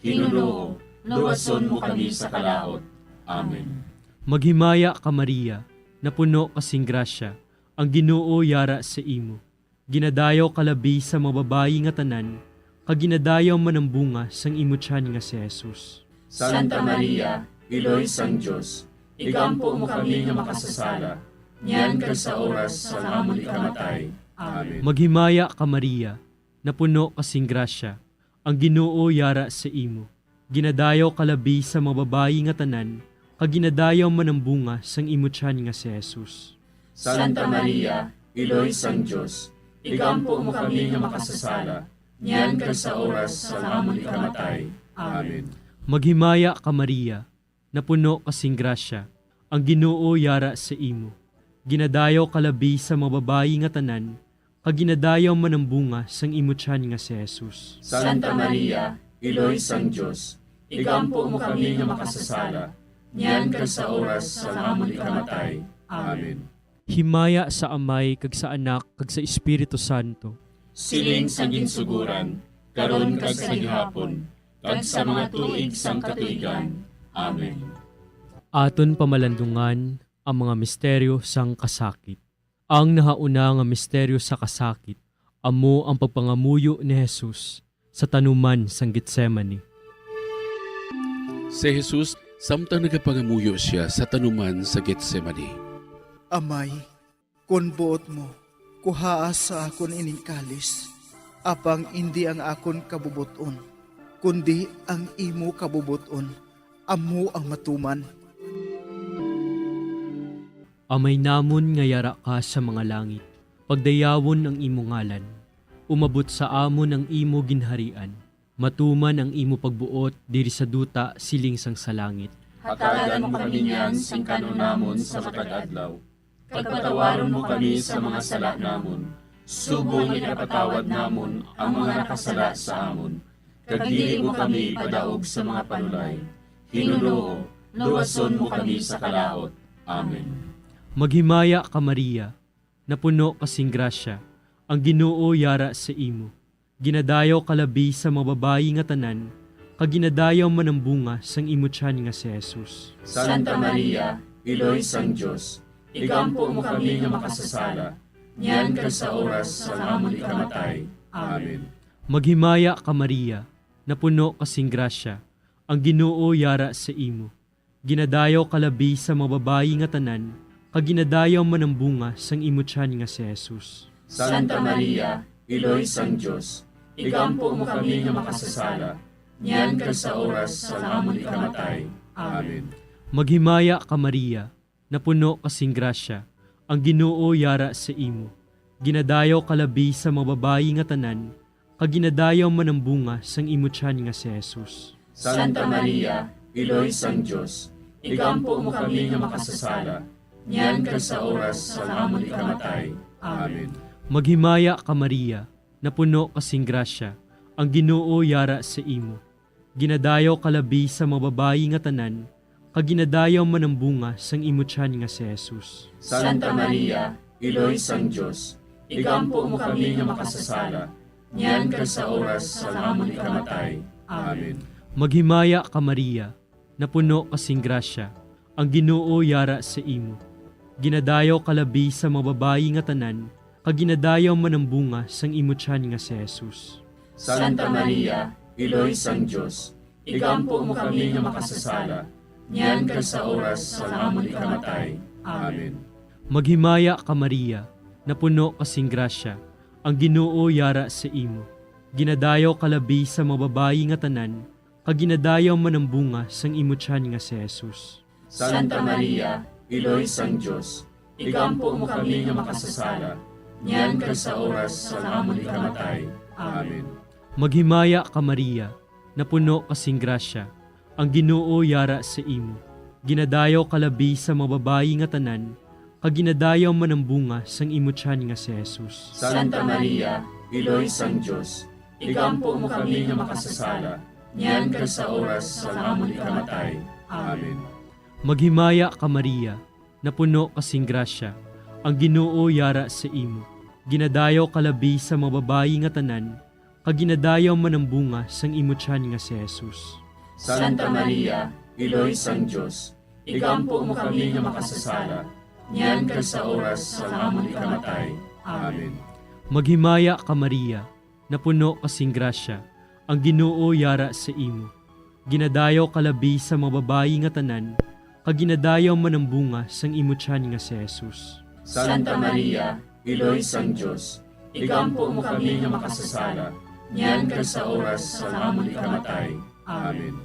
Ginoo, luwason mo kami sa kalaut. Amen. Maghimaya ka, Maria, napuno ka sing grasya, ang Ginoo yara sa imo. Ginadayaw ka labi sa mga babayi nga tanan, kag ginadayaw man ang bunga sang imo tiyan nga si Jesus. Santa Maria, Iloy sang Dios, igampo mo kami nga makasasala, niyan kag sa oras sang amon ikamatay. Amen. Maghimaya ka, Maria, napuno ka sing grasya, ang Ginoo yara sa imo. Ginadayaw ka labi sa mga babayi nga tanan, kag ginadayaw man ang bunga sang imo tiyan nga si Jesus. Santa Maria, Iloy sang Dios, igampo mo kami nga makasasala, niyan kag sa oras sang amon ikamatay. Amen. Maghimaya ka, Maria, napuno ka sing grasya, ang Ginoo yara sa imo. Ginadayaw ka labi sa mga babayi nga tanan, kag ginadayaw man ang bunga sang imo tiyan nga si Jesus. Santa Maria, Iloy sang Dios, igampo mo kami nga makasasala, niyan kag sa oras sang amon ikamatay. Amen. Himaya sa Amay, kag sa Anak, kag sa Espiritu Santo. Siling sa ginsugoran, karon kag sa gihapon, kag sa mga tuig sang katuigan. Amen. Aton pamalandungan ang mga misteryo sang kasakit. Ang nahauna nga misteryo sa kasakit amo ang pagpangamuyo ni Jesus sa tanuman sang Getsemani. Si Jesus, samtang nagapangamuyo sia sa tanuman sa Getsemani. Amay, kon buot mo, kuhaa sa akon ining kalis, apang indi ang akon kabubot-on, kundi ang imo kabubot-on, amo ang matuman. Amay namon nga yara ka sa mga langit, pagdayawon ang imo ngalan. Umabot sa amon ang imo ginharian. Matuman ang imo pagbuot diri sa duta siling sang sa langit. Hatagan mo kami niyan sing kan-on namon sa matag adlaw, kag patawaron mo kami sa mga sala namon, subong nga ginapatawad namon ang mga nakasala sa amon, kag dili mo kami ipadaog sa mga panulay. Ginoo, luwason mo kami sa kalaut. Amen. Maghimaya ka, Maria, napuno ka sing grasya, ang Ginoo yara sa imo. Ginadayaw ka labi sa mga babayi nga tanan, kag ginadayaw man ang bunga sang imo tiyan nga si Jesus. Santa Maria, Iloy sang Dios, igampo mo kami nga makasasala, niyan kag sa oras sang amon ikamatay. Amen. Maghimaya ka, Maria, napuno ka sing grasya, ang Ginoo yara sa imo. Ginadayaw ka labi sa mga babayi nga tanan, kag ginadayaw man ang bunga sang imo tiyan nga si Jesus. Santa Maria, Iloy sang Dios, igampo mo kami nga makasasala, niyan kag sa oras sang amon ikamatay. Amen. Maghimaya ka, Maria, napuno ka sing grasya, ang Ginoo yara sa imo. Ginadayaw ka labi sa mga babayi nga tanan, kag ginadayaw man ang bunga sang imo tiyan nga si Jesus. Santa Maria, Iloy sang Dios, igampo mo kami nga makasasala, niyan kag sa oras sang amon ikamatay. Amen. Maghimaya ka, Maria, napuno ka sing grasya, ang Ginoo yara sa imo. Ginadayaw ka labi sa mga babayi nga tanan, kag ginadayaw man ang bunga sang imo tiyan nga si Jesus. Santa Maria, Iloy sang Dios, igampo mo kami nga makasasala, niyan kag sa oras sang amon ikamatay. Amen. Maghimaya ka, Maria, napuno ka sing grasya, ang Ginoo yara sa imo. Ginadayaw ka labi sa mga babayi nga tanan, kag ginadayaw man ang bunga sang imo tiyan nga si Jesus. Santa Maria, Iloy sang Dios, igampo mo kami nga makasasala, niyan kag sa oras sang amon ikamatay. Amen. Maghimaya ka, Maria, napuno ka sing grasya, ang Ginoo yara sa imo. Ginadayaw ka labi sa mga babayi nga tanan, kag ginadayaw man ang bunga sang imo tiyan nga si Jesus. Santa Maria, Iloy sang Dios, igampo mo kami nga makasasala, niyan kag sa oras sang amon ikamatay. Amen. Maghimaya ka, Maria, napuno ka sing grasya, ang Ginoo yara sa imo. Ginadayaw ka labi sa mga babayi nga tanan, kag ginadayaw man ang bunga sang imo tiyan nga si Jesus. Santa Maria, Iloy sang Dios, igampo mo kami nga makasasala, niyan kag sa oras sang amon ikamatay. Amen. Maghimaya ka, Maria, napuno ka sing grasya, ang Ginoo yara sa imo. Ginadayaw ka labi sa mga babayi nga tanan, kag ginadayaw man ang bunga sang imo tiyan nga si Jesus. Santa Maria, Iloy sang Dios, igampo mo kami nga makasasala, niyan kag sa oras sang amon ikamatay. Amen. Maghimaya ka, Maria, napuno ka sing grasya, ang Ginoo yara sa imo. Ginadayaw ka labi sa mga babayi nga tanan, kag ginadayaw man ang bunga sang imo tiyan nga si Jesus. Santa Maria, Iloy sang Dios, igampo mo kami nga makasasala, niyan kag sa oras sang amon ikamatay. Amen.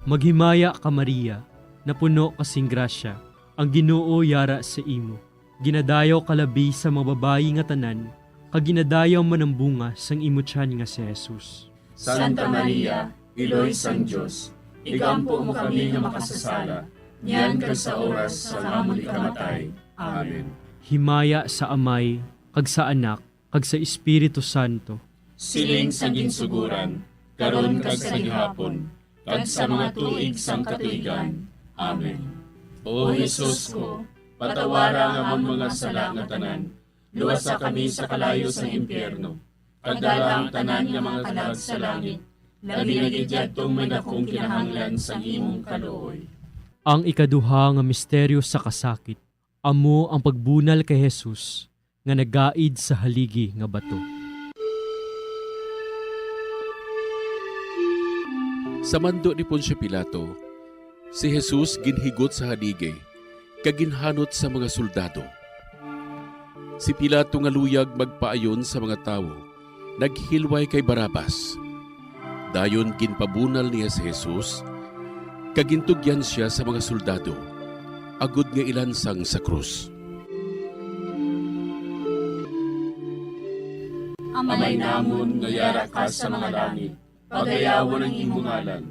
Maghimaya ka, Maria, napuno ka sing grasya, ang Ginoo yara sa imo. Ginadayaw ka labi sa mga babayi nga tanan, kag ginadayaw man ang bunga sang imo tiyan nga si Jesus. Santa Maria, Iloy sang Dios, igampo mo kami nga makasasala, niyan kag sa oras sang amon ikamatay. Amen. Himaya sa Amay, kag sa Anak, kag sa Espiritu Santo. Siling sa ginsuguran, karon kag sa gihapon, kag sa mga tuig sang katuigan. Amen. O Jesus ko, patawara ang amon mga sala nga tanan, luwasa kami sa kalayo sang impyerno, kag dala ang tanan nga mga kalag sa langit, labi na gid yadtong may dakong kinahanglan sang imong kaluoy. Ang ikaduha nga misteryo sa kasakit, amo ang pagbunal kay Jesus nga nagaid sa haligi nga bato. Sa mando ni Poncio Pilato, si Jesus ginhigot sa haligi kag ginhanot sa mga soldado. Si Pilato nga luyag magpaayon sa mga tawo, naghilway kay Barrabas. Dayon ginpabunal niya si Jesus, kag gintugyan sia sa mga soldado, agod nga ilansang sa krus. Amay namon nga yara ka sa mga langit, pagayawon ang imo ngalan,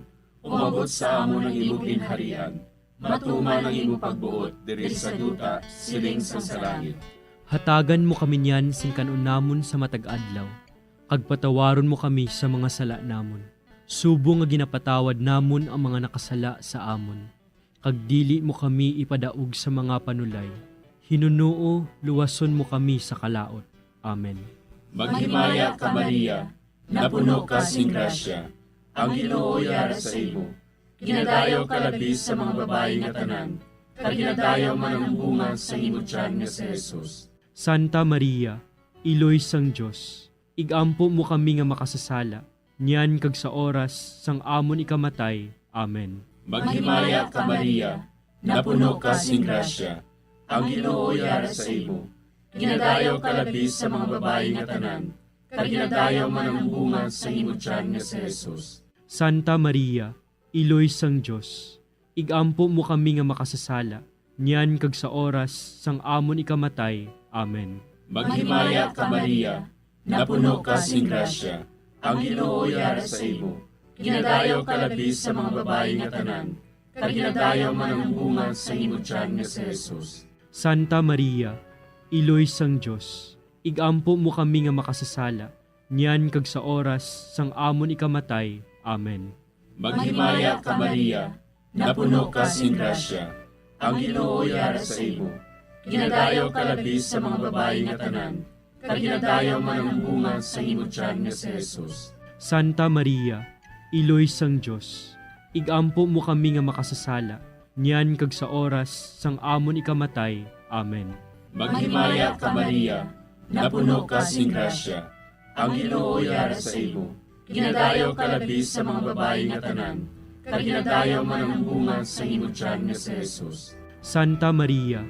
umabot sa amon ang imo ginharian, matuman ang imo pagbuot diri sa duta, siling sang sa langit. Hatagan mo kami niyan sing kan-on namon sa matag adlaw, kag patawaron mo kami sa mga sala namon, subong nga ginapatawad namon ang mga nakasala sa amon. Kag dili mo kami ipadaog sa mga panulay, hinunoo luwason mo kami sa kalaut. Amen. Maghimaya ka, Maria, napuno ka sing grasya, ang Ginoo yara sa imo. Ginadayaw ka labi sa mga babayi nga tanan, kag ginadayaw man ang bunga sang imo tiyan nga si Jesus. Santa Maria, Iloy sang Dios, igampo mo kami nga makasasala, niyan kag sa oras sang amon ikamatay. Amen. Maghimaya ka, Maria, napuno ka sing grasya, ang Ginoo yara sa imo. Ginadayaw ka labi sa mga babayi nga tanan, kag ginadayaw man ang bunga sang imo tiyan nga si Jesus. Santa Maria, Iloy sang Dios, igampo mo kami nga makasasala, niyan kag sa oras sang amon ikamatay. Amen. Maghimaya ka, Maria, napuno ka sing grasya, ang Ginoo yara sa imo. Ginadayaw ka labi sa mga babayi nga tanan, kag ginadayaw man ang bunga sang imo tiyan nga si Jesus. Santa Maria, Iloy sang Dios, igampo mo kami nga makasasala, niyan kag sa oras sang amon ikamatay. Amen. Maghimaya ka, Maria, napuno ka sing grasya, ang Ginoo yara sa imo. Ginadayaw ka labi sa mga babayi nga tanan, kag ginadayaw man ang bunga sang imo tiyan nga si Jesus. Santa Maria, Iloy sang Dios, igampo mo kami nga makasasala, niyan kag sa oras sang amon ikamatay. Amen. Maghimaya ka, Maria, napuno ka sing grasya. Ang Ginoo yara sa imo. Ginadayaw ka labi sa mga babayi nga tanan, kag ginadayaw man ang bunga sang imo tiyan nga si Jesus. Santa Maria,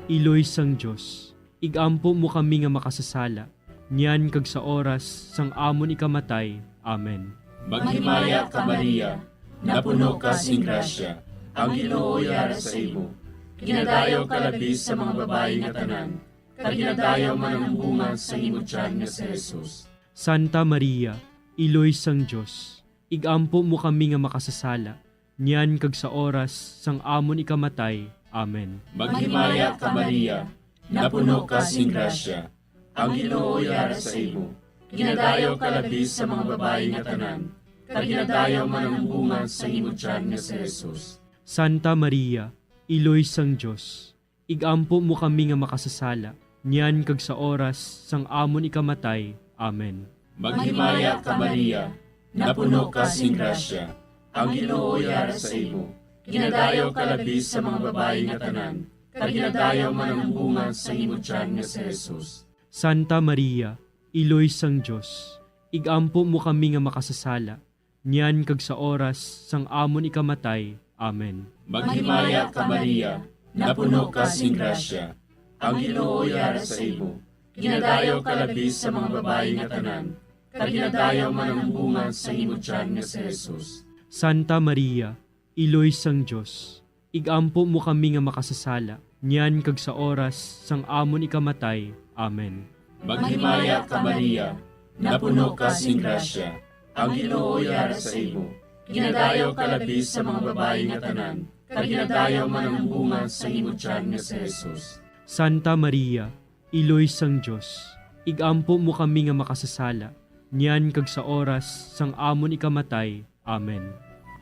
Iloy sang Dios, ig-ampo mo kami nga makasasala, niyan kag sa oras sang amon ikamatay. Amen. Maghimaya ka, Maria, napuno ka sing grasya, ang Ginoo yara sa imo. Ginadayaw ka labi sa mga babayi nga tanan, kag ginadayaw man ang bunga sang imo tiyan nga si Jesus. Santa Maria, Iloy sang Dios, ig-ampo mo kami nga makasasala, niyan kag sa oras sang amon ikamatay. Amen. Maghimaya ka, Maria, napuno ka sing grasya, ang Ginoo yara sa imo. Ginadayaw ka labi sa mga babayi nga tanan, kag ginadayaw man ang bunga sang imo tiyan nga si Jesus. Santa Maria, Iloy sang Dios, ig-ampo mo kami nga makasasala, niyan kag sa oras sang amon ikamatay. Amen. Maghimaya ka, Maria, napuno ka sing grasya, ang Ginoo yara sa imo. Ginadayaw ka labi sa mga babayi nga tanan, kag ginadayaw man ang bunga sang imo tiyan nga si Jesus. Santa Maria, Iloy sang Dios, ig-ampo mo kami nga makasasala, niyan kag sa oras sang amon ikamatay. Amen. Maghimaya ka, Maria, napuno ka sing grasya, ang Ginoo yara sa imo. Ginadayaw ka labi sa mga babayi nga tanan, kag ginadayaw man ang bunga sang imo tiyan nga si Jesus. Santa Maria, Iloy sang Dios, ig-ampo mo kami nga makasasala, niyan kag sa oras sang amon ikamatay. Amen. Maghimaya ka, Maria, napuno ka sing grasya, ang Ginoo yara sa imo. Ginadayaw ka labi sa mga babayi nga tanan, kag ginadayaw man ang bunga sang imo tiyan nga si Jesus. Santa Maria, Iloy sang Dios, ig-ampo mo kami nga makasasala, niyan kag sa oras sang amon ikamatay. Amen.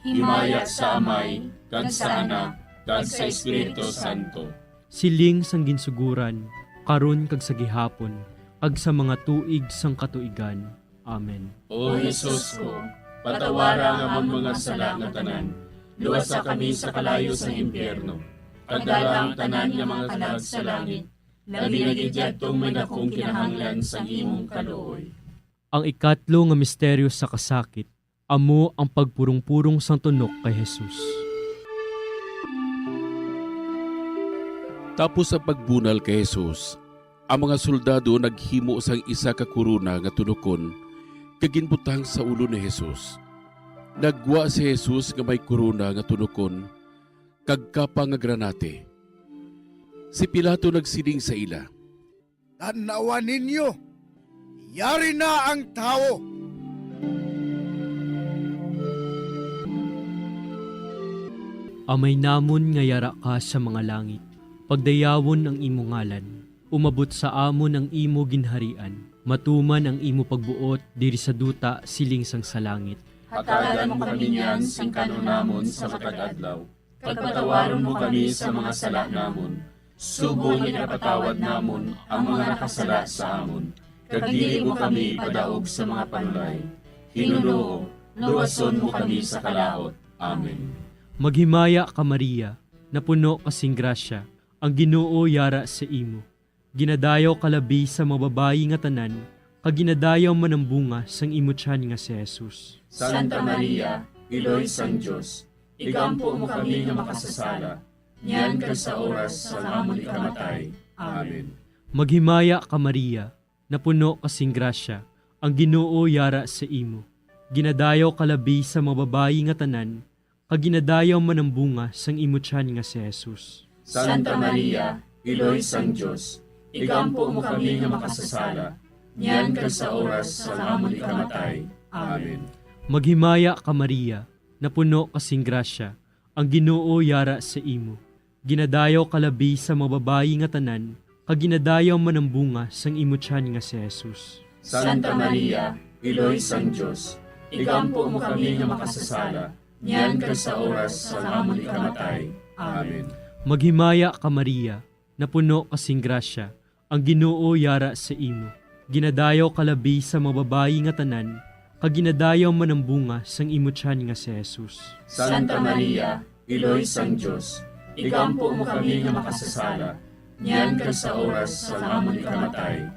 Himaya sa Amay, kag sa Anak, kag sa Espiritu Santo. Siling sang ginsuguran, karon kag sa gihapon, kag sa mga tuig sang katuigan. Amen. O Jesus ko, patawara ang amon mga sala nga tanan, luwasa kami sa kalayo sang impyerno, kag dala ang tanan nga mga kalag sa langit, labi na gid yadtong may dakong kinahanglan sang imong kaluoy. Ang ikatlo nga misteryo sa kasakit, amo ang pagpurong-purong sang tunok kay Jesus. Tapos ang pagbunal kay Jesus, ang mga soldado naghimo sang isa ka korona nga tunokon kag ginbutang sa ulo ni Jesus. Naggwa si Jesus nga may korona nga tunokon kag kapa nga granate. Si Pilato nagsiling sa ila, "Tan-awa ninyo, yari na ang tawo." Amay namon nga yara ka sa mga langit, pagdayawon ang imo ngalan. Umabot sa amon ang imo ginharian. Matuman ang imo pagbuot diri sa duta siling sang sa langit. Hatagan mo kami niyan sing kan-on namon sa matag adlaw. Kag patawaron mo kami sa mga sala namon, subong nga ginapatawad namon ang mga nakasala sa amon. Kag dili mo kami ipadaog sa mga panulay. Ginoo, luwason mo kami sa kalaut. Amen. Maghimaya ka, Maria, napuno ka sing grasya, ang Ginoo yara sa imo. Ginadayaw ka labi sa mga babayi nga tanan, kag ginadayaw man ang bunga sang imo tiyan nga si Jesus. Santa Maria, Iloy sang Dios, igampo mo kami nga makasasala, niyan kag sa oras sang amon ikamatay. Amen. Maghimaya ka, Maria, napuno ka sing grasya, ang Ginoo yara sa imo. Ginadayaw ka labi sa mga babayi nga tanan, kag ginadayaw man ang bunga sang imo tiyan nga si Jesus. Santa Maria, Iloy sang Dios, igampo mo kami nga makasasala, niyan kag sa oras sang amon ikamatay. Amen. Maghimaya ka, Maria, napuno ka sing grasya, ang Ginoo yara sa imo. Ginadayaw ka labi sa mga babayi nga tanan, kag ginadayaw man ang bunga sang imo tiyan nga si Jesus. Santa Maria, Iloy sang Dios, igampo mo kami nga makasasala, niyan kag sa oras sang amon ikamatay. Amen. Maghimaya ka, Maria, napuno ka sing grasya, ang Ginoo yara sa imo. Ginadayaw ka labi sa mga babayi nga tanan, kag ginadayaw man ang bunga sang imo tiyan nga si Jesus. Santa Maria, Iloy sang Dios, igampo mo kami nga makasasala, niyan kag sa oras sang amon ikamatay.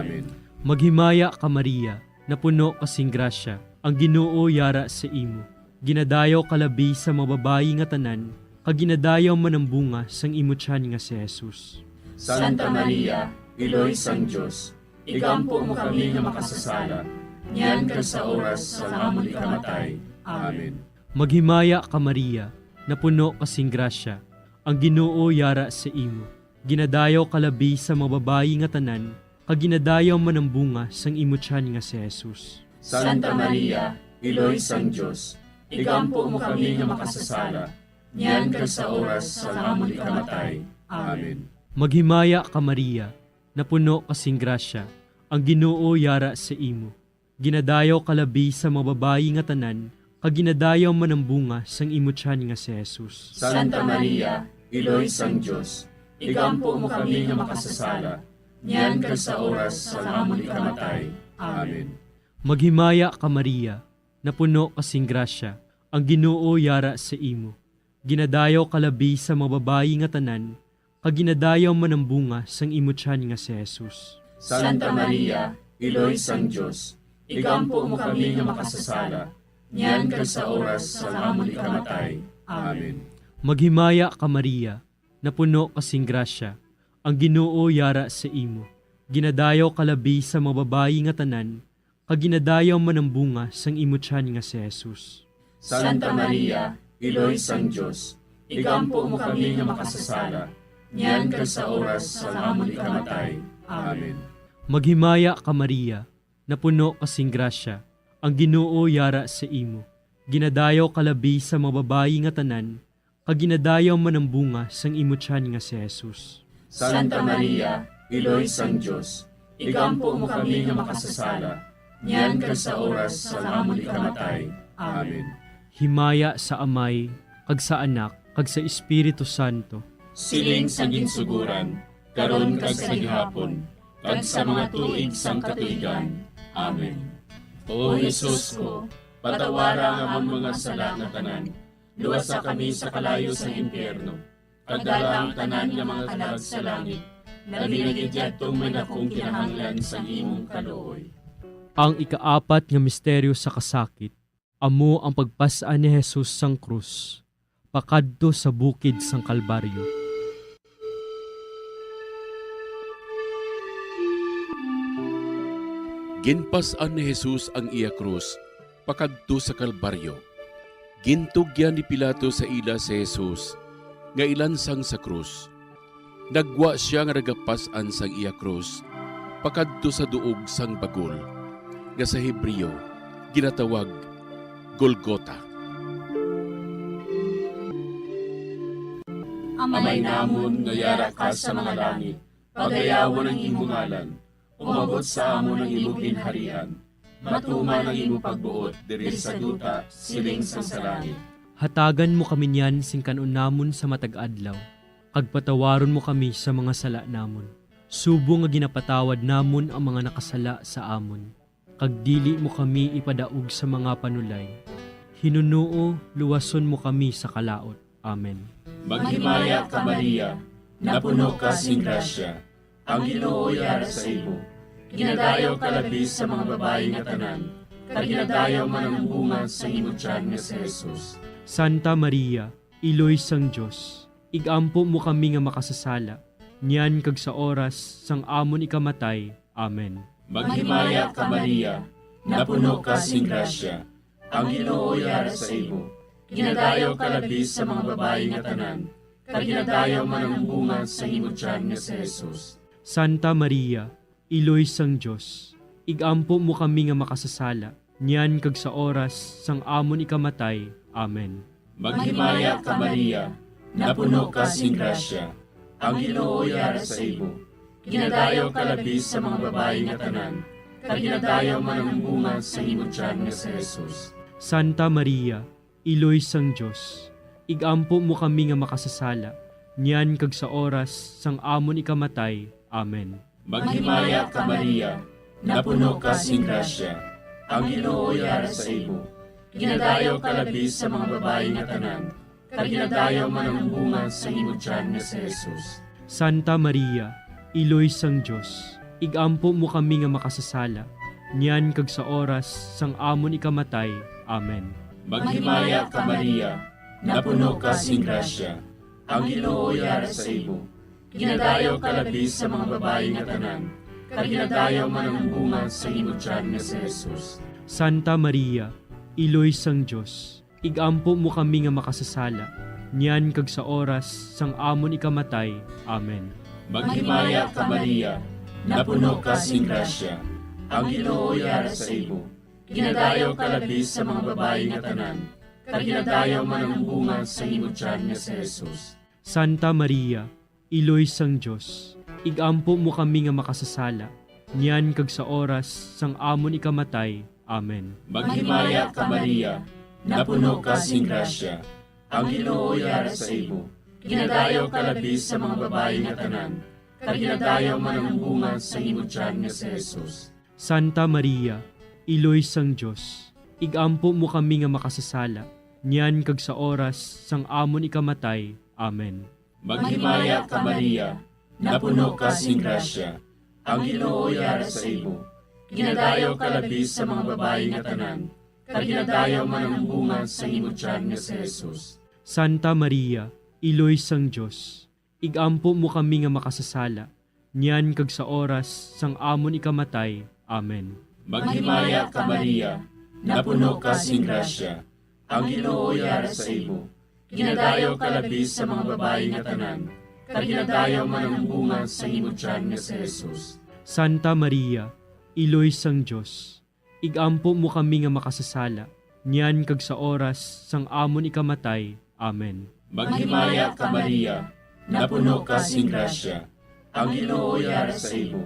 Amen. Maghimaya ka, Maria, napuno ka sing grasya, ang Ginoo yara sa imo. Ginadayaw ka labi sa mga babayi nga tanan, kag ginadayaw man ang bunga sang imo tiyan nga si Jesus. Santa Maria, Iloy sang Dios, igampo mo kami nga makasasala, niyan kag sa oras sang amon ikamatay. Amen. Maghimaya ka, Maria, napuno ka sing grasya, ang Ginoo yara sa imo. Ginadayaw ka labi sa mga babayi nga tanan, kag ginadayaw man ang bunga sang imo tiyan nga si Jesus. Santa Maria, Iloy sang Dios, igampo mo kami nga makasasala, niyan kag sa oras sang amon ikamatay. Amen. Maghimaya ka, Maria, napuno ka sing grasya, ang Ginoo yara sa imo. Ginadayaw ka labi sa mga babayi nga tanan, kag ginadayaw man ang bunga sang imo tiyan nga si Jesus. Santa Maria, Iloy sang Dios, igampo mo kami nga makasasala, niyan kag sa oras sang amon ikamatay. Amen. Maghimaya ka, Maria, napuno ka sing grasya, ang Ginoo yara sa imo. Ginadayaw ka labi sa mga babayi nga tanan, kag ginadayaw man ang bunga sang imo tiyan nga si Jesus. Santa Maria, Iloy sang Dios, igampo mo kami nga makasasala, niyan kag sa oras sang amon ikamatay. Amen. Maghimaya ka, Maria, napuno ka sing grasya, ang Ginoo yara sa imo. Ginadayaw ka labi sa mga babayi nga tanan, kag ginadayaw man ang bunga sang imo tiyan nga si Jesus. Santa Maria, Iloy sang Dios, igampo mo kami nga makasasala, niyan kag sa oras sang amon ikamatay. Amen. Maghimaya ka, Maria, napuno ka sing grasya, ang Ginoo yara sa imo. Ginadayaw ka labi sa mga babayi nga tanan, kag ginadayaw man ang bunga sang imo tiyan nga si Jesus. Santa Maria, Iloy sang Dios, igampo mo kami nga makasasala, niyan kag sa oras sang amon ikamatay. Amen. Himaya sa Amay, kag sa Anak, kag sa Espiritu Santo. Siling sa ginsuguran, karon kag sa gihapon, kag sa mga tuig sang katuigan. Amen. O Jesus ko, patawara ang amon mga sala nga tanan, luwasa kami sa kalayo sang impyerno, kag dala ang tanan nga mga kalag sa langit, labi na gid yadtong may dakong kinahanglan sang imong kaluoy. Ang ikaapat nga misteryo sa kasakit amo ang pagpas-an ni Jesus sang krus pakadto sa bukid sang Kalbaryo. Ginpas-an ni Jesus ang iya krus pakadto sa Kalbaryo. Gintugyan ni Pilato sa ila si Jesus nga ilansang sa krus. Naggwa sia nga nagapas-an sang iya krus pakadto sa duog sang bagol, nga sa Hebreo ginatawag Golgota. Amay namon nga yara ka sa mga langit, pagayawon ang imo ngalan. Umabot sa amon ang imo ginharian. Matuman ang imo pagbuot diri sa duta, siling sang sa langit. Hatagan mo kami niyan sing kan-on namon sa matag adlaw, kag patawaron mo kami sa mga sala namon, subong nga ginapatawad namon ang mga nakasala sa amon. Kag dili mo kami ipadaog sa mga panulay. Hinunoo, luwason mo kami sa kalaut. Amen. Maghimaya ka, Maria, napuno ka sing grasya, ang Ginoo yara sa imo. Ginadayaw ka labi sa mga babayi nga tanan, kag ginadayaw man ang bunga sa imo tiyan nga si Jesus. Santa Maria, Iloy sang Dios, ig-ampo mo kami nga makasasala, niyan kag sa oras sang amon ikamatay. Amen. Maghimaya ka, Maria, napuno ka sing grasya, ang Ginoo yara sa imo. Ginadayaw ka labi sa mga babayi nga tanan, kag ginadayaw man ang bunga sang imo tiyan nga si Jesus. Santa Maria, Iloy sang Dios, ig-ampo mo kami nga makasasala, niyan kag sa oras sang amon ikamatay. Amen. Maghimaya ka, Maria, napuno ka sing grasya, ang Ginoo yara sa imo. Ginadayaw ka labi sa mga babayi nga tanan, kag ginadayaw man ang bunga sang imo tiyan nga si Jesus. Santa Maria, Iloy sang Dios, ig-ampo mo kami nga makasasala, niyan kag sa oras sang amon ikamatay. Amen. Maghimaya ka, Maria, napuno ka sing grasya, ang Ginoo yara sa imo. Ginadayaw ka labi sa mga babayi nga tanan, kag ginadayaw man ang bunga sang imo tiyan nga si Jesus. Santa Maria, Iloy sang Dios, Igampo mo kami nga makasasala, niyan kag sa oras sang amon ikamatay. Amen. Maghimaya ka, Maria, napuno ka sing grasya, ang Ginoo yara sa imo. Ginadayaw ka labi sa mga babayi nga tanan, kag ginadayaw man ang bunga sa imo tiyan nga si Jesus. Santa Maria, Iloy sang Dios, igampo mo kami nga makasasala, niyan kag sa oras sang amon ikamatay. Amen. Maghimaya ka, Maria, napuno ka sing grasya, ang Ginoo yara sa imo. Ginadayaw ka labi sa mga babayi nga tanan, kag ginadayaw man ang bunga sa imo tiyan nga si Jesus. Santa Maria, Iloy sang Dios, igampo mo kami nga makasasala, niyan kag sa oras sang amon ikamatay. Amen. Maghimaya ka, Maria, napuno ka sing grasya, ang Ginoo yara sa imo. Ginadayaw ka labi sa mga babayi nga tanan, kag ginadayaw man ang bunga sa imo tiyan nga si Jesus. Santa Maria, Iloy sang Dios, igampo mo kami nga makasasala, niyan kag sa oras sang amon ikamatay. Amen. Maghimaya ka, Maria, napuno ka sing grasya, ang Ginoo yara sa imo. Ginadayaw ka labi sa mga babayi nga tanan, kag ginadayaw man ang bunga sa imo tiyan nga si Jesus. Santa Maria, Iloy sang Dios, igampo mo kami nga makasasala, niyan kag sa oras sang amon ikamatay. Amen. Maghimaya ka, Maria, napuno ka sing grasya, ang Ginoo yara sa imo. Ginadayaw ka labi sa mga babayi nga tanan, kag ginadayaw man ang bunga sa imo tiyan nga si Jesus. Santa Maria, Iloy sang Dios, igampo mo kami nga makasasala, niyan kag sa oras sang amon ikamatay. Amen. Maghimaya ka, Maria, napuno ka sing grasya, ang Ginoo yara sa imo.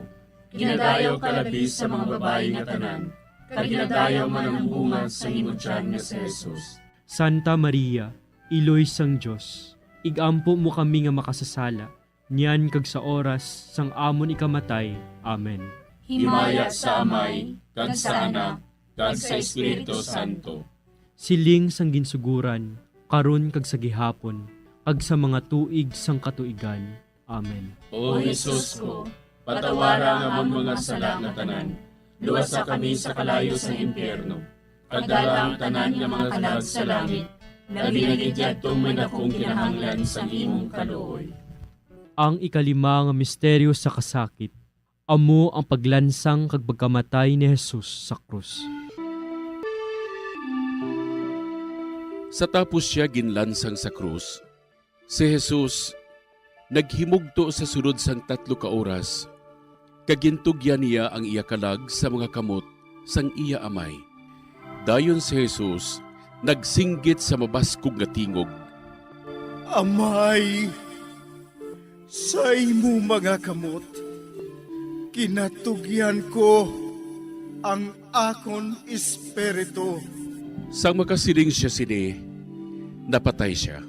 Ginadayaw ka labi sa mga babayi nga tanan, kag ginadayaw man ang bunga sa imo tiyan nga si Jesus. Santa Maria, Iloy sang Dios, igampo mo kami nga makasasala, niyan kag sa oras sang amon ikamatay. Amen. Himaya sa Amay, kag sa Anak, kag sa Espiritu Santo. Siling sang ginsuguran, karon kag sa gihapon, kag sa mga tuig sang katuigan. Amen. O Jesus ko, patawara ang amon mga sala nga tanan, luwasa kami sa kalayo sang impyerno, kag dala ang tanan nga mga kalag sa langit, labi na gid yadtong may dakong kinahanglan sang imong kaluoy. Ang ikalima nga misteryo sa kasakit, amo ang paglansang kag pagkamatay ni Jesus sa krus. Sa tapos sia ginlansang sa krus, si Jesus naghimugto sa sulod sang tatlo ka oras, kag gintugyan niya ang iya kalag sa mga kamot sang iya Amay. Dayon si Jesus nagsinggit sa mabaskog nga tingog, "Amay, sa imo mga kamot ginatugyan ko ang akon espiritu." Sang makasiling sia sini, napatay sia.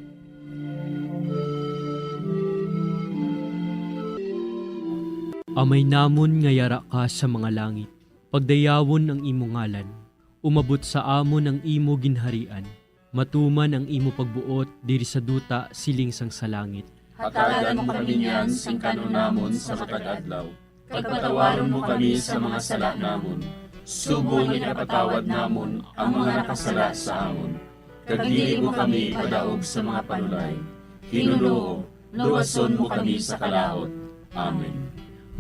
Amay namon nga yara ka sa mga langit, pagdayawon ang imo ngalan. Umabot sa amon ang imo ginharian. Matuman ang imo pagbuot diri sa duta siling sang sa langit. Hatagan mo kami niyan sing kan-on namon sa matag adlaw, kag patawaron mo kami sa mga sala namon, subong nga ginapatawad namon ang mga nakasala sa amon. Kag dili mo kami ipadaog sa mga panulay. Ginoo, luwason mo kami sa kalaut. Amen.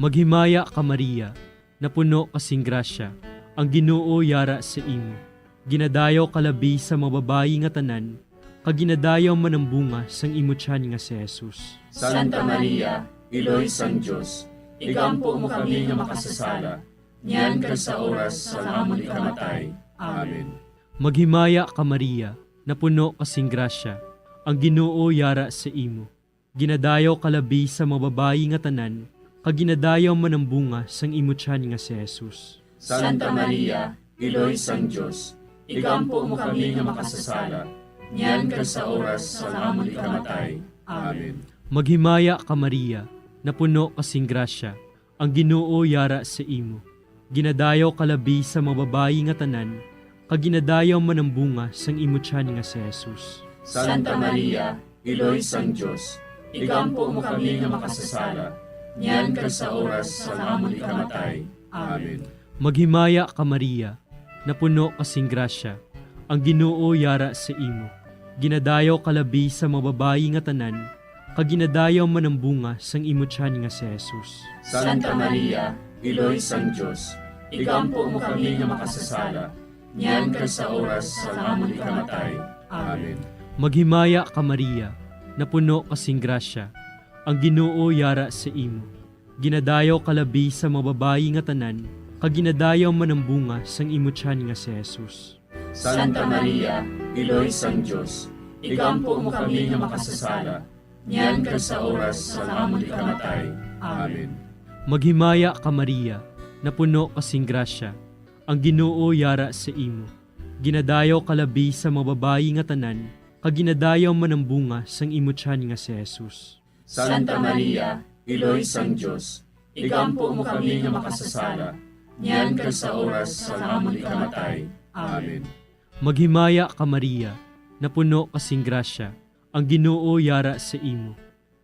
Maghimaya ka, Maria, napuno ka sing grasya, ang Ginoo yara sa imo. Ginadayaw ka labi sa mga babayi nga tanan, kag ginadayaw man ang bunga sang imo tiyan nga si Jesus. Santa Maria, Iloy sang Dios, igampo mo kami nga makasasala, niyan kag sa oras sang amon ikamatay. Amen. Maghimaya ka, Maria, napuno ka sing grasya, ang Ginoo yara sa imo. Ginadayaw ka labi sa mga babayi nga tanan, kag ginadayaw man ang bunga sang imo tiyan nga si Jesus. Santa Maria, Iloy sang Dios, igampo mo kami nga makasasala, niyan kag sa oras sang amon ikamatay. Amen. Maghimaya ka, Maria, napuno ka sing grasya, ang Ginoo yara sa imo. Ginadayaw ka labi sa mga babayi nga tanan, kag ginadayaw man ang bunga sang imo tiyan nga si Jesus. Santa Maria, Iloy sang Dios, igampo mo kami nga makasasala, niyan kag sa oras sang amon ikamatay. Amen. Maghimaya ka, Maria, napuno ka sing grasya, ang Ginoo yara sa imo. Ginadayaw ka labi sa mga babayi nga tanan, kag ginadayaw man ang bunga sang imo tiyan nga si Jesus. Santa Maria, Iloy sang Dios, igampo mo kami nga makasasala, niyan kag sa oras sang amon ikamatay. Amen. Maghimaya ka, Maria, napuno ka sing grasya, ang Ginoo yara sa imo. Ginadayaw ka labi sa mga babayi nga tanan, kag ginadayaw man ang bunga sang imo tiyan nga si Jesus. Santa Maria, Iloy sang Dios, igampo mo kami nga makasasala, niyan kag sa oras sang amon ikamatay. Amen. Maghimaya ka, Maria, napuno ka sing grasya, ang Ginoo yara sa imo. Ginadayaw ka labi sa mga babayi nga tanan, kag ginadayaw man ang bunga sang imo tiyan nga si Jesus. Santa Maria, Iloy sang Dios, igampo mo kami nga makasasala, niyan kag sa oras sang amon ikamatay. Amen. Maghimaya ka, Maria, napuno ka sing grasya, ang Ginoo yara sa imo.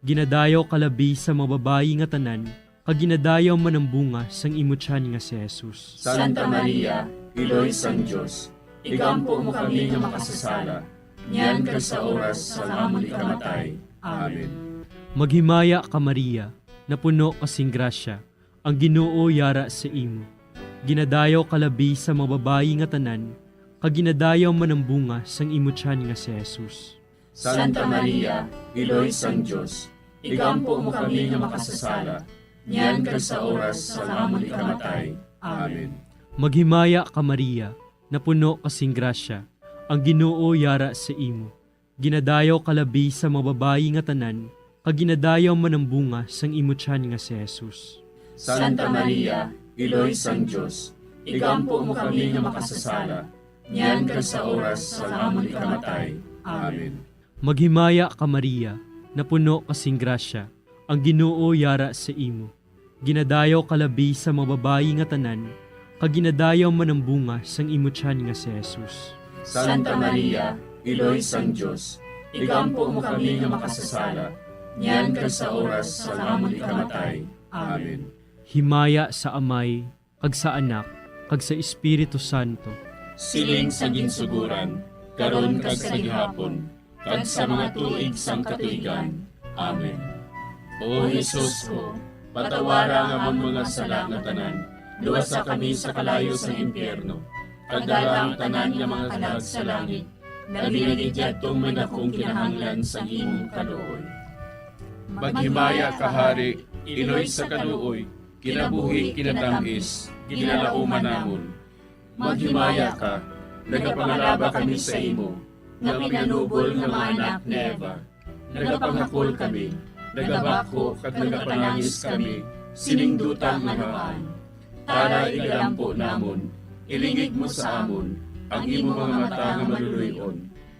Ginadayaw ka labi sa mga babayi nga tanan, kag ginadayaw man ang bunga sang imo tiyan nga si Jesus. Santa Maria, Iloy sang Dios, igampo mo kami nga makasasala, niyan kag sa oras sang amon ikamatay. Amen. Maghimaya ka, Maria, napuno ka sing grasya, ang Ginoo yara sa imo. Ginadayaw ka labi sa mga babayi nga tanan, kag ginadayaw man ang bunga sang imo tiyan nga si Jesus. Santa Maria, Iloy sang Dios, igampo mo kami nga makasasala, niyan kag sa oras sang amon ikamatay. Amen. Maghimaya ka, Maria, napuno ka sing grasya, ang Ginoo yara sa imo. Ginadayaw ka labi sa mga babayi nga tanan, kag ginadayaw man ang bunga sang imo tiyan nga si Jesus. Santa Maria, Iloy sang Dios, igampo mo kami nga makasasala, niyan kag sa oras sang amon ikamatay. Amen. Maghimaya ka, Maria, napuno ka sing grasya, ang Ginoo yara sa imo. Ginadayaw ka labi sa mga babayi nga tanan, kag ginadayaw man ang bunga sang imo tiyan nga si Jesus. Santa Maria, Iloy sang Dios, igampo mo kami nga makasasala, niyan kag sa oras sang amon ikamatay. Amen. Himaya sa Amay, kag sa Anak, kag sa Espiritu Santo. Siling sa ginsuguran, karon kag sa gihapon, kag sa mga tuig sang katuigan. Amen. O Jesus ko, patawara ang amon mga sala nga tanan, luwasa kami sa kalayo sang impyerno, kag dala ang tanan nga mga kalag sa langit, labi na gid yadtong may dakong kinahanglan sang imong kaluoy. Maghimaya ka, Hari, Iloy sa kaluoy, kinabuhi, kinatam-is, ginalauman namon. Maghimaya ka, nagapangalaba kami sa imo, nga pinanubol nga mga anak ni Eva. Nagapangakol kami, nagabakho kag nagapanangis kami sining duta nga namaan. Tara, igalampo namon, ilingig mo sa amon ang imo mga mata nga maluloy-on,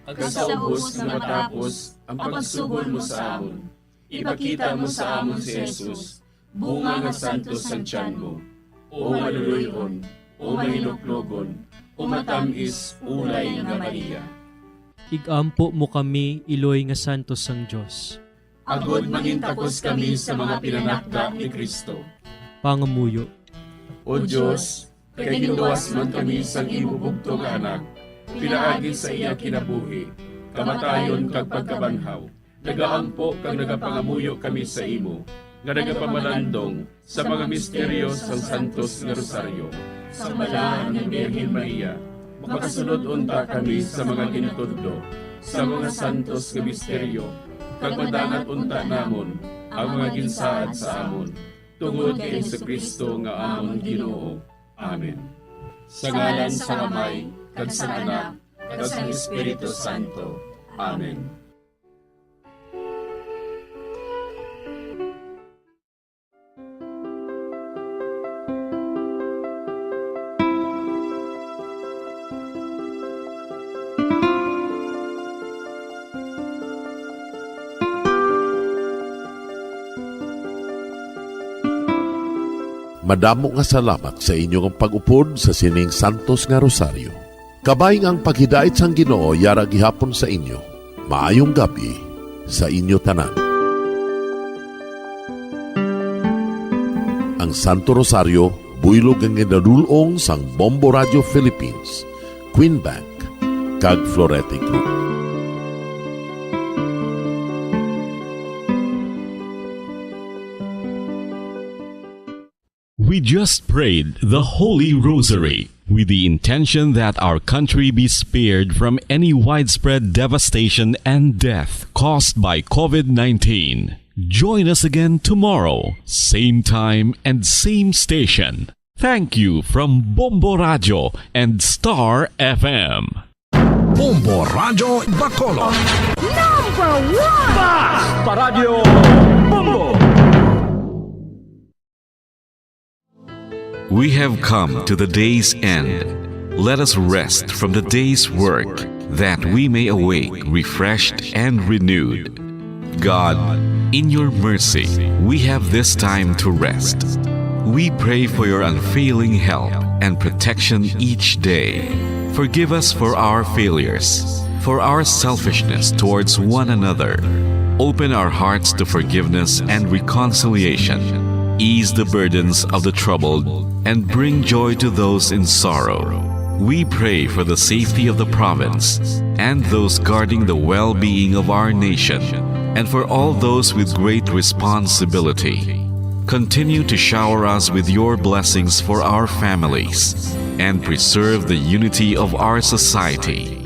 kag sa ubos nga matapos ang pagsugol mo sa amon, ipakita mo sa amon si Jesus, bunga nga santos sang tiyan mo, o maluloy-on, o mahinuklogon, o matam-is, ulay nga Maria. Igampo mo kami, Iloy nga santos sang Dios. Agod mangintakos kami sa mga pinanakda ni Cristo. Pangamuyo. O Dios, kay ginluwas man kami sang imo bugtong nga Anak, pinaagi sa iya kinabuhi, kamatayon, kag pagkabanhaw, nagaampo kag nagapangamuyo kami sa imo, nga nagapamalandong sa mga misteryo sang santos nga rosaryo. Sa Balaan nga Birhen Maria, makasulod unta kami sa mga ginatudlo sa mga santos nga misteryo, kag madangat unta namon ang mga ginsaad sa amon, tungod kay Jesu-Cristo nga amon Ginoo. Amen. Sa ngalan sang Amay, kag sang Anak, kag sang Espiritu Santo. Amen. Madamo nga salamat sa inyo nga pag-upod sa sining santos nga rosaryo. Kabay nga ang paghidait sang Ginoo yara gihapon sa inyo. Maayong gab-i sa inyo tanan. Ang Santo Rosario buylog nga ginadul-ong sang Bombo Radio Philippines, Queen Bank, kag Florete Group. We just prayed the Holy Rosary with the intention that our country be spared from any widespread devastation and death caused by COVID nineteen. Join us again tomorrow, same time and same station. Thank you from Bombo Radio and Star F M. Bombo Radyo Bacolod. Number one! Basta Radyo Bombo! We have come to the day's end. Let us rest from the day's work, that we may awake refreshed and renewed. God, in your mercy, we have this time to rest. We pray for your unfailing help and protection each day. Forgive us for our failures, for our selfishness towards one another. Open our hearts to forgiveness and reconciliation. Ease the burdens of the troubled and bring joy to those in sorrow. We pray for the safety of the province and those guarding the well-being of our nation, and for all those with great responsibility. Continue to shower us with your blessings for our families and preserve the unity of our society.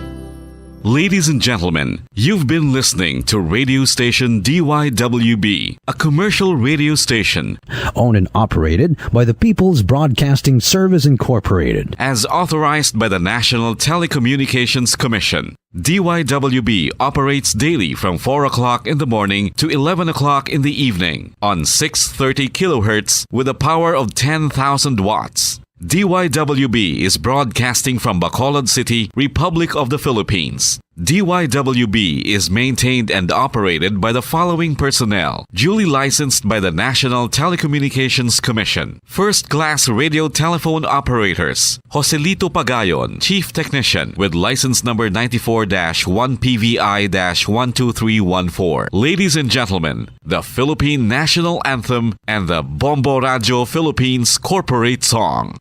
Ladies and gentlemen, you've been listening to radio station D Y W B, a commercial radio station owned and operated by the People's Broadcasting Service Incorporated. As authorized by the National Telecommunications Commission, D Y W B operates daily from four o'clock in the morning to eleven o'clock in the evening on six thirty kilohertz with a power of ten thousand watts. D Y W B is broadcasting from Bacolod City, Republic of the Philippines. D Y W B is maintained and operated by the following personnel, duly licensed by the National Telecommunications Commission. First class radio telephone operators, Joselito Pagayon, Chief Technician, with license number ninety-four dash one P V I dash one two three one four. Ladies and gentlemen, the Philippine National Anthem and the Bombo Radio Philippines Corporate Song.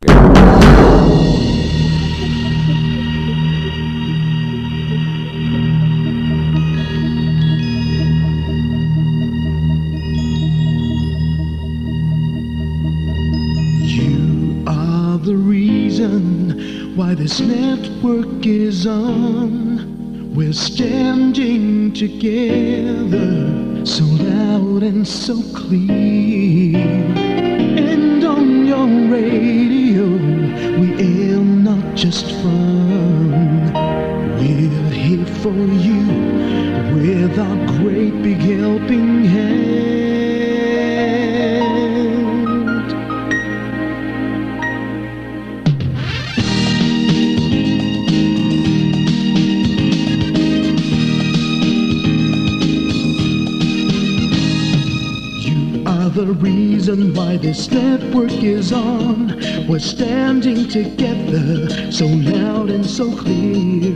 You are the reason why this network is on. We're standing together, so loud and so clear. And on your radio, we aim not just fun. We're here for you with our great big helping hand. You are the reason why this network is on. We're standing together, so loud and so clear.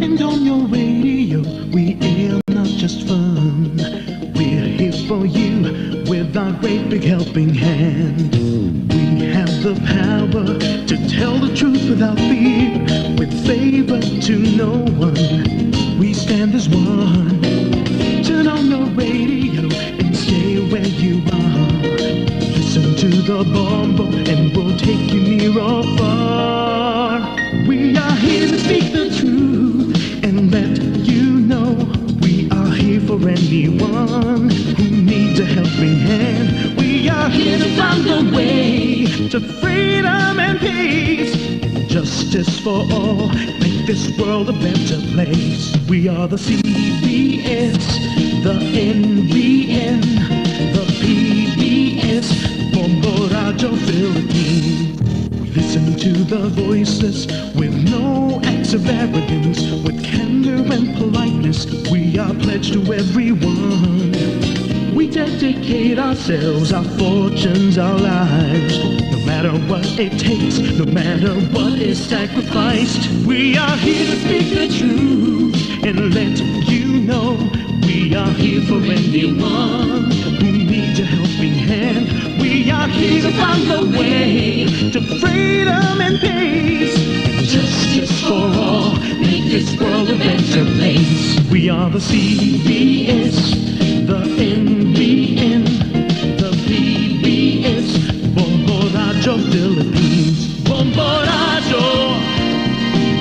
And on your radio, we air not just fun. We're here for you with our great big helping hand. We have the power to tell the truth without fear, with favor to no one. We stand as one. Turn on your radio and stay where you are. Listen to the Bombo and we'll take you near or far. We are here to speak the truth and let you know we are here for anyone who needs a helping hand. We are here to find a way to freedom and peace and justice for all. Make this world a better place. We are the C B S, the N B N, the P B S, Bombo Radyo Philippines. We listen to the voices with no acts of arrogance, with candor and politeness. We are pledged to everyone. We dedicate ourselves, our fortunes, our lives. No matter what it takes, no matter what is sacrificed, we are here to speak the truth and let you know we are here for anyone who needs Helping hand. We are here to find the way to freedom and peace and justice for all. Make this world a better place. We are the C B S, the N B N, the P B S, Bombo Radyo Philippines. Bombo Radyo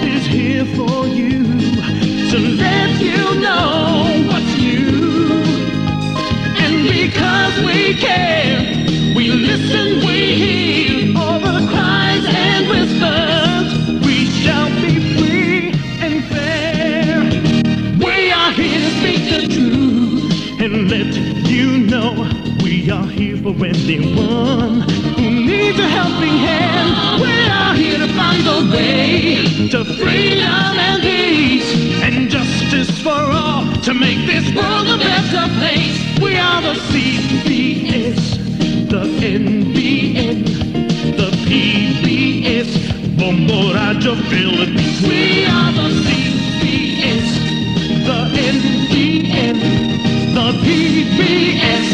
is here for you to let you know what's new. And because we care, we listen, we hear all the cries and whispers. We shall be free and fair. We are here to speak the truth and let you know we are here for anyone who needs a helping hand. We are here to find the way to freedom and peace and justice for all to make this world a better place. We are the C B S, the N B N, the P B S, Bombo Radyo Philippines. We are the C B S, the N B N, the P B S,